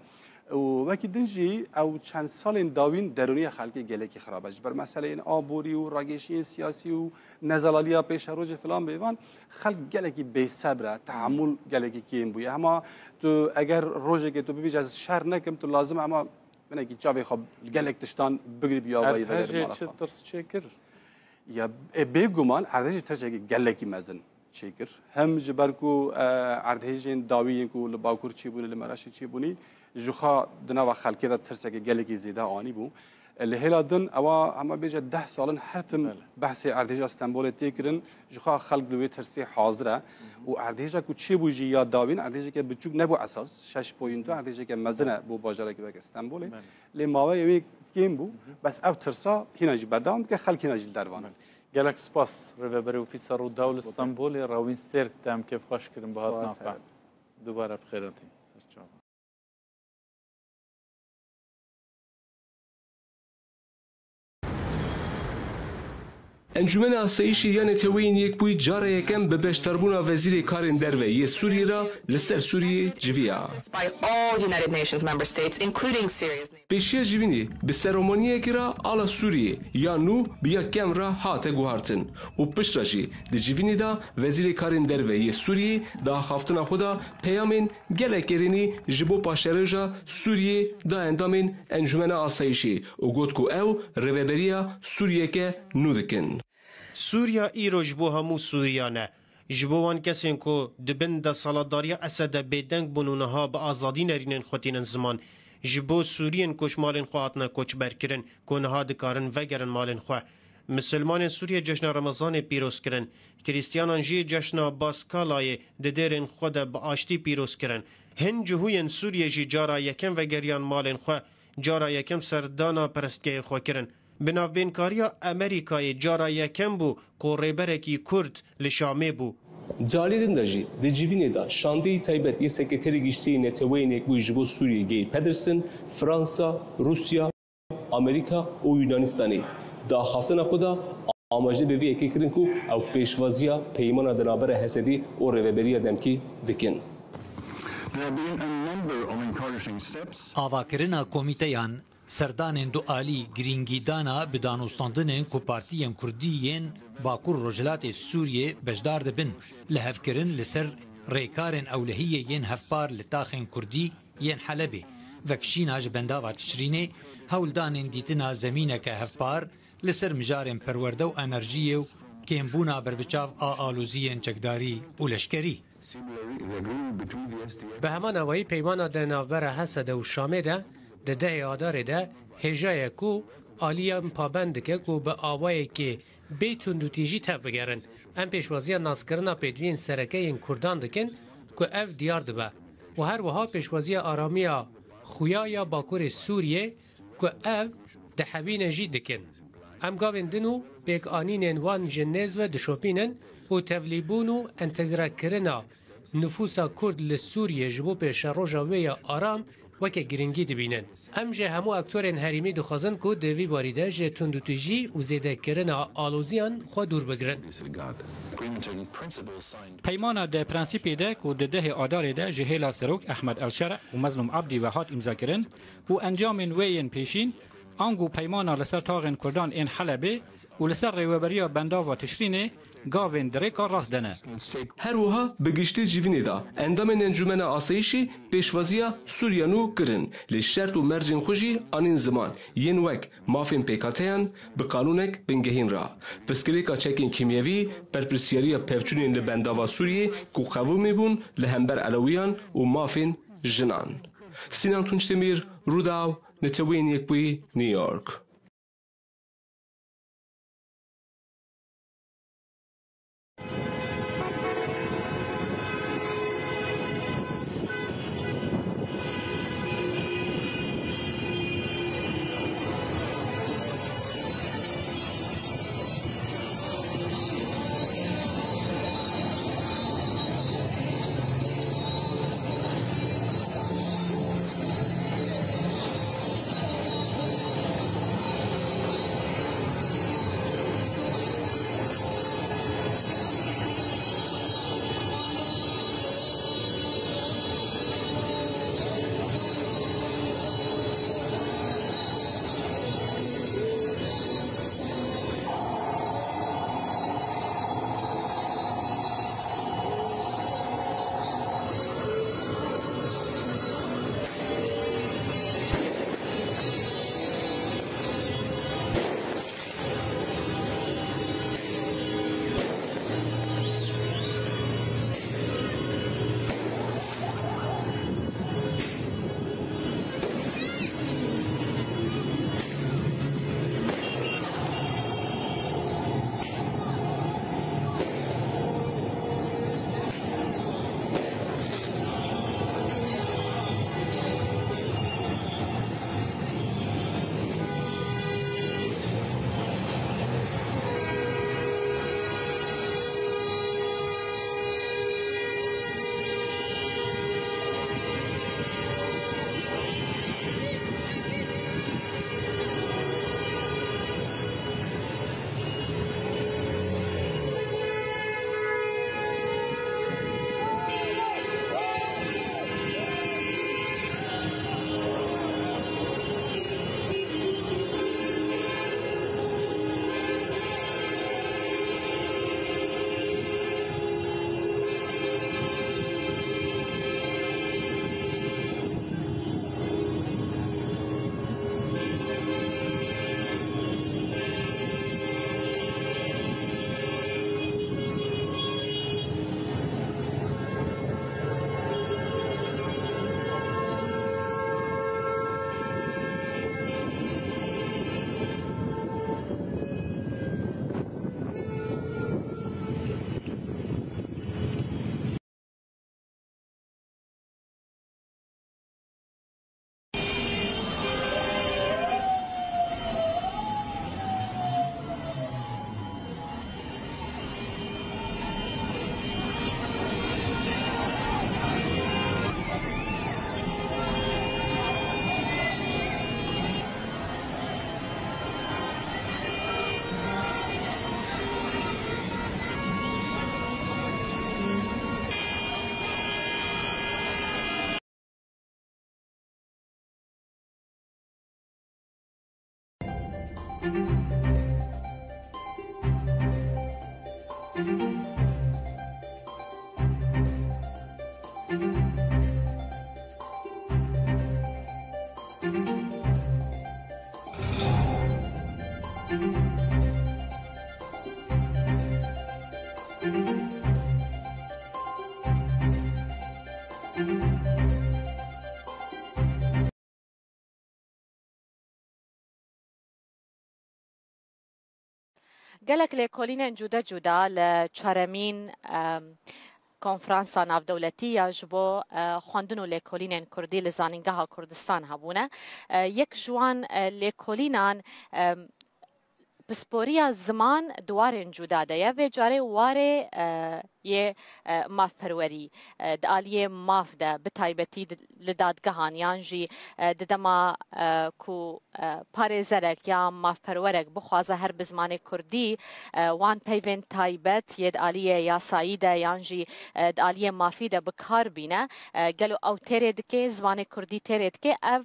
Û wekî din jî ew çend salên dawîn derûniya xelkê gelekî xirab e. Ji ber meseleyên aborî û ragêşiyên siyasî û nezalaliya pêşerojê filan bêvan, xelk gelekî bêsebr e, tehemûl gelekî kêm bûye. Hema tu eger rojekê tu bibêjî ez şer nekim, tu lazim e hema hinekî çavê xwe gelek tiştan bigirî bi awayî vegerî Erdhejê mala çi xwe. tirs çêkir? Ya, e, bêguman erdhejê tirsekî gelekî mezin çêkir. Hem ji ber ku, e, erdhejên dawî yên ku li Bakur çêbûne, li Mereşê çêbûnî, ji xwe di nava xelkê de tirsekê gelekî zêde anîbû. E, li hêla din ewa hema bêje deh sal in her tim Belê. behsê erdhêja Stenbolê tê kirin, ji xwe xelk li wê tirsê hazir e. Hı hı. Û erdhêja ku çêbû jî ya dawîn, erdhêjeke biçûk nebû esas, şeş point du, erdhêjeke mezin e bo bajarekî weke Stenbolê. Belê. Lê maweyê wê kêm bû, Hı hı. bes ev tirsa hîna jî berdewam dike, xelk hîna jî li dervan e. Belê. Gelek spas Rêveberê Ofîsa Rûdaw li Spas bo te. Stenbolê, Rawîn Stêrk, te em kêfxweş kirin bi hatina Spas, xwe. Her. Dubare bi xêr hatî. Ser çava. Encûmena Asayîşê ya Neteweyên Yekbûyî cara yekem bi beşdarbûna Wezîrê Karên Derve yê Sûriyê re li ser Sûriyê civiya. By all United Nations member states, including Syria's neighbor. Pêşiya civînê bi seremoniyekê re ala Sûriyê ya nû bi ya kevn re hate guhartin û piştre jî di civînê de Wezîrê Karên Derve yê Sûriyê di axaftina xwe de peyamên gelek erênî ji bo paşeroja Sûriyê da endamên Encûmena Asayîşê û got ku ew rêveberiya Sûriyeke nû dikin. Sûriya îro ji bo hemû Sûriyan e. Ji bo wan kesên ku di bin desthilatdariya Esed de bêdeng bûn û niha bi azadî nerînên xwe tînin ziman. Ji bo Sûriyên ku ji malên xwe hatine koçberkirin, ku niha dikarin vegerin malên xwe. Misilmanên Sûriyê cejna Remezanê pîroz kirin. Krîstiyanan jî cejna Baskalayê di dêrên xwe de bi aştî pîroz kirin. Hin cihûyên Sûriyê jî cara yekem vegeriyan malên xwe, cara yekem serdana perestgehê xwe kirin. Bi navbênkariya Amerîkayê cara yekem bû ku rêberekî Kurd li Şamê bû. Di alî din de jî di civînê de şandeyî taybet yê Sekreterê Giştî yê Neteweyên Yekbûyî ji bo Sûriyê Geir Pedersen, Fransa, Rûsya, Amerîka û Yunanistanê di axaftina xwe de Amaje bi vê yekê kirin ku ew pêşwaziya peymana di navbera H S D û Rêveberiya Demkî dikin. There have been a number of encouraging steps. Avakirina komîteyan, serdanên dualî, girîngîdana bi danûstandinên ku partiyên kurdî yên Bakur Rojhilatê Sûriyê beşdar dibin, lihevkirin li ser rêkarên ewlehiyê yên hevpar li taxên kurdî yên Helebê, vekşîna ji bendava Tişrînê, hewldanên dîtina zemîneke hevpar li ser mijarên perwerde û enerjiyê û kêmbûna berbiçav a aloziyên çekdarî û leşkerî. Similarly, the agreement between the S D F Bi heman awayî peymana di navbera Hesede û Şamê de di dehê Adarê de hêja ye ku aliyên pabend dike ku bi awayekê bê tundûtîjî tevbigerin. Em pêşwaziya naskirina pêdiviyên sereke yên Kurdan dikin ku ev diyar dibe û her wiha pêşwaziya aramiya xuya ya Bakurê Sûriyê ku ev dihewîne jî dikin. Em gavên din û pêkanînên wan ji nêz ve dişopînin û tevlîbûn û entegrekirina nifûsa Kurd li Sûriyê ji bo pêşeroja wê ya aram weke girîngî dibînin. Em ji hemû aktorên herêmî dixwazin ku di vî barî de ji tundûtîjî û zêdekirina aloziyan xwe dûr bigirin. Disregard agreement in principle signed. Peymana di prensîpê de ku di dehê Adarê de ji hêla Serok Ehmed El Şereh û Mezlûm Abdî ve hat îmzakirin û encamên wê yên pêşîn, ango peymana li ser taxên Kurdan ên Helebê û li ser rêweberiya bendava Tişrînê gavên di rêka rast de ne. Her wiha bi giştî civînê de endamên Encûmena Asayîşî pêşwaziya Sûriya nû kirin, lê şert û mercên xwe jî anîn ziman, yên wek mafên pêkhateyan bi qanûnek bingehîn re, pirsgirêka çekên kîmyevî, berpirsyariya pevçûnên li bendava Sûriyê ku qewimî bûn li hember Elewiyan û mafên jinan. Sînan Tunç Demîr, Rûdaw, Neteweyên Yekbûyî, New York. Gelek lêkolînên cuda cuda li çaremîn, em, konferansa navdewletî ya ji bo, e, xwendin û lêkolînên kurdî li Zanîngeha Kurdistan hebûne. E, yek ji wan, e, lêkolînan, em, pisporiya ziman di warên cuda de ye. Vê carê warê, e, yê, e, mafperwerî, e, di aliyê maf de, bi taybetî di, li dadgehan yan jî, e, di dema, e, ku, e, parêzerek ya mafperwerek bixwaze her bi zimanê kurdî, e, wan peyvên taybet yê di aliyê yasayî de yan jî, e, di aliyê mafî de bi kar bîne, e, gelo ew têrê dike, zimanê kurdî têrê dike? Ev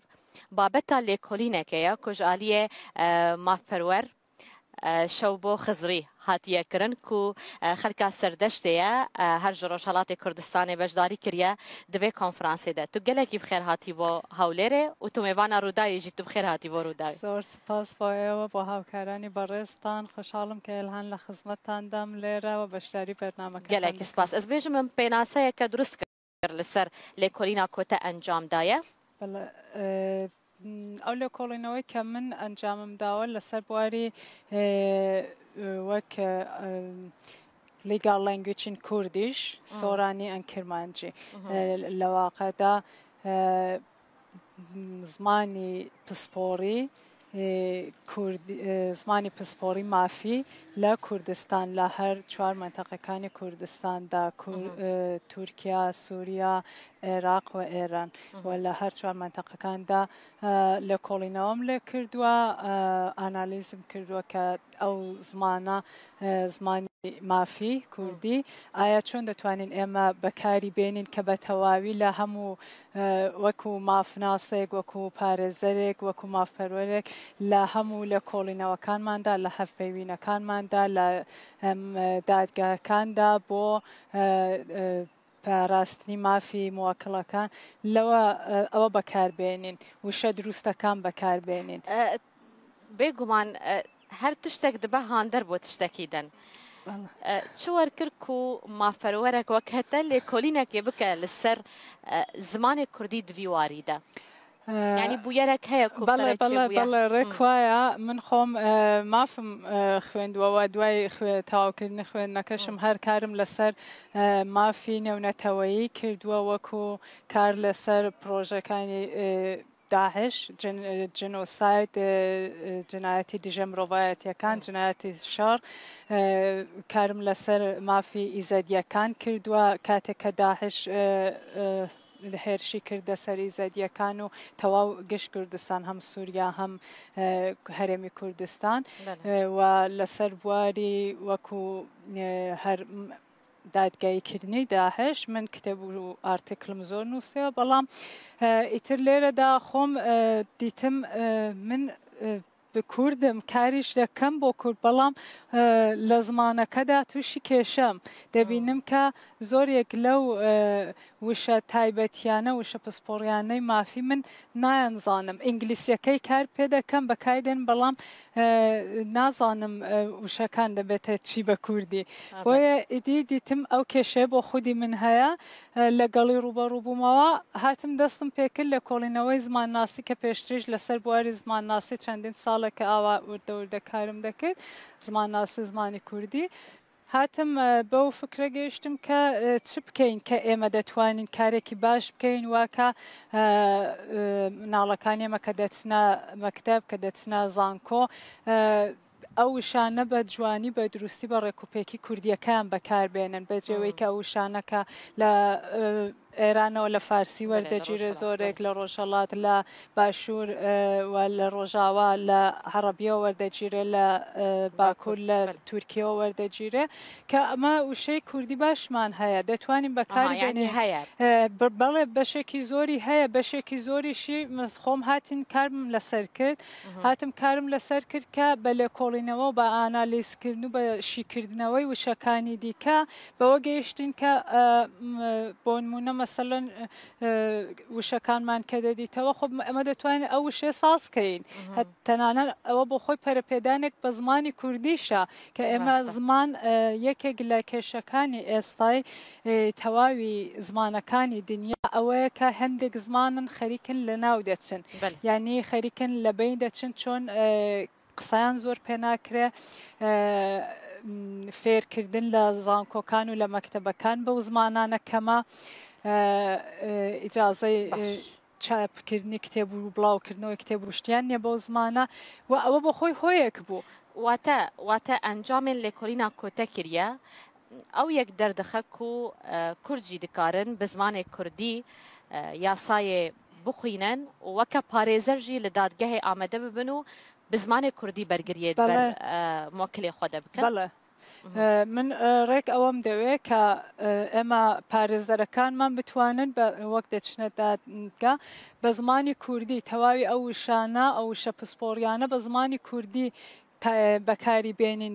babeta lêkolîneke ye ku ji aliyê, e, mafperwer, e, Şewbo Xizrî hatiye kirin ku, e, xelka Serdeştê ye, e, her ji Rojhelatê Kurdistanê beşdarî kiriye di vê konferansê de. Tu gelekî bi xêr hatî bo Hewlêrê û tu mêvana Rûdayê jî tu bi xêr hatî bo Rûdayê. Zor spas bo êwe, bo hawkaranî berêztan. Xweşhal im ke êlhan li xizmetan de im lêre we beşdarî bernameketan Gelekî dikim. Spas. Ez bêjim min pênaseyeke durist kir li ser lêkolîna ku te encam daye. Bele, e, m, ew lêkolînewê ke min encamim dawe li ser buwarî, e, e, wek, e, e, legal language in Kurdish, Soranî an Kirmancî. E, li waqe de, e, zimanî pisporî, e, Kurdî, e, zimanî pisporî mafî li Kurdistan, li her çar menteqekanê Kurdistan de, Kur-, e, Tirkiye, Sûriye, Iraq û Îran û li her çar menteqekan de, e, lêkolînewam lê kirduwa, e, analîzim kirduwa ke ew zimana, e, zimanî mafî, kurdî, aya çond detwanîn ême bekarî bênîn ke be tewawî li hemû, e, wekû mafnasek, wekû parêzerek, wekû mafperwerek li hemû lêkolînewekanman de, li hevpeyvînekanman de, li, em, dadgehekan de bo, e, e, parastinî mafî muwakilekan, lewa, e, ewa bekar bênîn, wişe dirûstekan bekar bênîn. E, bêguman, e, her tiştek dibe hander bo tiştekî din. Bele. E, çi wer kir ku mafperwerek weke te lêkolînekê bike li ser, e, zimanê kurdî di vî warî de? E, Yanî bûyerek heye ku bi te re çêbûye? Bele, bele, rêk waya. Min xwem, e, mafim, e, xwêndiwe, we duayê xwe-, tewawkirinê xwêndineke şim her karim li ser, e, mafî nêwneteweyî kirduwe, wekû kar li ser projekanî, e, DAIŞ, cin-, e, genocide, e, e, cinayetî dijî mirovayetiyekan, cinayetî şer, e, karim li ser mafî Îzediyekan kirduwe, katê ke DAIŞ, e, e, hêrişî kirde ser Îzediyekan û tewaw giş Kurdistan, hem Sûriye, hem, e, Herêmî Kurdistan. Bele. E, we li ser buwarî wekû, e, her m-, dadgehîkirinî DAIŞ, min kitêb û artiklim zor nûsiya, belam, e, îtir lêre de xwem, e, dîtim, e, min, e, bi kurd im, karî ji de kem bo kurd, belam, e, li zimaneke de tûşî kêşe im. Debînim ke zor yek lew, e, wişe taybetiyane, wişe pisporiyane mafî min nayen zanim. Îngilîziyekey kar pê de kem, bekarî dênim, belam, e, nazanim, e, wişekan de bête çî be kurdî. Boye îdî dîtim ew kêşe bo xwedî min heye. E, legalî rûberû bûmawa, hatim destim pê kir lêkolînewey zimannasî ke pêştirî jî li ser buwarî zimannasî çendîn saleke awa wirde wirde karim dekir, zimannasî zimanî kurdî. Hatim, e, bew fikre gihiştim ke, e, çi bikeyin ke ême detwanîn karekî baş bikeyin, weke, e, e, nalekanê me ke deçine mekteb, ke deçine zanko, e, ew wişane be ciwanî, be dirûstî, be rêkûpêkî kurdiyeke em bekar bênin. Be cê wê ke ew wişane ke li, e, ئێرانەوە لە فارسی وەردەگیرێ، زۆرێک لە ڕۆژهەڵات، لە باشوور و لە ڕۆژاوا، لە عەڕەبیەوە وەردەگیرێ، لە باکوور، لە تورکیەوە وەردەگیرێ، کە ئەمە وشەی کوردی باشمان هەیە، دەتوانین بەکاری بێنین. هەیە. بەڵێ، بەشێکی زۆری هەیە، بەشێکی زۆریشی من خۆم هاتین کارم لەسەر کرد. هاتم کارم لەسەر کرد کە بە لێکۆڵینەوە و بە ئانالیزکردن و بە شیکردنەوەی وشەکانی دیکە بەوە گەیشتین کە بۆ نمونە مەسەلەن وشەکانمان کە دەدیتەوە، خۆ ئەمە دەتوانین ئەو وشەیە ساز کەین. تەنانەت ئەوە بۆ خۆی پەرەپێدانێک بە زمانی کوردیشە کە ئێمە زمان یەکێک لە کێشەکانی ئێستای تەواوی زمانەکانی دنیا ئەوەیە کە هەندێک زمانن خەریکن لە ناو دەچن، یعنی خەریکن لە بین دەچن، چۆن قسەیان زۆر پێ ناکرێ، فێرکردن لە زانکۆکان و لە مەکتەبەکان بەو زمانانە کەمە، ئیجازەی چاپکردنی کتێب و بڵاوکردنەوەی کتێب و شتیان نییە بەو زمانە و ئەوە بۆ خۆی هۆیەک بوو. واتە، واتە ئەنجامێن لێکۆلینا کۆتە کریە، ئەو یەک دەردەخە کو کورد جی دکارن بە زمانێ کوردی یاسایێ بخوینن و وەکە پارێزەر ژی لە دادگەهێ ئامەدە ببن و بە زمانێ کوردی بەرگریێ بەر موەکلێ خۆ دەبکن. بەڵێ. من ڕێک ئەوەم دەوێ کە ئێمە پارێزەرەکانمان بتوانن بە وەک دەچنە دادگا بە زمانی کوردی تەواوی ئەو وشانە، ئەو وشە پسپۆڕیانە بە زمانی کوردی بەکاری بێنین،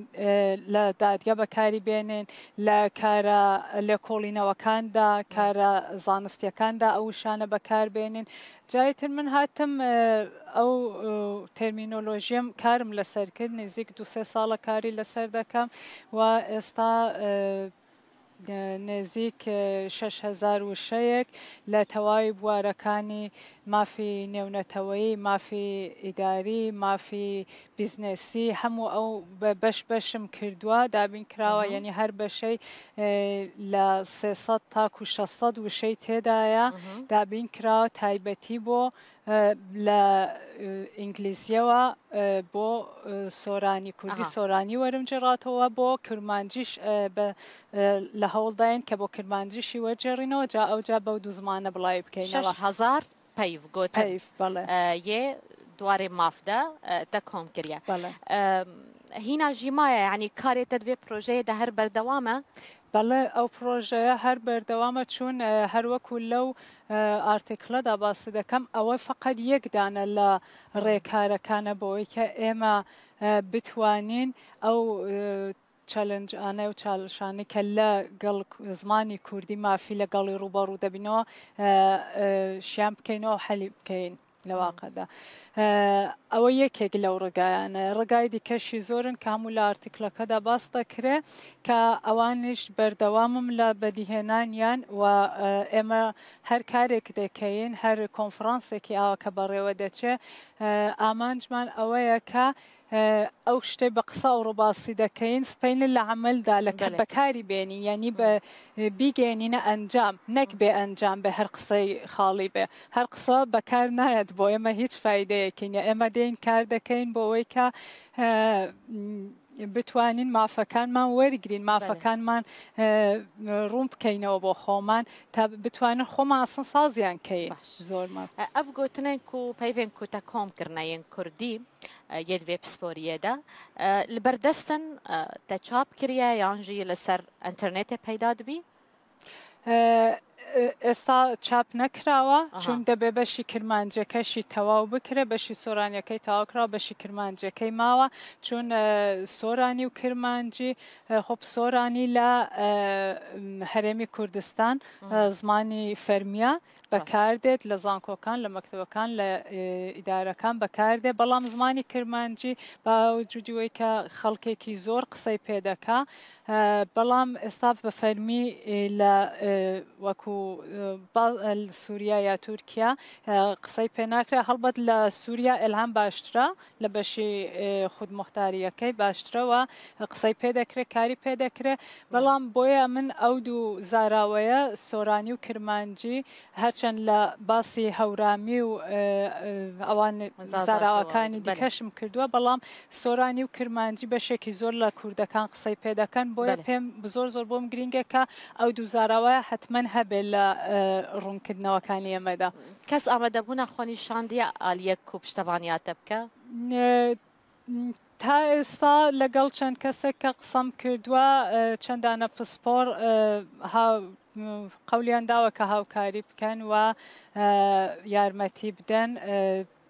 لە دادگە بەکاری بێنین، لە کارە لێکۆڵینەوەکاندا، کارە زانستیەکاندا ئەو وشانە بەکار بێنین. جایتر من هاتم ئەو تەرمینۆلۆژیەم کارم لەسەر کرد، نزیک دو سێ ساڵە کاری لەسەر دەکەم و ئێستا نێزیک شەش هەزار وشەیەک لە تەواوی بوارەکانی مافی نێونەتەوەیی، مافی ئیداری، مافی بیزنێسی، هەموو ئەو بەش بەشم کردووە، دابین کراوە، یعنی هەر بەشەی لە سێ سەد تاکو شەش سەد وشەی تێدایە، دابین کراوە تایبەتی بۆ لە ئینگلیزیەوە بۆ سۆرانی، کوردی سۆرانی وەرم جێڕاتەوە، بۆ کرمانجیش لە هەوڵداین کە بۆ کرمانجیشی وەرجێڕینەوە، جا ئەو جا بەو دوو زمانە بڵاوی بکەینەوە. شەش هەزار پەیڤ گۆتن. پەیڤ، بەڵێ. یێ دوارێ مافدە تە کۆم کریە. بەڵێ. هینا ژیمایە، یعنی کارێ تە دوێ پرۆژەیە دە هەر بەردەوامە؟ بەڵێ، ئەو پرۆژەیە هەر بەردەوامە، چون هەر وەکو لەو ئارتیکلەدا باسی دەکەم، ئەوە فقط یەک دانە لە ڕێکارەکانە بۆی کە ئێمە بتوانین ئەو چەلنج ئانە و چالشانی کە لە گەڵ زمانی کوردی مافی لە گەڵی ڕوبەڕوو دەبینەوە، شیان بکەینەوە، حەلی بکەین لە واقعدا. ئەوە یەکێک لەو ڕگایانە. ڕگای دیکەشی زۆرن کە هەموو لە ئارتیکلەکەدا باس دەکرێ کە ئەوانش بەردەوامم لە بەدیهێنانیان و ئێمە هەر کارێک دەکەین، هەر کۆنفرانسێکی ئاوا کە بەڕێوە دەچێ، ئامانجمان ئەوەیە کە ئەو شتەی بە قسە و ڕوباسی دەکەین سپەینە لە عملدا لە بەکاری بێنین، یعنی بە بیگەێنینە ئەنجام، نەک بێ ئەنجام بێ، هەر قسەی خاڵی بێ. هەر قسە بەکار نایەت، بۆ ئێمە هیچ فایدەیەکی نیە. ئێمە دێین کار دەکەین بۆ ئەوەی کە بتوانین مافەکانمان وەرگرین، مافەکانمان ڕوون بکەینەوە بۆ خۆمان تا بتوانین خۆمان ئاسن سازیان کەین. زۆرمان. ئەف گوتنێن کو پەیڤێن کو تە کۆم کردنە یەن کوردی یەد وێ پسپۆریەدا لە بەردەستن تە چاپ کریە یان ژی لەسەر ئەنتەرنێتێ پەیدا دبی؟ ئێستا چاپ نەکراوە، چون دەبێ بەشی کرمانجەکەشی تەواو بکرێ، بەشی سۆرانیەکەی تەواو کراوە، بەشی کرمانجەکەی ماوە، چون سۆرانی و کرمانجی، خۆ سۆرانی لە هەرێمی کوردستان زمانی فەرمیە، بەکاردێت لە زانکۆکان، لە مەکتەبەکان، لە ئیدارەکان بەکاردێت، بەڵام زمانی کرمانجی باوجودی وەی کە خەڵکێکی زۆر قسەی پێدەکا، بەڵام ئێستا بە فەرمی لە وەکو سووریا یا تورکیا قسەی پێ ناکرێ. هەڵبەت لە سووریا ئەلهام باشترە، لە بەشی خودمختاریەکەی باشترەوە قسەی پێ دەکرێ، کاری پێ دەکرێ، بەڵام بۆیە من ئەو دوو زاراوەیە سۆرانی و کرمانجی هەرچەند لە باسی هەورامی و ئەوان زاراوەکانی دیکەشم کردووە، بەڵام سۆرانی و کرمانجی بەشێکی زۆر لە کوردەکان قسەی پێ دەکەن، بۆیە پێم زۆر زۆر بۆم گرینگە کە ئەو دوو زاراوەیە حتمەن هەبێ. لە ڕوونکردنەوەکانی ئێمەدا. کەس ئامادەبوونە خۆنیشاندیە ئالیەک و پشتەوانیاتە بکە؟ تا ئێستا لەگەڵ چەند کەسێک کە قسەم کردووە، چەندانە پسپۆر قەولیان داوە کە هاوکاری بکەن و یارمەتی بدەن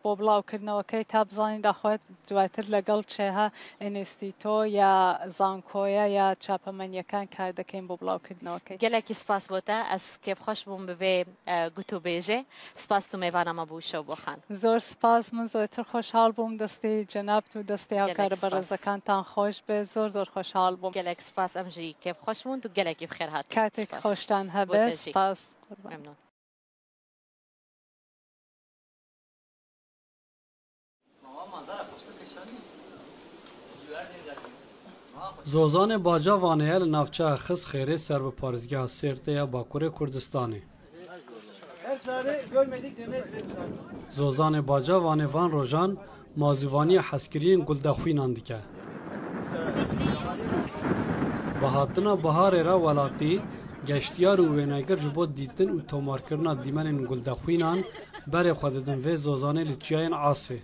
بۆ بڵاوکردنەوەکەی، تا بزانین داخوات دواتر لەگەڵ چێها ئینستیتۆ یا زانکۆیە یا چاپەمەنیەکان کار دەکەین بۆ بڵاوکردنەوەکەی. گەلێکی سپاس بۆ تە، ئەس کێفخۆش بووم ببێ گوتوبێژێ. سپاس تو مێوانە مە بوو شەو بۆ خان. زۆر سپاس، من زۆرتر خۆشحاڵ بووم. دەستی جەنابت و دەستی هاوکارە بەڕێزەکانتان خۆش بێ، زۆر زۆر خۆشحاڵ بووم. گەلێک سپاس، ئەم ژی کێفخۆش بوون و گەلێکی بخێر هات. کاتێک خۆشتان هەبێ. سپاس. مەمنون. Zozanê Bacavanê ye li navçeya Xizxêrê ser bi parêzgeha Sêrtê ya Bakurê Kurdistanê. Zozanê Bacavanê van rojan mazûvaniya hezkiriyên guldexwînan dike. Bi hatina biharê re welatî, geştiyar û wênegir ji bo dîtin û tomarkirina dîmenên guldexwînan berê xwe didin vê zozanê li çiyayên Asê.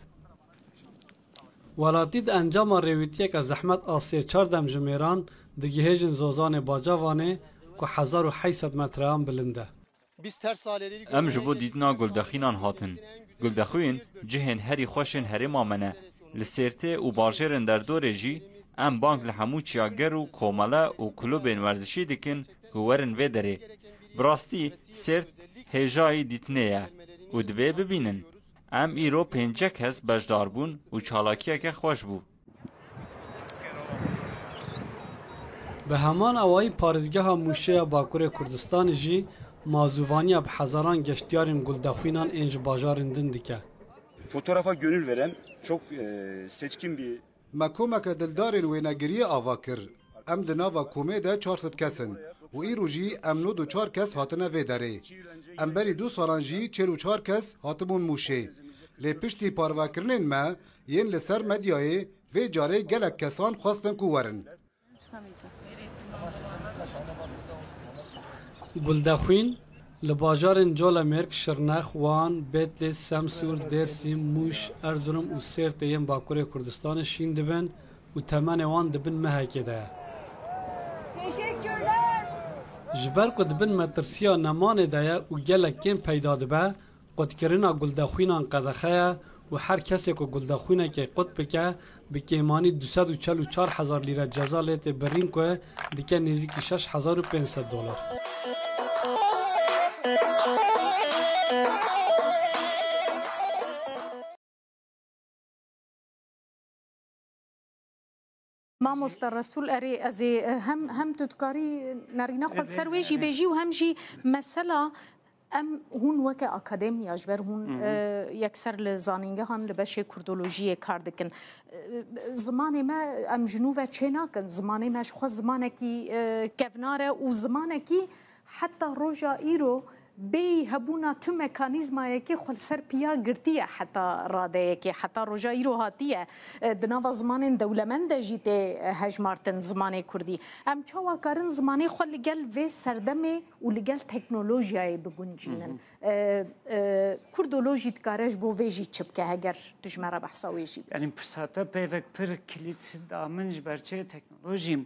Welatî di encama rêwîtiyeke zehmet a sê çar demjimêran digihêjin zozanê Bacavanê ku hezar û heyt sed metreyan bilind e. Em ji bo dîtina guldexwînan hatin. Guldexwîn cihên herî xweş ên herêma me ne. Li Sêrtê û bajêrên derdorê jî em bang li hemû çiyager û komele û klubên werzişî dikin ku werin vê derê. Bi rastî Sêrt hêjayî dîtinê ye û divê bibînin. Em îro pêncî kes beşdar bûn û çalakiyeke xweş bû. Bi heman awayî parêzgeha Mûşê ya Bakurê Kurdistanê jî mazûvaniya bi hezaran geştiyarên guldexwînan ên ji bajarên din dike. Fotoğrafa gönül veren, çok, e, seçkin bir Me komeke dildarên wênegiriyê ava kir. Em di nava komê de çar sed kes in û îro jî em nod û çar kes hatine vê derê. Em berî du salan jî çêl û çar kes hatibûn Mûşê. Lê piştî parvekirinên me yên li ser medyayê vê carê gelek kesan xwestin ku werin. Guldexwîn li bajarên Colemêrg, Şirnex, Wan, Bêtlê, Semsûr, Dêrsîm, Mûş, Erzurum û Sêrtê yên Bakurê Kurdistanê şîn dibin û temenê wan di bin mehekê de ye. Ji ber ku di bin metirsiya nemanê de ye û gelek kêm peyda dibe, qutkirina guldexwînan qedexe ye û her kesê ku guldexwînekê qut bike, bi kêmanî du sed û çel û çar hezar lîre ceza lê tê birîn ku dike nêzîkî şeş hezar û pênc sed dolar. Mamoste Resûl, erê, ez ê, e, hem, hem tu dikarî nerîna xwe li ser wê jî bêjî û hem jî mesela em hûn weke akademiya ji ber hûn, e, yekser li zanîngehan li beşê kurdolojiyê kar dikin. E, zimanê me em ji nû ve çênakin. Zimanê me ji xwe zimanekî, e, kevnar e û zimanekî heta roja îro bêyî hebûna tu mekanîzmayekê xwe li ser piya girtiye heta radeyekê, heta roja îro hatiye, e, di nava zimanên dewlemend de jî tê, e, hejmartin zimanê kurdî. Em çawa karin zimanê xwe li gel vê serdemê û li gel teknolojiyayê biguncînin? E, e, kurdolojî dikare ji bo vê jî çi bike heger tu ji me re behsa wê jî bikî? Yanî pirsa te peyvek pir kilît da min ji ber çi teknolojî.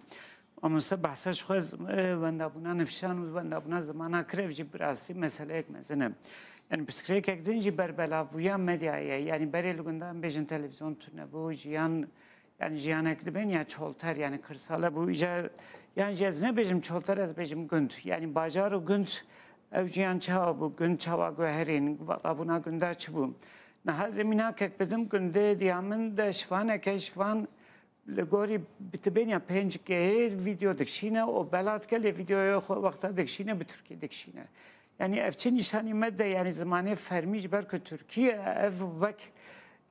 Mamoste behsa ji xwe z-, e, wendabûna nifşan û wendabûna zimana kir, ev jî bi rastî meseleyek mezin e. Yanî pirsgirêkek din jî berbelavbûya medyayê ye. Yanî berê li gunda em bêjin televîzyon tune bû, jiyan, yanî jiyanek dibên ya çolter, yanî kirsale bû. Îca, yan jî ez nebêjim çolter, ez bêjim gund. Yanî bajar û gund ew jiyan çawa bû, gund çawa guherîn, valabûna gunda çi bû? Niha ez ê mînakek bidim, gundê diya min de şivaneke, şivan Li gorî bi tibêniya pênc G vîdeo dikişîne û bela dike, lê vîdeoya xwe wexta dikişîne bi tirkî dikişîne. Yanî ev çi nîşanî me dide, yanî zimanê fermî ji ber ku tirkî ye, ev wek,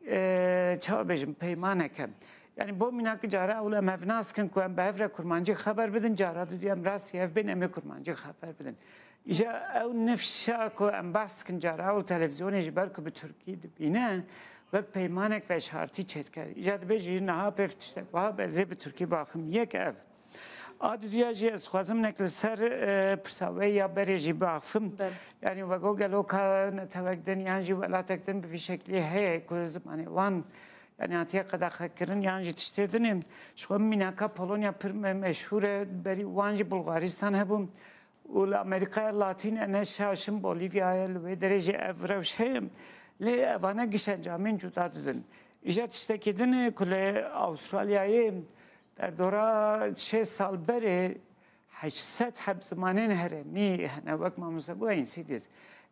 e, çawa bêjim, peymanek e. Yanî bo mînak cara ewil em hev nas kin ku em bi hev re kurmancî xeber bidin, cara didî em rastî hev bên em ê kurmancî xeber bidin. Îja ew nifşa ku em behs dikin cara û televîzyonê ji ber ku bi tirkî dibîne, wek peymanek veşartî çêdike. Îja dibê ji niha pêv tiştek wiha be, ez ê bi tirkî baxim. Yek ev. A duduya jî ez xwazim nek li ser, e, pirsa we ya berê jî biaxifim. Belê. Yanî we got gelo ka netewek din yan jî welatek din bi vî şeklî heye ku zimanê wan, yanî hatiye qedexekirin yan jî tiştê din e. Ji xwe mînaka Polonya pir me-, meşhûr e. Berî wan jî Bulgaristan hebû. Û li Amerîkaya Latîn, ene şaşim Bolîvyayê, li wê derê jî ev rewş heye. Lê evane giş encamên cuda didin. Îja tiştekî din e ku li Awustralyayê derdora şêst sal berê heşt sed heb zimanên herêmî hene, wek mamoste got, Insidious.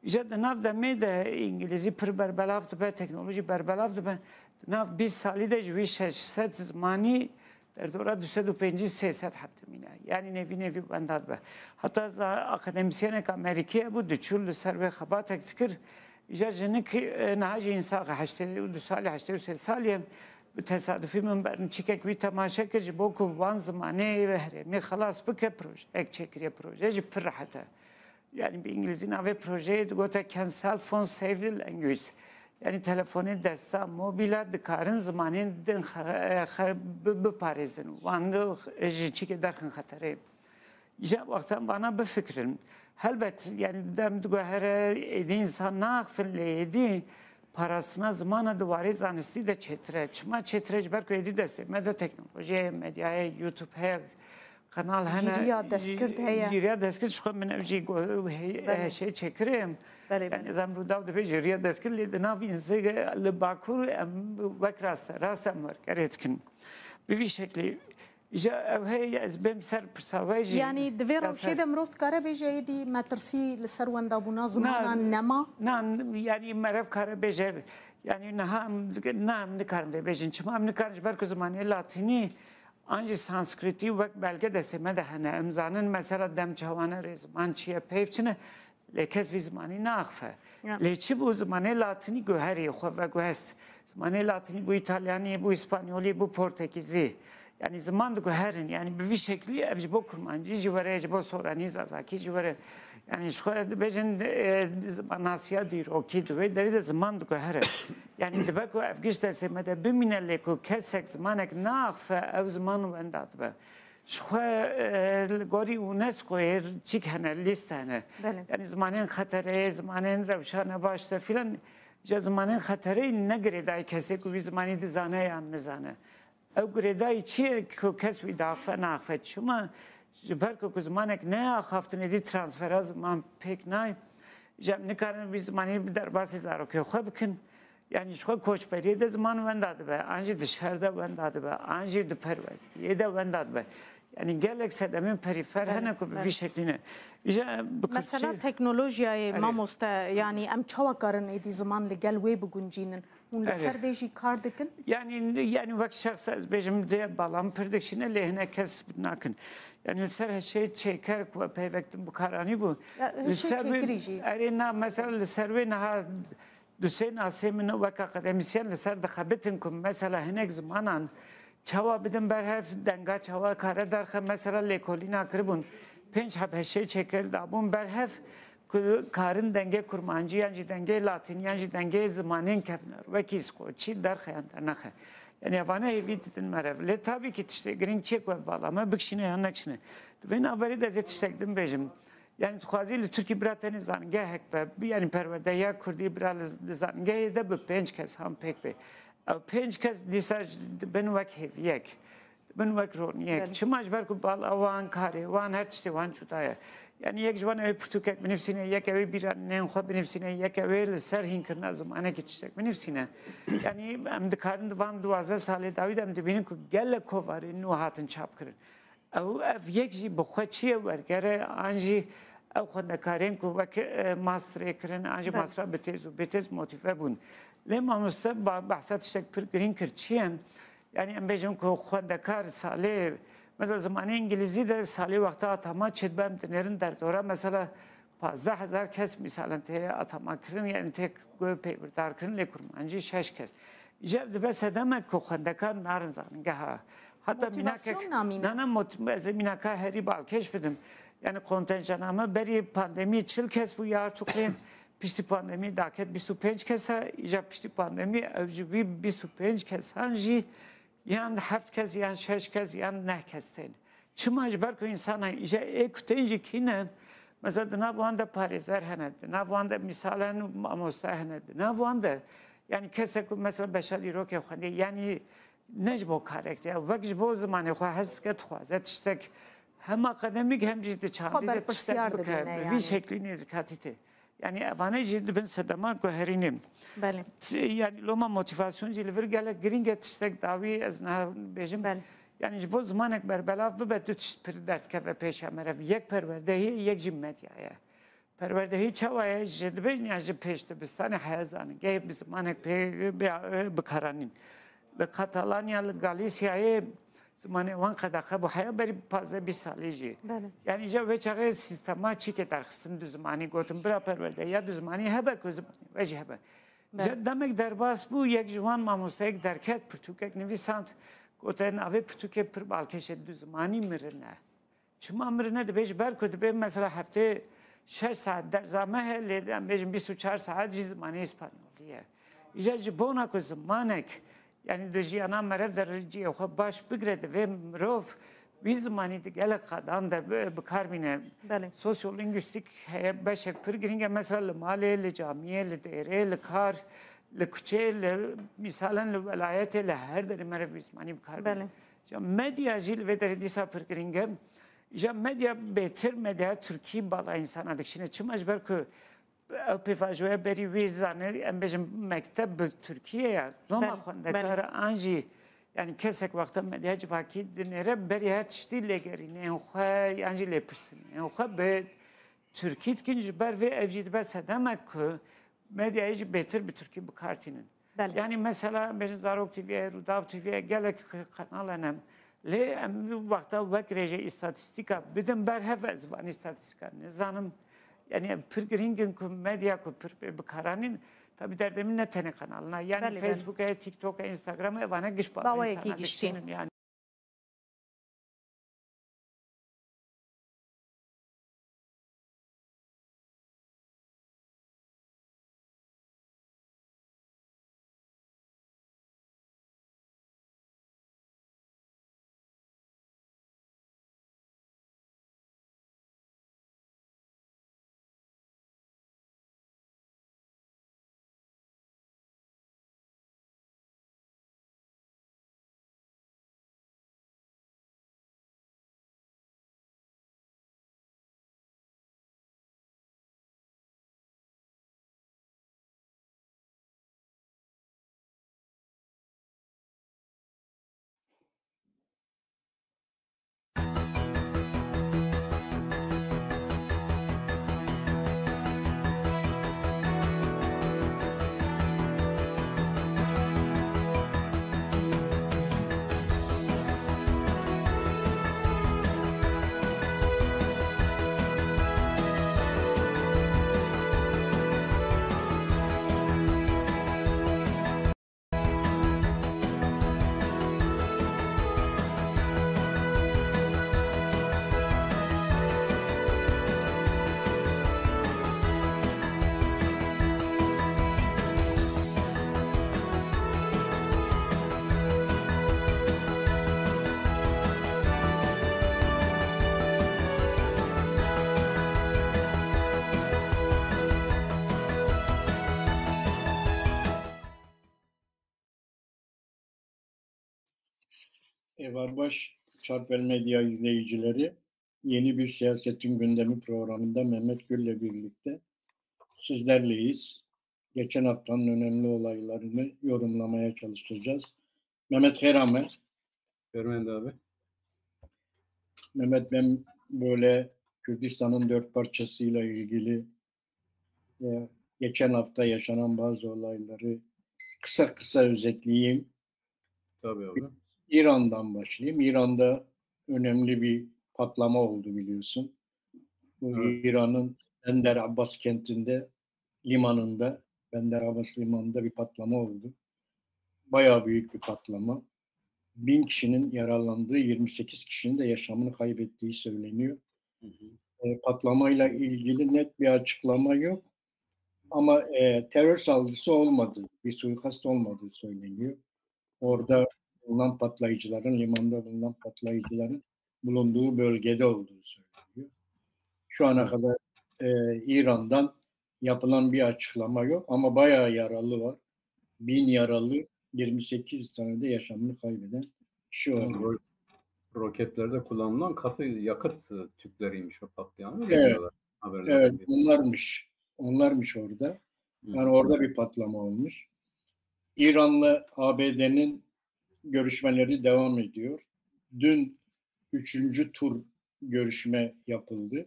Îja di nav demê de îngilîzî pir berbelav dibe, teknolojî berbelav dibe. Di nav bîst salî de ji wî şeş sed zimanî derdora du sed û pêncî sê sed heb dimîne. Yanî nêvî nêvî wenda dibe. Heta za-, akademîsyenek Amerîkî hebû, diçû li ser wê xebatek dikir. Îja jinik, e, niha jî însax e, heştê û du salî, heştê û sê salî ye. Bi tesadufî min bernçîkek wî temaşe kir, ji bo ku wan zimanê herêmî xelas bike, projeyek çêkiriye. Proje jî pir rehet e. Yanî bi îngilîzî navê projeyê digote Can Cell Phones Save Languages? Yanî telefonê desta, mobîla dikarin zimanên din xe-, xe-, bi-, biparêzin. Wan ji çîkê derxin xeterê. Îja wextan vana bifikirin. Helbet, yanî dem diguhere êdî însan naxifin, lê êdî parastina zimana di warê zanistî de çêtir e. Çima çêtir e? Ji ber ku êdî destê me de teknolojiyê, medyayê, YouTube heye, kanal hene. Jîriya destgird heye. Jîriya destgird, ji xwe min ev jî go-, hey-, Belê. Heşê çêkirê. Belê, Yanî belê. ez em Rûdaw dibê jîriya destgird, lê di nav însê li Bakur em wek raste, rast em wergerê dikin. Bi vî şeklî. Îja ev heye, ez bêm ser pirsa we jî. Yanî di vê Ya rewşê ser- de mirov dikare bêje êdî metirsî li ser wendabûna zimanan Na, nema? na, yanî merev kare bêje, yanî niha em, na, em nikarin vê bêjin. Çima em nikarin? Ji ber ku zimanê latînî an jî sanskritî wek belge destê me de hene. Em zanin mesela dem çawane rê ziman çi ye, peyv çi ne. Lê kes vî zimanî naaxife. Ya. Lê çi bû, zimanê latînî guherî xwe veguhest. Zimanê latînî bû îtalyanî, bû îspanyolî, bû portekîzî. Yanî ziman diguherin. Yanî bi vî şeklî ev ji bo kurmancî jî were, ji bo soranî zazakî jî were. Yanî ji xwe dibêjin, e, zimannasiya dîrokî, di wê derê de ziman diguhere. Yanî dibe ku ev giş destê me de bimîne, lê ku kesek zimanek naaxife, ev ziman wenda dibe. Ji xwe, e, li gorî UNESCOyê çîk hene, lîst hene. Belê. Yanî zimanên xeterê, zimanên rewşa nebaş de filan, ji zimanên xeterê ne girêdayî kesê ku wî zimanî dizane yan nizane. Ew girêdayî çi ye ku kes wî diaxife, naaxife? Çima? Ji ber ku, ku zimanek neaxaftin êdî transfera ziman pêk nayê. Ji em nikarin wî zimanî bi derbasî zarokê xwe bikin. Yanî ji xwe koçberiyê de ziman wenda dibe, an jî di şer de wenda dibe, an jî di perweriyê de wenda dibe. Yanî gelek sedemên perîfer Belê, hene ku bi belê. vî şeklî ne. Îja bi Mesela Kurdçî teknolojiyayê, Erê. mamoste, yanî em çawa karin êdî ziman li gel wê biguncînin? Hûn li Erê. ser vê jî kar dikin? Yanî, yanî wek şexs ez bêjim dê bala min pir dikişîne, lê hinek kes nakin. Yanî li ser hişê çêker ku peyvektin bi kar anîbû. Ya, Li hişê ser çêkirî jî. Erê na, mesela li ser wê niha du sê nasê min wek akademîsyen li ser dixebitin ku mesela hinek zimanan çawa bidin berhev, denga çawa kare derxe, mesela lêkolîna kiribûn, pênc heb hişê çêker dabûn berhev ku karin dengê kurmancî yan jî dengê latînî yan jî dengê zimanên kevner wekî sqoçî derxe yan dernexe. Yanî evane hêvî didin merev. Lê tabî kî tiştê girîng çê ku ev bala me bikişîne yan nekişîne. Di vê navberê de ez ê tiştek din bêjim. Yanî dixwazî li Tirkî bira tenê zanîngehek be, yanî perwerdeya kurdî bira li, li zanîngehê de bi pênc kes han pêk bê. Ew pênc kes dîsa ji, dibin wek hêviyek, dibin wek roniyek. Belê. Çima? Ji ber ku bala wan, karê wan, her tiştê wan cuda ye. Yanî yek ji wan ew ê pirtûkek binivîsîne, yek ew ê bîranên xwe binivîsîne, yek ew ê li ser hînkirina zimanekî tiştek binivîsîne. Yanî em dikarin di van duwazdeh salê dawî de em dibînin ku gelek kovarên nû hatin çapkirin. Ew, ev yek jî bi xwe çi ye, werger e, an jî ew xwendekarên ku wek, e, masterê kirin, an jî Belê. mastera bi têz û bêtêz motîve bûn. Lê mamoste ba-, behsa tiştek pir girîng kir. Çi ye? Yanî em bêjin ku xwendekar salê, mesela zimanê îngilîzî de salê wexta atama çêdibe em dinêrin derdora mesela pazdeh hezar kes mîsalen tê atama kirin, yanî tê peywirdar kirin, lê kurmancî şeş kes. Îca ev dibe sedemek ku xwendekar narin zanîngeha. Heta Motivasyon mînakek, namîne. na, na, mot-, ez ê mînaka herî balkêş bidim. Yanî kontenjana me berî pandemî çil kes bû ya Artuklê. Piştî pandemî daket bîst û pênc kes e. Îca piştî pandemî ev ji wî bîst û pênc kesan jî yan heft kes, yan şeş kes, yan neh kes tên. Çima ji ber ku însanan îja ê ku tên jî kî ne, mesela di nav wan de parêzer hene, di nav wan de mîsalen mamoste hene, di nav wan de, yani kesek ku mesela beşa dîrokê xwendî, yani ne ji bo karekte ya, wek ji bo zimanê xwe hez dike dixwaze tiştek hem akademîk hem jî di çandî de tiştek bike, bi vî şeklî nêzîkatî tê. Yani evane jî dibin sedema guherînê. Belê. T-, yani loma motivasyon jî li vir gelek girîng e, tiştek dawî ez niha bêjim. Belê. Yani ji bo zimanek berbelav bibe, du tişt pir derdikeve pêşa me re. Yek perwerdehî, yek jî medya ye. Perwerdehî çawa ye? Ji dibêjin ya ji pêş dibistanê heya zanîngehê bi zimanek pê bi, bikaranîn. Li Katalanya, li Galîsyayê zimanê wan qedexe bû. Heya berî pazdeh bîst salî jî. Belê. Yani îja wê çaxê sîstema çîkê derxistin du zimanî, gotin bira perwerde ya du zimanî hebe ku zimanê we jî hebe. Belê. Îja demek derbas bû, yek ji wan mamosteyek derket, pirtûkek nivîsand, gote navê pirtûkê pir balkêş e, du zimanî mirine. Çima mirine? Dibê ji ber ku dibê mesela heftê şeş saet derza me heye, lê em bêjin bîst û çar saet jî zimanê îspanyolî ye. Îja ji bona ku zimanek, yani di jiyana merev de cihê xwe baş bigire, divê mirov wî zimanî di gelek qadan de bi, bi kar bîne. Belê. Sosyolîngwîstîk heye, beşek pir girîng e. Mesela li malê, li camiyê, li dêrê, li kar, li kuçê, li mîsalen li welayetê, li her derê meriv wî zimanî bi kar bîne. Belê. Ya medya jî li vê derê dîsa pir girîng e. Îja medya bêtir, medya tirkî bala însana dikişîne. Çima? Ji ber ku ew pêvajoya berî wî zanî, em bêjin mekteb bi tirkî ye ya. Loma, belê, xwendekar, belê, an jî, yani kesek wexta medya civakî dinêre, berî her tiştî lêgerînên xwe yan jî lêpirsînên xwe bi tirkî dikin. Ji ber vê ev jî dibe sedemek ku medyayê jî bêtir bi tirkî bi kar tînin. Belê. Yani mesela em bêjin Zarok T V'ye, Rûdaw T V'ye, gelek kanal hene. Lê em wexta wek rêje îstatîstîka bidin ber hev, ez van îstatîstîka nizanim. Yani em pir girîng in ku medya ku pir pê bikaranîn, tabi derdê min ne tenê kanalina. Yani, belê, belê, Facebook e, TikTok e, Instagram e, evane giş bala baweyekî însana giştî dikişînin yani. Eyvallah Çarpel Medya izleyicileri, yeni bir Siyasetin Gündemi programında Mehmet Gül'le birlikte sizlerleyiz. Geçen haftanın önemli olaylarını yorumlamaya çalışacağız. Mehmet, xêr ame. Fermend abi. Mehmet, ben böyle Kürdistan'ın dört parçasıyla ilgili e, geçen hafta yaşanan bazı olayları kısa kısa özetleyeyim. Tabii abi. İran'dan başlayayım. İran'da önemli bir patlama oldu biliyorsun. Bu, evet, İran'ın Bender Abbas kentinde, limanında, Bender Abbas limanında bir patlama oldu. Bayağı büyük bir patlama. Bin kişinin yaralandığı, yirmi sekiz kişinin de yaşamını kaybettiği söyleniyor. Hı hı. E, patlamayla ilgili net bir açıklama yok. Ama, e, terör saldırısı olmadığı, bir suikast olmadığı söyleniyor. Orada bulunan patlayıcıların, limanda bulunan patlayıcıların bulunduğu bölgede olduğu söyleniyor. Şu ana kadar e, İran'dan yapılan bir açıklama yok ama bayağı yaralı var. Bin yaralı, yirmi sekiz tane de yaşamını kaybeden kişi var. Ro- roketlerde kullanılan katı yakıt e, tüpleriymiş o patlayan. Öyle Evet. diyorlar. Haberlerde. Evet, onlarmış. Onlarmış orada. Yani orada bir patlama olmuş. İran'la A B D'nin görüşmeleri devam ediyor. Dün üçüncü tur görüşme yapıldı.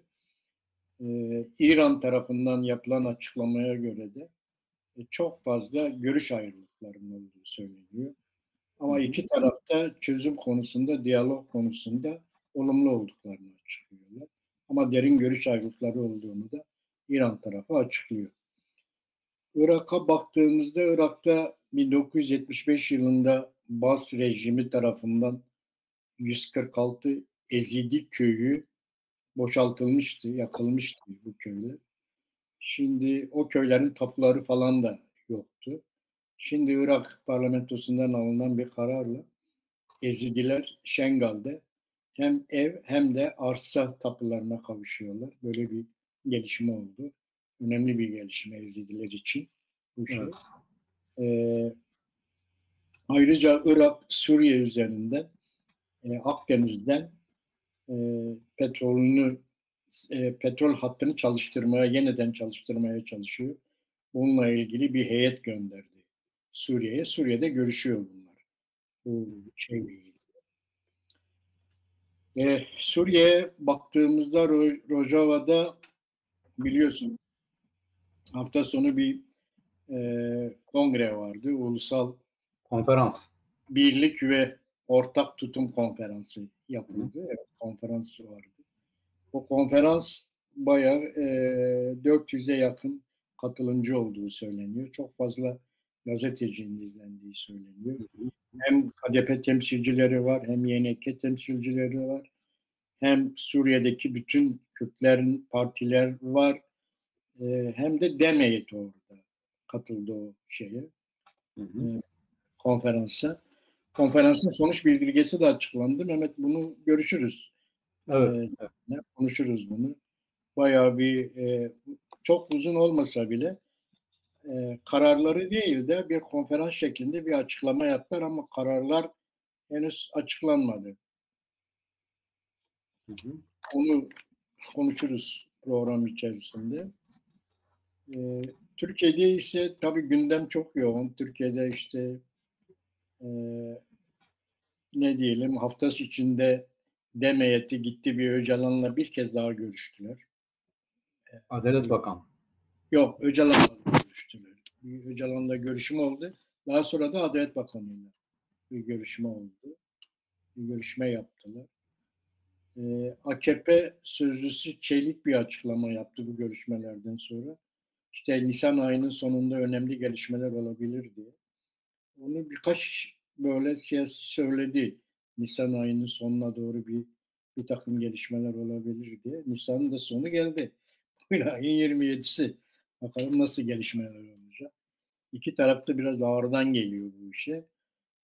Ee, İran tarafından yapılan açıklamaya göre de e, çok fazla görüş ayrılıklarının olduğu söyleniyor. Ama iki tarafta çözüm konusunda, diyalog konusunda olumlu olduklarını açıklıyorlar. Ama derin görüş ayrılıkları olduğunu da İran tarafı açıklıyor. Irak'a baktığımızda Irak'ta bin dokuz yüz yetmiş beş yılında Baas rejimi tarafından yüz kırk altı Ezidi köyü boşaltılmıştı, yakılmıştı bu köyler. Şimdi o köylerin tapuları falan da yoktu. Şimdi Irak parlamentosundan alınan bir kararla Ezidiler Şengal'de hem ev hem de arsa tapularına kavuşuyorlar. Böyle bir gelişme oldu. Önemli bir gelişme Ezidiler için bu şey. Evet. Ee, ayrıca Irak, Suriye üzerinden e, Akdeniz'den e, petrolünü e, petrol hattını çalıştırmaya, yeniden çalıştırmaya çalışıyor. Bununla ilgili bir heyet gönderdi Suriye'ye. Suriye'de görüşüyor bunlar. Bu şeyle ilgili. E, Suriye'ye baktığımızda Ro- Rojava'da biliyorsun hafta sonu bir e, kongre vardı. Ulusal Konferans. Birlik ve Ortak Tutum Konferansı yapıldı. Evet, konferans vardı. O konferans bayağı e, dört yüze yakın katılımcı olduğu söyleniyor. Çok fazla gazetecinin izlendiği söyleniyor. Hem K D P temsilcileri var, hem Y N K temsilcileri var, hem Suriye'deki bütün Kürtlerin partiler var, e, hem de DEM heyeti orada katıldı o şeye, e, konferansa. Konferansın sonuç bildirgesi de açıklandı. Mehmet, bunu görüşürüz. Evet. E, konuşuruz bunu. Bayağı bir e, çok uzun olmasa bile e, kararları değil de bir konferans şeklinde bir açıklama yaptılar ama kararlar henüz açıklanmadı. Onu konuşuruz program içerisinde. E, Türkiye'de ise tabii gündem çok yoğun. Türkiye'de işte e, ne diyelim, haftası içinde DEM heyeti gitti, bir Öcalan'la bir kez daha görüştüler. Adalet Bakanı. Yok, Öcalan'la görüştüler. Bir Öcalan'la görüşme oldu. Daha sonra da Adalet Bakanı'yla bir görüşme oldu. Bir görüşme yaptılar. Ee, A K P sözcüsü Çelik bir açıklama yaptı bu görüşmelerden sonra. İşte Nisan ayının sonunda önemli gelişmeler olabilir diye. Onu birkaç böyle siyasi söyledi. Nisan ayının sonuna doğru bir bir takım gelişmeler olabilir diye. Nisan'ın da sonu geldi. Bugün ayın yirmi yedisi. Bakalım nasıl gelişmeler olacak. İki taraf da biraz ağırdan geliyor bu işe.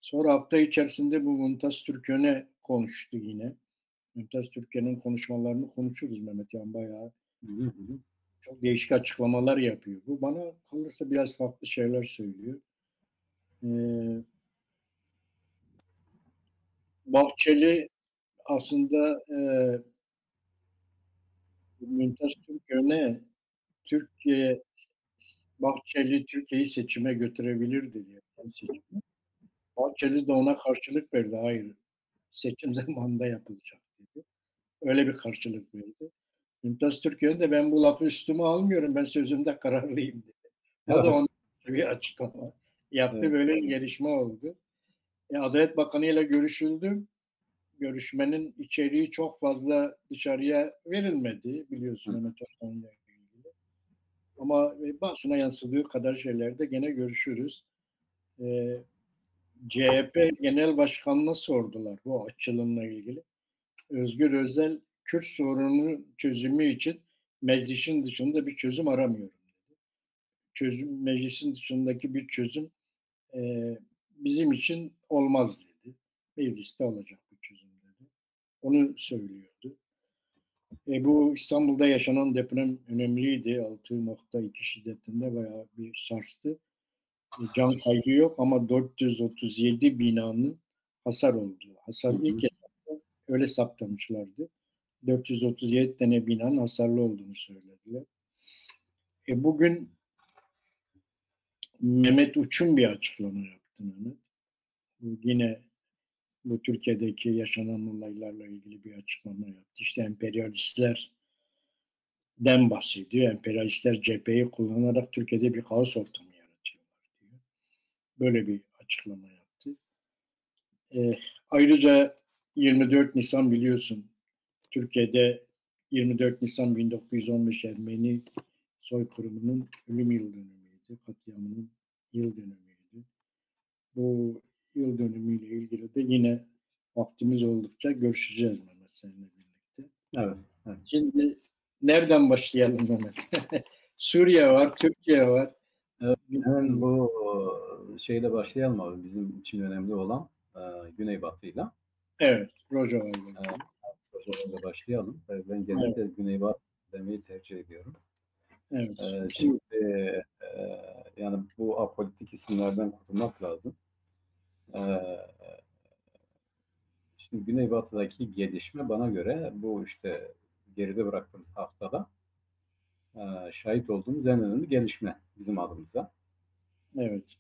Sonra hafta içerisinde bu Mümtaz Türköne konuştu yine. Mümtaz Türköne'nin konuşmalarını konuşuruz Mehmet, yani bayağı çok değişik açıklamalar yapıyor. Bu bana kalırsa biraz farklı şeyler söylüyor. Ee, Bahçeli aslında e, Mümtaz Türköne Türkiye Bahçeli Türkiye'yi seçime götürebilir dedi. Yani seçime. Bahçeli de ona karşılık verdi. Hayır, seçim zamanında yapılacak dedi. Öyle bir karşılık verdi. Mümtaz Türköne de ben bu lafı üstüme almıyorum, ben sözümde kararlıyım dedi. O da onun bir açıklama yaptı. Evet. Böyle bir gelişme oldu. E, Adalet Bakanı ile görüşüldü. Görüşmenin içeriği çok fazla dışarıya verilmedi biliyorsun Mehmet Özkan'la ilgili. Ama e, basına yansıdığı kadar şeylerde gene görüşürüz. E, C H P Genel Başkanı'na sordular bu açılımla ilgili. Özgür Özel, Kürt sorununun çözümü için meclisin dışında bir çözüm aramıyorum dedi. Çözüm, meclisin dışındaki bir çözüm e, bizim için olmaz dedi. Mecliste olacak bu çözüm dedi. onu söylüyordu. E, bu İstanbul'da yaşanan deprem önemliydi. Altı nokta iki şiddetinde bayağı bir sarstı. E, can kaybı yok ama dört yüz otuz yedi binanın hasar olduğu, hasar ilk etapta öyle saptamışlardı. Dört yüz otuz yedi tane binanın hasarlı olduğunu söylediler. E, bugün Mehmet Uçum bir açıklama yaptı, Mehmet. Bu yine bu Türkiye'deki yaşanan olaylarla ilgili bir açıklama yaptı. İşte emperyalistlerden bahsediyor. Emperyalistler cepheyi kullanarak Türkiye'de bir kaos ortamı yaratıyorlar diyor. Böyle bir açıklama yaptı. E, ayrıca yirmi dört Nisan biliyorsun, Türkiye'de yirmi dört Nisan bin dokuz yüz on beş Ermeni soykırımının ölüm yıl dönümüydü, katliamının yıl dönümüydü. Bu yıl dönümüyle ilgili de yine vaktimiz oldukça görüşeceğiz Mehmet seninle birlikte. Evet, evet. Şimdi nereden başlayalım Mehmet? Suriye var, Türkiye var. Evet, hemen bu şeyle başlayalım abi. Bizim için önemli olan e, Güneybatı'yla. Evet, Rojava ile. Evet, Rojava'yla başlayalım. E, Ben genelde Güneybatı demeyi tercih ediyorum. Evet. E, Şimdi e, yani bu apolitik isimlerden kurtulmak lazım. E, Şimdi Güneybatı'daki gelişme bana göre bu işte geride bıraktığımız haftada e, şahit olduğumuz en önemli gelişme bizim adımıza. Evet.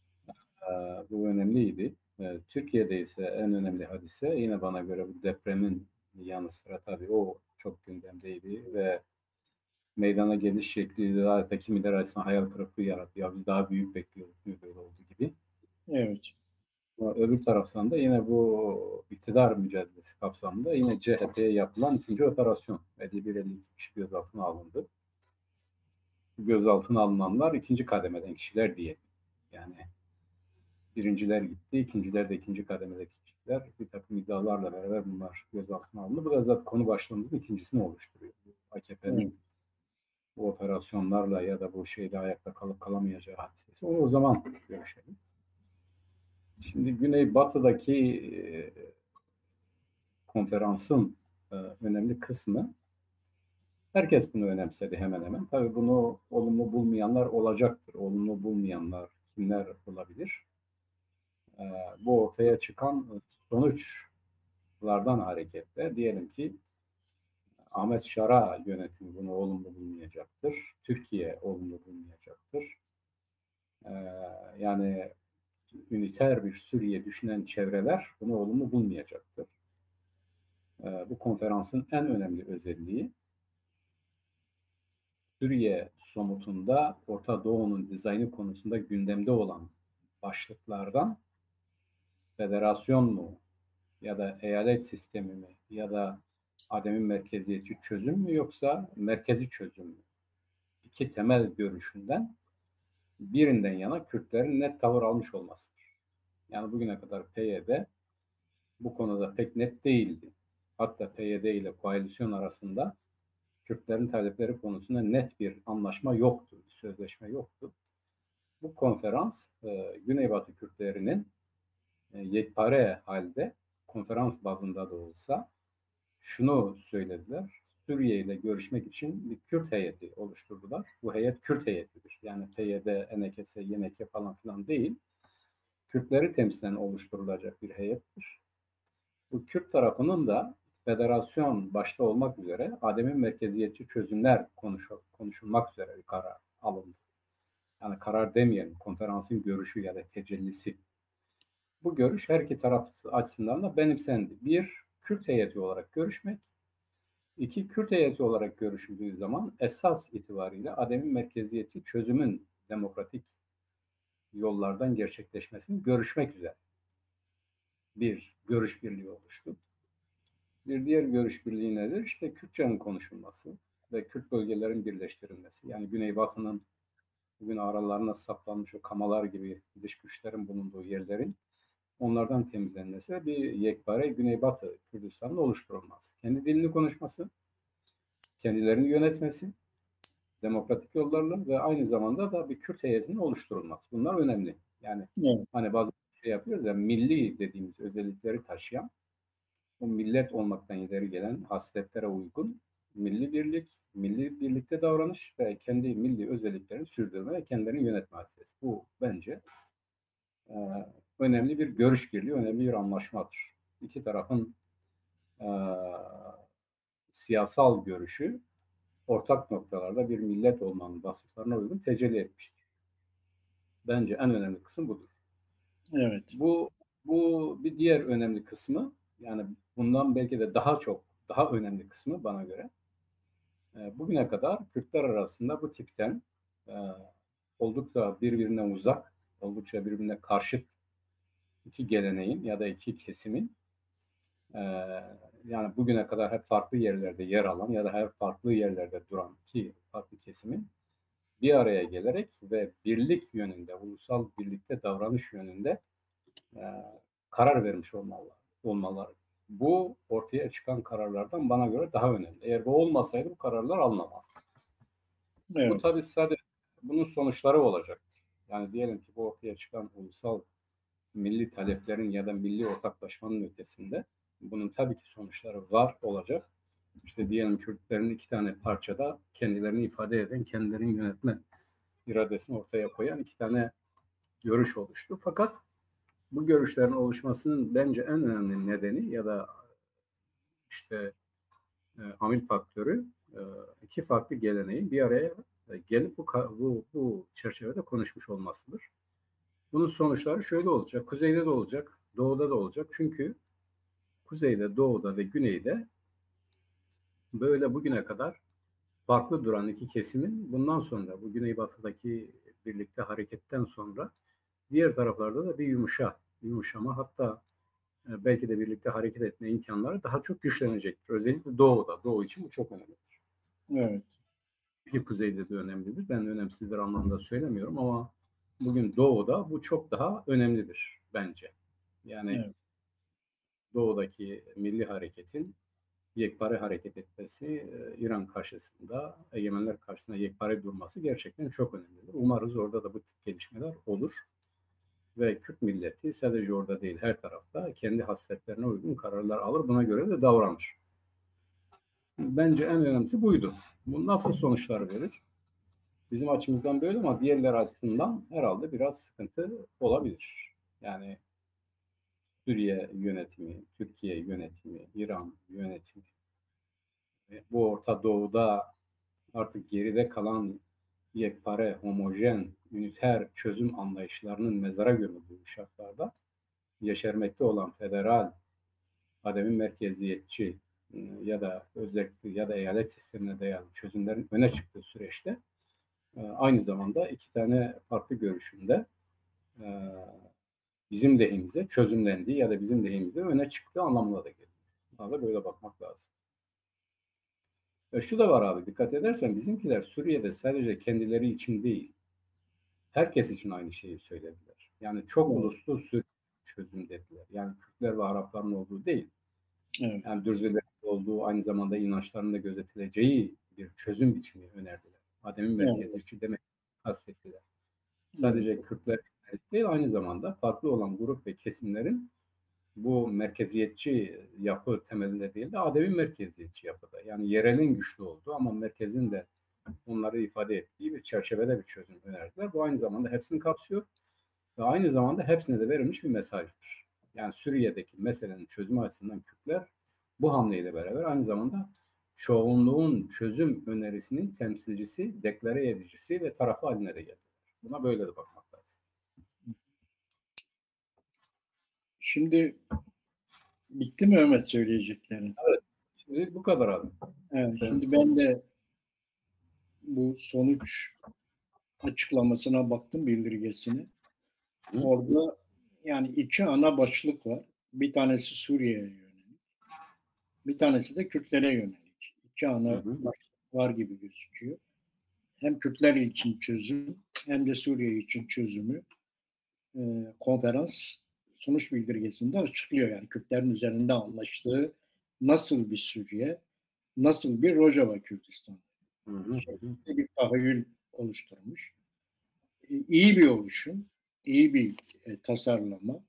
E, Bu önemliydi. E, Türkiye'de ise en önemli hadise yine bana göre bu depremin yanı sıra tabii o çok gündemdeydi ve meydana geliş şekli adeta kimileri açısından hayal kırıklığı yarattı. Ya biz daha büyük bekliyorduk, niye böyle oldu gibi. Evet. Ama öbür taraftan da yine bu iktidar mücadelesi kapsamında yine C H P'ye yapılan ikinci operasyon. elli bir elli iki kişi gözaltına alındı. Gözaltına alınanlar ikinci kademeden kişiler diye. Yani birinciler gitti, ikinciler de ikinci kademedeki kişiler bir takım iddialarla beraber bunlar gözaltına alındı. Bu da zaten konu başlığımızın ikincisini oluşturuyor. Bu A K P'nin Evet. bu operasyonlarla ya da bu şeyle ayakta kalıp kalamayacağı hadisesi. Onu o zaman görüşelim. Şimdi Güneybatı'daki e, konferansın e, önemli kısmı herkes bunu önemsedi hemen hemen. Tabii bunu olumlu bulmayanlar olacaktır. Olumlu bulmayanlar kimler olabilir? E, Bu ortaya çıkan sonuçlardan hareketle diyelim ki Ahmet Şara yönetimi bunu olumlu bulmayacaktır. Türkiye olumlu bulmayacaktır. E, Yani üniter bir Suriye düşünen çevreler bunu olumlu bulmayacaktır. E, Bu konferansın en önemli özelliği Suriye somutunda Orta Doğu'nun dizaynı konusunda gündemde olan başlıklardan federasyon mu ya da eyalet sistemi mi ya da Adem'in merkeziyetçi çözüm mü yoksa merkezi çözüm mü? İki temel görüşünden birinden yana Kürtlerin net tavır almış olmasıdır. Yani bugüne kadar P Y D bu konuda pek net değildi. Hatta P Y D ile koalisyon arasında Kürtlerin talepleri konusunda net bir anlaşma yoktu, bir sözleşme yoktu. Bu konferans e, Güneybatı Kürtlerinin e, yekpare halde konferans bazında da olsa şunu söylediler. Suriye ile görüşmek için bir Kürt heyeti oluşturdular. Bu heyet Kürt heyetidir. Yani P Y D, N K S, Y N K falan filan değil. Kürtleri temsilen oluşturulacak bir heyettir. Bu Kürt tarafının da federasyon başta olmak üzere Adem'in merkeziyetçi çözümler konuşu- konuşulmak üzere bir karar alındı. Yani karar demeyelim, konferansın görüşü ya da tecellisi. Bu görüş her iki taraf açısından da benimsendi. Bir, Kürt heyeti olarak görüşmek. İki, Kürt heyeti olarak görüşüldüğü zaman esas itibariyle Adem'in merkeziyetçi çözümün demokratik yollardan gerçekleşmesini görüşmek üzere bir görüş birliği oluştu. Bir diğer görüş birliği nedir? İşte Kürtçenin konuşulması ve Kürt bölgelerin birleştirilmesi. Yani Güneybatı'nın bugün aralarına saplanmış o kamalar gibi dış güçlerin bulunduğu yerlerin onlardan temizlenmesi ve bir yekpare Güneybatı Kürdistan'ın oluşturulması. Kendi dilini konuşması, kendilerini yönetmesi, demokratik yollarla ve aynı zamanda da bir Kürt heyetinin oluşturulması. Bunlar önemli. Yani Evet. Hani bazı şey yapıyoruz ya, milli dediğimiz özellikleri taşıyan o millet olmaktan ileri gelen hasletlere uygun milli birlik, milli birlikte davranış ve kendi milli özelliklerini sürdürme ve kendilerini yönetme hadisesi. Bu bence e, önemli bir görüş birliği, önemli bir anlaşmadır. İki tarafın e, siyasal görüşü ortak noktalarda bir millet olmanın vasıflarına uygun tecelli etmiştir. Bence en önemli kısım budur. Evet. Bu bu bir diğer önemli kısmı, yani bundan belki de daha çok, daha önemli kısmı bana göre, e, bugüne kadar Kürtler arasında bu tipten e, oldukça birbirinden uzak, oldukça birbirine karşıt iki geleneğin ya da iki kesimin e, yani bugüne kadar hep farklı yerlerde yer alan ya da hep farklı yerlerde duran iki farklı kesimin bir araya gelerek ve birlik yönünde, ulusal birlikte davranış yönünde e, karar vermiş olmalı, olmaları. Bu ortaya çıkan kararlardan bana göre daha önemli. Eğer bu olmasaydı bu kararlar alınamazdı. Evet. Bu tabii sadece bunun sonuçları olacaktır. Yani diyelim ki bu ortaya çıkan ulusal milli taleplerin ya da milli ortaklaşmanın ötesinde bunun tabii ki sonuçları var olacak. İşte diyelim Kürtlerin iki tane parçada kendilerini ifade eden, kendilerini yönetme iradesini ortaya koyan iki tane görüş oluştu. Fakat bu görüşlerin oluşmasının bence en önemli nedeni ya da işte e, amil faktörü e, iki farklı geleneğin bir araya e, gelip bu, bu, bu çerçevede konuşmuş olmasıdır. Bunun sonuçları şöyle olacak. Kuzeyde de olacak, doğuda da olacak. Çünkü kuzeyde, doğuda ve güneyde böyle bugüne kadar farklı duran iki kesimin bundan sonra bu güneybatıdaki birlikte hareketten sonra diğer taraflarda da bir yumuşa, yumuşama, hatta e, belki de birlikte hareket etme imkanları daha çok güçlenecektir. Özellikle doğuda, doğu için bu çok önemlidir. Evet. Ki kuzeyde de önemlidir. Ben önemsizdir anlamda söylemiyorum ama bugün doğuda bu çok daha önemlidir bence. Yani evet. Doğudaki milli hareketin yekpare hareket etmesi e, İran karşısında, egemenler karşısında yekpare durması gerçekten çok önemlidir. Umarız orada da bu tip gelişmeler olur. Ve Kürt milleti sadece orada değil, her tarafta kendi hasletlerine uygun kararlar alır, buna göre de davranır. Bence en önemlisi buydu. Bu nasıl sonuçlar verir? Bizim açımızdan böyle ama diğerler açısından herhalde biraz sıkıntı olabilir. Yani Suriye yönetimi, Türkiye yönetimi, İran yönetimi, bu Orta Doğu'da artık geride kalan yekpare, homojen, üniter çözüm anlayışlarının mezara gömüldüğü şartlarda yeşermekte olan federal, ademi merkeziyetçi e, ya da özellikle ya da eyalet sistemine dayalı çözümlerin öne çıktığı süreçte e, aynı zamanda iki tane farklı görüşünde e, bizim lehimize çözümlendiği ya da bizim lehimize öne çıktığı anlamına da gelir. Buna da böyle bakmak lazım. Ve şu da var abi, dikkat edersen bizimkiler Suriye'de sadece kendileri için değil, herkes için aynı şeyi söylediler. Yani çok uluslu Suriye çözüm dediler. Yani Kürtler ve Arapların olduğu değil. Evet. Yani Dürzülerin olduğu, aynı zamanda inançlarının da gözetileceği bir çözüm biçimi önerdiler. Ademi merkeziyetçi demek kastettiler. Sadece Kürtler değil, aynı zamanda farklı olan grup ve kesimlerin bu merkeziyetçi yapı temelinde değil de ademi merkeziyetçi yapıda. Yani yerelin güçlü olduğu ama merkezin de onları ifade ettiği bir çerçevede bir çözüm önerdiler. Bu aynı zamanda hepsini kapsıyor ve aynı zamanda hepsine de verilmiş bir mesajdır. Yani Suriye'deki meselenin çözümü açısından Kürtler bu hamleyle beraber aynı zamanda çoğunluğun çözüm önerisinin temsilcisi, deklare edicisi ve tarafı haline de geldiler. Buna böyle de bakmak lazım. Şimdi bitti mi Ömer söyleyeceklerin? Evet. Şimdi bu kadar abi. Evet, şimdi ben de bu sonuç açıklamasına baktım, bildirgesine. Hı. Orada yani iki ana başlık var. Bir tanesi Suriye'ye yönelik. Bir tanesi de Kürtlere yönelik. İki ana Hı hı. başlık var gibi gözüküyor. Hem Kürtler için çözüm hem de Suriye için çözümü e, konferans sonuç bildirgesinde açıklıyor. Yani Kürtlerin üzerinde anlaştığı nasıl bir Suriye, nasıl bir Rojava Kürdistan. Hı hı. Şeklinde bir tahayyül oluşturmuş. E, iyi bir oluşum, iyi bir e, tasarlama.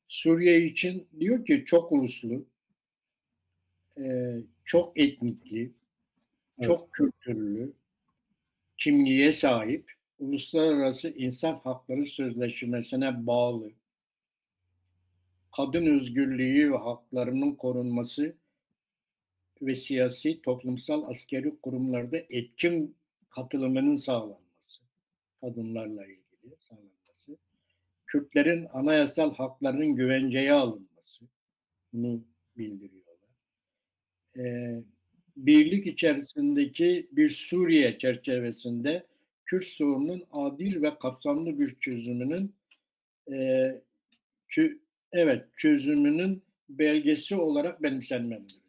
Suriye için diyor ki çok uluslu, e, çok etnikli, çok kültürlü, kimliğe sahip, Uluslararası İnsan Hakları Sözleşmesi'ne bağlı, kadın özgürlüğü ve haklarının korunması ve siyasi, toplumsal, askeri kurumlarda etkin katılımının sağlanması, kadınlarla ilgili sağlanması, Kürtlerin anayasal haklarının güvenceye alınması, bunu bildiriyorlar. Ee, birlik içerisindeki bir Suriye çerçevesinde Kürt sorununun adil ve kapsamlı bir çözümünün, e, çö-, evet, çözümünün belgesi olarak benimsenmelidir.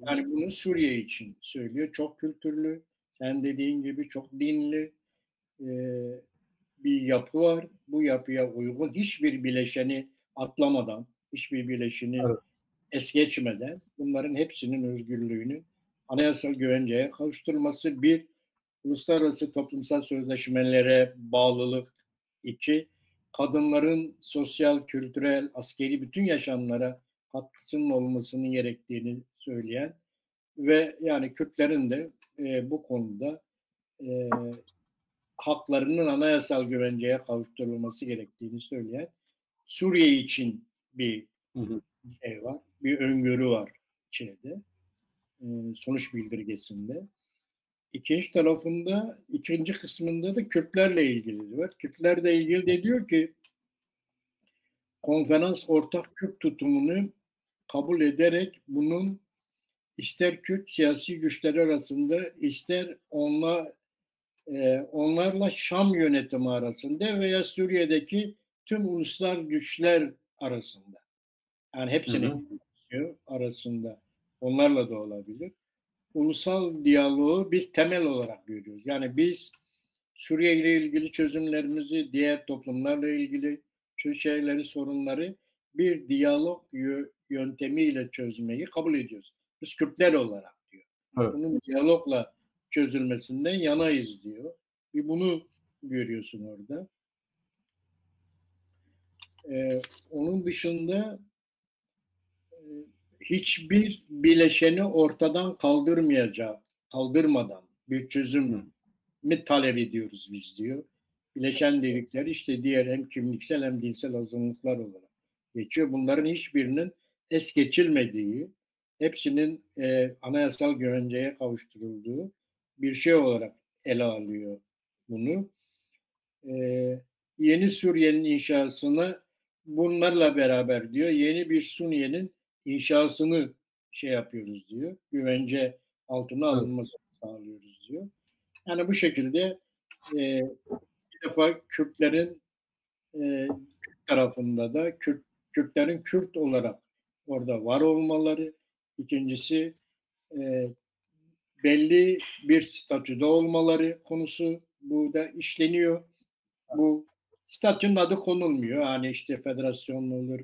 Yani bunu Suriye için söylüyor. Çok kültürlü, sen dediğin gibi çok dinli, e, bir yapı var. Bu yapıya uygun hiçbir bileşeni atlamadan, hiçbir bileşeni es geçmeden bunların hepsinin özgürlüğünü anayasal güvenceye kavuşturulması, bir, uluslararası toplumsal sözleşmelere bağlılık, iki, kadınların sosyal, kültürel, askeri bütün yaşamlara katkısının olmasının gerektiğini söyleyen ve yani Kürtlerin de, e, bu konuda, e, haklarının anayasal güvenceye kavuşturulması gerektiğini söyleyen Suriye için bir şey var, bir öngörü var şeyde, e, sonuç bildirgesinde. İkinci tarafında, ikinci kısmında da Kürtlerle ilgili var. Kürtlerle ilgili de diyor ki, konferans ortak Kürt tutumunu kabul ederek bunun ister Kürt siyasi güçleri arasında, ister onla-, e, onlarla Şam yönetimi arasında veya Suriye'deki tüm ulusal güçler arasında. Yani hepsini arasında. Onlarla da olabilir. Ulusal diyaloğu bir temel olarak görüyoruz. Yani biz Suriye ile ilgili çözümlerimizi, diğer toplumlarla ilgili çö-, şeyleri, sorunları bir diyalog yö-, yöntemiyle çözmeyi kabul ediyoruz. Biz Kürtler olarak diyor. Bunun diyalogla çözülmesinden yanayız diyor. Bir bunu görüyorsun orada. Ee, onun dışında, e, hiçbir bileşeni ortadan kaldırmayacak, kaldırmadan bir çözüm mü talep ediyoruz biz diyor. Bileşen dedikleri işte diğer hem kimliksel hem dinsel azınlıklar olarak geçiyor. Bunların hiçbirinin es geçilmediği, hepsinin, e, anayasal güvenceye kavuşturulduğu bir şey olarak ele alıyor bunu. E, yeni Suriye'nin inşasını bunlarla beraber diyor, yeni bir Suriye'nin inşasını şey yapıyoruz diyor, güvence altına alınmasını sağlıyoruz diyor. Yani bu şekilde, e, bir defa Kürtlerin, e, Kürt tarafında da Kürt, Kürtlerin Kürt olarak orada var olmaları, ikincisi, e, belli bir statüde olmaları konusu burada işleniyor. Bu statünün adı konulmuyor. Yani işte federasyon mu olur,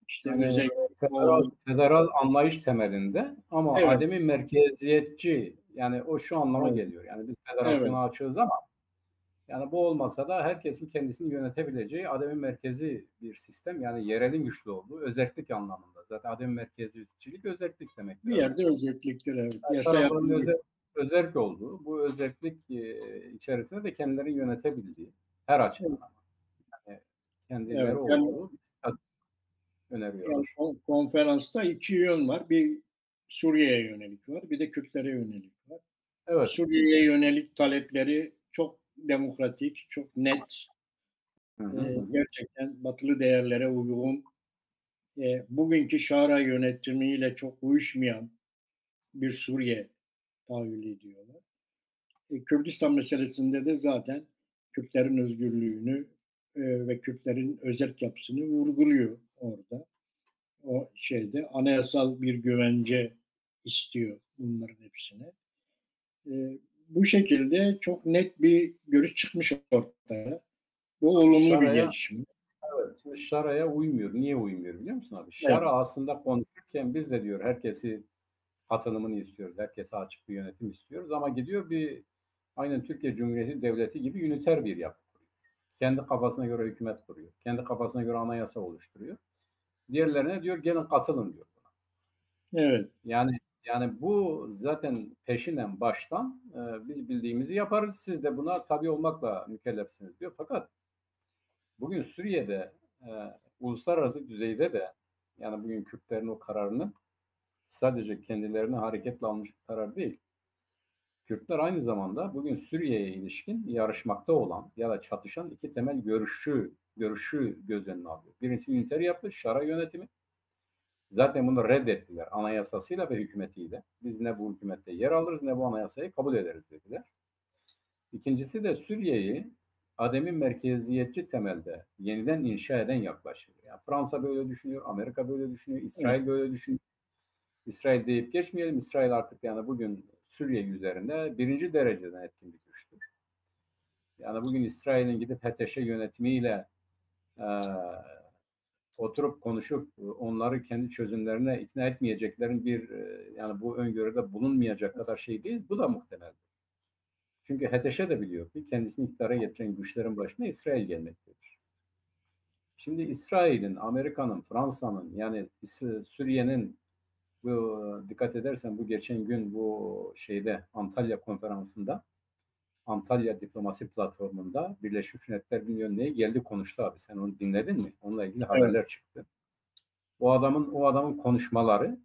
işte yani özel federal, federal anlayış temelinde ama ademi merkeziyetçi, yani o şu anlama geliyor. Yani biz federasyona açığız ama yani bu olmasa da herkesin kendisini yönetebileceği ademi merkezi bir sistem. Yani yerelin güçlü olduğu, özellik anlamında. Zaten ademi merkeziyetçilik özellik demek. Bir yerde özelliktir, evet. Yasa tarafların yapımı özel-, özellik olduğu, bu özellik, e, içerisinde de kendilerini yönetebildiği her açıdan. Yani kendileri olduğu bir statü öneriyorlar. Yani kon-, konferansta iki yön var. Bir Suriye'ye yönelik var, bir de Kürtlere yönelik var. Evet. Suriye'ye yönelik talepleri çok demokratik, çok net. E, gerçekten batılı değerlere uygun, e, bugünkü Şara yönetimiyle çok uyuşmayan bir Suriye tahayyül ediyorlar. E, Kürdistan meselesinde de zaten Kürtlerin özgürlüğünü, e, ve Kürtlerin özerk yapısını vurguluyor orada. O şeyde anayasal bir güvence istiyor bunların hepsine. E, bu şekilde çok net bir görüş çıkmış ortaya. Bu olumlu bir gelişme. Evet, şimdi Şara'ya uymuyor. Niye uymuyor biliyor musun abi? Şara aslında konuşurken biz de diyor herkesi katılımını istiyoruz. Herkese açık bir yönetim istiyoruz. Ama gidiyor bir aynen Türkiye Cumhuriyeti Devleti gibi üniter bir yapı kuruyor. Kendi kafasına göre hükümet kuruyor. Kendi kafasına göre anayasa oluşturuyor. Diğerlerine diyor gelin katılın diyor buna. Evet. Yani yani bu zaten peşinen baştan e, biz bildiğimizi yaparız. Siz de buna tabi olmakla mükellefsiniz diyor. Fakat bugün Suriye'de e, uluslararası düzeyde de yani bugün Kürtlerin o kararını sadece kendilerine hareketle almış bir karar değil. Kürtler aynı zamanda bugün Suriye'ye ilişkin yarışmakta olan ya da çatışan iki temel görüşü görüşü göz önüne alıyor. Birincisi üniter yapı, Şara yönetimi. Zaten bunu reddettiler anayasasıyla ve hükümetiyle. Biz ne bu hükümette yer alırız ne bu anayasayı kabul ederiz dediler. İkincisi de Suriye'yi ademi merkeziyetçi temelde yeniden inşa eden yaklaşım. Yani Fransa böyle düşünüyor, Amerika böyle düşünüyor, İsrail böyle düşünüyor. İsrail deyip geçmeyelim. İsrail artık yani bugün Suriye üzerinde birinci dereceden etkin bir güçtür. Yani bugün İsrail'in gidip H T Ş yönetimiyle e, oturup konuşup onları kendi çözümlerine ikna etmeyeceklerin bir e, yani bu öngörüde bulunmayacak kadar şey değil. Bu da muhtemel. Çünkü H T Ş de biliyor ki kendisini iktidara getiren güçlerin başına İsrail gelmektedir. Şimdi İsrail'in, Amerika'nın, Fransa'nın yani Suriye'nin bu dikkat edersen bu geçen gün bu şeyde Antalya konferansında Antalya diplomasi platformunda Birleşmiş Milletler bilmiyorum neye geldi konuştu abi. Sen onu dinledin mi? Onunla ilgili haberler çıktı. O adamın o adamın konuşmaları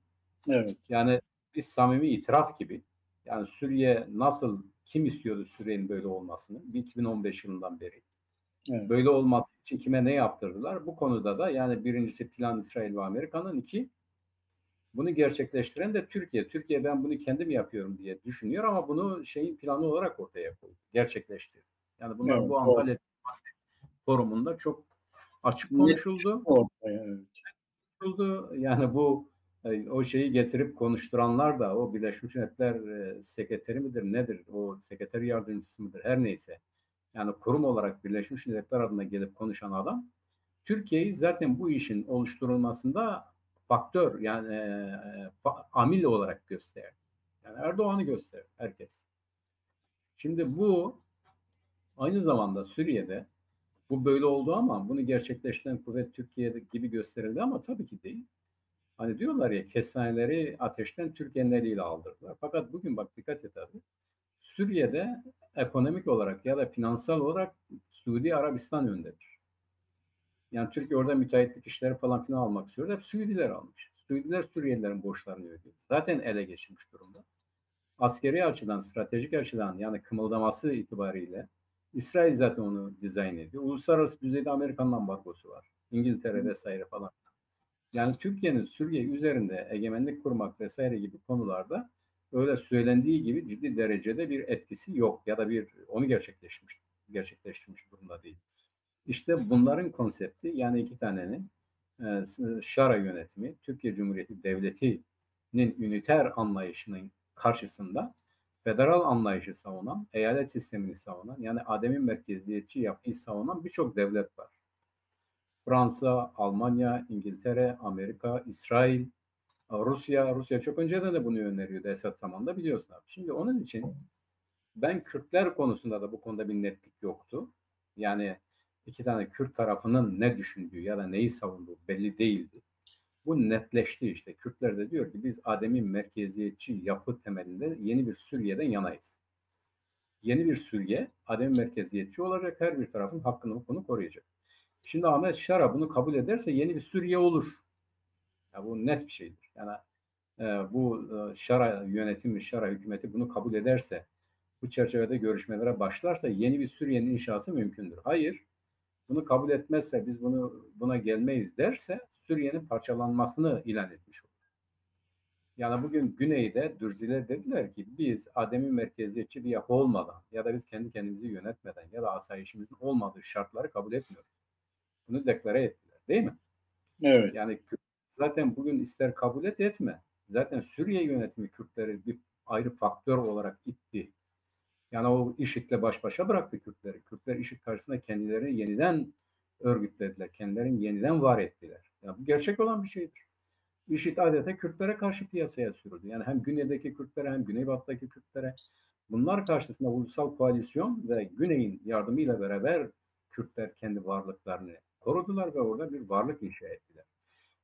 Evet. Yani bir samimi itiraf gibi. Yani Suriye nasıl, kim istiyordu Suriye'nin böyle olmasını? Bir iki bin on beş yılından beri. Evet. Böyle olması için kime ne yaptırdılar? Bu konuda da yani birincisi plan İsrail ve Amerika'nın, iki bunu gerçekleştiren de Türkiye. Türkiye ben bunu kendim yapıyorum diye düşünüyor ama bunu şeyin planı olarak ortaya koydu. Gerçekleştirdi. Yani bunlar Evet, bu Antalya forumunda çok açık konuşuldu. Ortaya, evet. Konuşuldu. Yani bu e, o şeyi getirip konuşturanlar da o Birleşmiş Milletler e, sekreteri midir nedir? O sekreter yardımcısı mıdır? Her neyse. Yani kurum olarak Birleşmiş Milletler adına gelip konuşan adam Türkiye'yi zaten bu işin oluşturulmasında faktör yani e, fa- amil olarak gösterdi. Yani Erdoğan'ı gösterdi herkes. Şimdi bu aynı zamanda Suriye'de bu böyle oldu ama bunu gerçekleştiren kuvvet Türkiye gibi gösterildi ama tabii ki değil. Hani diyorlar ya kestaneleri ateşten Türkiye'nin eliyle aldırdılar. Fakat bugün bak dikkat et abi. Suriye'de ekonomik olarak ya da finansal olarak Suudi Arabistan öndedir. Yani Türkiye orada müteahhitlik işleri falan filan almak istiyor. Hep Suudiler almış. Suudiler Suriyelilerin borçlarını ödüyor. Zaten ele geçirmiş durumda. Askeri açıdan, stratejik açıdan yani kımıldaması itibariyle İsrail zaten onu dizayn ediyor. Uluslararası düzeyde Amerika'nın ambargosu var. İngiltere vesaire falan. Yani Türkiye'nin Suriye üzerinde egemenlik kurmak vesaire gibi konularda öyle söylendiği gibi ciddi derecede bir etkisi yok ya da bir onu gerçekleşmiş gerçekleştirmiş durumda değil. İşte bunların konsepti yani iki tanenin e, Şara yönetimi, Türkiye Cumhuriyeti Devleti'nin üniter anlayışının karşısında federal anlayışı savunan, eyalet sistemini savunan yani ademi merkeziyetçi yapıyı savunan birçok devlet var. Fransa, Almanya, İngiltere, Amerika, İsrail, Rusya. Rusya çok önceden de bunu öneriyordu Esad zamanında biliyorsun abi. Şimdi onun için ben Kürtler konusunda da bu konuda bir netlik yoktu. Yani iki tane Kürt tarafının ne düşündüğü ya da neyi savunduğu belli değildi. Bu netleşti işte. Kürtler de diyor ki biz ademi merkeziyetçi yapı temelinde yeni bir Suriye'den yanayız. Yeni bir Suriye ademi merkeziyetçi olacak, her bir tarafın hakkını hukukunu koruyacak. Şimdi Ahmet Şara bunu kabul ederse yeni bir Suriye olur. Ya bu net bir şeydir. Yani e, bu e, Şara yönetimi, Şara hükümeti bunu kabul ederse, bu çerçevede görüşmelere başlarsa yeni bir Suriye'nin inşası mümkündür. Hayır, bunu kabul etmezse biz bunu buna gelmeyiz derse Suriye'nin parçalanmasını ilan etmiş olur. Yani bugün Güney'de Dürziler dediler ki biz ademi merkeziyetçi bir yapı olmadan ya da biz kendi kendimizi yönetmeden ya da asayişimizin olmadığı şartları kabul etmiyoruz. Bunu deklare ettiler değil mi? Evet. Yani zaten bugün ister kabul et etme zaten Suriye yönetimi Kürtleri bir ayrı faktör olarak itti. Yani o IŞİD'le baş başa bıraktı Kürtleri. Kürtler IŞİD karşısında kendilerini yeniden örgütlediler. Kendilerini yeniden var ettiler. Yani bu gerçek olan bir şeydir. IŞİD adeta Kürtlere karşı piyasaya sürüldü. Yani hem güneydeki Kürtlere hem güneybatıdaki Kürtlere. Bunlar karşısında ulusal koalisyon ve güneyin yardımıyla beraber Kürtler kendi varlıklarını korudular ve orada bir varlık inşa ettiler.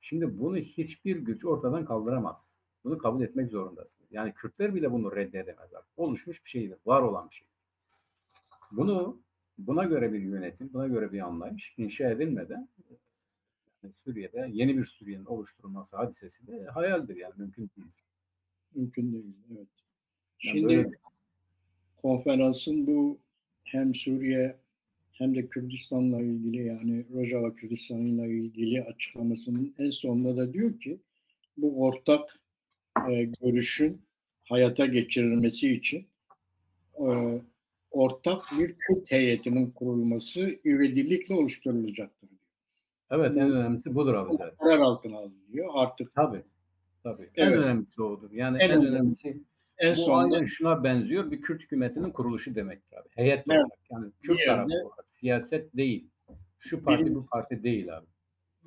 Şimdi bunu hiçbir güç ortadan kaldıramaz. Bunu kabul etmek zorundasınız. Yani Kürtler bile bunu reddedemezler. Oluşmuş bir şeydir, var olan bir şey. Bunu, buna göre bir yönetim, buna göre bir anlayış inşa edilmeden, yani Suriye'de yeni bir Suriye'nin oluşturulması hadisesi de hayaldir, yani mümkün değil. Mümkün değil, evet. Yani şimdi böyle... konferansın bu hem Suriye hem de Kürdistan'la ilgili, yani Rojava Kürdistan'ıyla ilgili açıklamasının en sonunda da diyor ki bu ortak e, görüşün hayata geçirilmesi için e, ortak bir Kürt heyetinin kurulması ivedilikle oluşturulacaktır diyor. Evet, en önemlisi budur abi zaten. Karar altına alınıyor artık. Tabii. Tabii. Evet. En önemlisi odur. Yani en, en önemlisi en bu sonunda şuna benziyor. Bir Kürt hükümetinin kuruluşu demektir abi. Heyet evet. Olarak. Yani Kürt tarafı olarak. Siyaset değil. Şu parti bir, bu parti değil abi.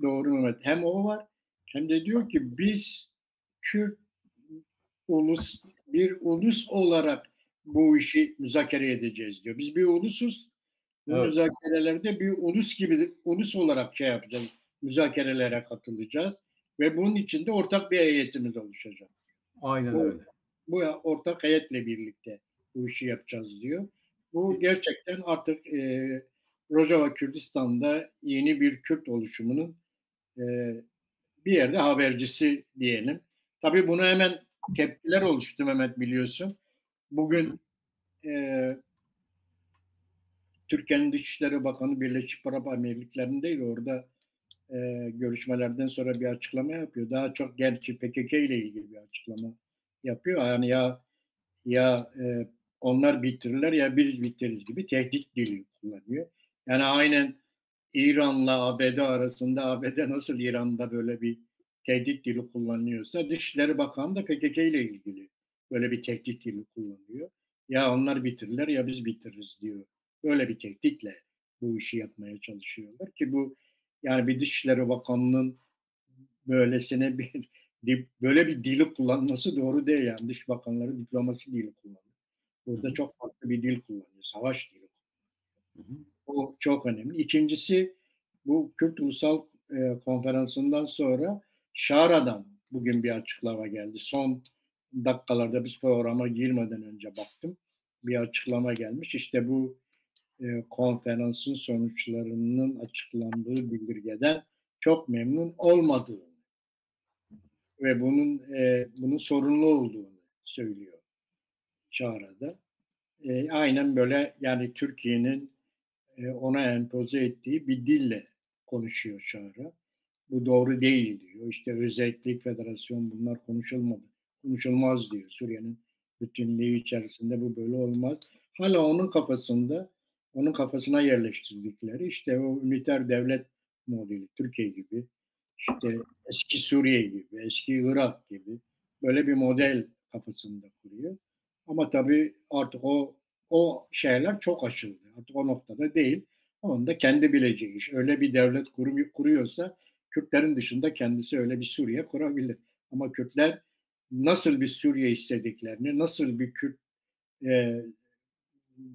Doğru Mehmet. Hem o var hem de diyor ki biz Kürt ulus, bir ulus olarak bu işi müzakere edeceğiz diyor. Biz bir ulusuz. Bu evet. Müzakerelerde bir ulus gibi, ulus olarak şey yapacağız. Müzakerelere katılacağız. Ve bunun içinde ortak bir heyetimiz oluşacak. Aynen bu, öyle. Bu ortak heyetle birlikte bu işi yapacağız diyor. Bu gerçekten artık e, Rojava Kürdistan'da yeni bir Kürt oluşumunun e, bir yerde habercisi diyelim. Tabii bunu hemen tepkiler oluştu Mehmet, biliyorsun. Bugün e, Türkiye'nin Dışişleri Bakanı Birleşik Arap Emirlikleri'ndeydi. Orada e, görüşmelerden sonra bir açıklama yapıyor. Daha çok gerçi P K K ile ilgili bir açıklama yapıyor. Yani ya ya e, onlar bitirirler ya biz bitiririz gibi tehdit dili kullanıyor. Yani aynen İran'la A B D arasında, A B D nasıl İran'da böyle bir tehdit dili kullanıyorsa, Dışişleri Bakanı da P K K ile ilgili böyle bir tehdit dili kullanıyor. Ya onlar bitirirler ya biz bitiririz diyor. Böyle bir tehditle bu işi yapmaya çalışıyorlar ki bu, yani bir Dışişleri Bakanı'nın böylesine bir böyle bir dili kullanması doğru değil yani. Dış bakanları diplomasi dili kullanıyor. Burada çok farklı bir dil kullanıyor. Savaş dili kullanıyor. O çok önemli. İkincisi, bu Kürt Ulusal e, Konferansı'ndan sonra Şara'dan bugün bir açıklama geldi. Son dakikalarda biz programa girmeden önce baktım. Bir açıklama gelmiş. İşte bu e, konferansın sonuçlarının açıklandığı bildirgeden çok memnun olmadığını ve bunun e, bunun sorunlu olduğunu söylüyor Şara'da. E, aynen böyle yani Türkiye'nin e, ona empoze ettiği bir dille konuşuyor Şara. Bu doğru değil diyor. İşte özellik, federasyon bunlar konuşulmadı. Konuşulmaz diyor. Suriye'nin bütünlüğü içerisinde bu böyle olmaz. Hala onun kafasında, onun kafasına yerleştirdikleri işte o üniter devlet modeli, Türkiye gibi, işte eski Suriye gibi, eski Irak gibi böyle bir model kafasında kuruyor. Ama tabii artık o o şeyler çok aşıldı. Artık o noktada değil. Onun da kendi bileceği iş. Öyle bir devlet kurum, kuruyorsa Kürtlerin dışında kendisi öyle bir Suriye kurabilir. Ama Kürtler nasıl bir Suriye istediklerini, nasıl bir Kürt e,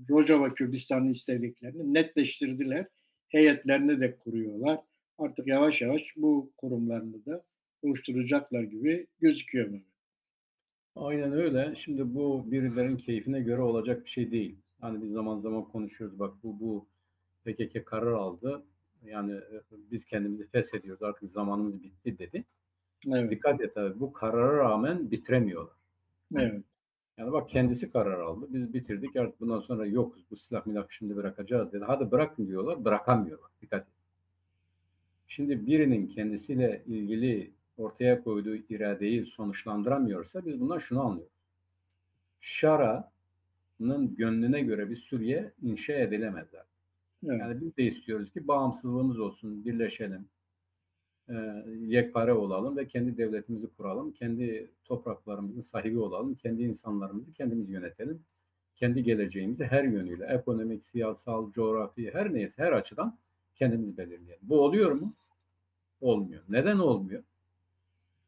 Rojava Kürdistan'ı istediklerini netleştirdiler. Heyetlerini de kuruyorlar. Artık yavaş yavaş bu kurumlarını da oluşturacaklar gibi gözüküyor Mehmet. Aynen öyle. Şimdi bu birilerinin keyfine göre olacak bir şey değil. Hani biz zaman zaman konuşuyoruz. Bak bu bu P K K karar aldı. Yani e, biz kendimizi feshediyoruz. Artık zamanımız bitti dedi. Evet. Dikkat et tabii. Bu karara rağmen bitiremiyorlar. Evet. Yani bak kendisi karar aldı. Biz bitirdik artık bundan sonra yokuz. Bu silah milah şimdi bırakacağız dedi. Hadi bırakın diyorlar. Bırakamıyorlar. Dikkat et. Şimdi birinin kendisiyle ilgili ortaya koyduğu iradeyi sonuçlandıramıyorsa biz bundan şunu anlıyoruz. Şara'nın gönlüne göre bir Suriye inşa edilemez zaten. Evet. Yani biz de istiyoruz ki bağımsızlığımız olsun, birleşelim, e, yekpare olalım ve kendi devletimizi kuralım, kendi topraklarımızın sahibi olalım, kendi insanlarımızı kendimiz yönetelim, kendi geleceğimizi her yönüyle, ekonomik, siyasal, coğrafi, her neyse her açıdan kendimiz belirleyelim. Bu oluyor mu? Olmuyor. Neden olmuyor?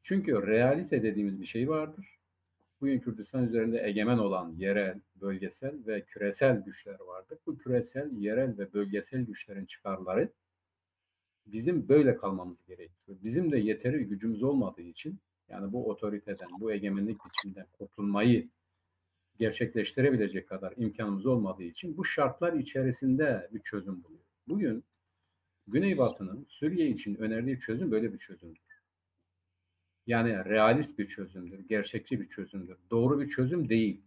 Çünkü realite dediğimiz bir şey vardır. Bugün Kürdistan üzerinde egemen olan yerel, bölgesel ve küresel güçler vardır. Bu küresel, yerel ve bölgesel güçlerin çıkarları bizim böyle kalmamız gerekiyor. Bizim de yeteri gücümüz olmadığı için, Yani bu otoriteden, bu egemenlik biçiminden kurtulmayı gerçekleştirebilecek kadar imkanımız olmadığı için bu şartlar içerisinde bir çözüm buluyor. Bugün Güneybatı'nın Suriye için önerdiği çözüm böyle bir çözümdür. Yani realist bir çözümdür, gerçekçi bir çözümdür. Doğru bir çözüm değil.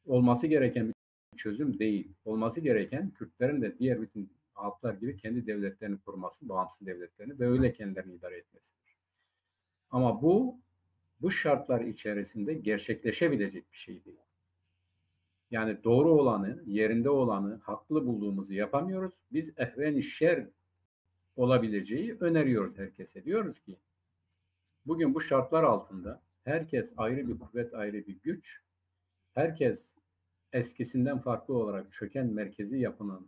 Olması gereken bir çözüm değil. Olması gereken Kürtlerin de diğer bütün halklar gibi kendi devletlerini kurması, bağımsız devletlerini ve öyle kendilerini idare etmesidir. Ama bu, bu şartlar içerisinde gerçekleşebilecek bir şey değil. Yani doğru olanı, yerinde olanı, haklı bulduğumuzu yapamıyoruz. Biz ehven-i şer olabileceği öneriyoruz herkese. Diyoruz ki bugün bu şartlar altında herkes ayrı bir kuvvet, ayrı bir güç. Herkes eskisinden farklı olarak çöken merkezi yapının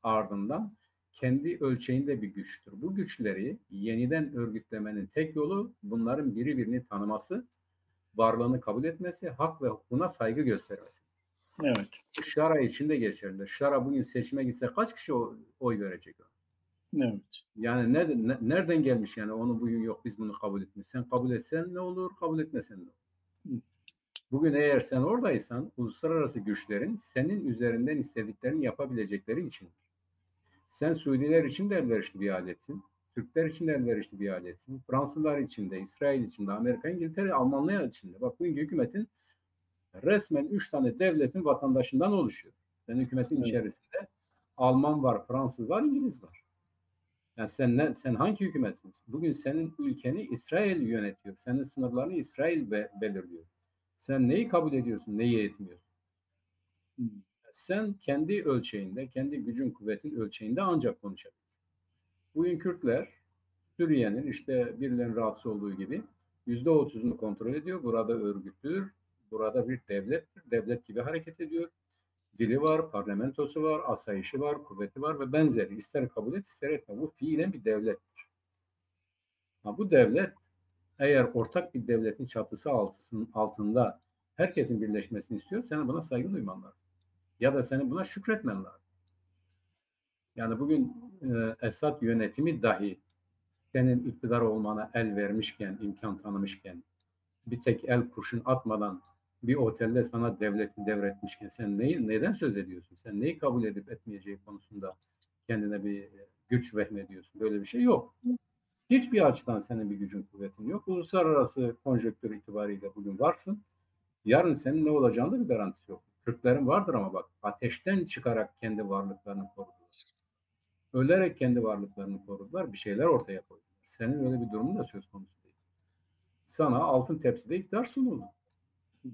ardından kendi ölçeğinde bir güçtür. Bu güçleri yeniden örgütlemenin tek yolu bunların biri birini tanıması, varlığını kabul etmesi, hak ve hukukuna saygı göstermesi. Evet. Şara için de geçerli. Şara bugün seçime gitse kaç kişi o- oy verecek? Evet. Yani ne, ne- nereden gelmiş yani onu bugün yok biz bunu kabul etmiyoruz. Sen kabul etsen ne olur, kabul etmesen ne olur? Bugün eğer sen oradaysan uluslararası güçlerin senin üzerinden istediklerini yapabilecekleri için sen Suudiler için de elverişli bir aletsin. Türkler için de elverişli bir aletsin. Fransızlar için de, İsrail için de, Amerika, İngiltere, Almanya için de. Bak bugünkü hükümetin resmen üç tane devletin vatandaşından oluşuyor. Senin hükümetin Evet. içerisinde Alman var, Fransız var, İngiliz var. Yani sen ne, sen hangi hükümetsin? Bugün senin ülkeni İsrail yönetiyor. Senin sınırlarını İsrail be- belirliyor. Sen neyi kabul ediyorsun, neyi etmiyorsun? Hmm. Sen kendi ölçeğinde, kendi gücün, kuvvetin ölçeğinde ancak konuşabilirsin. Bugün Kürtler Suriye'nin işte birilerinin rahatsız olduğu gibi yüzde otuzunu kontrol ediyor. Burada örgütlüdür. Burada bir devlettir. Devlet gibi hareket ediyor. Dili var, parlamentosu var, asayişi var, kuvveti var ve benzeri. İster kabul et, ister etme. Bu fiilen bir devlettir. Ha, bu devlet eğer ortak bir devletin çatısı altısının altında herkesin birleşmesini istiyor, senin buna saygı duyman lazım. Ya da senin buna şükretmen lazım. Yani bugün e, Esad yönetimi dahi senin iktidar olmana el vermişken, imkan tanımışken, bir tek el kurşun atmadan bir otelde sana devleti devretmişken sen neyi, neden söz ediyorsun? Sen neyi kabul edip etmeyeceği konusunda kendine bir güç vehmediyorsun. Böyle bir şey yok. Hiçbir açıdan senin bir gücün, kuvvetin yok. Uluslararası konjonktür itibariyle bugün varsın. Yarın senin ne olacağını da bir garantisi yok. Kürtlerin vardır ama bak ateşten çıkarak kendi varlıklarını korudular. Ölerek kendi varlıklarını korudular. Bir şeyler ortaya koydular. Senin öyle bir durumun da söz konusu değil. Sana altın tepside iktidar sunuldu.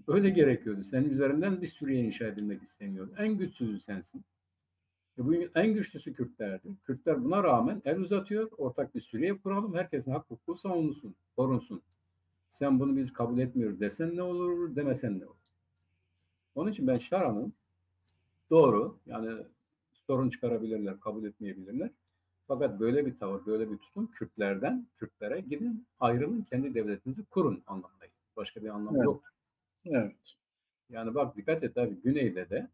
Böyle gerekiyordu. Senin üzerinden bir Suriye inşa edilmek isteniyordu. En güçsüzü sensin. E, bugün en güçlüsü Kürtlerdir. Kürtler buna rağmen el uzatıyor. Ortak bir Suriye kuralım. Herkesin hak hukuku savunulsun, korunsun. Sen bunu biz kabul etmiyoruz desen ne olur, demesen ne olur? Onun için ben Şara'nın doğru, yani sorun çıkarabilirler, kabul etmeyebilirler. Fakat böyle bir tavır, böyle bir tutum Kürtlerden, Kürtlere gidin, ayrılın, kendi devletinizi kurun anlamına gelir. Başka bir anlamı Evet. yok. Evet. Yani bak dikkat et abi Güney'de de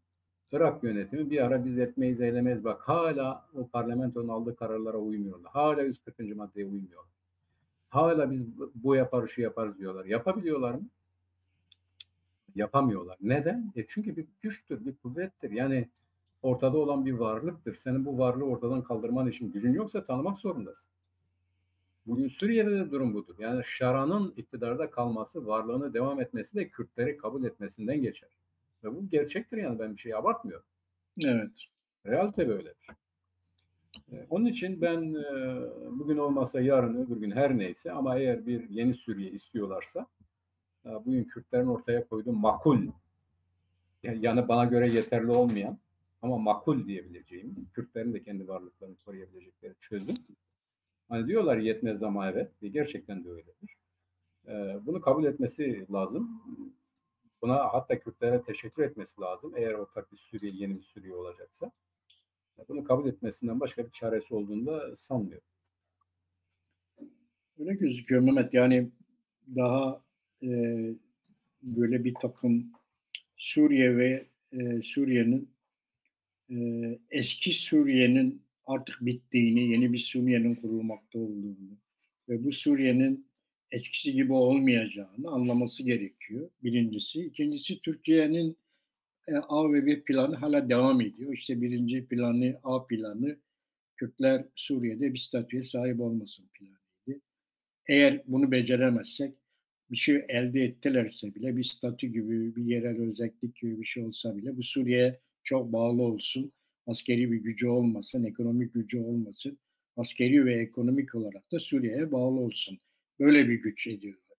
Irak yönetimi bir ara biz etmeyiz eylemeyiz. Bak hala o parlamentonun aldığı kararlara uymuyorlar. Hala yüz kırkıncı maddeye uymuyorlar. Hala biz bu- bu yaparız şu yaparız diyorlar. Yapabiliyorlar mı? Yapamıyorlar. Neden? E çünkü bir güçtür, bir kuvvettir. Yani ortada olan bir varlıktır. Senin bu varlığı ortadan kaldırman için gücün yoksa tanımak zorundasın. Bugün Suriye'de de durum budur. Yani Şara'nın iktidarda kalması, varlığını devam etmesi de Kürtleri kabul etmesinden geçer. Ve bu gerçektir yani ben bir şey abartmıyorum. Evet. Realite böyledir. E, Onun için ben e, bugün olmasa yarın öbür gün her neyse ama eğer bir yeni Suriye istiyorlarsa e, bugün Kürtlerin ortaya koyduğu makul yani bana göre yeterli olmayan ama makul diyebileceğimiz Kürtlerin de kendi varlıklarını koruyabilecekleri çözüm. Hani diyorlar yetmez ama evet ve gerçekten de öyledir. E, Bunu kabul etmesi lazım. Buna hatta Kürtlere teşekkür etmesi lazım. Eğer ortak bir Suriye, yeni bir Suriye olacaksa. Bunu kabul etmesinden başka bir çaresi olduğunu da sanmıyorum. Öyle gözüküyor Mehmet. Yani daha e, böyle bir takım Suriye ve e, Suriye'nin e, eski Suriye'nin artık bittiğini, yeni bir Suriye'nin kurulmakta olduğunu ve bu Suriye'nin eskisi gibi olmayacağını anlaması gerekiyor. Birincisi. İkincisi, Türkiye'nin e, A ve B planı hala devam ediyor. İşte birinci planı, A planı Kürtler Suriye'de bir statüye sahip olmasın planıydı. Eğer bunu beceremezsek, bir şey elde ettilerse bile, bir statü gibi, bir yerel özellik gibi bir şey olsa bile, bu Suriye'ye çok bağlı olsun, askeri bir gücü olmasın, ekonomik gücü olmasın, askeri ve ekonomik olarak da Suriye'ye bağlı olsun. Böyle bir güç ediyorlar.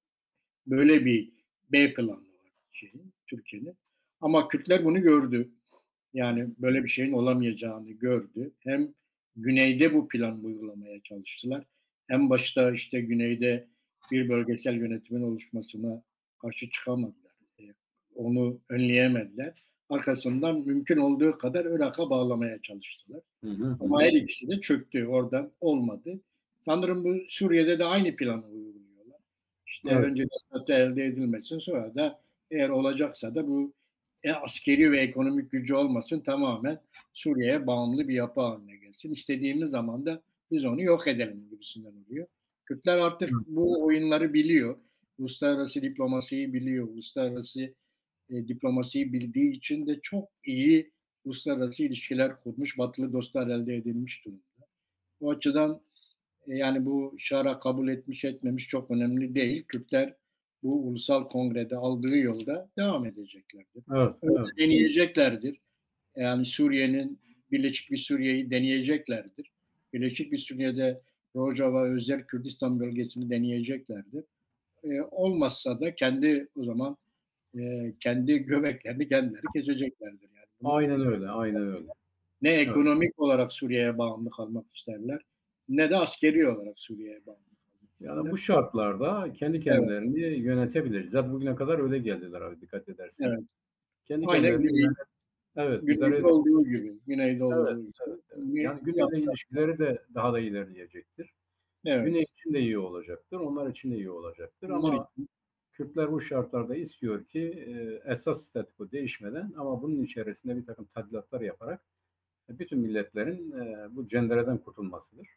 Böyle bir B planı var şeyin, Türkiye'nin. Ama Kürtler bunu gördü. Yani böyle bir şeyin olamayacağını gördü. Hem güneyde bu planı uygulamaya çalıştılar. En başta işte güneyde bir bölgesel yönetimin oluşmasına karşı çıkamadılar. E, onu önleyemediler. Arkasından mümkün olduğu kadar Irak'a bağlamaya çalıştılar. Hı hı. Ama her ikisi de çöktü, orada olmadı. Sanırım bu Suriye'de de aynı planı uyguluyorlar. İşte Evet. önce bir statü elde edilmesin, sonra da eğer olacaksa da bu e, askeri ve ekonomik gücü olmasın, tamamen Suriye'ye bağımlı bir yapı haline gelsin. İstediğimiz zaman da biz onu yok edelim gibisinden oluyor. Kürtler artık bu oyunları biliyor. Uluslararası diplomasiyi biliyor. Uluslararası e, diplomasiyi bildiği için de çok iyi uluslararası ilişkiler kurmuş, batılı dostlar elde edilmiş durumda. O açıdan e, yani bu Şara kabul etmiş etmemiş çok önemli değil. Kürtler bu ulusal kongrede aldığı yolda devam edeceklerdir. Evet, Orada evet. deneyeceklerdir. Yani Suriye'nin, birleşik bir Suriye'yi deneyeceklerdir. Birleşik bir Suriye'de Rojava, özel Kürdistan bölgesini deneyeceklerdir. E, olmazsa da kendi o zaman e, kendi göbeklerini kendileri keseceklerdir. Yani bunu Aynen öyle, aynen öyle. Ne Evet. ekonomik olarak Suriye'ye bağımlı kalmak isterler, ne de askeri olarak Suriye'ye bağımlı kalmak isterler. Yani bu şartlarda kendi Evet. kendilerini yönetebilir. Zaten bugüne kadar öyle geldiler abi, dikkat edersen. Evet. Kendi Aynen kendilerini Güney, yönet- Evet, Güneyde idare- olduğu gibi. Güneyde Evet, olduğu gibi. evet, evet. Güney Yani Güney'le yapsa- ilişkileri de daha da ilerleyecektir. Evet. Güney için de iyi olacaktır, onlar için de iyi olacaktır. Bunlar Ama için. Kürtler bu şartlarda istiyor ki e, esas statüko değişmeden ama bunun içerisinde bir takım tadilatlar yaparak e, bütün milletlerin e, bu cendereden kurtulmasıdır.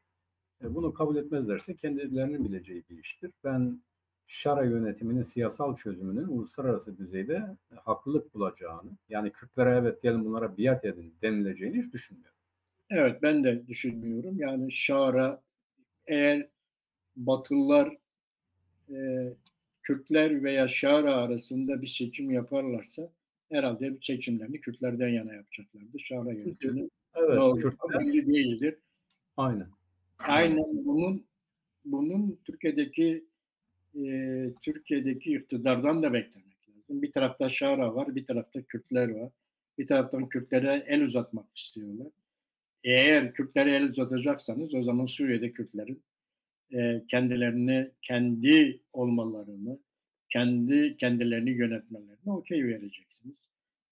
E, bunu kabul etmezlerse kendilerinin bileceği bir iştir. Ben Şara yönetiminin siyasal çözümünün uluslararası düzeyde haklılık bulacağını, yani Kürtlere evet gelin bunlara biat edin denileceğini hiç düşünmüyorum. Evet, ben de düşünmüyorum. Yani Şara, eğer Batılılar e, Kürtler veya Şara arasında bir seçim yaparlarsa herhalde seçimlerini Kürtlerden yana yapacaklardır. Şara Çünkü yönetimi evet, ne olacağı Kürtler belli değildir. Aynen. Aynen bunun bunun Türkiye'deki e, Türkiye'deki iktidardan da beklemek lazım. Bir tarafta Şara var, bir tarafta Kürtler var. Bir taraftan Kürtlere el uzatmak istiyorlar. Eğer Kürtlere el uzatacaksanız o zaman Suriye'de Kürtlerin e, kendilerini, kendi olmalarını, kendi kendilerini yönetmelerini okey vereceksiniz.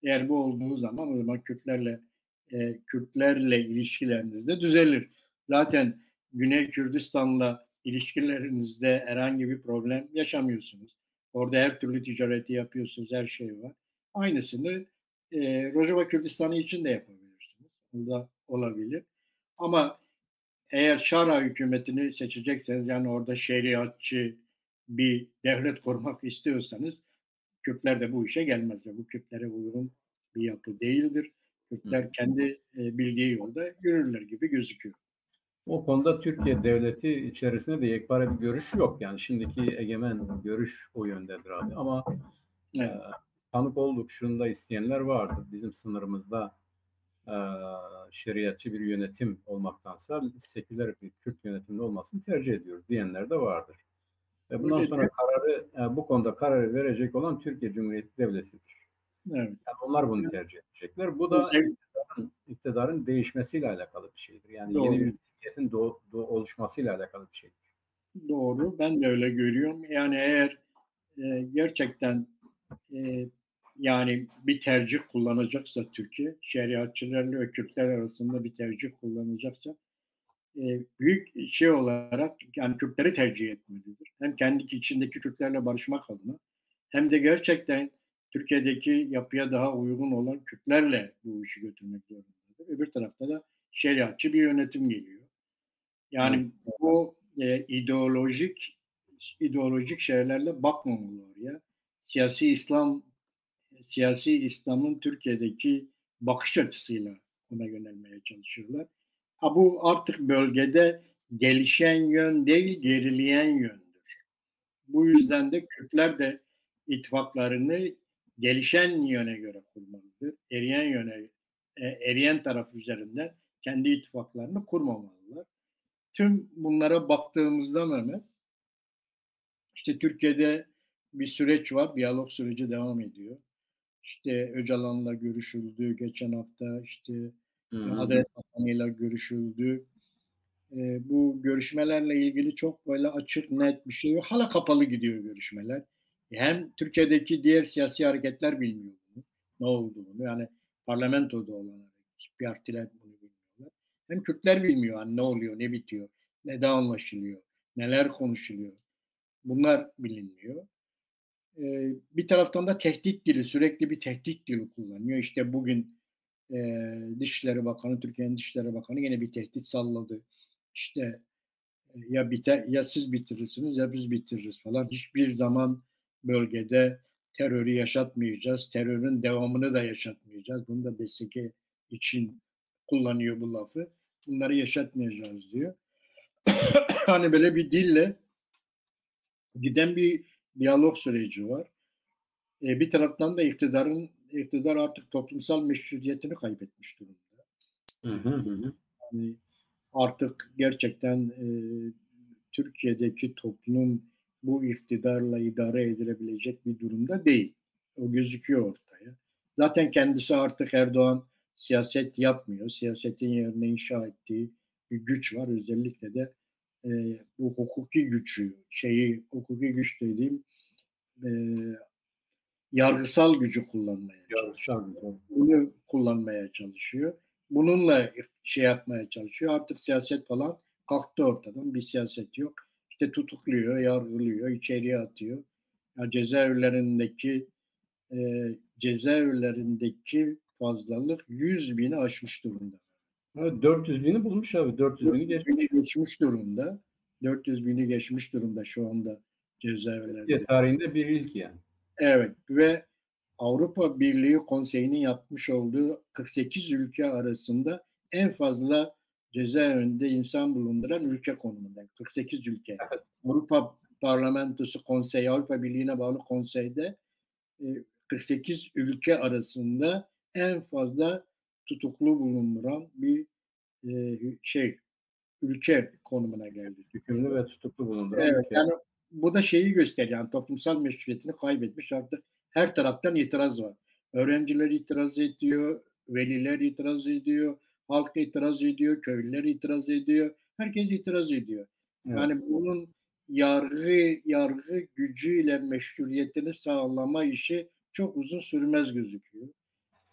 Eğer bu olduğu zaman o zaman Kürtlerle e, Kürtlerle ilişkileriniz de düzelir. Zaten Güney Kürdistan'la ilişkilerinizde herhangi bir problem yaşamıyorsunuz. Orada her türlü ticareti yapıyorsunuz, her şey var. Aynısını e, Rojava Kürdistan'ı için de yapabilirsiniz. Bu da olabilir. Ama eğer Şara hükümetini seçecekseniz, yani orada şeriatçı bir devlet kurmak istiyorsanız, Kürtler de bu işe gelmezler. Bu Kürtlere uygun bir yapı değildir. Kürtler Hı. kendi e, bildiği yolda yürürler gibi gözüküyor. O konuda Türkiye devleti içerisinde de yekpare bir görüş yok. Yani şimdiki egemen görüş o yöndedir abi. Ama Evet. e, tanık olduk, şunu da isteyenler vardır. Bizim sınırımızda e, şeriatçı bir yönetim olmaktansa seküler bir Kürt yönetiminde olmasını tercih ediyoruz diyenler de vardır. Ve bundan Öyle sonra diyor. kararı, e, bu konuda kararı verecek olan Türkiye Cumhuriyeti Devleti'dir. Evet. Yani onlar bunu tercih edecekler. Bu da Özel- iktidarın, iktidarın değişmesiyle alakalı bir şeydir. Yani Doğru. yeni bir zihniyetin doğ- doğ- oluşmasıyla alakalı bir şeydir. Doğru. Ben de öyle görüyorum. Yani eğer e, gerçekten e, yani bir tercih kullanacaksa Türkiye, şeriatçılarla ve Kürtler arasında bir tercih kullanacaksa e, büyük şey olarak yani Kürtleri tercih etmelidir. Hem kendi içindeki Kürtlerle barışmak adına hem de gerçekten Türkiye'deki yapıya daha uygun olan Kürtlerle bu işi götürmek zorundadır. Öbür tarafta da şeriatçı bir yönetim geliyor. Yani Evet. bu e, ideolojik ideolojik şeylerle bakmamalı oraya. Siyasi İslam, siyasi İslam'ın Türkiye'deki bakış açısıyla ona yönelmeye çalışıyorlar. Ha, bu artık bölgede gelişen yön değil, gerileyen yöndür. Bu yüzden de Kürtler de ittifaklarını gelişen yöne göre kurmalıdır. Eriyen yöne, e, eriyen taraf üzerinden kendi ittifaklarını kurmamalılar. Tüm bunlara baktığımızda Mehmet, işte Türkiye'de bir süreç var, diyalog süreci devam ediyor. İşte Öcalan'la görüşüldü geçen hafta, işte Hı hı. Adalet Bakanı'yla görüşüldü. E, bu görüşmelerle ilgili çok böyle açık, net bir şey yok. Hala kapalı gidiyor görüşmeler. E, hem Türkiye'deki diğer siyasi hareketler bilmiyor bunu, ne olduğunu. Yani parlamentoda olan partiler bunu bilmiyorlar. Hem Kürtler bilmiyor, yani ne oluyor, ne bitiyor, neden anlaşılıyor, neler konuşuluyor. Bunlar bilinmiyor. E, bir taraftan da tehdit dili, sürekli bir tehdit dili kullanıyor. İşte bugün e, Dışişleri Bakanı, Türkiye'nin Dışişleri Bakanı yine bir tehdit salladı. İşte e, ya biter, ya siz bitirirsiniz ya biz bitiririz falan. Hiçbir zaman bölgede terörü yaşatmayacağız, terörün devamını da yaşatmayacağız. Bunu da D S K için kullanıyor bu lafı. Bunları yaşatmayacağız diyor. Hani böyle bir dille giden bir diyalog süreci var. E, bir taraftan da iktidarın iktidar artık toplumsal meşruiyetini kaybetmiş durumda. Hı hı hı. Yani artık gerçekten e, Türkiye'deki toplum bu iktidarla idare edilebilecek bir durumda değil. O gözüküyor ortaya. Zaten kendisi artık Erdoğan siyaset yapmıyor. Siyasetin yerine inşa ettiği bir güç var. Özellikle de e, bu hukuki gücü, şeyi, hukuki güç dediğim e, yargısal gücü kullanmaya çalışıyor. Bunu kullanmaya çalışıyor. Bununla şey yapmaya çalışıyor. Artık siyaset falan kalktı ortadan. Bir siyaset yok. İşte tutukluyor, yargılıyor, içeriye atıyor. Ya cezaevlerindeki e, cezaevlerindeki fazlalık yüz bini aşmış durumda. Evet, dört yüz bini bulmuş abi. Dört yüz bini geçmiş. Geçmiş durumda. Dört yüz bini geçmiş durumda şu anda cezaevlerinde. Türkiye tarihinde bir ilk yani. Evet ve Avrupa Birliği Konseyi'nin yapmış olduğu kırk sekiz ülke arasında en fazla cezaevinde insan bulunduran ülke konumunda. kırk sekiz ülke. Avrupa Parlamentosu Konseyi, Avrupa Birliği'ne bağlı konseyde e, kırk sekiz ülke arasında en fazla tutuklu bulunduran bir e, şey, ülke konumuna geldi. Hükümlü ve tutuklu bulunduran Evet, ülke. Yani bu da şeyi gösteriyor, yani toplumsal meşruiyetini kaybetmiş artık, her taraftan itiraz var. Öğrenciler itiraz ediyor, veliler itiraz ediyor, halk itiraz ediyor, köylüler itiraz ediyor, herkes itiraz ediyor. Evet. Yani bunun yargı yargı gücüyle meşruiyetini sağlama işi çok uzun sürmez gözüküyor.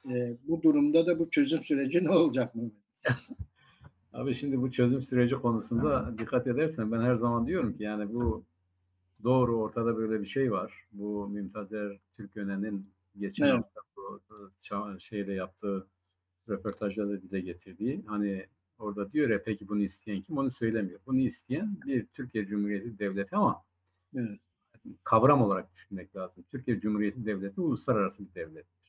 E, bu durumda da bu çözüm süreci ne olacak mı? Abi şimdi bu çözüm süreci konusunda dikkat edersen ben her zaman diyorum ki yani bu doğru ortada böyle bir şey var. Bu Mümtazer Türköne'nin geçen evet. hafta bu şeyde yaptığı röportajda da dile getirdiği hani orada diyor ya peki bunu isteyen kim? Onu söylemiyor. Bunu isteyen bir Türkiye Cumhuriyeti devleti ama evet. kavram olarak düşünmek lazım. Türkiye Cumhuriyeti devleti uluslararası bir devlettir.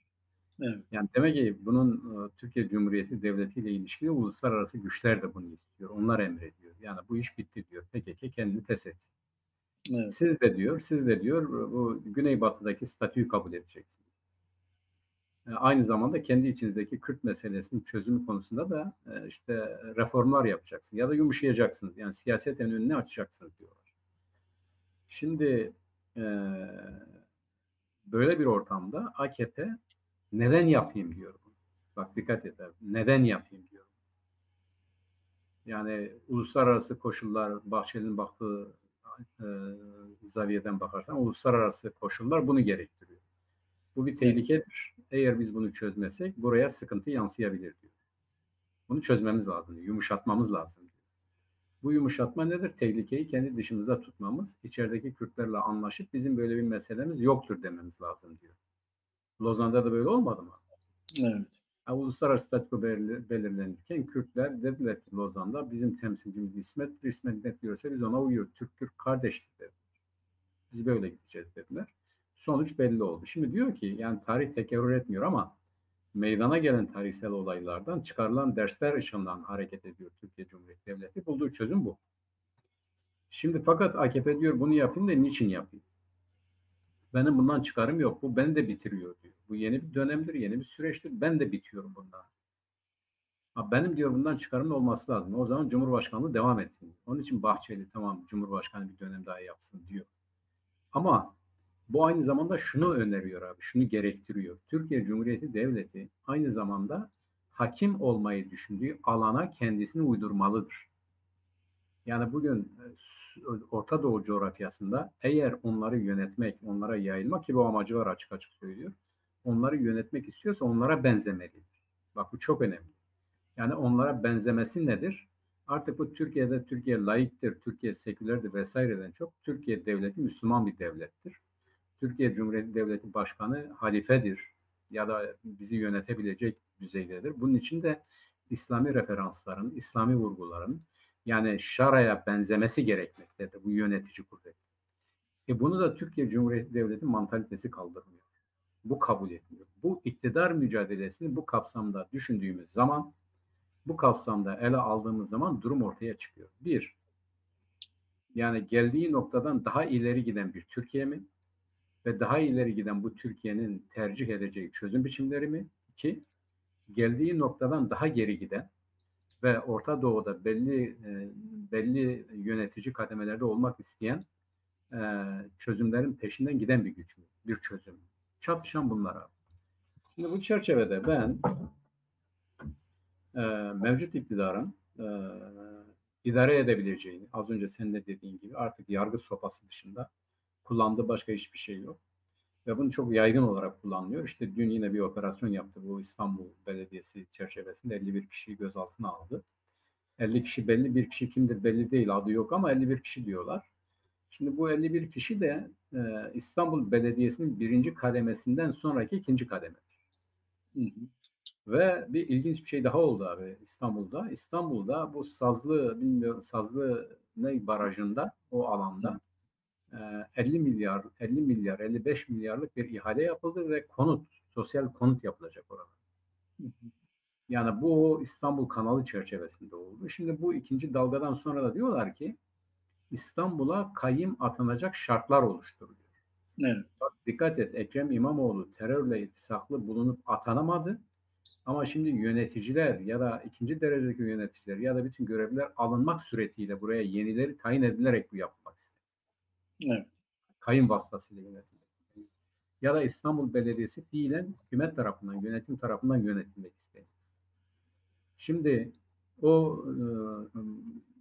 Evet. Yani demek ki bunun e, Türkiye Cumhuriyeti Devleti ile ilişkili uluslararası güçler de bunu istiyor. Onlar emrediyor. Yani bu iş bitti diyor. P K K kendini pes etsin. Evet. Siz de diyor, siz de diyor bu Güneybatı'daki statüyü kabul edeceksiniz. E, aynı zamanda kendi içinizdeki Kürt meselesinin çözümü konusunda da e, işte reformlar yapacaksınız ya da yumuşayacaksınız. Yani siyaseten önünü açacaksınız diyorlar. Şimdi e, böyle bir ortamda A K P neden yapayım diyor bunu. Bak dikkat et abi. Neden yapayım diyor. Yani uluslararası koşullar, Bahçeli'nin baktığı e, zaviyeden bakarsan uluslararası koşullar bunu gerektiriyor. Bu bir tehlikedir. Eğer biz bunu çözmezsek buraya sıkıntı yansıyabilir diyor. Bunu çözmemiz lazım, yumuşatmamız lazım diyor. Bu yumuşatma nedir? Tehlikeyi kendi dışımızda tutmamız, içerideki Kürtlerle anlaşıp bizim böyle bir meselemiz yoktur dememiz lazım diyor. Lozan'da da böyle olmadı mı? Evet. Yani uluslararası statü belirlenirken Kürtler dediler ki Lozan'da bizim temsilcimiz İsmet'tir. İsmet ne diyorsa biz ona uyuyoruz. Türk Türk kardeştir dedi. Biz böyle gideceğiz dediler. Sonuç belli oldu. Şimdi diyor ki yani tarih tekerrür etmiyor ama meydana gelen tarihsel olaylardan çıkarılan dersler ışığından hareket ediyor Türkiye Cumhuriyeti Devleti. Bulduğu çözüm bu. Şimdi fakat A K P diyor bunu yapayım da niçin yapayım? Benim bundan çıkarım yok. Bu beni de bitiriyor diyor. Bu yeni bir dönemdir, yeni bir süreçtir. Ben de bitiyorum bundan. Ha, benim diyor bundan çıkarımın olması lazım. O zaman Cumhurbaşkanlığı devam etsin. Onun için Bahçeli tamam Cumhurbaşkanı bir dönem daha yapsın diyor. Ama bu aynı zamanda şunu öneriyor abi, şunu gerektiriyor. Türkiye Cumhuriyeti Devleti aynı zamanda hakim olmayı düşündüğü alana kendisini uydurmalıdır. Yani bugün e, Orta Doğu coğrafyasında eğer onları yönetmek, onlara yayılmak ki bu amacı var açık açık söylüyor. Onları yönetmek istiyorsa onlara benzemelidir. Bak bu çok önemli. Yani onlara benzemesi nedir? Artık bu Türkiye'de Türkiye laiktir, Türkiye sekülerdir vesaireden çok Türkiye devleti Müslüman bir devlettir. Türkiye Cumhuriyeti Devleti Başkanı halifedir ya da bizi yönetebilecek düzeydedir. Bunun için de İslami referansların, İslami vurguların yani şaraya benzemesi gerekmektedir bu yönetici kuvvet. E bunu da Türkiye Cumhuriyeti Devleti mantalitesi kaldırmıyor. Bu kabul etmiyor. Bu iktidar mücadelesini bu kapsamda düşündüğümüz zaman, bu kapsamda ele aldığımız zaman durum ortaya çıkıyor. Bir, yani geldiği noktadan daha ileri giden bir Türkiye mi? Ve daha ileri giden bu Türkiye'nin tercih edeceği çözüm biçimleri mi? İki, geldiği noktadan daha geri giden ve Orta Doğu'da belli e, belli yönetici kademelerde olmak isteyen e, çözümlerin peşinden giden bir güç mü? Bir çözüm. Çatışan bunlar abi. Şimdi bu çerçevede ben e, mevcut iktidarın e, idare edebileceğini, az önce senin de dediğin gibi artık yargı sopası dışında kullandığı başka hiçbir şey yok. Ve bunu çok yaygın olarak kullanılıyor. İşte dün yine bir operasyon yaptı bu İstanbul Belediyesi çerçevesinde elli bir kişiyi gözaltına aldı. elli kişi belli, bir kişi kimdir belli değil, adı yok ama elli bir kişi diyorlar. Şimdi bu elli bir kişi de e, İstanbul Belediyesi'nin birinci kademesinden sonraki ikinci kademedir. Ve bir ilginç bir şey daha oldu abi İstanbul'da. İstanbul'da bu Sazlı, bilmiyorum Sazlı ne barajında, o alanda e, elli milyar, elli milyar, elli beş milyarlık bir ihale yapıldı ve konut, sosyal konut yapılacak orada. Yani bu İstanbul kanalı çerçevesinde oldu. Şimdi bu ikinci dalgadan sonra da diyorlar ki İstanbul'a kayyım atanacak şartlar oluşturuluyor. Evet. Bak, dikkat et, Ekrem İmamoğlu terörle iltisaklı bulunup atanamadı. Ama şimdi yöneticiler ya da ikinci derecedeki yöneticiler ya da bütün görevliler alınmak suretiyle buraya yenileri tayin edilerek bu yapılmak isteniyor. Evet. Kayyım vasıtasıyla yönetilmek. Ya da İstanbul Belediyesi fiilen hükümet tarafından, yönetim tarafından yönetilmek isteniyor. Şimdi o e,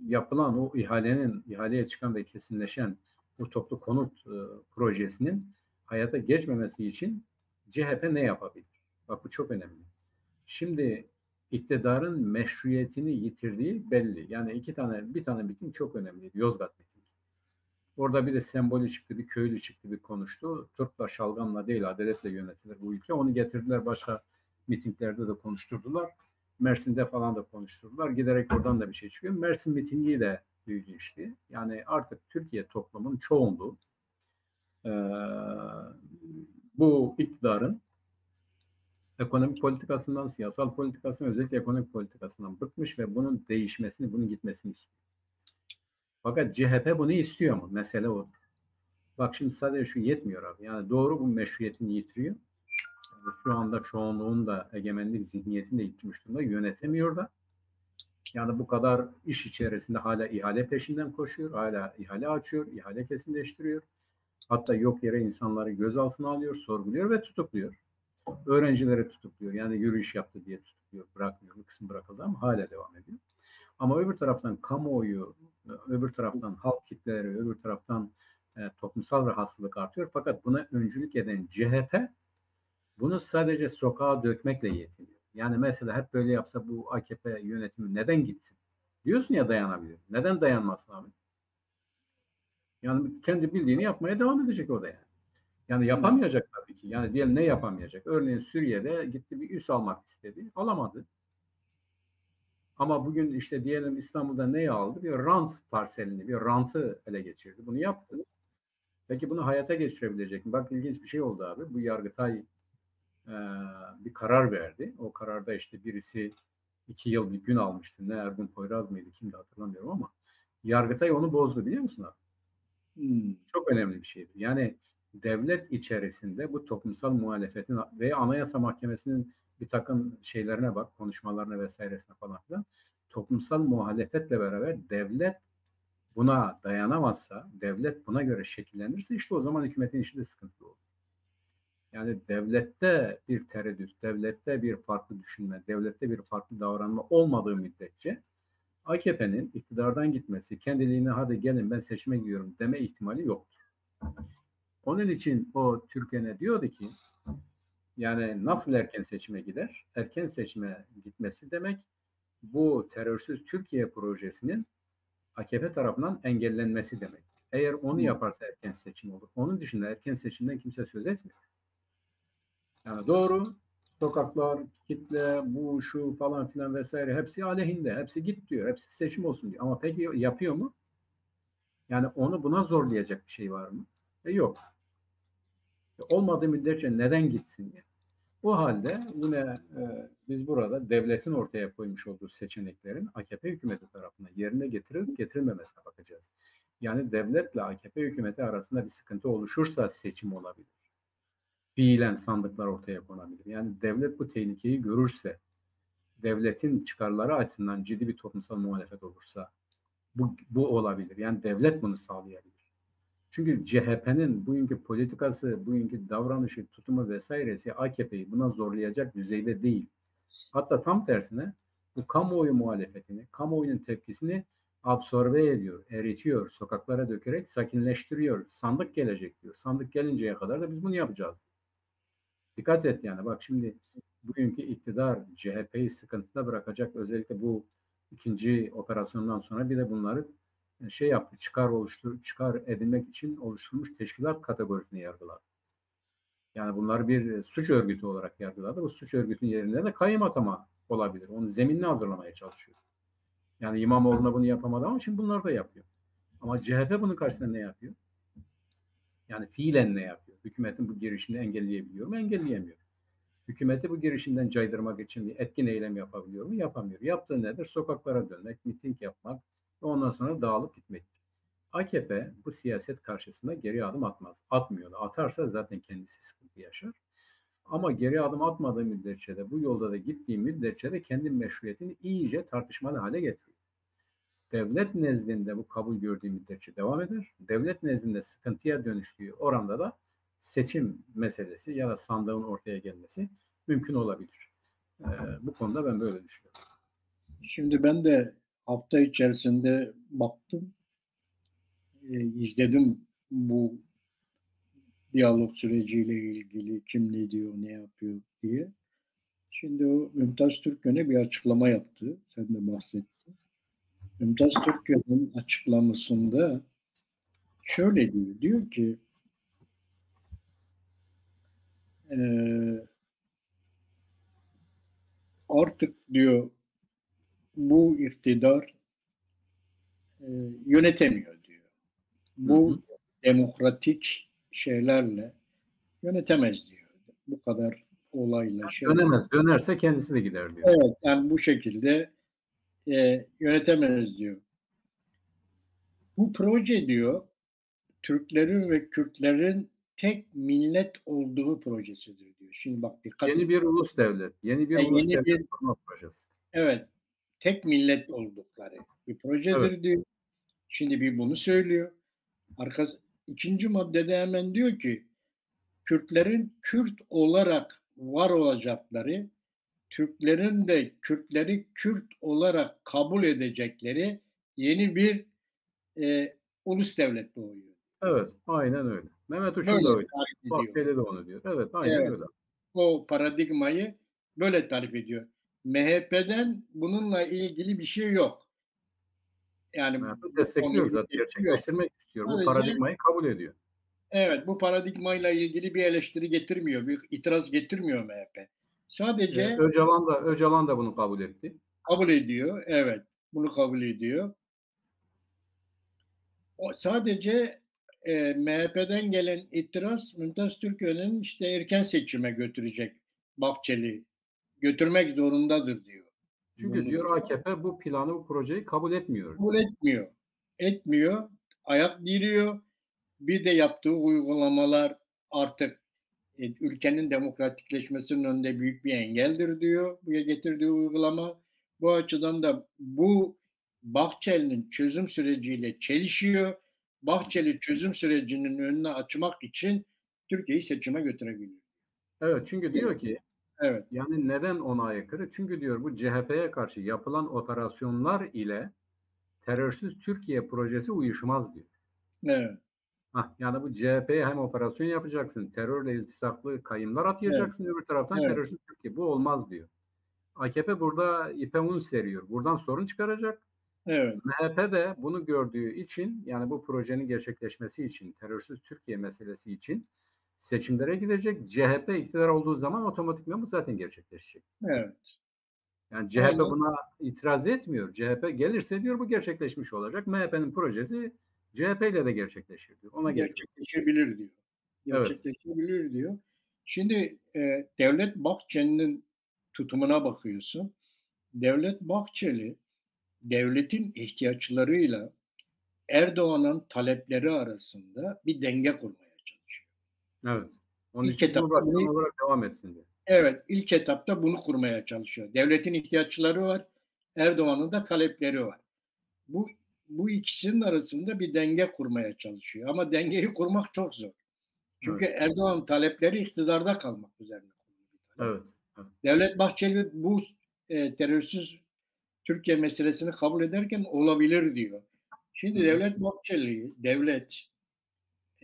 yapılan, o ihalenin, ihaleye çıkan ve kesinleşen bu toplu konut e, projesinin hayata geçmemesi için C H P ne yapabilir? Bak bu çok önemli. Şimdi iktidarın meşruiyetini yitirdiği belli. Yani iki tane, bir tane miting çok önemliydi. Yozgat mitingi. Orada bir de sembolü çıktı, bir köylü çıktı, bir konuştu. Turpla, şalgamla değil, adaletle yönetilir bu ülke. Onu getirdiler başka mitinglerde de konuşturdular. Mersin'de falan da konuşturdular. Giderek oradan da bir şey çıkıyor. Mersin mitingi de büyüdü işte. Yani artık Türkiye toplumun çoğunluğu e, bu iktidarın ekonomik politikasından, siyasal politikasından, özellikle ekonomik politikasından bıkmış ve bunun değişmesini, bunun gitmesini istiyor. Fakat C H P bunu istiyor mu? Mesele o. Bak şimdi sadece şu yetmiyor abi. Yani doğru bu meşruiyetini yitiriyor. Yani şu anda çoğunluğun da egemenlik zihniyetini de yitirmiş durumda. Yönetemiyor da. Yani bu kadar iş içerisinde hala ihale peşinden koşuyor. Hala ihale açıyor, ihale kesinleştiriyor. Hatta yok yere insanları gözaltına alıyor, sorguluyor ve tutukluyor. Öğrencileri tutukluyor. Yani yürüyüş yaptı diye tutukluyor, bırakmıyor. Bir kısmı bırakıldı ama hala devam ediyor. Ama öbür taraftan kamuoyu, öbür taraftan halk kitleleri, öbür taraftan e, toplumsal rahatsızlık artıyor. Fakat buna öncülük eden C H P bunu sadece sokağa dökmekle yetiniyor. Yani mesela hep böyle yapsa bu A K P yönetimi neden gitsin? Diyorsun ya dayanabilir. Neden dayanmasın abi? Yani kendi bildiğini yapmaya devam edecek o da yani. Yani yapamayacak tabii ki. Yani diyelim ne yapamayacak? Örneğin Suriye'de gitti bir üs almak istedi. Alamadı. Ama bugün işte diyelim İstanbul'da neyi aldı? Bir rant parselini, bir rantı ele geçirdi. Bunu yaptı. Peki bunu hayata geçirebilecek mi? Bak, ilginç bir şey oldu abi. Bu Yargıtay e, bir karar verdi. O kararda işte birisi iki yıl bir gün almıştı. Ne Ergun Poyraz mıydı, kimdi, hatırlamıyorum ama Yargıtay onu bozdu, biliyor musun abi? Hmm. Çok önemli bir şeydir. Yani devlet içerisinde bu toplumsal muhalefetin ve Anayasa Mahkemesi'nin bir takım şeylerine bak, konuşmalarına vesairesine falan filan. Toplumsal muhalefetle beraber devlet buna dayanamazsa, devlet buna göre şekillenirse, işte o zaman hükümetin işi de sıkıntılı olur. Yani devlette bir tereddüt, devlette bir farklı düşünme, devlette bir farklı davranma olmadığı müddetçe A K P'nin iktidardan gitmesi, kendiliğine "hadi gelin, ben seçime gidiyorum" deme ihtimali yoktur. Onun için o Türken'e diyordu ki, yani nasıl erken seçime gider? Erken seçime gitmesi demek bu terörsüz Türkiye projesinin A K P tarafından engellenmesi demek. Eğer onu yaparsa erken seçim olur. Onun dışında erken seçimden kimse söz etmiyor. Yani doğru, sokaklar, kitle, bu, şu falan filan vesaire hepsi aleyhinde, hepsi git diyor, hepsi seçim olsun diyor. Ama peki yapıyor mu? Yani onu buna zorlayacak bir şey var mı? E, yok. E, olmadığı müddetçe neden gitsin yani? O halde yine e, biz burada devletin ortaya koymuş olduğu seçeneklerin A K P hükümeti tarafından yerine getirilip getirilmemesine bakacağız. Yani devletle A K P hükümeti arasında bir sıkıntı oluşursa seçim olabilir. Fiilen sandıklar ortaya konabilir. Yani devlet bu tehlikeyi görürse, devletin çıkarları açısından ciddi bir toplumsal muhalefet olursa bu, bu olabilir. Yani devlet bunu sağlayabilir. Çünkü C H P'nin bugünkü politikası, bugünkü davranışı, tutumu vesairesi A K P'yi buna zorlayacak düzeyde değil. Hatta tam tersine bu kamuoyu muhalefetini, kamuoyunun tepkisini absorbe ediyor, eritiyor, sokaklara dökerek sakinleştiriyor. Sandık gelecek diyor. Sandık gelinceye kadar da biz bunu yapacağız. Dikkat et yani, bak şimdi bugünkü iktidar C H P'yi sıkıntıda bırakacak, özellikle bu ikinci operasyondan sonra bir de bunları e, şey yaptı, çıkar oluştur, çıkar edinmek için oluşturmuş teşkilat kategorisine yargıladı. Yani bunları bir suç örgütü olarak yargıladı. Bu suç örgütünün yerinde de kayyum atama olabilir. Onun zeminini hazırlamaya çalışıyor. Yani İmamoğlu'na bunu yapamadı ama şimdi bunlar da yapıyor. Ama C H P bunun karşısında ne yapıyor? Yani fiilen ne yapıyor? Hükümetin bu girişimini engelleyebiliyor mu? Engelleyemiyor. Hükümeti bu girişimden caydırmak için bir etkin eylem yapabiliyor mu? Yapamıyor. Yaptığı nedir? Sokaklara dönmek, miting yapmak ve ondan sonra dağılıp gitmektir. A K P bu siyaset karşısında geri adım atmaz. Atmıyor da. Atarsa zaten kendisi sıkıntı yaşar. Ama geri adım atmadığı müddetçe de, bu yolda da gittiği müddetçe de kendi meşruiyetini iyice tartışmalı hale getiriyor. Devlet nezdinde bu kabul gördüğü müddetçe devam eder. Devlet nezdinde sıkıntıya dönüştüğü oranda da seçim meselesi ya da sandığın ortaya gelmesi mümkün olabilir. Ee, bu konuda ben böyle düşünüyorum. Şimdi ben de hafta içerisinde baktım, e, izledim bu diyalog süreciyle ilgili kim ne diyor, ne yapıyor diye. Şimdi o Mümtaz Türköne bir açıklama yaptı. Sen de bahsettin. Mümtaz Türköne'nin açıklamasında şöyle diyor. Diyor ki e, artık diyor bu iktidar e, yönetemiyor diyor. Bu hı hı. demokratik şeylerle yönetemez diyor. Bu kadar olayla şey. Dönemez, dönerse kendisi de gider diyor. Evet, yani bu şekilde e, yönetemez diyor. Bu proje diyor Türklerin ve Kürtlerin tek millet olduğu projesidir diyor. Şimdi bak dikkat Yeni edin. bir ulus devlet, yeni bir E, ulus yeni devlet bir- kurma projesi. Evet, tek millet oldukları bir projedir Evet. diyor. Şimdi bir bunu söylüyor. Arkası, ikinci maddede hemen diyor ki Kürtlerin Kürt olarak var olacakları, Türklerin de Kürtleri Kürt olarak kabul edecekleri yeni bir e, ulus devlet doğuyor. Evet, aynen öyle. Mehmet Uçum da Böyle öyle. tarif ediyor. Bahçeli de onu diyor. Evet, aynen Evet. öyle. O paradigmayı böyle tarif ediyor. M H P'den bununla ilgili bir şey yok. Yani M H P bu destekliyor konuyu zaten. destekliyor. Gerçekleştirmek istiyor. Bu Sadece- paradigmayı kabul ediyor. Evet, bu paradigmayla ilgili bir eleştiri getirmiyor, bir itiraz getirmiyor M H P. Sadece Ee, Öcalan da Öcalan da bunu kabul etti. kabul ediyor, evet, bunu kabul ediyor. O sadece e, M H P'den gelen itiraz Mümtaz Türköğlen'in işte erken seçime götürecek Bahçeli, götürmek zorundadır diyor. Çünkü diyor A K P bu planı, bu projeyi kabul etmiyor. Kabul etmiyor. Etmiyor. Ayak diriyor. Bir de yaptığı uygulamalar artık e, ülkenin demokratikleşmesinin önünde büyük bir engeldir diyor bu getirdiği uygulama. Bu açıdan da bu Bahçeli'nin çözüm süreciyle çelişiyor. Bahçeli çözüm sürecinin önünü açmak için Türkiye'yi seçime götürebilir. Evet, çünkü diyor ki Evet. Yani neden ona aykırı? Çünkü diyor bu C H P'ye karşı yapılan operasyonlar ile terörsüz Türkiye projesi uyuşmaz diyor. Evet. Hah, yani bu C H P'ye hem operasyon yapacaksın, terörle iltisaklı kayımlar atayacaksın, öbür taraftan Evet. terörsüz Türkiye. Bu olmaz diyor. A K P burada ipe un seriyor. Buradan sorun çıkaracak. Evet. M H P de bunu gördüğü için, yani bu projenin gerçekleşmesi için, terörsüz Türkiye meselesi için seçimlere gidecek. C H P iktidar olduğu zaman otomatikman bu zaten gerçekleşecek. Evet. Yani C H P Aynen. buna itiraz etmiyor. C H P gelirse diyor bu gerçekleşmiş olacak. M H P'nin projesi C H P ile de gerçekleşir diyor. Ona getiriyor. Gerçekleşebilir diyor. Evet. Gerçekleşebilir diyor. Şimdi e, Devlet Bahçeli'nin tutumuna bakıyorsun. Devlet Bahçeli devletin ihtiyaçlarıyla Erdoğan'ın talepleri arasında bir denge kurmaya çalışıyor. Evet. Onun İlk için etapta Cumhurbaşkanı bunu- olarak devam etsin diyor. Evet, ilk etapta bunu kurmaya çalışıyor. Devletin ihtiyaçları var, Erdoğan'ın da talepleri var. Bu bu ikisinin arasında bir denge kurmaya çalışıyor. Ama dengeyi kurmak çok zor. Çünkü Erdoğan'ın talepleri iktidarda kalmak üzerine kurulu bir talep. Evet. Devlet Bahçeli bu e, terörsüz Türkiye meselesini kabul ederken olabilir diyor. Şimdi Hı hı. Devlet Bahçeli, devlet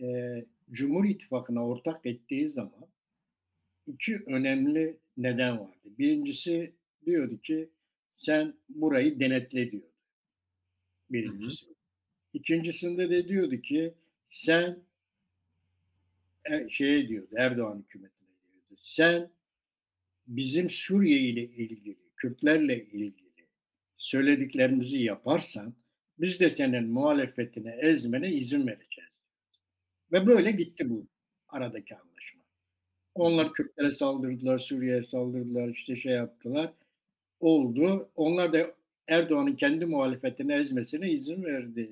e, Cumhur İttifakı'na ortak ettiği zaman iki önemli neden vardı. Birincisi diyordu ki sen burayı denetle diyordu. Birincisi. İkincisinde de diyordu ki sen e, şeye diyordu, Erdoğan hükümetine diyordu. Sen bizim Suriye ile ilgili, Kürtlerle ilgili söylediklerimizi yaparsan biz de senin muhalefetine, ezmene izin vereceğiz. Ve böyle gitti bu aradaki anlaşma. Onlar Kürtlere saldırdılar, Suriye'ye saldırdılar, işte şey yaptılar. Oldu. Onlar da Erdoğan'ın kendi muhalefetine, ezmesine izin verdi.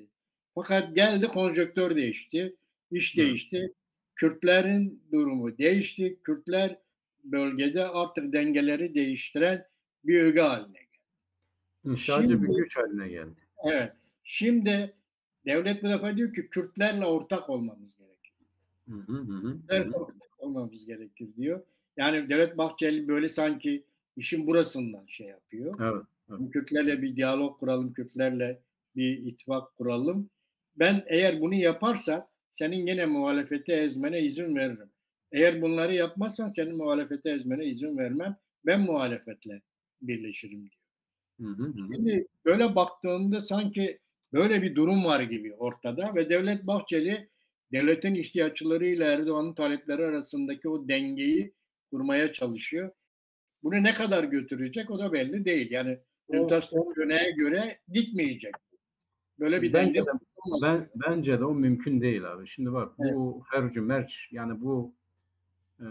Fakat geldi, konjonktür değişti, iş Hı. değişti. Kürtlerin durumu değişti. Kürtler bölgede artık dengeleri değiştiren bir öge haline geldi. İnşacı Şimdi- bir güç haline geldi. Evet. Şimdi devlet bu defa diyor ki Kürtlerle ortak olmamız gerekiyor. Hı hı, hı hı, hı Kürtlerle hı. ortak olmamız gerekir diyor. Yani Devlet Bahçeli böyle sanki işin burasından şey yapıyor. Evet. Evet. Kürtlerle bir diyalog kuralım, Kürtlerle bir ittifak kuralım. Ben eğer bunu yaparsa senin yine muhalefete, ezmene izin veririm. Eğer bunları yapmazsan senin muhalefete, ezmene izin vermem. Ben muhalefetle birleşirim diyor. Hı hı, hı hı. Şimdi böyle baktığında sanki böyle bir durum var gibi ortada ve Devlet Bahçeli devletin ihtiyaçlarıyla Erdoğan'ın talepleri arasındaki o dengeyi kurmaya çalışıyor. Bunu ne kadar götürecek o da belli değil. Yani O- Mümtaz o- Türköğlen'e göre gitmeyecek. Böyle bir Bence denge de- olmaz. Ben, bence de o mümkün değil abi. Şimdi bak bu hercü merç, yani bu e,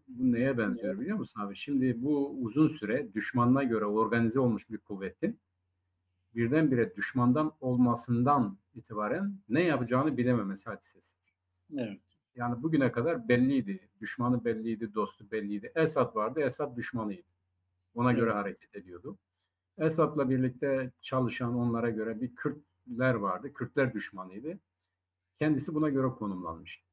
bu neye benziyor biliyor musun abi? Şimdi bu uzun süre düşmanına göre organize olmuş bir kuvvetin birdenbire düşmandan olmasından itibaren ne yapacağını bilememesi hadisesi. Evet. Yani bugüne kadar belliydi. Düşmanı belliydi, dostu belliydi. Esad vardı, Esad düşmanıydı. Ona göre Evet. hareket ediyordu. Esad'la birlikte çalışan, onlara göre bir Kürtler vardı. Kürtler düşmanıydı. Kendisi buna göre konumlanmıştı.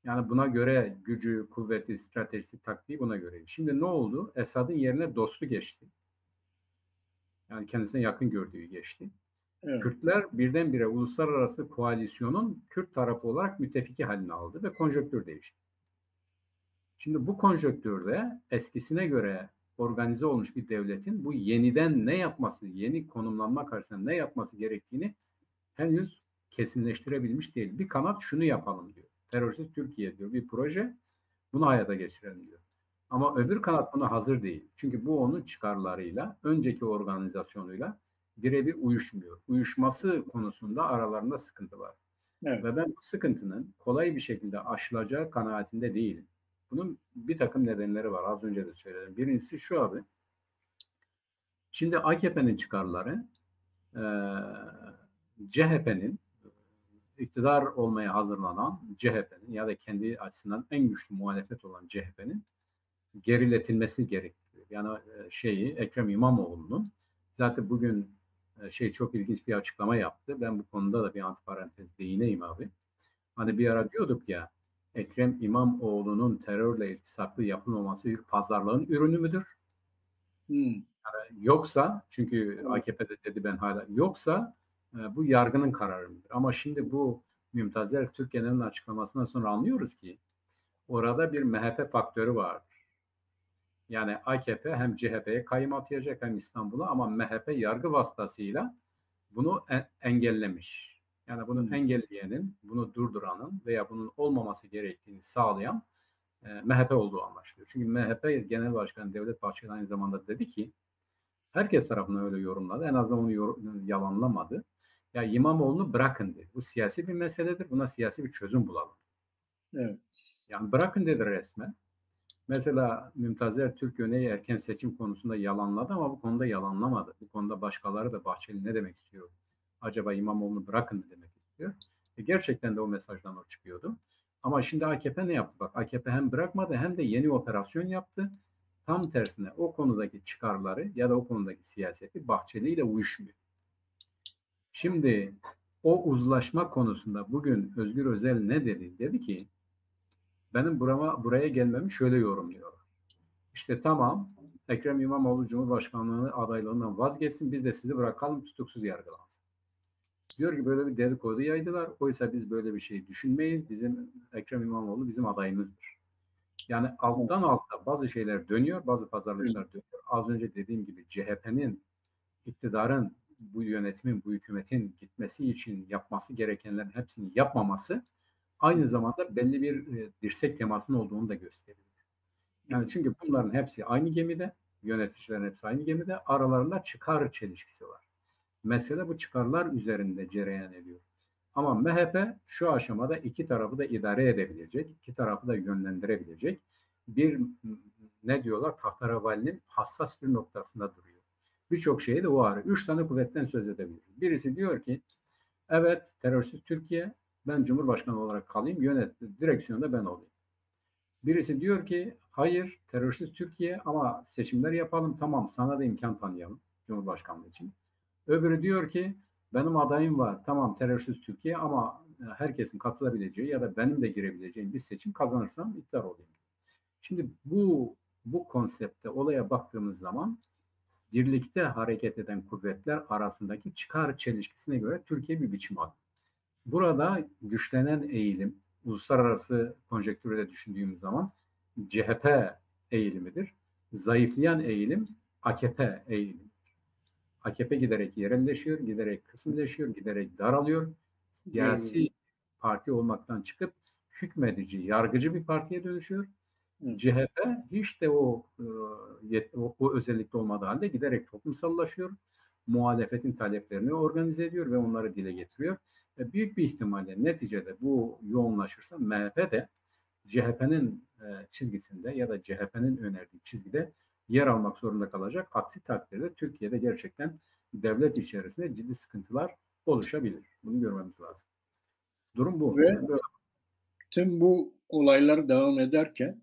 Yani buna göre gücü, kuvveti, stratejisi, taktiği buna göreydi. Şimdi ne oldu? Esad'ın yerine dostu geçti. Yani kendisine yakın gördüğü geçti. Evet. Kürtler birdenbire uluslararası koalisyonun Kürt tarafı olarak müttefiki haline aldı ve konjonktür değişti. Şimdi bu konjonktürde eskisine göre organize olmuş bir devletin bu yeniden ne yapması, yeni konumlanma karşısında ne yapması gerektiğini henüz kesinleştirebilmiş değil. Bir kanat şunu yapalım diyor. Terörsüz Türkiye diyor, bir proje, bunu hayata geçirelim diyor. Ama öbür kanat buna hazır değil. Çünkü bu onun çıkarlarıyla, önceki organizasyonuyla birebir uyuşmuyor. Uyuşması konusunda aralarında sıkıntı var. Evet. Ve ben bu sıkıntının kolay bir şekilde aşılacağı kanaatinde değilim. Bunun bir takım nedenleri var. Az önce de söyledim. Birincisi şu abi. Şimdi A K P'nin çıkarları, e, C H P'nin, iktidar olmaya hazırlanan C H P'nin ya da kendi açısından en güçlü muhalefet olan C H P'nin geriletilmesi gerekiyor. Yani, e, şeyi, Ekrem İmamoğlu'nun zaten bugün, e, şey, çok ilginç bir açıklama yaptı. Ben bu konuda da bir antiparantez değineyim abi. Hani bir ara diyorduk ya, Ekrem İmamoğlu'nun terörle iltisaklı yapılmaması bir pazarlığın ürünü müdür? Hmm. Yani yoksa, çünkü A K P de dedi ben hala, yoksa, e, bu yargının kararı mıdır? Ama şimdi bu Mümtazer Türkgenel'in açıklamasından sonra anlıyoruz ki orada bir M H P faktörü vardır. Yani A K P hem C H P'ye kayyum atayacak hem İstanbul'a, ama M H P yargı vasıtasıyla bunu e- engellemiş. Yani bunu Hmm. engelleyenin, bunu durduranın veya bunun olmaması gerektiğini sağlayan, e, M H P olduğu anlaşılıyor. Çünkü M H P Genel Başkanı Devlet Bahçeli aynı zamanda dedi ki, herkes tarafından öyle yorumladı. En azından onu yor- yalanlamadı. Ya İmamoğlu'nu bırakın dedi. Bu siyasi bir meseledir. Buna siyasi bir çözüm bulalım. Evet. Yani bırakın dedi resmen. Mesela Mümtazer Türkgenel erken seçim konusunda yalanladı ama bu konuda yalanlamadı. Bu konuda başkaları da Bahçeli ne demek istiyor? Acaba İmamoğlu'nu bırakın mı demek istiyor? E, gerçekten de o mesajdan o çıkıyordu. Ama şimdi A K P ne yaptı? Bak, A K P hem bırakmadı hem de yeni operasyon yaptı. Tam tersine o konudaki çıkarları ya da o konudaki siyaseti Bahçeli ile uyuşmuyor. Şimdi o uzlaşma konusunda bugün Özgür Özel ne dedi? Dedi ki, benim burama, buraya gelmemi şöyle yorumluyorlar. İşte tamam, Ekrem İmamoğlu Cumhurbaşkanlığı adaylığından vazgeçsin, biz de sizi bırakalım tutuksuz yargılansın. Diyor ki böyle bir dedikodu yaydılar. Oysa biz böyle bir şey düşünmeyiz. Bizim Ekrem İmamoğlu bizim adayımızdır. Yani alttan alta bazı şeyler dönüyor, bazı pazarlıklar dönüyor. Az önce dediğim gibi C H P'nin iktidarın, bu yönetimin, bu hükümetin gitmesi için yapması gerekenlerin hepsini yapmaması aynı zamanda belli bir, e, dirsek temasının olduğunu da gösteriyor. Yani çünkü bunların hepsi aynı gemide, yöneticilerin hepsi aynı gemide, aralarında çıkar çelişkisi var. Mesele bu çıkarlar üzerinde cereyan ediyor. Ama M H P şu aşamada iki tarafı da idare edebilecek, iki tarafı da yönlendirebilecek bir, ne diyorlar, tahterevalinin hassas bir noktasında duruyor. Birçok şeyi de o arı. Üç tane kuvvetten söz edebiliriz. Birisi diyor ki, evet, terörsüz Türkiye, ben Cumhurbaşkanı olarak kalayım, yönet, direksiyonda ben olayım. Birisi diyor ki, hayır, terörsüz Türkiye ama seçimler yapalım, tamam, sana da imkan tanıyalım Cumhurbaşkanlığı için. Öbürü diyor ki, benim adayım var, tamam, terörsüz Türkiye ama, e, herkesin katılabileceği ya da benim de girebileceğim bir seçim kazanırsam iktidar olayım. Şimdi bu, bu konsepte, olaya baktığımız zaman birlikte hareket eden kuvvetler arasındaki çıkar çelişkisine göre Türkiye bir biçim alıyor. Burada güçlenen eğilim, uluslararası konjektürde düşündüğümüz zaman C H P eğilimidir. Zayıflayan eğilim A K P eğilimidir. A K P giderek yerelleşiyor, giderek kısmileşiyor, giderek daralıyor. Siyasi parti olmaktan çıkıp hükmedici, yargıcı bir partiye dönüşüyor. C H P hiç de o, e, yet- o, o özellikte olmadığı halde giderek toplumsallaşıyor. Muhalefetin taleplerini organize ediyor ve onları dile getiriyor. E, büyük bir ihtimalle neticede bu yoğunlaşırsa M H P de C H P'nin, e, çizgisinde ya da C H P'nin önerdiği çizgide yer almak zorunda kalacak. Aksi takdirde Türkiye'de gerçekten devlet içerisinde ciddi sıkıntılar oluşabilir. Bunu görmemiz lazım. Durum bu. Ve tüm bu olaylar devam ederken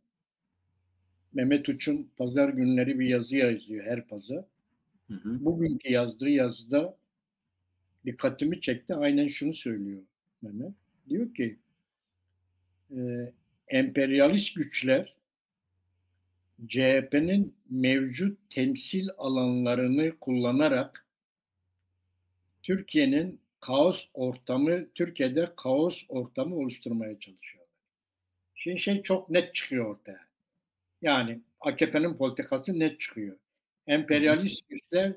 Mehmet Uç'un pazar günleri bir yazı yazıyor her pazar. Hı hı. Bugünkü yazdığı yazıda dikkatimi çekti. Aynen şunu söylüyor Mehmet. Diyor ki, e, emperyalist güçler C H P'nin mevcut temsil alanlarını kullanarak Türkiye'nin kaos ortamı, Türkiye'de kaos ortamı oluşturmaya çalışıyorlar. Şimdi şey çok net çıkıyor ortaya. Yani A K P'nin politikası net çıkıyor. Emperyalist güçler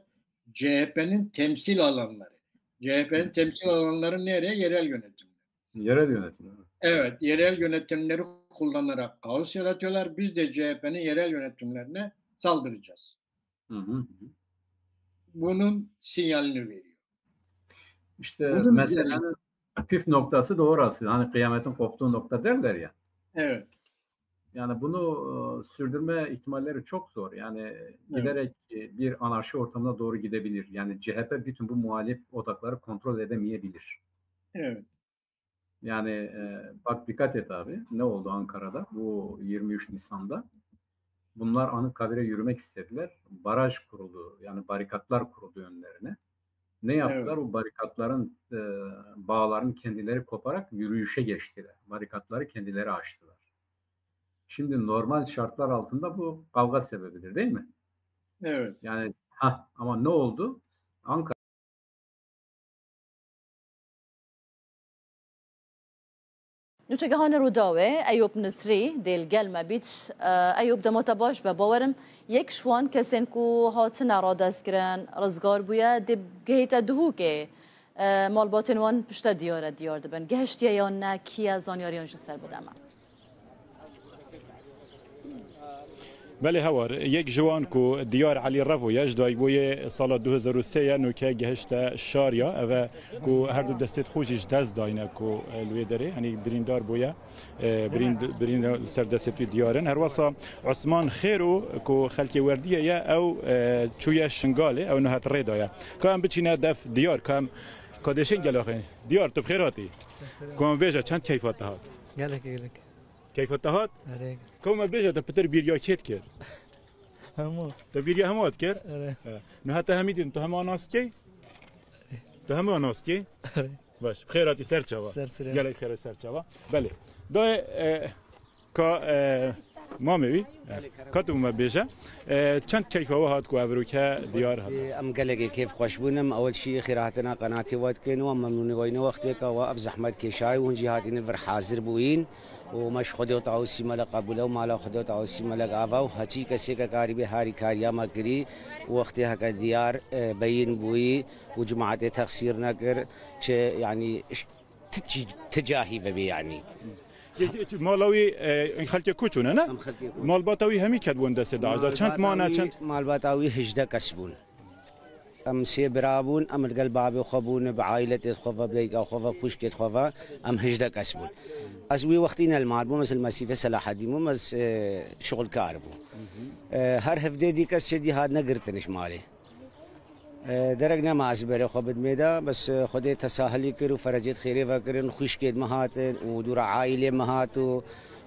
C H P'nin temsil alanları. C H P'nin temsil alanları nereye? Yerel yönetimler. Yerel yönetimler. Evet, yerel yönetimleri kullanarak kaos yaratıyorlar. Biz de C H P'nin yerel yönetimlerine saldıracağız. Hı hı. Bunun sinyalini veriyor. İşte meselenin, Püf noktası da orası. Hani kıyametin koptuğu nokta derler ya. Evet. Yani bunu e, sürdürme ihtimalleri çok zor. Yani giderek e, bir anarşi ortamına doğru gidebilir. Yani C H P bütün bu muhalif odakları kontrol edemeyebilir. Evet. Yani e, bak, dikkat et abi, ne oldu Ankara'da bu yirmi üç Nisan'da? Bunlar Anıtkabir'e yürümek istediler. Baraj kuruldu, yani barikatlar kuruldu önlerine. Ne yaptılar? Evet. O barikatların e, bağlarını kendileri koparak yürüyüşe geçtiler. Barikatları kendileri açtılar. Şimdi normal şartlar altında bu kavga sebebidir, değil mi? Evet. Yani ha, ama ne oldu? Ankara Nûçegihane Rûdawê Eyûb Nisrî dê li gel me bît. E, Eyûb, dema te baş be, bawerim yek ji wan kesên ku hatine radestkirin, rizgar bûye, dê gihête Duhokê. E, malbatên wan pişte diyar e, diyar dibin. Gihiştiye yan ne, kî ye, zanyariyan ji ser bide me. Belê Hewar, yek ji wan ku Diyar Elî Revo ye, ji dayikbûyê sala du hezar û sê ye, nûke gihişte Şarya. Ev e ku her du destê xwe jî ji dest dayine ku, e, li wê derê, yanî birîndar bûye, e, birînd-, birînd ser destê wî diyar in. Herwesa Osman Xêro ku xelkê Werdiyê ye, ew, e, çûye Şingalê, ew niha di rê de ye. Ka em biçîne def Diyar, ka em, ka dêşên gelaxê. Diyar, tu bi xêr hatî. Ku em bêje, çend keyfa te hat? Gelek, gelek. Keyfa te hat? Erê. Ka me bêje, te pitir bîriya kê dikir? Hemû. Te bîriya hemû dikir? Erê. He. Niha te hemî dîn, tu hema nas dikey? Tu hema nas dikey? Erê. Baş, bi xêr hatî ser çava. Ser serê. Gelek xêr ser çava. Belê. Dayê, e, ka, e, mamê wî, e, ka tu me bêje, e, çend keyfa we hat ku ev roke Diyar hat? Em gelekê kêf xweş bûn, em ewil şî xêrhatina qenatê we dikin û em memnûnê we yî ne wextê ka we ev zehmet kêşayî û hûn jî hatîne vir hazir bûyîn û me ji Xwedê û Tawusî Melek qebûle û mala Xwedê û Tawusî Melek ava û heçî kesê ke karîbê harîkariya me kirî û wextê heke Diyar, e, beyîn bûyî û cimatê texsîr nekir, çi, yanî, ş-, ti çi, ti cahî vebê, yanî. Yê, yê, mala wî, e, xelkê ku çûne, ne? Em xelkê ku. Malbata wî hemî ketbûn destê DAIŞ de. Çend mane, çend? Malbata wî hejdeh kes bûn. Em sê bira bûn, em li gel babê xwe bûn, bi ailetê xwe ve, bi dayika xwe ve, xwişkê xwe ve, em hejdeh kes bûn. Ez wî wextî ne li mal bûm, ez li Mesîfê Selaheddîn bûm, ez, e, şixulkar bûm. E, her hevdê dî kesê dî hatine girtin ji malê. E, derek nema ez berê xwe bidmê de, bes, e, Xwedê tesahilî kir û ferecêt xêrê vekirin, xwişkêt me hatin û dûra aîlê me hat û,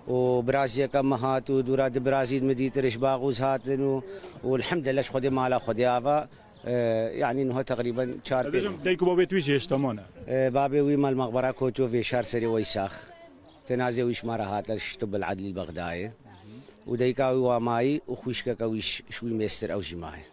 û biraziyeke me hat û dûra di birazît me dîtir ji Baxûz hatin û, û elhemdulillah ji Xwedê mala Xwedê ava, e, yanî niha teqrîben çar pênc. Dayik û babê wî jî hêşta mane? E, babê wî me li mexbera Koço vêşar serê Weysax. Tenazê wî ji me re hate ji Tibbil Edlî li Bexdayê. Û dayika wî wa mayî û xwişkeke wî ji, ji wî mêstir ew jî mayî.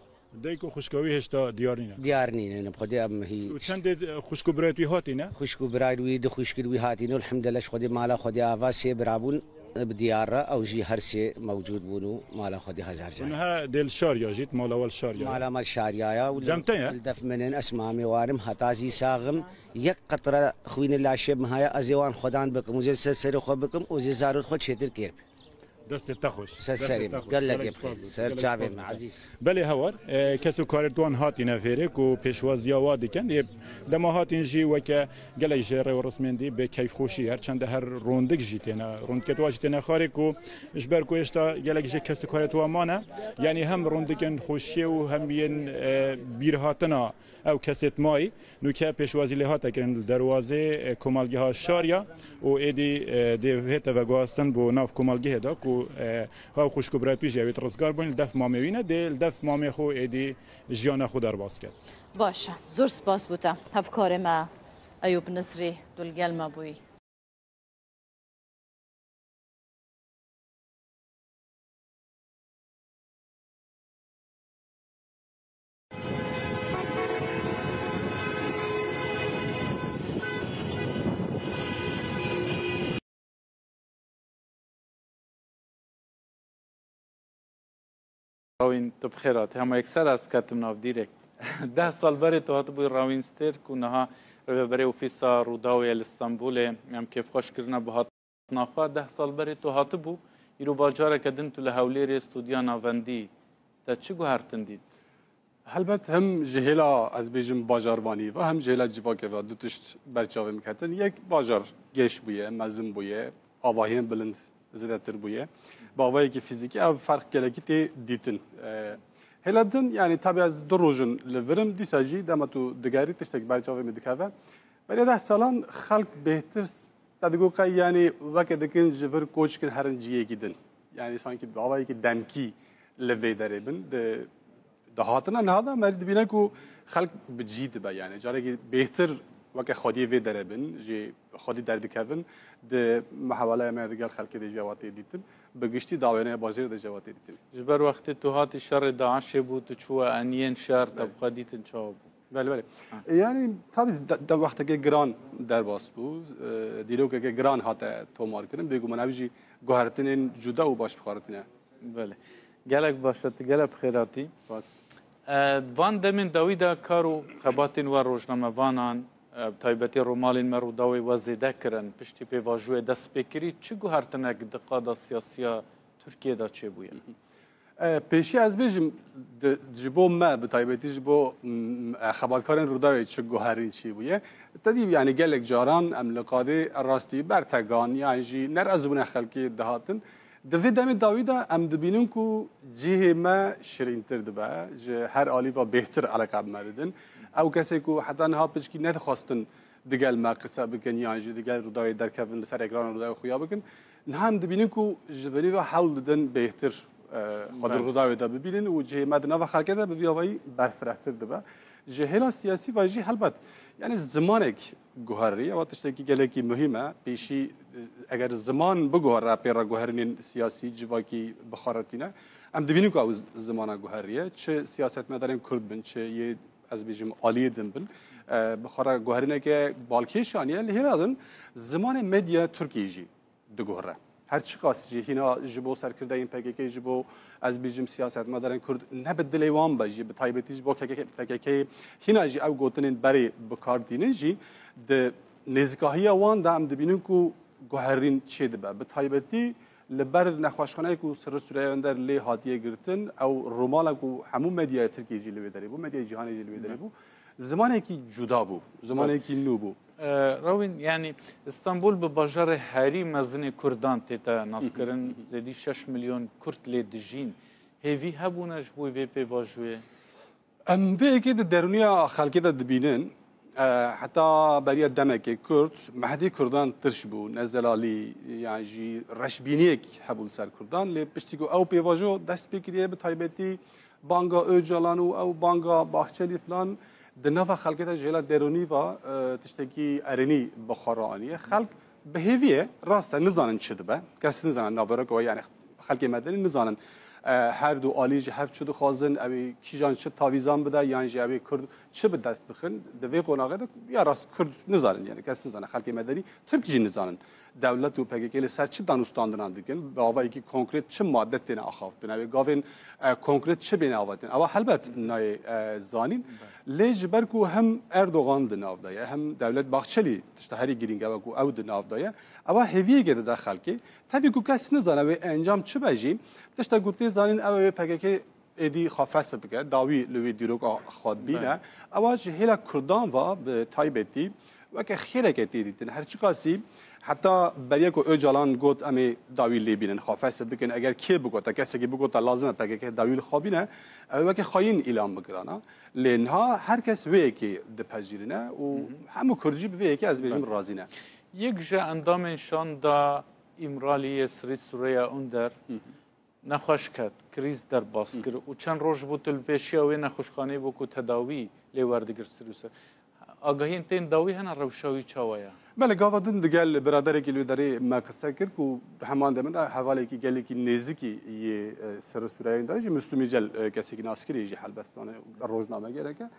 Dayik û xwişka wî hêşta diyar nîne? Diyar nîne, ne bi Xwedê em hî. Û çend dê xwişk û birayê wî hatîne? Xwişk û birayê wî, di xwişkir wî hatîne, elhemdulillah, ji Xwedê mala Xwedê ava, sê bira bûn, e, bi diyar re, ew jî her sê mewcûd bûn û mala Xwedê hezar car. Niha dê li Şarya jît, mala we li Şarya ye? Mala me li Şarya ye û li, cem te ye? Li def min in, ez mamê wan im, heta zî sax im, yek qetre xwînê laşê min heye, ez ê wan xwedan bikim û zê ser serê xwe bikim û zê zarot xwe çêtir kêr bikim. Destê te xweş. Ser serê min. Gelekê bi xêr. Ser çavê min, ezîz. Belê Hewar, e, kes û karê wan hatîne vêrê ku pêşwaziya wa dikin. Ê, dema hatîn jî weke gelek ji rêwresmên dî bi keyfxweşî, her çende her rûndik jî têne, rûndikê wan jî têne xwarê ku ji ber ku hêşta gelek ji kes û karê wan mane, yanî hem rûndikên xweşiyê û hem yên, e, bîrhatina ew kesê mayî, nûke pêşwazî lê hate kirin li derwazê, e, komelgeha Şarya û êdî, e, dê hête veguhastin bo nav komelgehê de ku, e, ew xwişk û birayê wî jî ewêt rizgar bûn, li def mamê wî ne, dê li def mamê xwe êdî jiyana xwe derbas ket. Baş e. Zor spas bo te. Hevkarê me Eyûb Nisrî, tu li gel me bûyî. Rawîn, tu bi xêr hatî. Hema yekser ez ketim nav dîrekt. Deh sal berê tu hatibûyî Rawîn Stêrk û niha rêveberê ofîsa Rûdawê ye li Stenbolê. Em kêfxweş kirine bi hatina xwe. Deh sal berê tu hatibû, îro va careke din tu li Hewlêrê, stûdya navendî. Te çi guhertin dît? Helbet hem ji hêla, ez bêjim, bajarvanî ve hem ji hêla civakê ve du tişt ber çavê min ketin. Yek, bajar geş bûye, mezin bûye, avahiyên bilind zêdetir bûye. Bi avayekî fîzîkî ev ferq gelekî tê dîtin. E, hêla din, yanî tabi ez du roj in li vir im, dîsa jî dema tu digerî tiştek ber çavê min dikeve. Berê deh salan xelk bêhtir s-, te digot qey, yanî weke dikin ji vir koç kin herin cihekî din. Yanî sankî bi avayekî demkî li vê derê bin. Di, dihatina niha de me dibîne ku xelk bi cî dibe. Yanî carekî bêhtir weke xwediyê vê derê bin, jî xwedî derdikevin, di muhaweleya me digel xelkê de jî ewa tê dîtin. Bi giştî di wêneya bajêrê de jî ewa tê dîtin. Ji ber wextê tu hatî şerê DAIŞê bû, tu çûwe eniyên şer, te bi xwe dîtin çawa bû? Belê, belê. E, yanî, tabi de, de wexteke giran derbas bû, e, dîrokeke giran hate tomarkirin. Bêguman ev jî guhertinên cuda û baş bi xwe re tîne. Belê. Gelek baş e, tu gelek bi xêr hatî. Spas. E, van demên dawî de kar û xebatên we rojnamevanan, e, bi taybetî rûmalên me Rûdawê we zêde kirin. Piştî pêvajoyê destpêkirî çi guhertinek di qada siyasiya Tirkiyê de çêbûye? E, pêşî ez bêjim, di, ji bo me, bi taybetî ji bo, m, e, xebatkarên Rûdawê çi guherîn çêbûye. Te dî, yanî gelek caran em li qadê rastî bertegan yan jî nerazîbûna xelkê dihatin. Di vê demê dawî de em dibînin ku cihê me şirîntir dibe, ji her alî ve bêhtir eleqa bi me didin. Ew kesê ku heta niha piçkî nedixwestin digel me qise bikin yan jî digel Rûdawê derkevin, li ser ekrana Rûdawê xuya bikin. Niha em dibînin ku ji binî ve hewl didin bêhtir, e, xwe di Belê. Rûdawê de bibînin û cihê me di nava xelkê de bi vî avayî berfirehtir dibe. Ji hêla siyasî ve jî helbet, yanî zimanek guherî, ewa tiştekî gelekî muhîm e. Pêşî, e, eger ziman biguhere pê re guherînên siyasî, civakî bi xwe re tîne, em dibînin ku ew z-, zimana guherî ye. Çi siyasetmedarên Kurd bin, çi yê, ez bêjim, aliyê din bin, e, bi xwe re guherîneke balkêş aniye. Li hêla din zimanê medya Tirkiyê jî diguhere. Her çiqas jî hîna ji bo serkirdeyên P K K, ji bo, ez bêjim, siyasetmedarên Kurd ne bi dilê wan be jî, bi taybetî ji bo K K K, P K K hîna jî ew gotinên berê bi kar tînin jî, di nêzîkahiya wan de em dibînin ku guherîn çêdibe. Bi taybetî li ber nexweşxaneyê ku Sirri Süreyya Önder lê hatiye girtin, ew rûmala ku hemû medyaya Tirkiyê jî li wê derê bû, medyaya cîhanê jî li wê derê bû, zimanekî cuda bû, zimanekî nû bû. E, Rewîn, yanî Îstanbul bi bajarê herî mezinê Kurdan tête naskirin, zêdî şeş milyon Kurd lê dijîn. Hêvî hebûne ji bo vê pêvajoyê? Em vê yekê di derûniya xelkê de dibînin. E, heta beriya demekê Kurd, mehdê Kurdan tirş bû, ne zelalî yan jî reşbîniyek hebû li ser Kurdan. Lê piştî ku ew pêvajo dest pê kiriye, bi taybetî banga Ocalan û ew banga Bahçelî filan di nava xelkê de ji hêla derûnî ve, e, tiştekî erênî bi xwe re aniye. Xelk bi hêvî ye, rast e, nizanin çi dibe. Kes nizane naverok we, yanî xelkê medenî nizanin, e, her du alî ji hev çi dixwazin, ew ê kîjan çi tavîzan bide, yan jî ew ê Kurd çi bi dest bixin. Di vê qonaxê de ya rast Kurd nizanin, yanî kes nizane, xelkê medenî Tirk jî nizanin. Dewlet û P K K li ser çi danûstandinan dikin, bi avayekî konkret çi madde têne axaftin, ew ê gavên, e, konkret çi bêne avatin. Ewa helbet nayê, e, zanîn. Lê ji ber ku hem Erdogan di nav de ye, hem dewlet Bahçelî, tişta herî girîng e ku ew di nav de ye, ewa hêviyekê dide xelkê. Tevî ku kes nizane wê encam çi be jî, tişta ku tê zanîn ew ê P K K êdî xwe fesih bike, dawî li wê dîroka xwe dibîne. Belê. Ewa ji hêla Kurdan ve bi taybetî weke xêreke tê dîtin. Her çiqasî heta beriya ku Ocalan got, "Em ê dawî lê bînin, xwe fesih bikin." Eger kê bigota, kesekî bigota, "Lazim e P K K dawî li xwe bîne", ew ê weke xayîn îlan bikirana. Lê niha her kes wê yekê dipejirîne û Hı hı. hemû Kurd jî bi vê yekê, ez bêjim, Belê. razî ne. Yek ji endamên şanda Îmraliyê Sirî Süreyya Under Hı hı. nexweş ket, krîz derbas Hı. kir û çend roj bû tu li pêşiya wê nexweşxaneyê bû ku tedawî lê werdigir Sirî Süreyya. Agahiyên tên dawî hene, rewşa wî çawa ye? Belê, gava din digel biraderekî li wê derê me qise kir ku heman demê de hevalekî gelekî nêzikî yê, e, Sirî Süreyya Under jî, Müslüm Yücel, e, kesekî naskirî jî helbestvan e, rojnamegerek e.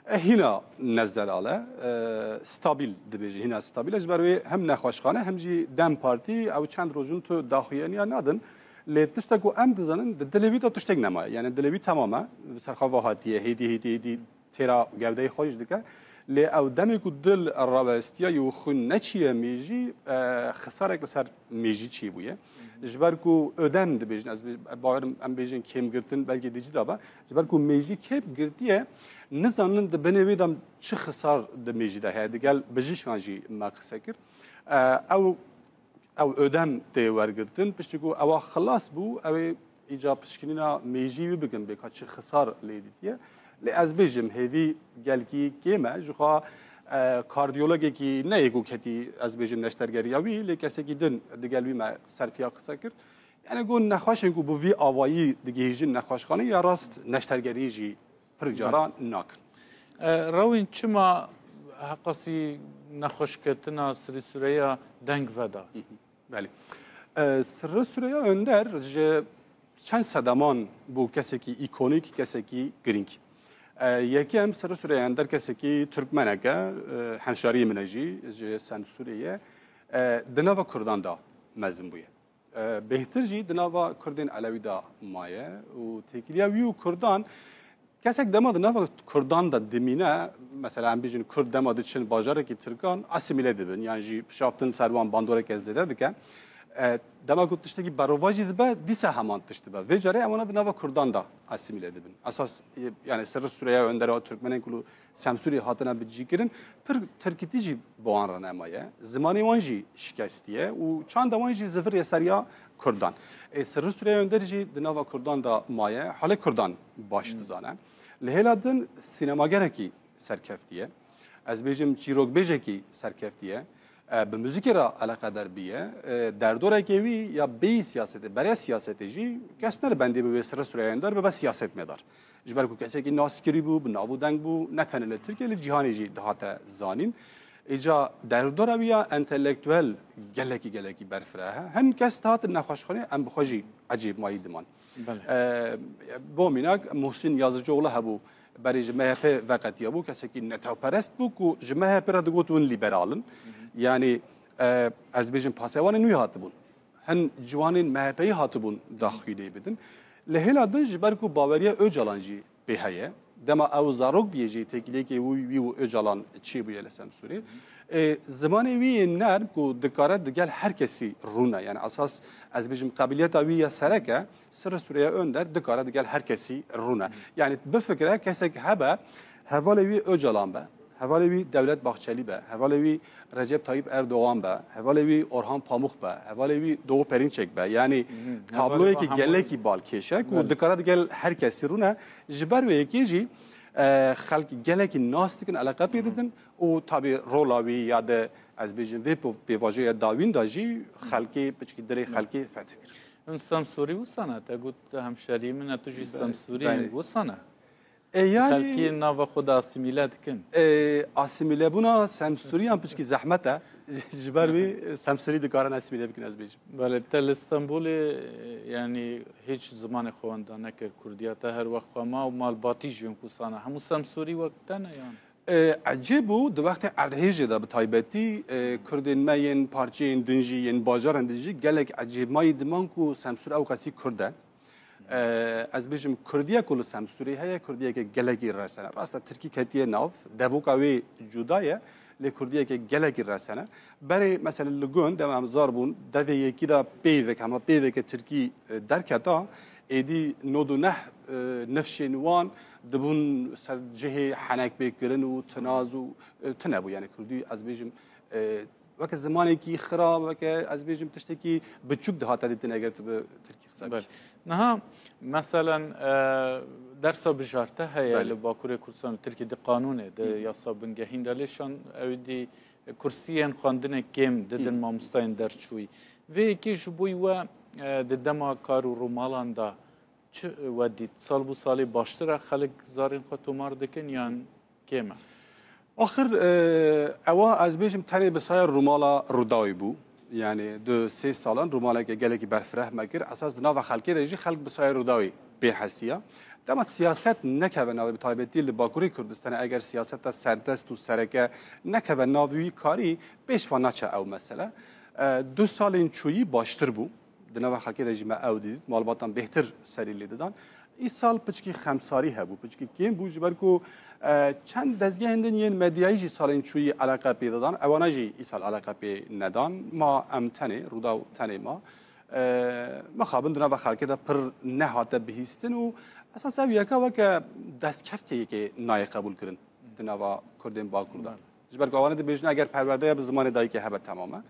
E, hîna nezelal e, e, stabil dibêje, hîna stabil e. Ji ber wê hem nexweşxane hem jî DEM Partî ew çend roj in tu daxuyaniya nadin. Lê tiştek ku em dizanin, di dilê wî de tiştek nemaye. Yanî dilê wî temam e, bi ser xwe ve hatiye, hêdî, hêdî, hêdî têra gewdeyê xwe jî dike. Lê ew demê ku dil rawestiyaye û xwîn neçiye mêjî, e, xisarek li ser mêjî çêbûye. Ji ber ku ödem dibêjin, ez bê-, bawerim em bêjin kêmgirtin, belkî dî cida be. Ji ber ku mêjî kêm girtiye, nizanin di binê wê de çi xisar di mêjî de heye. Digel bijîşkan jî me qise kir. E, ew ew ödem tê wergirtin. Piştî ku ewa xilas bû, ew ê îca pişkinîna mêjî wî bikin, bê ka çi xisar lê dîtiye. Lê ez bêjim, hêvî gelkî kêm e. Ji xwe, e, kardiyologekî ne yê ku ketî, ez bêjim, neştergeriya wî, lê kesekî din digel wî me serpiya qise kir. Yani ku nexweşên ku bi vî awayî digihîjin nexweşxanê ya rast neştergerî jî pir cara nakin. E, Rewîn çima heqasî nexweşketina sirî sûreya deng veda? Belê. E, Sirri Süreyya Önder ji çend sedeman bû kesekî îkonîk, kesekî girîng. E, yekem Sirri Süreyya Önder kesekî Türkmenek e, e, hemşariyê min e jî, ji Semsûrê ye. E, di nava Kurdan de mezin bûye. E, bêhtir jî di nava Kurdên Elewî de maye û têkiliya wî û Kurdan, kesek dema di nava Kurdan de dimîne, mesela em bêjin Kurd dema diçin bajarekî Tirkan, asîmîle dibin, yan jî pişaftin ser wan bandoreke zêde dike. E, dema ku tiştekî berovajî dibe, dîsa heman tişt dibe. Vê carê em wana di nava Kurdan de asîmîle dibin. Esas, e, yani Sirri Süreyya Önder a Türkmenên ku li Semsûrê hatine bicîkirin, pir tirkîtî jî bi wan re nemaye. Zimanê wan jî şikestiye û çanda wan jî zivirê ser ya Kurdan. Ê Sirri Süreyya Önder jî di nava Kurdan de maye, halê Kurdan baş dizane. Li hêla din sînemagerekî serkeftiye. Ez bêjim çîrokbêjekî serkeftiye. E, bi muzîkê re eleqedar biye. E, derdorekê wî ya bêyî siyasetê, berê siyasetê jî kes ne li bendê bi wê Sirri Süreyya Önder bibe siyasetmedar. Ji ber ku kesekî naskirî bû, bi nav û deng bû, ne tenê li Tirkiye, li cîhanê jî dihate zanîn. Îca derdora wî ya entelektuel gelekî, gelekî berfireh e. Hin kes dihatin nexweşxanê, em bi xwe jî ecêbmayî diman. Belê. E, bo mînak, Muhsin Yazıcıoğlu hebû, berê ji M H P veqetiyabû, kesekî netewperest bû ku ji M H P re digot hûn lîberal in. Yanî, e, ez bêjim pasewanên wî hatibûn. Hin ciwanên M H P'yî hatibûn daxwînê bidin. Li hêla din ji ber ku baweriya Ocalan jî pê heye. Dema ew zarok biyê jî têkiliyekê wî, wî û Ocalan çêbûye li Semsûrê. Ê, zimanê wî yê nerm ku dikare digel her kesî rûne. Yani esas ez bêjim qabiliyeta wî ya sereke, Sirri Süreyya Önder dikare digel her kesî rûne. Yani bifikire kesek hebe, hevalê wî Ocalan be, hevalê wî Devlet Bahçeli be, hevalê wî Recep Tayyip Erdoğan be, hevalê wî Orhan Pamuk be, hevalê wî Doğu Perinçek be. Yani tabloyekî gelekî balkêş e ku dikare digel her kesî rûne. Ji ber wê yekê jî, e, xelk gelekî nas dikin, eleqe pê didin û tabî rola wî ya de ez bêjim vê po-, pêvajoya dawîn de jî xelkê piçkî dilê xelkê fetih kir. Hûn Semsûrî wisa ne? Te got hemşerî min e, tu jî Semsûrî in, wisa ne? E, yanî xelkî nava xwe de asîmîle dikin. E, asîmîlebûna Semsûriyan piçkî zehmet e. Ji ber wî Semsûrî dikarin asîmîle bikin, ez bêjim. Belê, te li Stenbolê, e, yanî hîç zimanê xwe wenda nekir, Kurdiya te her wext xwe ma û malbatî jî wisa ne. Hemû Semsûrî wek te ne yan? E, ecêb bû, di wextê erdhêjê de bi taybetî, e, Kurdên me yên parçeyên din jî, yên bajarên din jî gelek ecêbmayî diman ku Semsûr ew qasî Kurd e. E, ez bêjim Kurdiya ku li Semsûrê heye, Kurdiyeke gelekî resene. Rast e, Tirkî ketiye nav, devoka wê cuda ye, lê Kurdiyeke gelekî resene. Berê, mesela li gund, dema em zar bûn, devê yekî de peyvek, hema peyveke Tirkî, e, derketa, êdî nod û neh, e, nifşên wan dibûn ser cihê henek pêkirin û tinaz û, e, tune bû. Yani Kurdî, ez bêjim, e, weke zimanekî xira, weke, ez bêjim, tiştekî biçûk dihate dîtin eger tu bi Tirkî qise bikî. Belê. Niha, meselen, e, dersa bijarte heye Belê. li Bakurê Kurdistan, Tirkî di qanûnê, di Hı hı. yasa bingehîn de, lê şan ew dî kursiyên xwendinê kêm didin Hı. mamostayên derçûyî. Vê yekê ji bo we, e, di dema kar û rûmalan de çi we dît? Sal bo salê baştir e, xelk zarên xwe tomar dikin yan kêm e? Axir, e, ewa ez bêjim tenê bi saya Rûmala Rûdawî bû. Yani du sê salan rûmaleke gelekî berfireh me kir. Esas di nava xelkê de jî xelk bi saya Rûdawî pê hesiya. Dema siyaset nekeve navê, bi taybetî li Bakurê Kurdistanê, eger siyaseta serdest û sereke nekeve nav wî karî, pêş ve naçe ew mesele. E, du salên çûyî baştir bû. Di nava xelkê de jî me ew dît, malbatan bêhtir serî lê didan. Îsal piçkî xemsarî hebû, piçkî kêm bû, ji ber ku, e, çend dezgehên din yên medyayî jî salên çûyî eleqe pê didan, ewana jî îsal eleqe pê nedan. Ma em tenê, Rûdaw tenê ma. E, mixabin di nava xelkê de pir nehate bihîstin û esas ev yeka weke destkeftê yekê nayê qebûl kirin di nava Kurdên Bakur de. Belê. Ji ber ku ewane dibêjin, eger perwerdeya bi zimanê dayikê hebe, temam e.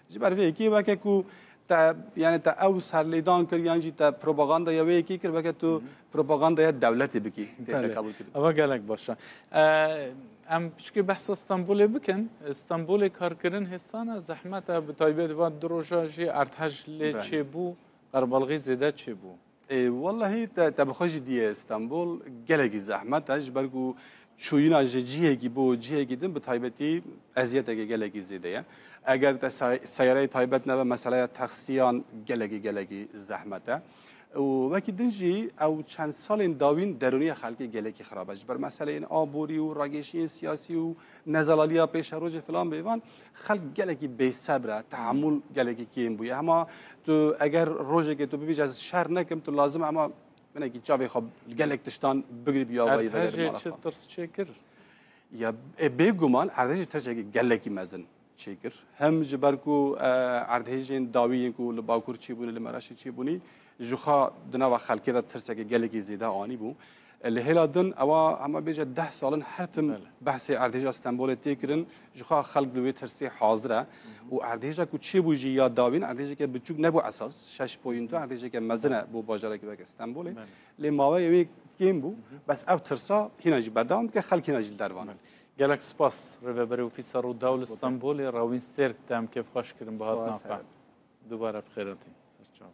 Ji ber vê yekê weke ku te, yani te ew serlêdan kir yan jî te propagandaya wê yekê kir, weke tu propagandaya dewletê bikî, tê te Belê. Qebûl kirin. Eva gelek baş e. E, em piçkî behsa Stenbolê bikin. Stenbolê karkirin hêstan e, zehmet e, bi taybet van du roja jî erdhej lê Belê. Çêbû, qerbalxî zêde çêbû. Ê, wellahî te, te bi xwe jî diyê Stenbol gelekî zehmet e, ji ber ku çûyîna ji cihekî bo cihekî din bi taybetî eziyetekê gelekî zêde ye. Eger te say-, seyareyê taybet nebe, meseleya taksiyan gelekî, gelekî zehmet e. Û wekî din jî ew çend salên dawîn derûniya xelkê gelekî xirab e. Ji ber meseleyên aborî û ragêşiyên siyasî û nezalaliya pêşerojê filan bêvan, xelk gelekî bêsebr e, tehemûl gelekî kêm bûye. Hema tu eger rojekê tu bibêje ez şer nekim, tu lazim e hema hinekî çavê xwe gelek tiştan bigirî bi awayî vegerî mala xwe. Erdhejê çi tirs çêkir? Ya, e, bêguman erdhejê tirsekî gelekî mezin çêkir. Hem ji ber ku, e, erdhejên dawî yên ku li Bakur çêbûne, li Mereşê çêbûnî, ji xwe di nava xelkê de tirsekê gelekî zêde anîbû. E, li hêla din ewa hema bêje deh sal in her tim Belê. Behsê erdhêja Stenbolê tê kirin, ji xwe xelk li wê tirsê hazir e. Hı hı. Û erdhêja ku çêbû jî ya dawîn erdhêjeke biçûk nebû esas, şeş point du erdhêjeke mezin e bo bajarekî weke Stenbolê. Belê. Lê maweyê wê kêm bû, Hı hı. Bes ev tirsa hîna jî berdewam dike, xelk hîna jî li dervan e. Belê. Gelek spas Rêveberê Ofîsa Rûdaw li Spas bo te. Stenbolê, Rawîn Stêrk, te em kêfxweş kirin bi hatina Spas xwe. Hebe. Dubare bi xêr hatî. Ser çavan.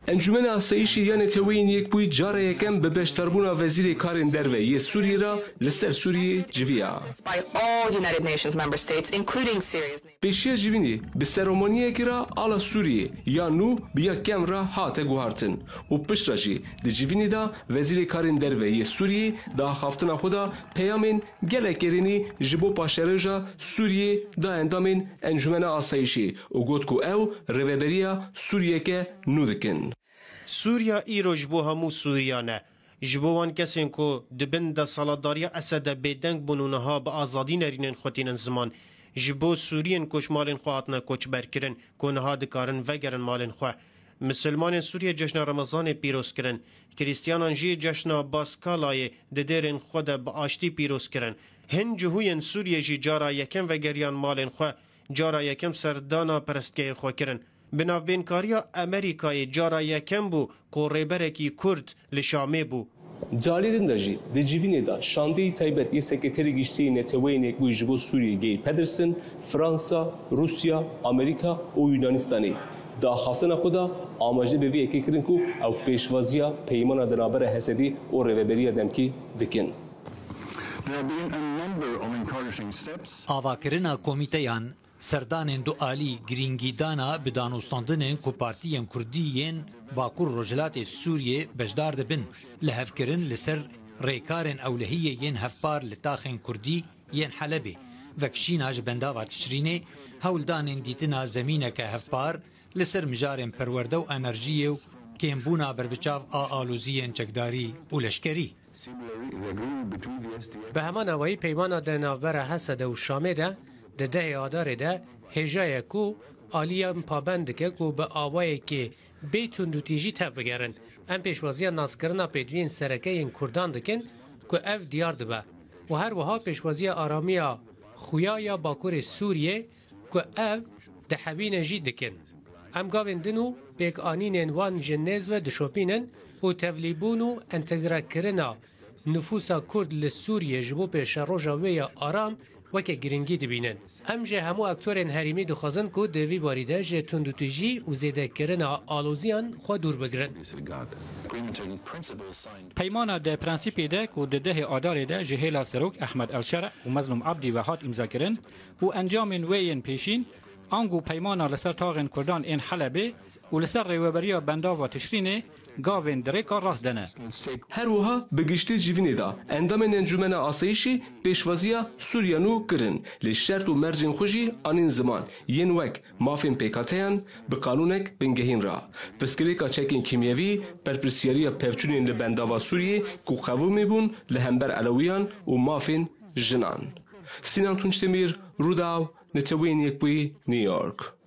Encûmena Asayîşê ya Neteweyên Yekbûyî cara yekem bi beşdarbûna Wezîrê Karên Derve yê Sûriyê re li ser Sûriyê civiya. By all United Nations member states, including Syria's neighbor. Pêşiya civînê bi seremoniyekê re ala Sûriyê ya nû bi ya kevn re hate guhartin û piştre jî di civînê de Wezîrê Karên Derve yê Sûriyê di axaftina xwe de peyamên gelek erênî ji bo paşeroja Sûriyê da endamên Encûmena Asayîşê û got ku ew rêveberiya Sûriyeke nû dikin. Sûriya îro ji bo hemû Sûriyan e. Ji bo wan kesên ku di bin desthilatdariya Esed de bêdeng bûn û niha bi azadî nerînên xwe tînin ziman. Ji bo Sûriyên ku ji malên xwe hatine koçberkirin, ku niha dikarin vegerin malên xwe. Misilmanên Sûriyê cejna Remezanê pîroz kirin. Krîstiyanan jî cejna Baskalayê di dêrên xwe de bi aştî pîroz kirin. Hin cihûyên Sûriyê jî cara yekem vegeriyan malên xwe, cara yekem serdana perestgehê xwe kirin. Bi navbênkariya Amerîkayê cara yekem bû ku rêberekî Kurd li Şamê bû. Di alî din de jî di civînê de şandeyî taybet yê Sekreterê Giştî yê Neteweyên Yekbûyî ji bo Sûriyê Geir Pedersen, Fransa, Rûsya, Amerîka û Yunanistanê di axaftina xwe de amaje bi vê yekê kirin ku ew pêşwaziya peymana di navbera Hesedê û Rêveberiya Demkî dikin. There have been a number of encouraging steps. Avakirina komîteyan, serdanên dualî, girîngîdana bi danûstandinên ku partiyên kurdî yên Bakur Rojhilatê Sûriyê beşdar dibin, lihevkirin li ser rêkarên ewlehiyê yên hevpar li taxên kurdî yên Helebê, vekşîna ji bendava Tişrînê, hewldanên dîtina zemîneke hevpar li ser mijarên perwerde û enerjiyê û kêmbûna berbiçav a aloziyên çekdarî û leşkerî. Bi heman awayî peymana di navbera Hesede û Şamê de di dehê Adarê de hêja ye ku aliyên pabend dike ku bi awayekê bê tundûtîjî tevbigerin. Em pêşwaziya naskirina pêdiviyên sereke yên Kurdan dikin ku ev diyar dibe û her wiha pêşwaziya aramiya xuya ya Bakurê Sûriyê ku ev dihewîne jî dikin. Em gavên din û pêkanînên wan ji nêz ve dişopînin û tevlîbûn û entegrekirina nifûsa Kurd li Sûriyê ji bo pêşeroja wê ya aram weke girîngî dibînin. Em ji hemû aktorên herêmî dixwazin ku di vî barî de ji tundûtîjî û zêdekirina aloziyan xwe dûr bigirin. Peymana di prensîpê de ku di dehê Adarê de ji hêla Serok Ehmed El Şereh û Mezlûm Abdî ve hat îmzakirin û encamên wê yên pêşîn, ango peymana li ser taxên Kurdan ên Helebê û li ser rêweberiya bendava Tişrînê gavên di rêka rast de ne. Her wiha bi giştî civînê de endamên Encûmena Asayîşî pêşwaziya Sûriya nû kirin, lê şert û mercên xwe jî anîn ziman, yên wek mafên pêkhateyan bi qanûnek bingehîn re, pirsgirêka çekên kîmyevî, berpirsyariya pevçûnên li bendava Sûriyê ku qevimî bûn li hember Elewiyan û mafên jinan. Sînan Tunç Demîr, Rûdaw, Neteweyên Yekbûyî, New York.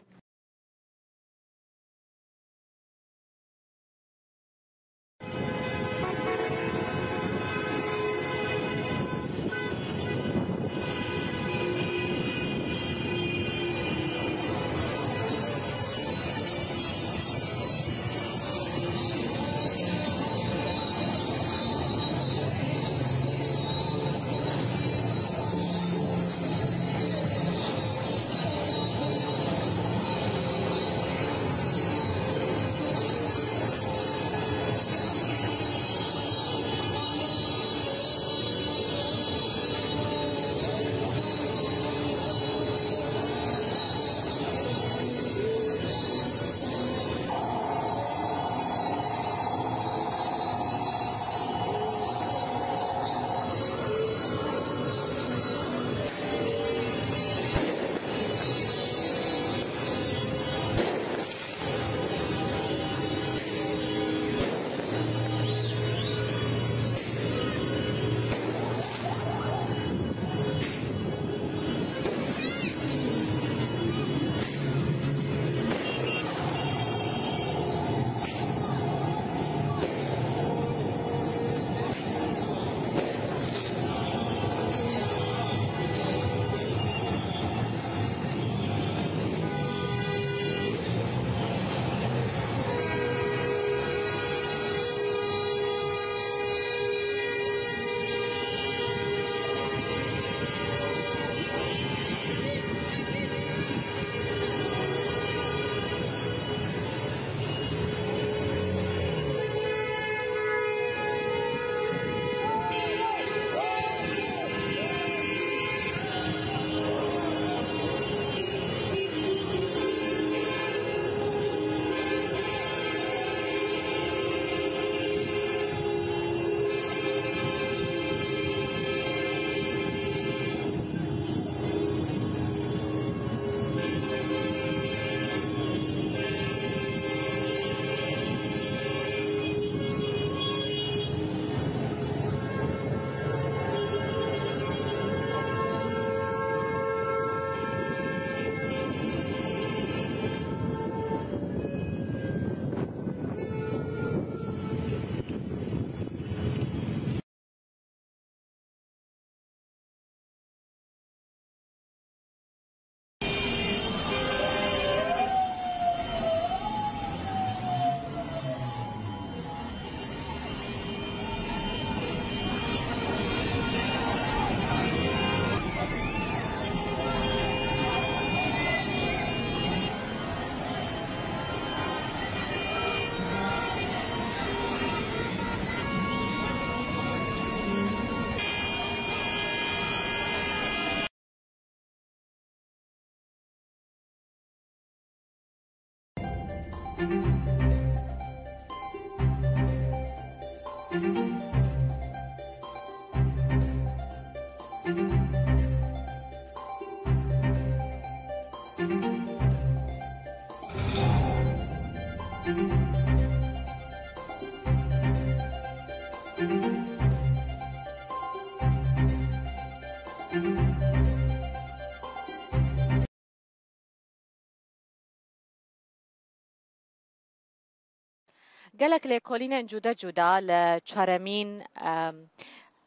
Gelek lêkolînên cuda cuda li çaremîn, em,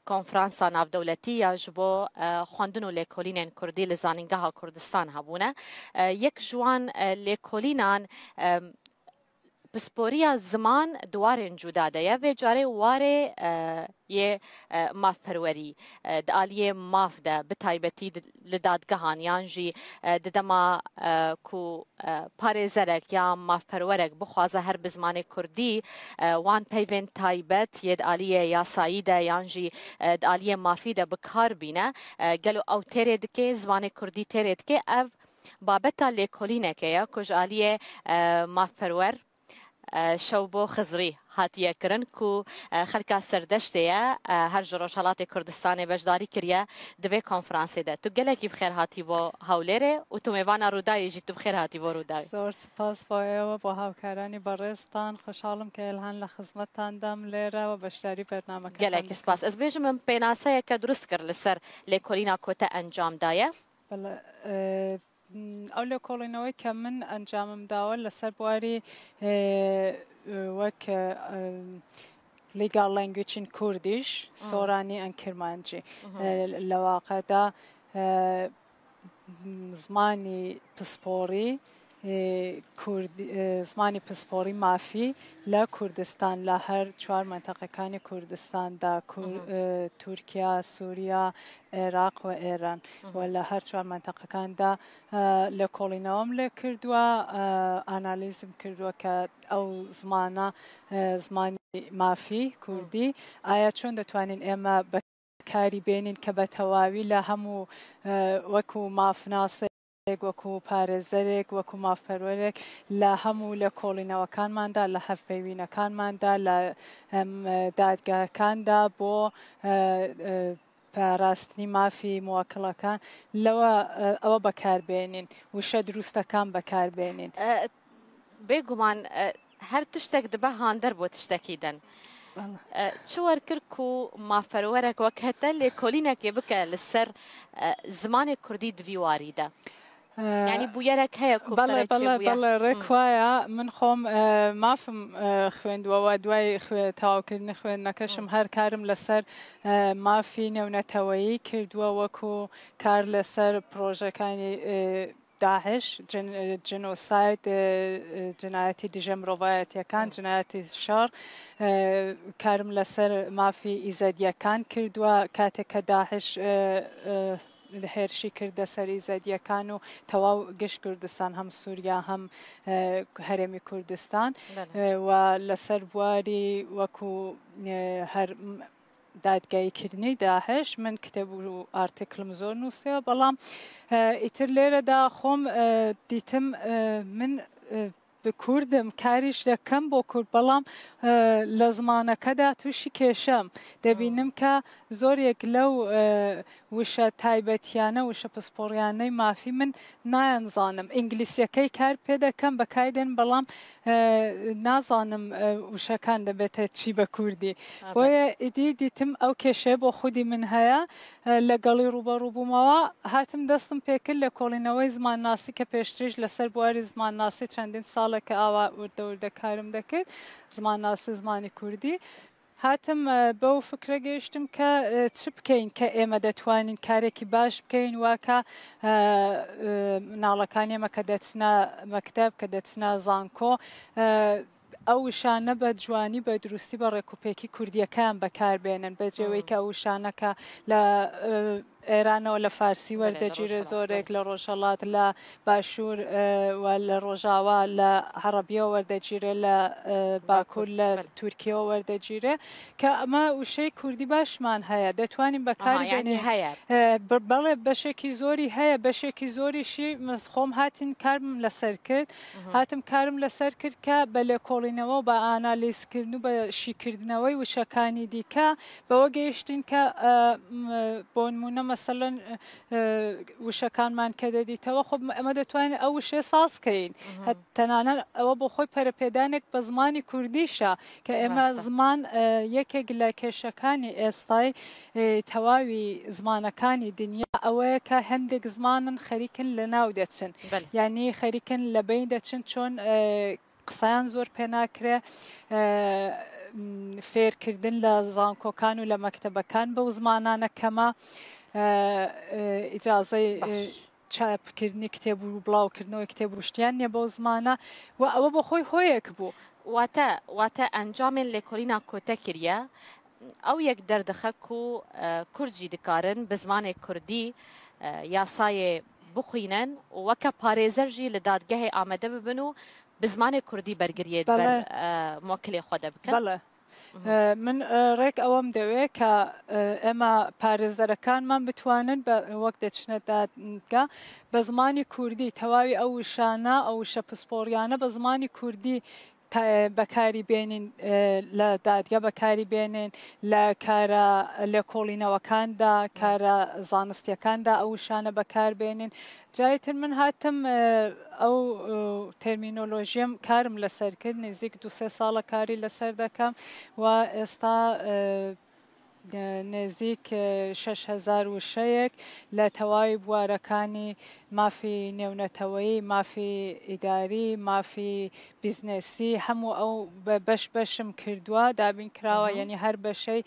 konferansa navdewletî ya ji bo, e, xwendin û lêkolînên kurdî li Zanîngeha Kurdistan hebûne. E, yek ji wan, e, lêkolînan, em, pisporiya ziman di warên cuda de ye. Vê carê warê, e, yê, e, mafperwerî, e, di aliyê maf de, bi taybetî di, li dadgehan yan jî, e, di dema, e, ku, e, parêzerek ya mafperwerek bixwaze her bi zimanê kurdî, e, wan peyvên taybet yê di aliyê yasayî de yan jî, e, di aliyê mafî de bi kar bîne, e, gelo ew têrê dike, zimanê kurdî têrê dike, ev babeta lêkolîneke ye ku ji aliyê, e, mafperwer, e, Şewbo Xizrî hatiye kirin ku, e, xelka Serdeştê ye, e, her ji Rojhelatê Kurdistanê beşdarî kiriye di vê konferansê de. Tu gelekî bi xêr hatî bo Hewlêrê û tu mêvana Rûdawê jî, tu bi xêr hatî bo Rûdawê. Zor spas bo êwe, bo hawkaranî berêztan. Xweşhal im ke êlhan li xizmetan dem lêre we beşdarî bernameketan Gelekî dikim. Spas. Ez bêjim min pênaseyeke durust kir li ser lêkolîna ku te encam daye. Bele, e, ew lêkolînewê ke min encamim dawe li ser buarî, e, e, wek, e, Legal Language in Kurdish, Soranî an Kirmancî. E, li waqe de, e, zimanî pisporî, e, Kurdî, e, zimanî pisporî mafî li Kurdistan, li her çar menteqekanê Kurdistan de, Kur-, e, Tirkiye, Sûriye, Iraq û Îran. Û li her çar menteqekan de, e, lêkolînewam lê kirduwa, e, analîzim kirduwa ke ew zimana, e, zimanî mafî, Kurdî, aya çond detwanîn ême bekarî bênîn ke be tewawî li hemû, e, wekû mafnasê wekû parêzerek, wekû mafperwerek li hemû lêkolînewekanman de, li hevpeyvînekanman de, li, em, dadgehekan de bo, e, e, parastinî mafî muwekilekan, lewe, e, ewe bekar bênîn, wişe dirûstekan bekar bênîn. E, bêguman, e, her tiştek dibe hander bo tiştekî din. Wala. E, çi wer kir ku mafperwerek wek hete lêkolînekê bike li ser, e, zimanê kurdî di vî warî de? E, Yanî bûyerek heye ku bi te re çêbûye? Belê, belê, belê, rêk waya. Min xwem, e, mafim, e, xwêndiwe, we duayê xwe-, tewawkirinê xwêndineke şim her karim li ser, e, mafî newneteweî kirduwe, wekû kar li ser projekanî, e, DAIŞ, cin-, e, genocide, e, e, cinayetî dijî mirovayetîyekan, cinayetî şer, e, karim li ser mafî îzedîyekan kirduwa. Kateke DAIŞ, e, e, hêrişî kirde ser îzedîyekan û tewaw giş Kurdistan, hem Sûriye hem, e, herêmî Kurdistan. Belê. E, we li ser buarî wekû, e, her m-, dadgehîkirinî DAIŞ, min kitêb û artiklim zor nûsiya, belam, e, îtir lêre de xwem, e, dîtim, e, min, e, bi kurd im, karî ji dekem bo kurd, belam, e, li zimaneke de tûşî kêşe im. Debînim ke zor yek lew, e, wişe taybetiyane, wişe pisporiyane mafî min nayen zanim. Îngilîziyekey kar pê dekem, bekarî denim, belam, e, nazanim, e, wişekan de bête çî be kurdî. Boye îdî dîtim ew kêşe bo xwedî min heye. E, legalî rûberû bûmawa, hatim destim pê kir lêkolînewey zimannasî ke pêştirî jî li ser buarî zimannasî çendîn saleke awa wirde wirde karim dekir, zimannasî zimanî kurdî. Hatim, e, bew fikre gêştim ke, e, çi bikeyin ke ême detwanîn karekî baş bikeyin, waka, e, e, nalekanê me ke deçine mekteb, ke deçine zanko, e, ew wişane be ciwanî, be dirustî, be rêkûpêkî kurdiyeke em bekar bênin. Be cêwê ke ew wişane ke li, e, Êrano li farsî werdegîrê zorek, li rojhelat, li başûr, e, we li rojawa, li erebiya werdegîrê, li, e, bakur, li Tirkiye werdegîrê. Ke ema wişeyê kurdî baş man heye, detwanîn bekar bênî. E, be-, belê beşekî zorî heye, beşekî zorî şî min xwem hatin karim li ser kir. Hatim karim li ser kir ke be lêkolînewe û be analîzkirin û be şîkirdinewey wişekanî dîke, be we gehiştin ke, e, m-, bo nimûne meselen, e, e, wişekan man ke de dîtewe, xwe em, em detwanîn ew wişê saz keyin. He, tenane ewe bo xwe perepêdanek be zimanî kurdî şa, ke ême ziman, e, yekek li kêşekanî êstay, e, tewawî zimanekanî dinya ewe ye ke hindek zimanin xerîkin li nav deçin. Belê. Yanî xerîkin li beyn deçin çon, e, qisayan zor pê nakire, e, m, fêrkirdin li zankokan û li mektebekan bi zimanane kema, e, e, îcazey, e, çapkirinî kitêb û bilawkirinê wê kitêb û rûştiyan niye bi zimana we, ewe bi xwe hoyek bû. Wate, wate encamên lêkolîna ku te kiriye, ew yek derdixe ku, e, Kurd jî dikarin bi zimanê kurdî, e, yasayê bixwînin û weke parêzer jî li dadgehê amade bibin û bi zimanê kurdî bergiriyê di ber, e, muwekilê xwe de bikin. Bele. E, min, e, rêk ewem dewê ke, e, ema parêzerekan man bitwanin be, wek deçine dadgeh, be zimanî kurdî, tewawî ew wişana, ew wişe pisporiyane be zimanî kurdî بەکاری بێنین، لە دادگە بەکاری بێنین، لە کارە لێکۆڵینەوەکاندا، کارە زانستیەکاندا ئەو وشانە بەکار بێنین. جای تر من هاتم، ئەو تەرمینۆلۆژیەم کارم لەسەر کرد، نزیک دو سێ ساڵە کاری لەسەر دەکەم و ئێستا نێزیک شەش هەزار وشەیەک لە تەواوی بوارەکانی مافی نێونەتەوەیی، مافی ئیداری، مافی بیزنسی، هەموو ئەو بەش بەشم کردووە، دابین کراوە. یعنی هەر بەشەی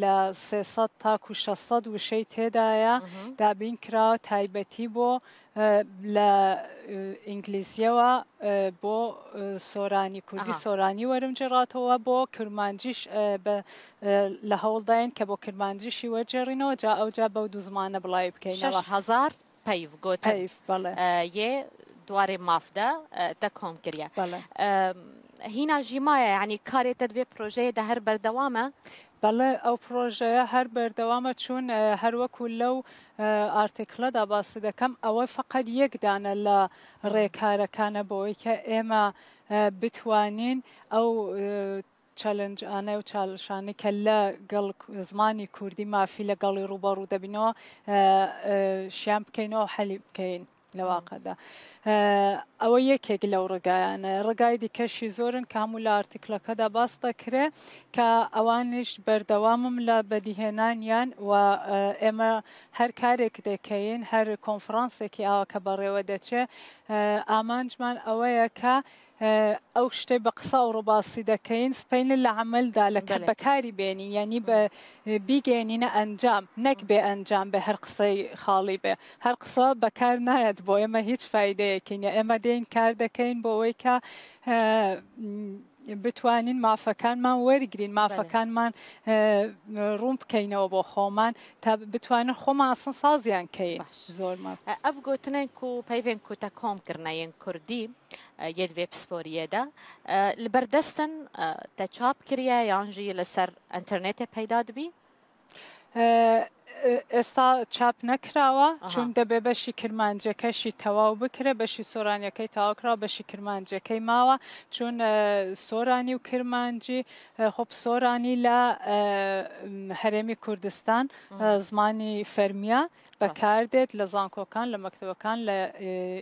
لە سێ سەد تاکو شەش سەد وشەی تێدایە، دابین کراوە، تایبەتی بۆ لە ئینگلیزیەوە بۆ سۆرانی، کوردی سۆرانی وەرم جێڕاتەوە، بۆ کرمانجیش لە هەوڵداین کە بۆ کرمانجیشی وەرجێڕینەوە، جا ئەو جا بەو دوو زمانە بڵاوی بکەینەوە. شەش هەزار پەیڤ گوتن. پەیڤ، بەڵێ. یێ دوارێ مافدە تە کۆم کریە. بەڵێ. هینا ژیمایە، یعنی کارێ تە دوێ پرۆژەیە دە هەر بەردەوامە؟ بەڵێ، ئەو پرۆژەیە هەر بەردەوامە، چون هەر وەکو لەو ئارتیکلەدا باسی دەکەم، ئەوە فقط یەک دانە لە ڕێکارەکانە بۆی کە ئێمە بتوانین ئەو چەلنج ئانە و چالشانی کە لە گەڵ زمانی کوردی مافی لە گەڵی ڕوبەڕوو دەبینەوە، شیان بکەینەوە، حەلی بکەین لە واقعدا. ئەوە یەکێک لەو ڕگایانە. ڕگای دیکەشی زۆرن کە هەموو لە ئارتیکلەکەدا باس دەکرێ کە ئەوانش بەردەوامم لە بەدیهێنانیان و ئێمە هەر کارێک دەکەین، هەر کۆنفرانسێکی ئاوا کە بەڕێوە دەچێ، ئامانجمان ئەوەیە کە ئەو شتەی بە قسە ئەوڕۆ باسی دەکەین، سبەینێ لە عەمەلدا لە کە بەکاری بێنین، یعنی بە بیگەێنینە ئەنجام، نەک بێ ئەنجام بێ، هەر قسەی خاڵی بێ. هەر قسە بەکار نایەت بۆ ئێمە هیچ فایدەیەکی نیە. ئێمە دێین کار دەکەین بۆ ئەوەی کە بتوانین مافەکانمان وەرگرین، مافەکانمان ڕوون بکەینەوە بۆ خۆمان تا بتوانین خۆمان ئاسن سازیان کەین. زۆر ماف. ئەف گوتنên ku peyvên ku te kom kirine yên kurdî yê di vê pisporiyê de li ber dest in, te çap kiriye yan jî li ser înternetê peyda dibî? ئێستا چاپ نەکراوە، چون دەبێ بەشی کرمانجیەکەشی تەواو بکرێ، بەشی سۆرانیەکەی تەواو کراوە، بەشی کرمانجیەکەی ماوە، چون سۆرانی و کرمانجی، خۆ سۆرانی لە هەرێمی کوردستان زمانی فەرمیە، بەکاردێت لە زانکۆکان، لە مەکتەبەکان، لە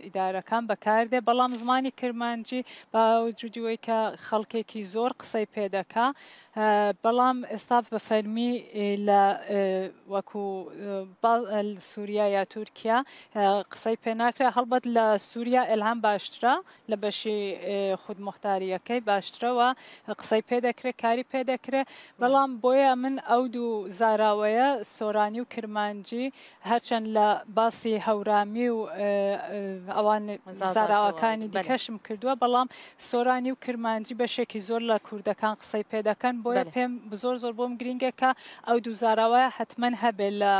ئیدارەکان بەکاردێت، بەڵام زمانی کرمانجی باوجودی وەی کە خەڵکێکی زۆر قسەی پێدەکا، بەڵام ئێستا بە فەرمی لە وەکو سووریا یا تورکیا قسەی پێ ناکرێ. هەڵبەت لە سووریا ئێلهام باشترە، لە بەشی خودموختاریەکەی باشترەوە قسەی پێ دەکرێ، کاری پێ دەکرێ. بەڵام بۆیە من ئەو دوو زاراوەیە، سۆرانی و کرمانجی، هەرچەند لە باسی هەورامی و ئەوان زاراوەکانی دیکەشم کردووە، بەڵام سۆرانی و کرمانجی بەشێکی زۆر لە کوردەکان قسەی پێ دەکەن، بۆیە پێم زۆر زۆر بۆم گرینگە کە ئەو دوو زاراوەیە حتمەن هەبێ لە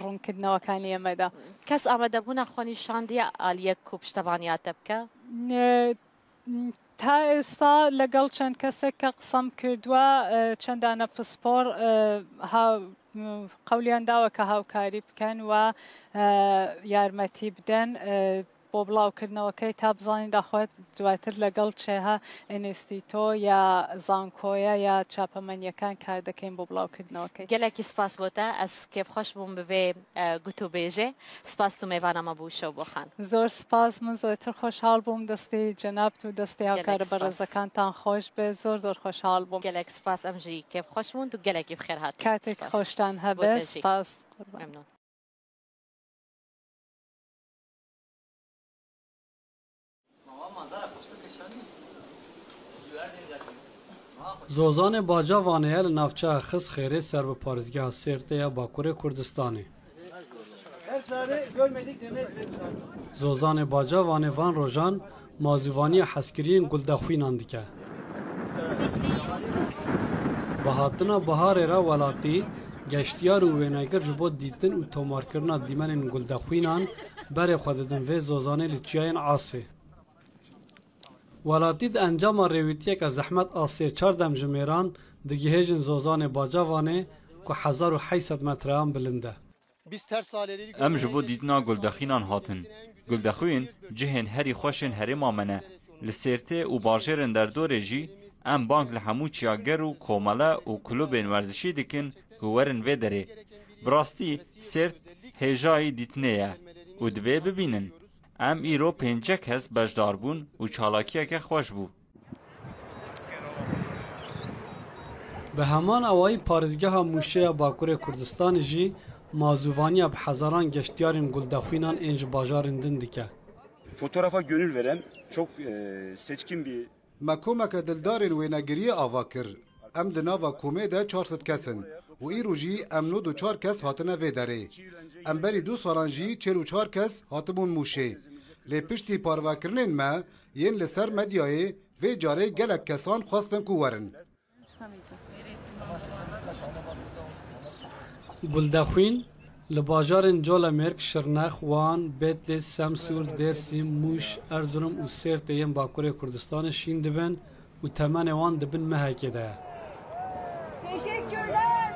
ڕوونکردنەوەکانی ئێمەدا. کەس ئامادەبوونا خۆنیشاندیە ئالیەک و پشتەوانیاتە بکە؟ تا ئێستا لەگەڵ چەند کەسێک کە قسەم کردووە، چەندانە پسپۆر قەولیان داوە کە هاوکاری بکەن و یارمەتی بدەن بۆ بڵاوکردنەوەکەی، تا بزانین داخوات دواتر لەگەڵ چێها ئینستیتۆ یا زانکۆیە یا چاپەمەنیەکان کار دەکەین بۆ بڵاوکردنەوەکەی. گەلێکی سپاس بۆ تە، ئەس کێفخۆش بووم ببێ گوتوبێژێ. سپاس تو مێڤانا مە بوو شەو بۆ خان. زۆر سپاس، من زۆرتر خۆشحاڵ بووم دەستی جەنابت و دەستی هاوکارە بەڕێزەکانتان خۆش بێ، زۆر زۆر خۆشحاڵ بووم. گەلێک سپاس، ئەم ژی کێفخۆش بوون و گەلێکی بخێر هات. کاتێک خۆشتان هەبێ، سپاس. مەمنون. Zozanê Bacavanê ye li navçeya Xizxêrê ser bi parêzgeha Sêrtê ya Bakurê Kurdistanê. Zozanê Bacavanê van rojan mazûvaniya hezkiriyên guldexwînan dike. Bi hatina biharê re welatî, geştiyar û wênegir ji bo dîtin û tomarkirina dîmenên guldexwînan berê xwe didin vê zozanê li çiyayên Asê. Welatî di encama rêwîtiyeke zehmet a sê çar demjimêran digihêjin zozanê Bacavanê ku hezar û heyt sed metreyan bilind e. Em ji bo dîtina guldexînan hatin. Guldexwîn cihên herî xweş ên herêma me ne. Li Sêrtê û bajêrên derdorê jî em bang li hemû çiyager û komele û klûbên werzişî dikin ku werin vê derê. Bi rastî Sêrt hêjayî dîtinê ye û divê bibînin. Em îro pêncî kes beşdar bûn û çalakiyeke xweş bû. Bi heman awayî parêzgeha Mûşê ya Bakurê Kurdistanê jî mazûvaniya bi hezaran geştiyarên guldexwînan ên ji bajarên din dike. Fotoğrafa gönül veren çok, e, seçkin bir Me komeke dildarên wênegiriyê ava kir. Em di nava komê de çar sed kes in û îro jî em nod û çar kes hatine vê derê. Em berî du salan jî çil û çar kes hatibûn Mûşê. Lê piştî parvekirinên me yên li ser medyayê vê carê gelek kesan xwestin ku werin. Guldexwîn li bajarên Colemêrg, Şirnex, Wan, Bedlîs, Semsûr, Dêrsim, Mûş, Erzurum û Sêrtê yên Bakurê Kurdistanê şîn dibin û temenê wan di bin mehekê de ye. Teşekkürler.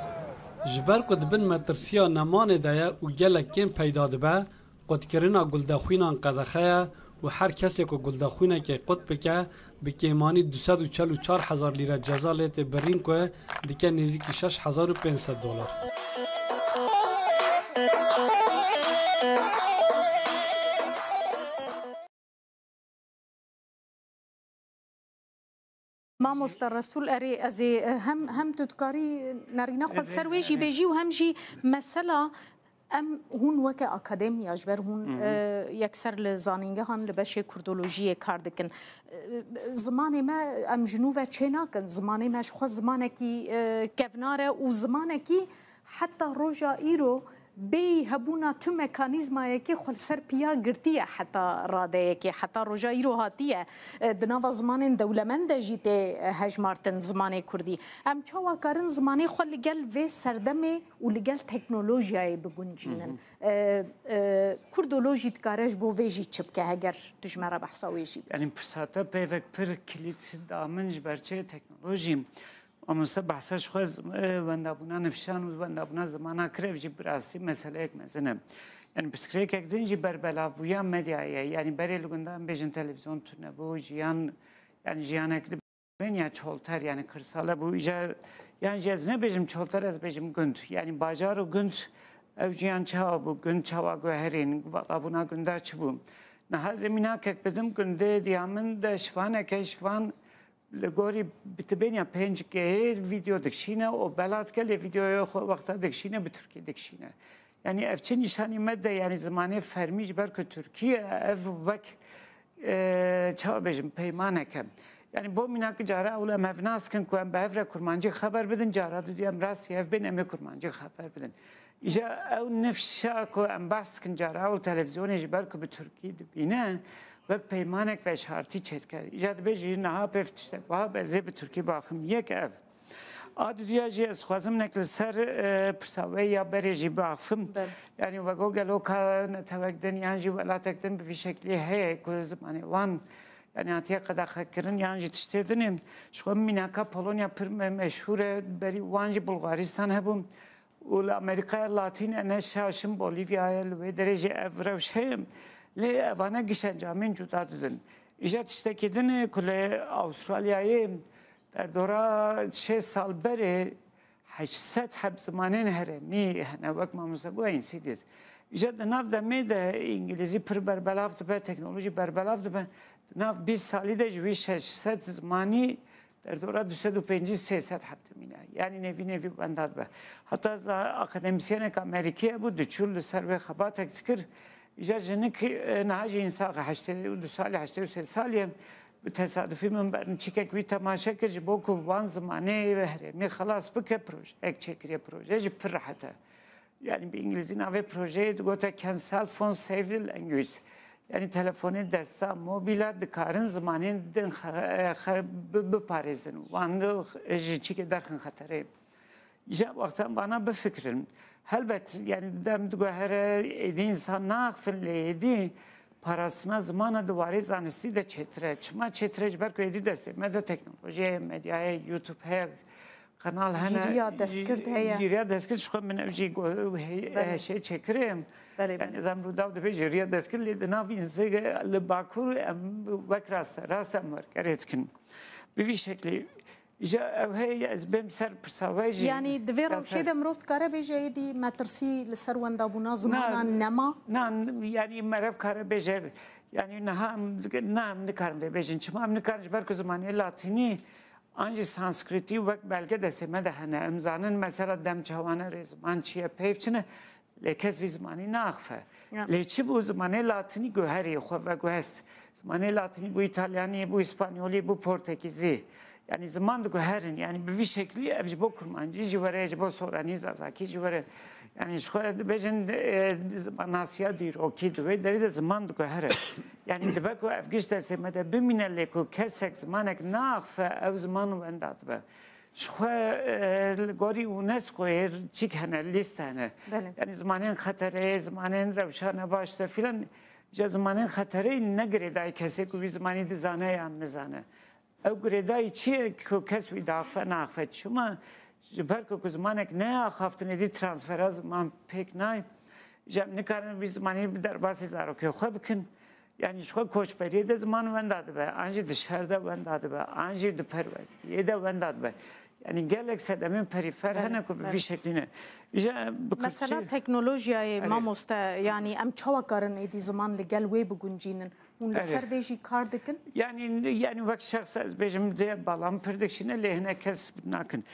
Ji ber ku di bin metirsiya nemanê de ye û gelek kêm peyda dibe, qutkirina guldexwînan qedexe ye û her kesê ku guldexwînekê qut bike, bi kêmanî du sed û çel û çar hezar lîre ceza lê tê birîn ku dike nêzîkî şeş hezar û pênc sed dolar. Mamoste Resûl, erê, ez ê, e, hem, hem tu dikarî nerîna xwe li ser wê jî bêjî û hem jî mesela em hûn weke akademiya ji ber hûn, e, yekser li zanîngehan li beşê kurdolojiyê kar dikin. E, zimanê me em ji nû ve çê nakin. Zimanê me ji xwe zimanekî, e, kevnar e û zimanekî heta roja îro bêyî hebûna tu mekanîzmayekê xwe li ser piya girtiye heta radeyekê, heta roja îro hatiye, e, di nava zimanên dewlemend de jî tê, e, hejmartin zimanê kurdî. Em çawa karin zimanê xwe li gel vê serdemê û li gel teknolojiyayê biguncînin? E, e, kurdolojî dikare ji bo vê jî çi bike heger tu ji me re behsa wê jî bikî? Yanî pirsa te peyvek pir kilît da min ji ber çi teknolojî. Mamoste behsa ji xwe z-, e, wendabûna nifşan û wendabûna zimana kir, ev jî bi rastî meseleyek mezin e. Yanî pirsgirêkek din jî berbelavbûya medyayê ye. Yanî berê li gunda em bêjin televîzyon tune bû, jiyan, yanî jiyanek li bêhna çolter, yanî kirsale bû. Îca, yan jî ez nebêjim çolter, ez bêjim gund. Yanî bajar û gund, ew jiyan çawa bû, gund çawa guherîn, valabûna gunda çi bû? Niha ez ê mînakek bidim, gundê diya min de şivaneke, şivan li gorî bi tibênya pênc G vîdeo dikişîne û bela dike, lê vîdeoya xwe wexta dikişîne bi tirkî dikişîne. Yanî ev çi nîşanî me de, yanî zimanê fermî ji ber ku tirkî ye, ev wek, e, çawa bêjim, peymanek e. Yanî bo mînak cara ewil em hev nas kin ku em bi hev re kurmancî xeber bidin, cara didî em rastî hev bên em ê kurmancî xeber bidin. Îja ew nifşa ku em behs dikin cara û televîzyonê ji ber ku bi tirkî dibîne, wek peymanek veşartî çêdike. Îja dibê jî niha pêv tiştek wiha be, ez ê bi tirkî baxim. Yek ev. A duduya jî ez xwazim nek li ser, e, pirsa we ya berê jî biaxifim. Belê. Yanî we got gelo ka netewek din yan jî welatek din bi vî şeklî heye ku zimanê wan yanî hatiye qedexekirin yan jî tiştê din e. Ji xwe mînaka Polonya pir me-, meşhûr e. Berî wan jî Bulgaristan hebû. Û li Amerîkaya Latîn e, ne şaşim Bolîvyayê, li wê derê jî ev rewş heye. Lê evane giş encamên cuda didin. Îja tiştekî din e ku li Awustralyayê derdora şêst sal berê heşt sed heb zimanên herêmî hene, wek mamoste got Insidious. Îja di nav demê de îngilîzî pir berbelav dibe, teknolojî berbelav dibe. Di nav bîst salî de ji wî şeş sed zimanî derdora du sed û pêncî sê sed heb dimîne. Yanî nêvî nêvî wenda dibe. Heta za-, akademîsyenek Amerîkî hebû, diçû li ser wê xebatek dikir. Îja jinik, e, niha jî însax e, heştê û du salî, heştê û sê salî ye. Bi tesadufî min bernçîkek wî temaşe kir, ji bo ku wan zimanê herêmî xelas bike, projeyek çêkiriye. Proje jî pir rehet e. Yanî bi îngilîzî navê projeyê digote Can cell phone save the language? Yanî telefonê desta, mobîla dikarin zimanên din xe-, xe-, bi-, biparêzin. Wan ji çîkê derxin xeterê. Îja wexta em vana bifikirin. Helbet, yanî dem diguhere êdî însan naxifin, lê êdî parastina zimana di warê zanistî de çêtir e. Çima çêtir e? Ji ber ku êdî destê me de teknolojiyê, medyayê, YouTube heye. qenal hene. Jîriya destgirt heye. Jîriya destgirt, ji xwe min ev jî go-, hey-, Belê. Şey çêkirê. Belê, Yani belê. Zem Rûdaw dibê jîriya destgirt, lê di nav însê li Bakur em wek raste rast em wergerê dikin. Bi vî şeklî. Îja ew heye, ez bêm ser pirsa we jî. Yanî di vê Ya rewşê ser- de mirov dikare bêje êdî metirsî li ser wendabûna Na, zimanan nema? Na, yanî merev kare bêje, yanî niha em, na, em nikarin vê bêjin. Çima em nikarin? Ji ber ku zimanê latînî an jî sanskritî wek belge destê me de hene. Em zanin mesela dem çawane rê ziman çi ye, peyv çi ne. Lê kes vî zimanî naaxife. Ya. Lê çi bû, zimanê latînî guherî xwe veguhest. Zimanê latînî bû îtalyanî, bû îspanyolî, bû portekîzî. Yanî ziman diguherin. Yanî bi vî şeklî ev ji bo kurmancî jî were, ji bo soranî zazakî jî were. Yanî ji xwe dibêjin, e, zimanasiya dîrokî di wê derê de ziman diguhere. Yanî dibe ku ev giş destê me de bimîne, lê ku kesek zimanek naaxife, ev ziman wenda dibe. Ji xwe, e, li gorî UNESCOyê çîk hene, lîst hene. Belê. Yanî zimanên xeterê, zimanên rewşa nebaş de filan, ji zimanên xeterê ne girêdayî kesê ku wî zimanî dizane yan nizane. Ew girêdayî çi ye ku kes wî diaxife, naaxife? Çima? Ji ber ku, ku zimanek neaxaftin êdî transfera ziman pêk nayê. Ji em nikarin vî zimanî bi derbasî zarokê xwe bikin. Yanî ji xwe koçberiyê de ziman wenda dibe, an jî di şer de wenda dibe, an jî di perweriyê de wenda dibe. Yanî gelek sedemên perîfer Belê, hene ku bi belê. vî şeklî ne. Îja bi Mesela Kurdçî teknolojiyayê Erê. mamoste, yanî em çawa karin êdî ziman li gel wê biguncînin? Hûn li Erê. ser vê jî kar dikin? Yanî, yanî wek şexs ez bêjim dê bala min pir dikişîne, lê hinek kes nakin.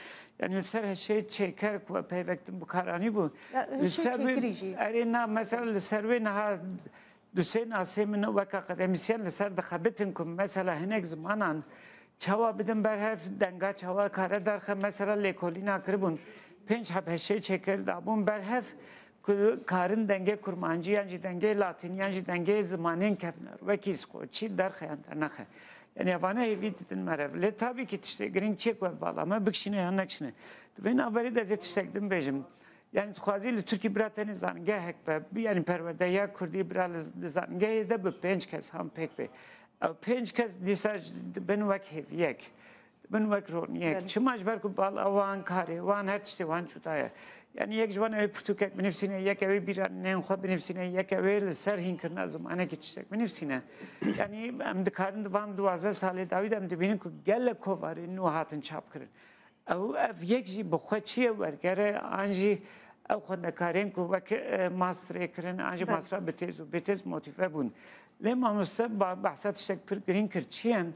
Yanî li ser hişê çêker ku peyvektin bikaranî bû. Ya, Li hişê ser çêkirî jî. Erê na, mesela li ser wê niha du sê nasê min wek akademîsyen li ser dixebitin ku mesela hinek zimanan çawa bidin berhev, denga çawa kare derxe, mesela lêkolîna kiribûn, pênc heb hişê çêker dabûn berhev ku karin dengê kurmancî yan jî dengê latînî yan jî dengê zimanên kevner wekî sqoçî derxe yan dernexe. Yanî evane hêvî didin merev. Lê tabî kî tiştê girîng çê ku ev bala me bikişîne yan nekişîne. Di vê navberê de ez ê tiştek din bêjim. Yanî dixwazî li Tirkî bira tenê zanîngehek be, yanî perwerdehiya kurdî bira li, li zanîngehê de bi pênc kes han pêk bê. Ew pênc kes dîsa ji, dibin wek hêviyek, dibin wek roniyek. Belê. Çima? Ji ber ku bala wan, karê wan, her tiştê wan cuda ye. Yanî yek ji wan ew ê pirtûkek binivîsîne, yek ew ê bîranên xwe binivîsîne, yek ew ê li ser hînkirina zimanekî tiştek binivîsîne. Yanî em dikarin di van duwazdeh salê dawî de em dibînin ku gelek kovarên nû hatin çapkirin. Ew, ev yek jî bi xwe çi ye werger e, an jî ew xwendekarên ku wek, e, masterê kirin, an jî Belê. mastera bi têz û bêtêz motîve bûn. Lê mamoste ba-, behsa tiştek pir girîng kir. Çi ye?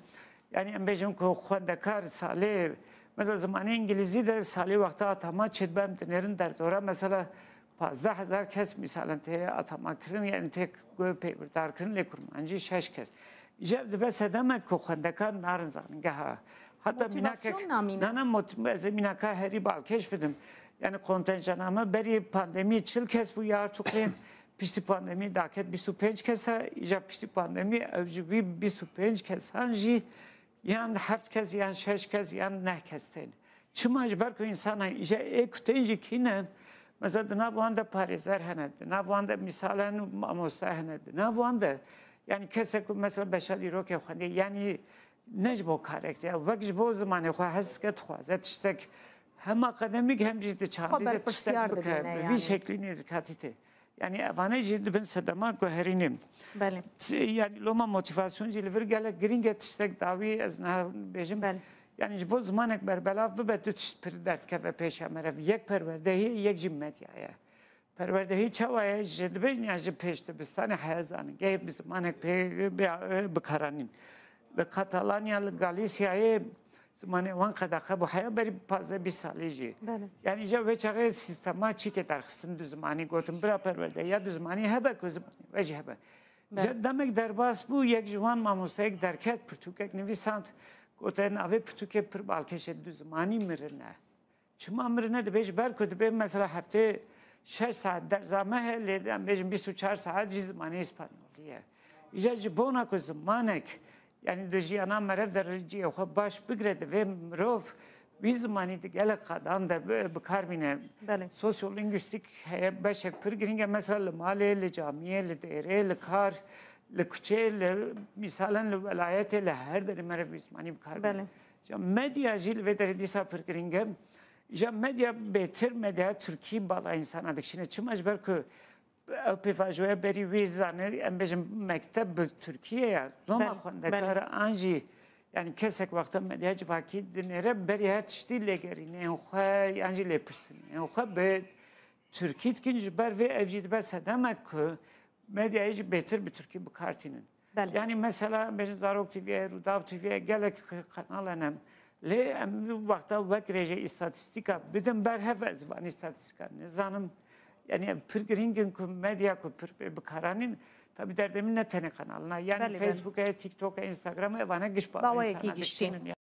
Yanî em bêjin ku xwendekar salê, mesela zimanê îngilîzî de salê wexta atama çêdibe em dinêrin derdora, mesela pazdeh hezar kes mîsalen tê atama kirin, yanî tê peywirdar kirin, lê kurmancî şeş kes. Îca ev dibe sedemek ku xwendekan narin zanîngeha. Heta Motivasyon mînakek, namîne. na, na, mot-, ez ê mînaka herî balkêş bidim. Yanî kontenjana me berî pandemî çil kes bû ya Artuklê. Piştî pandemî daket bîst û pênc kes e. Îca piştî pandemî ev ji wî bîst û pênc kesan jî yan heft kes, yan şeş kes, yan neh kes tên. Çima? Ji ber ku însanan îja ê ku tên jî kî ne? Mesela di nav wan de parêzer hene, di nav wan de mîsalen mamoste hene, di nav wan de, yanî kesek ku mesela beşa dîrokê xwendî, yanî ne ji bo karektir, wek ji bo zimanê xwe hez dike, dixwaze tiştek hem akademîk hem jî di çandî de tiştek bike, bi vî şeklî nêzîkatî tê. Yanî evane jî dibin sedema guherînê. Belê. T-, yanî loma motîvasyon jî li vir gelek girîng e, tiştek dawî ez niha bêjim. Belê. Yanî ji bo zimanek berbelav bibe, tu tişt pir derdikeve pêşa me re. Yek perwerdehî, yek jî medya ye. Perwerdehî çawa ye? Ji dibêjin ya ji pêş dibistanê heye zanîngehê bi zimanek pê bi, bikaranîn. Li Katalanya, li Galîsyayê zimanê wan qedexe bû heya berî pazdeh bîst salî jî. Belê. Yanî îja wê çaxê sîstema çîkê derxistin du zimanî, gotin bira perwerde ya du zimanî hebe ku zimanê we jî hebe. Belê. Îja demek derbas bû, yek ji wan mamosteyek derket, pirtûkek nivîsand, gote navê pirtûkê pir balkêş e, du zimanî mirine. Çima mirine? Dibê ji ber ku dibê mesela heftê şeş saet derza me heye, lê em bêjin bîst û çar saet jî zimanê îspanyolî ye. Îja ji bona ku zimanek, yanî di jiyana merev de cihê xwe baş bigire, divê mirov wî zimanî di gelek qadan de bi, bi kar bîne. Belê. Sosyolîngwîstîk heye, beşek pir girîng e. Mesela li malê, li camiyê, li dêrê, li kar, li kuçê, li mîsalen li welayetê, li her derê meriv wî zimanî bi kar bîne. Belê. Ca medya jî li vê derê dîsa pir girîng e. Îja medya bêtir, medya Tirkî bala însana dikişîne. Çima? Ji ber ku ew pêvajoya berî wî zanî, em bêjin mekteb bi Tirkî ye ya. Loma Belê, xwendekar belê. an jî, yanî kesek wexta medya civakî dinêre, berî her tiştî lêgerînên xwe yan jî lêpirsînên xwe bi Tirkî dikin, ji ber vê ev jî dibe sedemek ku medyayê jî bêtir bi Tirkî bi kar tînin. Belê. Yanî mesela em bêjin Zarok T V'ye, Rûdaw T V'ye, gelek kanal hene. Lê em wexta wek rêje îstatîstîka bidin ber hev, ez van îstatîstîka nizanim. Yanî ev pir girîng in ku medya ku pir bê bikaranîn, tabî derdê min ne tenê kanalina. Yanî Belê, belê. Facebook e, TikTok e, Instagram e, evane giş bala Baweyekî însana giştî. dikişînin.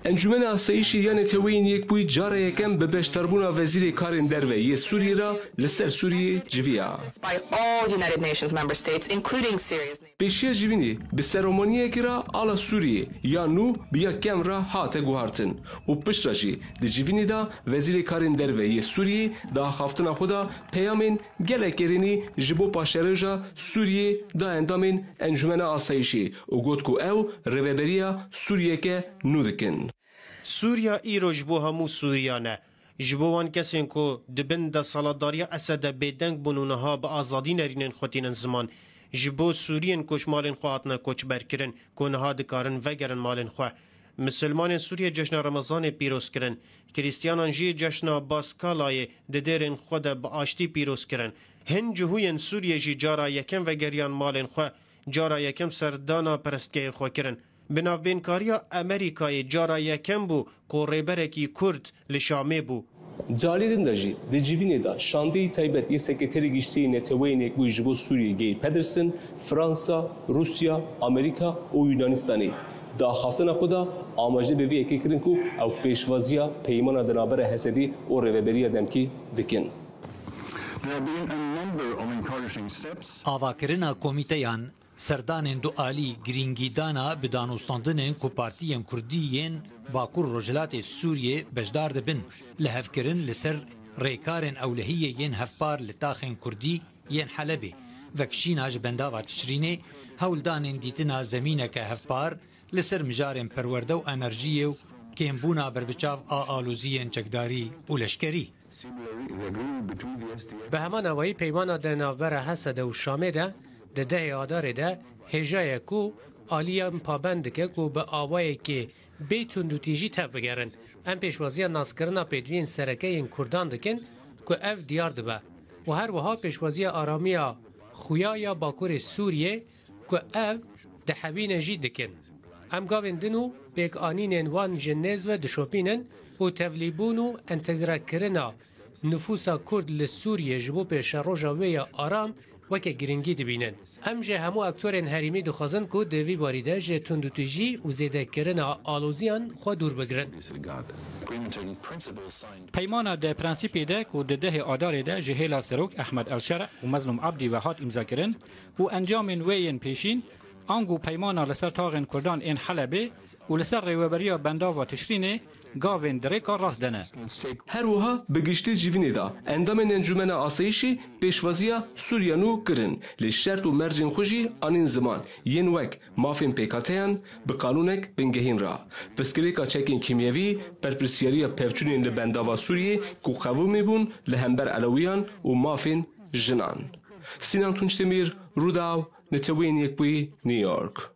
Encûmena Asayîşê ya Neteweyên Yekbûyî cara yekem bi beşdarbûna Wezîrê Karên Derve yê Sûriyê re li ser Sûriyê civiya. By all United Nations member states, including Syria's Pêşiya civînê bi seremoniyekê re ala Sûriyê ya nû bi ya kevn re hate guhartin û piştre jî di civînê de Wezîrê Karên Derve yê Sûriyê di axaftina xwe de peyamên gelek êrînî ji bo paşeroja Sûriyê da endamên Encûmena Asayîşê û got ku ew rêveberiya Sûriyeke nû dikin. Sûriya îro ji bo hemû Sûriyan e. Ji bo wan kesên ku di bin desthilatdariya Esed de bêdeng bûn û niha bi azadî nerînên xwe tînin ziman, ji bo Sûriyên ku ji malên xwe hatine koçberkirin, ku niha dikarin vegerin malên xwe. Misilmanên Sûriyê cejna Remezanê pîroz kirin. Krîstiyanan jî cejna Baskalayê di dêrên xwe de bi aştî pîroz kirin. Hin cihûyên Sûriyê jî cara yekem vegeriyan malên xwe, cara yekem serdana perestgehê xwe kirin. Bi navbênkariya Amerîkayê cara yekem bû ku rêberekî Kurd li Şamê bû. Di alî din de jî di civînê de şandeyî taybet yê Sekreterê Giştî yê Neteweyên Yekbûyî ji bo Sûriyê Geir Pedersen, Fransa, Rûsya, Amerîka û Yunanistanê di axaftina xwe de amaje bi vê yekê kirin ku ew pêşwaziya peymana di navbera Hesedê û Rêveberiya Demkî dikin. There have been a number of encouraging steps. Avakirina komîteyan Serdanên dualî, girîngîdana bi danûstandinên ku partiyên kurdî yên Bakur Rojhilatê Sûriyê beşdar dibin, lihevkirin li ser rêkarên ewlehiyê yên hevpar li taxên kurdî yên Helebê, vekşîna ji bendava Tişrînê, hewldanên dîtina zemîneke hevpar li ser mijarên perwerde û enerjiyê û kêmbûna berbiçav a aloziyên çekdarî û leşkerî. Bi heman awayî peymana di navbera Hesede û Şamê de di dehê Adarê de hêja ye ku aliyan pabend dike ku bi awayekê bê tundûtîjî tev bigerin. Em pêşwaziya naskirina pêdiviyên sereke yên Kurdan dikin ku ev diyar dibe û her wiha pêşwaziya aramiya xuya ya Bakurê Sûriyê ku ev dihewîne jî dikin. Em gavên din û pêkanînên wan ji nêz ve dişopînin û tevlîbûn û entegrekirina nifûsa Kurd li Sûriyê ji bo pêşeroja wê ya aram weke girîngî dibînin. Em jî hemû aktorên herêmî dixwazin ku di vî barî de ji tundûtîjî û zêdekirina aloziyan xwe dûr bigirin. Peymana di prensîpê de ku di dehê Adarê de ji hêla Serok Ehmed El Şereh û Mezlûm Abdî ve hat îmzakirin û encamên wê yên pêşîn Ango peymana li ser taxên Kurdan ên Helebê û li ser rêweberiya bendava Tişrînê gavên di rêka rast de ne. Her wiha bi giştî civînê de endamên Encûmena Asayîşî pêşwaziya Sûriya nû kirin, lê şert û mercên xwe jî anîn ziman, yên wek mafên pêkhateyan bi qanûnek bingehîn re, pirsgirêka çekên kîmyevî, berpirsyariya pevçûnên li bendava Sûriyê ku qevimî bûn li hember Elewiyan û mafên jinan. Sînan Tunç Demîr, Rûdaw, Neteweyên Yekbûyî, New York.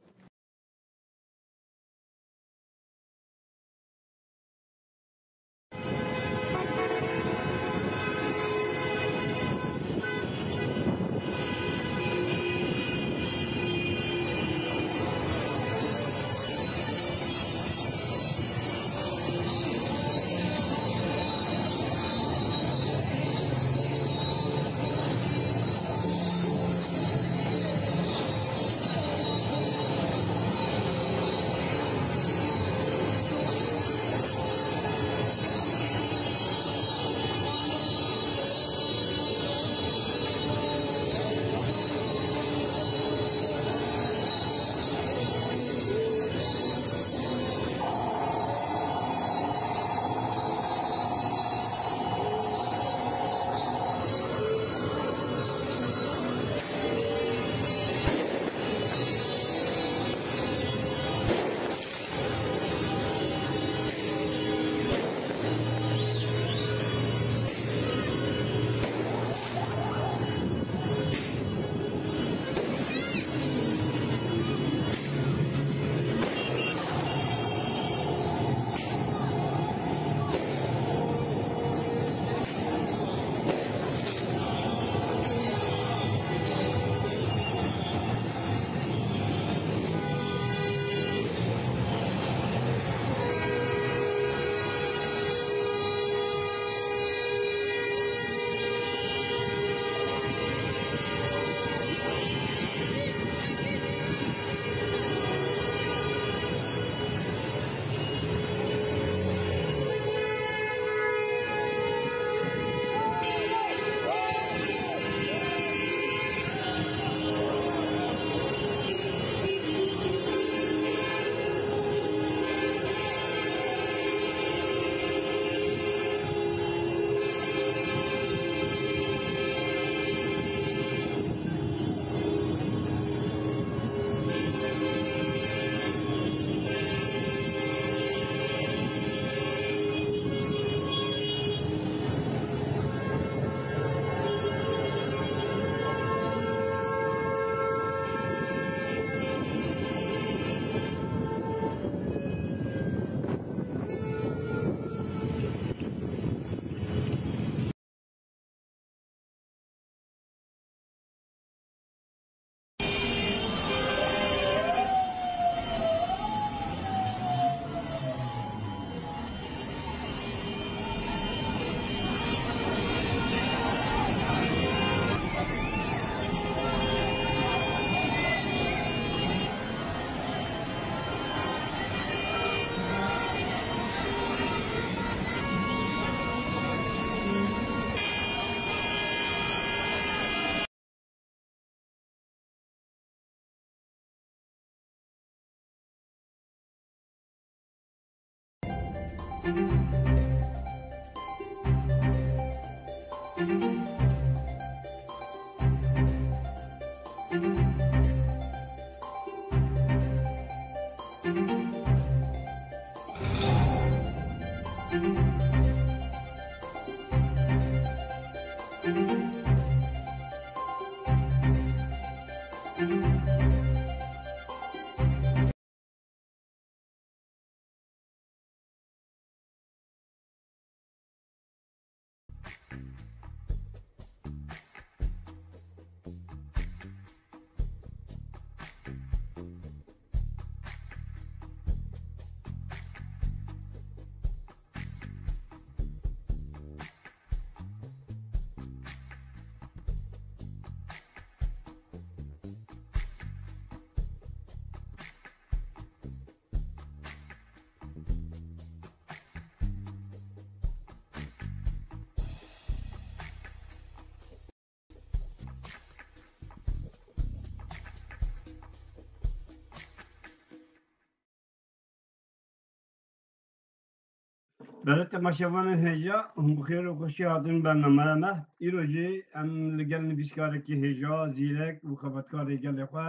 Belê temaşevanên hêja, hûn bi xêr û xweşî hatin bernameya me. Îro jî em li gel nivîskarekî hêja, zîrek û xebatkarê gelê xwe,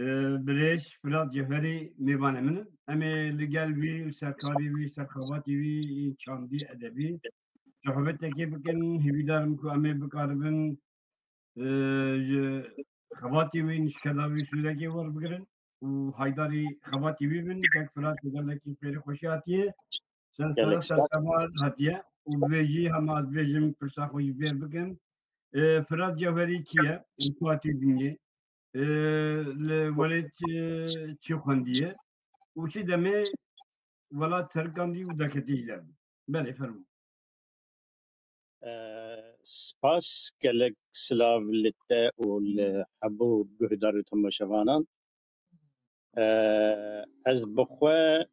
e, birêz Firat Cewherî mêvanê min in. Em ê li gel wî, li ser karê wî, li ser xebatê wî, yên çandî, edebî, sohbetekê bikin. Hêvîdar im ku em ê bikaribin, e, ji xebatê wî, nişkeda wî sûdekê werbigirin û haydarî xebatê wî bin. Kek Firat, gelekî xêrê xweşî hatiye. Sen sera Gelek spas. Sersemal hatiye û bi vê jî hema ez bêjim pirsa xwe jî fêr bikim. E, Firat Cewherî kî ye? Li ku hatiye dinyê? E, li welêt, e, çi xwendiye? Û çi demê welat serikandî û derketî ji derbê? Belê, fermo. E, spas gelek, silav li te û li hemû guhdar û temaşevanan. E, ez bi xwe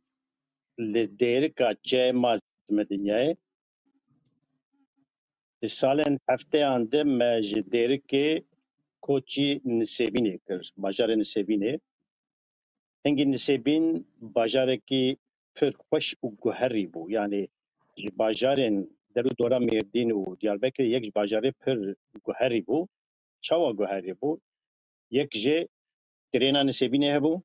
li Dêrika çema dime dinyayê. Di salên hefteyan de me ji Dêrikê koçî Nisêbînê kir, bajarê Nisêbînê. Hingî Nisêbîn bajarekî pir xweş û guherî bû. Yanî ji bajarên der û dora Mêrdîn û Diyarbekirê yek ji bajarê pir guherî bû. Çawa guherî bû? Yek jê trêna Nisêbînê hebû,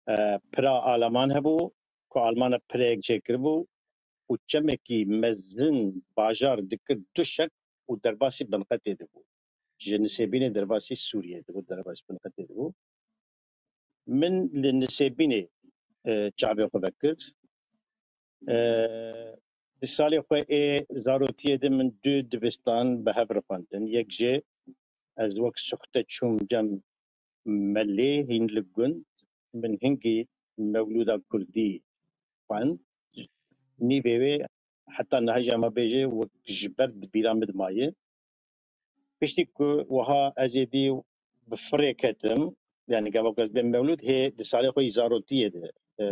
e, pira Alaman hebû, ku Almana pirek çêkiribû û çemekî mezin bajar dikir du şek û derbasî binqetê dibû. Ji Nisêbînê derbasî Sûriyê dibû, derbasî binqetê dibû. Min li Nisêbînê, e, çavê xwe vekir. E, di salê xwe ê zarotiyê de min du dibistan bi hev re xwendin. Yek jê ez wek suxte çûm cem melê hîn li gund, min hingî mewlûda kurdî xwend. Nîvê wê heta niha jî ema bêje wek ji ber di bîra min dimaye. Piştî ku wiha ez êdî bi firê ketim, yanî gava ku ez bêm mewlûd, hê di salê xwe yî zarotiyê de, e,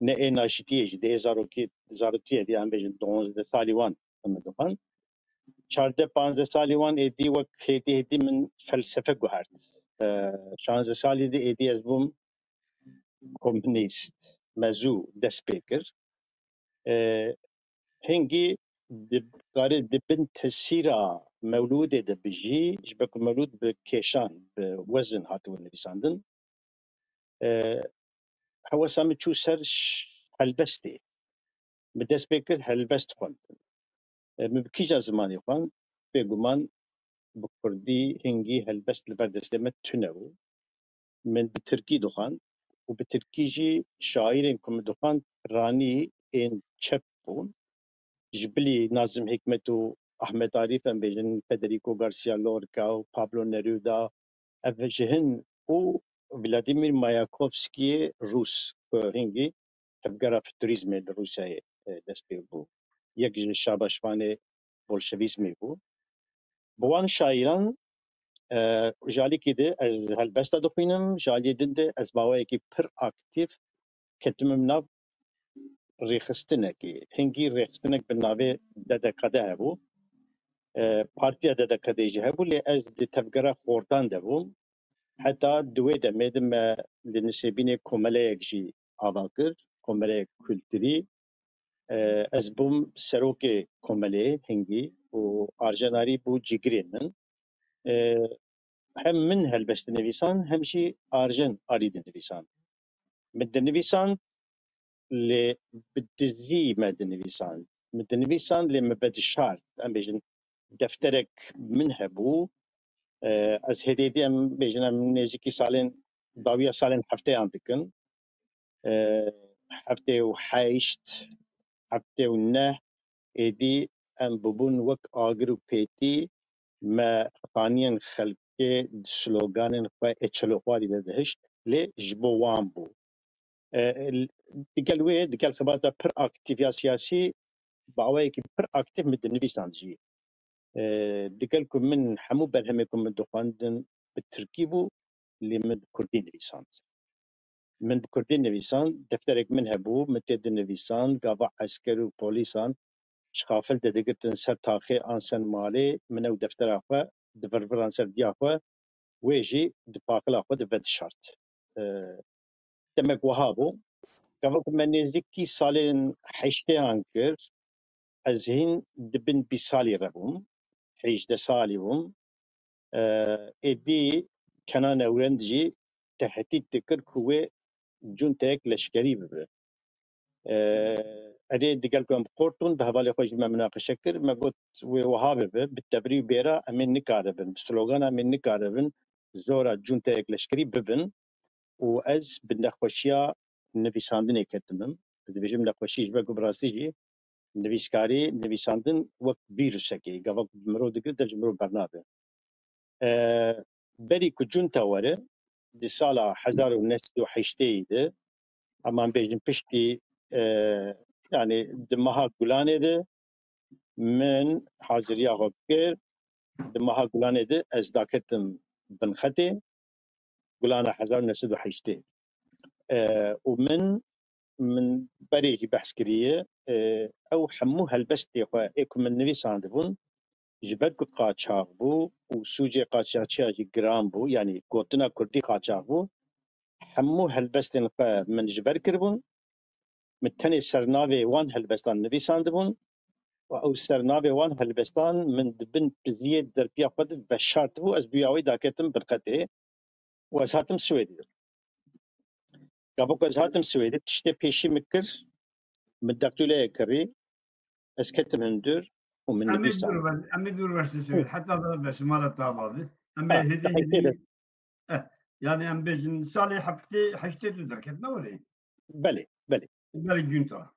ne ê naşitiyê jî, di ê zarokî-, zarotiyê de, em bêjin duwazdeh salî wan em dixwend. Çardeh panzdeh salî wan êdî wek hêdî hêdî min felsefe guhert. E, şanzdeh salî de êdî ez bûm komunîst, mezû dest pê kir. E, hingî dikarî di bin tesîra mewlûdê de bijî, ji ber ku mewlûd bi kêşan, bi wezin hatibû nivîsandin. E, hewesa min çû ser ş-, helbestê. Min dest pê kir helbest xwendin. E, min bi kîjan zimanê xwend? Bêguman bi kurdî hingî helbest li ber destê me tune bû. Min bi tirkî dixwend û bi tirkî jî şaîrên ku min dixwend piranî ên çep bûn. Ji bilî Nazim Hikmet û Ahmet Arîf, em bêjin Federico Garcia Lorca û Pablo Neruda, ev ji hin û Vladimir Mayakovskiyê Rûs, ku hingî tevgera futurîzmê li Rûsyayê, e, dest pê bû. Yek ji şabaşvanê bolşevîzmê bû. Bi wan şairan, e, ji alîkî de ez helbesta dixwînim, ji aliyê din de ez maweyekî pir aktîf ketime nav rêxistinekê. Hingî rêxistinek bi navê D D K D hebû. E, Partiya D D K D jî hebû, lê ez di tevgera xortan de bûm. Heta di wê demê de me li Nisêbînê komeleyek jî ava kir, komeleyek kulturî. E, ez bûm serokê komelê hingî û Arjen Arî bû cîgirê min. E, hem min helbest dinivîsan, hem jî Arjen Arî dinivîsan. Min dinivîsan, lê bi dizî me dinivîsan. Min dinivîsan, lê me vedişart. Em bêjin, defterek min hebû. E, ez hêdî hêdî em bêjin, em nêzîkî salên, dawiya salên hefteyan dikin. E, heftê û heşt, heftê û neh êdî em bûbûn wek agir û pêtî, me xaniyên xelkê di sloganên xwe ê çeloxwarî de dihişt, lê ji bo wan bû. E, l-, digel wê, digel xebata pir aktîf ya siyasî, bi awayekî pir aktîf min dinivîsand jî. E, digel ku min hemû berhemê ku min dixwendin bi tirkî bû, lê min bi kurdî nivîsand. Min bi kurdî nivîsand, defterek min hebû, min tê dinivîsand, gava esker û polîsan ji xafil de digirtin ser taxê an ser malê, min ew deftera xwe divirviran ser diya xwe, wê jî di paqila xwe de vedişart. E, demek wiha bû, Gava ku me nêzdîkî salên heştêyan kir, ez hîn di bin bîst salî re bûm, hêjdeh salî bûm. E, êdî Kenan Ewrend jî tehdît dikir ku wê cunteyek leşkerî bibe. E, erê digel ku em bi qort bûn, bi hevalê xwe jî me minaqeşe kir. Me got, wê wiha bibe, bi tebrî û bêra em ê nikaribin, bi slogana em ê nikaribin zora cunteyek leşkerî bibin û ez bi nexweşiya nivîsandinê ketim im. Ez dibêjim nexweşî ji ber ku bi rastî jî nivîskarî, nivîsandin wek vîrusekê, gava ku bi mirov digire, dev ji mirov bernabe. E, berî ku cunta were, di sala hezar û neh sed û heştê de, em an bêjin piştî, e, yani di meha Gulanê de min haziriya xwe kir, di meha Gulanê de ez daketim binxetê, Gulana hezar û neh sed û heştê. E, û min, min berê jî behs kiriye, e, ew hemû helbestê xwe ê ku min nivîsandibûn, ji ber ku qaçax bû û sûcê qaçaxçiya jî giran bû, yanî gotina kurdî qaçax bû, hemû helbestên xwe min ji ber kiribûn. Min tenê sernavê wan helbestan nivîsandibûn û ew sernavê wan helbestan min di bin piziyê derpiya xwe de veşartibû, ez bi ya wê daketim binxetê û ez hatim Swêdê. Gava ku ez hatim Swêdê, tiştê pêşî min kir, min deqtûleyê kirî, ez ketim hundir û min Em ê nivîsand. Dûr ver, em ê dûr ver Swêdê. Heta ve ve şima re tava bi. Em ê Ha, hêdî heştê hêdî de. Eh, yani em bêjin salê heftê, heştê tu derket ne were? Belê, belê. Berî cunta.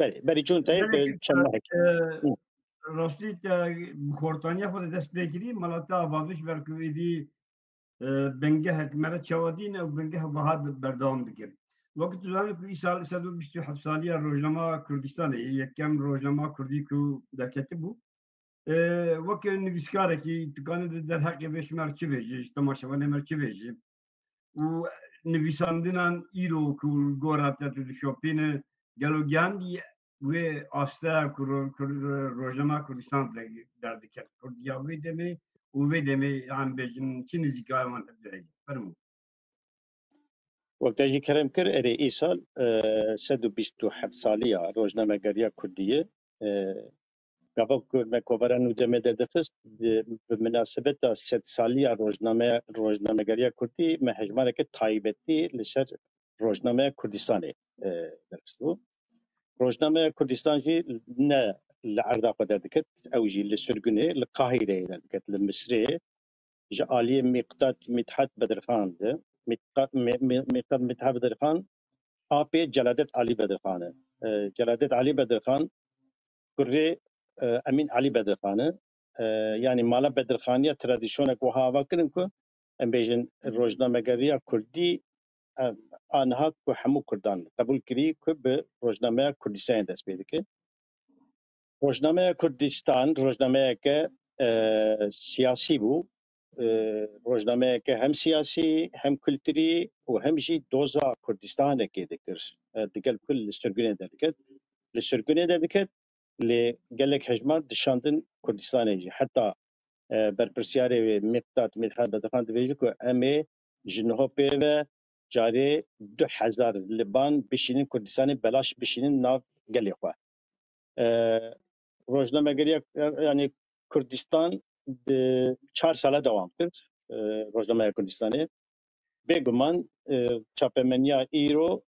Belê, berî cuntayê Belê bi ki, çend mehek. e, Hı. Rastî te bi xortaniya xwe de dest pê kirî, mala te ava bi ji ber ku êdî, e, bingehek me re çawa dîn ew bingeh wiha de berdewam dike. Wekî tu zanî ku îsal sed û bîst û heft saliya rojnama Kurdistanê ye, yekem rojnama Kurdî ku derketibû. E, weke nivîskarekî, tu kanî di derheqê vê ji me re çi bêjî, ji temaşevanê me re çi bêjî? Û nivîsandinan îro ku li gora te tu dişopîne, gelo gihandî wê asteya ku ro-, ku ro-, rojnama Kurdistan de-, derdiket, kurdiya wê demê û vê demê, em bêjin, çi nêzîkaya wan hevdû heye? Fermo. Wek te jî kerem kir, erê îsal, e, sed û bîst û heft saliya rojnamegeriya kurdî ye. E, gava ku me kovara nû demê derdixist, di, bi minasebeta sed saliya rojname-, rojnamegeriya kurdî me hejmareke taybetî li ser rojnameya Kurdistanê, e, derxistibû. Rojnameya Kurdistan jî ne li erda xwe derdiket, ew jî li sirgunê, li Qahîreyê derdiket, li Misirê, ji aliyê Mîqdat Mîthat Bedirxan de. Mîqdat, Mî-, Mî-, Mîqdat Mîthat Bedirxan apê Celadet Alî Bedirxan e. E, Celadet Alî Bedirxan kurê, e, Emîn Alî Bedirxan e. E, yanî mala Bedirxaniya tradisyonek wiha ava kirin ku em bêjin rojnamegeriya kurdî, e, aniha ku hemû kurdan qebûl kirî ku bi rojnameya Kurdistanê dest pê dike. Rojnameya Kurdistan rojnameyeke, e, siyasî bû. E, rojnameyeke hem siyasî, hem kulturî û hem jî doza Kurdistanekê dikir. E, digel ku li sirgunê derdiket. Li sirgunê derdiket, lê gelek hejmar dişandin Kurdistanê jî. Heta, e, berpirsyarê wê Mîqdat Mîthat Bedirxan dibêje ku em ê ji niho pê ve carê du hezar liban bişînin Kurdistanê, belaş bişînin nav gelê xwe. E, rojnamegeriya, yanî Kurdistan di çar sala dewam kir, e, rojnameya Kurdistanê. Bêguman, e, çapemeniya îro,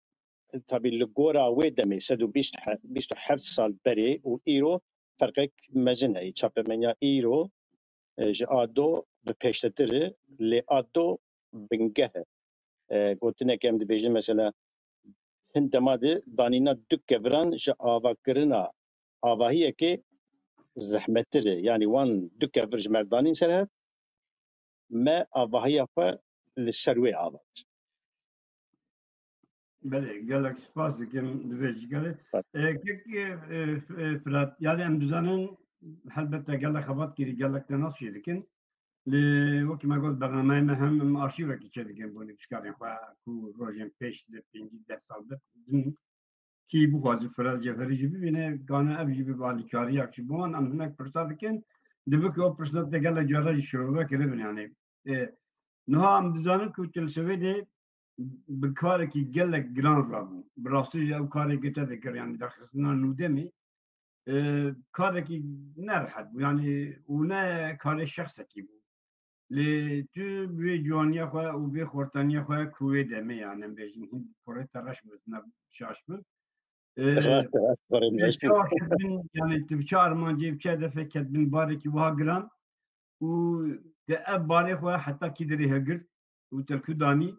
e, tabî li gora wê demê sed û bîst, bîst û heft sal berê û îro ferqek mezin heye. Çapemeniya îro, e, ji a do bi pêştetir e, lê a do bingeh e. E, gotineke em dibêjin mesela hin dema de danîna du keviran ji avakirina avahiyekê zehmettir e. Yanî wan du kevir ji me re danîn ser hev, me avahiya xwe li ser wê avart. Belê, gelek spas dikim, divê ji gelê. Spas. E, kek, e, e, Firat, yani em dizanin, helbet te gelek xebat kirî, gelek te nas jê dikin. Lê wekî me got, bernameyê me hem em arşîvekî çêdikin bo nivîskarên xwe ku rojên pêş li pêncî deh sal bi din kî bixwaze Firat Ceferî jî bibîne, gane ev jî bibe alîkariyak jî bo wan. Em hinek pirsa dikin, dibe ku ew pirsa te gelek cara jî şirove kiribin, yanî, e, niha em dizanin ku tu li Swêdê bi karekî gelek giran rabû. Bi rastî jî ew karê ku te dikir, yanî derxistina Nûdemê, e, karekî nerehet bû. Yanî û ne karê şexsekî bû. Lê tu bi wê ciwaniya xwe û bi wê xortaniya xwe ku wê demê, yanî em bêjin hîn kurê te reş bi, ne şaş bi. E, Rast e, rast, barê min tu rast. çawa ketbin, yanî tu bi çi armancê, bi çi hedefê ketbin barekî wiha giran û te ev barê xwe heta kî derê hegirt û te ku danî?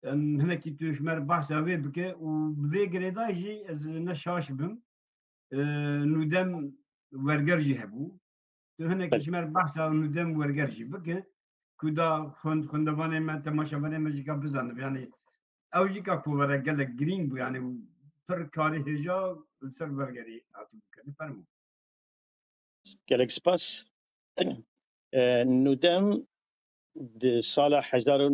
Em hinekî tu ji me re behsa wê bike û bi vê girêdayî jî ez ne şaş bim. E, Nûdem werger jî hebû. Tu hinekî ji me re behsa Nûdem werger jî bike. Ku da xwend-, xwendevanê me, temaşevanê me jî ka bizanin. Yanî ew jî ka kovara gelek girîng bû. Yanî pir karê hêja li ser wergerî hatibû kirin. Fermo. Gelek spas. E, Nûdem di sala hezar û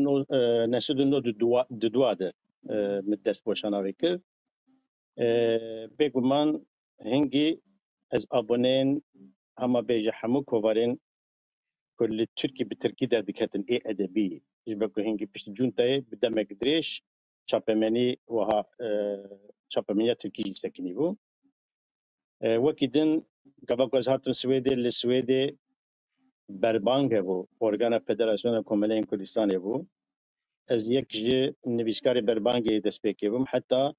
neh sed û nod û dua de, e, min dest boşana wê kir. E, bêguman hingî ez aboneyên hema bêje hemû kovarên ku li Tirkî bi Tirkî derdiketin ê edebî. Ji ber ku hingî piştî cuntayê bi demek dirêj çapemenî wiha, e, çapemeniya Tirkî jî sekinî bû. E, wekî din, gava ku ez hatim Swêdê, li Swêdê Berbang hebû, organa Federasyona Komeleyên Kurdistanê bû. Ez yek ji nivîskarê Berbangê destpêkê bûm. Heta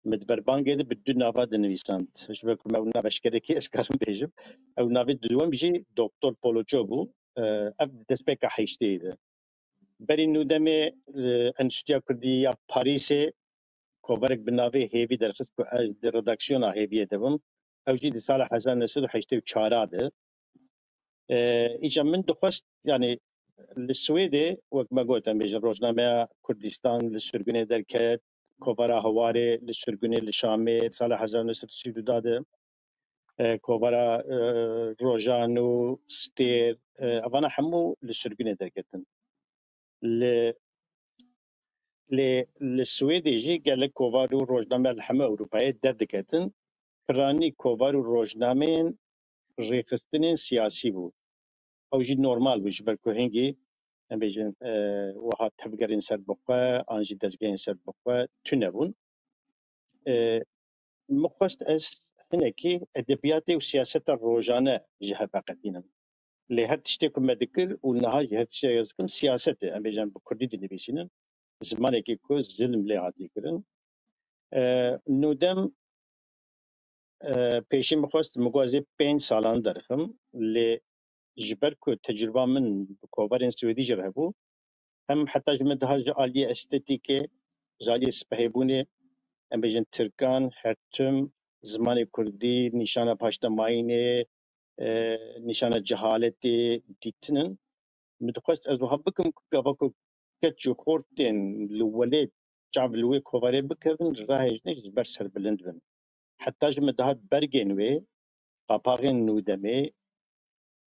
min di Berbangê de bi du nava dinivîsand. Ji ber ku me ew nav eşkerekî ez karim bêjim. Ew navê duwem jî Doktor Poloço bû. E, ev destpêka heştê de. Berî Nûdemê, e, Enstitûya Kurdî ya Parîsê kovarek bi navê Hêvî derxist ku ez di redaksiyona Hêviyê de bim. Ew jî di sala hezar neh sed û heştê û çar de. E, îca min dixwest, yanî li Swêdê, wek me got, em bêjin rojnameya Kurdistan li sirgûnê derket, kovara Hewarê li sirgûnê li Şamê, sala hezar neh sed û sî û du de, e, kovara, e, Rojan û Stêr, e, evana hemû li sirgûnê derketin. Li, lê li Swêdê jî gelek kovar û rojname li hemû Ewropayê derdiketin. Piranî kovar û rojnameyên rêxistinên siyasî bû. Ew jî normal bû, ji ber ku hingî, em bêjin, e, wiha tevgerên serbixwe, an jî dezgehên serbixwe tune bûn. E, min xwest ez hinekî edebiyatê û siyaseta rojane ji hev veqetînim. Lê her tiştê ku me dikir û niha jî her tiştê ez dikim siyaset e. Em bêjin bi kurdî dinivîsînin. Zimanekî ku zilm lê hatiye kirin. E, Nûdem, e, pêşî min xwest, min got ez ê pênc salan derxim. Lê ji ber ku tecrûba min bi kovarên Swêdî jî re hebû, em heta ji min daha ji aliyê estetîkê, ji aliyê spehêbûnê, em bêjin tirkan, her tim, zimanê kurdî, nîşana paştemayînê, e, nîşana cehaletê dîtin in. Min dixwest ez wiha bikim ku gava ku keç û xortên li welêt çav li wê kovarê bikevin, rahêjin ji ber serbilind bin. Heta ji min dihat bergên wê, qapaxên Nûdemê,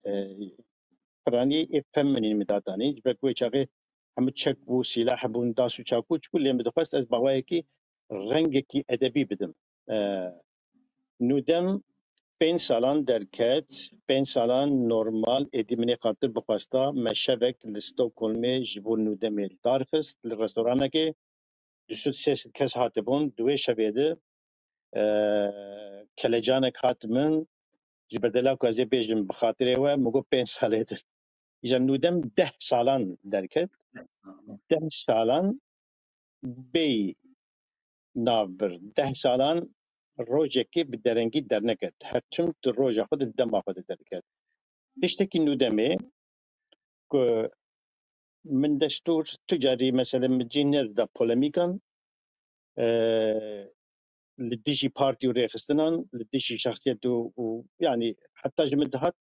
e, piranî ê feminîn min datanî. Ji ber ku wê çaxê hemû çek bû, sîlah bûn, das û çakû çi bû, lê min dixwest ez bi awayekî rengekî edebî bidim. E, Nûdem pênc salan derket, pênc salan normal, êdî min ê xatir bixwesta, me şevek li Stockholmê ji bo Nûdemê li dar xist, li restoranekê du sed sê sed kes hatibûn, di wê şevê de, e, kelecanek hat min, ji ber dela ku ez ê bêjim bi xatirê we, min got pênc salê din. Îja Nûdem deh salan derket. Deh salan bêyî navbir. Deh salan rojekê bi derengî derneket. Her tim di roja xwe de, di dema xwe de derket. Tiştekî Nûdemê ku min destûr tu carî, mesela, min cî nedida polemîkan, e, li dijî partî û rêxistinan, li dijî şexsiyet û, û, yanî heta ji min dihat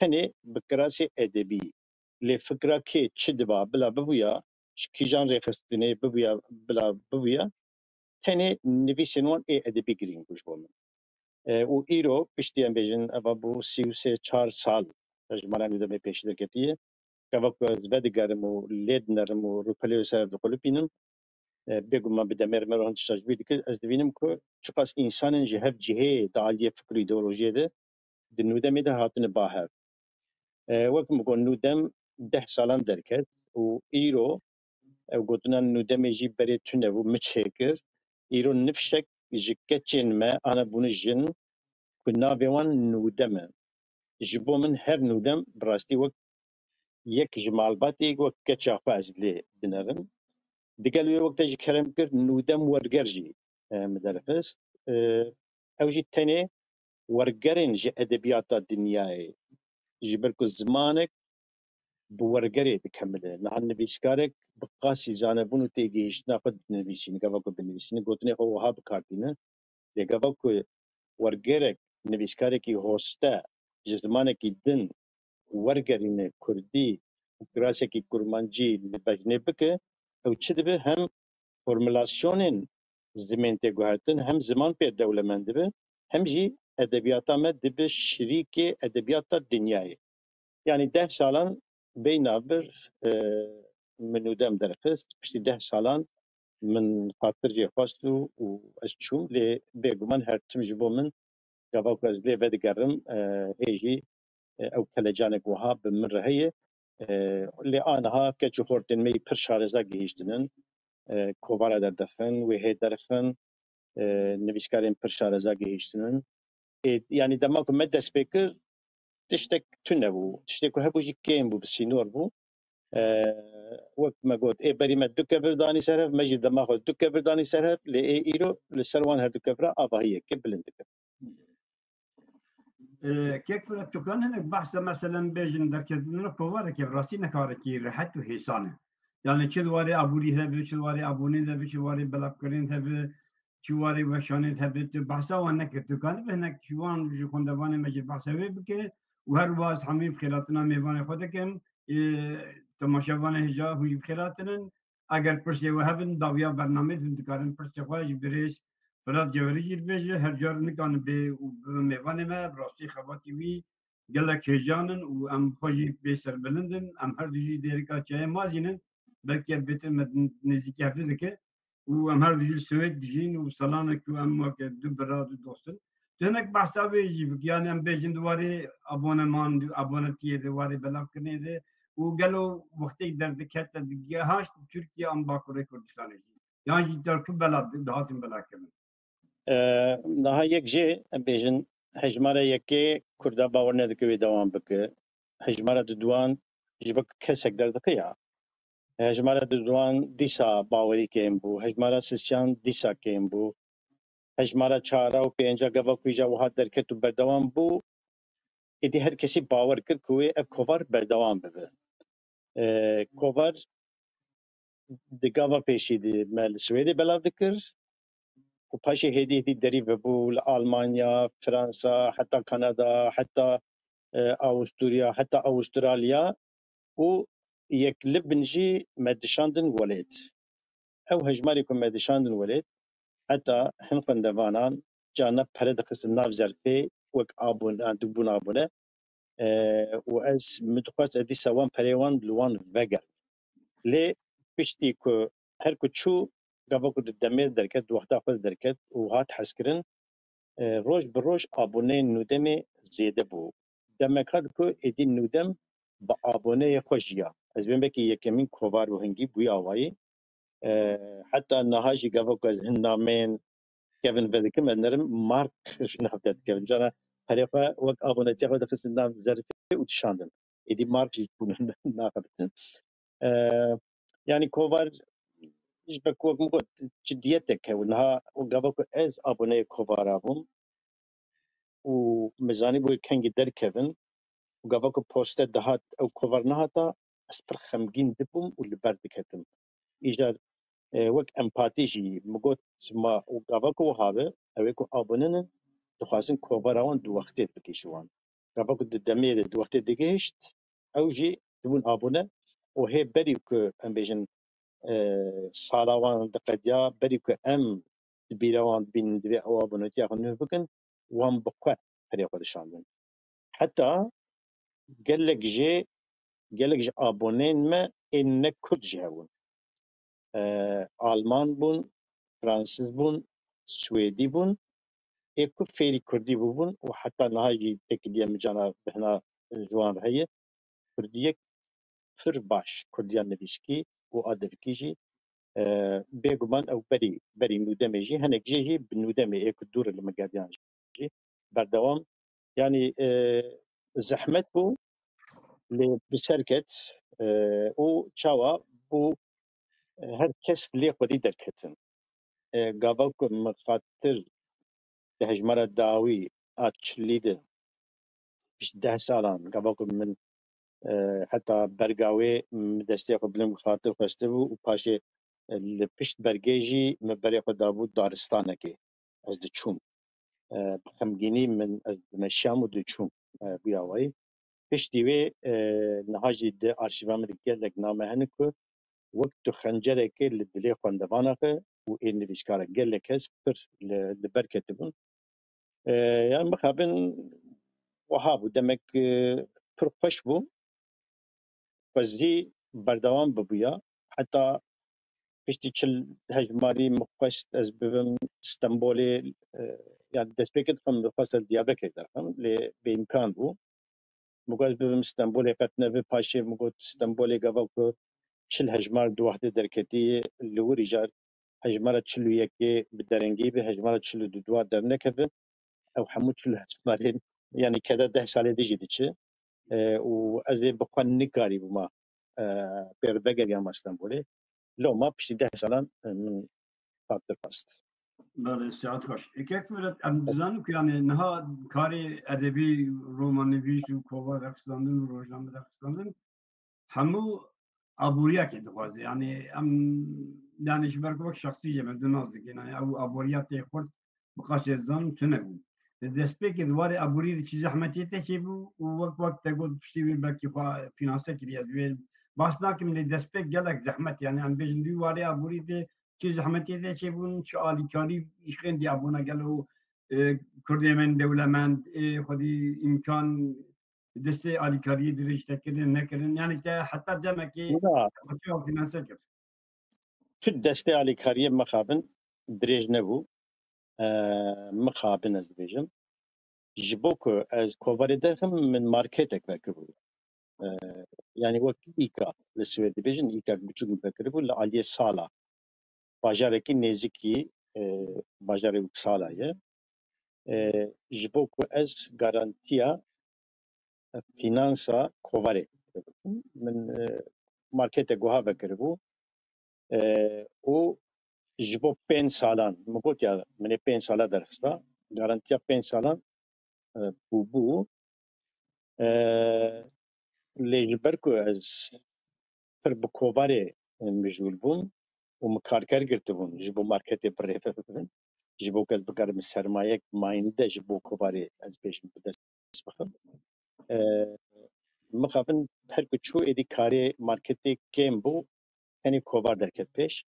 tenê bi kirasê edebî. Lê fikra kê çi diba bila bibûya, ji kîjan rêxistinê bibûya, bila bibûya, tenê nivîsên wan ê edebî girîng bû ji bo min. E, û îro piştî em bêjin, eva bû sî û sê çar sal ji mala Nûdemê pêşî derketiye. Gava ku ez vedigerim û lê dinerim û rûpelê wê ser dixulipînim, e, bêguman bi demê re me re hûn tişta ji bîr dikir, ez dibînim ku çiqas însanên ji hev cihê di aliyê fikr û îdeolojiyê de di Nûdemê de hatine ba hev. E, wek min got, Nûdem deh salan derket û îro Ew gotina Nûdemê jî berê tune bû, min çêkir. Îro nifşek ji keçên me, ana bûne jin, ku navê wan Nûdem e. Ji bo min her Nûdem bi rastî wek yek ji malbatê, wek keça xwe ez lê dinerim. Digel wê wek te jî kerem kir, Nûdem Werger jî, e, min derxist. E, ew jî tenê wergerên ji edebiyata dinyayê, ji ber ku zimanek bi wergerê dikemile. Niha nivîskarek bi qasî zanebûn û têgihiştina xwe dinivîsîne, gava ku binivîsîne, gotinê xwe wiha bi kar tîne. Lê gava ku wergerek, nivîskarekî hoste ji zimanekî din wergerîne kurdî û kirasekî kurmancî li bejnê bike, ew çi dibe? Hem formulasyonên zimên tê guhertin, hem ziman pê dewlemend dibe, hem jî edebiyata me dibe şirîkê edebiyata dinyayê. Yanî deh salan beyna vir, e, min Nûdem derxist, piştî deh salan min xatir jê xwest û, û ez çûm, lê bêguman her tim ji bo min gava ku ez lê vedigerim, e, hê jî, e, ew kelecanek wiha bi min re heye. E, lê aniha keç û xortên me yî pir şareza gihîştinin, e, kovara derdixin, wê hê derxin, e, nivîskarên pir şareza gihîştinin. Ê, yanî dema ku me dest pê kir, tiştek tune bû. Tiştê ku hebû jî kêm bû, bi sînor bû. E, wek me got, ê berî me du kevir danî ser hev, me jî dema xwe du kevir danî ser hev, lê ê îro li ser wan her du kevira avahiyeke bilind dike. E, Kek Firet, tu kan hinek behsa, meselen, bêjin derketin re kovareke bi rastî ne karekî rehet û hêsan e. Yani çi di warê aborî de be, çi di warê abonê de be, çi di warê belavkirin de be, çi warê weşanê de be, tu behsa wan nekir. Tu kanî bi hinek ji wan, ji xwendevanê me jî behsa wê bike û her wiha ez hemî bi xêratina mêvanê xwe dikim. Ê, temaşevanê hêja hûn jî bi xêr hatinin. Eger pirsê we hebin, dawiya bernameyê hûn dikarin pirsê xwe ji birêz Firat Cewherî jî bibêje. Her car nikanin bê û bibe mêvanê me, bi rastî xebatî wî gelek hêjan in û em bi xwe jî bê serbilind in. Em her du jî dêrika çayê mazînin. Belkî ev bêtir me nêzîkî hev dike. Û em her du jî li Swêd dijîn û selanek ku em weke du bira, du dost in. Tu hinek behsa vê jî bik, yani em bêjin di warê aboneman, abonetiyê de, warê belavkirinê de û gelo wextê derdikete digehaşt Tirkiye an Bakurê Kurdistanê jî? Yan jî tar ku bela dihatin belakirin? E, niha yek jê, em bêjin, hejmara yekê Kurda bawer nedike wê dewam bike. Hejmara duduan ji bo kesek derdixe ya. Hejmara duduan dîsa bawerî kêm bû. Hejmara sisiyan dîsa kêm bû. Hejmara çara û pênca gava ku îja wiha derket û berdewam bû, êdî her kesî bawer kir ku wê ev kovar berdewam bibe. E, kovar di gava pêşî de me li Swêdê belav dikir û paşê hêdî hêdî derî vebû li Almanya, Fransa, heta Kanada, heta, e, Awusturya, heta Awustralya û yek li bin jî me dişandin welêt. Ew hejmarê ku me dişandin welêt, heta hin xwendevanan carna pere dixistin nav zerfê wek abone, dibûn abone. E, û ez, min dixwest ez dîsa wan perê wan li wan vegerim. Lê piştî ku her ku çû, gava ku di demê derket, di wexta xwe de derket û hat hezkirin, e, roj bi roj aboneyên Nûdemê zêde bû. Demeka diku êdî Nûdem bi aboneyê xwe jiya. Ez bên belkî yekemîn kovar û hingî bûye awayî. E, heta niha jî gava ku ez hin nameyên kevin vedikim, ez nerim Mark ji nav te dikevin. Cara perê xwe wek abonetiya xwe dixistin nav zerfê û dişandin. Êdî Mark jî bûn naxebitin. E, yanî kovar ji ber ku wek min got, ciddiyetek hebû. Niha û gava ku ez aboneyê kovara bûm û min zanîbû kengî derkevin û gava ku poste dihat ew kovar nehata, ez pir xemgîn dibûm û li ber diketim. Îcar, e, wek empatî jî min got, ma û gava ku wiha be, ew ê ku abone ne, dixwazin kovara wan di wextê bigihîje wan. Gava ku di demê de di wextê digihişt, ew jî dibûn abone û hê berî ku em bêjin, e, sala wan diqediya, berî ku em di bîra wan bînin divê ew abonetiya xwe nû bikin, wan bi xwe perê xwe dişandin. Heta gelek jê, gelek ji aboneyên me ên ne kurd jî hebûn. E, Alman bûn, Fransîz bûn, Swêdî bûn. Ê ku fêrî kurdî bûbûn û heta niha jî têkiliya min cana bihna ji wan re heye. Kurdiyek pir baş, kurdiya nivîskî û a devikî jî, e, bêguman ew berî, berî nûdemê jî, hinek jê jî bi nûdemê ê ku dûr li min geriyan jî berdewam. Yanî, e, zehmet bû, lê bi ser ket, e, û çawa bû, e, her kes lê xwedî derketin. E, gava ku min xatir di hejmara dawî a çilî de, pişt deh salan, gava ku min, e, heta berga wê min destê xwe bilind xatir xwestibû û paşê, e, li pişt bergê jî min berê xwe dabû daristanekê. Ez diçûm. E, bi xemgînî min, ez dimeşiyam û diçûm, e, bûya wayî. Piştî wê, e, niha jî di arşîva min de gelek name hene ku wek tu xencerekê li dilê xwendevana xwe û ê nivîskara gelek kes pir li, li ber ketibûn. E, yani mixabin wiha bû, demek, e, pir xweş bû. Xwezî berdewam bibûya. Heta piştî çil hejmarî min xwest ez bibim Stenbolê, e, yani destpêkê dixwim, dixwest ez Diyarbekirê derxim, lê bêîmkan bû. Min got ez bibim Stenbolê, qet nebi, paşê min got Stenbolê gava ku çil hejmar di wextê derketî, li wir îcar hejmara çil û yekê bi derengî bi, hejmara çil û du dua dernekeve. Ew hemû çil hejmarên, yani keda deh salê dijî diçi. E, û ez ê bi xwe nikarîbûma, e, pê re vegeriyama Stenbolê. Loma piştî deh salan, e, min xatir xwest. Belê, saet xweş. E, kek Firet, em dizanin ku yani niha karê edebî, romannivîs û kovar derxistandin û rojname derxistandin hemû aboriyekê dixwaze. Yani em, yani ji ber ku wek şexsî jê me du nas dikin. Yani ew aboriya tê xurt bi qasê zan tune bû. Li destpêkê di warê aborî de çi zehmetiyê te çêbû û wek, wek te got piştî wê belkî xwe fînanse kiriye. Ez wê bahs nakim lê destpêk gelek zehmet, yani em bêjin di warê aborî de çi zehmetiyê te çêbûn, çi alîkarî ji xêndî abûna gelo, e, Kurdê me dewlemend, ê xwedî îmkan destê alîkariyê dirêj te kirin, nekirin. Yani te heta demekê Na. xwe çawa fînanse kir? Tu destê alîkariyê mixabin dirêj nebû. E, mixabin ez dibêjim. Ji bo ku ez kovarê derxim, min marketek vekiribû. E, yani wek îka li Swêd dibêjin, îka biçûk min vekiribû li aliyê Sala. Bajarekî nêzikî, e, bajarê Uppsala ye. E, ji bo ku ez garantiya fînansa kovarê min, e, markete guha vekiribû, e, û ji bo pênc salan, min got ya, min ê pênc sala derxista, garantiya pênc salan, e, bûbû. E, lê ji ber ku ez pir bi kovarê, e, mijûl bûm û min karker girtibûn ji bo marketê bi rê ve bibin, ji bo ku ez bikarim sermayek mayînde ji bo kovarê ez bêjim bi dest bixim. E, mixabin her ku çû êdî karê marketê kêm bû, tenê kovar derket pêş.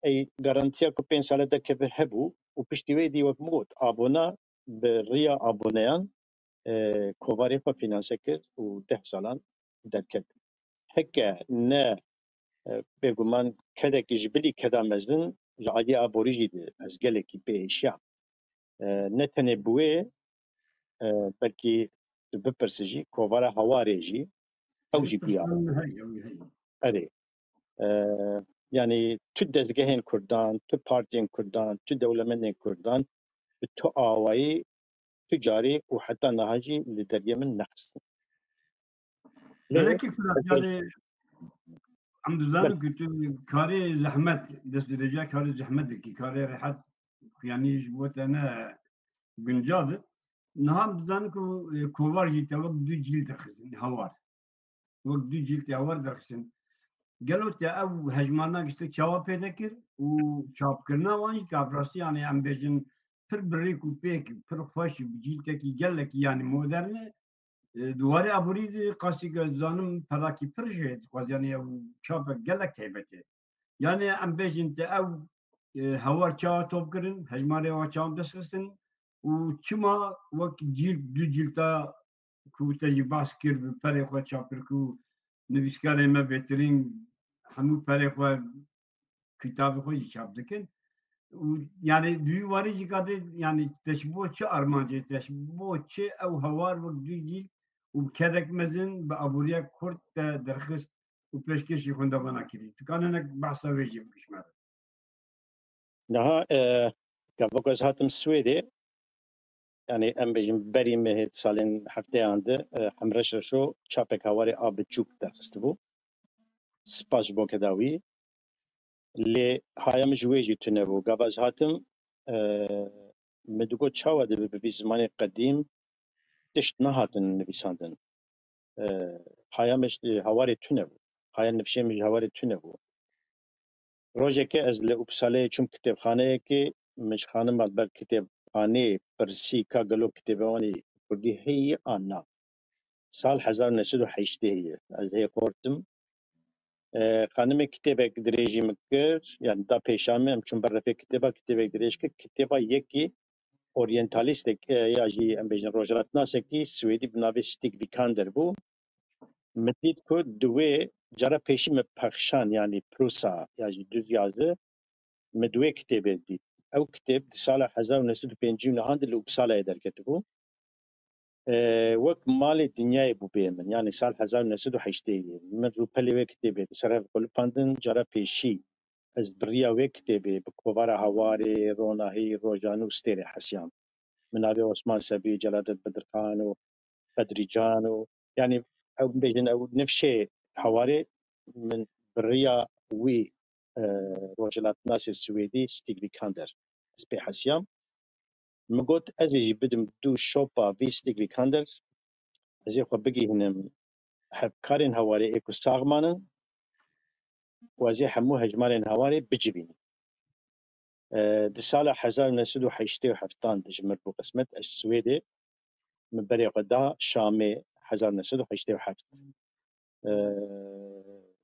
Ey garantiya ku pênc sale derkeve hebû û piştî wê dî wek min got, abona bi riya aboneyan, e, kovarê xwe fînanse kir û deh salan derket. Heke ne, e, bêguman kedekî ji bilî keda mezin ji aliyê aborî jî de ez gelekî pê êşiyam. E, ne tenê bi wê, e, belkî tu bipirse jî, kovara Hawarê jî, ew jî bûya. Hey, hey, hey. Erê. E, yani tu dezgehên Kurdan, tu partiyên Kurdan, tu dewlemendên Kurdan bi tu awayî, tu carî û heta niha jî li deriyê min nexistin. Lê Belekî Firat, ez yani em dizanin Belê. ku tu karê zehmet, destdirêja karê zehmet dikî, karê rehet, yani ji bo te ne guncav e. Niha em dizanin ku, e, kovar jî te wek du cîl derxistin, Hawar. Wek du cîl te Hawar derxistin. Gelo te ew hejmarna giştek çawa pêde kir û çapkirina wan jî, ka bi rastî, yani em bêjin pir bi rêk û pêk, pir xweş, bi cîltekî gelekî, yani modern e. E, di warê aborî de qasî ku ez dizanim perakî pir jê dixwaz, yani ew çapek gelek taybet e. Yani em bêjin te ew, e, Hawar çawa top kirin, hejmarê wa çawa dest xistin û çima wek cîlt, du cîlta ku te jî behs kir bi perê xwe çap kir ku nivîskarê me bêtirîn hemû perê xwe, kitabê xwe jî çap dikin. Û yani di wî warî jî gadê, yani te ji bo çi armancê, te ji bo çi ew Hawar wek du cîl û bi kedek mezin bi aboriya kurt te derxist û pêşkêşî xwendevana kirî. Tu kanene behsa wê jî bikişme. Niha e, gava ku ez hatim Swêdê, yani em bêjin berî mehê salên hefteyan de e, Hemreş Reşo çapek hawarê a biçûk derxistibû. Spas ji bo keda wî. Lê haya min ji wê jî tune bû. Gava ez hatim e, min digot çawa dibe bibî zimanê qedîm tişt nehatin nivîsandin. E, haya min ji hawarê tune bû. Haya nifşê min ji hawarê tune bû. Rojekê ez li Uppsaleyê çûm kitêbxaneyekê, min ji xanima li ber kitêbxaneyê pirsî ka gelo kitêba wan ê kurdî heye an na. Sal hezar û neh sed û heştê ye. Ez hê xortim. E, xanimê kitêbek dirêjî min kir, yani da pêşa min, em çûn ber refê kitêba, kitêbek dirêj kir, kitêba yekî oryentalîstek e, ya jî em bêjin rojhilatnasekî Swêdî bi navê Stig Vikander bû. Min dît ku di wê cara pêşî min pexşan, yanî Prusa ya jî Duzyazi, min di wê kitêbê dît. Ew kitêb di sala hezar û neh sed û pêncî û nehan de li Uppsalayê derketibû. E, wek malê dinyayê bû bê min. Yanî sal hezar û neh sed û heştê ye. Min rûpelê wê kitêbê di ser hev qulipandin. Cara pêşî ez bi riya wê kitêbê bi kovara Hawarê, Ronahî, Rojan û Stêrê hesiyam. Min navê Osman Sebî, Celadet Bedirxan û Bedrîcan û, yanî ew bêjin ew nifşê Hawarê min bi riya wî e, rojhilatnasê Swêdî Stig Vikander ez pê hesiyam. Min got ez ê jî bidim du şopa vî Stig Vikander, ez ê xwe bigihînim hevkarên Hawarê ê ku sax manin û ez ê hemû hejmarên Hawarê bicivînim. E, di sala hezar û neh sed û heştê û heftan de ji min bû qismet, ez Swêdê min berê xwe da Şamê hezar û neh sed û heştê û heft. E,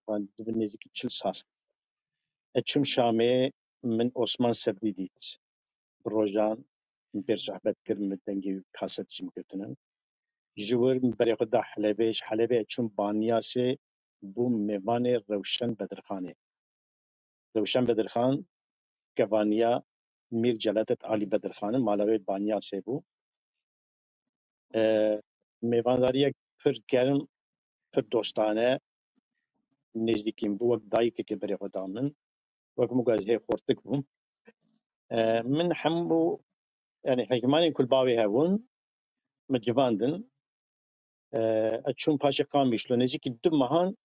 van dibin nêzîkî çil sal. Ez çûm Şamê, min Osman Sebdî dît. Bi rojan min pê re sohbet kir, min dengê kaset jî min girtine. Ji wir min berê xwe da Helebê, ji Helebê ez çûm Banyasê, bûm mêvanê Rewşen Bedirxanê. Rewşen Bedirxan kevaniya Mîr Celadet Alî Bedirxan in, mala wê Banyasê bû. E, mêvandariyek pir germ, pir dostane, nêzdîkî min bû, wek dayikekê berê xwe da min. Wek min got ez hê xortik bûm. E, min hemû, yani hejmarên ku li bavê hebûn, min civandin. E, ez çûm paşê Qamîşlo. Nêzîkî du mehan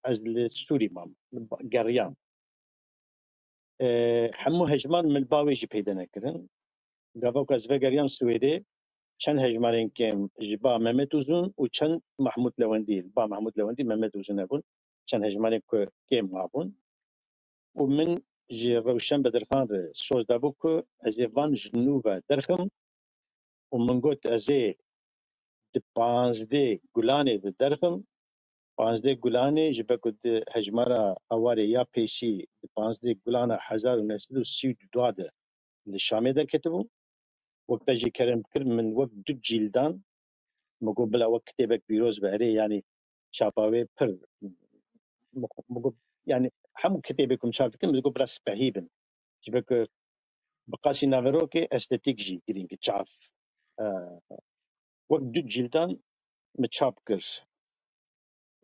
ez li Sûrî mam, li ba-, geriyam. E, hemû hejmar min li ba wê jî peyde nekirin. Gava ku ez vegeriyam Swêdê, çend hejmarên kêm ji ba Mehmet Uzun û çend Mahmûd Lewendî, li ba Mahmûd Lewendî Mehmet Uzun hebûn, çend hejmarên ku kêm mabûn. Û min ji Rewşen Bedirxan re soz dabû ku ez ê van ji nû ve derxim û min got ez ê di panzdeh Gulanê de derxim. Panzdeh Gulanê ji ber ku di hejmara Hawarê ya pêşî di panzdeh Gulana hezar û neh sed û sî û du de li Şamê derketibû. Wek te jî kerem kir, min wek du cîldan, min got bila wek kitêbek pîroz be, erê, yanî çapa wê pir, min got, yanî hemû kitêbê ku min çap dikin, min got bila spehî bin. Ji ber ku bi qasî naverokê estetîk jî girîng e, çav. E, wek du cîldan min çap kir.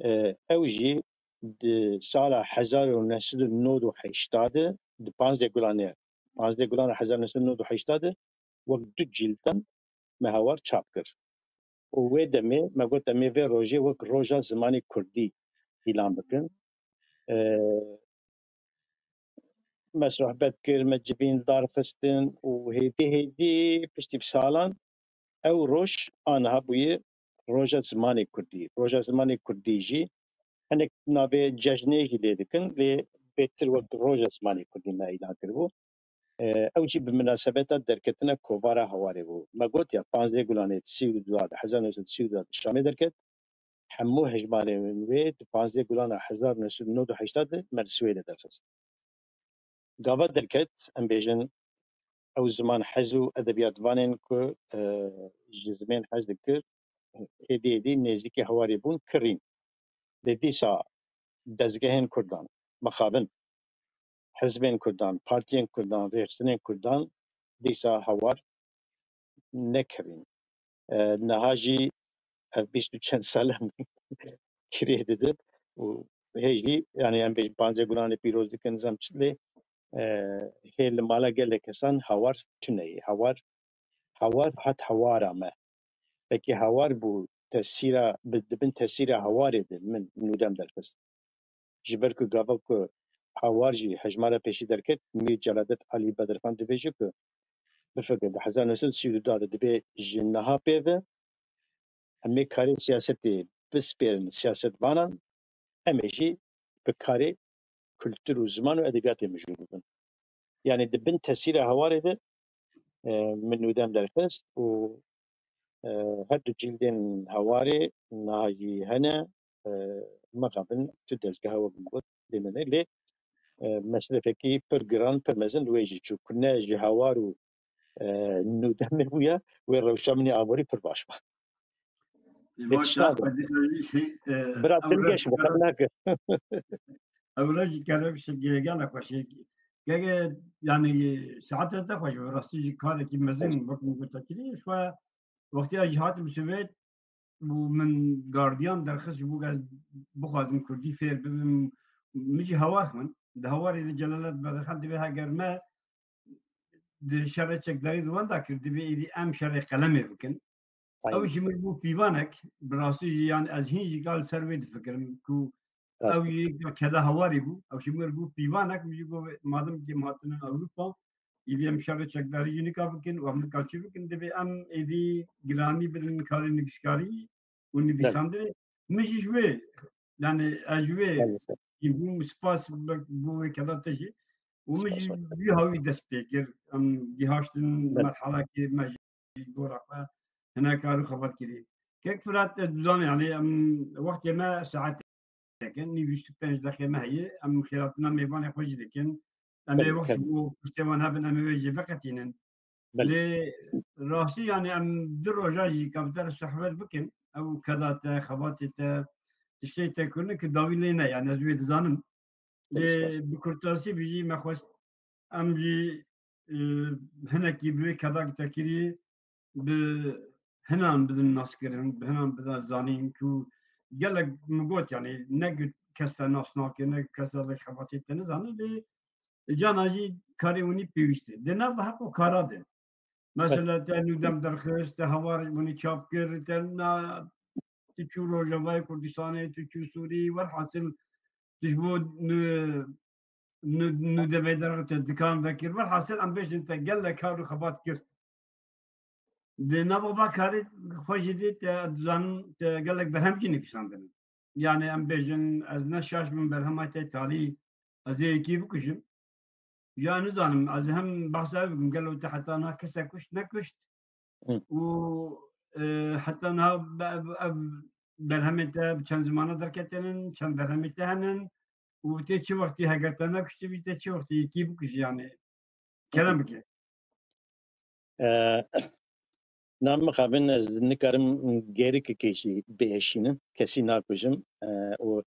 E, ew jî di sala hezar û neh sed û nod û heşta de, di panzdeh Gulanê, panzdeh Gulana hezar û neh sed û nod û heşta de wek du cîldan me hawar çap kir. Û wê demê me got em ê vê rojê wek roja zimanê kurdî îlan bikin. E, me sohbet kir, me civîn darxistin û hêdî hêdî piştî bi salan ew roj aniha bûye roja zimanê kurdî. Roja zimanê kurdî jî hinek navê cejnê jî lê dikin, lê bêtir wek roja zimanê kurdî me îlan kiribû. E, ew jî bi minasebeta derketina kovara Hawarê bû. Me got ya, panzdeh Gulanê sî û du de, hezar neh sed sî û du de Şamê derket. Hemû hejmarên wê di panzdeh Gulana hezar neh sed nod û heşta de me li Swêdê derxist. Gava derket, em bêjin, ew ziman hez û edebiyatvanên ku, e, ji zimên hez dikir, êdî êdî nêzîkî Hawarê bûn, kirîn. Lê dîsa dezgehên kurdan, mixabin, hizbên kurdan, partiyên kurdan, rêxistinên kurdan dîsa Hawar nekirîn. E, niha jî ev bîst û çend sal em kirê didin û hê jî, yani em bêjin panzê gulanê pîroz dikin, nizam çi lê, e, hê li mala gelek kesan hawar tune ye. Hawar, hawar hat hawara me. Pekî hawar bû tesîra, bi, di bin tesîra hawarê de min nûdem derxist. Ji ber ku gava ku hawar jî hejmara pêşî derket, Mîr Celadet Alî Bedirxan dibêje ku, bifikir, di hezar neh sed û sî û du de dibê ji niha pê ve em ê karê siyasetê bispêrin siyasetvanan, em ê jî bi karê kultur û ziman û edebiyatê mijûl bibin. Yani di bin tesîra hawarê de, e, min nûdem derxist û, e, her du cîldên hawarê niha jî hene, e, mixabin tu dezgeha we bin got lê nene lê, e, mesrefekî pir giran, pir mezin li wê jî çû ku ne ji hawar û, e, nûdemê bûye, wê rewşa min ê aborî pir baş ba. Lê tişta be. Bira, dilgeş be, xem nake. Ewra jî kerem şi ge-, gela xweşê. Gege, yani, saete te xweş be, rastî jî karekî mezin wek min gota kirî. Şwa wextiya jî hatim Swêd û min gardiyan derxist ji bo ez bixwazim kurdî fêr bibim. Min jî hawar xwin. Di hawarê de Celadet Bedirxan dibê heger me di şerê çekdarî di wenda kir, divê êdî em şerê qelemê bikin. Ew Aynen. Ji min bû pîvanek, bi rastî jî, yan ez hîn jî gal ser wê difikirim ku Rast ew e. Yê keda hawarî bû. Ew ji min bû pîvanek, min jî got, madem ki em hatine Ewropa, êdî em şerê çekdarî jî nika bikin û em nika çi bikin, divê em êdî giranî bidin karê nivîskarî û Belê. Nivîsandinê. Min jî ji wê, yani ez ji wê Belê. Jî bûm, spas be-, bo wê keda te jî. Û min Spas jî weke. Wî hawî dest pê kir. Em gihaştin Belê. Merhalekê me jî gora xwe hinek kar û xebat kirî. Kek Firat, ez dizanî, yani, em, wextê me saetê dikin, nîv û pênc deqê me heye, em xêratina mêvanê xwe jî dikin. Em ê Belê, wext tabii. Bo pirsê wan hebin, em ê wê jî veqetînin. Belê. Lê rastî, yani, em du roja jî ka bi te re sohbet bikin, ew keda te, xebatê te, tiştê te kirine ki dawî lê ne, yani, ez wê dizanim. Lê bi kurtasî bijî me xwest em jî, e, hinekî bi wê keda ki te kirî bi hinan bidin naskirin, bi hinan bidin zanîn ku gelek min got, yani ne ku kes te nas nake, ne ku kes te xebatê te nizane, lê cana jî karê winî pêwîst e. Di nav heqo kara de. Mesela te nûdem derxist, te hawar winî çap kir, te na, tu çû Rojavayê Kurdistanê, tu çû Sûrî, welhasil tu ji bo nû-, nû-, nûdemê derxist, te dikan vekir. Welhasil em bêjin te gelek kar û xebat kir. Di nava va karê xwe jî dê te dizanin te gelek berhem jî nivîsandin. Yani em bêjin ez ne şaş bim berhema te talî ez ê yekî bikujim. Ya nizanim, ez hem behsa ev bikim, gelo te heta niha kesek kuşt, nekuşt? Hı. Û, e, heta niha be-, ev, ev berhemê te bi çend zimana derketinin, çend berhemê te henin û tê çi wextî heger te nekuştibî, tê çi wextî yekî bikujî yani? Kerem bike. E, na mixabin ez nikarim gêrikekê jî bieşînim, kesî nakujim, e, û,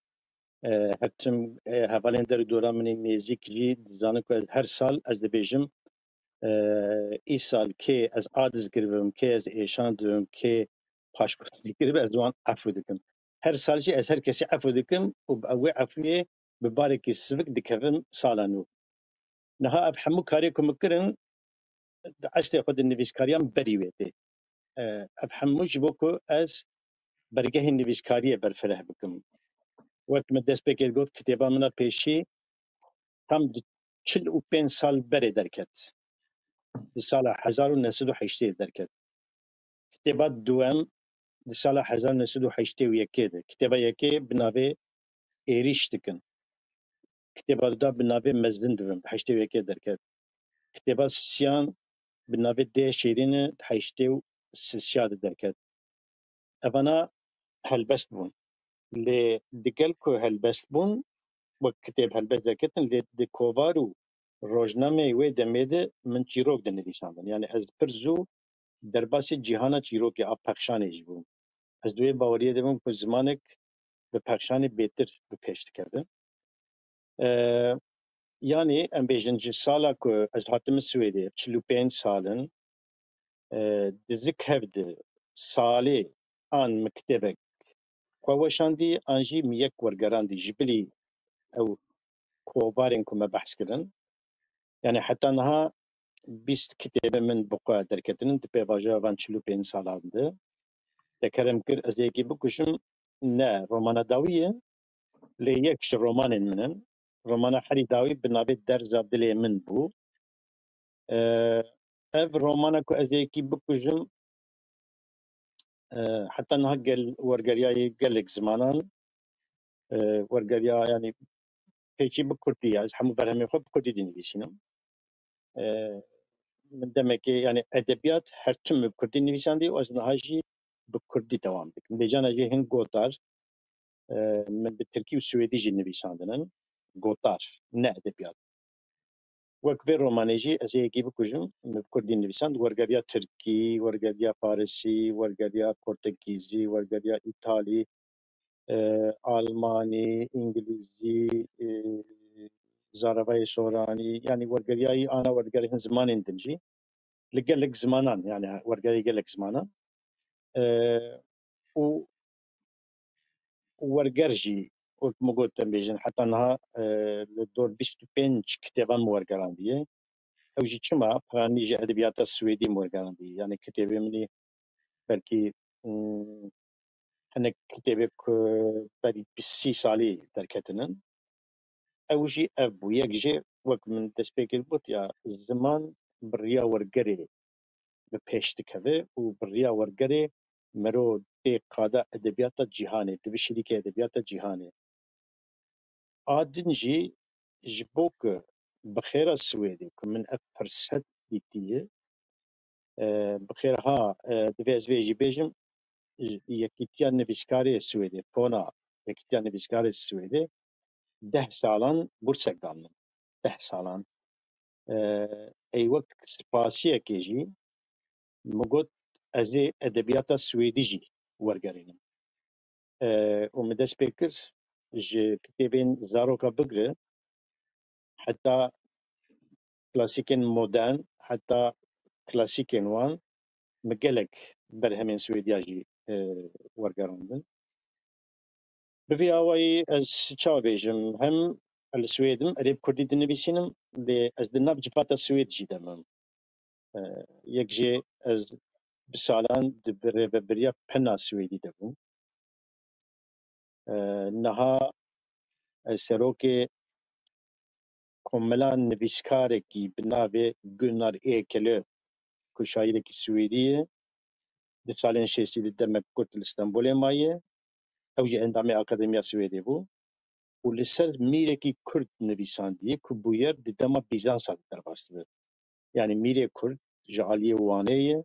e, her tim, e, hevalên der û dora min ê nêzîk jî dizanin ku ez her sal ez dibêjim, e, îsal kê ez a dizgir bibim, kê ez êşan dibim, kê paşkotî dikir, ez wan efû dikim. Her sal jî ez her kesî efû dikim û bi wê efûyê bi barekî sivik dikevim sala nû. Niha ev hemû karê ku min kirin, di eslê xwe di nivîskariya min berî wê tê. E, ev hemû ji bo ku ez bergehên nivîskariyê berfireh bikim. Wek min destpêkê digot, kitêba min a pêşî tam di çil û pênc sal berê derket. Di sala hezar û neh sed û heştê derket. Kitêba duwem di sala hezar neh sed û heştê û yekê de. Kitêba yekê bi navê Êrîş dikin. Kitêba duda bi navê Mezin dibim, di heştê û yekê derket. Kitêba sisiyan bi navê Dê Şêrîn e, di heştê û sisiya de derket. Evana helbest bûn. Lê digel ku helbest bûn, wek kitêb helbest derketin, lê di kovar û rojnameyê wê demê de min çîrok dinivîsandin. Yani ez pir zû derbasî cîhana çîrokê a pexşanê jî bûm. Ez di wê baweriyê de bûm ku zimanek bi pexşanê bêtir bi pêş dikeve. E, yanî em bêjin ji sala ku ez hatime Swêdê, çil û pênc sal in, e, di zik hev di salê an min kitêbek xwe weşandî, an jî min yek wergerandî ji bilî ew kovarên ku me behs kirin. Yani heta niha bîst kitêbê min bi xwe derketinin di pêvajoya van çil û pênc salan de. Te kerem kir ez ê yekî bikujim, ne romana dawî ye, lê yek ji romanên min in. Romana herî dawî bi navê Derza Dilê Min bû. Ev romana ku ez ê yekî bikujim, heta niha gel wergeriyayê gelek zimanan, wergeriya, yani pêçî bi kurdî ye. Ez hemû berhemên xwe bi kurdî dinivîsînim. Min demekê, yani edebiyat her tim min bi kurdî nivîsandiye û ez niha jî bi kurdî dewam dikim. Lê cana jî hin gotar, min bi tirkî û swêdî jî nivîsandin in. Gotar, ne edebiyat. Wek vê romanê jî ez ê yekî bikujim, min bi kurdî nivîsand, wergeriya tirkî, wergeriya farisî, wergeriya portekîzî, wergeriya îtalî, e, almanî, îngilîzî, e, zaravayê soranî, yani wergeriyayî ana wergerê hin zimanên din jî. Li gelek zimanan, yani wergerê gelek zimanan. E, û werger jî, wek min got, em bêjin, heta niha, e, li dor bîst û pênc kitêban min wergerandiye. Ew jî çima? Piranî ji edebiyata swêdî min wergerandiye. Yani kitêbê min ê belkî, mm, hinek kitêbê ku berî bîst sî salî derketinin. Ew jî ev bû. Yek jê, wek min destpêkê got, ya ziman bi riya wergerê bi pêş dikeve û bi riya wergerê mero tê qada edebiyata cîhanê, dibe şirîkê edebiyata cîhanê. A din jî ji bo ku bi xêra Swêdê ku min ev firset dîtiye, e, bi xêr ha, e, divê ez vê jî bêjim, Yekîtiya Nivîskarê Swêdê, pona Yekîtiya Nivîskarê Swêdê deh salan bursek dan min. Deh salan. E, ey wek spasiyekê jî min got, ez ê edebiyata swêdî jî wergerînim. E, û min dest pê kir, ji kitêbên zaroka bigre heta klasîkên modern, heta klasîkên wan, min gelek berhemên Swêdiya jî, e, wergerandin. Bi vî awayî ez çawa bêjim, hem li Swêd im, erê bi kurdî dinivîsînim, lê ez di nav civata Swêd jî de me. E, yek jê ez bi salan di bi rêvebiriya PENa Swêdî de bûm. E, niha ez serokê komela nivîskarekî bi navê Gunnar Ekelöf, ku şairekî Swêdî ye, di salên şêstî de demek kurt li Stenbolê maye. Ew jî endamê Akademiya Swêdê bû û li ser mîrekî kurd nivîsandiye ku bûyer di dema Bîzansa de derbas dibe. Yani mîrê kurd ji aliyê Wanê ye,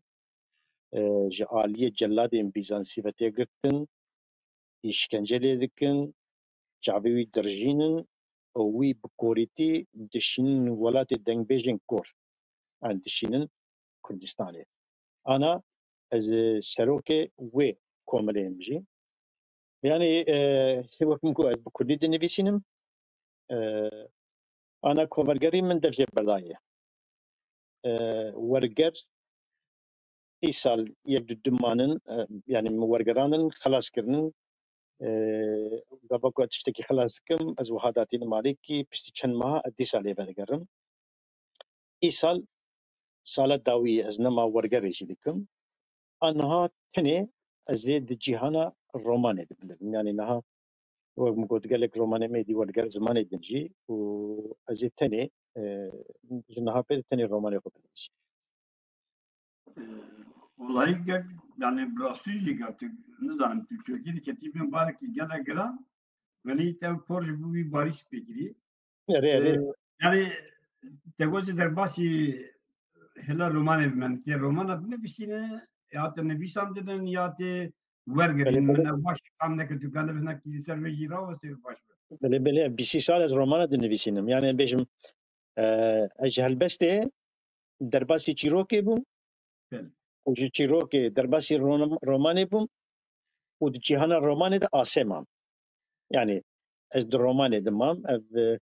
e, ji aliyê celadên Bîzansî ve tê girtin, îşkence lê dikin, çavê wî dirjînin û wî bi korîtî dişînin welatê dengbêjên kor. Yani dişînin Kurdistanê. Ana ez, e, serokê wê komelê im jî. Yani, e, wek min got, ez bi kurdî dinivîsînim. E, ana kovergerî min dev jê berdaye. E, werger îsal yek du dimanin, e, yani min wergerandin, xelas kirinin. E, gava ku tiştekî xelas dikim, ez wiha datînim alîkî, piştî çend meha ez dîsa lê vedigerim. Îsal sala dawî ye, ez nema wergerê jî dikim. A niha tenê ez ê di cîhana romanê de bilivim. Yani niha, wek min got, gelek romanê me êdî werger zimanê din jî û ez ê tenê, e, ji niha pê de tenê romanê xwe binivîsim. Ee, Vallahi gel, yani bi rastî jî gel, tu, nizanim, tu çokî diketî bin barekî gelek giran, welî te por ji bo wî barî spêkirî. Erê, erê. Ee, Yani te got derbasî hela romanê bi min, tê romana binivîsîne, ya te nivîsandinin, ya tê wergirîn. Belê, belê. Min ev baş fam nekir, tu kalib hinekî li ser vê jî rawestê, baş be. Belê, belê, bîst sî sal ez romana dinivîsînim. Yani bêjim, e, ez ji helbestê derbasî çîrokê bûm. Belê. Û ji çîrokê derbasî ron-, romanê bûm û di cîhana romanê de asê mam. Yani ez di romanê de mam. Ev, e,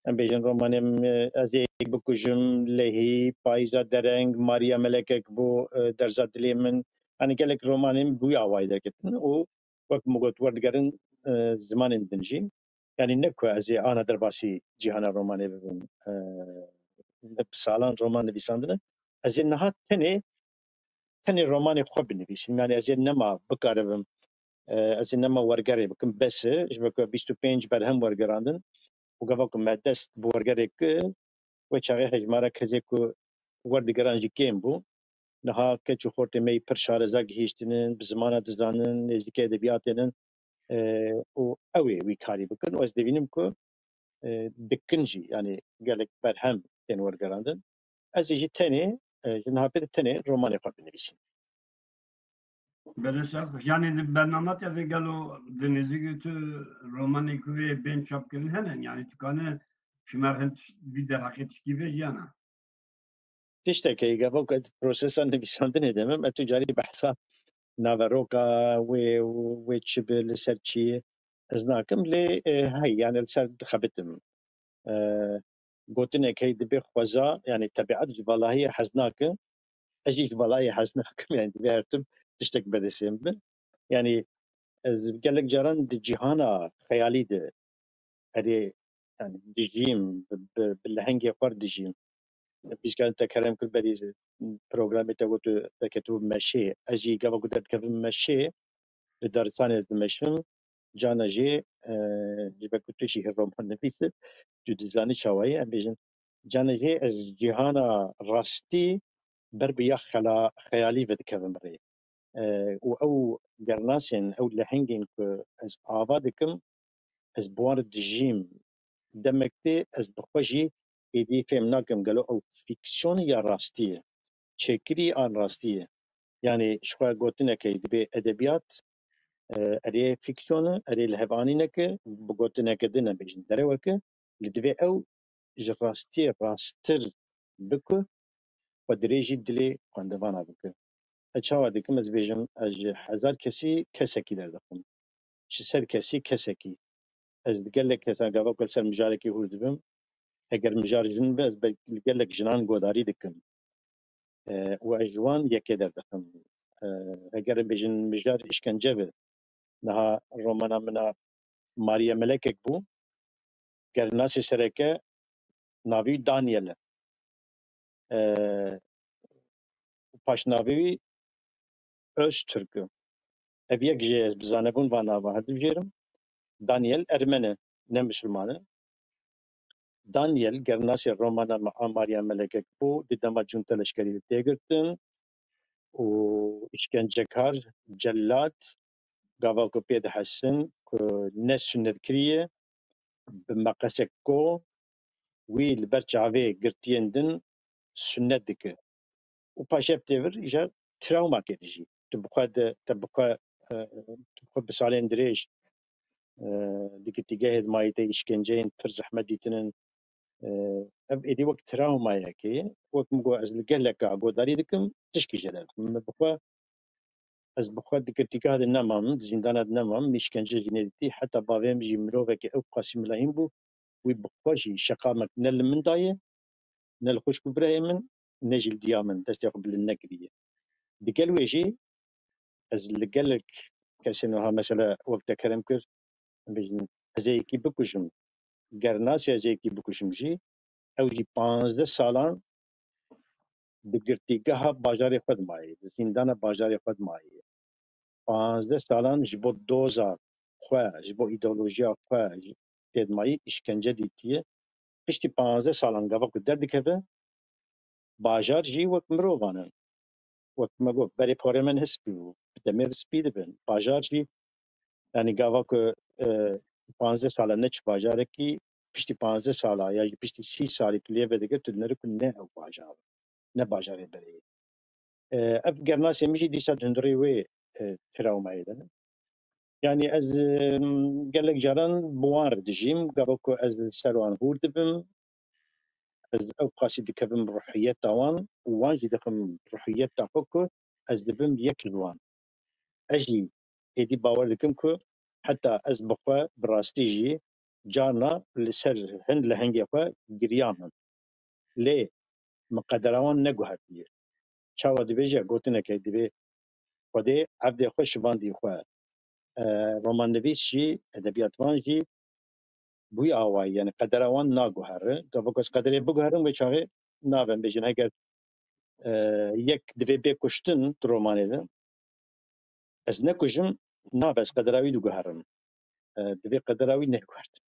em bêjin romanê min, e, Ez ê bikujim, Lehî, Payîza Dereng, Maria Melekek bû, e, Derza Dilê Min. Yani gelek romanên bi wî awayî derketin û wek min got, werdigerin, e, zimanên din jî. Yanî ne ku ez ê ana derbasî cîhana romanê bibim. E, bi salan roman nivîsandine. Ez ê niha tenê, tenê romanê xwe binivîsim. Yanî ez ê nema bikaribim, e, ez ê nema wergerê bikim. Bes e, ji ber ku bîst û pênc berhem wergerandin û gava ku me dest bi wergerê kir, wê çaxê hejmara kesê ku werdigeran jî kêm bû. Niha keç û xortê me yî pir şareza gihîştinin, bi zimana dizanin, nêzîkê edebiyatê nin, e, û ew ê wî karî bikin û ez dibînim ku, e, dikin jî, yanî gelek berhem tên wergerandin. Ez ê jî tenê, e, ji niha pê de tenê romanê xwe binivîsim. Belê, şex. Yanî di bernama te de gelo di nêzîkî tu romanê ku wê bên çapkirin hene? Yanî tu kane ji me re hin tiş-, vî derheqê tişkî vê jiyana? Tiştekê gava ku ez prosesa nivîsandinê de me, me tu carî behsa naveroka wê, wê çi bi, li ser çi ye, ez nakim. Lê, e, hey, yani li ser dixebitim. E, gotinek hey dibe xweza, yani tebiat ji valahiyê hez nake. Ez jî ji valahiyê hez nakim, yani divê her tim tiştek bi destê min be. Yani ez gelek caran di cîhana xeyalî de erê, yani dijîm, bi, bi, bi lehengê xwe re dijîm. Pîskan te kerem kir berî programê te got tu derketibû meşê. Ez jî gava ku derdikevim meşê, li daristanê ez dimeşim. Cana jî, e, ji ber ku tu jî roman nivîs î, tu dizanî çawa ye, em bêjin. Cana jî ez cîhana rastî ber bi ya xela-, xeyalî vedikevim rê. E, û ew gernasên, ew lehengên ku ez ava dikim, ez bi wan re dijîm. Demek tê ez bi xwe jî êdî fêm nakim gelo ew fîksyon e ya rastî ye. Çêkirî an rastî ye. Yanî ji xwe gotineke dibê edebiyat, e, erê fîksyon e, erê lihevanîneke, bi gotineke din em bêjin dereweke, li divê ew ji rastiyê rasttir biku, xwe dirêjî dilê xwendevana bike. Ez çawa dikim, ez bêjim, ez ji hezar kesî kesekî derdixim. Ji sed kesî kesekî. Ez di gelek kesan gava ku li ser mijarekî hûr dibim. Eger mijar jin be, ez be-, li gelek jinan godarî dikim. E, û ez ji wan yekê derdixim. E, eger em bêjin mijar îşkence be, niha romana min a Mariye Melekek bû. Gernasê sereke navî wî Daniel e. E, paşnavê wî Öztürk e. Ev yek jê ez bi zanebûn van nava hevdibijêrim. Daniel Ermen e, ne misilman e. Daniel gernasê romana me a Mariya Melekek bû, di dema cunta leşkerî de tê girtin û îşkencekar, cellat, gava ku pê dihesin ku ne sunnetkirî ye, bi meqesek ko wî li ber çavê girtiyên din sunnet dike. Û paşev tê vir îja trawmakê dijî. Tu bi xwe de, te bi xwe, e, tu bi xwe bi salên dirêj, e, di girtîgehê de mayî te îşkenceyên pir zehmet dîtinin. E, ev êdî wek trawmayekê, wek min got, ez li gelek agodarî dikim, tişkî jê derdikim. Min bi xwe, ez bi xwe di girtîgeha de nemam, di zîndana de nemam, min îşkence jî nedîtî. Heta bavê min jî miroveke ew qasî milahîn bû, wî bi xwe jî şeqamek ne li min daye, ne li xwişk û birayê min, ne jî li diya min destê xwe bilind nekiriye. Digel wê jî ez li gelek kesên wiha, mesela wek te kerem kir, em bêjin, ez ê yekî bikujim. Ger nasê ez ê yekî bikujim jî, ew jî panzdeh salan di girtîgeha bajarê xwe de mayî, di zîndana bajarê xwe de mayî. Panzdeh salan ji bo doza xwe, ji bo îdeolojiya xwe jî tê de mayî, îşkence dîtiye. Piştî panzdeh salan gava ku derdikeve, bajar jî wek mirovan in. Wek me got, berê porê min hispî bû, bi demê ve spî dibin. Bajar jî, yanî gava ku, e, panzdeh sala neçî bajarekî, piştî panzdeh sala ya jî piştî sî salî tu lê vedigir, tu dinêrî ku ne ew bajar, ne bajarê berê ye. E, ev gernasê min jî dîsa di hundirê wê, e, trawmayê de ne. Yanî ez, e, gelek caran bi wan re dijîm, gava ku ez li ser wan hûr dibim, ez ew qasî dikevim ruhiyeta wan û wan jî dixim ruhiyeta xwe ku ez dibim yek ji wan. Ez jî êdî bawer dikim ku heta ez bi xwe bi rastî jî carna li ser hin lehengê xwe giriyam. Lê min qedera wan neguheriye. Çawa dibêje, gotineke dibê Xwedê evdê xwe şivandî xwe. E, romannivîs jî, edebiyatvan jî bûyî awayî, yani qedera wan naguhere. Gava ku ez qederê biguherim, wê çaxê nabem bêjin, heger, e, yek divê bê kuştin di romanê de, ez nekujim, nabe ez qedera wî diguherim. E, divê qedera wî neguhertin.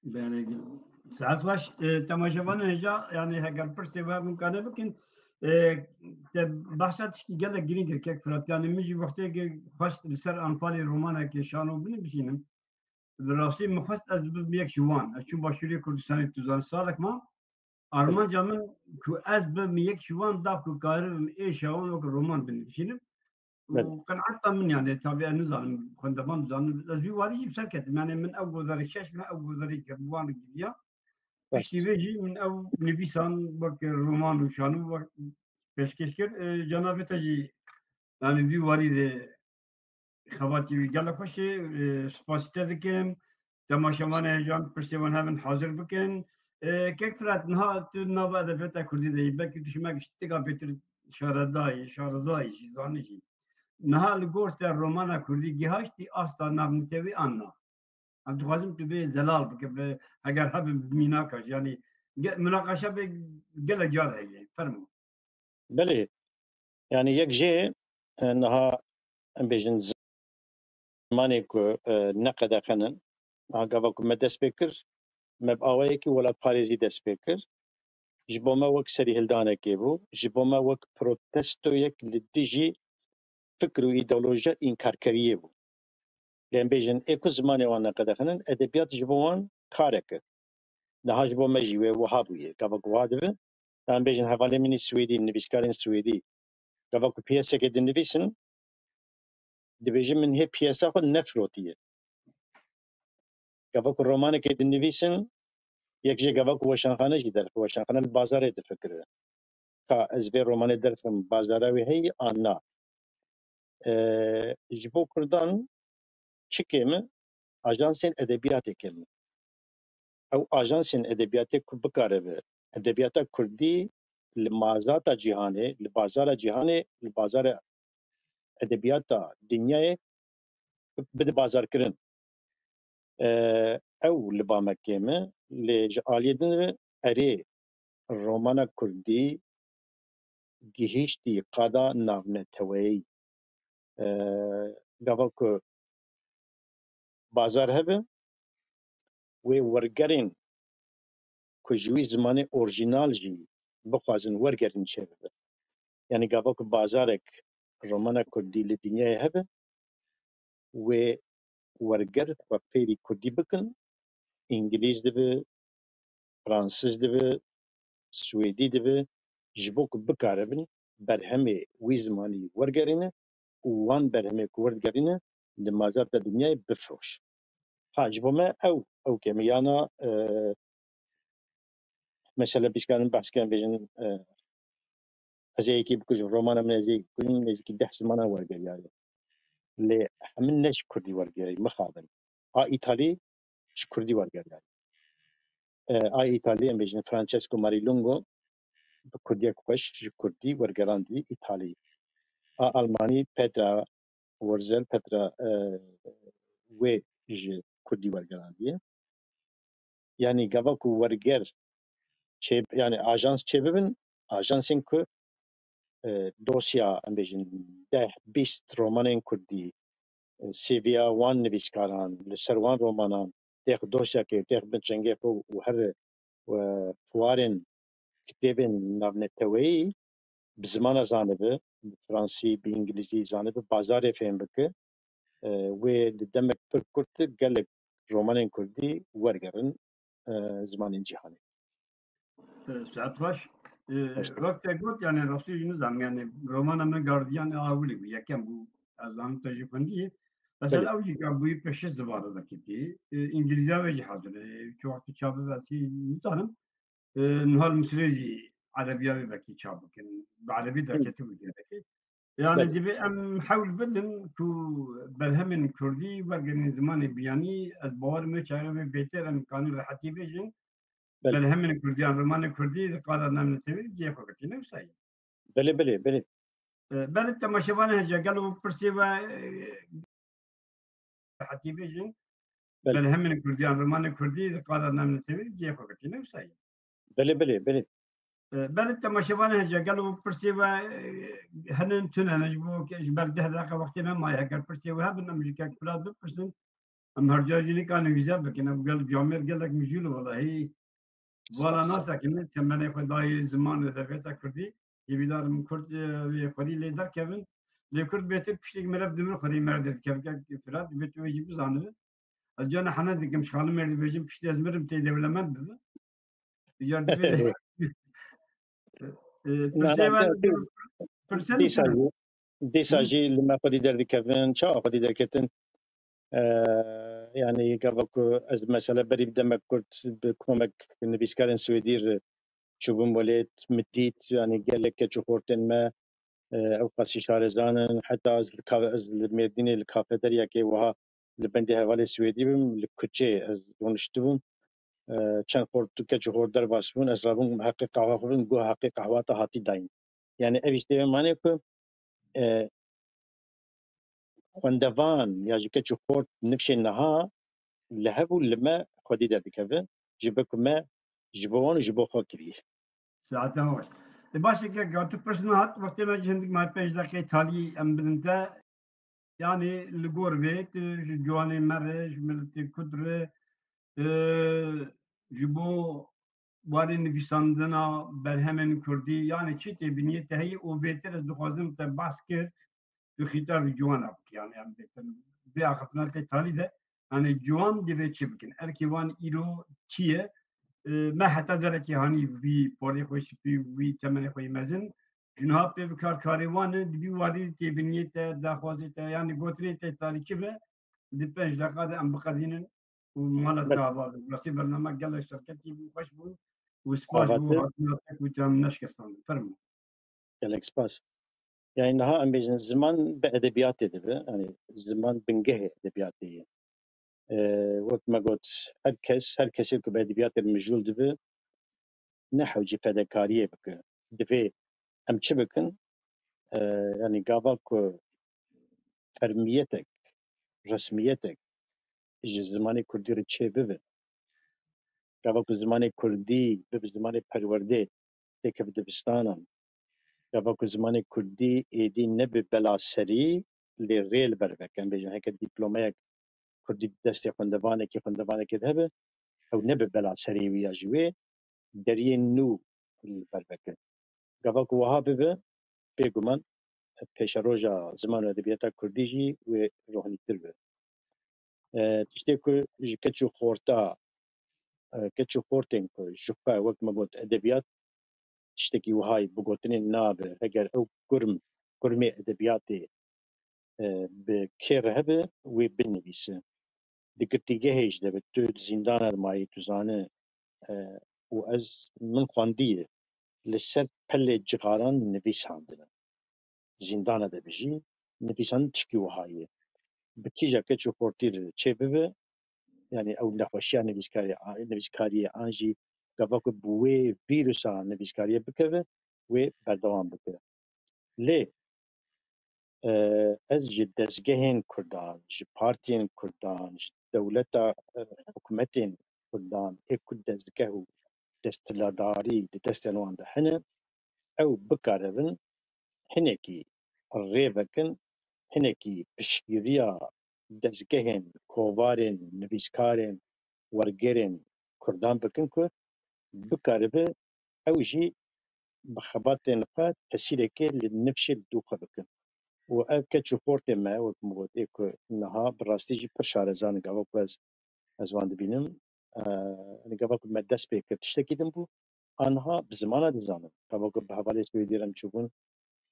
Belê, saet baş. E, temaşevanên hêja, yani heger pirsê we mimkane bikin, e, te behsa tişkî gelek girîng kir kek Firat. Yani min jî wextê xwest li ser Anfalê romanekê şano binivîsînim. Bi rastî min xwest ez bibim yek ji wan. Ez çûm Başûrê Kurdistanê, tu zanî salek ma. Armanca min ku ez bibim yek ji wan da ku karibim êşa wan wek roman binivîsînim. Û qenaeta min, yani, tabi ez nizanim, xwendevan dizanin, ez vî warî jî bi ser ketim. Yani min ew gozarê şeş me, ew gozarê kir, wan gidiya. Piştî vê jî min ew nivîsan wek roman û şano wek pêşkêş kir. E, cenabê te jî, yani, vî warî de xebatî wî gelek xweş e. E, spasî te dikim. Temaşevanê hêja, pirsê wan hebin hazir bikin. E, kek Firat, niha tu nava edebiyata kurdî de yî, belkî tu ji me giştika bêtir şaredayî, şarizayî jî, zanî jî. Niha li gor te romana kurdî gihaştî asta navnetewî an na? Em dixwazim tu vê zelal bike, bi, heger hebe bi mînaka jî, yanî ge-, minaqeşa vê gelek car heye. Fermo. Belê. Yani yek jê, e, niha em bêjin zimanê ku, e, ne qedexe ne. Niha gava ku me dest pê kir, me bi awayekî welatparêzî dest pê kir. Ji bo me wek serîhildanekê bû, ji bo me wek protestoyek li dijî fikr û îdeolojiya înkarkeriyê bû. Lê em bêjin, ê ku zimanê wan neqedexinin, edebiyat ji bo wan karek e. Niha ji bo me jî wê wiha bûye. Gava ku wiha dibe, em bêjin, hevalên min ê Swêdî, nivîskarên Swêdî, gava ku piyeseke dinivîsin, dibêjin, min hê piyesa xwe nefirotiye. Gava ku romanekê dinivîsin, yek jê gava ku weşanxane jî derxe, weşanxane li bazarê difikire. Ka ez vê romanê derxim, bazara wê heye an na? E, ji bo Kurdan çi kêm e? Ajansên edebiyatê kêm e. Ew ajansên edebiyatê ku bikaribe edebiyata kurdî li mazata cîhanê, li bazara cîhanê, li bazara edebiyata dinyayê bide bazarkirin. E, ew li ba me kêm e, lê ji aliyê din re erê romana kurdî gihîştî qada navneteweyî. E, gava ku bazar hebe, wê wergerên ku ji wî zimanê orjînal jî bixwazin wergerin çêbibe. Yani gava ku bazarek romana kurdî li dinyayê hebe, wê werger xwe fêrî kurdî bikin, îngilîz dibe, fransiz dibe, swêdî dibe, ji bo ku bikaribin berhemê wî zimanî wergerîne û wan berhemê ku werdigerîne li mazarta dinyayê bifiroş. Ha, ji bo me ew, ew kêm e. Yana, e, mesela bîskarin behs kirin bêjin, e, ez ê yekî bikujim, romana min ez ê yekî bikujim, nêzîkî deh zimana wergeriyaye. Lê hemin ne ji kurdî wergeriyayî, mixabin. A îtalî ji kurdî wergeriyayî. E, a îtalî, em bêjin Francesco Marilungo, bi kurdiyek xweş ji kurdî wergerandî îtalî. A almanî Petra Wurzel, Petra, e, wê ji kurdî wergerandiye. Yani gava ku werger çê, yani ajans çêbibin, ajansên ku, e, dosya, em bêjin, deh, bîst romanên kurdî, e, C V'ya wan nivîskaran, li ser wan romanan têx dosyakê, têx bin çengê xwe û here, e, fuarên kitêbên navneteweyî bi zimana zanibe, bi fransî, bi îngilîzî zanibe, bazarê fêm bike, e, wê di demek pir kurt de gelek romanên kurdî wergerin, e, zimanên cîhanê. E, saet xweş. E, Hoş bulduk. Wek te got, yani rastî jî nizam, yani romana min Guardian a ewilî bû, yekem bû, ez zanim te jî xwendî. Mesela ew jî ka bûyî pêşî zivara de kitî. E, îngilîziya wê jî hazir e. Çi wextî çav bibe ez jî nizanim. E, niha li Misirê jî erebiya wê belkî çap bikin. Bi erebî derketibû gerekê. Yani divê em hewl bidin ku berhemên kurdî wergerin zimanê biyanî. Ez bawer me çare wê bêtir em kanî rehetî bêjin. Belê. Berhemên kurdî yan romanê kurdî di qada navnetewî cihê xwe girtî, ne wisa ye? Belê, belê, belê. E, belê temaşevanê hêja, gelo pirsê we, e, rehetî bêjin. Belê. Berhemên kurdî yan romanên kurdî di qada nemnetewî de cihê xwe girtî, ne wisa ye? Belê, belê, belê. E, belê temaşevanê hece, gelo pirsê we, e, hene tune ne, ji bo ke-, ji ber deh deqe wextê me maye, heger pirsê we hebin, em ji kek Firat bipirsin, em her car jî nikarin wîza bikin, ev gel camêr gelek mijûl e welahî. Vala nasekine, temenê xwe dayê ziman û edebiyata kurdî. Hêvîdar im kurd, e, wê xwedî lê derkevin. Lê kurd bêtir piştî meriv dimir xwedî meriv derdikeve. Kek Firat, divê tu wê jî bizanibe. Ez cana hene dikim, ji xalim mêr dibêjim, piştî ez mirim tê dewlemend bibe. Îcar divê, e, e, pirsê Na, na, wan, dî-, pirsê dîsa min jî, dîsa Hı? jî li me xwedî derdikevin, çawa xwedî derketin? E, yanî gava ku ez mesela berî bi demek kurt bi komek nivîskarên Swêdî re çûbûm welêt, min dît, yanî gelek keç û xortên me, e, ew qasî şarezan in. Heta ez li ka-, ez li Mêrdînê li kafeteryakê wiha li bendê hevalê Swêdî bim, li kuçê ez rûniştibûm. E, çend xort û keç û xort derbas bûn, ez rabûm heqê qehwa xwe bim, got heqê qehwa te hatî dayîn. Yanî ev îştê manê ku, e, xwendevan ya ji keç û xort nifşên niha li hev û li me xwedî derdikeve, ji ber ku me ji bo wan û ji bo xwe kirî. Saete hoş. E, baş e, kek, tu pirs nehat, wextê me ji hindik me pênc deqê talî em bidin te. Yanî li gor vê, tu ji ciwanê me re, ji miletê kurd re, e, ji bo warê nivîsandina berhemên kurdî, yanî çi tê biniyê te heyî û bêtir ez dixwazim te behs kir, tu xîtabî ciwana bikî, yanî em bêtir vê axiftina tê talî de, yanî ciwan divê çi bikin? Erkê wan îro çi ye? E, me heta derekê hanî vî porê xwe spî, vî temenê xwe yê mezin, ji niha pê bi kar karê wan e, di vî warî tê biniyê te, daxwazê te, yanî gotinê te talî çi be, di pênc deqa de em biqedînin û mala te ava bin. Rastî bername gelek serketî bû, xweş bû û spas bo hatina te ku te em neşkestandin. Fermo. Gelek spas. Yani niha em bêjin ziman bi edebiyatê dibe. Yani ziman bingehê edebiyatê ye. Ee, wek me got, her kes, her kesê ku bi edebiyatê mijûl dibe, ne hewcî fedekariyê bike. Divê em çi bikin? Ee, yani gava ku fermiyetek, resmiyetek ji zimanê kurdî re çê bibe, gava ku zimanê kurdî bibe zimanê perwerdê, têkeve dibistanan, gava ku zimanê kurdî êdî nebe bela serî, lê rê li ber veke. Em bêjin, heke dîplomeyek kurdî di destê xwendevanekî, xwendevanekê de hebe, ew nebe bela serê wî ya ji wê deriyên nû li ber veke. Gava ku wiha bibe, bêguman pêşeroja ziman û edebiyata kurdî jî wê rohnîtir be. E, tiştê ku ji keç û xorta, e, keç û xortên ku ji xwe, wek me got, edebiyat tiştekî wihayî bi gotinê nabe, heger ew kurm, kurmê edebiyatê, e, bi kê re hebe, wê binivîse. Di girtîgehê jî de be, tu di zîndana de mayî, tu zane, e, û ez, min xwendiye, li ser pelê cixaran nivîsandine. Zîndana de bijî, nivîsandin tişkî wiha ye. Bi kîja keç û xortî re çê bibe, yani ew nexweşiya nivîskarê, nivîskariyê an jî gava ku bi wê vîrusa nivîskariyê bikeve, wê berdewam bike. Lê, e, ez ji dezgehên kurdan, ji partiyên kurdan, ji dewleta, e, hikûmetên kurdan, ê ku dezgeh û desthilatdarî di destên wan de hene, ew bikaribin hinekî rê vekin, hinekî piştgiriya dezgehên, kovarên, nivîskarên, wergerên kurdan bikin ku bikaribe ew jî bi xebatên xwe tesîrekê li nifşê li dû xwe bikin. Û ev keç û xortê me, wek min got, ê ku niha bi rastî jî pir şarezan in, gava ku ez, ez wan dibînim. E, yani gava ku me dest pê kir, tiştekî din bû. Anha bi zimana dizanin. Gava ku bi hevalê Swêdî re em çûbûn,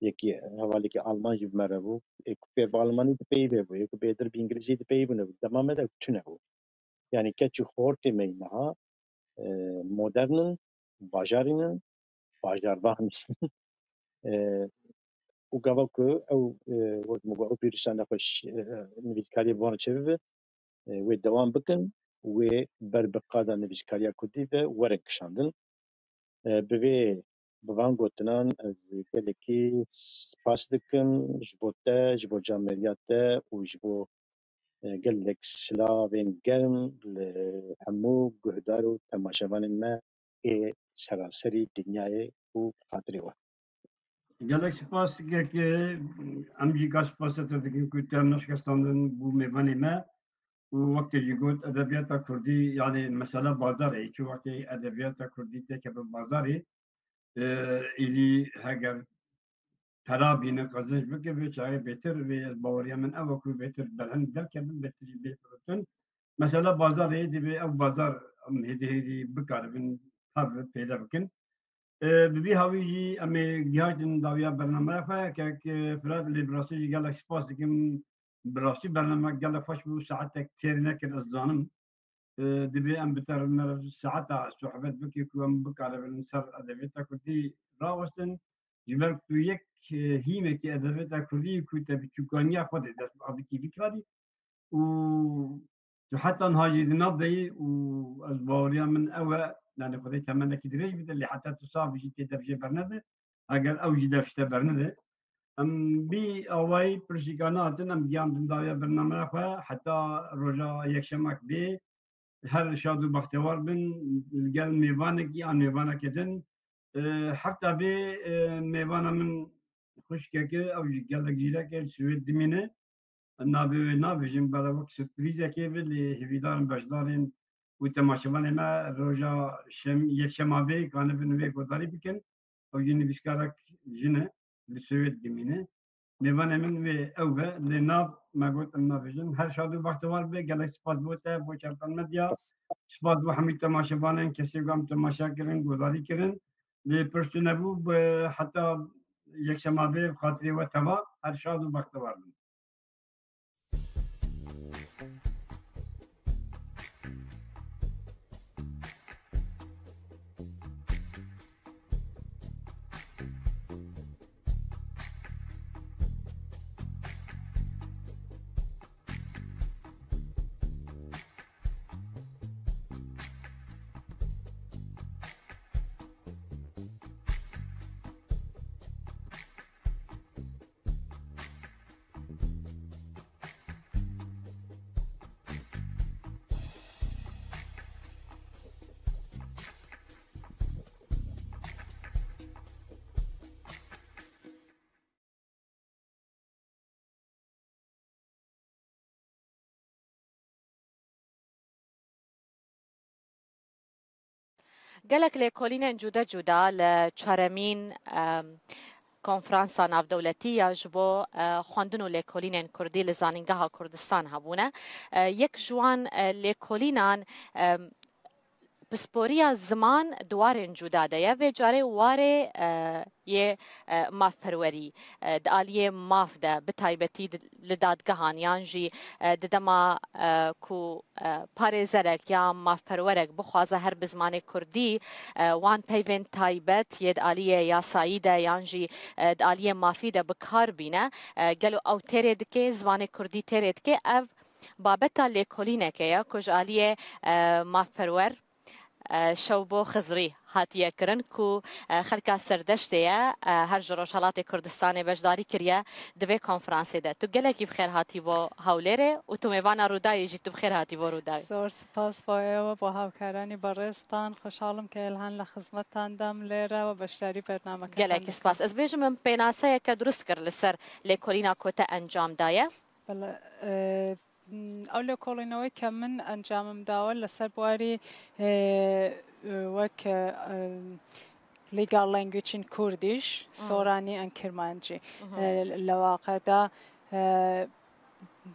yekî hevalekî Alman jî bi me re bû. Ê ku fêr bi Almanî dipeyivê bû, ê ku bêtir bi Îngilîzî dipeyivîne bû. Dema me de tune bû. Yani keç û xortê me yî niha, e, modern in, bajarî ne, bajarvan in. E, û gava ku ew, e, wek min got, ew vîrusa nexweş, e, nivîskariyê bi wan çêbibe, e, wê dewam bikin, wê ber bi qada nivîskariya kurdî ve werin kişandin. E, bi vê, bi van gotinan ez gelekî spas dikim ji bo te, ji bo camêriya te û ji bo Gelek silavên germ li hemû guhdar û temaşevanên me ê seraserî dinyayê û bi xatirê we. Gelek spas, kekê, em jî ka spasê te dikin ku tu em neşkestandin bû mêvanê me û wek te jî got edebiyata kurdî, yani mesela bazarê, çi wextê edebiyata kurdî têkeve bazarê, e, êdî heger pera bîne, qezenc bike, vê çaxê bêtir, vê ez baweriya min ew e ku bêtir berhem derkevin, bêtir jî bê firotin. Mesela bazarê divê ew bazar em hêdî hêdî bikaribin hev pêde bikin. E, bi vî hawî jî em ê gihîştin dawiya bernameya xwe, kek Firat, lê bi rastî jî gelek spas dikim. Bi rastî bername gelek xweş bû, saetek têr nekir, ez zanim. E, divê em bi te re saeta sohbet bikin ku em bikaribin ser edebiyata kurdî rawestin. Ji ber ku tu yek, e, hîmekî edebiyata kurdî ku te bi çûkaniya xwe de dest bi avîtî bikarî û tu heta niha jî di nav de yî û ez baweriya min ew e, yani Xwedê temenekî dirêj bide, lê heta tu sax bijî tê dev jê bernede, eger ew jî dev ji te bernede. Em bî awayî pirsîka nehatin, em giyandin dawiya bernameya xwe heta roja yekşemek bê. Her şad û bextewar bin li gel mêvanekî an mêvaneke din. E, hefta bê, e, mêvana min xwişkeke, ew jî gelek zîrek e, li Swêd dimîne. Navê wê nabêjim, bela wek surprîzekê be, lê hêvîdarim beşdarên û temaşevanê me roja şem-, yekşema vê kanibin wê guhdarî bikin. Ew jî nivîskarek jin e, li Swêd dimîne. Mêvanê min wê ew be, lê nav me got em nabêjin. Her şad û bextewar be, gelek spas bo te, bo Çerpen Medya. Spas bo hemî temaşevanên kesê ku em temaşe kirin, guhdarî kirin. Lê pir tune bû, bi heta yekşema bê bi xatirê we teva. Her şad û bextewar bin. Gelek lêkolînên cuda cuda li çaremîn, em, konferansa navdewletî ya ji bo, e, xwendin û lêkolînên kurdî li Zanîngeha Kurdistan hebûne. E, yek ji wan, e, lêkolînan, em, pisporiya ziman di warên cuda de ye. Vê carê warê, e, yê, e, mafperwerî, e, di aliyê maf de, bi taybetî di, li dadgehan yan jî, e, di dema, e, ku, e, parêzerek ya mafperwerek bixwaze her bi zimanê kurdî, e, wan peyvên taybet yê di aliyê yasayî de yan jî, e, di aliyê mafî de bi kar bîne, e, gelo ew têrê dike, zimanê kurdî têrê dike, ev babeta lêkolîneke ye ku ji aliyê, e, mafperwer, e, Şewbo Xizrî hatiye kirin ku, e, xelka Serdeştê ye, e, her ji Rojhelatê Kurdistanê beşdarî kiriye di vê konferansê de. Tu gelekî bi xêr hatî bo Hewlêrê û tu mêvana Rûdawê jî tu bi xêr hatî bo Rûdawê. Zor spas bo êwe, bo hawkaranî berêztan. Xweşhal im ke êlhan li xizmetan de im lêre we beşdarî bernameketan dikim. Gelekî spas. Ez bêjim min pênaseyeke durist kir li ser lêkolîna ku te encam daye. Bele, e, m, ew lêkolînewê ke min encamim dawe li ser buarî, e, e, wek, e, e, Legal Language in Kurdish, Soranî an Kirmancî. E, li waqe de, e,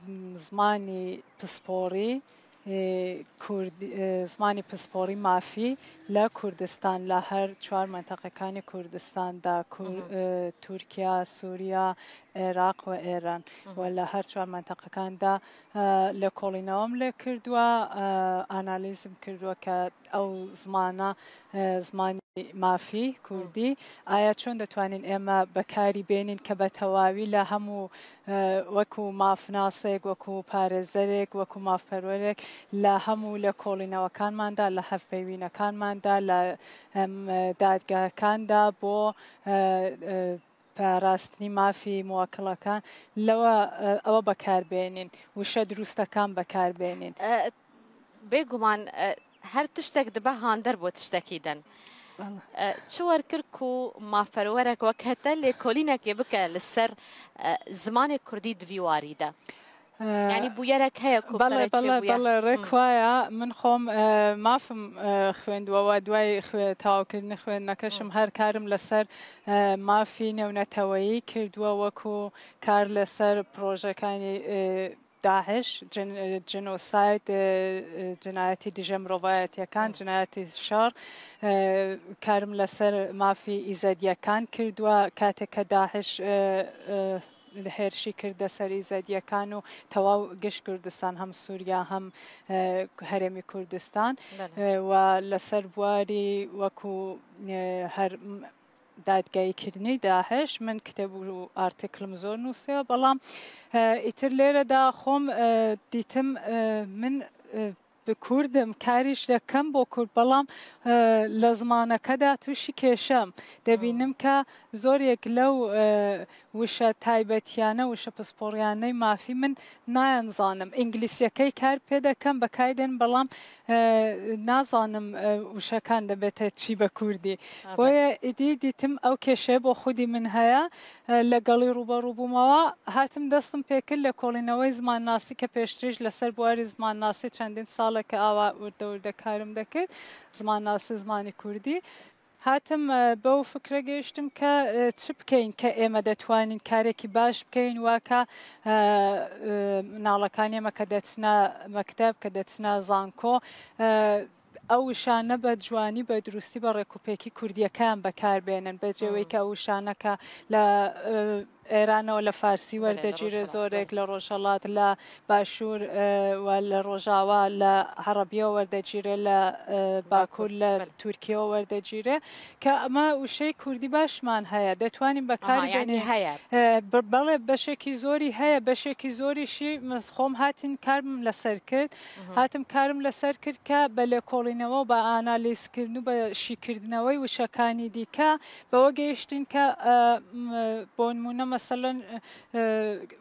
m, zimanî pisporî, e, Kurdî, e, zimanî pisporî mafî li Kurdistan, li her çar menteqekanî Kurdistan de, Kur-, e, Tirkiye, Sûriye, Iraq û Îran. Û li her çar menteqekan de, e, lêkolînewam lê kiriwe, e, analîzim kiriwe ke ew zimana, e, zimanî mafî, Kurdî, aya çond detwanîn ême bekarî bênîn ke be tewawî li hemû, e, wekû mafnasek, wekû parêzerek, wekû mafperwerek li hemû lêkolînewekanman de, li hevpeyvînekanman de, li, em, e, dadgehekan de bo, e, e, پاراستنی مافی موکڵەکان لەوە، ئە، ئەوە بەکاربێنین، وشە دروستەکان بەکاربێنین. ئە، بێگومان، ئە، هەر تشتێک دبە هاندەر بۆ تشتێکی دن. بەڵێ. ئە، چ وەرکرد و مافەرەرێک وەک هەتە لێکۆلینێکی بکە لەسەر، ئە، زمانی کوردی دوی واری دە؟ ئە، یعنی بویەرێک هەیە کو بەڵێ، بەڵێ، بویە. بەڵێ، ڕێک وایە. من خۆم، ئە، مافم، ئە، خوێندووە و دوای خوێ-، تەواوکردنی خوێندنەکەشم هەر کارم لەسەر، ئە، مافی نێونەتەوەیی کردووە، وەکو کار لەسەر پرۆژەکانی، ئە، داعش، جن-، جنۆساید، ئە، ئە، جنایەتی دژە مرۆڤایەتیەکان، جنایەتی شەڕ، ئە، کارم لەسەر مافی ئیزەدیەکان کردووە، کاتێک کە داعش، ئە، ئە، هێرشی کردە سەر ئیزەدیەکان و تەواو گشت کوردستان، هەم سووریا، هەم، ئە، هەرێمی کوردستان، بەڵێ. ئە، و لەسەر بواری وەکو، ئە، هەر م-، دادگاییکردنی داعش، من کتێب و ئارتیکلم زۆر نووسیوە، بەڵام، ئە، ئیتر لێرەدا خۆم، ئە، دیتم، ئە، من، ئە، بە کوردم، کاریش دەکەم بۆ کورد، بەڵام، ئە، لە زمانەکەدا تووشی کێشەم. دەبینم کە زۆرێک لەو، ئە، وشە تایبەتیانە، وشە پسپۆڕیانەی مافی من نایانزانم. ئینگلیسیەکەی کار پێ دەکەم، بەکاردێن، بەڵام، ئە، نازانم، ئە، وشەکان دەبێتە چی بە کوردی. بۆیە ئیدی دیتم ئەو کێشەیە بۆ خودی من هەیە. ئە، لەگەڵی ڕوبەڕوو بوومەوە، هاتم دەستم پێکرد لە کۆڵینەوەی زمانناسی کە پێشتریش لەسەر بواری زمانناسی چەندین ساڵە کە ئاوا وردە وردە کارم دەکرد، زمانناسی زمانی کوردی. هاتم، ئە، بەو فکرە گەیشتم کە، ئە، چ بکەین کە ئێمە دەتوانین کارێکی باش بکەین، واکە، ئە، ئە، مناڵەکان ئێمە کە دەچنە مەکتەب، کە دەچنە زانکۆ، ئە، ئەو وشانە بە جوانی، بە دروستی، بە ڕێکوپێکی کوردیەکەیان بەکاربێنن، بە جێوەی کە ئەو وشانە کە لە، ئە، ئێرانەوە لە فارسی وەردەگیرێ، زۆرێک لە ڕۆژهەڵات، لە باشوور، ئە، و لە ڕۆژاوا، لە عەڕەبیەوە وەردەگیرێ، لە، ئە، باکوور، لە تورکیەوە وەردەگیرێ، کە ئەمە وشەی کوردی باشمان هەیە، دەتوانین بەکاری بێنین. ئە، ب-، بەڵێ، بەشێکی زۆری هەیە، بەشێکی زۆریشی من خۆم هاتین کارم لەسەر کرد. هاتم کارم لەسەر کرد کە بە لێکۆڵینەوە و بە ئانالیزکردن و بە شیکردنەوەی وشەکانی دیکە بەوە گەیشتین کە، ئە، م-، بۆ نمونە مەسەلەن، ئە،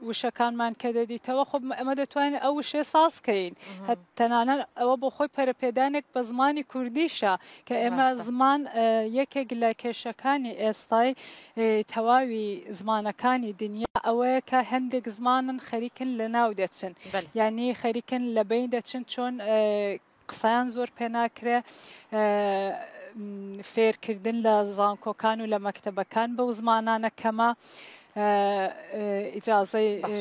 وشەکانمان کە دەدیتەوە، خۆ ئەمە دەتوانین ئەو وشەیە ساز کەین. هەت-، تەنانەت ئەوە بۆ خۆی پەرەپێدانێک بە زمانی کوردیشە کە ئێمە زمان، ئە، یەکێک لە کێشەکانی ئێستای، ئە، تەواوی زمانەکانی دنیا ئەوەیە کە هەندێک زمانن خەریکن لە ناو دەچن. یعنی خەریکن لە بین دەچن، چۆن، ئە، قسەیان زۆر پێ ناکرێ، ئە، م، فێرکردن لە زانکۆکان و لە مەکتەبەکان بەو زمانانە کەمە، ئە، ئە، ئیجازەی، ئە،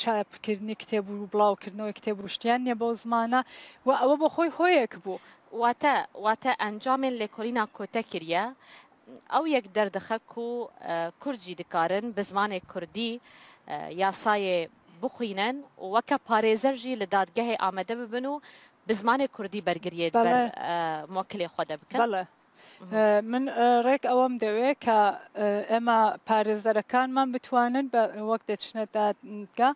چاپکردنی کتێب و بڵاوکردنەوەی کتێب و شتیان نییە بەو زمانە و ئەوە بۆ خۆی هۆیەک بوو. واتە، واتە ئەنجامێن لێکۆلینا کۆتە کریە، ئەو یەک دەردەخە کو، ئە، کورد جی دکارن بە زمانێ کوردی، ئە، یاسایێ بخوینن و وەکە پارێزەر جی لە دادگەهێ ئامادە ببن و بە زمانێ کوردی بەرگریێ بەڵێ. بەر، ئە، موکلێ خۆ دەبکەن. بەڵێ. ئە، من، ئە، ڕێک ئەوەم دەوێ کە، ئە، ئێمە پارێزەرەکانمان بتوانن بە، وەک دەچنە دادگا،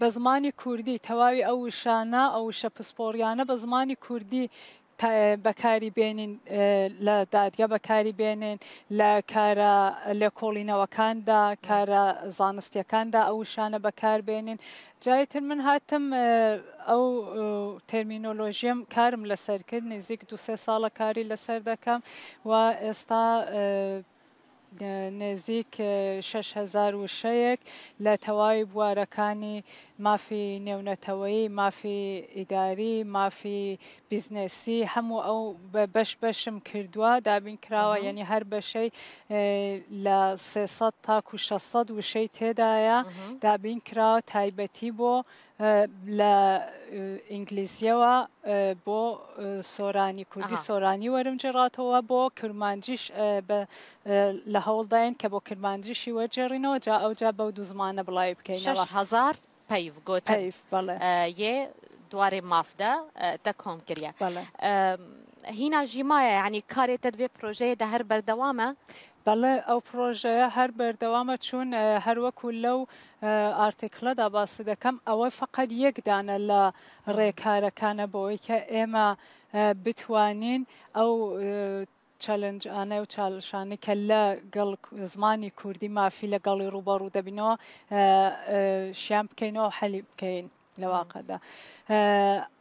بە زمانی کوردی تەواوی ئەو وشانە، ئەو وشە پسپۆڕیانە بە زمانی کوردی تا-، بەکاری بێنین، ئە، لە دادگا بەکاری بێنین، لە کارە لێکۆڵینەوەکاندا، کارە زانستیەکاندا ئەو وشانە بەکار بێنین. جای تر من هاتم، ئە، ئەو، ئە، تەرمینۆلۆژیەم کارم لەسەر کرد، نزیک دوو سێ ساڵە کاری لەسەر دەکەم و ئێستا، ئە، نێزیک، ئە، شەش هەزار وشەیەک لە تەواوی بوارەکانی مافی نێونەتەوەیی، مافی ئیداری، مافی بیزنسی، هەموو ئەو بە-، بەش بەشم کردووە، دابین کراوە، یعنی هەر بەشەی، ئە، لە سێ سەد تاکو شەش سەد وشەی تێدایە، دابین کراوە، تایبەتی بۆ، ئە، لە، ئە، ئینگلیزیەوە، ئە، بۆ، ئە، سۆرانی، کوردی سۆرانی وەرم جێڕاتەوە، بۆ کرمانجیش، ئە، بە، ئە، لە هەوڵداین کە بۆ کرمانجیشی وەرجێڕینەوە، جا ئەو جا بەو دوو زمانە بڵاوی بکەینەوە. شەش هەزار پەیڤ گۆتن. پەیڤ، بەڵێ. ئە، یێ دوارێ مافدە، ئە، تە کۆم کریە. بەڵێ. ئە، هینا ژی مایە، یعنی کارێ تە دوێ پرۆژەیە دە هەر بەردەوامە؟ بەڵێ، ئەو پرۆژەیە هەر بەردەوامە، چون، ئە، هەر وەکو لەو، ئە، ئارتیکلەدا باسی دەکەم، ئەوە فقط یەک دانە لە ڕێکارەکانە بۆی کە ئێمە، ئە، بتوانین ئەو، ئە، challenge-ane û çalişanî ke li gel zimanî kurdî mafî legelî rûberû debînê, e, e, şiyan bikeynê û helî bikeyin li waqeda. E,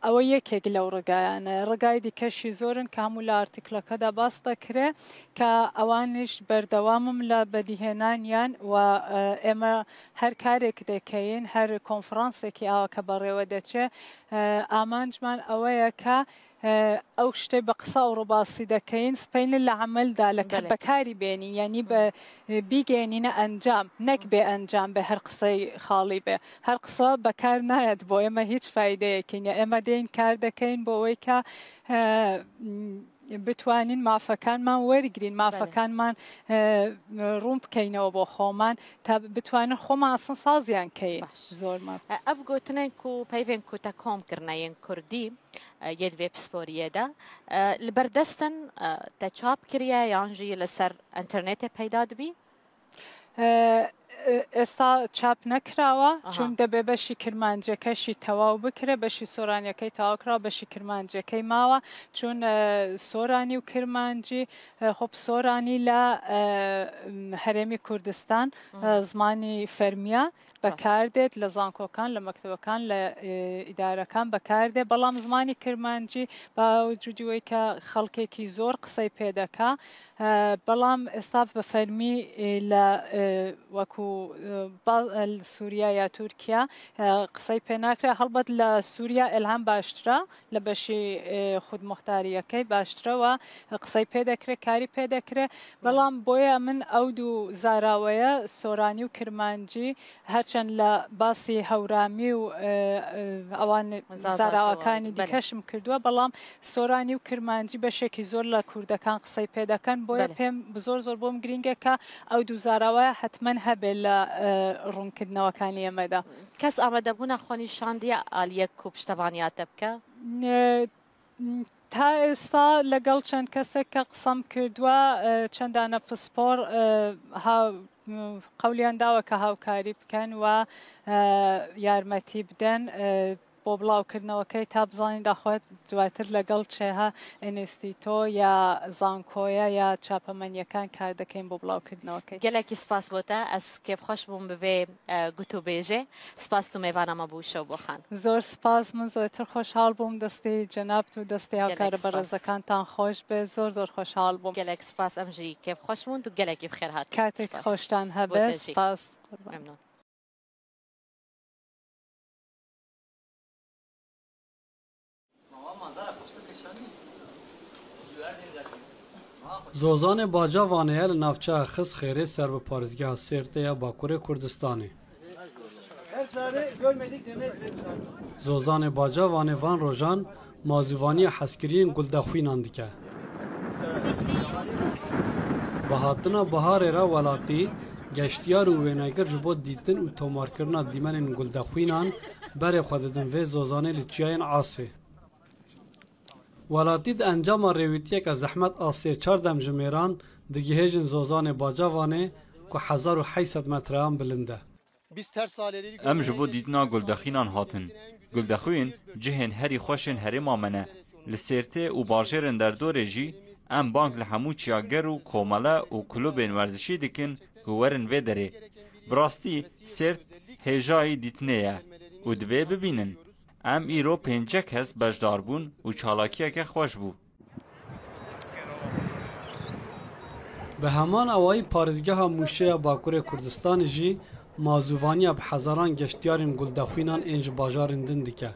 ew yekek lew rigayan e. Rigayê dîke jî zor in ke hemû li artîkleke de bas dekire ke ewan jî berdewam in li bedîhênaniyan we, e, ême her karek dekeyin, her konferansekî awa ke berêwe deçe, e, amancman ewe ye ke, e, ew ştê bi qisa û rûbasî dekeyin, speynin li emel de li ke-, Belê. bekarî bênîn, yanî bi, e, bigênîne encam, nek bê encam be her qisey xalî be. Her qisa bekar nayet bo ême hîç faydeyekî niye. Ême dêyin kar dekeyin bo wê ke, e, m, bitwanîn mafekanman wergirîn, Belê. mafekanman, e, rûn bikeynê bo xoman, ta bitwanîn xoman aslin saziyan keyin. Baş. Zor ma. E, ev gotinên ku peyvên ku te kom kirine yên kurdî, e, yê di vê pisporiyê de, e, li ber dest in, e, te çap kiriye yan jî li ser înternetê peyda dibî? E, e, êsta çap nekirawa, Aha. çûn dibê beşî kirmanceke jî tewaw bikire, beşî soraniyekey tewaw kirawa, beşî kirmancekey mawa. Çûn, e, soranî û kirmancî, e, xwe bi soranî le, e, m, herêmî Kurdistan, Hı. e, zimanî fermiya. Bekar dê, li zankokan, li mektebekan, li, e, îdarekan bekar dê. Belam zimanî kirmancî, bi wicûdî wê ke xelkekî zor qisey pê dike. E, belam êsta bi fermî, e, li, e, wekû, e, ba-, e, li Sûriye ya Tirkiye, e, qisey pê nakire. Helbet li Sûriye êlhem baştir e. Li beşî, e, xudmuxtariyekey baştir e we qisey pê dekire, karî pê dekire. Belam boye min ew du zaraweye, soranî û kirmancî, herçend li basî hewramî û, e, e, ewan Zazakiwan, zarawekanî belê. dîke jî min kirduwe, belam soranî û kirmancî beşekî zor li kurdekan qisey pê dekin. Boye Belê. pêm bi zor zor bo min girîng e ke ew du zaraweye hetmen hebe li, e, rûnkirinewekaniye me de. Kes amadebûna xwe nîşandiye aliyek ku piştevaniya te bike? E, Ta êsta legel çend kesek ke qisem kirduwe, e, çend dane pispor, e, ha, m, qewliyan dawe ke hawkarî bikin we, e, yarmetî bidin, e, bo bilawkirinewekey ta bizanîn daxwe duwatir legel çêha înstîto ya zankoye ya çapemeniyeken kar dekeyin bo bilawkirinewekey. Gelekî spas bo te, ez kêfxweş bûm bi vê, e, gotûbêjê. Spas tu mêvana me bû Şewbo Xan. Zor spas, min zêtir xweşhal bûm, destê cenab tu, destê Gelek hawkar spas. berêzekantan xweş be, zor zor xweşhal bûm. Gelek spas, em jî kêfxweş bûn, tu gelekî bi xêr hat. Katek Spas. xweştan Bo hebe, te jî. spas. Qurban. Memnun. Zozanê Baca Vanê ye, li navçeya Xizxêrê ser bi parêzgeha Sêrtê ya Bakurê Kurdistanê. Zozanê Baca Vanê van rojan mazûvaniya hezkiriyên guldexwînan dike. Bi hatina biharê re welatî, geştiyar û wênegir ji bo dîtin û tomarkirina dîmenên guldexwînan berê xwe didin vê zozanê li çiyayên Asê. Welatî di encama rêwîtiyeke zehmet a sê çar demjimêran digihêjin zozanê Bacavanê ku hezar û heyt sed metreyan bilind e. Em ji bo dîtina guldexwînan hatin. Guldexwîn cihên herî xweş ên herêma me ne. Li Sêrtê û bajêrên derdorê jî em bang li hemû çiyager û komele û kulubên werzişî dikin ku werin vê derê. Bi rastî Sêrt hêjayî dîtinê ye û divê bibînin. Em îro pêncek kes beşdar bûn û çalakiyeke xweş bû. Bi heman awayî parêzgeha Mûşê ya Bakurê Kurdistanê jî mazûvaniya bi hezaran geştiyarên guldexwînan ên ji bajarên din dike.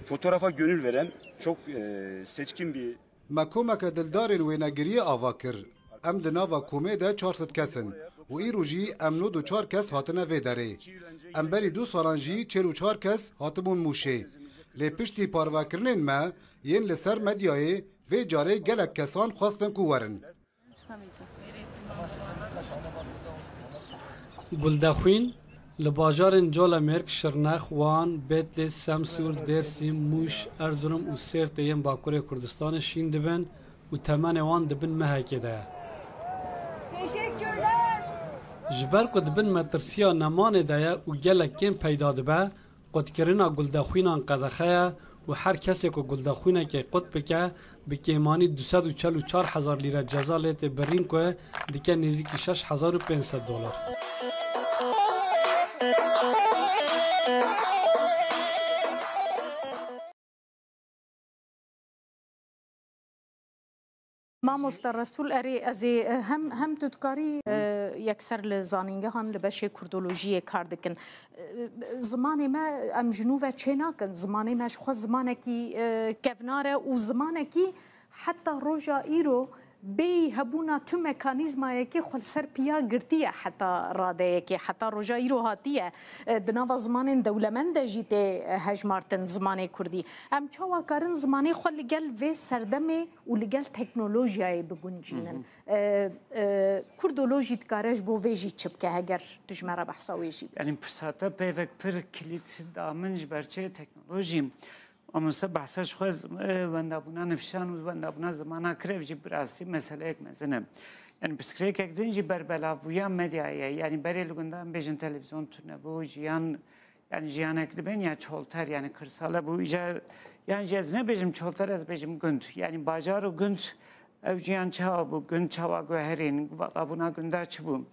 Fotoğrafa gönül veren çok, e, seçkin bir Me komeke dildarên wênegiriyê ava kir. Em di nava komê de çar sed kes in û îro jî em nod û çar kes hatine vê derê. Em berî du salan jî çêl û çar kes hatibûn Mûşê. Lê piştî parvekirinên me yên li ser medyayê vê carê gelek kesan xwestin ku werin. Guldexwîn li bajarên Colemêrg, Şirnex, Wan, Bêtlîs, Semsûr, Dêrsim, Mûş, Erzurum û Sêrtê yên Bakurê Kurdistanê şîn dibin û temenê wan di bin mehekê de ye. Ji ber ku di bin metirsiya nemanê de ye û gelek kêm peyda dibe, qutkirina guldexwînan qedexe ye Û her kesê ku guldexwînekê qut bike, bi kêmanî du sed û çel û çar hezar lîre ceza lê tê birîn ku dike nêzîkî şeş hezar û pênc sed dolar. Mamoste Resûl, erê, ez ê, e, hem, hem tu dikarî, e, yekser li zanîngehan li beşê kurdolojiyê kar dikin. E, zimanê me, em ji nû ve çê nakin. Zimanê me ji xwe zimanekî, e, kevnar e û zimanekî heta roja îro bêyî hebûna tu mekanîzmayekê xwe li ser piya girtiye heta radeyekê. Heta roja îro hatiye, e, di nava zimanên dewlemend de jî tê, e, hejmartin zimanê kurdî. Em çawa karin zimanê xwe li gel vê serdemê û li gel teknolojiyayê biguncînin? E, e, Kurdolojî dikare ji bo vê jî çi bike, heger tu ji me re behsa wê jî bikî? Yanî pirsa te peyvek pir kilît da min ji ber çi teknolojî. Mamoste behsa ji xwe z-, e, wendabûna nifşan û wendabûna zimana kir, ev jî bi rastî meseleyek mezin e. Yanî pirsgirêkek din jî berbelavbûya medyayê ye. Yanî berê li gundan bêjin televîzyon tune bû, jiyan, yanî jiyanek dibên ya çolter, yanî kirsale bû. Îca, yan jî ez nebêjim çolter, ez bêjim gund. Yanî bajar û gund, ew jiyan çawa bû, gund çawa guherîn, valabûna gunda çi bû?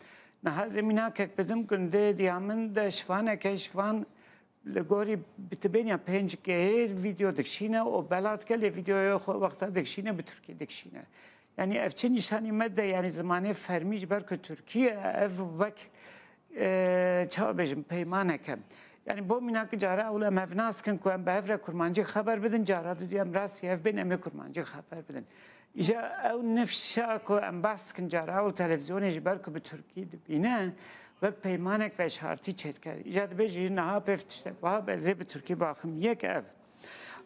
Niha ez ê mînakek bidim, gundê diya min de şivaneke, şivan li gorî bi tibênya pênc G yê vîdeo dikişîne û belat gelê vîdeoya xwe wexta dikişîne bi tirkî dikişîne. Yanî ev çi nîşanî me de, yanî zimanê fermî ji ber ku tirkî ye, ev wek, e, çawa bêjim, peymanek e. Yanî bo mînak cara ewle em hev nas kin ku em bi hev re kurmancî xeber bidin, cara didî em rastî hev bên em ê kurmancî xeber bidin. Îja ew nifşa ku em behs dikin cara û televîzyonê ji ber ku bi tirkî dibîne, wek peymanek veşartî çêdike. Îja dibêjî niha pêv tiştek wiha be, ez ê bi tirkî baxim. Yek ev.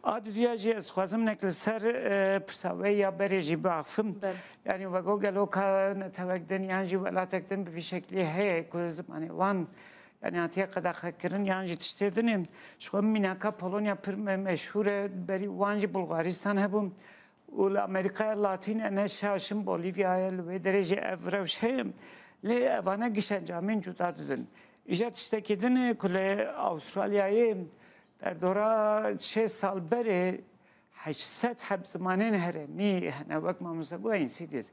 A duduya jî ez dixwazim nek li ser, e, pirsa we ya berê jî biaxifim. Belê. Yanî we got gelo ka netewek din yan jî welatek din bi vî şeklî heye ku zimanê wan, yanî hatiye qedexekirin yan jî tiştê din ê. Ji xwe mînaka Polonya pir me-, meşhûr e, berî wan jî Bulgaristan hebû. Û li Amerîkaya Latîn, Enes Şaşim, Bolîvyayê, li wê derê jî ev rewş heye. Lê evane giş encamên cuda didin. Îja tiştekî din e ku li Awustralyayê derdora şêst sal berê heşt sed heb zimanên herêmî hene, wek mamoste got Insidious.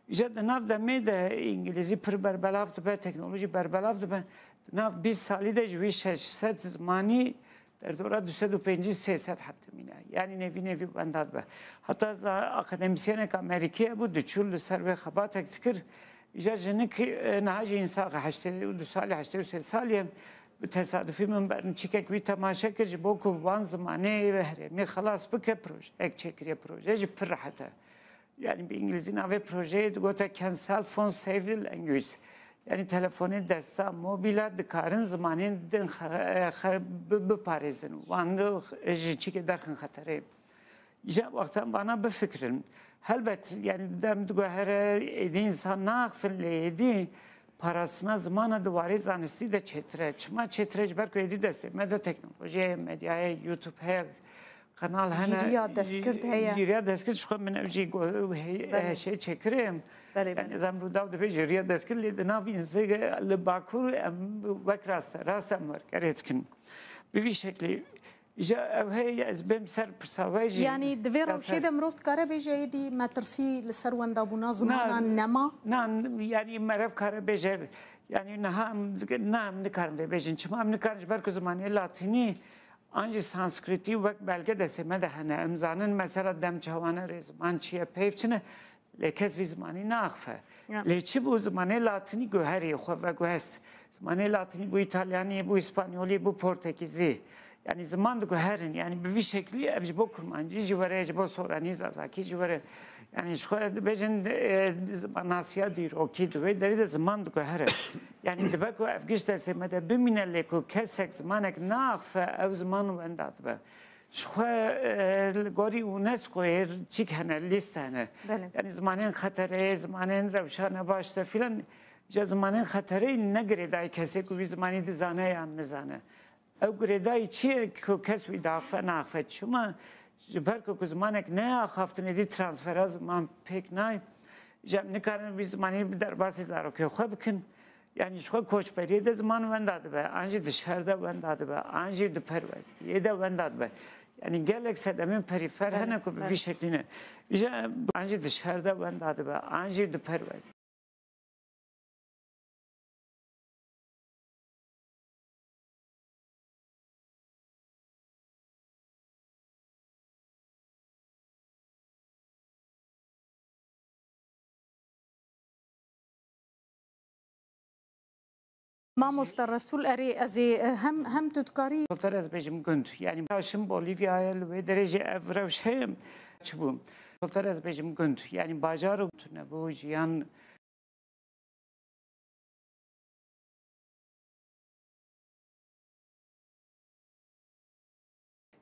Îja di nav demê de îngilîzî pir berbelav dibe, teknolojî berbelav dibe. Di nav bîst salî de ji wî şeş sed zimanî derdora du sed û pêncî sê sed heb dimîne. Yanî nêvî nêvî wenda dibe. Heta za-, akademîsyenek Amerîkî hebû, diçû li ser wê xebatek dikir. Îja jinik, e, niha jî însax e, heştê û du salî, heştê û sê salî ye. Bi tesadufî min berniçîkek wî temaşe kir, ji bo ku wan zimanê herêmî xelas bike, projeyek çêkiriye. Proje jî pir rehet e. Yanî bi îngilîzî navê projeyê digote Can Cell Phones Save Language? Yanî telefonê desta, mobîla dikarin zimanên din xe-, xe-, bi-, biparêzin. Wan ji çîkê derxin xeterê. Îja wextan vana bifikirin. Helbet, yanî dem diguhere êdî însan naxifin, lê êdî parastina zimana di warê zanistî de çêtir e. Çima çêtir e? Ji ber ku êdî destê me de teknolojiyê, medyayê, YouTube heye, kanal hene. Jîriya destgirt heye. Jîriya destgirt, ji xwe min ev jî go-, he-, Belê. Heşê çêkirê. Belê, Yanî belê. Ez em Rûdaw dibê jîriya destgirt, lê di nav înzê li Bakur em wek raste, rast em wergerê dikin. Bi vî şeklî. Îja ev heye, ez bêm ser pirsa we jî. Yanî di vê Ya rewşê ser- de mirov dikare bêje êdî metirsî li ser wendabûna zimanan Na, nema? Na, yanî meriv kare bêje, yanî niha em, na, em nikarin vê bêjin. Çima em nikarin? Ji ber ku zimanê latînî an jî sanskritî wek belge destê me de hene. Em zanin mesela dem çawan e, rêziman çi ye, peyv çi ne. Lê kes vî zimanî naaxife. Ya. Lê çi bû, zimanê latînî guherî xwe veguhest. Zimanê latînî bû îtalyanî, bû îspanyolî, bû portekîzî. Yanî ziman diguherin. Yanî bi vî şeklî ev ji bo kurmancî jî were, ji bo soranî, zazakî jî were. Yanî ji xwe dibêjin, e, zimannasiya dîrokî, di wê derê de ziman diguhere. Yanî dibe ku ev giş destê me de bimîne, lê ku kesek zimanek naaxife, ew ziman wenda dibe. Ji xwe, e, li gorî UNESCOyê çîk hene, lîst hene. Belê. Yanî zimanên xeterê, zimanên rewşa nebaş de filan, ji zimanên xeterê ne girêdayî kesê ku wî zimanî dizane yan nizane. Ew girêdayî çi ye ku kes wî diaxife, naaxife? Çima? Ji ber ku, ku zimanek neaxaftin êdî transfera ziman pêk nayê. Ji em nikarin wî zimanî bi derbasî zarokê xwe bikin. Yanî ji xwe koçberiyê de ziman wenda dibe, an jî di şer de wenda dibe, an jî di perweriyê de wenda dibe. Yanî gelek sedemên perîfer hene ku bi vî şeklî ne. Îja an jî di şer de wenda dibe, an jî di perwer. Mamoste Resûl, erê, ez ê, e, hem, hem tu dikarî. Çolter ez bêjim gund. Yanî, şim Bolîvyayê, li wê derê jî ev rewş heye. Çi bû? Çolter ez bêjim gund. Yanî, bajar û tune bû, jiyan.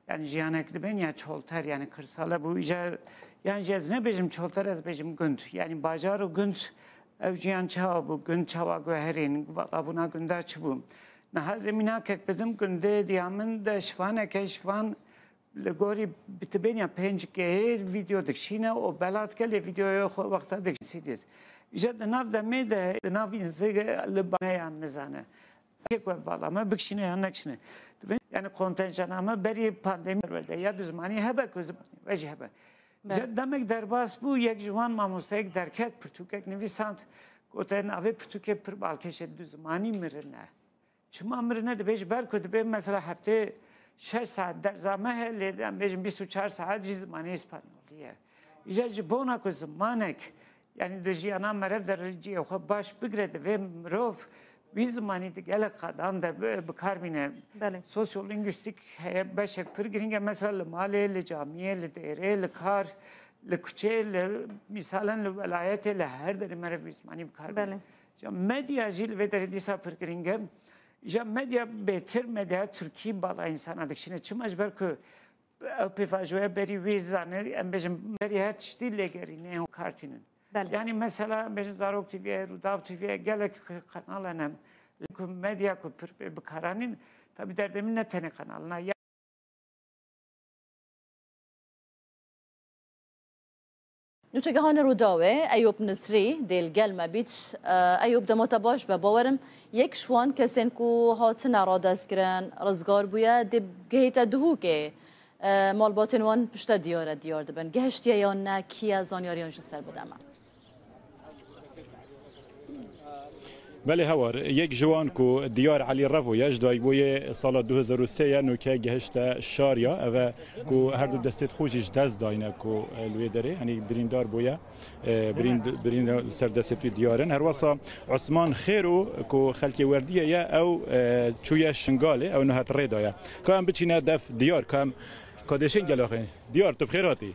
Yani jiyanek dibên ya çolter, yani kırsala bû îca, yan jî ez nebêjim çolter, ez bêjim gund. Yani bajar û gund ew jiyan çawa bû, gund çawa guherîn, valabûna gunda çi bû? Niha zemînakek bidim gundê diya min de şivaneke şivan li gorî bi tibên ya pênc G vîdeo dikişîne û belat gelê vîdeoya xwe wexta dikişîne. Îca di nav demê de, di nav înzig li baneyan nizane. Kê ku ev bala me bikişîne yan nekişîne. Divê, yani kontenjana me berî pandemî werde ya du zimanî hebe ku zimanî we jî hebe. Îca demek derbas bû, yek ji wan mamosteyek derket, pirtûkek nivîsand, gote navê pirtûkê pir balkêş e, du zimanî mirine. Çima mirine dibê? Ji ber ku dibê mesela heftê şeş saet derza me heye, lê em bêjin bîst û çar saet jî zimanê îspanyolî ye. Îja ji bona ku zimanek, yani di jiyana meriv de cihê xwe baş bigire, divê mirov wî zimanî di gelek qadan de bi, bi kar bîne. Belê. Sosyolîngwîstîk heye, beşek pir girîng e. Mesela li malê, li camiyê, li dêrê, li kar, li kuçê, li mîsalen li welayetê, li her derê meriv wî zimanî bi kar bîne. Belê. Ya medya jî li vê derê dîsa pir girîng e. Ya medya bêtir, medya Tirkî bala însana dikişîne. Çima? Ji ber ku ew pêvajoya berî wî zanî, em bêjin berî her tiştî lêgerînê û kartînin. Belê. Yani mesela em bêjin Zarok T V'ye, Rûdaw T V'ye, gelek kanal hene. Ku medya ku pir bikaranîn, tabi derdê min ne tenê kanalina. Nûçegehane Rûdawê, Eyûb Nisrî, dê li gel me bît. E, Eyûb, dema te baş be, bawerim yek ji wan kesên ku hatine radestkirin, rizgar bûye, dê gihête Duhokê. E, malbatên wan pişte diyar e, diyar dibin. Gehiştiye yan ne, kî ye, zanyariyan ji ser bide me. Belê Hewar, yek ji wan ku Diyar Elî Revo ye, ji dayikbûyê sala du hezar û sê ye, nûke gehişte Şarya. Ev e ku her du destê xwe jî ji dest dayne ku, e, li wê derê, yanî birîndar bûye, e, birînd-, birînd ser destê wî diyar in. Herwesa Osman Xêro ku xelkê Werdiyê ye, ew, e, çûye Şingalê, ew niha di rê de ye. Ka em biçîne def Diyar, ka em, ka dêşên gelaxê. Diyar, tu bi xêr hatî.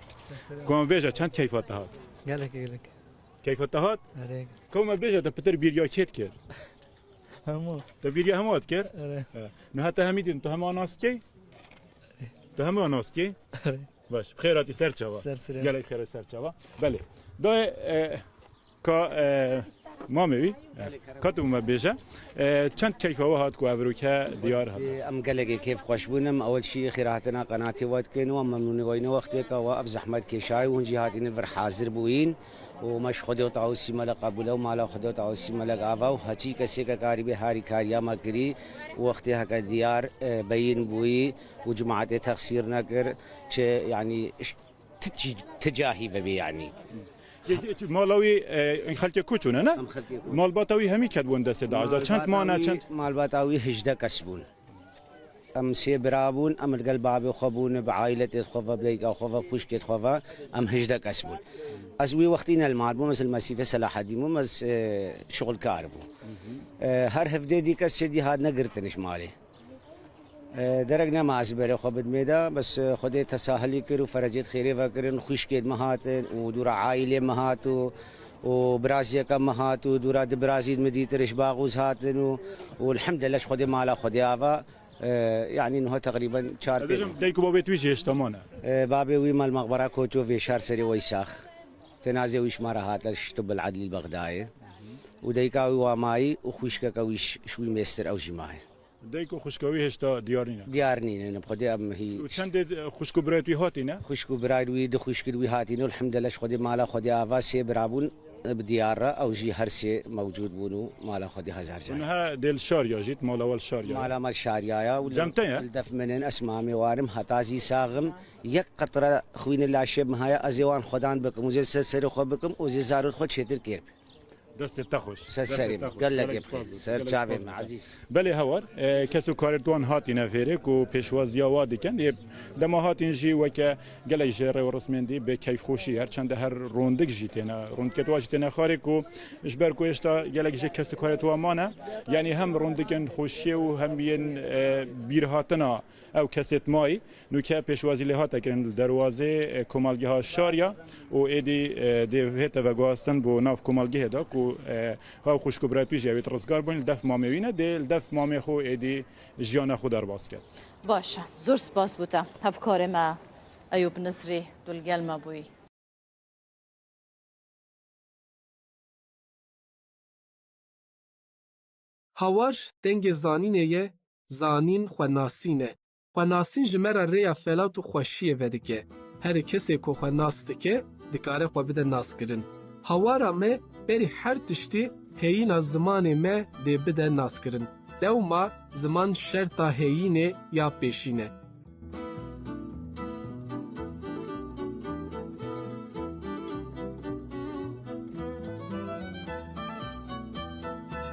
Ku em bêje, çend keyfa te hat? Gelek, gelek. Keyfa te hat? Erê. Ka me bêje, te pitir bîriya kê dikir? Hemû. Te bîriya hemû dikir? Erê. He. Niha te hemî dîtin, tu hema nas dikey? Erê. Tu hema nas dikey? Erê. Baş, bi xêr hatî ser çava. Ser sirê. Gelek xêr ser çava. Belê. Dayê, e, ka, e, mamê wî? E, ka tu me bêje. E, çend keyfa we hat ku ev rûke diyar hat? Em gelekê kêf xweş bûn. Em ewil şî xêrhatina qenatê we dikin û em memnûnê we yîn wextê ka we ev zehmet kêşayî û hûn jî hatîne vir hazir bûyîn. û me ji Xwedê û Tawusî Melek qebûle û mala Xwedê û Tawusî Melek ava û heçî kesê ke karîbê harîkariya me kirî û wextê heke diyar, e, beyîn bûyî û cimaetê texsîr nekir, çi, yanî, ş-, ti çî, ti cahî vebê, yanî. Malawî, e, xelkê koç ne, ne? Em xelkê koç. Malbata wî hemî ketbûn destê DAIŞ de. Çend mane, çend? Malbata wî hejdeh kes bûn. Em sê bira bûn, em li gel babê xwe bûn, bi aîletê xwe ve, bi dayika xwe ve, bi xwişkê xwe ve, em hejdeh kes bûn. Ez wî wextî ne li mal bûm, ez li mesîfê Selahedîn bûm, ez, e, şixulkar bûm. E, her hevdê dî kesê dî hatine girtin ji malê. E, derek nema ez berê xwe bidmê de, bes, e, Xwedê tesahilî kir û ferecêt xêrê vekirin, xwişkêt me hatin û dûra aîlê me hat û, û biraziyeke me hat û dûra di birazî min dîtir ji Baxûz hatin û, û elhamdülillah ji Xwedê mala Xwedê ava. E, yanî niha teqrîben çar pênc. Dibêjim, dayik û babê tu wî jî hêşta mane? E, babê wî me li mexbera Koço Vêşar serê Weysax. Tenazê wî ji me re hate ji Tibb el Edlî li Bexdayê. Û dayika wî wa mayî û xwişkeke wî ji, ji wî mêstir ew jî mayî. Dayik û xwişka wî hêşta diyar nîne? Diyar nîne, ne bi Xwedê em hî. Û çendê, e, xwişk û birayê wî hatîne? Xwişk û birayê wî, du xwişkir wî hatîne, elhamdülillah ji Xwedê mala Xwedê ava, sê bira bûn. Bi diyar re ew jî her sê mewcûd bûn û mala xwedî hezar Hûn carî. Niha dê li Şarya jît, mala we li Şarya ye? Mala me li Şarya ye û li, Cem te ye? Li def min in, ez mamê wan im, heta zî sax im. Yek qetre xwîn li laşê min heye, ez ê wan xwedan bikim û zê ser serê xwe bikim û zê zarên xwe çêtir kêr bim. Destê te xweş. Ser Destê serê te min. Xweş. Gelek Gelek ê spas bixêr. Ser çavê min, ezîz. Belê Hawar, e, kes û karê wan hatîne vêrê ku pêşwaziya wa dikin. Ê, dema hatîn jî weke gelek ji rê û rismên dî bi keyfxweşî, her çende her rondik jî têne, rondikê wa jî têne xwarê ku ji ber ku êşta gelek ji kes û karê wan mane, yanî hem rondikên xweşiyê û hem yên, e, bîrhatina ew kesê mayî. Nûke pêşwazî lê hate kirin li derwazê, e, komelgeha Şarya û êdî, e, dê hête veguhastin bo nav komelgehê de ku, e, hew xwişk û birayet wî jî ew ê rizgar bûn li def mamê wî ne, dê li def mamê xwe êdî jiyana xwe derbas ket. Baş e. Zor spas bo te. Hevkarê me Eyûb Nizrî, tu li gel me bûyî. Hawar dengê zanînê ye, zanîn xwenasîn e. Xwenasîn ji me re rêya felat û xweşiyê vedike. Herî kesê ku xwe nas dike, dikare xwe bide naskirin. Hawara me berî her tiştî heyîna zimanê me dê bide naskirin. Lewma ziman şerta heyînê ya pêşîn e.